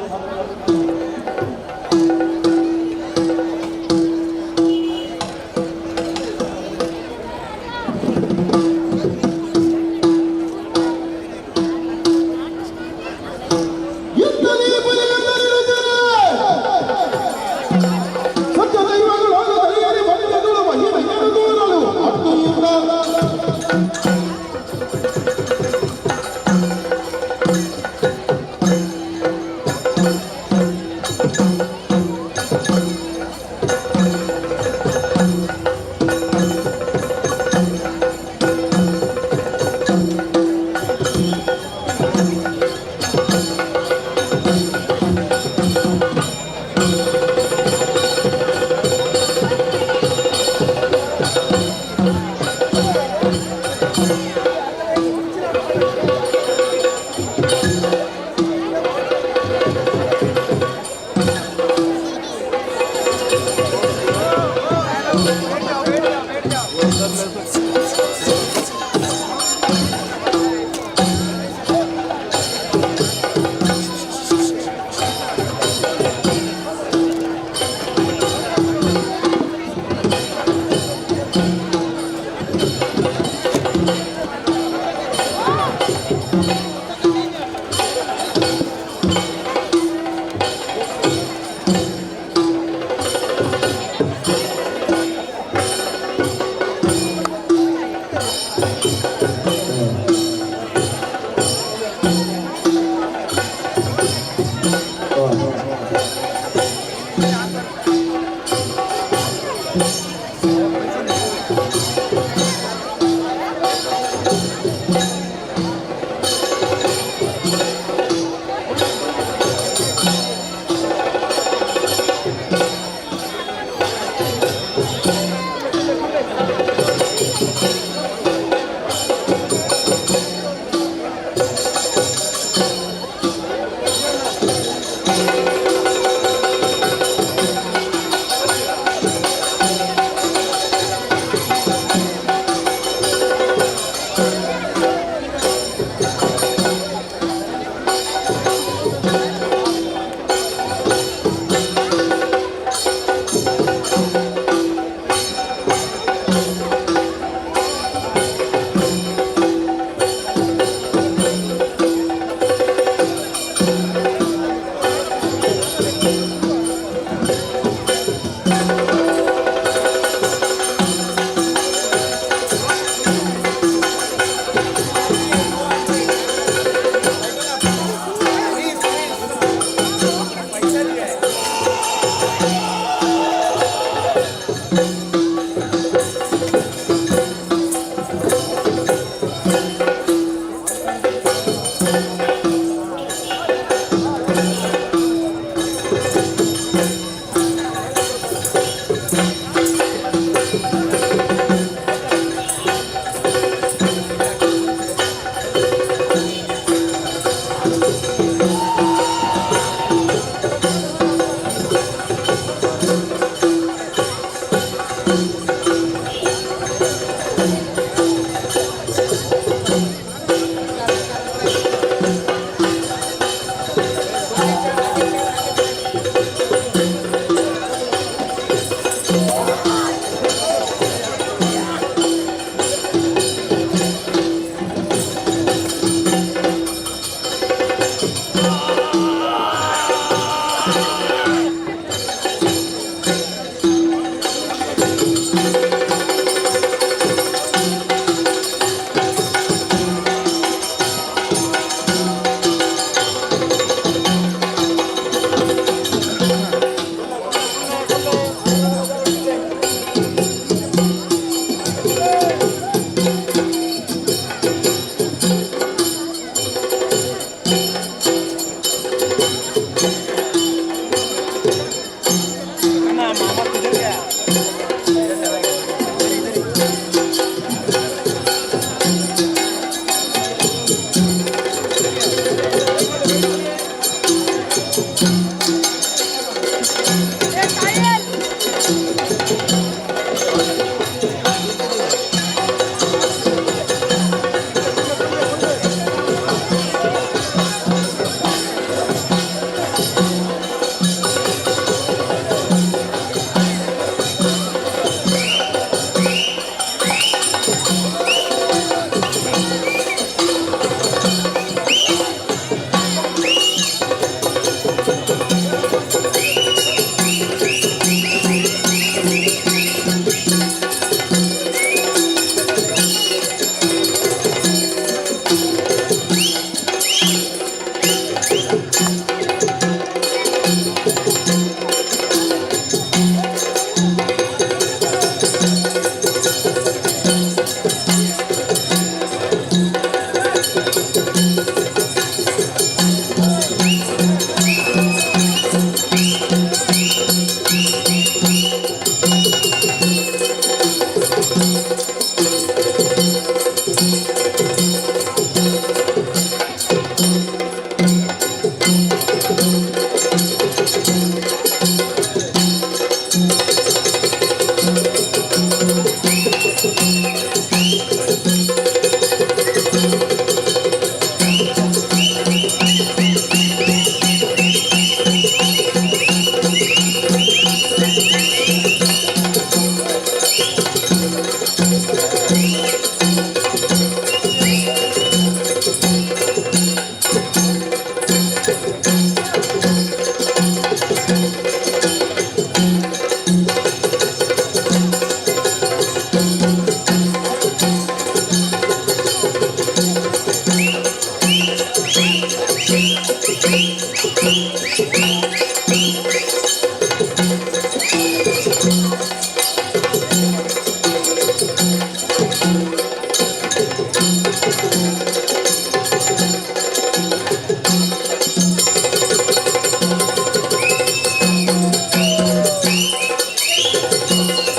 Thank you.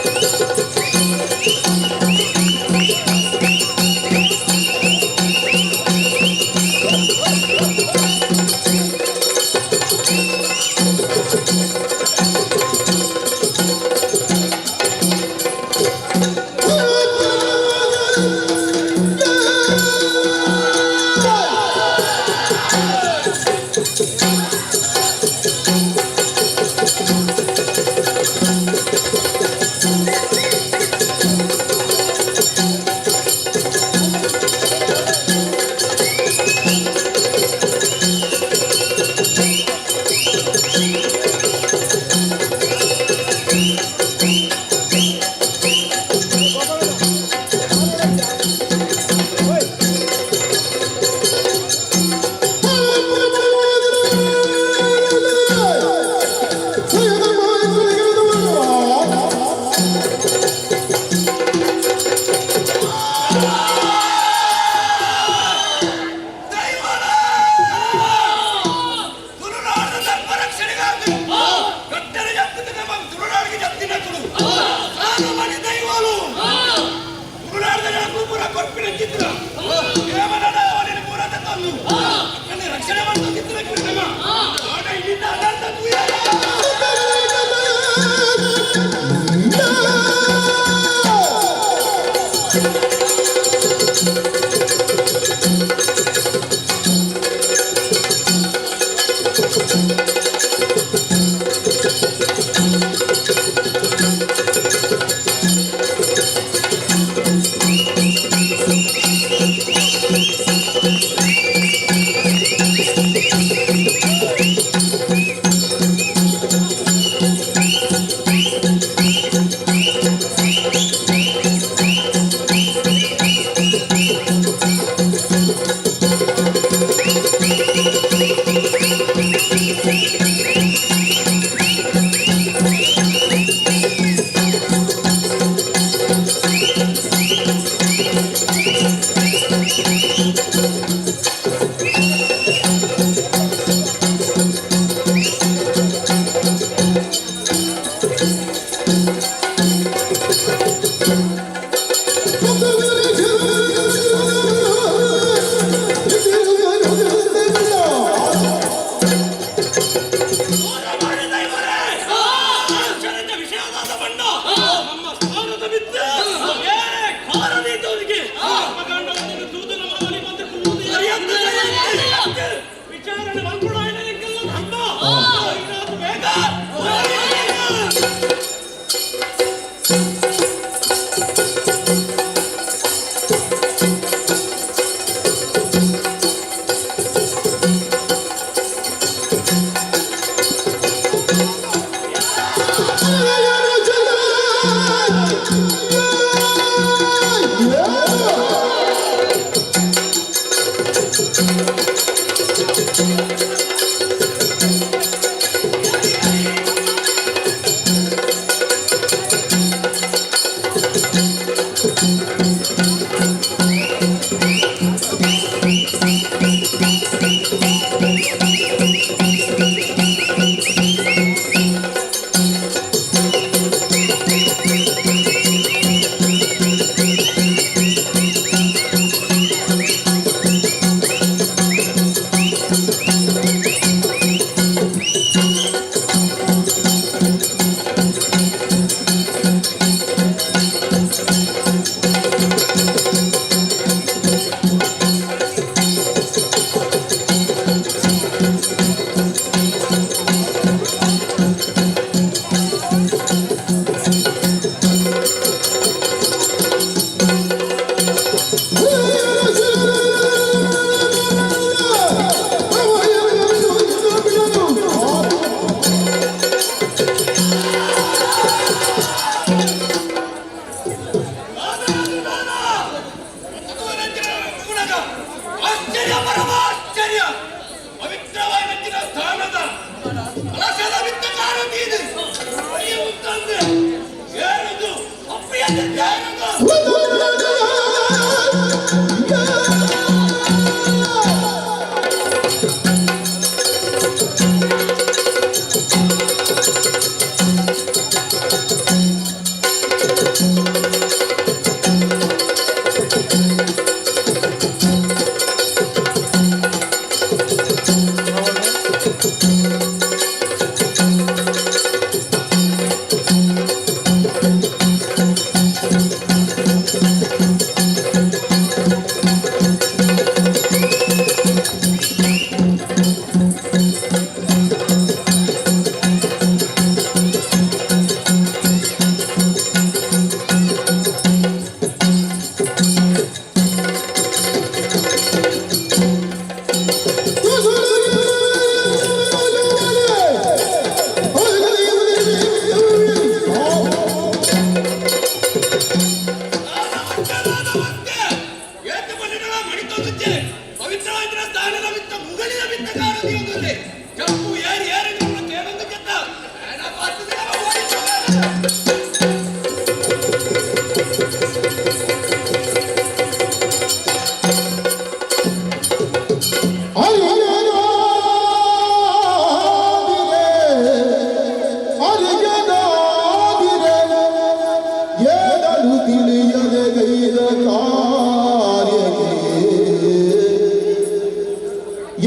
ಏನನು ತಿಳಿಯದೆ ಗೈದ ಕಾರ್ಯಕ್ಕೆ,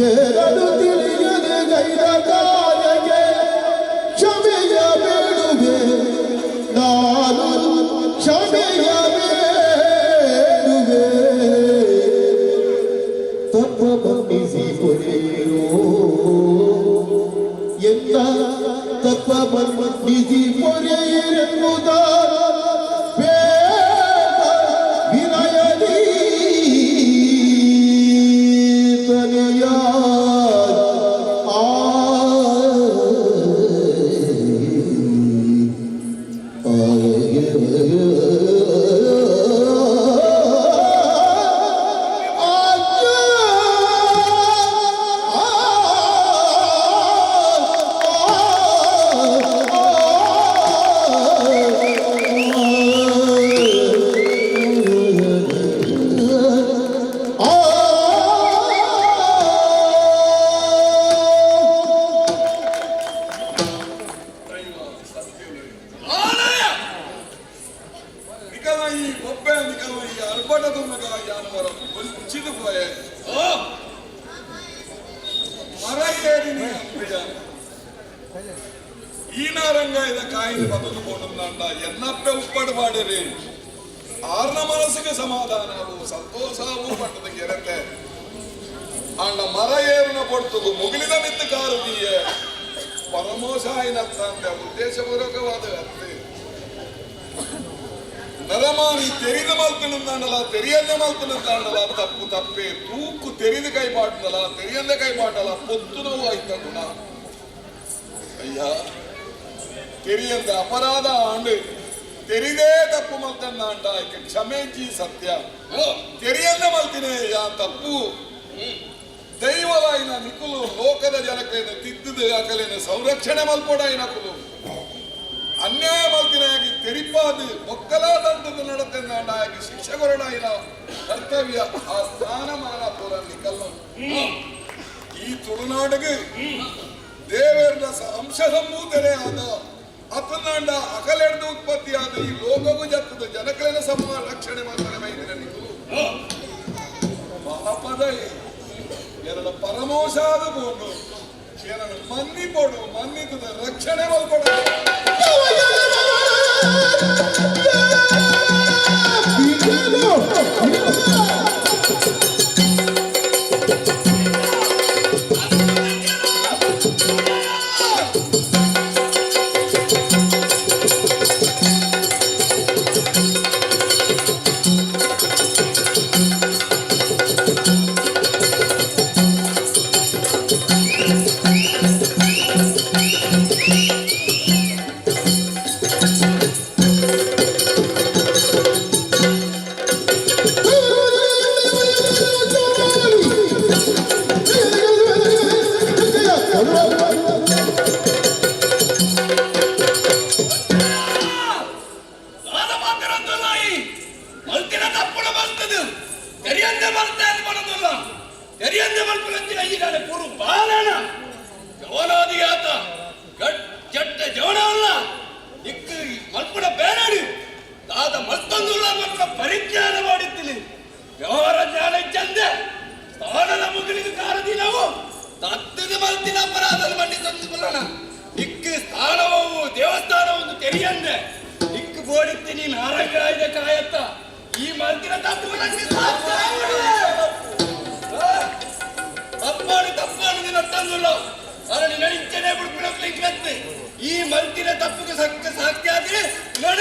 ಏನನು ತಿಳಿಯದೆ ಗೈದ ಕಾರ್ಯಕ್ಕೆ ಕ್ಷಮೆಯ ಬೇಡುವೆ, ನಾನು ಕ್ಷಮೆಯ ಬೇಡುವೆ. ತಪ್ಪ ಮನ್ನಿಸಿ ಕೊರೆಯಿರೋ ಎಲ್ಲ, ತಪ್ಪ ಮನ್ನಿಸಿ ಪೊರೆಯಿರೆಂಬುದ ಬೇಡ ವಿನಯದಿ ತನೆಯ ಆ ನಿಕಲಾಯಿ ಒಬ್ಬೆ ನಿಕಲಾಯಿ ಅರ್ಬಟ ತುಮಗ ಯಾನವರ ವಂಚಿತ ಪೋಯೆ. ಓ ಮರ ಏರಿನಿ ಅಪ್ಪಿಯ ಈನಾರಂಗ ಇದ ಕಾಯಿನ ಬದಲು ಪೋಣಂದಾಂಡ ಎನ್ನಪ್ಪೆ ಉಪ್ಪಡು ಪಾಡಿರಿ. ಆರ್ನ ಮನಸ್ಸಿಗೆ ಸಮಾಧಾನವು ಸಂತೋಷವು ಪಟ್ಟದ ಗೆರತೆ. ಆಂಡ ಮರ ಏರುನ ಪೊರ್ತುಗು ಮುಗಿಲಿದ ಮಿತ್ತು ಕಾರುದೀಯೆ ಪರಮೋಶಾಯಿನತ್ತಂದೆ ಉದ್ದೇಶಪೂರ್ವಕವಾದ ಅತ್ತೆ. ನರಮಾನಿ ತೆರಿದ ಮಲ್ತನಂದಾಂಡಲ, ತೆರಿಯಂದೆ ಮಲ್ತನಂದಾಂಡಲ ತಪ್ಪು ತಪ್ಪೆ. ತೂಕು ತೆರಿದ ಕೈ ಪಾಟ್ನಲ, ತೆರಿಯಂದೆ ಕೈ ಪಾಟಲ ಪೊತ್ತು ನೋವು ಆಯ್ತ ಗುಣ. ಅಯ್ಯ, ತೆರಿಯಂದೆ ಅಪರಾಧ ಆಂಡು ತೆರಿದೇ ತಪ್ಪು ಮಲ್ತಂದಾಂಡ ಆಯ್ಕೆ ಕ್ಷಮೇಜಿ ಸತ್ಯ. ತೆರಿಯಂದೆ ಮಲ್ತಿನೇ ಯಾ ತಪ್ಪು. ದೈವಲಾಯಿನ ನಿಕುಲು ಲೋಕದ ಜನಕೇನ ತಿದ್ದುದು ಅಕಲೇನ ಸಂರಕ್ಷಣೆ ಮಲ್ಪೊಡಾಯಿನ ಕುಲು ಅನ್ಯಾಯ ಮಲ್ತಿನಾಗಿ ತೆರಿಪಾದು ಒಕ್ಕಲಾದಂತದ್ದು ನಡತೆಂದಾಂಡ ಆಗಿ ಶಿಕ್ಷೆ ಕೊರಡಾಯಿನ ಕರ್ತವ್ಯ ಆ ಸ್ಥಾನಮಾನ ಪೂರ ನಿಕಲ್ಲ. ಈ ತುಳುನಾಡಿಗೆ ದೇವರ ಅಂಶ ಸಂಭೂತರೇ ಆದ ಅತನಾಂಡ ಅಕಲೆಡ್ದು ಉತ್ಪತ್ತಿಯಾದ ಈ ಲೋಕಗೂ ಜತ್ತದ ಜನಕಲೇನ ಸಮ ರಕ್ಷಣೆ ಮಾಡ್ತಾರೆ ಬೈದಿನ ನಿಕುಲು ಪಾಪದ ಎರಡ ಪರಮೋಷಾದ ಬೋಂಡು ಎರಡು ಮನ್ನಿ ಪೊಡು ಮನ್ನಿತದ ರಕ್ಷಣೆ ಮಲ್ಪೊಡು. ಈ ಮಲ್ತಿನ ತಪ್ಪುಗೆ ಸಕ್ಕ ಸಾಕ್ಯಾದ್ರೆ ನಡ.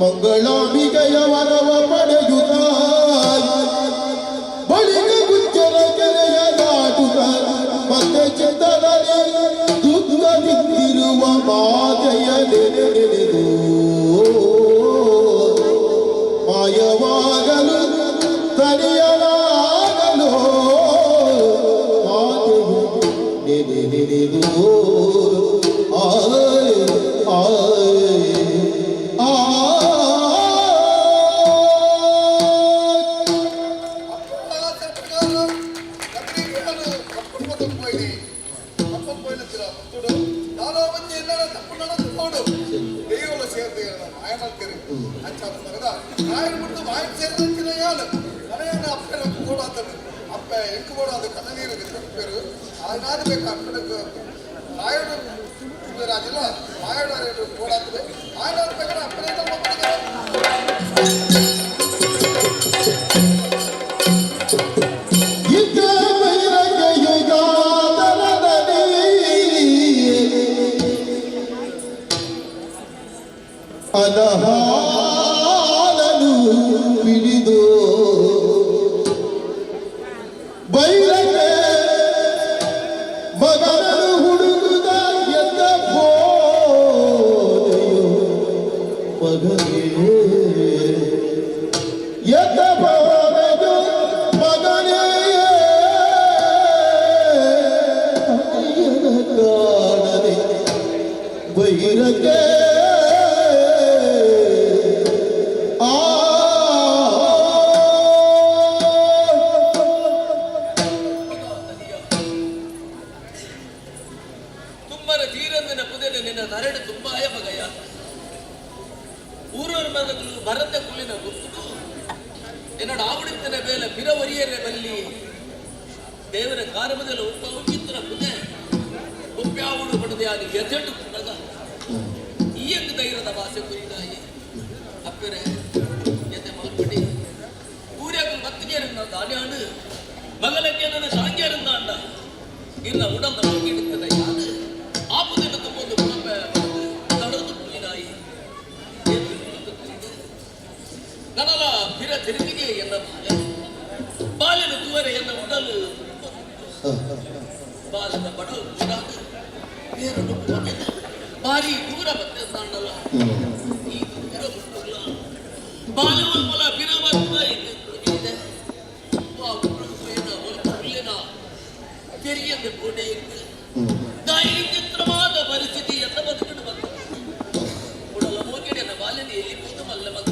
ಮಂಗಳಾಂಬಿಕೆಯ ವರವ ಪಡೆಯುತ್ತ ಬಳಿಕ ಗುಜ್ಜರ ಕೆರೆಯ ದಾಟುತ್ತ ಮತ್ತೆ ಚಿತ್ತದಲ್ಲಿ ದುಃಖದಿಂದಿರುವ ಮಾತೆಯ ನೆನೆದು ಮಾಯವಾಗಲು ತಡೆಯಲಾಗಲು ಮಾತೆಯು ನೆನೆದು ಆಯ್ ಆಯ್ ಆ. ಅನಹಾಲನು ಪಿಡಿದು ಬೈರಕ್ಕೆ ಮಗನನು ಹುಡುಗುದ ಎದ್ದ ಬೋಧೆಯು ಮಗನೇ ಎದ್ದ ಬೋಧೆಯು ಮಗನೇ ತಾಯಿಯನ ಕಾಣದೆ ಬೈರಕ್ಕೆ ಆ. ತುಂಬರ ತೀರಂದಿನ ಪುದೆನೆ ನಿನ್ನ ನರಡು ತುಂಬಾಯ ಮಗಯ. ಊರೂರ ಮಗಗಳು ಭರತ ಕುಲಿನ ಗುರ್ತುದು ಎನ್ನಡ ಆವಡಿತ್ತನ ಬೇಲೆ ಪಿರವರಿಯರೆ ಬಲ್ಲಿ ದೇವರ ಕಾರಮದಲ್ಲ ಉಪ್ಪ ಉಚಿತ್ರ ಪುದೆ ಉಪ್ಪ್ಯಾವುಡು ಪಡೆದೆ ಅದು ಎಥೆಟು ಪುನಗ ಈಯಂಗ ಧೈರ್ಯದ ಭಾಷೆ ಕುರಿದಾಯಿ ಅಪ್ಪರೆ ಎತೆ ಮಲ್ಪಡಿ ಊರ್ಯಾಗ ಮತ್ತಿಗೆರನ್ನ ದಾನ್ಯಾಡು ಮಗಲಕ್ಕೆ ನನ್ನ ಸಾಂಗ್ಯರಂದಾಂಡ ಇನ್ನ ಉಡಂದ ಮಗಿಡುತ್ತದ ಯಾದು ಆಪುದನ್ನು ತುಂಬೊಂದು ಕುಟುಂಬ ತಡದು ಪುಲಿನಾಯಿ ನನಲ ಪಿರ ತಿರುಗಿಗೆ ಎನ್ನ ಬಾಲೆ ಬಾಲ್ಯದ ತುವರೆ ಎನ್ನ ಉಡಲು ಬಾಲದ ಬಡವು ಕೂಡಾದು ಬೇರೊಂದು ಭಾರಿ ದೂರ ಬತ್ತೆ ತಾಂಡಲ ಈ ದೂರ ಮುಟ್ಟುಲ್ಲ ಬಾಲ್ಯ ಒಲ್ಪಲ ಪಿರ ಬತ್ತ ಇದೆ ತೆರಿಯಂದೆ ಗೋಡೆ ದಾಯಿ ಚಿತ್ರವಾದ ಪರಿಸ್ಥಿತಿ ಎಲ್ಲ ಬದುಕಿಟ್ಟು ಬಂತು ಉಡಲ ಮೋಕೆಡೆನ ಬಾಲ್ಯನ ಎಲ್ಲಿ ಕೂತು ಮಲ್ಲ ಮತ್ತು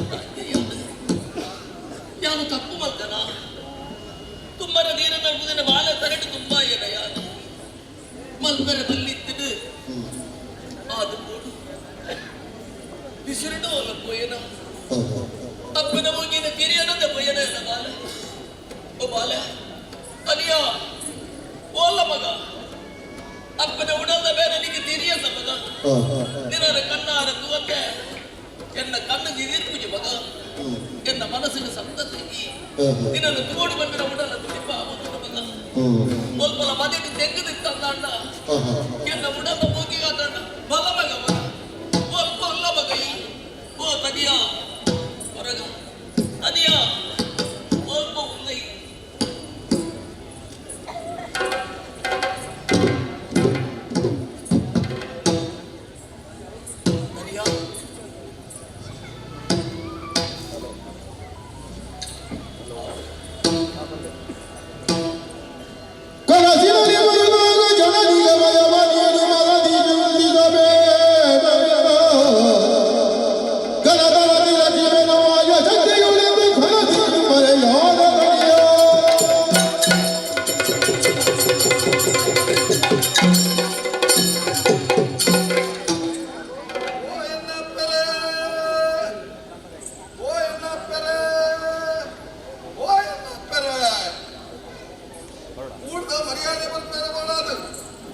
ಯಾನು ತಪ್ಪು ಮಲ್ತನ ತುಂಬರ ನೀರನ್ನ ಮುದಿನ ಬಾಲ ತರಡು ತುಂಬಾ ಏನ ಯಾನು ಮಲ್ಪರ ಬಲ್ಲಿತ್ತಿಡು ಅದು ಕೂಡು ಬಿಸಿರುಡು ಅಲ್ಲ ಪೋಯನ ಅಪ್ಪನ ಮುಗಿನ ಕಿರಿಯನದ ಪೋಯನ ಎನ್ನ ಬಾಲ ಓ ಬಾಲ ಅದಿಯ ಓಲ ಮಗ ಅಪ್ಪನ ಉಡಲ್ದ ಬೇರೆ ನಿನಗೆ ತಿರಿಯಲ್ಲ ಮಗ ನಿನ್ನ ಕಣ್ಣಾರ ತೂವತ್ತೆ ಎನ್ನ ಕಣ್ಣು ನೀರ್ಪುಜಿ ಮಗ ಎನ್ನ ಮನಸ್ಸಿನ ಸಂತತಿ ನಿನ್ನನ್ನು ತೋಡಿ ಬಂದಿರ ಉಡಲ ತುಡಿಪ ಮಗ ಒಲ್ಪಲ ಮದೆಟ್ಟು ತೆಗ್ಗದಿತ್ತಂದ ಎನ್ನ ಉಡಲ ಮೂಗಿಗಾತಣ್ಣ ಬಲ ಮಗ ಮಗ ಒಲ್ಪ ಅಲ್ಲ ಮಗ ಈ ಓ ತದಿಯ ಹೊರಗ ತದಿಯ ಒಲ್ಪ ಉಲ್ಲೈ. ತದಿಯ ಕನಸಿನಲ್ಲಿ ಬರುವಾಗ ಜನನಿಯ ಮಯವ ನೀನು ಮನದಿ ಬಿಂಬಿಸಬೇಡ. ಗಣಧರ ಜೀವನವಾಯ ಶಕ್ತಿಯುಳೆಂದು ಕನಸಿನ ಮರೆಯಾದ ದಣಿಯ. ಊರ್ದ ಮರ್ಯಾದೆ ಬರ್ತಾರೆ ಮಾಡೋದು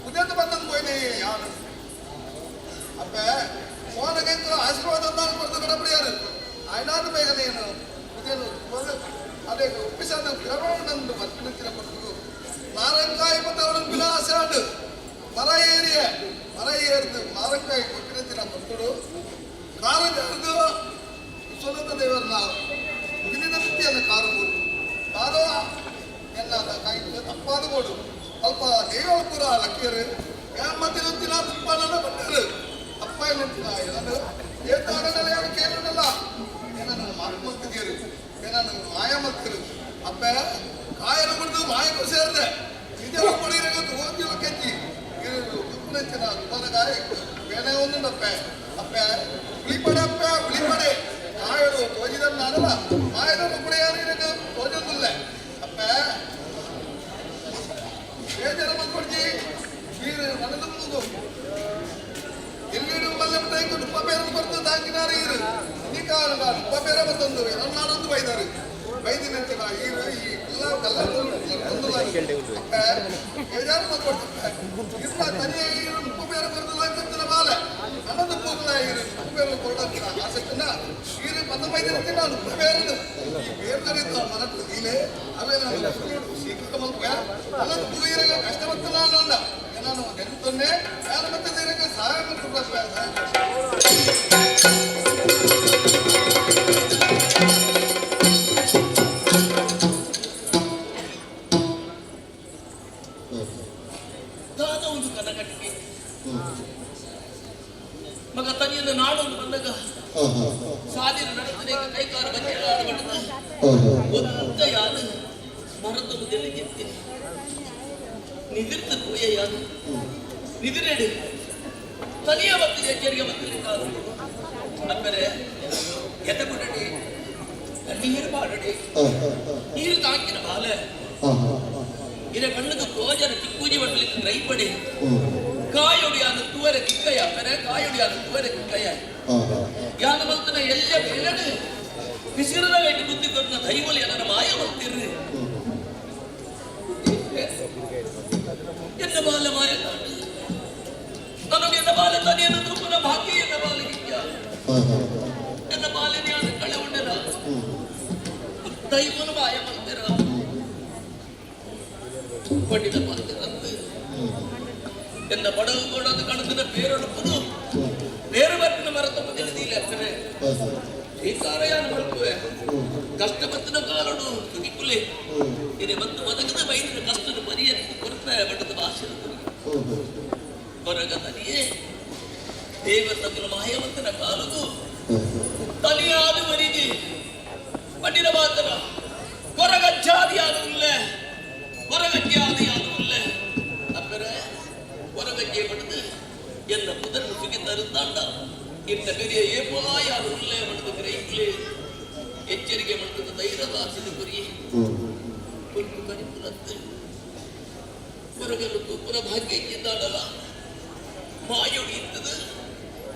ಉದ್ಯತ ಬಂದಂಗೆ ಹೋಯ್ನಿ ಯಾರು ಅಪ್ಪೆ ಫೋನ್ಗೆ ಆಶೀರ್ವಾದ ಅಂದಾನು ಕೊಡ್ತು ಗಣಪಡಿಯಾರು ಆಯ್ನಾದ ಬೇಗ ನೀನು ಉದೇನು ಅದೇ ಉಪ್ಪಿಸಾದ ನಂದು ಬರ್ಪಿನ ಕೊಟ್ಟು ನಾರಂಕಾಯಿ ಮತ್ತು ಅವನ ವಿಲಾಸಾಡು ಮರ ಏರಿಯ ಮರ ಏರಿದು ಮಾರಕಾಯಿ ಕೊಟ್ಟಿನ ಕೊಟ್ಟಡು ನಾರಂಜ ಕಲ್ಪಾದ ಬೋಡು ಅಲ್ಪ ದೇವಳ ಪೂರ ಲಕ್ಕಿಯರು ಯಾನ್ ಮತ್ತೆ ನಂತಿನ ತುಪ್ಪಾನ ಬಂದರು ಅಪ್ಪ ಏನಂತಿನ ಏನದು ಏತಾಡನಲ್ಲ ಯಾರು ಕೇಳನಲ್ಲ ಏನನ್ನು ಮಾತು ಮಲ್ತಿದ್ದೀರು ಏನನ್ನು ಮಾಯ ಮಲ್ತಿರು ಅಪ್ಪ ಕಾಯನ ಬಿಡ್ದು ಮಾಯಕ್ಕೂ ಸೇರಿದೆ ಇದೆಲ್ಲ ಪಡಿರೋ ಓದಿಲ್ಲ ಕೆಜ್ಜಿ ತುಪ್ಪನಂಚಿನ ತುಪ್ಪದ ಕಾಯ ಬೇನೆ ಒಂದುಂಡಪ್ಪೆ ಅಪ್ಪೆ ಹುಳಿಪಡೆ ಅಪ್ಪೆ ಹುಳಿಪಡೆ ಕಾಯಡು ತೋಜಿದನ್ನಾಡಲ್ಲ ಮಾಯದ ಮುಪ್ಪಡೆಯಾರು ಇರಕ ತೋಜೊಂದಿಲ್ಲ ಅಪ್ಪೆ ಬೇಜಾರ ಮಲ್ಕೊಡ್ಜಿ ನೀರು ನನದು ಮುಗು ಎಲ್ಲಿಡು ಮಲ್ಲೆ ಮಟ್ಟ ಉಪ್ಪ ಬೇರೆ ಕೊಡ್ತು ತಾಕಿನಾರು ಈರು ನೀಕಾಲ ಉಪ್ಪ ಬೇರೆ ಮತ್ತೊಂದು ನಾಡೊಂದು ಬೈದಾರು ಬೈದಿನಂಚಿನ ಈರು ಈ ಎಲ್ಲ ಕಲ್ಲ ಅಪ್ಪೆ ಬೇಜಾರು ಮಲ್ಕೊಡ್ತಪ್ಪೆ ಇರ್ಲ ತನಿಯ ಈರು ಉಪ್ಪು ಬೇರೆ ಬರ್ತಲ್ಲ ಅಂತಂತಿನ ಬಾಲೆ ನನ್ನದು ಪೂಗ್ಲ ಈರು ಉಪ್ಪು ಬೇರೆ ಕೊಡಂತಿನ ಆಸಕ್ತಿನ ಈರು ಪದ ಬೈದಿನಂಚಿನ ಉಪ್ಪು ಬೇರೆದು ಈ ಬೇರೆ ಮನಟ್ಟು ದೀಲೆ ಅವೇ ನಾನು ಶೀಘ್ರ ಮಲ್ಪೆ ನನ್ನದು ಪೂಗಿರಗ ಕಷ್ಟ ಮತ್ತು ನಾನು ನಾನು ನೆನಪನ್ನೇ ನಾನು ಮತ್ತೆ ಇರಗ ಸಹಾಯ ಮಾಡ್ಕೊಡ್ಬೇಕು. ದಾದ ಒಂದು ಕನಕಟ್ಟಿಗೆ ಮಗ ತನಿಯನ್ನು ನಾಡೊಂದು ಬಂದಾಗ ಸಾಲಿನ ನಡೆದರೆ ಕೈಕಾಲು ಬಚ್ಚಲ ಆಡಬಟ್ಟದು ಒತ್ತ ಯಾರು ಮರದ ಮುದೆಲ್ಲ ಗೆತ್ತಿ ನಿದಿರ್ತ ಪೋಯ ಯಾರು ನಿದಿರೆಡು ತನಿಯ ಮತ್ತು ಎಚ್ಚರಿಕೆ ಮತ್ತು ಕಾಲು ಅಪ್ಪರೆ ಎತ್ತ ಬಿಡಡಿ ನೀರು ಮಾಡಡಿ ನೀರು ತಾಕಿನ ಬಾಲೆ ಇರ ಕಣ್ಣುக்கு ತೋಜನ ತಿಕ್ಕೂಜಿ ಬಟ್ಟಲಿಕ್ಕೆ ರೈಪಡಿ ಕಾಯೊಡಿಯಾದ ತುವರೆ ತಿಕ್ಕಯ್ಯ ಅಪ್ಪರೆ ಕಾಯೊಡಿಯಾದ ತುವರೆ ತಿಕ್ಕಯ್ಯ ಯಾನ ಮಲ್ತನ ಎಲ್ಲ ಬೇಲಡು ಬಿಸಿರದ ಗಂಟು ಬುದ್ಧಿ ಕೊಟ್ಟ ದೈವಲಿ ಅದರ ಮಾಯ ಮಲ್ತಿರ್ರಿ ಎನ್ನ ಬಾಲ ಮಾಯ ಕಾಣು ನನಗೆ ಎನ್ನ ಬಾಲ ತನಿಯನ್ನು ತುಪ್ಪನ ಭಾಗ್ಯ ಎನ್ನ ಬಾಲ ಗಿಜ್ಜ ಎನ್ನ ಬಾಲಿನ ಕಳೆ ಉಂಡೆನ ದೈವನು ಮಾಯ ಮಲ್ತಿರ ಪಂಡಿತ ಪಾತ್ರ ಎನ್ನ ಬಡವು ಕೊಡೋದು ಕಣದಿನ ಬೇರೊಡಪುದು ಬೇರೆ ಬರ್ತಿನ ಮರತ ತಿಳಿದಿಲ್ಲ ಅಕ್ಕರೆ ಶ್ರೀಕಾರಯಾನ ಮಲ್ಪುವೆ ಕಷ್ಟ ಬತ್ತಿನ ಕಾಲಡು ತುಗಿಕುಲೆ ಇದೆ ಮತ್ತು ಬದಕದ ಬೈದಿನ ಕಷ್ಟದ ಪರಿಯತ್ತು ಕೊರತೆ ಬಡದ ಭಾಷೆ ಕೊರಗ ತನಿಯೇ ದೇವರ ತಗುಲ ಮಾಯವಂತನ ಕಾಲದು ತಲಿಯಾದ ವರಿಗೆ ಪಂಡಿನ ಮಾತನ ಕೊರಗಜ್ಜಾದಿಯಾದ ಉಲ್ಲೆ ಕೊರಗಜ್ಜಾದಿಯಾದ ಉಲ್ಲೆ ಅಪ್ಪರೆ ಕೊರಗಜ್ಜೆ ಪಡೆದು ಎನ್ನ ಪುದರ್ ಸುಗಿ ತರುತ್ತಾಂಡ ಇನ್ನ பெரிய ஏப்போலாயார் உள்ளே மனது கிரைக்குள்ளே ಎಚ್ಚರಿಕೆ ಮಾಡ್ತದೆ ಧೈರ್ಯದ ಆಸಿದ ಗುರಿ ಕುಂತು ಕರಿಪುರತ್ತು ಹೊರಗಲು ತುಪ್ಪುರ ಭಾಗ್ಯ ಇದ್ದಾಡಲ್ಲ ಮಾಯೊಡಿ ಇತ್ತದು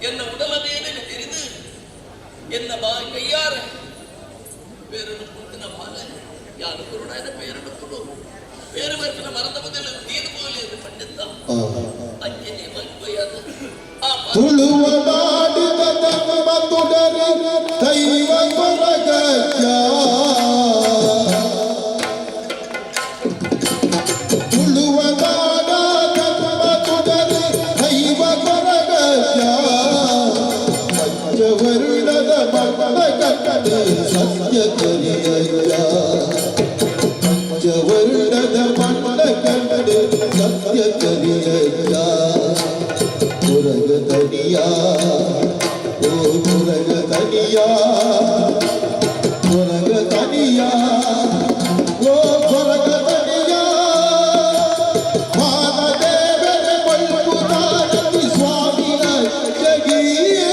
ಎನ್ನ ಉಡಲ ಮೇಲೆ ತೆರೆದು ಎನ್ನ ಬಾ ಕೈಯಾರ ಬೇರನ್ನು ಕುಂತಿನ ಬಾಲ ಯಾರು ಕುರುಡಾಯನ ಬೇರನ್ನು ಕುರು ಬೇರೆ ಬರ್ಪಿನ ಮರದ ಮೊದಲು ತೀರು ಪೋಲಿ ಎಂದು ಪಂಡಿತ ಅಂಜನೆ ಮಲ್ಪಯಾದ ಆ ತುಳುವ ಮಾಡಿದ ತಮ್ಮ ತುಡರೆ ದೈವ ಕೊರಗಜ್ಜ ತುಳುವ ನಾಡ ತಮ್ಮ ತುಡರೆ ದೈವ ಕೊರಗಜ್ಜ ಪಂಚವರ್ಣದ ಬಣ್ಣ ಕಟ್ಟೆ ಸತ್ಯ ಕರಿಯಯ್ಯ ಪಂಚವರ್ಣದ ಬಣ್ಣ ಕಟ್ಟೆ ಸತ್ಯ ಕರಿಯಯ್ಯ ಕೊರಗತನಿಯಾ ಓ ಕೊರಗತನಿಯಾ ಕೊರಗತನಿಯಾ ಓ ಕೊರಗತನಿಯಾ ಮಾನದೇವರ ಬಳ್ಪುದಾರತಿ ಸ್ವಾಮಿ ಅಜ್ಜಗಿಯೇ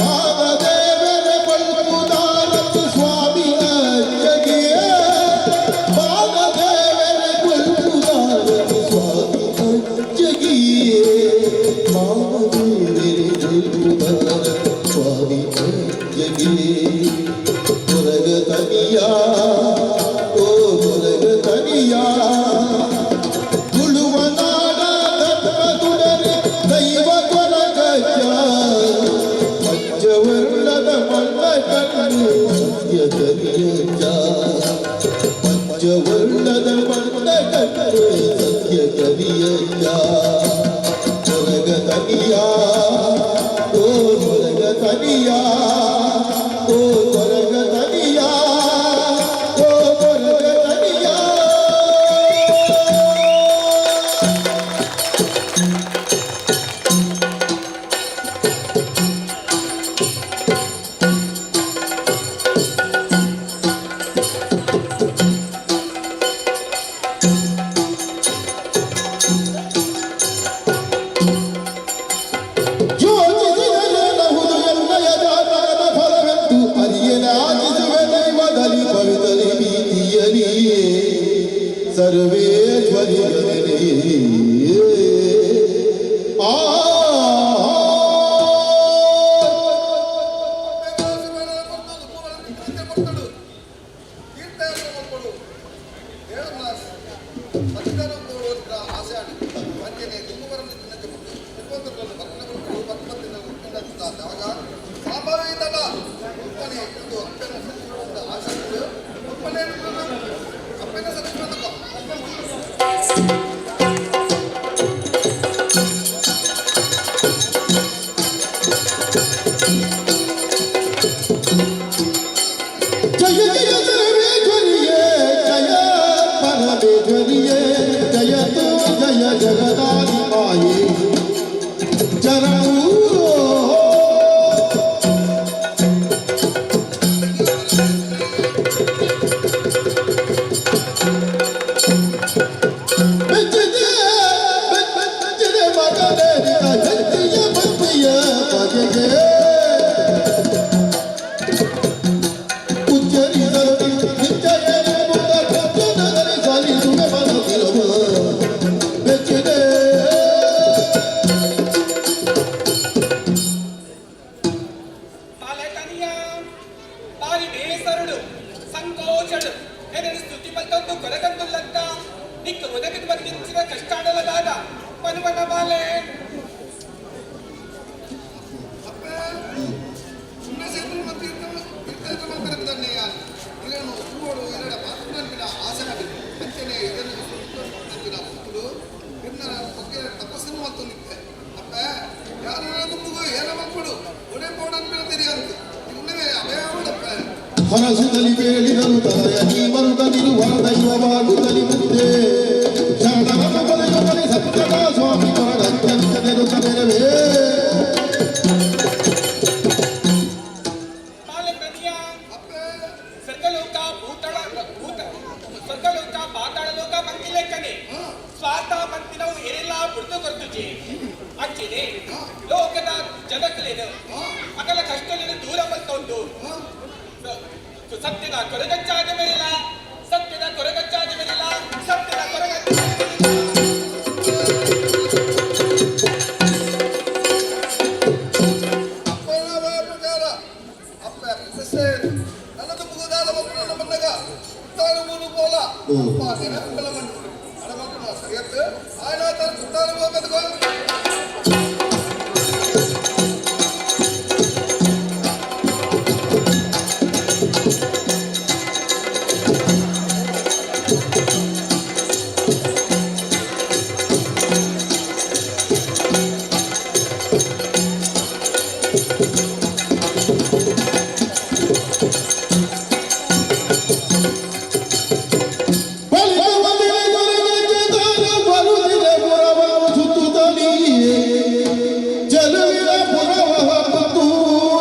ಮಾನದೇವರ ಬಳ್ಪುದಾರತಿ ಸ್ವಾಮಿ ಅಜ್ಜಗಿಯೇ ಮಾನದೇವರ ಬಳ್ಪುದಾರತಿ ಸ್ವಾಮಿ ಅಜ್ಜಗಿಯೇ ಮಾನದೇವರ ಬಳ್ಪುದಾರತಿ ಸ್ವಾಮಿ ಅಜ್ಜಗಿಯೇ ಕೊರಗತನಿಯಾ ಓ ಕೊರಗತನಿಯಾ ತುಳುವ ನಾಡ ತತ್ವ ತುಡರೆ ದೈವ ಕೊರಗಜ್ಜ ಪಂಚವರ್ಣದ ಮಣ್ಣ ಕಣ್ಣು ಸತ್ಯ ಕರಿಯಜ್ಜ ಪಂಚವರ್ಣದ ಮಣ್ಣ ಕಣ್ಣು ಸತ್ಯ ಕರಿಯಜ್ಜ ಕೊರಗತನಿಯಾ ಓ ಕೊರಗತನಿಯಾ ಓ ಭಕ್ತರು ತೀರ್ಥಯಾತ್ರೆ ಮಕ್ಕಳು ದೇವರ ಸನ್ನಿಧಾನ ಹೋಗುವಂತ ಆಸೆ ಆಗಿದೆ. ಅಂಚನೆ ದುಂಬುವರನ್ನು ತಿರುವಂತರದಲ್ಲಿ ಭಕ್ತಗಳು ಭಕ್ತರಿಂದ ಜಾಗ ಸಾಂಬಾವಿತನ ಉಪ್ಪನೆ ಇದು ಅಪ್ಪನ ಸಚಿವರಿಂದ ಆಸೆ ಉಪ್ಪನೆ ಅಪ್ಪನ ಸಚಿವರು. ಜಯ ಜಯ ಸರ್ವೇಶ್ವರಿಯೇ ಜಯ ಪರಮೇಶ್ವರಿಯೇ ಜಯ ತೋ ಜಯ ಜಗದಾದಿ ಮಾಯೆ ಚರಣು. ಬೆಚ್ಚಿದೆ ಮಗನೇ ಹೆಚ್ಚಿಯ ಭಕ್ತಿಯ ಬಗೆಗೆ ಉಚ್ಚರಿಸಲು ನಿತ್ಯ ಸಲ್ಲಿಸುವೆ ಮನದಿರುವ ಬೆಚ್ಚಿದೆ. ಬಾಲಕನಿಯ ಬಾರಿ ಬೇಸರುಡು ಸಂಕೋಚಡು ಎನನು ಸ್ತುತಿ ಮಲ್ತೊಂದು ಕೊರಗಂದುಲ್ಲತ್ತ ನಿಕ್ಕ ಒದಗಿದ ಬಂದಿಚ್ಚಿನ ಕಷ್ಟಾಡಲದಾದ ಪನುವನ ಬಾಲೆ. ತೀರ್ಥಯಾತ್ರೆ ಮಾಡ್ತಾರೆ ಇದನ್ನು ತೂವಡು ಇದರ ಪಾತ್ರನ ಆಸೆ ಆಗಿದೆ. ಅಂಚನೆ ಇದನ್ನು ಸುತ್ತಿನ ಭಕ್ತರು ಇನ್ನ ಬಗ್ಗೆ ತಪಸ್ಸನ್ನು ಮತ್ತೊಂದಿತ್ತೆ. ಅಪ್ಪ ಯಾರು ಮಗು ಏನ ಮಕ್ಕಳು ಒಡೆ ಪೌಡನ್ ಬೀಳ್ತೀರಿ ಅಂತ ಇನ್ನವೇ ಅಭಯ. ಹರಸುತ್ತಲಿ ಬೇಡಿದರು ತಲೆಯ ನೀ ಮರುಗದಿರುವ ದೈವವಾಗುತ್ತಲಿ ಮುಂದೆ ಶರಣರನ್ನು ಬರೆಯುತ್ತಲಿ ಸತ್ಯದ ಸ್ವಾಮಿ ಕೊರಗತ್ಯಂತ ನೆರವೇ. ಬಾಲಕನಿಯ ಸ್ವರ್ಗಲೋಕ ಭೂತಳ ಭೂತ ಸ್ವರ್ಗಲೋಕ ಪಾತಾಳ ಲೋಕ ಮಂತಿಲೆಕ್ಕನೆ ಸ್ವಾರ್ಥ ಮಂತಿನವು ಎರೆಲ್ಲ ಬುಡ್ದು ಕೊರ್ತುಜಿ. ಅಂಚಿನೆ ಲೋಕದ ಜನಕಲೇನು ಅಕಲ ಕಷ್ಟಲೇನು ದೂರ ಮಲ್ತೊಂದು ಸತ್ಯದ ಕೊರಗಚ್ಚಾದ ಮೇಲಿಲ್ಲ, ಸತ್ಯದ ಕೊರಗಚ್ಚಾದ ಮೇಲಿಲ್ಲ, ಸತ್ಯದ ಕೊರಗಚ್ಚ. ಅಪ್ಪನ ಪ್ರಕಾರ ಅಪ್ಪ ಪ್ರಶಸ್ತಿ ನನ್ನದು ಮುಗುದಾದ ಮಕ್ಕಳನ್ನ ಬಂದಾಗ ಉತ್ತಾರ ಮೂರು ಪೋಲ ಅಪ್ಪ ನೆನಪುಗಳ ಮಣ್ಣು ಅಡಮಕ್ಕಳ ಸರಿಯತ್ತು ಆಯ್ನ ಉತ್ತಾರ ಹೋಗಬೇಕು. ಬಳಿಕ ಬಂದಿದೆ ಕೊರಗಜ್ಜದಾನ ಬರುತ್ತಿದೆ ಪುರವ ಸುತ್ತುತ್ತಲಿ ಜಲವಿನ ಪುರವ ಮತ್ತು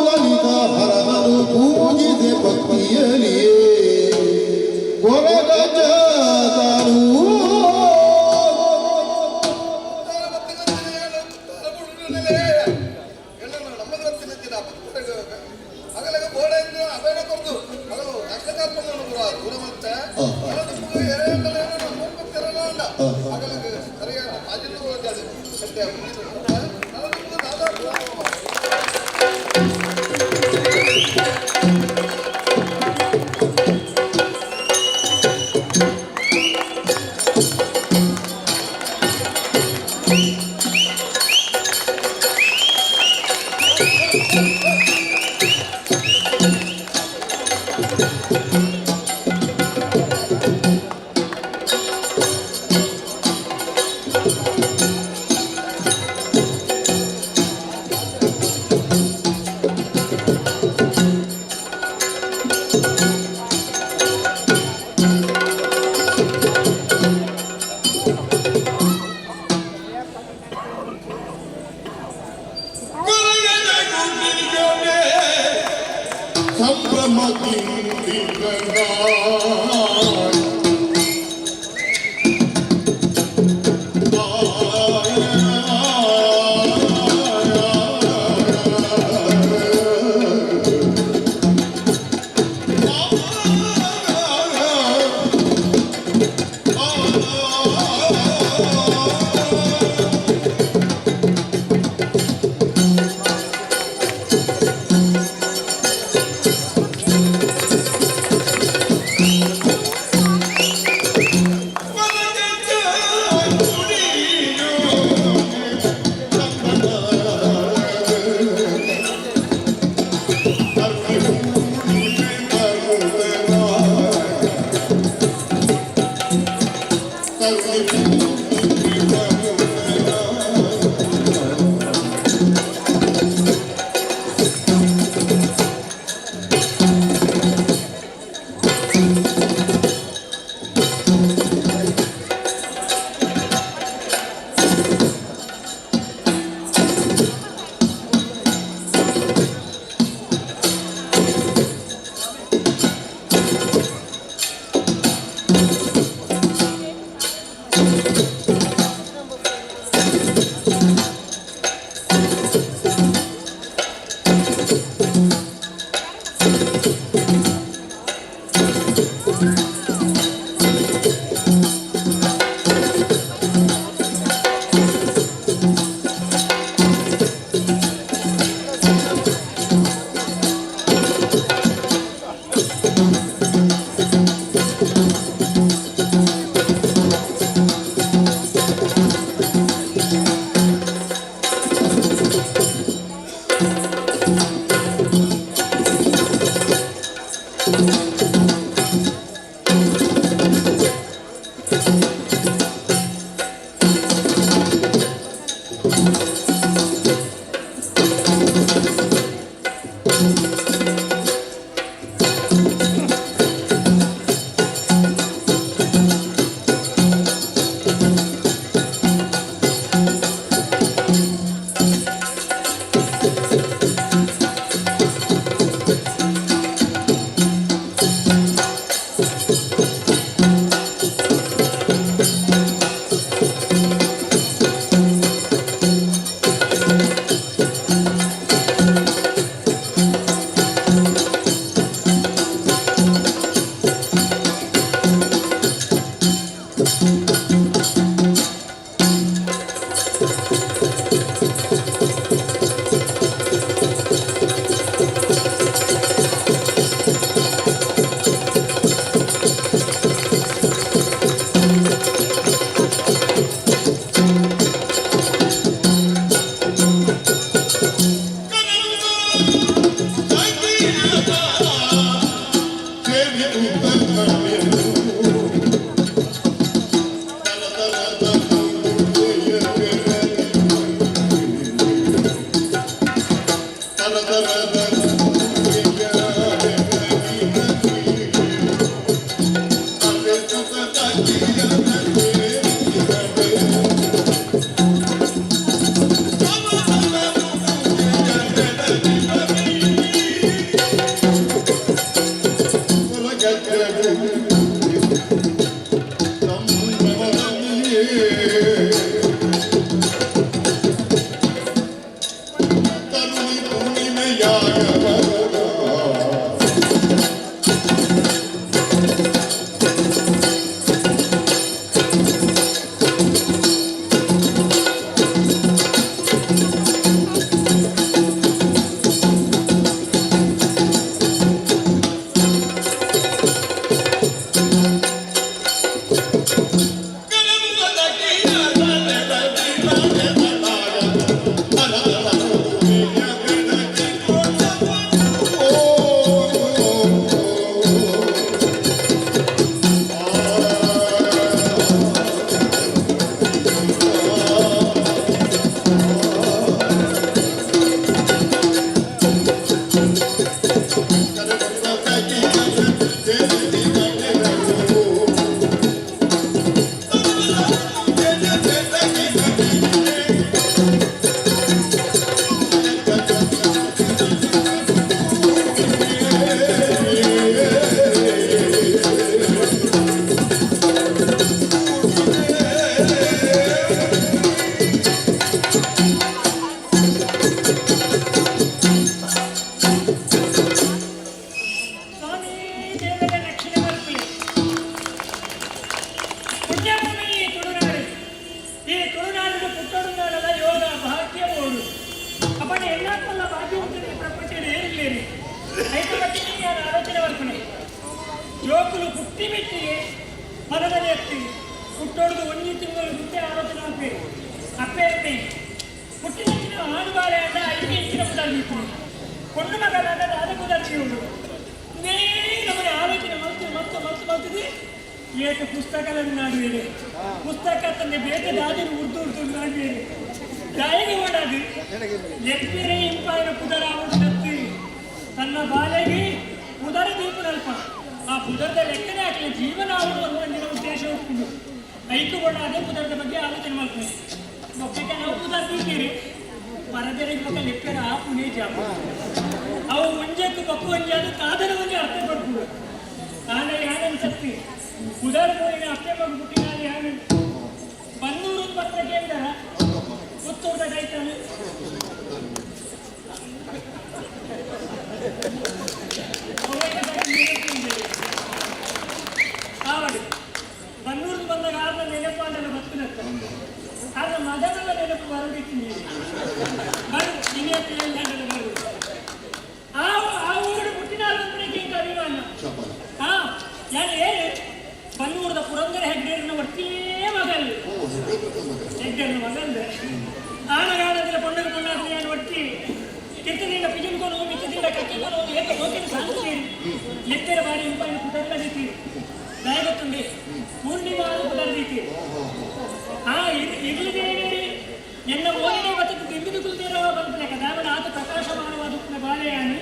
ಲಲಿತ ಹರನನು ಪೂಜಿದೆ ಭಕ್ತಿಯಲಿಯೇ ಕೊರಗಜ್ಜದಾನು. ಅಗಲಗ ಬೋಡ ಅಭಯನ ಕೊರ್ದು ಅಗಲು ಕಷ್ಟಕಾರ್ಪಣವನ್ನು ಪುರ ದೂರ ಮತ್ತೆ ಅಗಲಗ ಸರಿಯಾದ ಮಾಜಿನ ಅದು ಸತ್ಯ. ಸಂಭ್ರಮ. ಜೋಕುಲು ಪುಟ್ಟಿ ಮೆಟ್ಟಿಗೆ ಮನದಲ್ಲಿ ಎತ್ತಿ ಹುಟ್ಟೋಡ್ದು ಒಂಜಿ ತಿಂಗಳು ಗುಟ್ಟೆ ಆಲೋಚನೆ ಅಪ್ಪೆ ಅಪ್ಪೆ ಅಪ್ಪೆ ಹುಟ್ಟಿನ ಆಡು ಬಾಳೆ ಅಂಡ ಐದು ಇಂಚಿನ ಪುದರ್ ದೀಪು ಕೊಂಡು ಮಗಲಾದ ರಾಧ ಪುದರ್ ಜೀవుడు ಇದೇ ನಮ್ಮನೆ ಆಲೋಚನೆ ಮಲ್ತು ಮಲ್ತು ಮಲ್ತು ಮಲ್ತದೆ ಏಕ ಪುಸ್ತಕಗಳನ್ನು ನಾಡುವೇನೆ ಪುಸ್ತಕ ತಂದೆ ಬೇಕ ದಾದಿನ ಉರ್ದು ಉರ್ದು ನಾಡುವೇನೆ ದಾಯಿಗೆ ಓಡಾದು ಎಪ್ಪಿರೆ ಇಂಪಾಯಿನ ಪುದರ ಆವಡು ತನ್ನ ಬಾಲೆಗೆ ಪುದರ ದೀಪನಲ್ಪ ಆ ಪುದರದ ಲೆಕ್ಕನೆ ಹಾಕಲಿ ಜೀವನ ಆವಡು ಅನ್ನುವಂತಿನ ಉದ್ದೇಶ ಉಂಟು ಐಕು ಓಡಾದೆ ಪುದರದ ಬಗ್ಗೆ ಆಲೋಚನೆ ಮಾಡ್ತಾರೆ ಒಬ್ಬಕ್ಕೆ ನಾವು ಪುದರ್ ದೀಪೀರಿ ಪರದೆರೆಗೆ ಬೊಕ್ಕ ಲೆಕ್ಕರ ಆ ಪುಣೆ ಜಾಪ ಅವು ಒಂಜಕ್ಕೆ ಬೊಕ್ಕ ಒಂಜಿ ಅದು ತಾದನ ಒಂಜಿ ಅರ್ಥ ಪಡ್ಪುಡು ಆಂಡ ಯಾನನ್ ಸತ್ತಿ ಪುದರ್ ಪೋಯಿನ ಅಪ್ಪೆ ಮಗು ಪುಟ್ಟಿನ ಯಾನನ್ ಬನ್ನೂರು ಪತ್ರ ಕೇಂದ್ರ ಪುತ್ತೂರ್ದ ಕೈತಾನೆ ಆವಡು ಬನ್ನೂರು ಬಂದಾಗ ಆರ್ನ ನೆನಪು ಅಂದಲ್ಲ ಬತ್ತಿನತ್ತ ಆರ್ನ ಮಗನೆಲ್ಲ ನೆನಪು ಬರೋದಿತ್ತು ಬರು ನಿನ್ನೆ ಬರು ಆ ಆ ಊರು ಪುಟ್ಟಿನ ಇಂಕ ಅಭಿಮಾನ ಹಾ ಯಾರು ಏನು ಬನ್ನೂರದ ಪುರಂದರ ಹೆಗ್ಡೇರಿನ ಒಟ್ಟಿಯೇ ಮಗಲ್ ಹೆಗ್ಡೇರಿನ ಮಗಲ್ ಆನಗಾಲದಲ್ಲಿ ಪೊಣ್ಣಗೆ ಪೊಣ್ಣಾದ ಏನು ಒಟ್ಟಿ ತಿರ್ತದಿಂದ ಪಿಜನ್ಕೊಂಡು ಮಿತ್ತದಿಂದ ಕಕ್ಕಿಕೊಂಡು ಏಕ ಲೋಕಿನ ಸಾಂತೀರಿ ಲೆತ್ತೆರ ಬಾರಿ ಇಂಪಾಯಿನ ಪುಟರ್ಲ ದೀತೀರಿ ದಯಗೊತ್ತುಂಡಿ ಪೂರ್ಣಿಮಾ ಪುಟರ್ ದೀತೀರಿ ಆ ಇರ್ಲಿದೇರಿ ಎನ್ನ ಓದಿನೇ ಬತಕು ದಿಂಬಿದು ಕುಲ್ತೇರವ ಬಂತಲೆಕ್ಕ ದಾವಣ ಆತ ಪ್ರಕಾಶಮಾನವಾದ ಬಾಳೆಯಾನಿ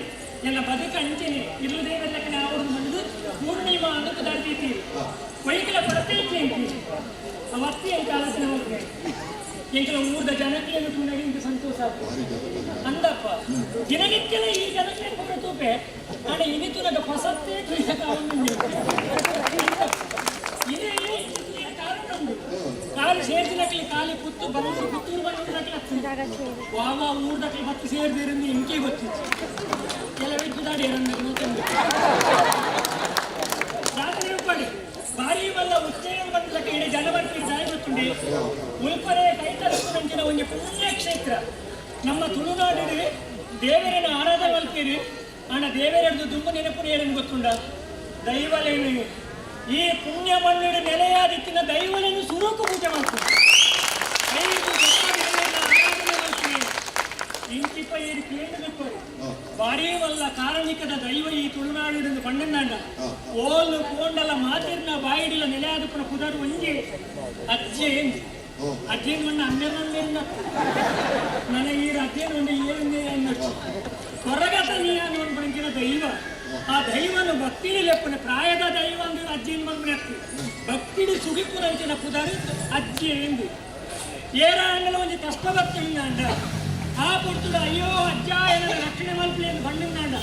ಎಲ್ಲ ಬದುಕ ಅಂಚೆನೆ ಇರ್ಲುದೇವರ ಲೆಕ್ಕನೆ ಆವಡು ಬಂದು ಪೂರ್ಣಿಮಾ ಅಂದು ಪುದರ್ ದೀತೀರಿ ವೈಕಲ ಕೊರತೆ ಇಚ್ಚೆ ಅವತ್ತಿ ಅಂತ ಆಲೋಚನೆ ಹೋಗ್ತದೆ ಎಂಕಲ ಊರ್ದ ಜನಕ್ಲೇನು ತೂನಾಗ ಇಂಕ ಸಂತೋಷ ಆಗ್ತದೆ ಅಂದಪ್ಪ ದಿನನಿತ್ಯಲ ಈ ಜನಕ್ಲೇನು ಪೂರ ತೂಪೆ ಆಡ ಇನಿ ತುನಗ ಹೊಸತ್ತೇ ತುಯ್ಯಕ ಇದೇ ಕಾರಣ ಉಂಡು ಕಾಲು ಸೇರ್ದಿನಕ್ಲಿ ಖಾಲಿ ಪುತ್ತು ಬಂದು ಪುತ್ತೂರು ಬಂದು ನಕ್ಲಿ ವಾವ ಊರ್ದಕ್ಲಿ ಬತ್ತು ಸೇರ್ದಿರಿಂದ ಇಂಕೆ ಗೊತ್ತಿತ್ತು ಕೆಲವೇ ದಾಡಿ ಜಾತ್ರೆ ಉಪ್ಪಡಿ ಭಾರಿ ಮಲ್ಲ ಉಚ್ಚಯ ಬಂದ್ಲಕ್ಕ ಇಡೀ ಜನ ಬರ್ತೀರಿ ಜಾಯ ಗೊತ್ತುಂಡಿ ಉಲ್ಪರೆ ಕೈತಲಕ್ಕುನಂಚಿನ ಒಂದು ಪುಣ್ಯ ಕ್ಷೇತ್ರ ನಮ್ಮ ತುಳುನಾಡಿಡು ದೇವರನ್ನು ಆರಾಧನೆ ಮಲ್ಪೀರಿ ಆಂಡ ದೇವರದ್ದು ದುಂಬು ನೆನಪು ಏನೇನು ಗೊತ್ತುಂಡ ದೈವಲೇನು ಈ ಪುಣ್ಯ ಮಣ್ಣಿಡು ನೆಲೆಯಾದಿತ್ತಿನ ದೈವಲೇನು ಸುರುಕು ಪೂಜೆ ಮಾಡ್ತೀವಿ ಐದು ದೇವರನ್ನ ಆರಾಧನೆ ಮಾಡ್ತೀವಿ ಇಂಚಿಪ್ಪ ಏರು ಕೇಂದ್ರದಪ್ಪರು ಭಾರೀ ವಲ್ಲ ಕಾರಣಿಕದ ದೈವ ಈ ತುಳುನಾಡಿಡು ಪಂಡಂದಾಂಡ ಓಲು ಕೋಂಡಲ ಮಾತಿರ್ನ ಬಾಯಿಡಿಲ ನೆಲೆಯಾದಪ್ಪನ ಪುದರ್ ಒಂಜಿ ಅಜ್ಜೆ ಎಂದು ಅಜ್ಜೇನು ಒಂಡ ಹನ್ನೆರಡು ನನ್ನ ಈ ಅಜ್ಜೇನು ಒಂದು ಏಳು ಅನ್ನೊಚ್ಚು ಹೊರಗತ ನೀ ಅನ್ನುವಂಪಿನ ದೈವ ಆ ದೈವನು ಭಕ್ತಿಡಿ ಲೆಪ್ಪನ ಪ್ರಾಯದ ದೈವ ಅಂದ್ರೆ ಅಜ್ಜಿನ ಬಂದ್ರೆ ಭಕ್ತಿಡಿ ಸುಗಿಪುರಂಚಿನ ಪುದರ್ ಅಜ್ಜಿ ಎಂದು ಏರಾಂಡಲ ಒಂಜಿ ಕಷ್ಟ ಬರ್ತುಂಡ ಆ ಪೊರ್ತುಡು ಅಯ್ಯೋ ಅಜ್ಜ ಏನಾರ ರಕ್ಷಣೆ ಮಲ್ಪಲಿ ಎಂದು ಬಂಡಿಂದಾಂಡ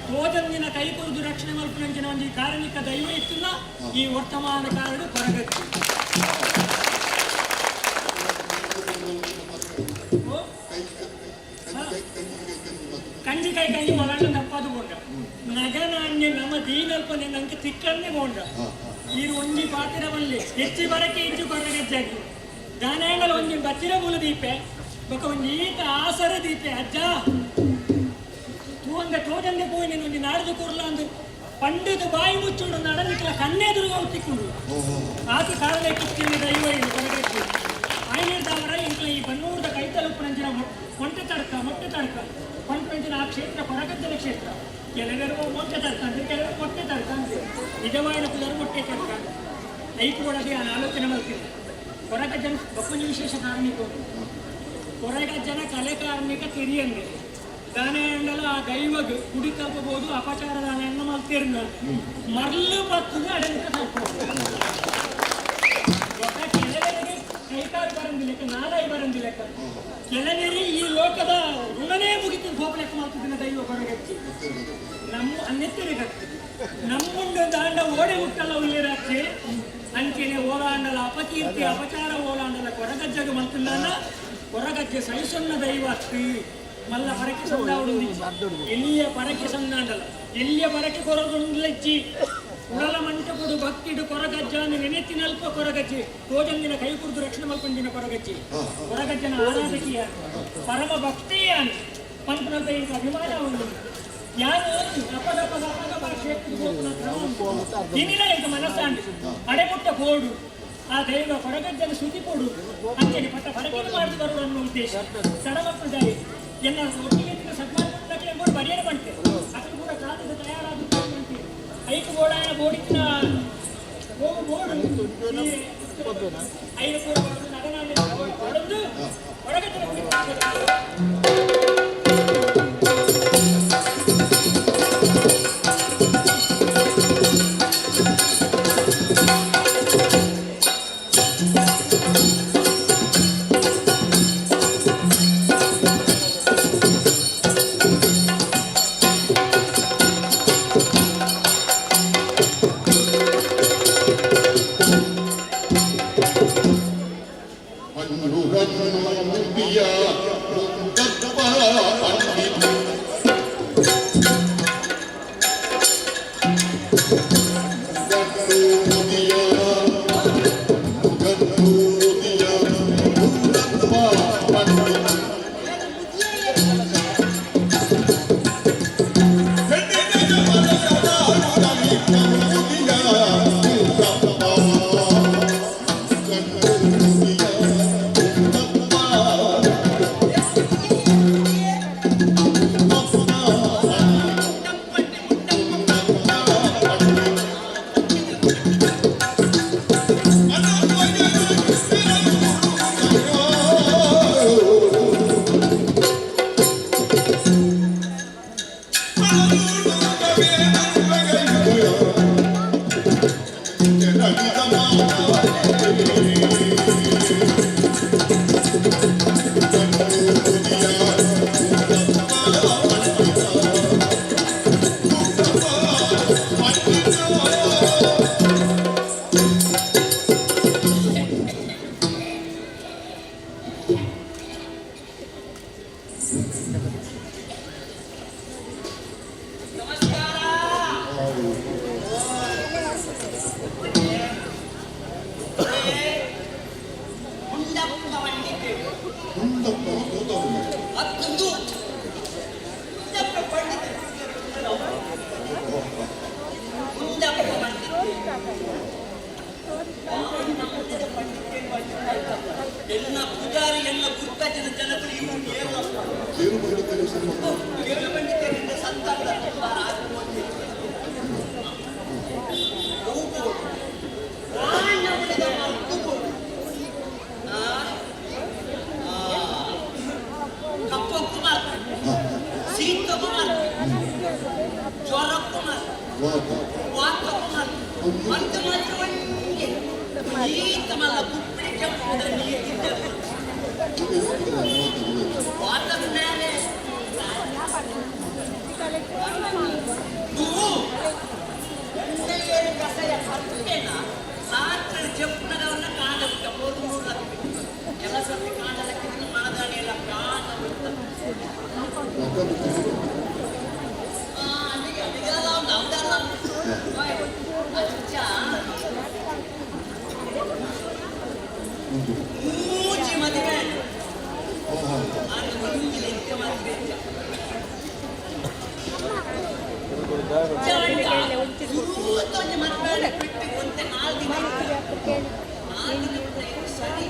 ತೋಜಂದಿನ ಕೈ ಕೊರುದು ರಕ್ಷಣೆ ಮಲ್ಪುನಂಚಿನ ಒಂಜಿ ಕಾರಣಿಕ ದೈವ ಇತ್ತುನ ಈ ವರ್ತಮಾನ ಕಾರಣ ಕೊರಗತ್ತಿ ಕಂಜಿ ಕೈ ಕಂಜಿ ಮೊಲಣ್ಣ ತಪ್ಪಾದು ಬೋಂಡ ನಗನಾಣ್ಯ ನಮ್ಮ ದೀನಲ್ಪ ನಂಗೆ ತಿಕ್ಕನ್ನೇ ಬೋಂಡ ಈರು ಒಂಜಿ ಪಾತಿರ ಬಲ್ಲೆ ಹೆಚ್ಚಿ ಬರಕ್ಕೆ ಹೆಚ್ಚು ಕೊರಗಜ್ಜಾಗಿ ದಾನಾಂಗಲ ಒಂಜಿ ಬಚ್ಚಿರ ಬೂಲು ದೀಪೆ ಬೊಕ ಒಂಜಿ ಈತ ಆಸರ ದೀಪೆ ಅಜ್ಜ ತೂವಂದ ತೋಜಂದೆ ಪೋಯಿ ನೀನು ಒಂಜಿ ನಾಡ್ದು ಕೂರ್ಲ ಅಂದು ಪಂಡಿತ ಬಾಯಿ ಮುಚ್ಚುಂಡು ನಡಲಿಕ್ಕಲ ಕಣ್ಣೆದುರು ತಿಕ್ಕೊಂಡು ಆತ ಕಾರಣ ಕಿಚ್ಚಿನ ದೈವ ಇದು ಕೊರಗಜ್ಜಿ ಆಯ್ನೇರ್ದವರ ಇಂಕ್ಲ ಈ ಬನ್ನೂರ್ದ ಕೈತಲುಪ್ಪುನಂಚಿನ ಮೊಟ್ಟೆ ತಡ್ಕ ಮೊಟ್ಟೆ ತಡ್ಕ ಪಂಪಂಚಿನ ಆ ಕ್ಷೇತ್ರ ಕೊರಗಜ್ಜನ ಕ್ಷೇತ್ರ ಕೆಲವರು ಮೊಟ್ಟೆ ತಡ್ಕ ಅಂದ್ರೆ ಕೆಲವರು ಮೊಟ್ಟೆ ತಡ್ಕ ಅಂದ್ರೆ ನಿಜವಾದ ಕುಲರು ಮೊಟ್ಟೆ ತಡ್ಕ ಐಕು ಒಳಗೆ ಆ ಆಲೋಚನೆ ಮಾಡ್ತೀನಿ ಕೊರಗಜ್ಜನ ಬಪ್ಪಂಜಿ ವಿಶೇಷ ಕಾರಣಿಕ ಕೊರಗಜ್ಜನ ಕಲೆ ಕಾರ್ಮಿಕ ತೆರಿಯಂದೆ ದಾನ ಆ ದೈವಗ್ ಗುಡಿ ಕಲ್ಪಬಹುದು ಅಪಚಾರ ದಾನ ಮಲ್ತೇರ್ನ ಮರ್ಲು ಬತ್ತದ ಅಡಂಕ ಕೆಲವರಿಗೆ ಕೈಕಾಲು ಬರಂದಿಲೆಕ್ಕ ನಾಲಾಯಿ ಬರಂದಿಲೆಕ್ಕ ಕೆಲವರಿಗೆ ಈ ಲೋಕದ ಋಣನೇ ಮುಗಿತು ಗೋಪಲೆಕ್ಕ ಮಾಡ್ತಿದ್ದಿನ ದೈವ ಕೊರಗಜ್ಜಿ ನಮ್ಮ ಅನ್ನೆತ್ತರಿಗತ್ತೆ ನಮ್ಮುಂಡು ದಾಂಡ ಓಡೆ ಮುಟ್ಟಲ್ಲ ಉಳ್ಳಿರಕ್ಕೆ ಅಂಚೆನೆ ಓಲಾಂಡಲ ಅಪಕೀರ್ತಿ ಅಪಚಾರ ಓಲಾಂಡಲ ಕೊರಗಜ್ಜಗ ಮಲ್ತಿಂದಾನ ಕೊರಗಜ್ಜೆ ಸಹಿಸೊನ್ನ ದೈವ ಅತ್ತಿ ಮಲ್ಲ ಪರಕೆ ಸಂದಾವಡು ಎಲ್ಲಿಯ ಪರಕೆ ಸಂದಾಂಡಲ ಎಲ್ಲಿಯ ಪರಕೆ ಕೊರಗುಂಡ್ಲಚ್ಚಿ ಉಡಲ ಮಂಟಪಡು ಭಕ್ತಿಡು ಕೊರಗಜ್ಜ ನೆನೆತ್ತಿನಲ್ಪ ಕೊರಗಜ್ಜಿ ತೋಜಂದಿನ ಕೈ ಕುಡಿದು ರಕ್ಷಣೆ ಮಲ್ಪಂದಿನ ಕೊರಗಜ್ಜಿ ಕೊರಗಜ್ಜನ ಆರಾಧಕಿಯ ಪರಮ ಭಕ್ತಿಯ ಪಂಪನಲ್ಪ ಇಂಕ ಅಭಿಮಾನ ಉಂಡು ಯಾರು ಅಪ್ಪಗ ಅಪ್ಪಗ ಅಪ್ಪಗ ಕ್ಷೇತ್ರ ತಿನ್ನಿಲ್ಲ ಎಂತ ಮನಸ್ಸಾಂಡ್ ಅಡೆಮುಟ್ಟ ಬೋಡು ಆ ದೈವ ಕೊಡಗಜ್ಜನ ಶ್ರುತಿ ಕೊಡು ಅಂಚನೆ ಪಟ್ಟ ಹೊರಗೆ ಮಾಡಿದು ಬರುವ ಅನ್ನೋ ಉದ್ದೇಶ ಸಡಮಕ್ಕಳು ದಾಯಿ ಎಲ್ಲ ಒಟ್ಟಿಗೆ ಸನ್ಮಾನ ಎಂಬುದು ಬರಿಯರೆ ಬಂತೆ ಅಕಲು ಕೂಡ ಕಾಲದ ತಯಾರಾದ ಬಂತೆ ಐಕು ಬೋಡಾಯನ ಬೋಡಿನ ಹೋಗು ಬೋಡು ಐದು ಕೂಡ ನಗನಾಂಡ ಹೊಡೆದು ಕೊಡಗಜ್ಜನ ಎಲ್ಲ ಪೂಜಾರಿ ಎಲ್ಲ ಗುರ್ತಜನ ಜನಗಳು ಇವರು ಕೇರಳ ಪಂಡಿತರಿಂದ ಸಂತಾನದ ಕಪ್ಪಕ್ಕುಮಾರ್ ಶೀತಕುಮಾರ್ ಜ್ವರಕುಮಾರ್ ವಾತಕುಮಾರ್ ಅಂತ ಮಾತ್ರ ಒಂದೇ ಈತ ಮಲ್ಲ ಕುಪ್ಪಳಿ ಕೆಂಪುದ ನೀರು ವಾತದ ಮೇಲೆ నువ్వు ಕಸಯ ಕಪ್ಪೇನ ರಾತ್ರಿ ಜಪ್ಪನದವನ್ನ ಕಾಣ ಬಿಟ್ಟ ಮೂರು ಮೂರು ಕೆಲಸ ಕಾಣಲಕ್ಕಿದ್ರೆ ಮಾದಾಣಿ ಎಲ್ಲ ಕಾಣ ಬಿಟ್ಟ ಮೂಜಿ ಮದುವೆ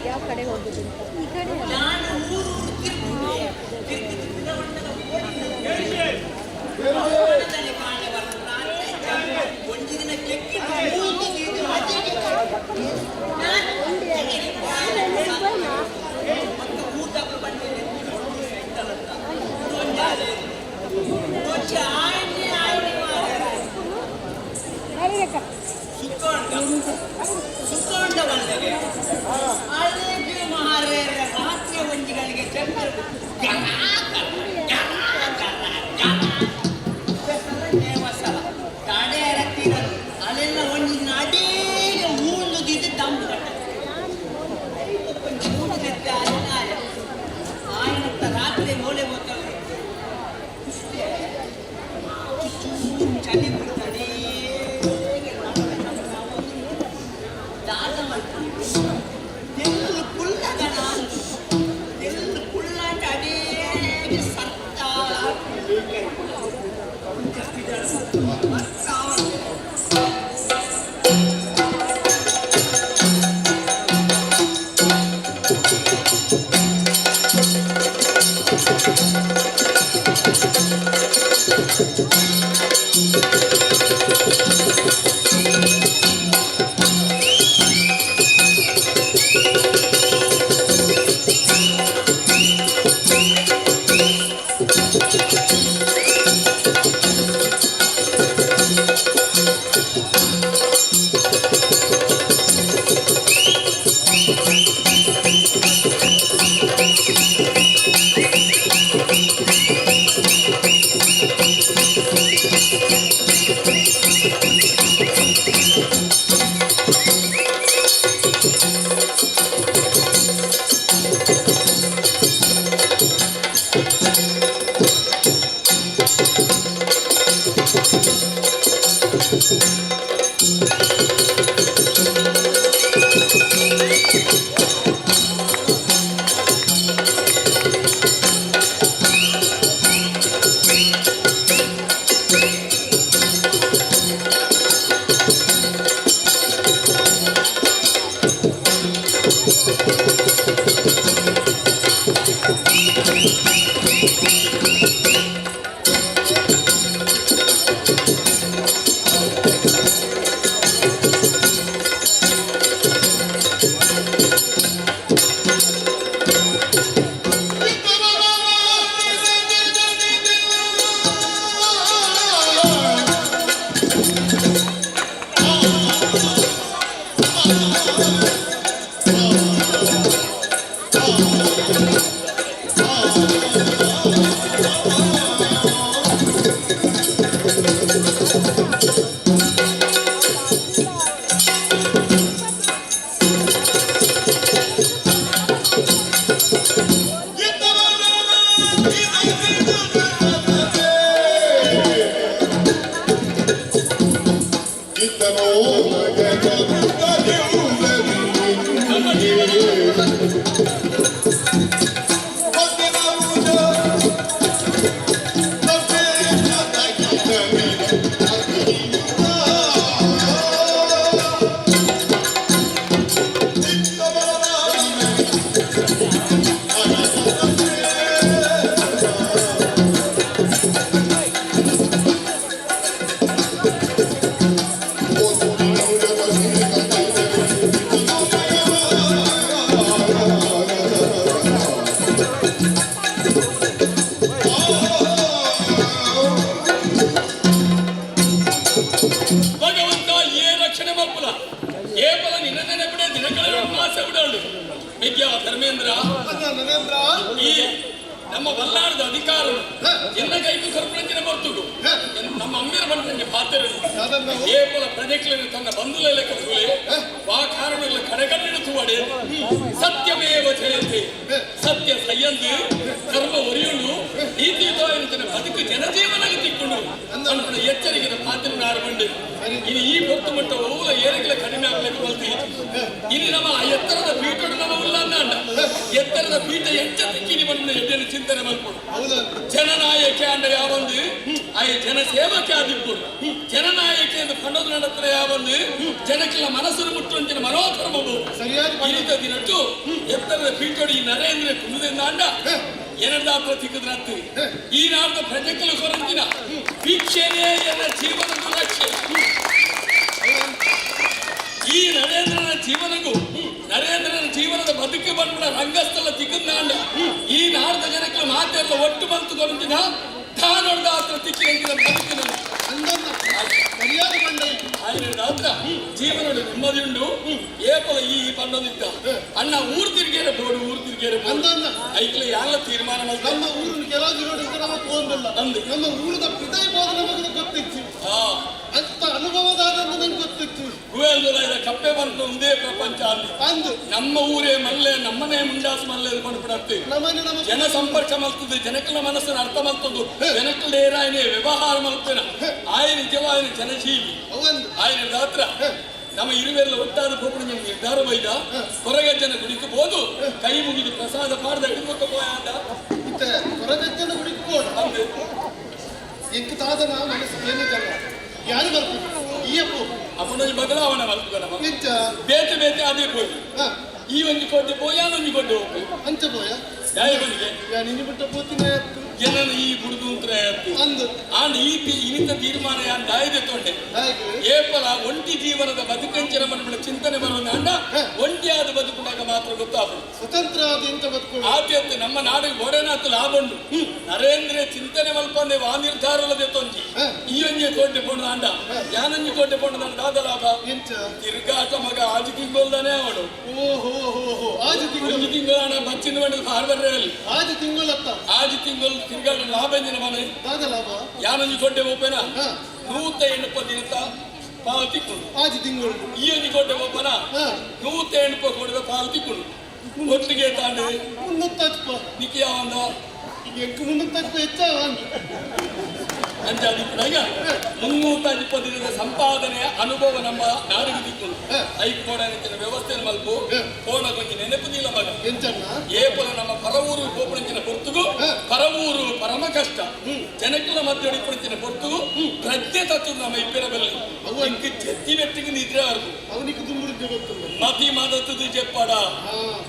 ಯಾವ ಕಡೆ ಹೋಗುದು ಈ ಕಡೆ ಸುತ್ತೊಂಡ ಬಂದಗೆ ಅರೇಗೆ ಮಹಾರೇರ ರಾತ್ರಿಯ ಒಂಜಿಗಳಿಗೆ ಚಕ್ಕರ್ ಅಲ್ಲೆಲ್ಲ ಒಂಜಿ ಅಡೇಗೆ ಊಂದುದಿದ್ದು ತಂಬು ಕಟ್ಟ ಊಂದಿದ್ದ ಆಯ ಆಯನತ್ತ ರಾತ್ರಿ ಮೋಲೆ ಹೋಗ್ತವೆ ಚಳಿ ಬಿಡ್ತಾನೆ ದಾದ ಮಲ್ಪುಂಡು ತೆಲ್ಲು ಕುಲ್ಲಗಣ ತೆಲ್ಲು ಕುಲ್ಲಾಂಡ ಅಡೇಗೆ ಭಗವಂತ ಏ ರಕ್ಷಣೆ ಮಲ್ಪುಲ ಏಪಲ ನಿನ್ನ ಬಿಡೆ ದಿನಗಳ ಆಸೆ ಬಿಡೋಳು ವಿದ್ಯಾ ಧರ್ಮೇಂದ್ರ ಈ ನಮ್ಮ ಬಲ್ಲಾರದ ಅಧಿಕಾರ ಎನ್ನ ಕೈಗೂ ಕರ್ಪಣಂಚಿನ ಬರ್ತುಗು ನಮ್ಮ ಅಮ್ಮಿರ ಬಂದಂಗೆ ಪಾತ್ರ ಏಪಲ ಪ್ರಜೆಗಳನ್ನು ತನ್ನ ಬಂಧುಲ ಲೆಕ್ಕ ತೂಲೆ ವಾ ಕಾರಣಗಳ ಕಡೆಗಣ್ಣಿನ ತೂವಡೆ ಸತ್ಯಮೇವ ಜಯತೆ ಸತ್ಯ ಸಯ್ಯಂದು ಧರ್ಮ ಒರಿಯುಂಡು ನೀತಿಯುತವಾದ ಬದುಕು ಜನಜೀವನ ತಿಕ್ಕೊಂಡು ಅನ್ಕೊಂಡ ಎಚ್ಚರಿಕೆ ಪಾತ್ರ ನಾರು ಬಂಡು ಇನ್ನು ಈ ಪೊತ್ತು ಮಟ್ಟ ಓಲ ಏರಿಕೆಲ ಕಡಿಮೆ ಆಗ್ಲಿಕ್ಕೆ ಬಲ್ತಿ ಇನ್ನು ನಮ್ಮ ಆ ಎತ್ತರದ ಪೀಠ ನಮ್ಮ ಉಲ್ಲ ಅಂಡ ಎತ್ತರದ ಪೀಠ ಎಂಚ ತಿಕ್ಕಿನಿ ಬಂದು ಎಡ್ಡೆನ ಚಿಂತನೆ ಮಲ್ಪಡು ಜನನಾಯಕೆ ಅಂಡ ಯಾವೊಂದು ಆಯ ಜನ ಸೇವಕೆ ಆದಿಪ್ಪುಡು ಜನನಾಯಕೆ ಎಂದು ಪಂಡದು ನಡತ್ರ ಯಾವೊಂದು ಜನಕ್ಕೆಲ್ಲ ಮನಸ್ಸನ್ನು ಮುಟ್ಟುವಂತಿನ ಮನೋಧರ್ಮವು ಸರಿಯಾದ ದಿನಟ್ಟು ಎತ್ತರದ ಪೀಠೋಡು ಈ ನರೇಂದ್ರ ಕುಂದದಿಂದ ಅಂಡ ಏನರ್ದಾತ್ರ ತಿಕ್ಕದ್ರತ್ತು ಈ ನಾಡ್ದ ಪ್ರಜೆಗಳು ಕೊರಂತಿನ ಭಿಕ್ಷೆನೇ ಎನ್ನ ಜೀವನದ ಲಕ್ಷ್ಯ. ಈ ನರೇಂದ್ರನ ಜೀವನಗೂ ನರೇಂದ್ರನ ಜೀವನದ ಬದುಕು ಬಂದ್ಬಿಡ ರಂಗಸ್ಥಳ ತಿಕ್ಕದ್ನಾಂಡ ಈ ನಾಡ್ದ ಜನಕ್ಕೆ ಮಾತೆಲ್ಲ ಒಟ್ಟು ಬಂತು ಕೊರಂತಿನ ತಾನೊಡ್ದ ಆತ್ರ ತಿಕ್ಕಿದಂತಿನ ಬದುಕಿನ ಹತ್ರ ಜೀವನದ ನೆಮ್ಮದಿ ಉಂಡು ಏಪಲ ಈ ಪಂಡೊಂದಿತ್ತ ಅಣ್ಣ ಊರು ತಿರುಗೇರೆ ಬೋಡು ಊರು ತಿರುಗೇರೆ ಐಕ್ಲೆ ಯಾರ ತೀರ್ಮಾನ ನಮ್ಮ ಊರಿನ ಕೆಲವು ನಮ್ಮ ಹೋಗಲ್ಲ ನಮ್ಮ ಊರದ ಪಿದಾಯಿ ಬೋದ ನಮಗೆ ಗೊತ್ತಿತ್ತು. ಅಂತ ಅನುಭವದಾದ ನಂಗೆ ಗೊತ್ತಿತ್ತು. ಕಪ್ಪೆ ಬಂತು ಒಂದೇ ಪ್ರಪಂಚ ಅಂದು. ನಮ್ಮ ಊರೇ ಮಲ್ಲೆ ನಮ್ಮನೆ ಮುಂಡಾಸು ಮಲ್ಲೆ ಕೊಂಡುಬಿಡತ್ತೆ ಜನ ಸಂಪರ್ಕ ಮಲ್ತದೆ ಜನಕಲ ಮನಸ್ಸನ್ನು ಅರ್ಥ ಮಲ್ತದ್ದು ಜನಕಲ ಏರಾಯನೆ ವ್ಯವಹಾರ ಮಲ್ತೇನ. ಆಯ ನಿಜವಾದ ಜನಜೀವಿ. ಆಯನ ದಾತ್ರ ನಮ್ಮ ಇರುವೆಲ್ಲ ಒಟ್ಟಾದ ಪೋಪು ನಿರ್ಧಾರ ಬೈದ ಕೊರಗಜ್ಜನ ಗುಡಿக்கு ಹೋದು ಕೈ ಮುಗಿದು ಪ್ರಸಾದ ಪಾಡ್ದ ಹಿಡಿದು ಪೋಯ ಅಂದ. ಕೊರಗಜ್ಜನ ಗುಡಿக்கு ಹೋದ ಎಂಕ್ ತಾದನ ಮನಸ್ಸು ಏನು ಜನ ಯಾರು ಬರ್ಬೋದು ಈಯಪ್ಪು ಅಪ್ಪನ ಬದಲಾವಣೆ ಮಲ್ಪುಗ ನಮ್ಮ ಬೇತೆ ಬೇತೆ ಅದೇ ಪೋಯಿ ಈ ಒಂಜಿ ಕೊಡ್ಡೆ ಪೋಯ ಒಂಜಿ ಕೊಡ್ಡೆ ಹೋಗಿ ಅಂಚ ಪೋಯ ಯಾಯ ಬಂದಿಗೆ ಯಾನ್ ಇನಿ ಬಿಟ್ಟ ಪೋತಿನ ಜನನ ಈ ಬುಡುದು ಆಂಡ ಈ ಇನಿತ ತೀರ್ಮಾನ ಯಾನ್ ದಾಯದೆ ತೊಂಡೆ ಏಪಲ ಒಂಟಿ ಜೀವನದ ಬದುಕಂಚಿನ ಮನಗಳ ಚಿಂತನೆ ಬರುವಂದ ಅಂಡ ಒಂಟಿಯಾದ ಬದುಕುನಾಗ ಮಾತ್ರ ಗೊತ್ತಾಗುದು ಸ್ವತಂತ್ರ ಆದ ಎಂತ ಬದುಕು ಆದ್ಯತೆ ನಮ್ಮ ನಾಡಿಗೆ ಗೋಡೆನಾಥ ಲಾಭ ಉಂಡು ನರೇಂದ್ರ ಚಿಂತನೆ ಮಲ್ಪಂದೆ ವಾ ನಿರ್ಧಾರಲ್ಲದೆ ತೊಂಜಿ ಈ ಒಂಜಿ ಕೋಟೆ ಪೋಣ ಅಂಡ ಯಾನೊಂಜಿ ಕೋಟೆ ಪೋಣ ದಾದ ಲಾಭ ತಿರ್ಗಾಟ ಮಗ ಆಜಿ ತಿಂಗೊಲ್ದಾನೆ ಅವಳು ಓಹೋ ಹೋ ಆಜಿ ತಿಂಗಳು ಒಂಜಿ ತಿಂಗಳ ಬಚ್ಚಿನ ಬಂಡ ಫಾರ್ವರ್ ಆಜಿ ತಿಂಗಳತ್ತ ಆಜಿ ತಿಂಗಳು ತಿರ್ಗಾಟ ಲಾಭ ಎಂಜಿನ ಮನೆ ದಾದ ಲಾಭ ಯಾನೊಂಜಿ ಕೋಟೆ ಹೋಪೇನ 180 ದಿನದ ಪಾವತಿ ಕೊಡು ಆಜಿ ತಿಂಗಳು ಈ ಒಂಜಿ ಕೋಟೆ ಹೋಪನ 180 ಕೋಟಿದ ಪಾವತಿ ಕೊಡು ಒಟ್ಟಿಗೆ ತಾಂಡು 350 ನಿಕ್ಕಿ ಯಾವಂದ ಎಂಕು 350 ಹೆಚ್ಚಾವ ಅಂಜಾದಿ ಕೂಡ 320 ದಿನದ ಸಂಪಾದನೆಯ ಅನುಭವ ನಮ್ಮ ನಾಡಿಗೆ ದಿಕ್ಕು ಐಕೋಡ ವ್ಯವಸ್ಥೆ ಮಲ್ಪು ಕೋಣ ಕೊಂಚ ನೆನಪುದಿಲ್ಲ ಮಗ ಏಪಲ ನಮ್ಮ ಪರವೂರು ಗೋಪುರಂಚಿನ ಪೊರ್ತುಗು ಪರವೂರು ಪರಮ ಕಷ್ಟ ಜನಕ್ಕಲ ಮಧ್ಯೆ ಇಪ್ಪುರಂಚಿನ ಪೊರ್ತುಗು ಪ್ರಜ್ಞೆ ತತ್ವ ನಮ್ಮ ಇಪ್ಪಿರಬಲ್ಲಿ ಇಂಕ್ ಚೆತ್ತಿ ಬೆಟ್ಟಿಗೆ ನಿದ್ರೆ ಆರ್ದು ಅವನಿಗೆ ದುಂಬುಡು ಗೊತ್ತುಂಡು ಮತಿ ಮದತದು ಜೆಪ್ಪಡ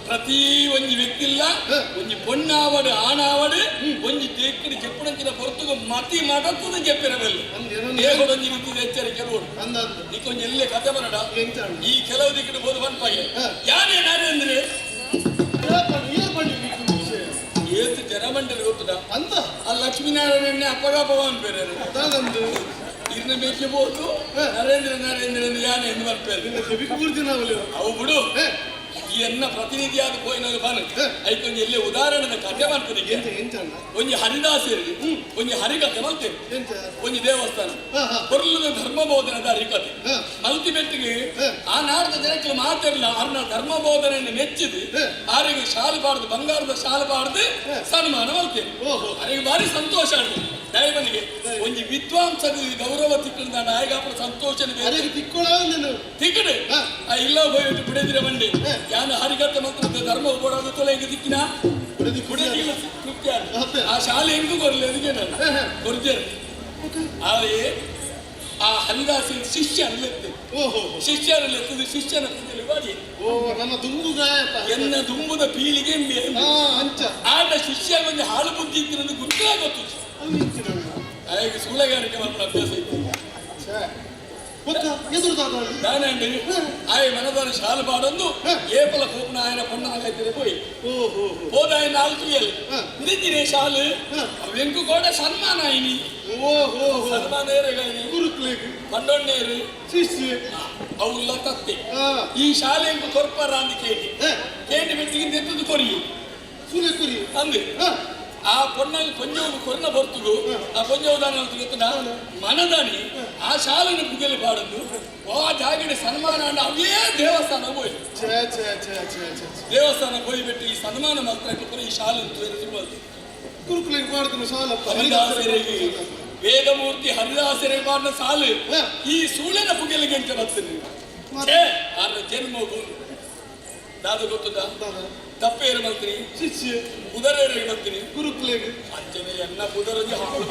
ಪ್ರತಿ ಒಂಜಿ ವ್ಯಕ್ತಿ ಇಲ್ಲ ಒಂಜಿ ಪೊಣ್ಣಾವಡು ಆಣಾವಡು ಒಂಜಿ ದೇಕ್ಕಡಿ ಜೆಪ್ಪುಣಂಚಿನ ಪೊರ್ತುಗು ಮತಿ ಮದತದು ಜೆಪ್ಪಿರಬಲ್ಲಿ ಒಂಜಿ ರೀತಿಯ ಎಚ್ಚರಿಕೆ ರೋಡ್ ನಿಕ್ಕೊಂಜಿ ಎಲ್ಲೇ ಕತೆ ಬರಡ ಈ ಕೆಲವು ದಿಕ್ಕಿನ ಬೋದು ಪನ್ಪಾಗೆ ಯಾರೇ ನಾರೇಂದ್ರೆ ಏತು ಜನ ಮಂಡಳಿ ಗೊತ್ತದ ಅಂತ ಆ ಲಕ್ಷ್ಮೀನಾರಾಯಣ ಅಪ್ಪಗಾಪವ ಅನ್ಪೇರೆ ಇರ್ನ ಮೆಚ್ಚಬಹುದು ನರೇಂದ್ರ ನರೇಂದ್ರ ಎಂದು ಯಾನೆ ಎಂದು ಬರ್ಪೇರು ಅವು ಬಿಡು ಈ ಎನ್ನ ಪ್ರತಿನಿಧಿಯಾದ ಪೋಯಿನವರು ಬಾನು ಐಕೊಂಜಿ ಎಲ್ಲೇ ಉದಾಹರಣೆದ ಕಥೆ ಮಾಡ್ತದೆ ಒಂಜಿ ಹರಿದಾಸರಿಗೆ ಒಂಜಿ ಹರಿಕಥೆ ಮಲ್ತೇವೆ ಒಂಜಿ ದೇವಸ್ಥಾನ ಕೊರ್ಲದ ಧರ್ಮ ಬೋಧನದ ಹರಿಕಥೆ ಮಲ್ತಿ ಬೆಟ್ಟಿಗೆ ಆ ನಾಡದ ಜನಕ್ಕೆ ಮಾತಿರಲ್ಲ ಅರ್ನ ಧರ್ಮ ಬೋಧನೆಯನ್ನು ಮೆಚ್ಚಿದು ಆರಿಗೆ ಶಾಲು ಬಾರ್ದು ಬಂಗಾರದ ಶಾಲು ಬಾರ್ದು ಸನ್ಮಾನ ಮಲ್ತೇವೆ ಅವರಿಗೆ ಭಾರಿ ಸಂತೋಷ ಆಗಿದೆ ದಯವನಿಗೆ ಒಂಜಿ ವಿದ್ವಾಂಸದ ಗೌರವ ತಿಕ್ಕಂದ ನಾಯಕಾಪುರ ಸಂತೋಷ ತಿಕ್ಕಡೆ ಆ ಇಲ್ಲ ಹೋಗಿ ಬಿಡದಿರ ಬಂಡಿ ಯಾನು ಹರಿಕತೆ ಮಂತ್ರದ ಧರ್ಮ ಬೋಡಾದ ತೊಲೆ ಹೆಂಗೆ ತಿಕ್ಕಿನ ಬಿಡದಿಲ್ಲ ತೃಪ್ತಿ ಆದ ಆ ಶಾಲೆ ಹೆಂಗು ಕೊರಲಿ ಅದಕ್ಕೆ ನಾನು ಕೊರ್ಜೇರು ಆದರೆ ಆ ಹರಿದಾಸಿನ ಶಿಷ್ಯರಲ್ಲೆತ್ತು ಶಿಷ್ಯರಲ್ಲೆತ್ತದು ಶಿಷ್ಯನ ಪೂಜೆಯಲ್ಲಿ ಬಾಡಿ ಓ ನನ್ನ ದುಂಬುಗಾಯತ ಎನ್ನ ದುಂಬುದ ಪೀಳಿಗೆ ಅಂಚ ಆಟ ಶಿಷ್ಯ ಒಂದು ಹಾಳು ಬುದ್ಧಿ ಇತ್ತು ಗುರುತೇ ಗೊತ್ತು ಹಾಗೆ ಸೂಳೆಗಾರಿಕೆ ಮಾಡ್ಕೊಂಡು ಅಭ್ಯಾಸ ಇತ್ತು ನಾನಂడి ಆಯ ಮನದಾನ ಶಾಲು ಪಾಡೊಂದು ಏಪಲ ಕೋಪನ ಆಯನ ಪೊಣ್ಣನ ಕೈತರೆ ಪೋಯಿ ಹೋದಾಯ ನಾಲ್ಕು ಎಲ್ಲಿ ನಿಂತಿನೇ ಶಾಲು ಅವೆಂಕು ಕೂಡ ಸನ್ಮಾನ ಆಯ್ನಿ ಸನ್ಮಾನ ಏರೆಗಾಯ್ನಿ ಪಂಡೊಣ್ಣೇರು ಶಿಷ್ಯ ಅವುಲ್ಲ ತತ್ತೆ ಈ ಶಾಲೆಂಕು ಕೊರ್ಪರ ಅಂದ್ ಕೇಟಿ ಕೇಟಿ ಬೆಟ್ಟಿಗೆ ನೆತ್ತದು ಕೊರಿ ಸುಲೆ ಕುರಿ ಅಂದೆ ಆ ಪೊಣ್ಣಗೆ ಕೊಂಜವು ಕೊರ್ನ ಬರ್ತುಗು ಆ ಕೊಂಜವು ದಾನ ಗೊತ್ತುಂಡ ಮನದಾನಿ ಆ ಶಾಲೆನ ಪುಗೆಲು ಪಾಡೊಂದು ಆ ಜಾಗಡೆ ಸನ್ಮಾನ ಅಂಡ ಅವೇ ದೇವಸ್ಥಾನ ಹೋಯ್ ಛೇ ಛೇ ಛೇ ಛೇ ಛೇ ದೇವಸ್ಥಾನ ಹೋಯ್ಬಿಟ್ಟು ಈ ಸನ್ಮಾನ ಮಾತ್ರ ಈ ಶಾಲೆ ಗುರುಕುಲಿಗೆ ಮಾಡ್ತಾನೆ ಶಾಲ ಹರಿದಾಸರಿಗೆ ವೇದಮೂರ್ತಿ ಹರಿದಾಸರಿಗೆ ಮಾಡಿದ ಸಾಲು ಈ ಸೂಳೆನ ಪುಗೆಲಿಗೆ ಅಂತ ಬರ್ತದೆ ಛೇ ಆರ ಜನ್ಮ ದಾದ ಗೊತ್ತದ ತಪ್ಪೇರು ಮಲ್ತೀನಿ ಶಿಷ್ಯ ಕುದರೇರಿಗೆ ಬರ್ತೀನಿ ಗುರುಕುಲಿಗೆ ಅಂಚನೆ ಎನ್ನ ಕುದರಜಿ ಹಾಳು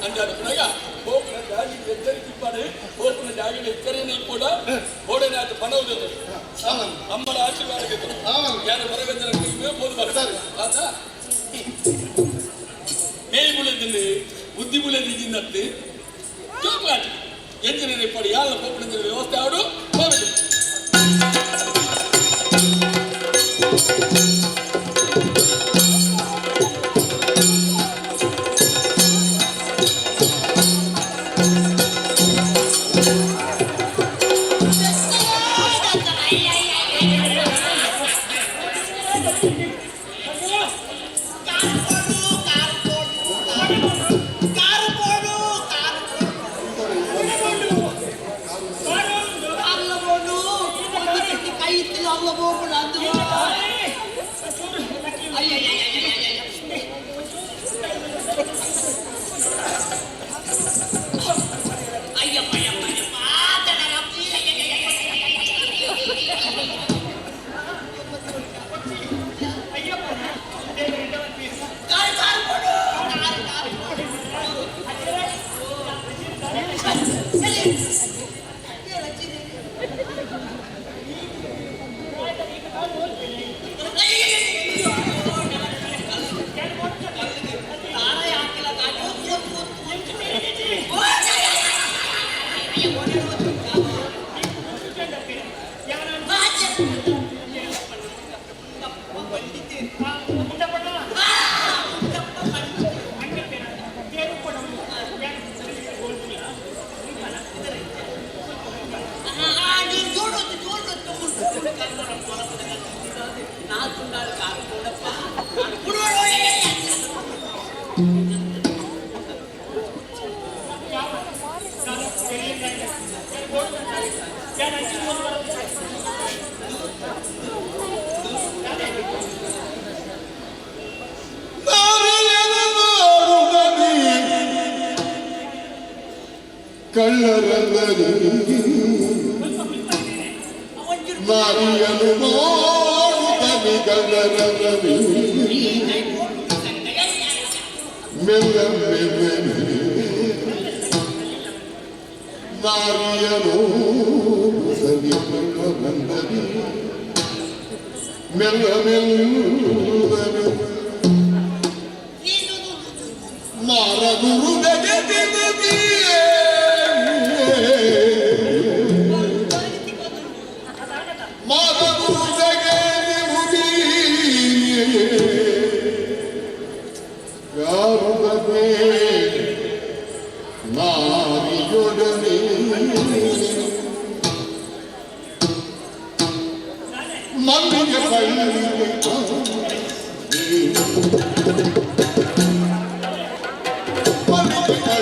ಅಂಜಾದ ಹೋಪುನ ಜಾಗಿಗೆ ಎಚ್ಚರಿಕೆ ಇಪ್ಪಾಡು ಹೋಪುನ ಜಾಗಿಗೆ ಎಚ್ಚರಿಕೆ ಇಪ್ಪಡ ಹೋಡನೆ ಅದು ಪಣವುದು ಅಮ್ಮನ ಆಶೀರ್ವಾದ ಬೇಕು ಯಾರು ಹೊರಗಂಜನ ಹೋದು ಬರ್ತಾರೆ ಆತ ಮೇಯ್ ಬುಳೆದಿಂದ ಬುದ್ಧಿ ಬುಳೆದಿಂದತ್ತೆ ಚೋಕ್ಲಾಟ್ ಎಂಜಿನಿಯರ್ ಇಪ್ಪಡು ಯಾರ ಪೋಪುನ ವ್ಯವಸ್ಥೆ ಆಡು ಹೋಗಬೇಕು. ನಾರಿಯನು ನೋಡುತ್ತಲಿ ಕಳ್ಳರನ್ನಲಿ ಮೆಲ್ಲ ಮೆಲ್ಲನೆ ನಾರಿಯನು ಸಲಿ ಕಳ್ಳರನ್ನಲಿ ಮೆಲ್ಲ ಮೆಲ್ಲನೆ ಮಾರಗುರು ನಾರಿಯೊಡನೆ ಮಲ್ಲಿಗೆ ಬಳ್ಳಿಗೆ ಮಲ್ಲಿಗೆ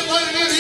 ಬಳ್ಳಿಗೆ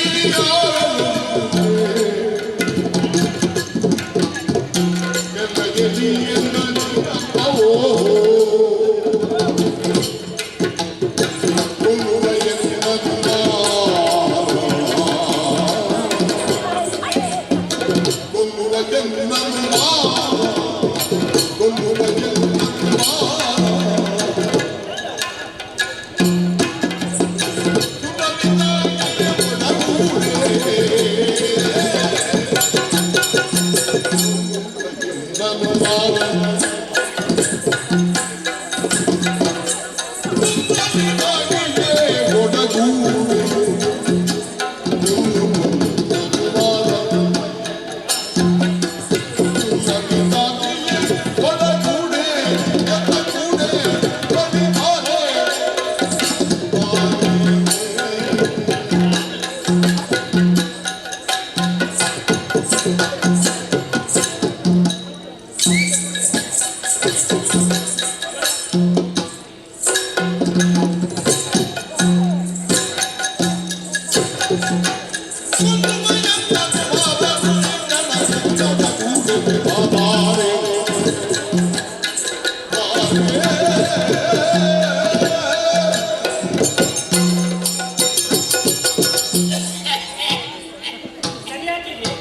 ಸರಿಯಾಗಿದೆ.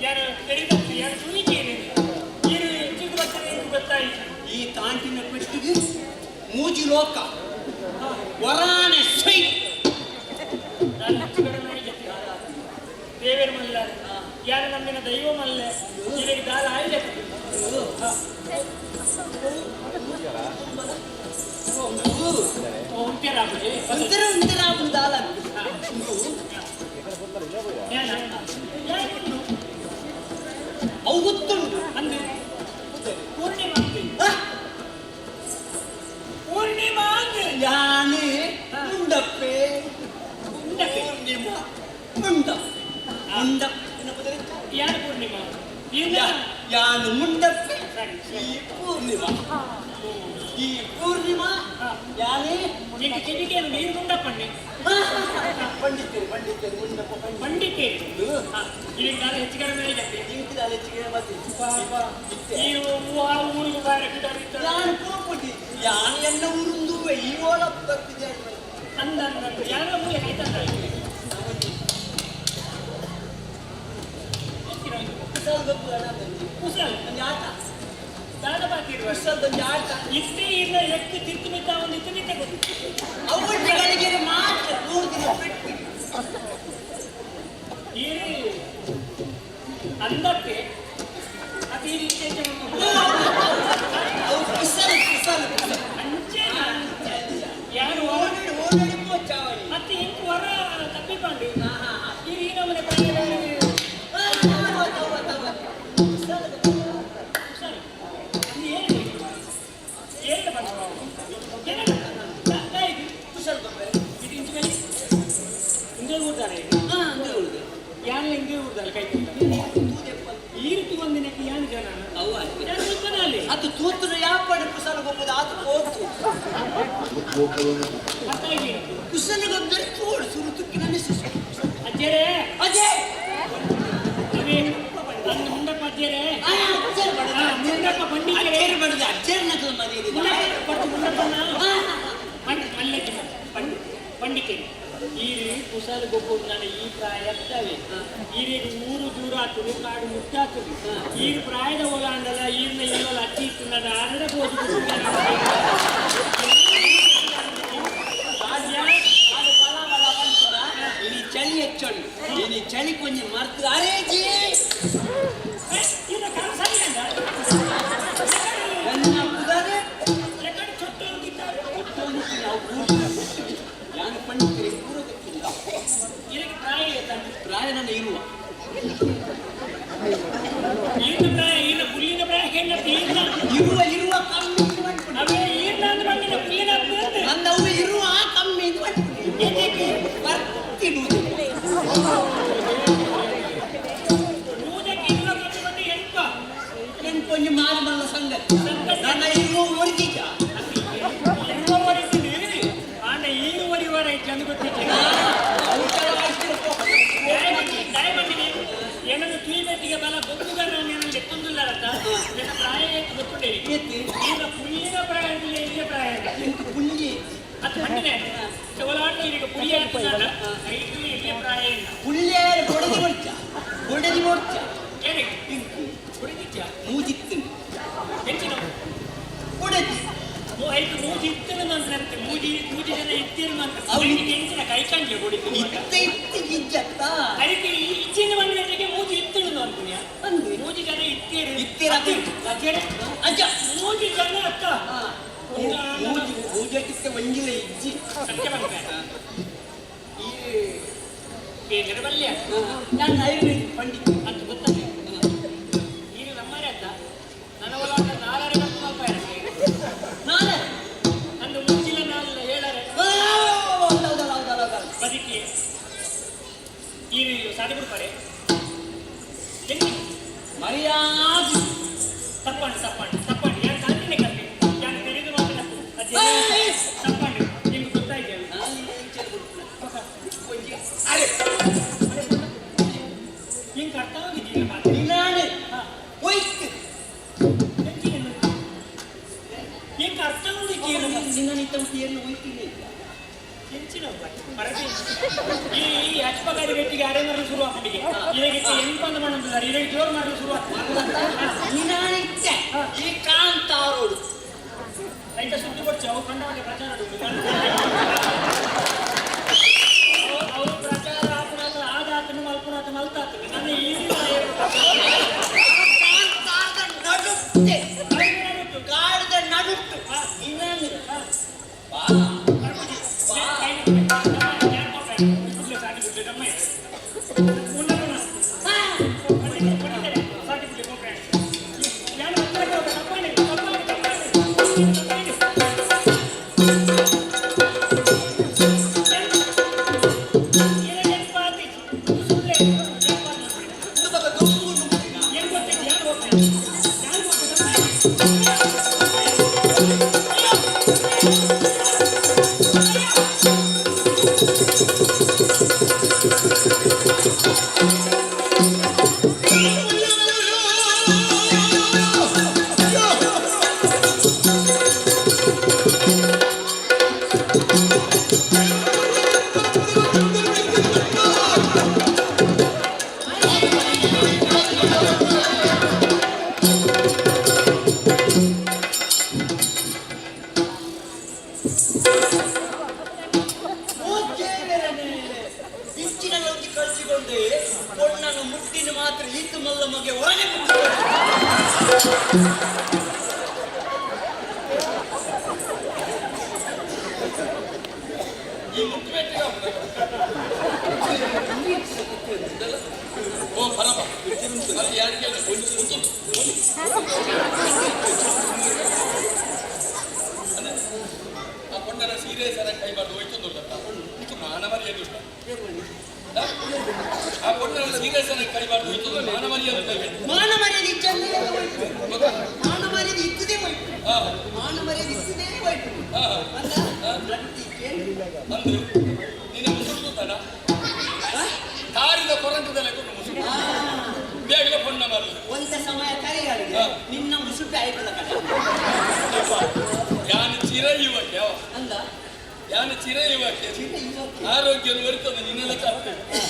ಯಾರು ತೆರೆದಕ್ಕೆ ಯಾರು ತುಳಿಕೇರಿ ನೀರು ಹೆಚ್ಚಿಗೆ ಬರ್ತದೆ ಎಂದು ಗೊತ್ತಾಯಿತು. ಈ ತಾಂಟಿನ ಪೆಟ್ಟಿಗೆ ಮೂಜಿ ಲೋಕ ವರಾನೆ ಸೈ. ನಾನು ಹೆಚ್ಚು ಕಡಿಮೆ ಆಗಿದೆ. ದೇವರ ಮಲ್ಲ ಯಾರು ನಮ್ಮಿನ ದೈವ ಮಲ್ಲ ಇವರಿಗೆ ದಾರ ಆಯ್ದೆ. ಉಂಟೆರಾಗುದೆ. ಉಂಟೆರ ಉಂಟೆರಾಗುದು ದಾಲ. ಅವು ಗೊತ್ತುಂಟು. ಅಂದ್ರೆ ಪೂರ್ಣಿಮಾ ಅಂತ. ಪೂರ್ಣಿಮಾ ಅಂದ್ರೆ ಯಾನೆ ಮುಂಡಪ್ಪೆ. ಮುಂಡಪ್ಪೆ. ಪೂರ್ಣಿಮಾ ಮುಂಡ ಮುಂಡ. ಯಾರು ಪೂರ್ಣಿಮಾ? ಯಾನು ಮುಂಡಪ್ಪೆ. ಈ ಪೂರ್ಣಿಮಾ, ಈ ಪೂರ್ಣಿಮಾ ಯಾನೇ. ನಿಂಗೆ ಕಿವಿಗೆ ನೀರು ಮುಂಡಪ್ಪಣ್ಣೆ. ಪಂಡಿತರು ಪಂಡಿತರು ಮುಂಡಪ್ಪ. ಪಂಡಿತೇರಿ ಇಲ್ಲಿ ನಾನು ಹೆಚ್ಚು ಕಡಿಮೆ ಆಗಿದೆ. ಇಂಕಿದ ಹೆಚ್ಚಿಗೆ ಮತ್ತೆ ಈ ಆ ಊರಿಗೆ ಬಾರೆ ಗಿಡ. ನಾನು ಕೋಪುಟಿ ಯಾನು ಎನ್ನ ಊರುಂದು ಈ ಓಲ ಬರ್ತಿದ್ದೆ. ಅಂದ ಅಂದ ಯಾರ ಮೂಲೆ ಕೈತಂದ. ಕುಸಲ್ ಗೊತ್ತು ಅಣ್ಣ? ಕುಸಲ್ ಒಂದು ಆಟ. ದಾದ ಬಾಕಿರುವ ಕುಸಲ್ದೊಂದು ಆಟ. ಇಷ್ಟೇ ಇಲ್ಲ ಎತ್ತು ತಿತ್ತು ಮಿತ್ತ ಒಂದು ಇತ್ತು ಮಿತ್ತ ಗೊತ್ತು. ಅವುಗಳಿಗೆ ಮಾತ್ರ 3 ದಿನ ಪೆಟ್ಟು. ಈ ಅಂದಕ್ಕೆ ಅದು ಈ ರೀತಿ. ಅವು ಕುಸಲ್ ಕುಸಲ್ ಕುಸಲ್. ಅಂಚೆನ ಯಾರು ತೂತುನ ಯಾಪಡೆ ಕುಸಲ ಗೊಬ್ಬದ ಆತ ಹೋಗ್ತು ಕುಸಲ ಗೊಬ್ಬರ ತೋಡು ಸುರು ತುಕ್ಕಿನ ಅಜ್ಜರೇ ಅಜಯ್ ನನ್ನ ಮುಂಡಪ್ಪ ಅಜ್ಜರೇ ಅಜ್ಜರ್ ಬಡದ ಮುಂಡಪ್ಪ ಪಂಡಿತರೇ ಅಜ್ಜರ್ ಬಡದ ಅಜ್ಜರ್ ನಕಲು ಮನೆಯಲ್ಲಿ ಮುಂಡಪ್ಪನ ಪಂಡಿತರು ಈ ಕುಸಲ ಗೊಬ್ಬರ ನಾನು ಈ ಪ್ರಾಯ ಆಗ್ತವೆ ಈರಿಗೆ ಊರು ದೂರ ಆಗ್ತದೆ ಕಾಡು ಮುಟ್ಟಾಗ್ತದೆ ಈ ಪ್ರಾಯದ ಓಲ ಅಂದಲ್ಲ ಈರಿನ ಇಲ್ಲಲ್ಲ ಅಚ್ಚಿ ಇತ್ತು ನಾನು ಆರಡ ಹೋಗಿ ಇನಿ ಚಳಿ ಹೆಚ್ಚೊಂಡು ಇನಿ ಚಳಿ ಕೊಂಚ ಮರ್ತು ಅರೇ ಜಿ ನನ್ನ ಪುದಾರೆ ಯಾನು ಪಂಡಿತರಿಗೆ ಪೂರ ಗೊತ್ತಿಲ್ಲ ಇದಕ್ಕೆ ಪ್ರಾಯ ಪ್ರಾಯ ನನ್ನ ಇರುವ ಈರ್ನ ಪ್ರಾಯ ಈರ್ನ ಪುಲ್ಲಿನ ಪ್ರಾಯ ಹೆಣ್ಣು ಇರುವ ಇರುವ ಕಮ್ಮಿ ಅವೇ ಈರ್ನ ಅಂದ್ರೆ ಬಂದಿನ ಪುಲ್ಲಿನ ನನ್ನ ಅವು ಇರುವ ಕಮ್ಮಿ ಬರ್ತಿಡುವುದು ನೂರಕ್ಕೆ ಇರುವ ಕಮ್ಮಿ ಬಂದು ಎಂಪ ಎಂಕೊಂಜಿ ಮಾರು ಮಲ್ಲ ಸಂಗತಿ ನನ್ನ ಇರುವ ಒರಿಜಿಜ ಇರುವ ಒರಿಜಿನಿ ಆಂಡ ಈರುವರಿ ವರ ಚಂದ ಗೊತ್ತಿಲ್ಲ ಏನನ್ನು ತುಯಿಬೆಟ್ಟಿಗೆ ಬಲ ಗೊತ್ತುಗಾರ ನಾನು ಲೆಕ್ಕೊಂದುಲ್ಲಾರತ್ತ ನನ್ನ ಪ್ರಾಯ ಏತು ಗೊತ್ತುಂಟೆ ಈಗ ಪುಲ್ಲಿನ ಪ್ರಾಯ ಇಲ್ಲ ಇಲ್ಲಿಯ ಪ್ರಾಯ ಪುಲ್ಲಿ ಅದು ಹಣ್ಣಿನ ಚವಲಾಟ ಈಗ ಪುಳಿ ಆಗ್ತದಲ್ಲ ಐದು ಇಲ್ಲಿಯ ಪ್ರಾಯ ಇಲ್ಲ ಪುಳ್ಳಿಯ ಬೊಡದಿ ಮೊರ್ಚ ಬೊಡದಿ ಮೊರ್ಚ ಏನಕ್ಕೆ ಬೊಡದಿಚ್ಚ ಮೂಜಿತ್ತು ಹೆಚ್ಚಿನ ಬೊಡದಿ ಐದು ಮೂಜಿ ಇತ್ತಿನ ಅಂತ ಮೂಜಿ ಮೂಜಿ ಜನ ಇತ್ತಿರು ಅಂತ ಅವ್ರಿಗೆ ಎಂಚಿನ ಕೈ ಕಂಡ್ಲೆ ಕೊಡಿತು ಇತ್ತ ಇತ್ತ ಇಜ್ಜತ್ತ ಅದಕ್ಕೆ ಈ ಇಚ್ಚಿನ ಬಂದ ಮೂಜಿ ಇತ್ತಿಳು ಅಂತೀನಿ ಮೂಜಿ ಜನ ಇತ್ತೀರು ಇತ್ತೀರ ಅಜ್ಜ ಮೂಜಿ ಜನ ಅಕ್ಕ ಮೂಜಿ ಮೂಜಕ್ಕಿತ್ತ ಒಂಜಿಲ ಇಜ್ಜಿ ಸತ್ಯ ಬಂತ ಈ ನಿರ್ಬಲ್ಯ ನಾನು ಆಯುರ್ವೇದಿಕ್ ಪಂಡಿತ ಅಂತ ಗೊತ್ತಾಗ್ಲಿ ನೀನು ನಮ್ಮನೆ ಅತ್ತ ನನ್ನ ಒಳಗ ನಾಲ್ವರೆ ಗಂಟೆ ನಾಳೆ ನಂದು ಮೂಜಿಲ ನಾಲ್ಲ ಏಳರೆ ಬದುಕಿ ಈ ಸಾಧಿ ಬಿಡ್ತಾರೆ ಮರ್ಯಾದೆ ತಪ್ಪಂಡು ತಪ್ಪಂಡು ತಪ್ಪಂಡು ಯಾರು ಕಾಂತಿನೇ ಕಲ್ತಿ ಯಾರು ತೆರೆದು ಮಾತ್ರ ತಪ್ಪಂಡು ನಿಮ್ಗೆ ಗೊತ್ತಾಯ್ತು ಹಿಂಗೆ ಅರ್ಥ ಆಗಿದೆಯಲ್ಲ ಮಾತು ನಿನಾನೆ ಹೋಯ್ತು ಹಿಂಗೆ ಅರ್ಥ ಆಗಿದೆಯಲ್ಲ ನಿನ್ನ ಏನು ಹೋಯ್ತೀನಿ ಎಂಚಿನ ಈ ಅಚ್ಪಗಾಡಿ ಬೆಟ್ಟಿಗೆ ಅರೆ ಮಾಡಲು ಶುರು ಆಗ್ಬಿಟ್ಟಿಗೆ ಇದಕ್ಕೆ ಎಂಪಂದ ಮಾಡಂತಿದ್ದಾರೆ ಇದಕ್ಕೆ ಜೋರು ಮಾಡಲು ಶುರು ನಿನಾನಿತ್ತೆ ಈ ಕಾಂತಾರೋಡು ರೈತ ಸುದ್ದಿ ಕೊಡ್ಚು ಅವು ಕಂಡವಾಗೆ ಪ್ರಚಾರ ಅವರು ಪ್ರಚಾರ ಆಪುನಾಥ ಆದಾತನು ಮಲ್ಪುನಾಥ ಮಲ್ತಾತನು ನನ್ನ ಈ ಕಾಂತಾರದ ನಡುತ್ತೆ ಕಾಡದ ನಡುಟ್ಟು ನಿನಾನೆ ಬಾ ಕಳಿಸಿಕೊಂಡು ಪೊಣ್ಣನ ಮುಟ್ಟಿನ ಮಾತ್ರ ಈತು ಮಲ್ಲ ಮಗೆ ಹೊರಗೆ ಈ ಮುಟ್ಟು ಓ ಪರಮ ಅದು ಯಾರಿಗೆ ಒಂದು ಆ ಪೊಣ್ಣನ ಸೀರೆ ಸರ ಕೈ ಬಾರ್ದು ಹೋಯ್ತು ಇದು ಮಾನ ಮರ್ಯಾದೆ ಉಂಟಾ? ಆ ಪೊಣ್ಣನ ಸೀರೆ ಸರ ಕೈ ಬಾರ್ದು ಹೋಯ್ತು ಮಾನ ಮರ್ಯಾದೆ ಉಂಟಾ? ಮಾನ ಮರ್ಯಾದೆ ಇಚ್ಛೆ ಮಾನ ಮರ್ಯಾದೆ ಮರ್ಯಾದೆ ಇತ್ತದೇ ಹೋಯ್ತು, ಮಾನ ಮರ್ಯಾದೆ ಇತ್ತದೇ ಹೋಯ್ತು. ಅಲ್ಲ ನಡ್ತಿ ಕೇಳಿ ಅಂದು ನಿನ್ನ ಮುಸುಡ್ತಾನ ಕಾರಿದ ಕೊರಂಟದಲ್ಲೇ ಕೊಂಡು ಮುಸುಡು ಬೇಗ ಪೊಣ್ಣ ಮಾರು. ಒಂದ ಸಮಯ ಕರೆಯಾಳಿಗೆ ನಿನ್ನ ಮುಸುಟು ಆಯ್ತಲ್ಲ ಕಣ. ಯಾನು ಚಿರ ಯುವಕೆ ಅವ. ಅಂದ ಯಾನು ಚಿರ ಯುವಕೆ, ಆರೋಗ್ಯ ಬರ್ತದೆ ನಿನ್ನೆಲ್ಲ ಕಾಗ್ತದೆ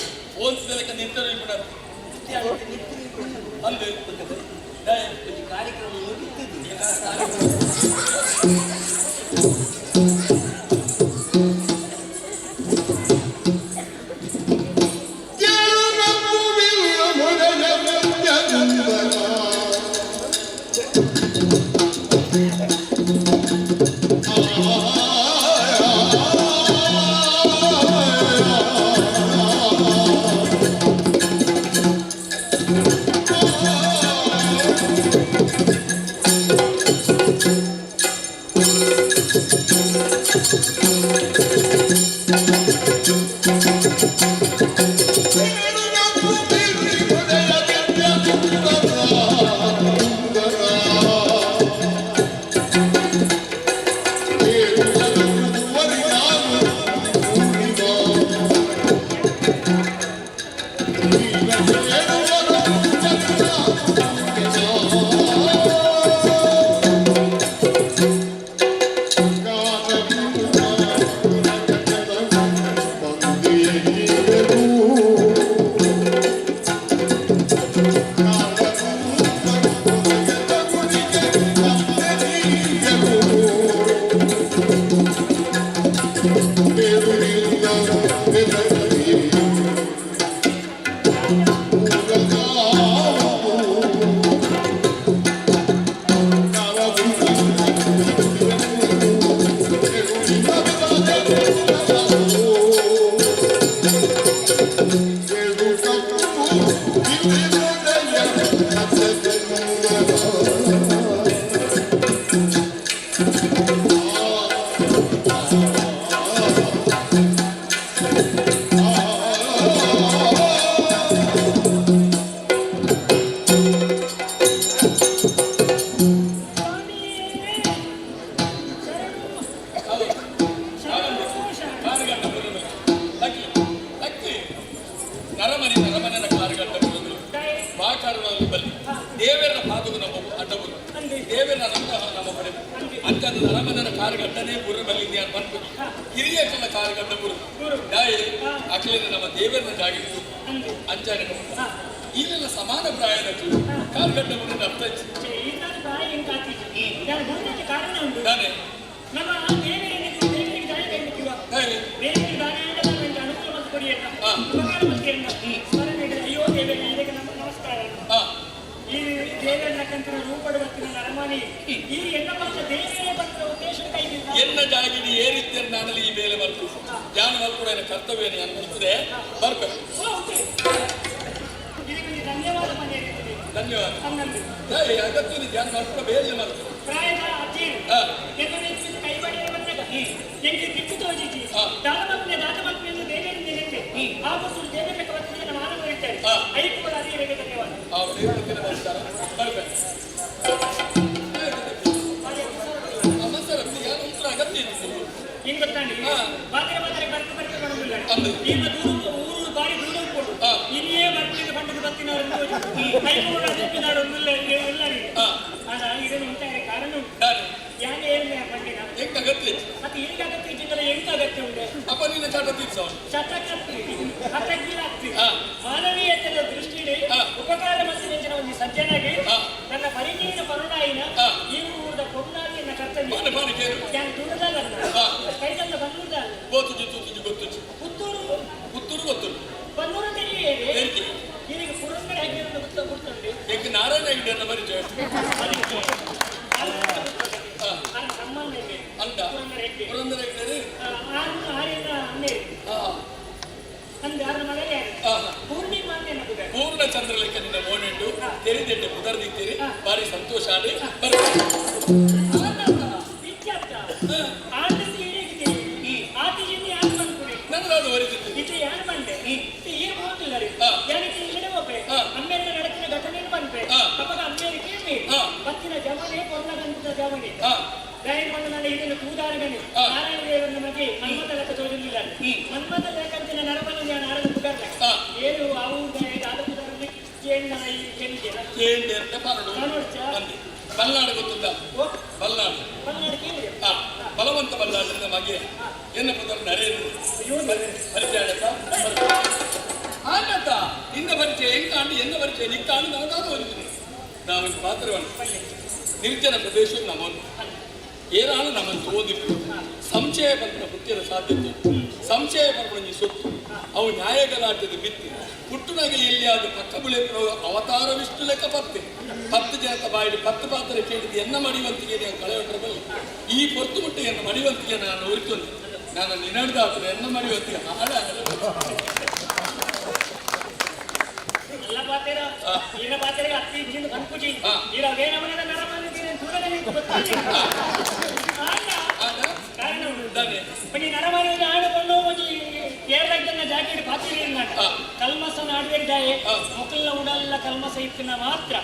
ಓದಿಸಲೆಕ್ಕ ನಿಂತರು ಕೂಡ ಅಂದು ಕಾರ್ಯಕ್ರಮ ಮುಗಿತದೆ. ನರಮನೆ ನರಮನೆಯ ಕಾರುಗಟ್ಟ ಬರುವುದು ಬಾಕಾರುಗಳಲ್ಲಿ ಬಲ್ಲಿ ದೇವರ ಪಾದವು ನಮ್ಮ ಅಡ್ಡಬರು ದೇವರ ಅನುಗ್ರಹ ನಮ್ಮ ಪಡೆದು ಅಂಚ ನರಮನೆಯ ಕಾರುಗಟ್ಟನೆ ಬುರ್ರ ಬಲ್ಲಿಂದ ಬಂತು ಹಿರಿಯಕಲ್ಲ ಕಾರುಗಟ್ಟ ಬುರು ದಾಯಿ ಅಖಿಲಿನ ನಮ್ಮ ದೇವರನ್ನ ಜಾಗಿತ್ತು ಅಂಚಾನೆ ಈಗೆಲ್ಲ ಸಮಾನ ಪ್ರಾಯದ ಕಾರುಗಟ್ಟ ಬುರ್ರ ಅರ್ಥ ಕಾರಣ ಉಂಟು. ತಾನೆ ನಮ್ಮ ದೇವರಿಗೆ ದೇವರಿಗೆ ದಾನ ಕೈಬಿಟ್ಟಿವ ದೇವರಿಗೆ ದಾನ ಅನುಕೂಲ ಮತ್ತು ಕೊಡಿಯಲ್ಲ ಉಪಕಾರ ಮಲ್ತಿಯಲ್ಲ ಸ್ಮರಣೆ ಅಯ್ಯೋ ದೇವರೇ ಇದಕ್ಕೆ ನಮ್ಮ ನಮಸ್ಕಾರ. ಈ ದೇವರನ್ನಕ್ಕಂತ ರೂಪಡು ಬತ್ತಿನ ನರಮಾನಿ ಈ ಎನ್ನ ಪಕ್ಷ ದೇವರೇ ಬಂದ ಉದ್ದೇಶ ಕೈಬಿಲ್ಲ. ಎನ್ನ ಜಾಗಿಡಿ ಏರಿದ್ದೇನೆ ನಾನಲ್ಲಿ ಈ ಮೇಲೆ ಬರ್ತು ಯಾನು ಮಲ್ಪುಡ ಕರ್ತವ್ಯ ಅನ್ನಿಸ್ತದೆ ಬರ್ಬೇಕು. ಇದಕ್ಕೆ ಧನ್ಯವಾದ ಮನೆ. ಧನ್ಯವಾದ. ಅಗತ್ಯ ಧ್ಯಾನ ಮಲ್ಪುಡ ಬೇರೆ ಮಲ್ತು ಪ್ರಾಯದ ಅಜ್ಜಿ ಎನ್ನ ಕೈಬಾಡಿಯ ಬಂದಾಗ ಎಂಗೆ ದಿಕ್ಕು ತೋಜಿಜಿ ದಾನ ಮಲ್ಪನೆ ದಾನ ಮಲ್ಪನೆ ಎಂದು ದೇವರಿಂದ ನೆನೆತೆ ಆ ವಸ್ತು ದೇವರ ಕವಚದಿಂದ ಮಾನವ ಇರ್ತಾರೆ ಐದು ಅಧಿಕಾರಿಗೆ ಧನ್ಯವಾದ. ನಮಸ್ಕಾರ ಬರ್ಬೇಕು. ಅಗತ್ಯ ಇತ್ತು. ಹಿಂಗ್ ಗೊತ್ತಾಂಡಿ ಬಾದರೆ ಬಾದರೆ ಬರ್ಕ ಬರ್ಕ ಬರೋದಿಲ್ಲ. ಈಗ ದೂರ ಊರು ಬಾರಿ ದೂರ ಕೊಡು ಇನ್ನೇ ಬರ್ತಿದ್ದು ಪಂಡದ ಬತ್ತಿನವರನ್ನು ಕೈಗೂಡ ನಾಡು ಇಲ್ಲ ಇಲ್ಲ ರೀ. ಆಗ ಇದನ್ನು ಉಂಟಾಗ ಕಾರಣ ಉಂಟು. ಯಾಕೆ ಏನಿಲ್ಲ ಪಂಡಿನ ಎಂತ ಅಗತ್ಯ ಮತ್ತೆ ಈಗ ಅಗತ್ಯ ಇದ್ದಿದ್ದಲ್ಲ ಎಂತ ಅಗತ್ಯ ಉಂಟು? ಅಪ್ಪ ನಿನ್ನ ಚಾಟ ತೀರ್ಸ ಶತಕತ್ತಿ ಮಾನವೀಯತೆಯ ದೃಷ್ಟಿಯಲ್ಲಿ ಉಪಕಾರ ಮತ್ತು ನೆಂಚಿನ ಒಂದು ಸಜ್ಜನಾಗಿ ನನ್ನ ಪರಿಜೀವನ ಪರುಣಾಯಿನ ಈ ಊರದ ಪೊನ್ನಾಗಿನ ಕರ್ತವ್ಯ ನಾನು ದೂರದಲ್ಲ ಕೈಗಲ್ಲ ಬನ್ನೂರದ ಗೊತ್ತುಜಿ ತೂತುಜಿ ಗೊತ್ತುಜಿ ಪುತ್ತೂರು ಪುತ್ತೂರು ಗೊತ್ತುಂಟು ಬನ್ನೂರು ತಿಳಿಯೇರಿ ಈಗ ಪುರಂದರ ಹೆಗ್ಗಡೆ ಗೊತ್ತ ಗೊತ್ತುಂಟು. ಎಂಕ್ ನಾರಾಯಣ ಹೆಗ್ಗಡೆಯನ್ನ ಪರಿಚಯ ಸಂಬಂಧ ಇದೆ. ಅಂದ ಪುರಂದರ ಹೆಗ್ಗಡೆ ಪುರಂದರ ಹೆಗ್ಗಡೆ ಆರ್ಯನ ಅಮ್ಮೆ ಅಂದ ಆರ್ನ ಮಗಳೇ ಪೂರ್ಣಿಮಾ ಅಂತ ಏನದು ಪೂರ್ಣ ಚಂದ್ರಲೇಖ ನಿನ್ನ ಮೋನೆಂಟು ತೆರಿದೆಟ್ಟೆ ಪುದರ್ದಿತ್ತೀರಿ ಭಾರಿ ಸಂತೋಷ ಆಡಿ ನನ್ನದಾದ ಹೊರಿತಿತ್ತು ಇದು ಯಾರು ಬಂದೆ ಈ ಹೋಗಿಲ್ಲ ರೀ ಯಾರಿಗೆ ಇಲ್ಲಡೆ ಹೋಗ್ರೆ ಅಮ್ಮೇಲೆ ನಡಕಿನ ಘಟನೆ ಬಂದ್ರೆ ಅವಾಗ ಅಮ್ಮೇಲೆ ಕೇಳಿ ಬತ್ತಿನ ಜಮಾನೆ ಕೊಡ್ಲಾಗ ಜಾವನಿ ದಾಯಿ ಪಂಡ ಇದನ್ನು ತೂದಾರಗನೆ ನಾರಾಯಣ ದೇವರ ನಮಗೆ ಮನ್ಮಥ ಲೆಕ್ಕ ತೋಜೊಂದಿಲ್ಲ. ಮನ್ಮಥ ಲೆಕ್ಕಂತಿನ ನರಮನೆ ನಾನು ಆರದ ಪುಗಾರ್ಲ ಏನು ಅವು ಆದ ಪುಗಾರ್ಲಿ ಕೇಂದ್ರ ಈ ಕೇಂದ್ರ ಕೇಂದ್ರ ಅಂತ ಪನಡು ಬಲ್ನಾಡು ಗೊತ್ತುಂದ? ಬಲ್ನಾಡು. ಬಲ್ನಾಡು ಕೇಂದ್ರ. ಬಲವಂತ ಬಲ್ನಾಡಿನ ಮಗೆ ಎನ್ನ ಪುದರ್ ನರೇಂದ್ರ ಪರಿಚಯ ಆಡತ್ತ ಆನತ್ತ ನಿನ್ನ ಪರಿಚಯ ಹೆಂಗಾಂಡು ಎನ್ನ ಪರಿಚಯ ನಿಕ್ಕಾಂಡು ನನಗಾದ ಹೋಗಿದ್ದೀನಿ. ನಾವು ಪಾತ್ರವನ್ನು ನಿರ್ಜನ ಪ್ರದೇಶ ನಮ್ಮನ್ನು ಏನಾನು ನಮ್ಮನ್ನು ತೋದಿಟ್ಟು ಸಂಶಯ ಬಂದ ಹುಟ್ಟಿರ ಸಾಧ್ಯತೆ ಸಂಶಯ ಬರ್ಪಣ ಸೊತ್ತು ಅವು ನ್ಯಾಯಗಲಾಟದ ಬಿತ್ತಿ ಪುಟ್ಟುನಾಗ ಎಲ್ಲಿಯಾದ ಪಕ್ಕ ಬುಳೆಪುರ ಅವತಾರ ವಿಷ್ಣು ಲೆಕ್ಕ ಪತ್ತೆ 10 ಜನತ ಬಾಯಿಡು 10 ಪಾತ್ರ ಕೇಳಿದ ಎನ್ನ ಮಡಿವಂತಿಗೆ ನೀವು ಕಳೆಯೊಟ್ಟರ ಬಲ್ಲ ಈ ಪೊರ್ತು ಮುಟ್ಟೆ ಎನ್ನ ಮಡಿವಂತಿಗೆ ನಾನು ಉರಿತೊಂದು ನಾನು ನಿನಡ್ದಾತ್ರ ಎನ್ನ ಮಡಿವಂತಿಗೆ ಹಾಳ ಅಲ್ಲ ಪಾತೇರ ಈರ ಪಾತೇರಿಗೆ ಅತ್ತಿ ಇಜ್ಜಿಂದ ಕನ್ಪುಜಿ ಈರ ವೇಣಮನದ ನರಮನೆ ತೂರದಲ್ಲಿ ಗೊತ್ತಾಗ್ತಿಲ್ಲ. ಕಾರಣ ಒಂಜಿ ನರಮನೆ ಆಡುಕೊಂಡು ಒಂಜಿ ಏರ್ಲಗ್ದನ್ನ ಜಾಕೆಟ್ ಪಾತಿರಿ ಕಲ್ಮಸ ನಾಡುವೆ ದಾಯೆ ಮೊಕಲ್ನ ಉಡಲ್ಲ ಕಲ್ಮಸ ಇತ್ತಿನ ಮಾತ್ರ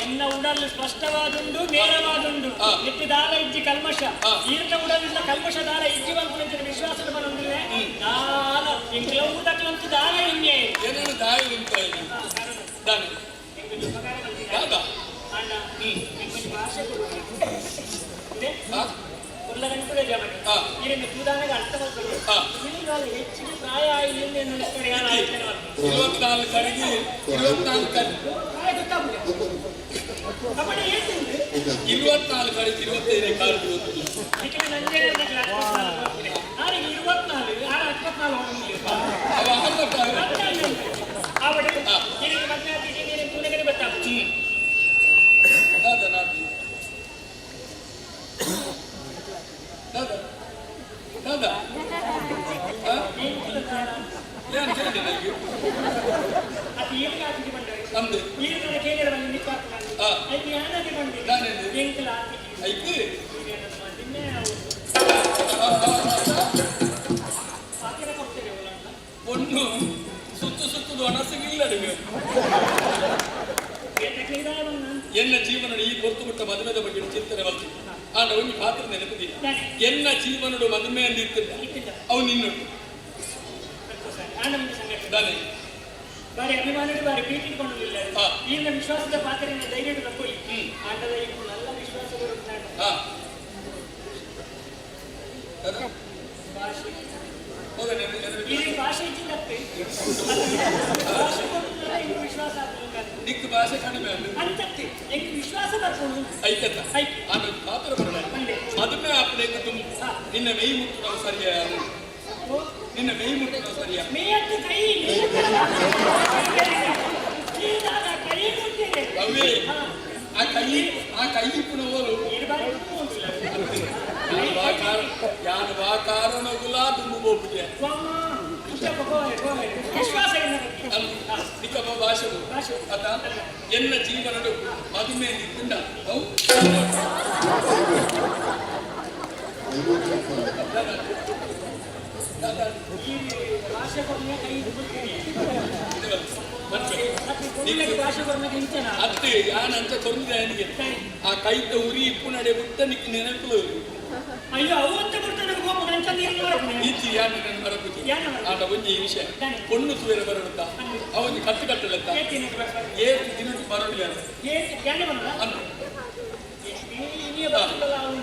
ಎನ್ನ ಉಡಲ್ ಸ್ಪಷ್ಟವಾದುಂಡು ನೇರವಾದುಂಡು ಎತ್ತಿ ದಾಲ ಇಜ್ಜಿ ಕಲ್ಮಶ ಈರ್ನ ಉಡಲಿಲ್ಲ ಕಲ್ಮಶ ದಾಲ ಇಜ್ಜಿ ಮಲ್ಪುನಂಚಿನ ವಿಶ್ವಾಸದ ಬರೊಂದಿಲ್ಲ ದಾಲ ಎಂಕ್ಲ ಊಟಕ್ಲಂತು ದಾಲ ಇಂಗೆ ಏನೇನು ದಾಯ ಉಂಟು ದಾನೆ ದಾದಾ ಅಣ್ಣ ಎಂಕೊಂಜಿ ಭಾಷೆ ಕೊಡು ಉಲ್ಲ ಗಂಟುಲೆ ಜಮನಿ ಈರಿಂದ ತೂದಾನಗ ಅರ್ಥ ಮಲ್ಪೊಡು ಈಗಾಲ ಹೆಚ್ಚಿಗೆ ಪ್ರಾಯ ಆಯಿಲ್ಲ ಎನ್ನುತ್ತಾರೆ ಯಾರು ಆಲೋಚನೆ ಮಾಡ್ತಾರೆ. 24 ಕಡೆಗೆ 24 ಕಡೆ ಪ್ರಾಯ ಗೊತ್ತಾಗುದಿಲ್ಲ. ಕಬಡ್ಡಿ ಏತಿಂದು 24 ಕಡೆ 25 ಕಾಲು ನಿಖಿಲ ನಂಜೇನ ಆರಿಗೆ 24 ಆರ 24 ಹೋಗಿಲ್ಲ. ಅವ ಆವಡೆ ಈರಿಗೆ ಮದ್ವೆ ಆತಿಗೆ ನೀನು ತೂನಗನೆ ಗೊತ್ತಾಗುದು. ದಾದಾ ನಾದು ದಾದಾ ದಾದಾ ಏನು ಕೇಳಿದೆ ನನಗೆ ಅದು ಈರಿಗೆ ಆತಿಗೆ ಬಂದರೆ ಅಂದು ಈರಿಗೆ ಕೇಳಿರ ಬಂದು ನಿಪ್ಪಾತು ಐತಿ ಯಾನದಿ ಬಂದೆ ಎಂಕಲ ಆತಿಗೆ ಐತಿ ಪೊಣ್ಣು ಸುತ್ತು ಸುತ್ತುದು ಅನಸಿಗಿಲ್ಲ ಅಡುಗೆ ಎನ್ನ ಜೀವನ ಈ ಹೊರತು ಬಿಟ್ಟ ಮದುವೆದ ಬಗ್ಗೆ ಚಿಂತನೆ ಬಂತು ಆಂಡ ಒಂಜಿ ಪಾತ್ರ ನೆನಪುದಿಲ್ಲ. ಎನ್ನ ಜೀವನಡು ಮದುವೆ ಅಂದಿತ್ತಿಲ್ಲ ಅವು ನಿನ್ನುಂಟು ದಾನೆ ಬಾರಿ ಅಭಿಮಾನಿಗಳು ಬಾರಿ ಪ್ರೀತಿ ಕೊಂಡಿಲ್ಲ. ಈಗಿನ ವಿಶ್ವಾಸದ ಪಾತ್ರೆಯನ್ನು ಧೈರ್ಯ ತಕ್ಕೊಳ್ಳಿ ಆಂಡದ ಇವು ನಲ್ಲ ವಿಶ್ವಾಸ ಭಾಷೆ ಈ ಭಾಷೆ ಇದ್ದಿದ್ದಕ್ಕೆ ಭಾಷೆ ಕೊಟ್ಟರೆ ಇಂಗ್ ವಿಶ್ವಾಸ ಆಗ್ತದೆ. ನಿಕ್ ಭಾಷೆ ಕಡಿಮೆ ಅಂತಕ್ಕೆ ಎಂಕ್ ವಿಶ್ವಾಸ ಬರ್ಕೊಂಡು ಐಕತ್ತ ಆಮೇಲೆ ಪಾತ್ರ ಬರಲ್ಲ ಮದುವೆ ಆಪಡೆ ತುಂಬ ನಿನ್ನ ಮೇಯ್ ಮುಟ್ಟು ನಾವು ಸರಿಯಾ ನಿನ್ನ ಮೇಯ್ ಮುಟ್ಟು ನಾವು ಸರಿಯಾ ಮೇಯತ್ತು ಕೈ ಕೈ ಮುಟ್ಟಿದೆ ಅವೇ ಆ ಕೈ ಆ ಕೈ ಇಪ್ಪುನವರು ಯಾನು ವಾ ಕಾರಣಗುಲಾ ದುಂಬು ಬೋಪುಜೆ ವಿಶ್ವಾಸ ನಿಕ್ಕಪ್ಪ ಭಾಷೆ ಅತ ಎನ್ನ ಜೀವನಡು ಮದುವೆ ನಿಕ್ಕುಂಡ ಅವು ಭಾಷೆ ಕೊಡ್ನ ಕೈ ಅತ್ತೆ ಯಾನಂತ ತೊಂದರೆ ನನಗೆ ಆ ಕೈತ ಉರಿ ಇಪ್ಪು ನಡೆ ಬಿಟ್ಟ ನಿಕ್ ನೆನಪು ಅಯ್ಯೋ ಅವಂತ ಬಿಡ್ತಾನೆ ಕೋಪ ನಂಚ ನೀರು ಬರಪುಣೆ ಈಚಿ ಯಾನ ನನ್ನ ಬರಪುಜಿ ಆಂಡ ಒಂಜಿ ಈ ವಿಷಯ ಪೊಣ್ಣು ತುವೇರ ಬರಡುತ್ತ ಅವೊಂಜಿ ಕಟ್ಟು ಕಟ್ಟಲತ್ತ ಏತ್ ದಿನಟ್ಟು ಬರಡು ಯಾರು ಏತ್ ಯಾನೆ ಬರಲ್ಲ ಅಂದು ಇನಿಯ ಬರ್ತದಲ್ಲ ಅವನು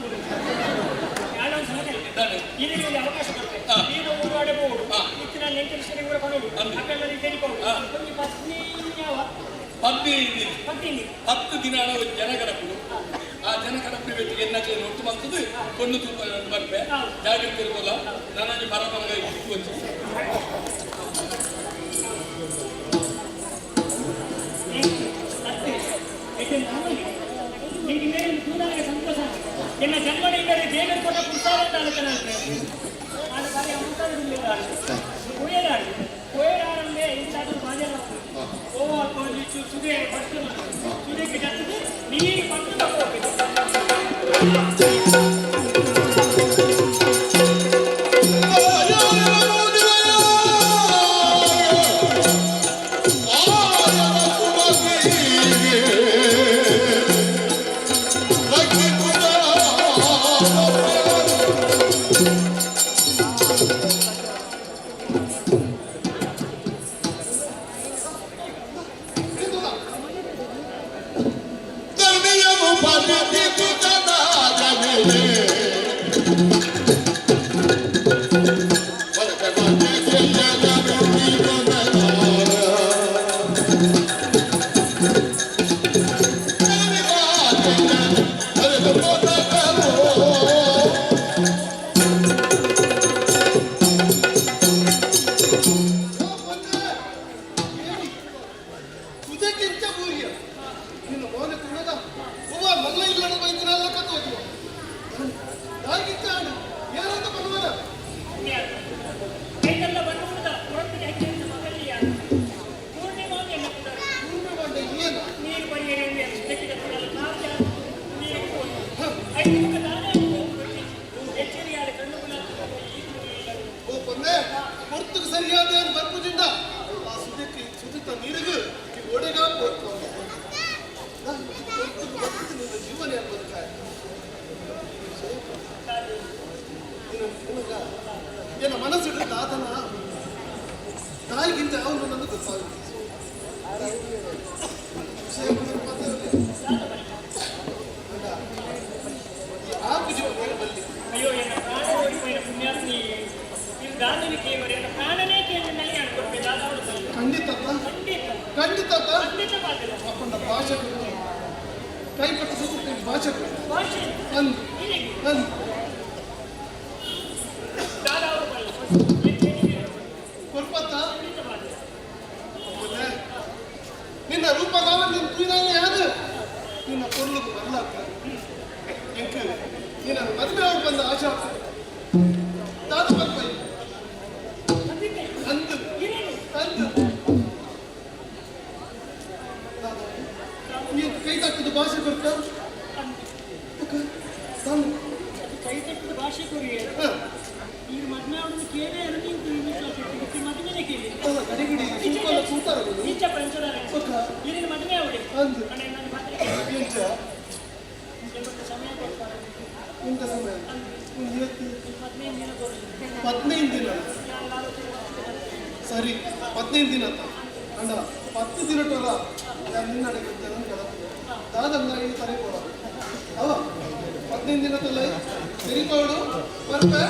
ಇದಕ್ಕೆ ಒಂದು ಅವಕಾಶ ಕೊಡ್ತೆ ನೀನು ಊರು ಬೋಡು ಇತ್ತು ನಾನು ನೆಂಟು ವಿಷಯ ಊರ ಕೊಡೋಡು ಅಕ್ಕೆಲ್ಲ ತೆರಿಕೊಂಡು ಒಂಜಿ ಪತ್ನಿ ಯಾವ 15 15 10 ದಿನ ಜನಗಣಪು ಆ ಜನಗಣಪು ಬೆಟ್ಟಿಗೆ ಎನ್ನಕ್ಕೆ ಒಟ್ಟು ಬಂತದ್ದು ಪೊಣ್ಣು ತೂಪ ಬರ್ಪೆ ಜಾಗ್ರತೆ ಇರ್ಬೋಲ್ಲ ನಾನೊಂದು ಬರ ಬರ ಇಟ್ಕೊಂಚಿ ಸಂತೋಷ ಎನ್ನ ಜನ್ಮದ ಇದ್ದರೆ ದೇವರು ಕೊಟ್ಟ ಪುಸ್ತಕ ಅಂತ ಆಗ ಬಾರಿ ಪೋಯರಾಡು ಪೋಯರಾಡಂದೆ ಇಂತಾದ್ರು ಬಾಜರ ಓ ಸುದೆ ಫಸ್ಟ್ ಸುದೆಗೆ ಜತ್ತದು ನೀರು ಪಟ್ಟು ತಗೋಬೇಕು. Thank you. ಕೈಗೆಲ್ಲ ಬಂದು ಪುರತ್ತಿಗೆ ಹೆಜ್ಜೆ ಮಗಲಿಯ ಪೂರ್ಣಿಮಾ ಎನ್ನುತ್ತಾರೆ. ನೀರು ಪರಿಯರೆ ಸುದಕ್ಕಿದ ಕಾವ್ಯ ನೀರು ಐದು ಮುಖ ತಾನೇ ಎಚ್ಚರಿಯಾದ ಕಣ್ಣು ಓ ಪೊನ್ನೆ ಪೊರ್ತುಗೆ ಸರಿಯಾದ ಏನು ಬರ್ಪುಜಿಂಡ ಆ ಸುದಕ್ಕೆ ಸುದಿತ ನೀರಿಗೂ ಈ ಒಡೆಗ ಪೊರ್ತು ಪೊರ್ತುಗೆ ಬರ್ತದೆ ನಿನ್ನ ಜೀವನ ಏನು ಬದುಕಾಯ ಏನ ಮನಸ್ಸಿಟ್ಟು ತಾತನ ತಾಯಿಗಿಂತ ಅವನು ನನ್ನ ಗೊತ್ತಾಗುತ್ತೆ. ಅಯ್ಯೋ ಎನ್ನ ಪ್ರಾಣ ಓಡಿపోయిన ಪುಣ್ಯಾತ್ಮಿ ಇದು ದಾದವಿ ಕೇವರ ಎನ್ನ ಪ್ರಾಣನೇ ಕೇಳಿನಲ್ಲಿ ಅನ್ಕೊಡ್ಬೇಕು ದಾದಾವಳು. ಖಂಡಿತ. ಖಂಡಿತ. ಖಂಡಿತ. ಖಂಡಿತ ಮಾತಿಲ್ಲ. ಅಪ್ಪನ ಭಾಷೆ ಕೈಪಟ್ಟು ಸುತ್ತ ಭಾಷೆ. ಭಾಷೆ. ಅಂದು ಅಂದು ದಾದಾವಳು ಕೊರ್ಪತ್ತ ನಿನ್ನ ರೂಪ ಲಾವಣ್ಯ ತುಯ್ದಾನೆ ಯಾರು ನಿನ್ನ ಪೊರ್ಲುಗು ಬರ್ಲಾಕ ಎಂಕ್ ನಿನ್ನ ಮದುವೆ ಆಗಿ ಬಂದ ಆಶಾ ದಾದ ಬರ್ಪೈ ಅಂದು ಅಂದು ನೀನು ಕೈ ತಕ್ಕದ ಭಾಷೆ ಕೊಡ್ತ ತಾನು ಕೈ ತಟ್ಟದ ಭಾಷೆ ಕೊರಿ ಈಗ ಮದುವೆ ಅವನು ಕೇಳೇ ನೀವು ಮದುವೆನೇ ಕೇಳಿ. ಗಡಿಬಿಡಿ ಸುಮ್ಮನೆ ಕೂತಾರ. ಈಚ ಪಂಚದಾರ ಇದನ್ನ ಮದುವೆ ಅವಳಿ ಅಂದು ನನ್ನ ಮಾತ್ರ ಎಂಚ ಸಮಯ ಕೊಡ್ತಾರೆ. ಎಂತ ಸಮಯ? ಒಂದು ಇವತ್ತು 15 ದಿನ ಕೊಡಿ. 15 ದಿನ ಸರಿ, 15 ದಿನ ಅಣ್ಣ 10 ದಿನ ಟೋರ ನಾನು ನಿನ್ನ ಅಡಿಗೆ ದಾದಲ್ಲ ಈ ತರೆ ಕೊಡ ಅವ 15 ದಿನ ತಲ್ಲ ಸರಿ ಬರ್ಪೆ.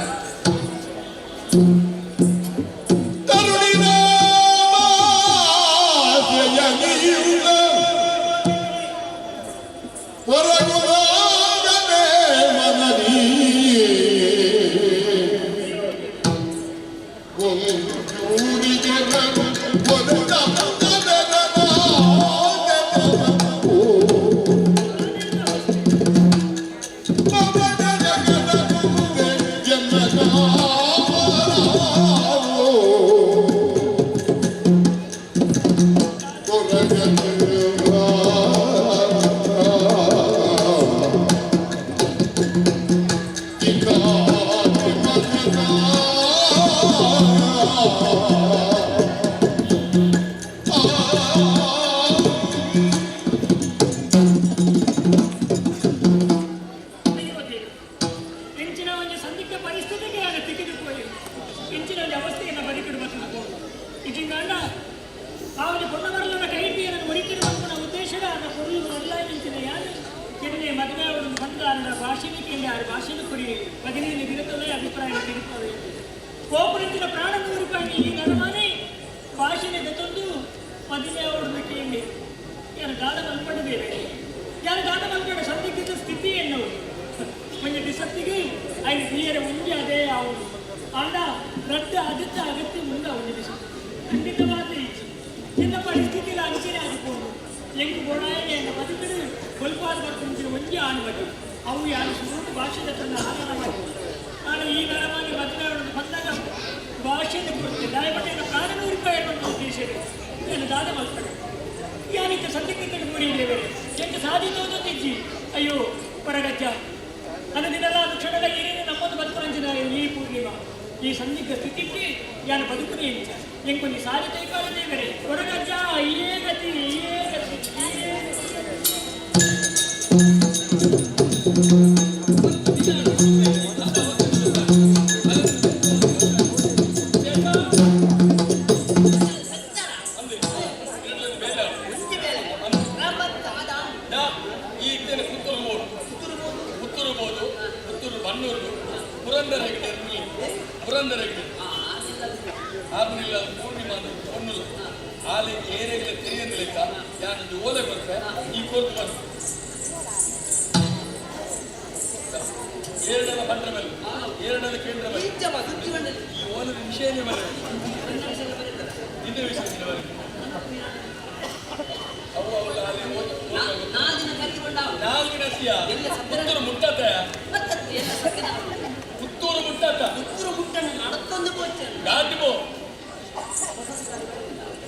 ಪುತ್ತೂರು ಮುಟ್ಟತ. ಪುತ್ತೂರು ಮುಟ್ಟಣ ನಡತ್ತೊಂದು ಪೋಚ. ಗಾಡಿ ಪೋ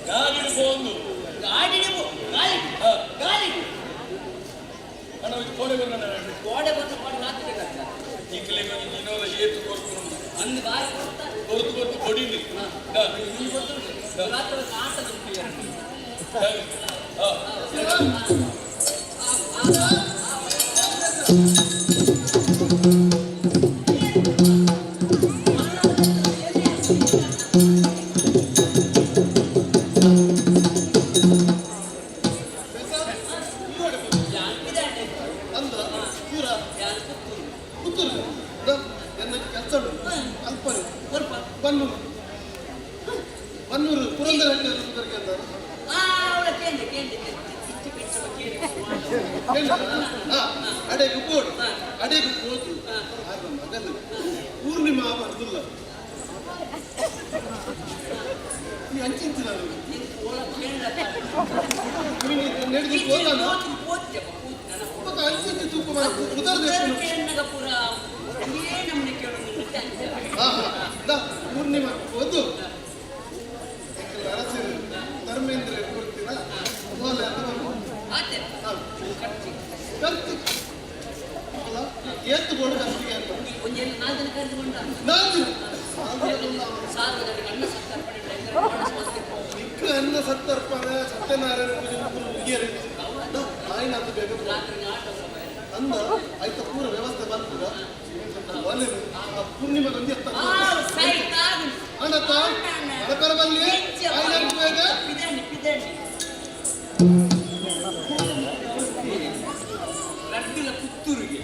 ಗಾಡಿ ಪೋ ಗಾಡಿ ಪೋ ಗಾಳಿ ಗಾಳಿ ಅಣ್ಣ ಕೋಡೆ ಬರ್ನ ಕೋಡೆ ಬಂದು ಕೋಡೆ ರಾತ್ರಿ ಈಗಲೇ ನೀನೋಲ ಏತು ಕೊರ್ತು ಅಂದು ಬಾರಿ ಕೊಡ್ತಾ ಕೊರ್ತು ಕೊರ್ತು ಕೊಡಿಂದು ನಿಮ್ಗೆ ಗೊತ್ತುಂಟು ರಾತ್ರಿ ಆಟ ಅಂದ ಪೂರ ಪುತ್ತೂರು ಎನ್ನ ಕೆಲಸ ಅಲ್ಪರು ಬನ್ನೂರು ಬನ್ನೂರು ಪುರಂದರ ಅಂತಾರೆ ಅಡೆಗೆ ಬೋಡು ಅಡೆಗೆ ಹೋದು ಆಗ ಮಗನ ಪೂರ್ಣಿಮಾ ಬರ್ದಿಲ್ಲ ನೀ ಅಂಚಿಂಚಿಲ್ಲ ನಡೆದು ಹೋದ ಅಂಚಿಂಚಿ ತೂಕ ಪೂರ್ಣಿಮಾ ಹೋದು ಅರಸರು ಧರ್ಮೇಂದ್ರ ಕೊಡ್ತೀನ ಓಲೆ ಅಂತ ಖರ್ಚು ಅಲ್ಲ ಏತ್ತು ಬೋಡು ಖರ್ಚಿಗೆ ಅಂತ ನಾಲ್ಕು ಇಕ್ಕ ಅನ್ನ ಸತ್ತರ್ಪಣೆ ಸತ್ಯನಾರಾಯಣ ಪೂಜೆ ಮುಗಿಯರು ಆಯ್ನ ಅದು ಬೇಗ ಅಂದ ಆಯ್ತ ಪೂರ ವ್ಯವಸ್ಥೆ ಬರ್ತದ ಒಲೆ ಪೂರ್ಣಿಮೆಗೊಂದು ಎತ್ತ ಅಣ್ಣತ್ತ ಮಲಪರ ಬಲ್ಲಿ ಆಯ್ನ ಬೇಗ ರಡ್ಡುಲ ಪುತ್ತೂರಿಗೆ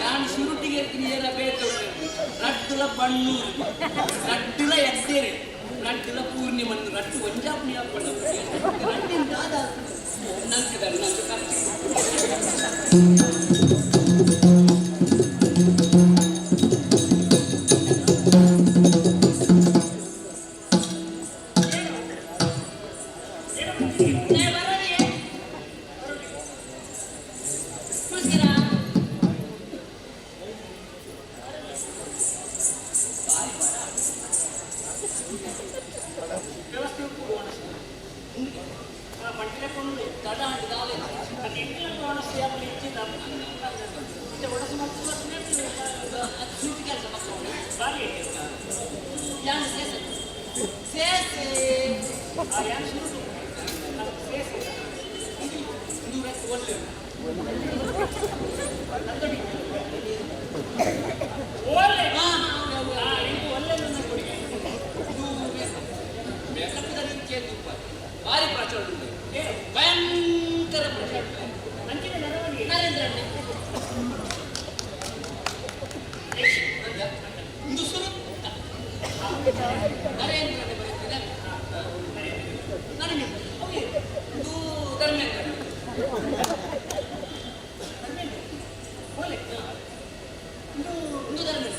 ನಾನು ಶುರುಟಿಗೆ ಇರ್ತೀನಿ ಏನ ಬೇತ ರಡ್ಡುಲ ಬಣ್ಣೂರಿಗೆ ರಡ್ಡುಲ ಎದ್ದೇರೆ ರಡ್ಡುಲ ಪೂರ್ಣಿಮನ್ನು ರಡ್ಡು ಒಂಜಾಪ್ನಿ ಹಾಕೊಂಡು ರಡ್ಡಿನ ದಾದ ನಂಗೆ ನಂಗೆ ಖರ್ಚು. ಭಾರಿ ಪ್ರಚೋಡ ಭಯಂಕರ ಪ್ರಚೋಡ. ನರೇಂದ್ರ ಒಂದು ಸುರುತ್ತ ನರೇಂದ್ರ ನರೇಂದ್ರ ಇದು ಧರ್ಮೇಂದ್ರ ಒಂದು ಧರ್ಮೇಂದ್ರ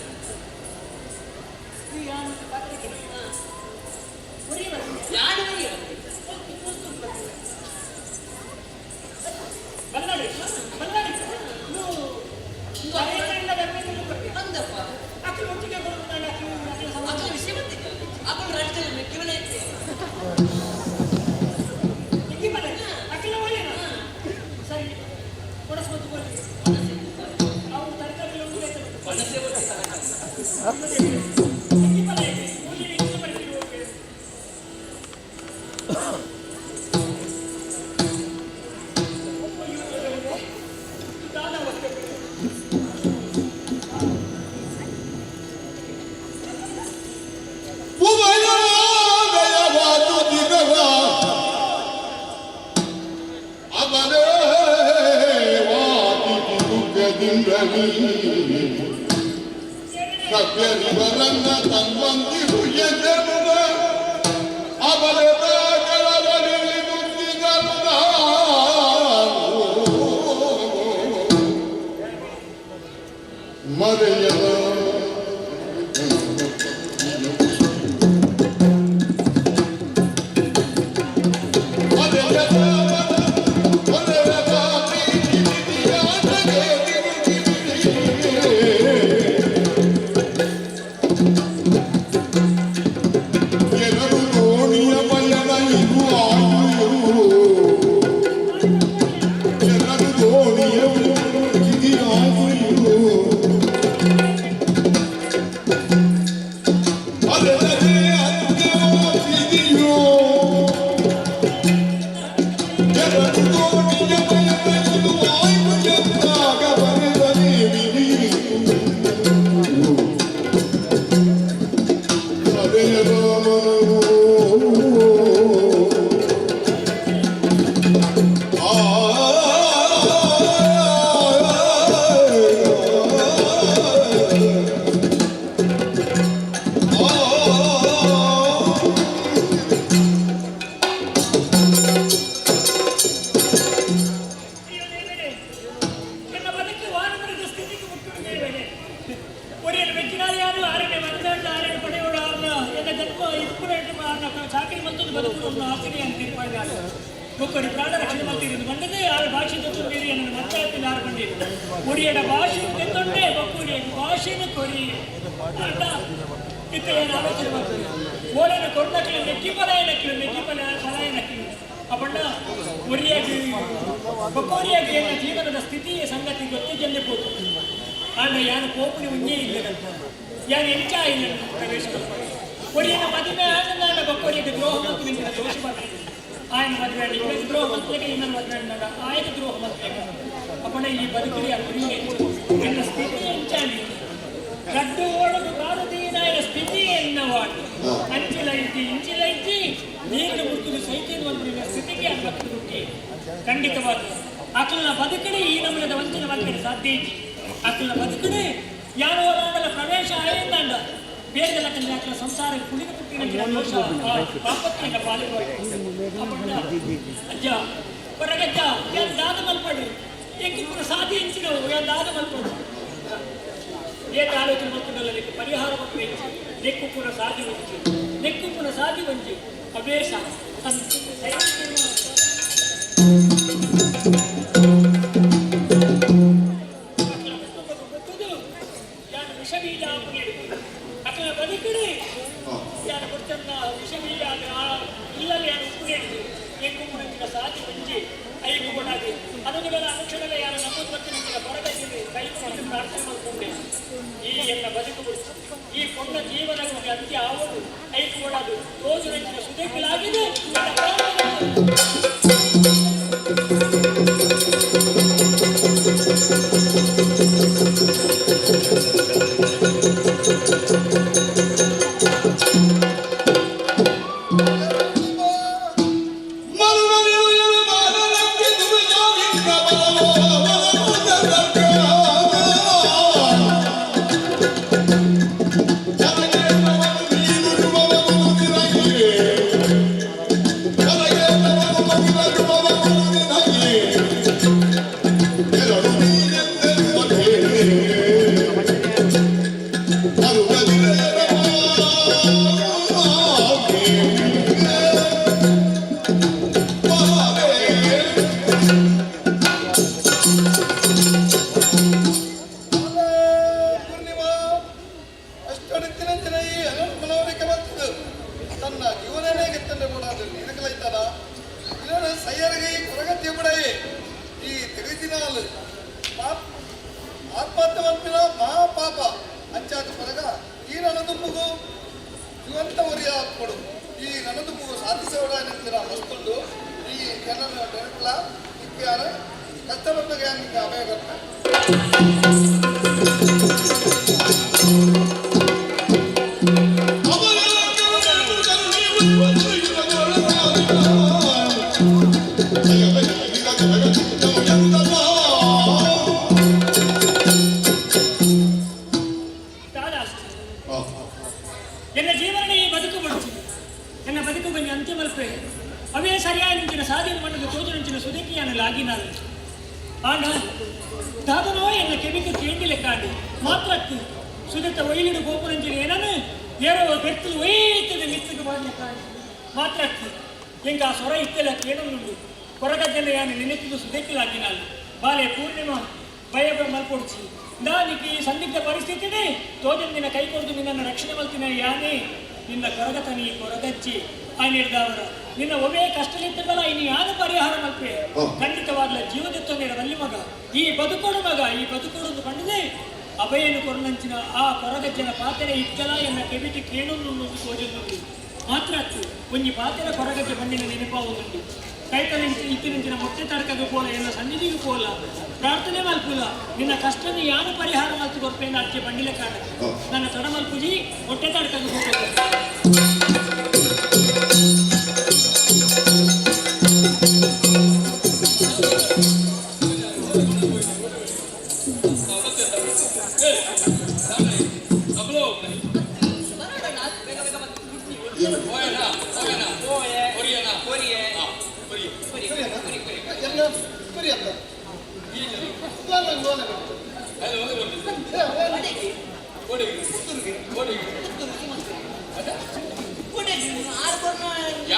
ಯಾರು ಅಂದಪ್ಪ ಅಕಲ ವಿಷಯ ಗೊತ್ತಿಲ್ಲ ಅಕಲ ರಡ್ಡಲ್ಲ ಮೆಕ್ಕಿವಳೆ ಒಣಸೆ ಮರೆಯದ. ಚಾಕರಿ ಮಲ್ತೊಂದು ಬದುಕುಡು ಆಸೆಗೆ ಅಂತ ತೀರ್ಪಾಯಿನಾರು ಬೊಕ್ಕಡಿ ಪ್ರಾಣ ರಕ್ಷಣೆ ಮಲ್ತಿದ್ದು ಬಂದದೆ ಆರು ಭಾಷೆ ತೆತ್ತೊಂದಿರಿ ಅನ್ನೋ ಮತ್ತೆ ಆಯ್ತು ಆರು ಬಂದಿರು ಒರಿಯಡ ಭಾಷೆ ತೆತ್ತೊಂಡೆ ಬೊಕ್ಕುರಿ ಭಾಷೆನ ಕೊರಿ ಅಣ್ಣ ಇತ್ತ ಏನು ಆಲೋಚನೆ ಮಾಡ್ತೀವಿ ಓಳೆನ ಕೊಡ್ನಕ್ಲು ಮೆಕ್ಕಿ ಪಲಾಯನಕ್ಲು ಮೆಕ್ಕಿ ಪಲ ಪಲಾಯನಕ್ಲು ಅಪ್ಪಣ್ಣ ಒರಿಯಾಗಿ ಬೊಕ್ಕೋರಿಯಾಗಿ ಎನ್ನ ಜೀವನದ ಸ್ಥಿತಿ ಸಂಗತಿ ಗೊತ್ತಿದ್ದಲ್ಲೇ ಪೋತು ಆಂಡ ಯಾನು ಕೋಪುನಿ ಒಂಜೇ ಇಲ್ಲ ಯಾನು ಎಂಚ ಇಲ್ಲ ಪ್ರವೇಶ ಒರಿಯನ ಮದುವೆ ಆನಂದ ಬೊಕ್ಕೋರಿಗೆ ದ್ರೋಹ ಮತ್ತು ನಿಂತಿನ ದೋಷ ಮಾಡ್ತೀನಿ ఆయన ಮದುವೆ ಇವರಿಗೆ ದ್ರೋಹ ಮಲ್ತಲೆಗೆ ಇನ್ನೊಂದು ಮದುವೆ ಅಂದಾಗ ಆಯ್ತು ದ್ರೋಹ ಮಲ್ತಲೆಗೆ ಅಪ್ಪಣ್ಣ ಈ ಬದುಕಡಿ ಆ ಗುರಿ ಎನ್ನ ಸ್ಥಿತಿ ಎಂಚಾಲಿ ಗಡ್ಡು ಓಡದು ಕಾರುದೀನಾಯನ ಸ್ಥಿತಿ ಎನ್ನವಾಡು ಅಂಚಿಲೈತಿ ಇಂಚಿಲೈತಿ ನೀರಿನ ಮುಟ್ಟುದು ಸೈತಿನ ಒಂದು ಸ್ಥಿತಿಗೆ ಅನ್ಬಕ್ತು ಹುಟ್ಟಿ ಖಂಡಿತವಾದ ಆಕಲ್ನ ಬದುಕಡೆ ಈ ನಮೂನದ ವಂಚನೆ ಮಲ್ಪೆರೆ ಸಾಧ್ಯ ಇಜ್ಜಿ ಆಕಲ್ನ ಬದುಕಡೆ ಯಾರೋ ಆಂಡಲ ಪ್ರವೇಶ ಆಯಿಂದಾಂಡ ಬೇರೆ ಲಕ್ಕಂದ್ರೆ ಆಕಲ ಸಂಸಾರ ಕುಳಿತ ಪುಟ್ಟಿನ ದೋಷ ಪಾಪತ್ತಿನ ಪಾಲಿಗೆ ಅಪ್ಪಣ್ಣ ಅಜ್ಜ ಹೊರಗಜ್ಜ ಯಾರು ದಾದ ಮಲ್ಪಡ್ರಿ ಎಂಕ್ ಪೂರ ಸಾಧಿ ಎಂಚಿನವು ಯಾರು ದಾದ ಮಲ್ಪಡ್ರಿ ಏತ ಆಲೋಚನೆ ಮಲ್ಪಡಲ್ಲ ನೆಕ್ಕು ಪರಿಹಾರ ಮಲ್ಪು ನೆಕ್ಕು ಪೂರ ಸಾಧಿ ಒಂಜಿ ನೆಕ್ಕು ಪೂರ ಸಾಧಿ ಒಂಜಿ ಅವೇಶ ಯಾನು ವಿಷ ಬೀಜ ಅಕಲ ಬದುಕಡಿ ಯಾನು ಕೊಡ್ತನ್ನ ವಿಷ ಬೀಜ ಆ ಇಲ್ಲಲ್ಲಿ ಯಾನು ಉಪ್ಪು ಹೇಳಿದ್ರು ಎಂಕು ಪುನಂಚಿನ ಸಾಧಿ ಒಂಜಿ ಐಕು ಕೊಡಾದಿ ಅನುಗುಣ ಅನುಕ್ಷಣವೇ ಯಾರು ನಮ್ಮದು ಮತ್ತು ನಿಂತಿನ ಹೊರಗಲ್ಲಿ ಕೈ ಮುಗಿದು ಪ್ರಾರ್ಥನೆ ಮಾಡಿಕೊಂಡೆ ಈ ಎನ್ನ ಬದುಕು ಬಿಡಿಸಿ ಈ ಪೊಣ್ಣ ಜೀವನ ಅಂತ್ಯ ಆವದು ಐಕು ಕೊಡಾದು ತೋಜು ನಂಚಿನ ಸುದೆಕ್ಕಲಾಗಿದೆ. ಪೂರ್ಣಿಮಾ ಅಷ್ಟೊಡಿತ್ತಿನ ಈ ಮನವರಿಕೆ ಬರ್ತದೆ ತನ್ನ ಜೀವನನೇ ಗೆತ್ತಂಡೆ ಕೊಡಾದು ನಿನಕಲೈತಲ್ಲ ಇಲ್ಲ ಸಯ್ಯರಿಗೆ ಈ ಕೊರಗತ್ತಿ ಬಿಡಯಿ ಈ ತಿಳಿದಿನಾಲು ಪಾಪ ಆತ್ಮಹತ್ಯೆ ಮಲ್ಪಿನ ಮಹಾಪಾಪ ಅಂಚಾದ ಕೊರಗ ಈ ನನದುಂಬುಗು ಜೀವಂತ ಒರಿಯ ಕೊಡು ಈ ನನದುಂಬುಗು ಸಾಧಿಸೋಡ ನಿಂತಿರ ಮಸ್ತುಂಡು ಈ ಜನರ ನೆನಪುಲ ಇಕ್ಕಿಯಾರ ಕಷ್ಟಪಟ್ಟ ನಿಂಗೆ ಅಭಯ ಕೊಡ್ತ. ಎನ್ನ ಜೀವನ ಈ ಬದುಕು ಬಡಿಸಿ ಎನ್ನ ಬದುಕು ಬಂದು ಅಂತ್ಯ ಮಲ್ಪೆ ಅವೇ ಸರಿಯಾಗಿ ನಿಂಚಿನ ಸಾಧನೆ ಮಣ್ಣದ ತೋಜು ನಿಂಚಿನ ಸುದೆಕಿಯಾನ ಲಾಗಿನಾಲು ಆಂಡ ದಾದನೋ ಎನ್ನ ಕೆಬಿக்கு ಕೇಂದಿಲೆ ಕಾಡು ಮಾತ್ರಕ್ಕೆ ಸುದೆತ್ತ ಒಯ್ಲಿಡು ಗೋಪುರಂಚಿನ ಏನನು ಏರೋ ಬೆರ್ತಲು ಒಯ್ತದೆ ಮಿತ್ತಗೆ ಬಾಡ್ಲೆ ಕಾಡು ಮಾತ್ರಕ್ಕೆ ಎಂಗ ಆ ಸೊರ ಇತ್ತೆಲ್ಲ ಕೇಳನುಂಡು ಕೊರಗಜ್ಜನ ಯಾನು ನೆನೆತಿದ್ದು ಸುದೆಕ್ಕಿಲಾಗಿನಾಲು ಬಾಲೆ ಪೂರ್ಣಿಮಾ ಭಯ ಮಲ್ಪೊಡ್ಚಿ ನಾನಿಗೆ ಈ ಸಂದಿಗ್ಧ ಪರಿಸ್ಥಿತಿನೇ ತೋಜನ್ ನಿನ್ನ ಕೈ ಕೊಡ್ದು ನಿನ್ನನ್ನು ರಕ್ಷಣೆ ಮಲ್ತಿನ ಯಾನೇ ನಿನ್ನ ಕೊರಗತನಿ ಕೊರಗಚ್ಚಿ ಆಯ್ನಿಡ್ದವರ ನಿನ್ನ ಒಮ್ಮೆ ಕಷ್ಟಲಿತ್ತದಲ್ಲ ಇನ್ನು ಯಾನು ಪರಿಹಾರ ಮಲ್ಪೆ ಖಂಡಿತವಾಗ್ಲ ಜೀವದತ್ವ ವಲ್ಲಿ ಮಗ ಈ ಬದುಕೋಡು ಮಗ ಈ ಬದುಕೋಡು ಕಂಡದೆ ಅಭಯನು ಕೊರನಂಚಿನ ಆ ಕೊರಗಜ್ಜನ ಪಾತ್ರೆ ಇತ್ತಲ ಎನ್ನ ಕೆಬಿಟಿ ಕೇಣೊಂದು ತೋಜನ್ನುಂಡು ಮಾತ್ರ ಅತ್ತು ಒಂಜಿ ಪಾತ್ರೆ ಕೊರಗಜ್ಜ ಬಣ್ಣಿನ ನೆನಪಾವುದುಂಡು ಕೈತಲ ಇತ್ತಿನಂಚಿನ ಮೊಟ್ಟೆ ತಡಕದ ಪೋಲ ಎನ್ನ ಸನ್ನಿಧಿಗೂ ಪೋಲ ಪ್ರಾರ್ಥನೆ ಮಲ್ಪುಲ ನಿನ್ನ ಕಷ್ಟನ ಯಾನು ಪರಿಹಾರ ಮಲ್ತು ಕೊರ್ಪೇಂದ ಅಚ್ಚೆ ಬಂಡಿಲೆ ಕಾಡ ನನ್ನ ತಡ ಮಲ್ಪುಜಿ ಮೊಟ್ಟೆ ತಡಕದ ಹೋಗ. ಎಲ್ಲ ಸರಿ ಅತ್ತ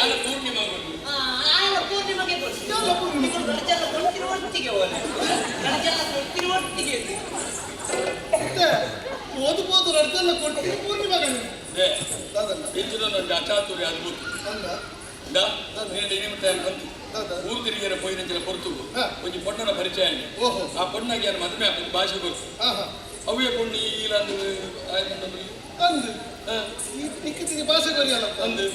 ಯಾನ ಪೂರ್ಣಿಮಾ ಕೊಡು ಆಯನ ಪೂರ್ಣಿಮಗೆ ಕೊಡು ನಿಗಳು ರಜೆಲ್ಲ ಕೊಡ್ತಿರೋ ಒಟ್ಟಿಗೆ ಹೋಲೆ ರಜೆಲ್ಲ ಕೊಡ್ತಿರೋ ಒಟ್ಟಿಗೆ ಓದು ಬೋದು ರಡ್ದೆಲ್ಲ ಕೊಡ್ತೀನಿ ಪೂರ್ಣಿಮಾ ಎಂಚಿನ ಅಚಾತುರ್ಯ ಅದ್ಭುತ ಊರು ತಿರುಗಿರ ಪೋಯಿನಂಚಿನ ಪೊರ್ತು ಒಂಜಿ ಪೊಣ್ಣನ ಪರಿಚಯ ಆ ಪೊಣ್ಣಗೆ ಯಾರು ಮದುವೆ ಆಪುಂಡು ಭಾಷೆ ಗೊತ್ತು ಅವೇ ಪೊಣ್ಣು ಈಲ ಅಂದು ಆಯ್ತಂದ್ರೆ ಅಂದು ನಿಕ್ಕಿತಿಗೆ ಭಾಷೆ ಬರೆಯಲ್ಲ ಅಂದು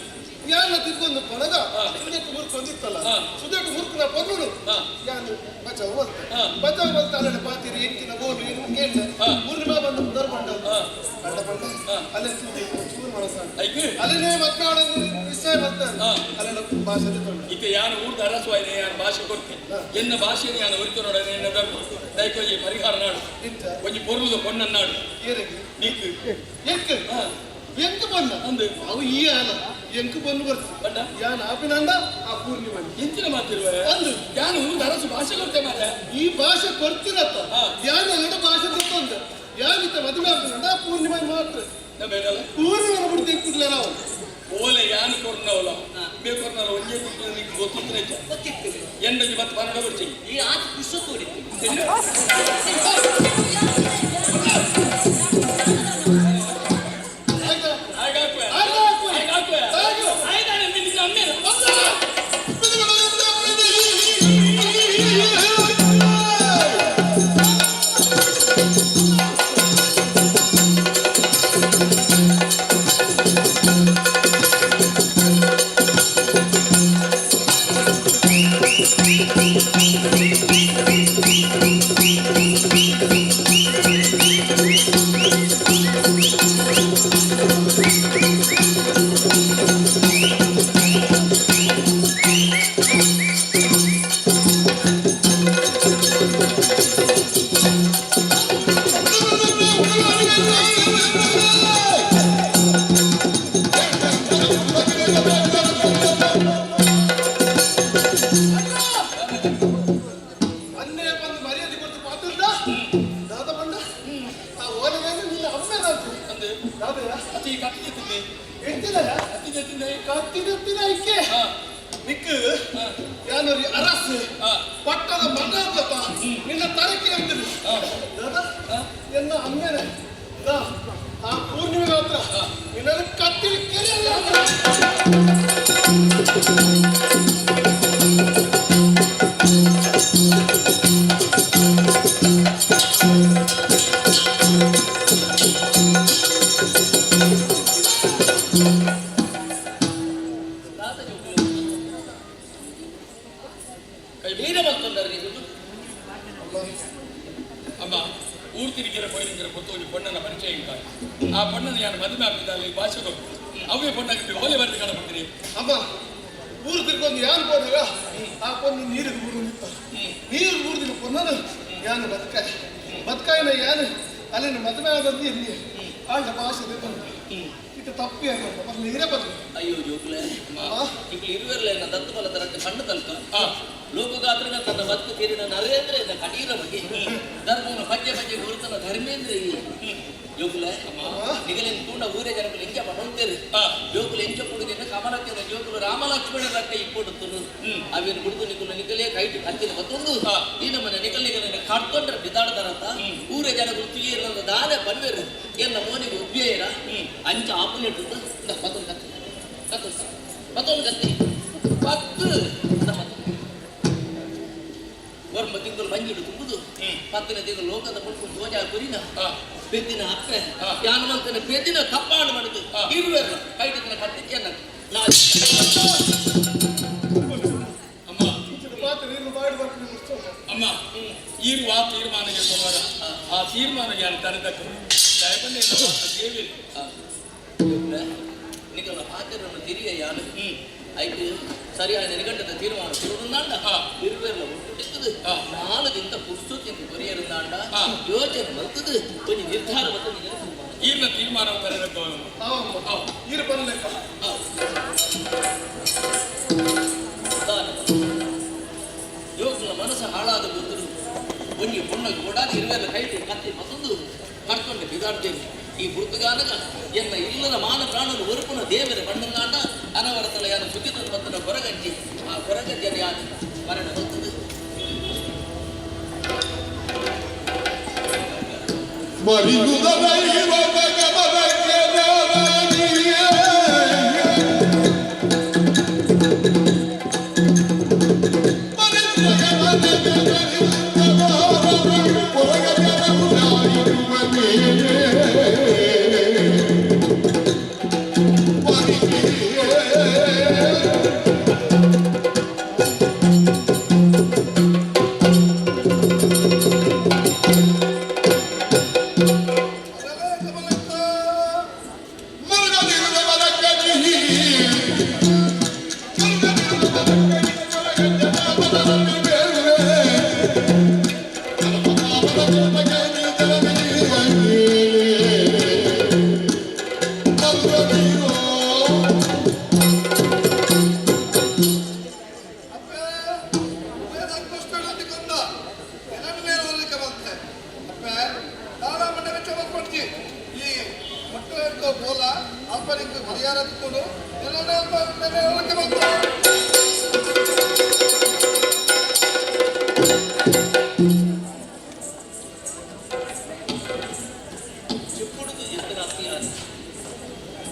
ಯಾನ ತಿರ್ಗೊಂದು ಪೊಣಗ ಸುದೇಟ್ ಮುರ್ಕೊಂದಿತ್ತಲ್ಲ ಸುದೇಟ್ ಮುರ್ಕುನ ಪೊಣ್ಣುನು ಯಾನು ಬಚಾವ್ ಬಲ್ತೆ ಬಚಾವ್ ಬಲ್ತ ಅಲ್ಲಡೆ ಪಾತಿರಿ ಎಂಚಿನ ಗೋಲು ಏನು ಕೇಳ್ದೆ ಪೂರ್ಣಿಮಾ ಬಂದು ಉದರ್ ಬಂಡ ಕಂಡ ಬಂಡ ಅಲ್ಲೇ ತಿಂದಿ ಚೂರು ಮನಸ್ಸ ಅಲ್ಲೇ ಮಕ್ಕಳ ನಿಶ್ಚಯ ಬರ್ತಾರೆ ಅಲ್ಲೆಲ್ಲ ಭಾಷೆ ಇತ್ತೆ ಯಾನು ಊರ್ದ ಅರಸುವಾಯಿನ ಯಾನು ಭಾಷೆ ಕೊಡ್ತೆ ಎನ್ನ ಭಾಷೆನ ಯಾನು ಒರಿತನೊಡನೆ ಎನ್ನ ಧರ್ಮ ದಯಕೊಂಜಿ ಪರಿಹಾರ ನಾಡು ಒಂಜಿ ಪೊರ್ಲುದ ಪೊಣ್ಣನ್ನಾಡು ನಿಕ್ಕು ಎಂಕ್ ಎಂಕ್ ಬಣ್ಣ ಅಂದು ಅವು ಈ ಅಲ್ಲ ಎಂಕ್ ಬಣ್ಣು ಬರ್ತದೆ ಬಣ್ಣ ಯಾನ್ ಆಪಿನಂಡ ಆ ಪೂರ್ಣಿಮಾ ಎಂಚಿನ ಮಾತಿರುವ ಅಂದು ಯಾನು ಊರ್ದ ಅರಸು ಭಾಷೆ ಕೊಡ್ತೆ ಮಾರ್ರೆ ಈ ಭಾಷೆ ಕೊಡ್ತಿರತ್ತ ಯಾನ್ ಅಲ್ಲಡ ಭಾಷೆ ಗೊತ್ತೊಂದು ಯಾನಿತ್ತ ಮದುವೆ ಆಪಿನಂಡ ಆ ಪೂರ್ಣಿಮಾ ಮಾತ್ರ ಪೂರ್ಣಿಮಾ ಬಿಡ್ತು ಕೂಡ್ಲೆ ನಾವು ಓಲೆ ಯಾನು ಕೊರ್ನವಲ್ಲ ಬೇ ಕೊರ್ನಲ್ಲ ಒಂಜೇ ತಿಂಗಳು ನಿಂಗೆ ಗೊತ್ತಿತ್ತು ಗೊತ್ತಿತ್ತು ಎಂಡಂಜಿ ಮತ್ತೆ ಮರಣ ಬರ್ತೀನಿ ಈ ಆತ ಖುಷಿ ಕೂಡಿತ್ತು ಅನ್ನೇ ಬಂದು ಮರ್ಯಾದೆ ಕೊಡ್ತು ಪಾತಿರ್ದ ದಾದ ಬಂಡ ಆ ಓಲೆಗೆ ನಿನ್ನ ಅಮ್ಮೇನಾಯ್ತು ದಾದಯ್ಯ ಅತಿ ಕತ್ತಿ ತಿಂದೆ ಎಂತಿಲ್ಲ ಕತ್ತಿ ತಿಂದೆ ಕತ್ತಿ ತಿಂದಿನ ಇಕ್ಕೆ ನಿಕ್ಕು ಯಾನೋರಿ ಅರಸು ಪಟ್ಟದ ಮಗ ನಿನ್ನ ತರಕೆ ಅಂತಿರು ದಾದ ಎನ್ನ ಅಮ್ಮೇನೆ ದಾ ಆ ಪೂರ್ಣಿಮೆ ಮಾತ್ರ ನಿನ್ನಲ್ಲಿ ಕತ್ತಿ ಕೆರೆಯಲ್ಲ. ನೀರೇ ಬಂತೊಂಡರು ನೀವು ಅಮ್ಮ ಊರು ತಿರುಗಿರ ಪೋಯಿನ ಪೊತ್ತು ಒಂಜಿ ಪೊಣ್ಣನ ಪರಿಚಯ ಇಂಕ ಆ ಪೊಣ್ಣನ ಯಾನು ಮದುವೆ ಆಪಿದ್ದಾಳೆ ಭಾಷೆ ಕೊಟ್ಟು ಅವೇ ಪೊಣ್ಣಗೆ ಓಲೆ ಬರ್ದು ಕಾಣಬಿಡ್ತೀರಿ ಅಮ್ಮ ಊರು ತಿರ್ಕೊಂಡು ಯಾರು ಹೋದಾಗ ಆ ಪೊಣ್ಣು ನೀರಿಗೆ ಊರು ನಿಂತ ನೀರು ಊರ್ದಿನ ಪೊನ್ನನು ಯಾನು ಬದುಕಾಯಿ ಬದುಕಾಯಿನ ಯಾನು ಅಲ್ಲಿನ ಮದುವೆ ಆದದ್ದು ಎಲ್ಲಿ ಆಗ ಭಾಷೆ ಬಂದು ಇದು ತಪ್ಪಿ ಆಗೋದು ಮತ್ತೆ ನೀರೇ ಬದಲು ಅಯ್ಯೋ ಜೋಕುಲೆ ಇಕ್ಲು ಇರುವೆರ್ಲ ಎನ್ನ ದತ್ತು ಬಲ ತರಕ್ಕೆ ಕಣ್ಣು ತಲ್ಕ ಲೋಕಗಾತ್ರನ ತನ್ನ ಬದುಕು ತೀರಿನ ನರೇಂದ್ರ ಎನ್ನ ಕಟೀರ ಬಗ್ಗೆ ಧರ್ಮನ ಪಜ್ಜೆ ಪಜ್ಜೆ ಗುರುತನ ಧರ್ಮೇಂದ್ರ ಈ ಜೋಕುಲೆ ನಿಗಲಿನ ತೂಂಡ ಊರೇ ಜನಕುಲು ಎಂಚ ಪಡೊಂತೇರು ಜೋಕುಲು ಎಂಚ ಪುಡುಗೆನ್ನ ಕಮಲಕ್ಕಿನ ಜೋಕುಲು ರಾಮಲಕ್ಷ್ಮಣ ರಟ್ಟ ಇಪ್ಪೊಡುತ್ತನು ಅವೇನು ಗುಡುಗು ನಿಕುಲು ನಿಕಲೇ ಕೈಟು ಕತ್ತಿನ ಮತ್ತೊಂದು ಈ ನಮ್ಮನೆ ನಿಕಲ್ ನಿಕಲಿನ ಕಟ್ಕೊಂಡ್ರೆ ಬಿದಾಡ್ತಾರಂತ ಊರೇ ಜನಕುಲು ತುಯಿರಲ್ಲ ದಾನೆ ಪನ್ವೇರು ಎನ್ನ ಮೋನಿಗೆ ಉಬ್ಬಿಯೇರ ಅಂಚ ಆಪುನೆಟ್ಟು ಮತ್ತೊಂದು ಕತ್ತಿ ಕತ್ತು ಮತ್ತೊಂದು ಕತ್ತಿ ಪತ್ತು ವರ್ಮ ತಿಂಗಳು ಮಂಜಿಡು ತುಂಬುದು ಪತ್ತನೇ ತಿಂಗಳು ಲೋಕದ ಪುಲ್ಪು ಧ್ವಜ ಕುರಿನ ಪೆದ್ದಿನ ಅಪ್ಪೆ ಯಾನು ಪೆದ್ದಿನ ತಪ್ಪಾಡು ಮಾಡುದು ಇರುವೆಲ್ಲ ಕೈಟಿನ ಕತ್ತಿ ಎನ್ನ ಅಮ್ಮ ಈರು ಆ ತೀರ್ಮಾನಕ್ಕೆ ಕೊಡುವಾಗ ಆ ತೀರ್ಮಾನ ಯಾರು ತರದಕ್ಕ ದಯಪನ್ನೇ ದೇವಿ ನಿಕಲ ಪಾತ್ರವನ್ನು ತಿರಿಯ ಯಾನು ಐದು ಸರಿಯಾದ ನೆನಗಂಟದ ತೀರ್ಮಾನ ತಿರುವುದಾಂಡ ಇರುವೆಲ್ಲ ಒಟ್ಟುಟ್ಟಿತ್ತದು ನಾಲ್ದಿಂತ ಪುರ್ಸೊತ್ತಿಂತ ಕೊರಿಯರುಂದಾಂಡ ಯೋಚನೆ ಬರ್ತದೆ ಒಂಜಿ ನಿರ್ಧಾರ ಬರ್ತದೆ ಈರ್ನ ತೀರ್ಮಾನ ತರದಕ್ಕ ಈರು ಬರಲೆಕ್ಕ ಯೋಗನ ಮನಸ್ಸು ಹಾಳಾದ ಗೊತ್ತರು ಒಂಜಿ ಪೊಣ್ಣಗೆ ಓಡಾದಿ ಇರುವೆಲ್ಲ ಕೈಟು ಕತ್ತಿ ಮತ್ತೊಂದು ಕಟ್ಕೊಂಡು ಬಿದಾಡ್ತೇನೆ ಈ ಪುರ್ತುಗಾನಗ ಎನ್ನ ಇಲ್ಲದ ಮಾನ ಪ್ರಾಣನು ಒರುಪುನ ದೇವರ ಬಣ್ಣಂದಾಂಡ ಅನವರತಲ ಯಾನು ಸುಖಿತ ಆ ಕೊರಗಜ್ಜನ ಯಾನ್ ಮರಣ ಬರ್ತದೆ.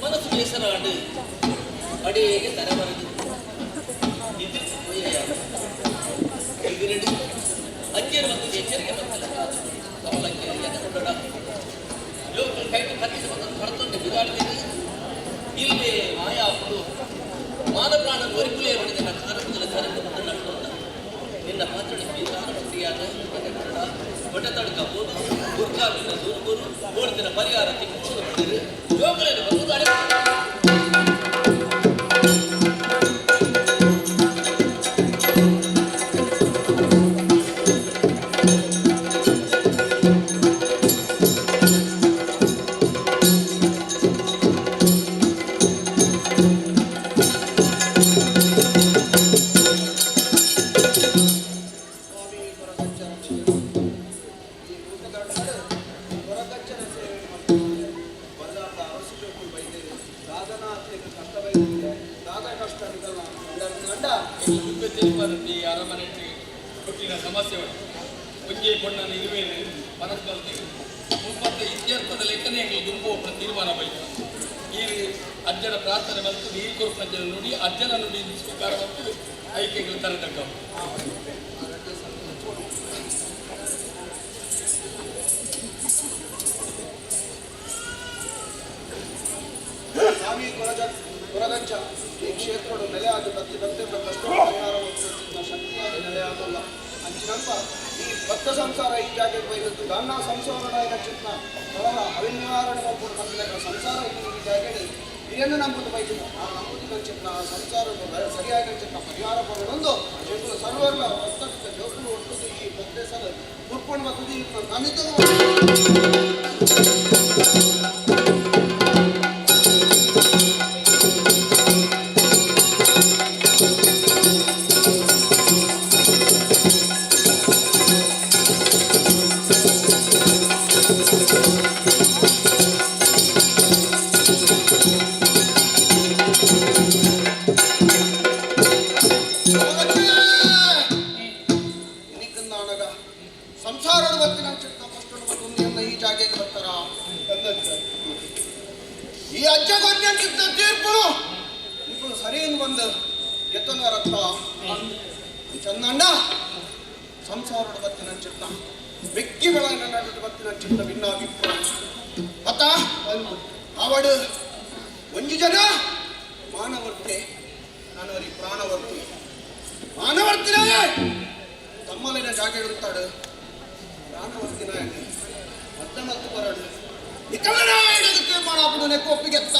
ಮನಸ್ಸು ಬೇಸರ ಆಂಡು ಅಡಿಗೆ ತರಬರದು ಎದುರಿಸಿ ಪೋಯ ಎದುರೆಡು ಅಜ್ಜನ ಮತ್ತು ಎಚ್ಚರಿಕೆ ಮತ್ತು ಕಮಲಕ್ಕೆ ಎನ್ನಕೊಂಡಡ ಲೋಕಲ್ ಕೈಗೆ ಕತ್ತಿಸಿ ಬಂದ ಹೊರತೊಂದು ಬಿಗಾಡಿದೆ ಇಲ್ಲೇ ಮಾಯಾಪುಡು ಮಾನ ಪ್ರಾಣ ಒರಿಪುಲೇ ಬಡಿದ ಕಾರಕದ ಕರೆದು ಬಂದ ನಟ್ಟೊಂದ ನಿನ್ನ ಪಾತ್ರಣ ಸ್ವೀಕಾರ ಭಕ್ತಿಯಾದ ಕೊಟ್ಟ ತಡ್ಕ ಬೋದು ದುರ್ಗಾರ್ಜುನ ದೂರ್ಗುರು ಓಡ್ತಿನ ಪರಿಹಾರ ತಿಕ್ಕುವುದು ಬಂದಿರು ಜೋಗಲನ್ನು ಬರುವುದು ಅಡೆ. ಸಮಸ್ಯೆ ಒಂಜೇ ಪೊಣ್ಣನ ಇರುವೇನು ಮನಸ್ಸು ಬರ್ತೇವೆ ಮುಪ್ಪತ್ತ ಇತ್ಯರ್ಥದ ಲೆಕ್ಕನೇ ಎಂಗ್ಲು ಗುಂಪು ಒಪ್ಪನ ತೀರ್ಮಾನ ಬೈತು. ಈ ಅಜ್ಜನ ಪ್ರಾರ್ಥನೆ ಬಂತು, ನೀರು ಕೊರಪು ಅಜ್ಜನ ನುಡಿ, ಅಜ್ಜನ ನುಡಿ ಸ್ವೀಕಾರ ಮತ್ತು ಐಕ್ಯಗಳು ತರತಕ್ಕ. ಸ್ವಾಮಿ ಕೊರಗಜ್ಜ ಈ ಕ್ಷೇತ್ರದ ನೆಲೆಯಾದ ಭಕ್ತಿ ಭಕ್ತಿಗಳ ಕಷ್ಟ ಪರಿಹಾರ ಶಕ್ತಿಯಾದ ನೆಲೆಯಾಗಲ್ಲ ಅಂಚಿನಲ್ಪ ಈ ಭಕ್ತ ಸಂಸಾರ ಈ ಜಾಗೆಗೆ ಬೈದದ್ದು ದಾನ ಸಂಸಾರ ಚಿತ್ನ ಕಲಹ ಅವಿನಿವಾರಣೆ ಒಪ್ಪುಡು ಸಂಸಾರ ಈ ಜಾಗೆಗೆ ಹಿರಿಯನ್ನು ನಂಬುದು ಬೈದಿಲ್ಲ. ಆ ನಂಬುದು ಚಿತ್ನ ಆ ಸಂಸಾರ ಸರಿಯಾಗಿ ಚಿತ್ನ ಪರಿಹಾರ ಪಡೋದೊಂದು ಜೋಕುಲು ಸರ್ವರ್ಲ ಭಕ್ತ ಜೋಕುಲು ಒಟ್ಟು ಈ ಭಕ್ತೇಸರ ಮುರ್ಕೊಂಡು ಬರ್ತದೆ ನಮಿತ. ಸಂಸಾರದ ಬತ್ತಿನ ಈ ಜಾಗೆಗೆ ಬರ್ತಾರ ಈ ಅಜ್ಜ ಗೊತ್ತಿದ್ದ ತೀರ್ಪುನು ಇಬ್ಬರು ಸರಿಯನ್ನು ಬಂದು ಗೆತ್ತನ ರಕ್ತ ಚಂದಂಡ ಸಂಸಾರದ ಬತ್ತಿನ ಚಿತ್ತ ಬೆಕ್ಕಿ ಬೆಳಗಿನ ನಡುವೆ ಬತ್ತಿನ ಚಿತ್ತ ಭಿನ್ನಾಭಿಪ್ರಾಯ ಅತ್ತ ಅವಡು ಒಂಜಿ ಜನ ಮಾನವರ್ತಿ ನಾನವರಿ ಪ್ರಾಣವರ್ತಿ ಮಾನವರ್ತಿನಾಯೇ ತಮ್ಮಲ್ಲಿನ ಜಾಗ ಇರುತ್ತಾಡು ಪ್ರಾಣವರ್ತಿನಾಯನೆ ಮತ್ತ ಮತ್ತು ಬರಡು ನಿಕಲನಾಯಣದಕ್ಕೆ ಮಾಡಾಪುಡು ನೆಕ್ಕೊಪ್ಪಿಗೆತ್ತ.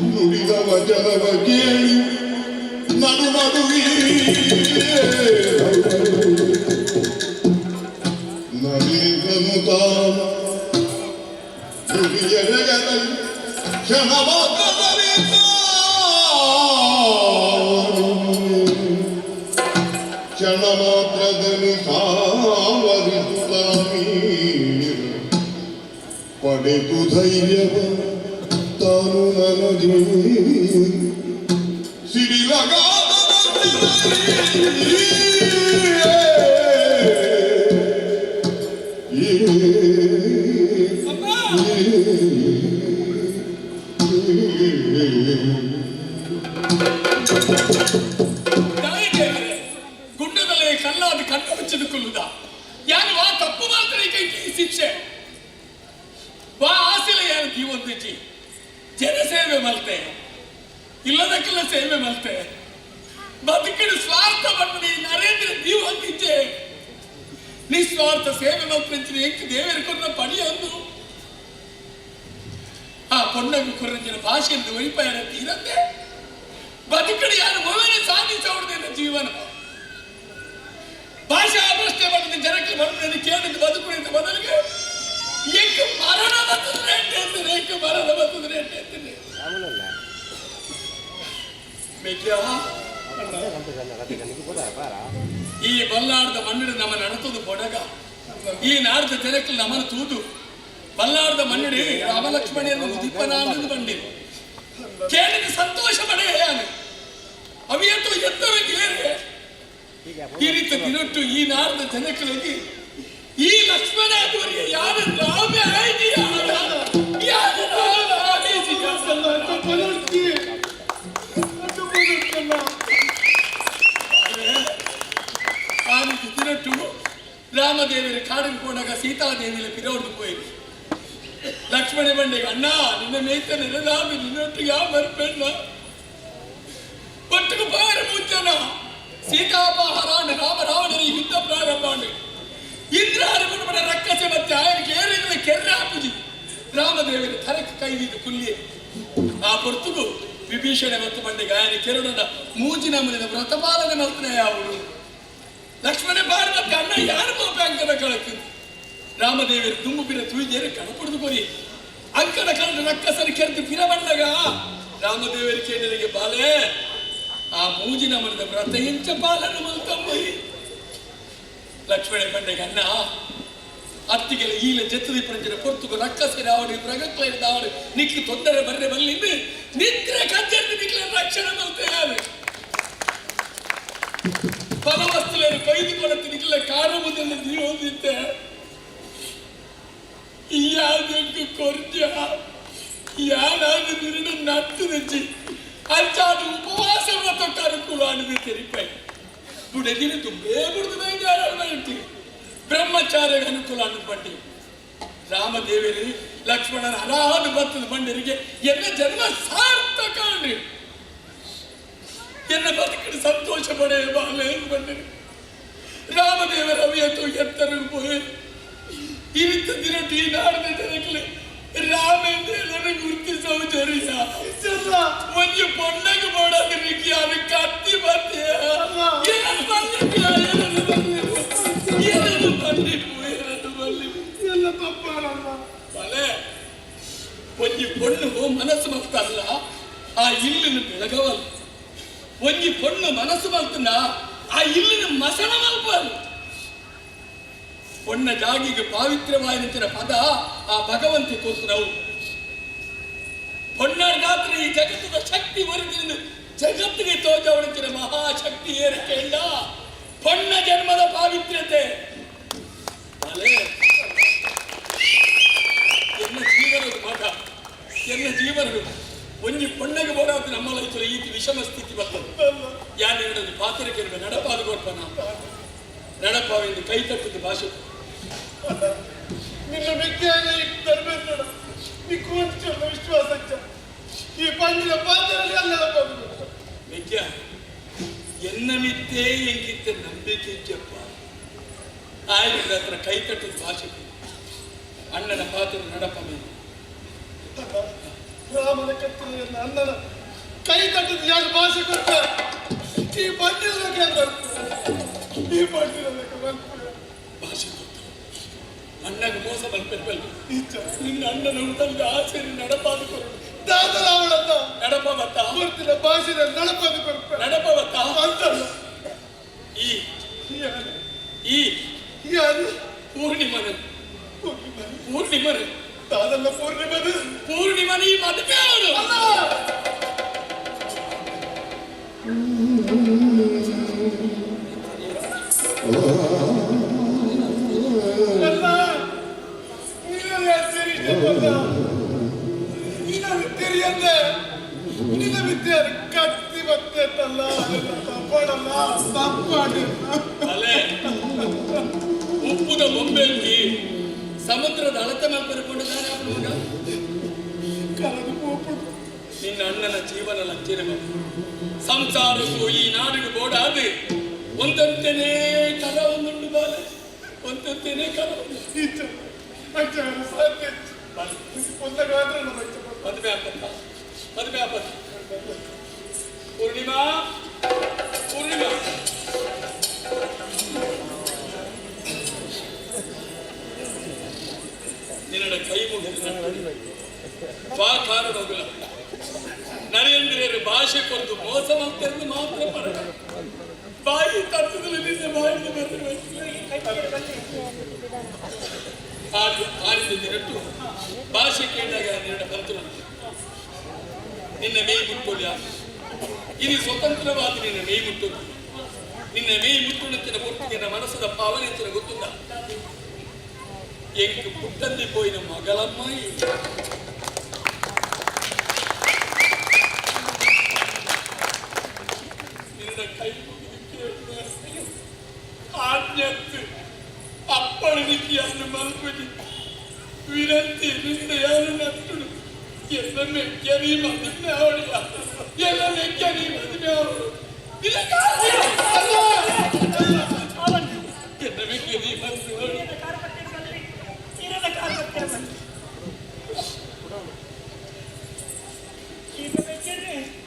ನುಡಿದ ವಚನವ ಕೇಳಿ ನಡು ನಡುವಿ ನಲಿದನು ತಾನು ನುಡಿಯರೆಗಲೈ ಕ್ಷಣ ಮಾತ್ರದಲ್ಲಿ. ಮಾತ್ರದಲ್ಲಿ ಸಾವರಿಸುತ್ತಾಮೀರ ಪಡೆದು ಧೈರ್ಯವ ತಾನು ಮನದಿ ಗುಂಡದಲ್ಲೇ ಕಲ್ಲಾದ ಕಣ್ಣು ಮುಚ್ಚಿದ ಕುಲ್ಲುದ ಯಾರು ವಾ ತಪ್ಪು ಮಾಡ್ತಾರೆ ಈ ಶಿಕ್ಷೆ ವಾ ಆಸೆಲೆ ಯಾರು ಜೀವಂತಿಚ್ಚಿ ಜನಸೇವೆ ಮಲ್ತೆ ಇಲ್ಲದಕ್ಕೆಲ್ಲ ಸೇವೆ ಮಲ್ತೆ ಬದುಕಿನ ಸ್ವಾರ್ಥ ಬಣ್ಣದ ನರೇಂದ್ರ ಜೀವಂತಿಚ್ಚೆ ನಿಸ್ವಾರ್ಥ ಸೇವೆ ಮಲ್ಪಂಚಿನ ಎಂಕ್ ದೇವರ ಕೊನ್ನ ಪಡಿಯೊಂದು ಆ ಪೊನ್ನಗು ಕೊರಂಚಿನ ಭಾಷೆಯನ್ನು ಒರಿಪಾಯರ ತೀರಂತೆ ಬದುಕಡಿ ಯಾರು ಮೊದಲೇ ಸಾಧಿಸೋಡ್ದೆ ಜೀವನ ಭಾಷಾ ಪ್ರಶ್ನೆ ಮಾಡಿದ ಜನಕ್ಕೆ ಬರ್ತದೆ ಕೇಳಿದ್ದು ಬದುಕು ಬದಲಿಗೆ ಏಕ ಮರಣ ಬರ್ತದೆ ಅಂತೀನಿ ಏಕ ಮರಣ ಬರ್ತದೆ ಅಂತೀನಿ ಈ ಬಲ್ಲಾರ್ದ ಮಣ್ಣಿಡು ನಮ್ಮ ನಡತದು ಬೊಡಗ ಈ ನಾಡ್ದ ಜನಕ್ಕೆ ನಮ್ಮನ್ನು ತೂದು ಬಲ್ಲಾರ್ದ ಮಣ್ಣಿಡಿ ರಾಮಲಕ್ಷ್ಮಣಿಯನ್ನು ಉದಿಪನಾನಂದು ಬಂಡಿ ಕೇಳಿದ ಸಂತೋಷ ಪಡೆಯಾನು ಅವಿಯತ್ತು ಎತ್ತರ ಏರೆ ಈ ರೀತಿ ದಿನಟ್ಟು ಈ ನಾಡ್ದ ಜನಗಳಿಗೆ ಈ ಲಕ್ಷ್ಮಣ ಆದವರಿಗೆ ಯಾರು ರಾಮ ಯಾರು ರಾಮ ದಿನಟ್ಟು ರಾಮದೇವರ ಕಾಡಿನ ಹೋದಾಗ ಸೀತಾದೇವಿಯ ಪಿರೋಡ್ದು ಪೋಯಿ ಲಕ್ಷ್ಮಣ ಬಂಡೆಗೆ ಅಣ್ಣ ನಿನ್ನ ಮೇಯ್ತಾನೆ ರಾಮ ನಿನ್ನೊಟ್ಟಿಗೆ ಯಾವ ಮರ್ಪೆಣ್ಣ ಒಟ್ಟಿಗೆ ಬಾರ ಮುಂಚನ ಸೀತಾಪಹರಾಣ ರಾಮ ರಾವಣನ ಯುದ್ಧ ಪ್ರಾರಂಭ ಇಂದ್ರ ಅರಮನ ರಕ್ಕಸೆ ಮತ್ತೆ ಆಯನಿಗೆ ಏರಿಗಳ ಕೆರ್ರೆ ಹಾಕುಜಿ ರಾಮದೇವರ ತರಕ್ಕೆ ಕೈದಿದ್ದು ಕುಲ್ಲಿ ಆ ಪೊರ್ತುಗು ವಿಭೀಷಣೆ ಮತ್ತು ಬಂಡೆಗೆ ಆಯನ ಕೆರಡನ ಮೂಜಿನ ಮನೆಯ ವ್ರತಪಾಲನೆ ಮಲ್ತನೆ ಯಾವುದು ಲಕ್ಷ್ಮಣ ಬಾರ ಮತ್ತೆ ಅಣ್ಣ ಯಾರು ಅಂಕನ ಕಳಕು ರಾಮದೇವರು ದುಂಬು ಬಿರ ತುಯಿಜೇರು ಕಣಪುಡ್ದು ಕೊರಿ ಅಂಕನ ಕಳೆದ ರಕ್ಕಸನ ಕೆರೆದು ಪಿರ ಬಂದಾಗ ರಾಮದೇವರು ಕೇಳಿದರಿಗೆ ಬಾಲೆ ಆ ಮೂಜಿನ ಮನದ ವ್ರತ ಇಂಚ ಪಾಲನ ಮಲ್ತಂಬಯಿ ಲಕ್ಷ್ಮಣ ಬಂಡೆಗೆ ಅಣ್ಣ ಅತ್ತಿಗೆಲ್ಲ ಈಲ ಜತ್ತದಿ ಪರಂಚಿನ ಪೊರ್ತುಗು ರಕ್ಕಸೆ ರಾವಡಿ ಪ್ರಗಕ್ಲ ದಾವಡಿ ನಿಕ್ಲು ತೊಂದರೆ ಬರ್ರೆ ಬಲ್ಲಿಂದು ನಿದ್ರೆ ಕಜ್ಜರ್ದು ನಿಕ್ಲ ರಕ್ಷಣೆ ಮಲ್ತೆ ಯಾರು ಫಲವಸ್ತುలను ಕೊಯ್ದು ನಿಕ್ಲ ಕಾರ ಮುಂದೆ ಜೀವಂದಿತ್ತೆ ಯಾವ್ದಕ್ಕೂ ಕೊರ್ಜ ಯಾರಾದ್ರೂ ನಿನ್ನ ನಟ್ಟು ನೆಚ್ಚಿ ಅಂಚಾದ ಉಪವಾಸ ವ್ರತ ಅನುಕೂಲ ಅನ್ನೋದು ತೆರಿಪೈ ಬುಡದಿನ ತುಂಬೇ ಬುಡ್ದು ಬೈದಾರ ಬ್ರಹ್ಮಚಾರ್ಯ ಅನುಕೂಲ ಅನ್ನೋದು ಬಂಡಿ ರಾಮದೇವರಿ ಲಕ್ಷ್ಮಣನ ಹರಾದು ಬತ್ತದ ಬಂಡರಿಗೆ ಎಲ್ಲ ಜನ್ಮ ಸಾರ್ಥಕ ಅನ್ರಿ ಎನ್ನ ಬದುಕಿನ ಸಂತೋಷ ಪಡೆಯ ಬಾಲೆ ಬಂಡರಿ ರಾಮದೇವರ ಅವಿಯತು ಎತ್ತರ ಪೋಯಿ ಇರಿತ ದಿನಟ್ಟು ಈ ನಾಡಿನ ಜನಕ್ಕೆ ರಾಮೇಂದ್ರ ಗುರುತಿಸೌಚರಿಯ ಒಂಜಿ ಪೊಣ್ಣಗೆ ಬೋಡಾದ ಅದು ಕತ್ತಿ ಬತ್ತಿ ಬಲೆ ಒಂಜಿ ಪೊಣ್ಣು ಮನಸ್ಸು ಮಲ್ತಲ್ಲ ಆ ಇಲ್ಲಿನ ಬೆಳಗವಲ್ಲ ಒಂಜಿ ಪೊಣ್ಣು ಮನಸ್ಸು ಮಲ್ತನ ಆ ಇಲ್ಲಿನ ಮಸಣ ಮಲ್ಪಲ್ಲ ಪೊಣ್ಣ ಜಾಗಿಗೆ ಪಾವಿತ್ರ್ಯವಾಯಿನ ಪದ ಆ ಭಗವಂತಿ ಕೋಸ್ರವು ಪೊಣ್ಣಾರ್ಗಾತ್ರ ಈ ಜಗತ್ತದ ಶಕ್ತಿ ಒರಿದಿನ ಜಗತ್ತಿಗೆ ತೋಜವಣಿಸಿನ ಮಹಾಶಕ್ತಿ ಏರಿಕೆಂಡ ಪೊಣ್ಣ ಜನ್ಮದ ಪಾವಿತ್ರ್ಯತೆ. ಅಲೆ ಎನ್ನ ಜೀವನದ ಪಾಠ, ಎನ್ನ ಜೀವನದು ಒಂಜಿ ಪೊಣ್ಣಗೆ ಬೋಡಾದ ನಮ್ಮಲ ಈ ವಿಷಮ ಸ್ಥಿತಿ ಬರ್ತದೆ. ಯಾರು ಹೇಳೋದು ಪಾತ್ರೆ ನಡಪಾದ ಕೊಡ್ಪನ ನಡಪಾವೆಂದು ಕೈ ತಟ್ಟದ ಭಾಷೆ. ನಿನ್ನ ಮೆಕ್ಕೆಯಾಗ ಧರ್ಮೇಂದ್ರ ನಿಕ್ಕು ವಿಶ್ವಾಸ ಈ ಪಂಡಿನ ಪಾತ್ರೆಯಲ್ಲಿ ಅಲ್ಲ ಮೆಕ್ಯ ಎನ್ನ ಮಿತ್ತೇ ಎಂಗಿತ್ತ ನಂಬಿಕೆ ಇಜ್ಜಪ್ಪ. ಆಯ್ತು ಹತ್ರ ಕೈ ತಟ್ಟದ ಭಾಷೆ. ಅಣ್ಣನ ಪಾತ್ರ ನಡಪ ಮೇಲೆ ರಾಮನ ಕತ್ತಲೆಯನ್ನ ಅಣ್ಣನ ಕೈ ತಟ್ಟದ ಯಾರು ಭಾಷೆ ಕೊಟ್ಟ ಈ ಬಂಡಿನ ಈ ಬಂಡಿನ ಭಾಷೆ ಕೊಟ್ಟು ಅಣ್ಣಗೆ ಮೋಸ ಬಲ್ಪೆಲ್ ನಿನ್ನ ಅಣ್ಣನ ಉಂಟಲ್ಲಿ ಆಸೆ ನಡಪಾದ ಕೊರಡು ದಾದರಾವಳನ್ನ ನಡಪ ಬತ್ತ ಕೊಡ್ತಿನ ಭಾಷೆ ನಡಪಾದ ಕೊಡ್ಪ ನಡಪ ಬತ್ತ ಅಂತಲ್ಲ ಈ ಉಪ್ಪುದ ಬೊಂಬೆಲ್ಲಿ ಸಮುದ್ರದ ಅಳತೆ ಮಲ್ಪರಿಕೊಂಡು ನಿನ್ನ ಅಣ್ಣನ ಜೀವನ ಲಂಚನೆ ಸಂಸಾರಕ್ಕೂ ಈ ನಾಡಿಗೆ ಬೋಡಾದ ಒಂದಂತೆನೇ ಕರ ಒಂದುಂಡು ಬಾಲೆ, ಒಂದಂತೆನೇ ಕರ. ಮದುವೆ ಆಪತ್ತ, ಮದುವೆ ಆಪತ್ತ. ಪೂರ್ಣಿಮಾ, ಪೂರ್ಣಿಮಾ, ನಿನ್ನ ಕೈ ಮುಗಿದು ಹೋಗಲ್ಲ. ನರೇಂದ್ರರು ಭಾಷೆ ಕೊಟ್ಟು ಮೋಸ ಮಾಡ್ತಾರೆ ಮಾತ್ರ ಪರ ಬಾಯಿ ತತ್ತದಲ್ಲಿ ನಿನ್ನ ಬಾಯಿಂದ ಆಡಿದ ದಿನಟ್ಟು ಭಾಷೆ ಕೇಳಿದಾಗ ನಿನ್ನ ಬಂತು ನಿನ್ನ ಮೇ ಮುಟ್ಟೋಲ್ಯ. ಇದು ಸ್ವತಂತ್ರವಾದ ನಿನ್ನ ಮೇ ಮುಟ್ಟು, ನಿನ್ನ ಮೇ ಮುಟ್ಟುಣತ್ತಿನ ಒಟ್ಟಿಗೆ ಮನಸ್ಸದ ಭಾವನೆ ಅಂಚಿನ ಗೊತ್ತುಂದ. ಎಂಕ್ ಪುಟ್ಟಂದಿ ಪೋಯಿನ ಮಗಳಮ್ಮಾಯಿ ನಿನ್ನ ಕೈ ಆಜ್ಞತ್ತು ಅಪ್ಪಳಿನಿಕ್ಕೆ ಮಲ್ಪುಜಿ ವಿನಂತಿ ನಿನ್ನ ಯಾರು ನಟ್ಟುಡು. ಎಲ್ಲ ಮೆಕ್ಕಿ ಮದುವೆ ಅವಳು, ಎಲ್ಲ ಮೆಕ್ಕಿ ಮದುವೆ ಅವಳು. ಎಲ್ಲ ಮೆಕ್ಕಿ ಮದುವೆ ಅವಳು.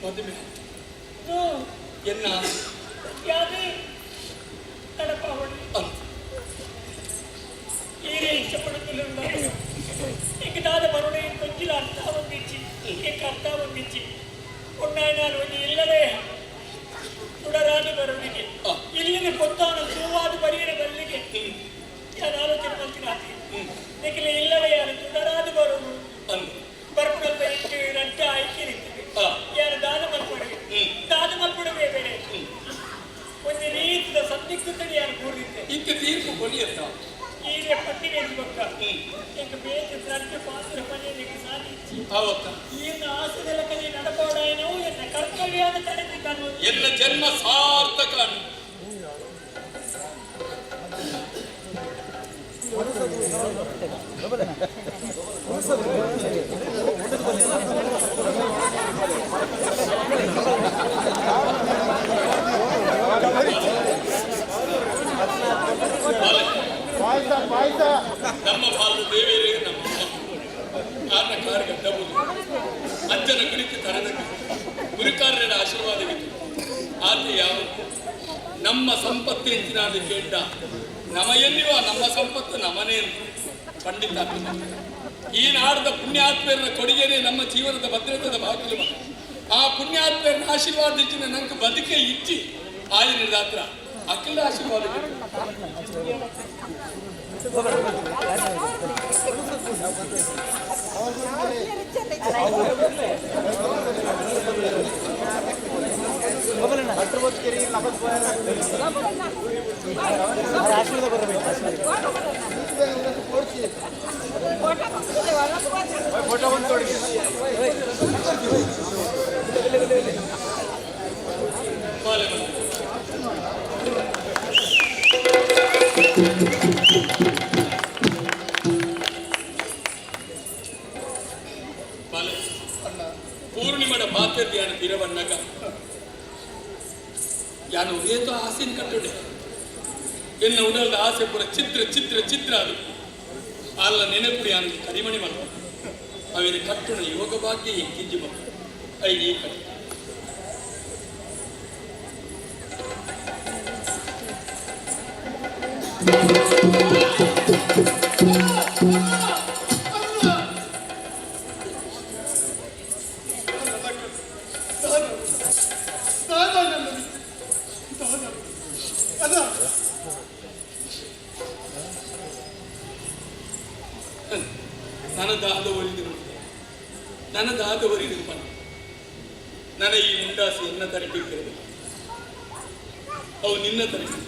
ಮದುವೆ ಎನ್ನ ಎಂಕದಾದ ಬರುಣೆ ಕೊಂಚಿಲ ಅರ್ಥ ಒಂದಿಚ್ಚಿ, ಎಂಕ ಅರ್ಥ ಒಂದಿಚ್ಚಿ. ಉಣ್ಣಾಯನಾರು ಒಂಜಿ ಇಲ್ಲದೆ ತುಡರಾದ ಬರುಣಿಗೆ ಇಲ್ಲಿನ ಕೊತ್ತಾನ ಸೂವಾದ ಬರಿಯರ ಬಲ್ಲಿಗೆ ಯಾರು ಆಲೋಚನೆ ಮಲ್ತಿನ ಆತಿ. ನಿಖಿಲ ಇಲ್ಲದೆ ಯಾರು ತುಡರಾದ ಬರುನು ಬರ್ಪುನಲ್ಪ ಎಂಟು ರಡ್ಡ ಆಯ್ಕೆ ಇರ್ತದೆ. ಯಾರು ದಾನ ಮಲ್ಪಡುವೆ, ದಾನ ಮಲ್ಪಡುವೆ ಬೇರೆ ಒಂದು ರೀತಿಯ ಸಂದಿಗ್ಧತೆ ಯಾರು ಕೂಡಿದ್ದೆ. ಇತ್ತ ತೀರ್ಪು ಕೊಲಿಯತ್ತ ಈರೆ ಪಟ್ಟಿಗೆ ಬೊಕ್ಕ ಎಂಕ್ ಬೇತೆ ರಡ್ಡು ಪಾತ್ರ ಪಡೆಯಲಿಕ್ಕೆ ಸಾಧಿಸಿ ಈನ ಆಸೆದೆಲ್ಲ ಕಲಿ ನಡಪೋಡಾಯನವು ಎನ್ನ ಕರ್ತವ್ಯದ ತಡೆದಿದ್ದಾನು. ಎನ್ನ ಜನ್ಮ ಸಾರ್ಥಕ. ನಮ್ಮ ಭಾರತ ದೇವಿಯರೇ ನಮ್ಮ ಕಾರಣ ಕಾರ್ಗಡ್ಡಬಹುದು ಅಜ್ಜನ ಗುಡಿக்கு ತರದಕ್ಕೆ ಗುರುಕಾರ್ಯರ ಆಶೀರ್ವಾದವಿತ್ತು. ಆತ ಯಾವ ನಮ್ಮ ಸಂಪತ್ತು ಹೆಚ್ಚಿನಾದ ಕೇಂದ್ರ ನಮ ಎಲ್ಲಿವ ನಮ್ಮ ಸಂಪತ್ತು ನಮನೇ ಪಂಡಿತ. ಈ ನಾಡದ ಪುಣ್ಯಾತ್ಮೆಯರ ಕೊಡುಗೆನೇ ನಮ್ಮ ಜೀವನದ ಭದ್ರತೆದ ಬಾಗಿಲು. ಆ ಪುಣ್ಯಾತ್ಮೆಯರ ಆಶೀರ್ವಾದ ಇಚ್ಚಿನ ನಂಗೆ ಬದುಕೆ ಇಚ್ಚಿ ಆಯಿನ ದಾತ್ರ ಅಖಿಲ ಆಶೀರ್ವಾದ. ಪೂರ್ಣಿಮಡ ಪಾತ್ರಧ್ಯಾನ ತಿರವಣ್ಣಗ ಯಾನು ಏತೋ ಆಸೆನ ಕಟ್ಟುಡೆ ಎನ್ನ ಉಡಲ್ದ ಆಸೆ ಪೂರ ಚಿತ್ರ ಚಿತ್ರ ಚಿತ್ರ ಅದು ಅಲ್ಲ ನೆನಪುಡಿ ಯಾನು ಕರಿಮಣಿ ಮಲ್ಲ ಅವಿನ ಕಟ್ಟುಣ ಯೋಗ ಭಾಗ್ಯ ಎಂಕಿಂಜಿ ಮಕ್ಕ I ಈ ಕಟ್ಟ. ನನ್ನ ದಾದ ಒರಿದು, ನನ್ನ ದಾದ ಒರಿದು ಪಣ. ನನ್ನ ಈ ಗಂಡಾಸು ಎನ್ನ ತರಟಿ ಅವು ನಿನ್ನ ತರಟಿ.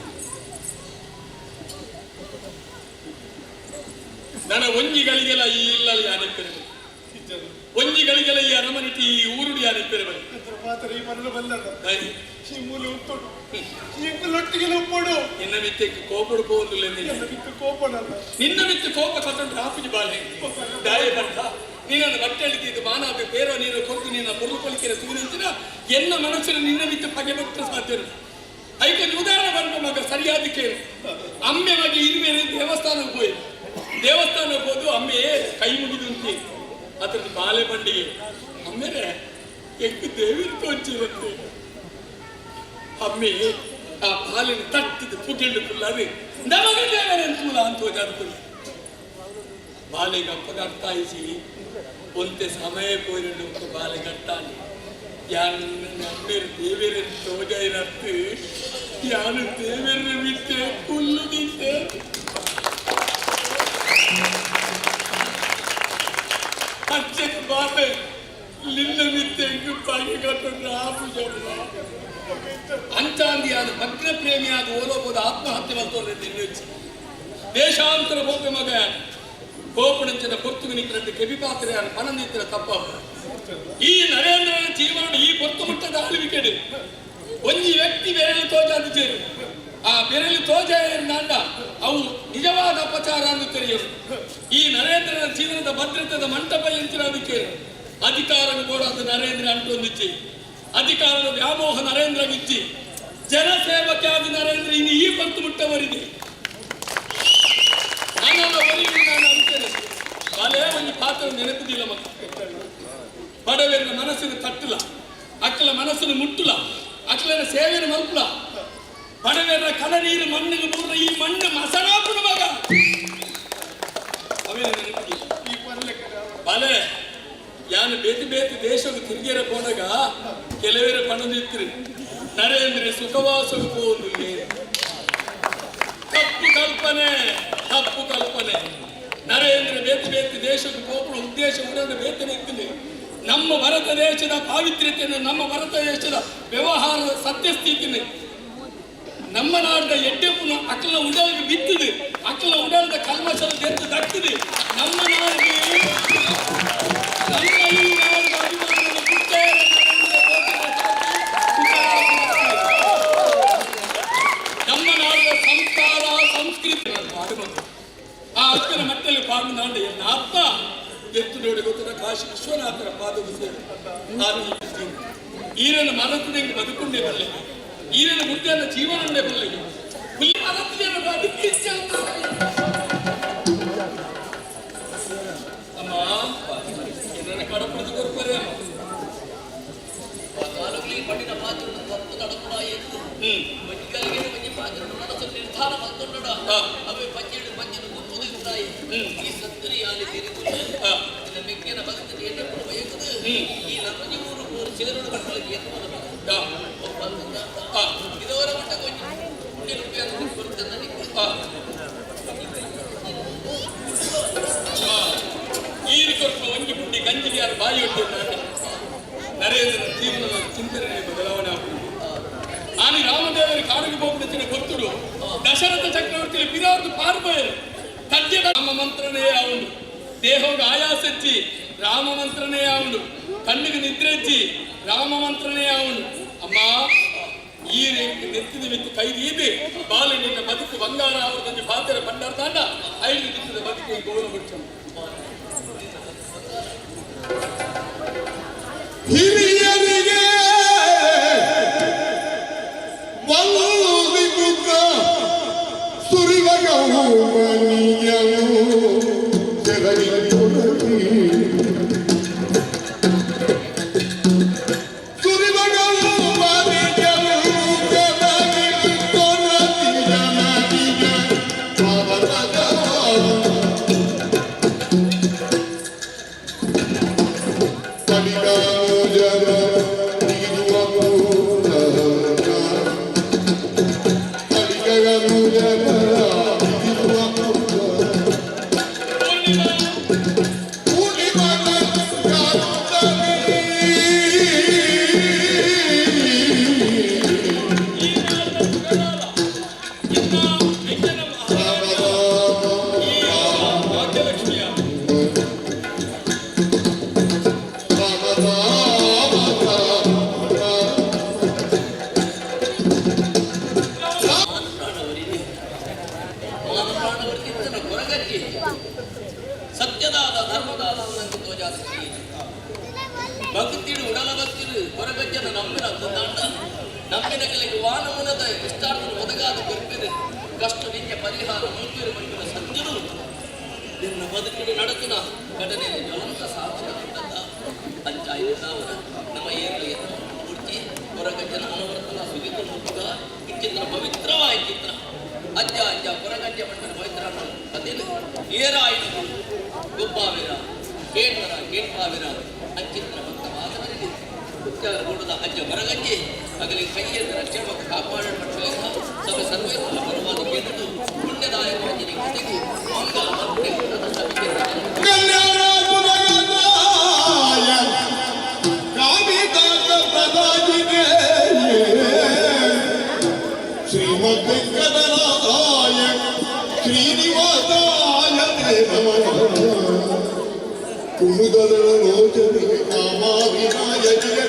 ನನ್ನ ಒಂಜಿಗಳಿಗೆಲ್ಲ ಈ ಇಲ್ಲ ಯಾನಿಪ್ಪೆರೆ, ಒಂಜಿಗಳಿಗೆಲ್ಲ ಈ ಅರಮನಿಟಿ ಈ ಊರುಡು ಯಾನಿಪ್ಪೆರೆ ಬಲ್ಲಿ. ಮಾತ್ರ ಈ ಮರಳು ಬಲ್ಲದ ಈ ಮೂಲೆ ಉತ್ತೋಡು ಈ ಲೊಟ್ಟಿಗೆ ಉಪ್ಪೋಡು. ನಿನ್ನ ಮಿತ್ತೆ ಕೋಪಡು ಪೋಂದುಲ್ಲ, ನಿನ್ನ ಮಿತ್ತು ಕೋಪಡಲ್ಲ, ನಿನ್ನ ಮಿತ್ತು ಕೋಪ ಕತ್ತೊಂಡು ಆಪುಜಿ ಬಾಲೆ ದಾಯ ಬಂಟ. ನೀನನ್ನು ಬಟ್ಟೆ ಎಳಿತಿದ್ದು ಮಾನಾಪಿ ಬೇರೋ ನೀನು ಕೊರತು ನಿನ್ನ ಪೊರ್ಲು ಕೊಲಿಕೆರೆ ಸೂರ್ಯಂಚಿನ ಎನ್ನ ಮನಸ್ಸಿನ ನಿನ್ನ ಮಿತ್ತು ಪಗೆ ಬಿಟ್ಟು ಸಾಧ್ಯ ಇಲ್ಲ. ಐಕೊಂದು ಉದಾಹರಣೆ ಬಂದ ಮಗ ಸರಿಯಾದ ಕೇಳು. ಅಮ್ಮೆ ಮಗ ಇರುವೇರೆ ದೇವಸ್ಥಾನಕ್ಕೆ ಹೋಯಿ, ದೇವಸ್ಥಾನಕ್ಕೆ ಹೋದು ಅಮ್ಮೆ ಕೈ ಮುಗಿದು ಉಂಟಿ ಅದ್ರದ್ದು ಬಾಲೆ ಬಂಡಿಗೆ ಅಮ್ಮೇರೆ ಎಕ್ಕು ದೇವಿನ ತೋಚಿರುತ್ತೆ. ಅಮ್ಮೆ ಆ ಬಾಲಿನ ತಟ್ಟಿದ್ದು ಪುಗೆಂಡು ಕುಲ್ಲಾರಿ ನಮಗೆ ದೇವರೇ ತೂಲ ಅಂತ ಹೋದ ಕುಲ್ಲ ಬಾಲೆಗೆ ಅಪ್ಪಗ ಅರ್ಥಾಯಿಸಿ ಒಂತೆ ಸಮಯ ಪೋಯಿರಂಡು ಒಕ್ಕ ಬಾಲೆ ಗಟ್ಟಾನೆ ಯಾನು ಅಮ್ಮೇರು ದೇವೇರ ತೋಜೈನತ್ತು ಯಾನು ದೇವೇರ ಬಿಟ್ಟೆ ಕುಲ್ಲು ನಿಂತೆ. ಅಚ್ಚನ ಬಾಲೆ ನಿನ್ನ ಮಿತ್ತೆ ಪಾಗಿ ಕಟ್ಟೊಂಡ್ರೆ ಆಪುಜಮ್ಮ ಅಂಚಾಂದಿಯಾದ ಭಗ್ನ ಪ್ರೇಮಿಯಾದ ಓಲೋಬೋದ ಆತ್ಮಹತ್ಯೆ ಮಲ್ತೋದ್ರೆ ನಿನ್ನೆಚ್ಚು ದೇಶಾಂತರ ಹೋಗ ಮಗ ಕೋಪಣಂಚಿನ ಪೊರ್ತುಗು ನಿಕ್ಕರಂತೆ ಕೆಬಿ ಪಾತ್ರೆ ಪಣಂದಿತ್ತಿನ ತಪ್ಪ. ಈ ನರೇಂದ್ರನ ಜೀವನ ಈ ಪೊರ್ತು ಮುಟ್ಟದ ಆಳ್ವಿಕೆಡು ಒಂಜಿ ವ್ಯಕ್ತಿ ಬೆರಳು ತೋಜಾದ ಸೇರು ಆ ಬೆರಳು ತೋಜ ನಾಂಡ ಅವು ನಿಜವಾದ ಅಪಚಾರ ಅಂತ ತೆರೆಯರು. ಈ ನರೇಂದ್ರನ ಜೀವನದ ಭದ್ರತೆದ ಮಂಟಪ ಎಂಚಿನ ಅದಕ್ಕೆ ಅಧಿಕಾರ ಬೋಡಾದ ನರೇಂದ್ರ ಅಂಟೊಂದಿಚ್ಚಿ ಅಧಿಕಾರದ ವ್ಯಾಮೋಹ ನರೇಂದ್ರ ಗಿಚ್ಚಿ ಜನಸೇವಕ್ಕೆ ಆದ ನರೇಂದ್ರ ಇನ್ನು ಈ ಪೊರ್ತು ಮುಟ್ಟವರಿದೆ. ನಾನೆಲ್ಲ ಒಲಿಯುವುದು ನಾನು ಅಂತೇನೆ ಬಾಲೇ ಒಂದು ಪಾತ್ರ ನೆನಪುದಿಲ್ಲ ಮಕ್ಕ ಬಡವರ ಮನಸ್ಸಿನ ತಟ್ಟಲ ಅಕ್ಕಲ ಮನಸ್ಸನ್ನು ಮುಟ್ಟುಲ ಅಕ್ಕಲನ ಸೇವೆಯನ್ನು ಮಲ್ಪುಲ ಬಡವರ ಕಲ ನೀರು ಮಣ್ಣಿಗೆ ಬೂರ ಈ ಮಣ್ಣು ಮಸನಾಪುಣ ಮಗ ಅವೇನು ನೆನಪಿಲ್ಲ. ಬಾಲೆ ಯಾನು ಬೇತಿ ಬೇತಿ ದೇಶದ ತಿರುಗೇರ ಹೋದಾಗ ಕೆಲವೇರ ಪಣದಿತ್ರಿ ನರೇಂದ್ರ ಸುಖವಾಸಕ್ಕೆ ಹೋದು. ತಪ್ಪು ಕಲ್ಪನೆ, ತಪ್ಪು ಕಲ್ಪನೆ. ನರೇಂದ್ರ ಬೇತಿ ಬೇತಿ ದೇಶಕ್ಕೆ ಹೋಗುವ ಉದ್ದೇಶ ಉಡನ ಬೇತನೆ ಇದ್ದೀನಿ. ನಮ್ಮ ಭಾರತ ದೇಶದ ಪಾವಿತ್ರ್ಯತೆಯನ್ನು, ನಮ್ಮ ಭಾರತ ದೇಶದ ವ್ಯವಹಾರದ ಸತ್ಯಸ್ಥಿತಿನಿ, ನಮ್ಮ ನಾಡಿನ ಎಡ್ಡೆಪ್ಪು ಅಕ್ಕಲ ಉಡಲಿಗೆ ಬಿತ್ತಿದೆ, ಅಕ್ಕಲ ಉಡಲದ ಕಲ್ಮಶದ ಎದ್ದು ದಕ್ತಿದೆ. ನಮ್ಮ ನಾಡಿಗೆ ನಮ್ಮ ಈ ನಾಡಿನ ಅಭಿಮಾನದ ಪುಟ್ಟೇರ ನಮ್ಮ ನಾಡಿನ ಸಂಸ್ಕಾರ ಸಂಸ್ಕೃತಿ ಆ ಅಕ್ಕನ ಮಟ್ಟಲ್ಲಿ ಪಾಡು ನಾಂಡ ಎನ್ನ ಆತ್ಮ ಎತ್ತು ನೋಡಿ ಗೊತ್ತಿನ ಕಾಶಿ ವಿಶ್ವನಾಥನ ಪಾದವು ಸೇರಿ ಈರನ ಮನಸ್ಸಿನ ಬದುಕೊಂಡೇ ಬರಲಿ, ಈರನ ಮುಂದೆ ಜೀವನನ್ನೇ ಬರಲಿ. ಅಮ್ಮ ನನ್ನ ಕಡಪಡಿದು ಕೊರ್ಪರೆ ಅಮ್ಮ ಪಡಿನ ಪಾತ್ರ ತಪ್ಪು ನಡಪುಡ ಎಂದು ಮಂಜಿಗಳಿಗೆ ಮಂಜಿ ಪಾತ್ರ ಮನಸ್ಸು ನಿರ್ಧಾರ ಬಂದುಂಡ ಅವೇ ಪಂಜೆಡು ಪಂಜನು ಗುಪ್ಪುದು ಇದ್ದಾಯಿ ಈ ಸತ್ತರಿ ಯಾಲಿ ತಿರುಗುಲ್ಲ ನಿನ್ನ ಮೆಕ್ಕೆನ ಭಕ್ತಿ ಎಣ್ಣೆಪ್ಪು ಬಯಕುದು ಈ ನಮ್ಮ ಮೂರು ಮೂರು ಸೇರುಡು ಮಕ್ಕಳಿಗೆ ಎತ್ತುವುದು ಇದವರ ಮಟ್ಟ ಕೊಂಚ ಪುಣ್ಯ ರೂಪಾಯಿ ಕೊಡ್ತೇನೆ ನನಗೆ. ಈರು ಕೊರ್ಪ ಒಂಜಿ ಪುಂಡಿ ಗಂಜಿಗೆ ಯಾರು ಬಾಯಿ ಒಟ್ಟಿದ್ದಾರೆ ನರೇಂದ್ರನ ಜೀವನದ ಚಿಂತನೆ ಬದಲಾವಣೆ ಆಗುವುದು. ಆನಿ ರಾಮದೇವರ ಕಾಡಿಗೆ ಹೋಗ್ಬಿಡ್ತೀನಿ ಗೊತ್ತುಡು ದಶರಥ ಚಕ್ರವರ್ತಿ ಬಿರಾರ್ದು ಪಾರ್ಬಯರು ತಜ್ಜೆ ರಾಮ ಮಂತ್ರನೇ ಅವನು ದೇಹಕ್ಕೆ ಆಯಾಸಚ್ಚಿ ರಾಮ ಮಂತ್ರನೇ ಅವನು ಕಣ್ಣಿಗೆ ನಿದ್ರೆಚ್ಚಿ ರಾಮ ಮಂತ್ರನೇ ಅವನು. ಅಮ್ಮ ಈ ನೆತ್ತಿದ ಮಿತ್ತು ಕೈದೀದಿ ಬಾಲೆ ನಿನ್ನ ಬದುಕು ಬಂಗಾರ ಅವರದೊಂದು ಪಾತ್ರೆ ಭಂಡಾರ ತಾಂಡ ಐದು ದಿಕ್ಕದ ಬದುಕು ಗೌರವ ಬಿಡ್ಸೋಣ. ಹಿರಿಯರಿಗೆ ವಂದಿಪುತ್ರ ಸುರಿವಗೌಮನಿಯನು ಚೆರಗಿ ಕೊರತಿ ಸುರಿವಗೌಮನಿಯನು ಚೆರಗಿ ಕೊರತಿ ಜನನಿಗೆ ಪವನದ ಕಡಿಗಾನುಜರ ಬಿಗಿದುವ ಪೂರ್ಣ ಕಡಿಗನುಜರ ಬಿಗಿದುವ ಪೂರ್ಣ. ಕೇಂದ್ರಗಳಿಗೆ ವಾನಮುನದ ಇಷ್ಟಾರ್ಥನ ಒದಗಾದ ಕೊರ್ಪೆರು ಕಷ್ಟ ನಿಂಚ ಪರಿಹಾರ ಮಲ್ಪೆರು ಪನ್ಪಿನ ಸತ್ಯನು ನಿನ್ನ ಬದುಕಿನ ನಡತಿನ ಘಟನೆಯಲ್ಲಿ ಜ್ವಲಂತ ಸಾಕ್ಷಿ ಅಂಚಾಯಿ ನಾವು ನಮ್ಮ ಏರ್ಲಿ ಪೂರ್ತಿ ಹೊರಗಜ್ಜನ ಅನವರ್ತನ ಸುಗಿತ ನೋಪುಗ ಇಚ್ಚಿತ್ರ ಪವಿತ್ರವಾಯಿಚಿತ್ರ ಅಜ್ಜ ಅಜ್ಜ ಹೊರಗಜ್ಜ ಮಂಡನ ಪವಿತ್ರ ಅದೇನು ಏರಾಯಿತು ಗೊಬ್ಬಾವಿರ ಕೇಂದ್ರ ಕೇಂದ್ರಾವಿರ ಅಂಚಿತ್ರ ಭಕ್ತ ಮಾಧವರಿಗೆ ಉಚ್ಚಾರ ಗೂಡದ ಅಜ್ಜ ಹೊರಗಜ್ಜೆ ಅಗಲಿ ಕೈಯನ್ನು ರಕ್ಷಣೆ ಮತ್ತು ಕಾಪಾಡಲ್ಪಟ್ಟಲಿಲ್ಲ ಸಭೆ ಸರ್ವೇಶ್ವರ ಪರವಾದ ಕೇಂದ್ರದ್ದು ಪುಣ್ಯದಾಯಕ ಕಥೆಗೆ ಮಂಗಲ ಮತ್ತೆ ಶ್ರೀಮದ್ ವೆಂಕಟನಾಥಾಯ ಶ್ರೀನಿವಾಸಾಯ ಕುಮುದದಳ ರೋಚನೆ ಕಾಮಾಭಿನಾಯ ಜಯ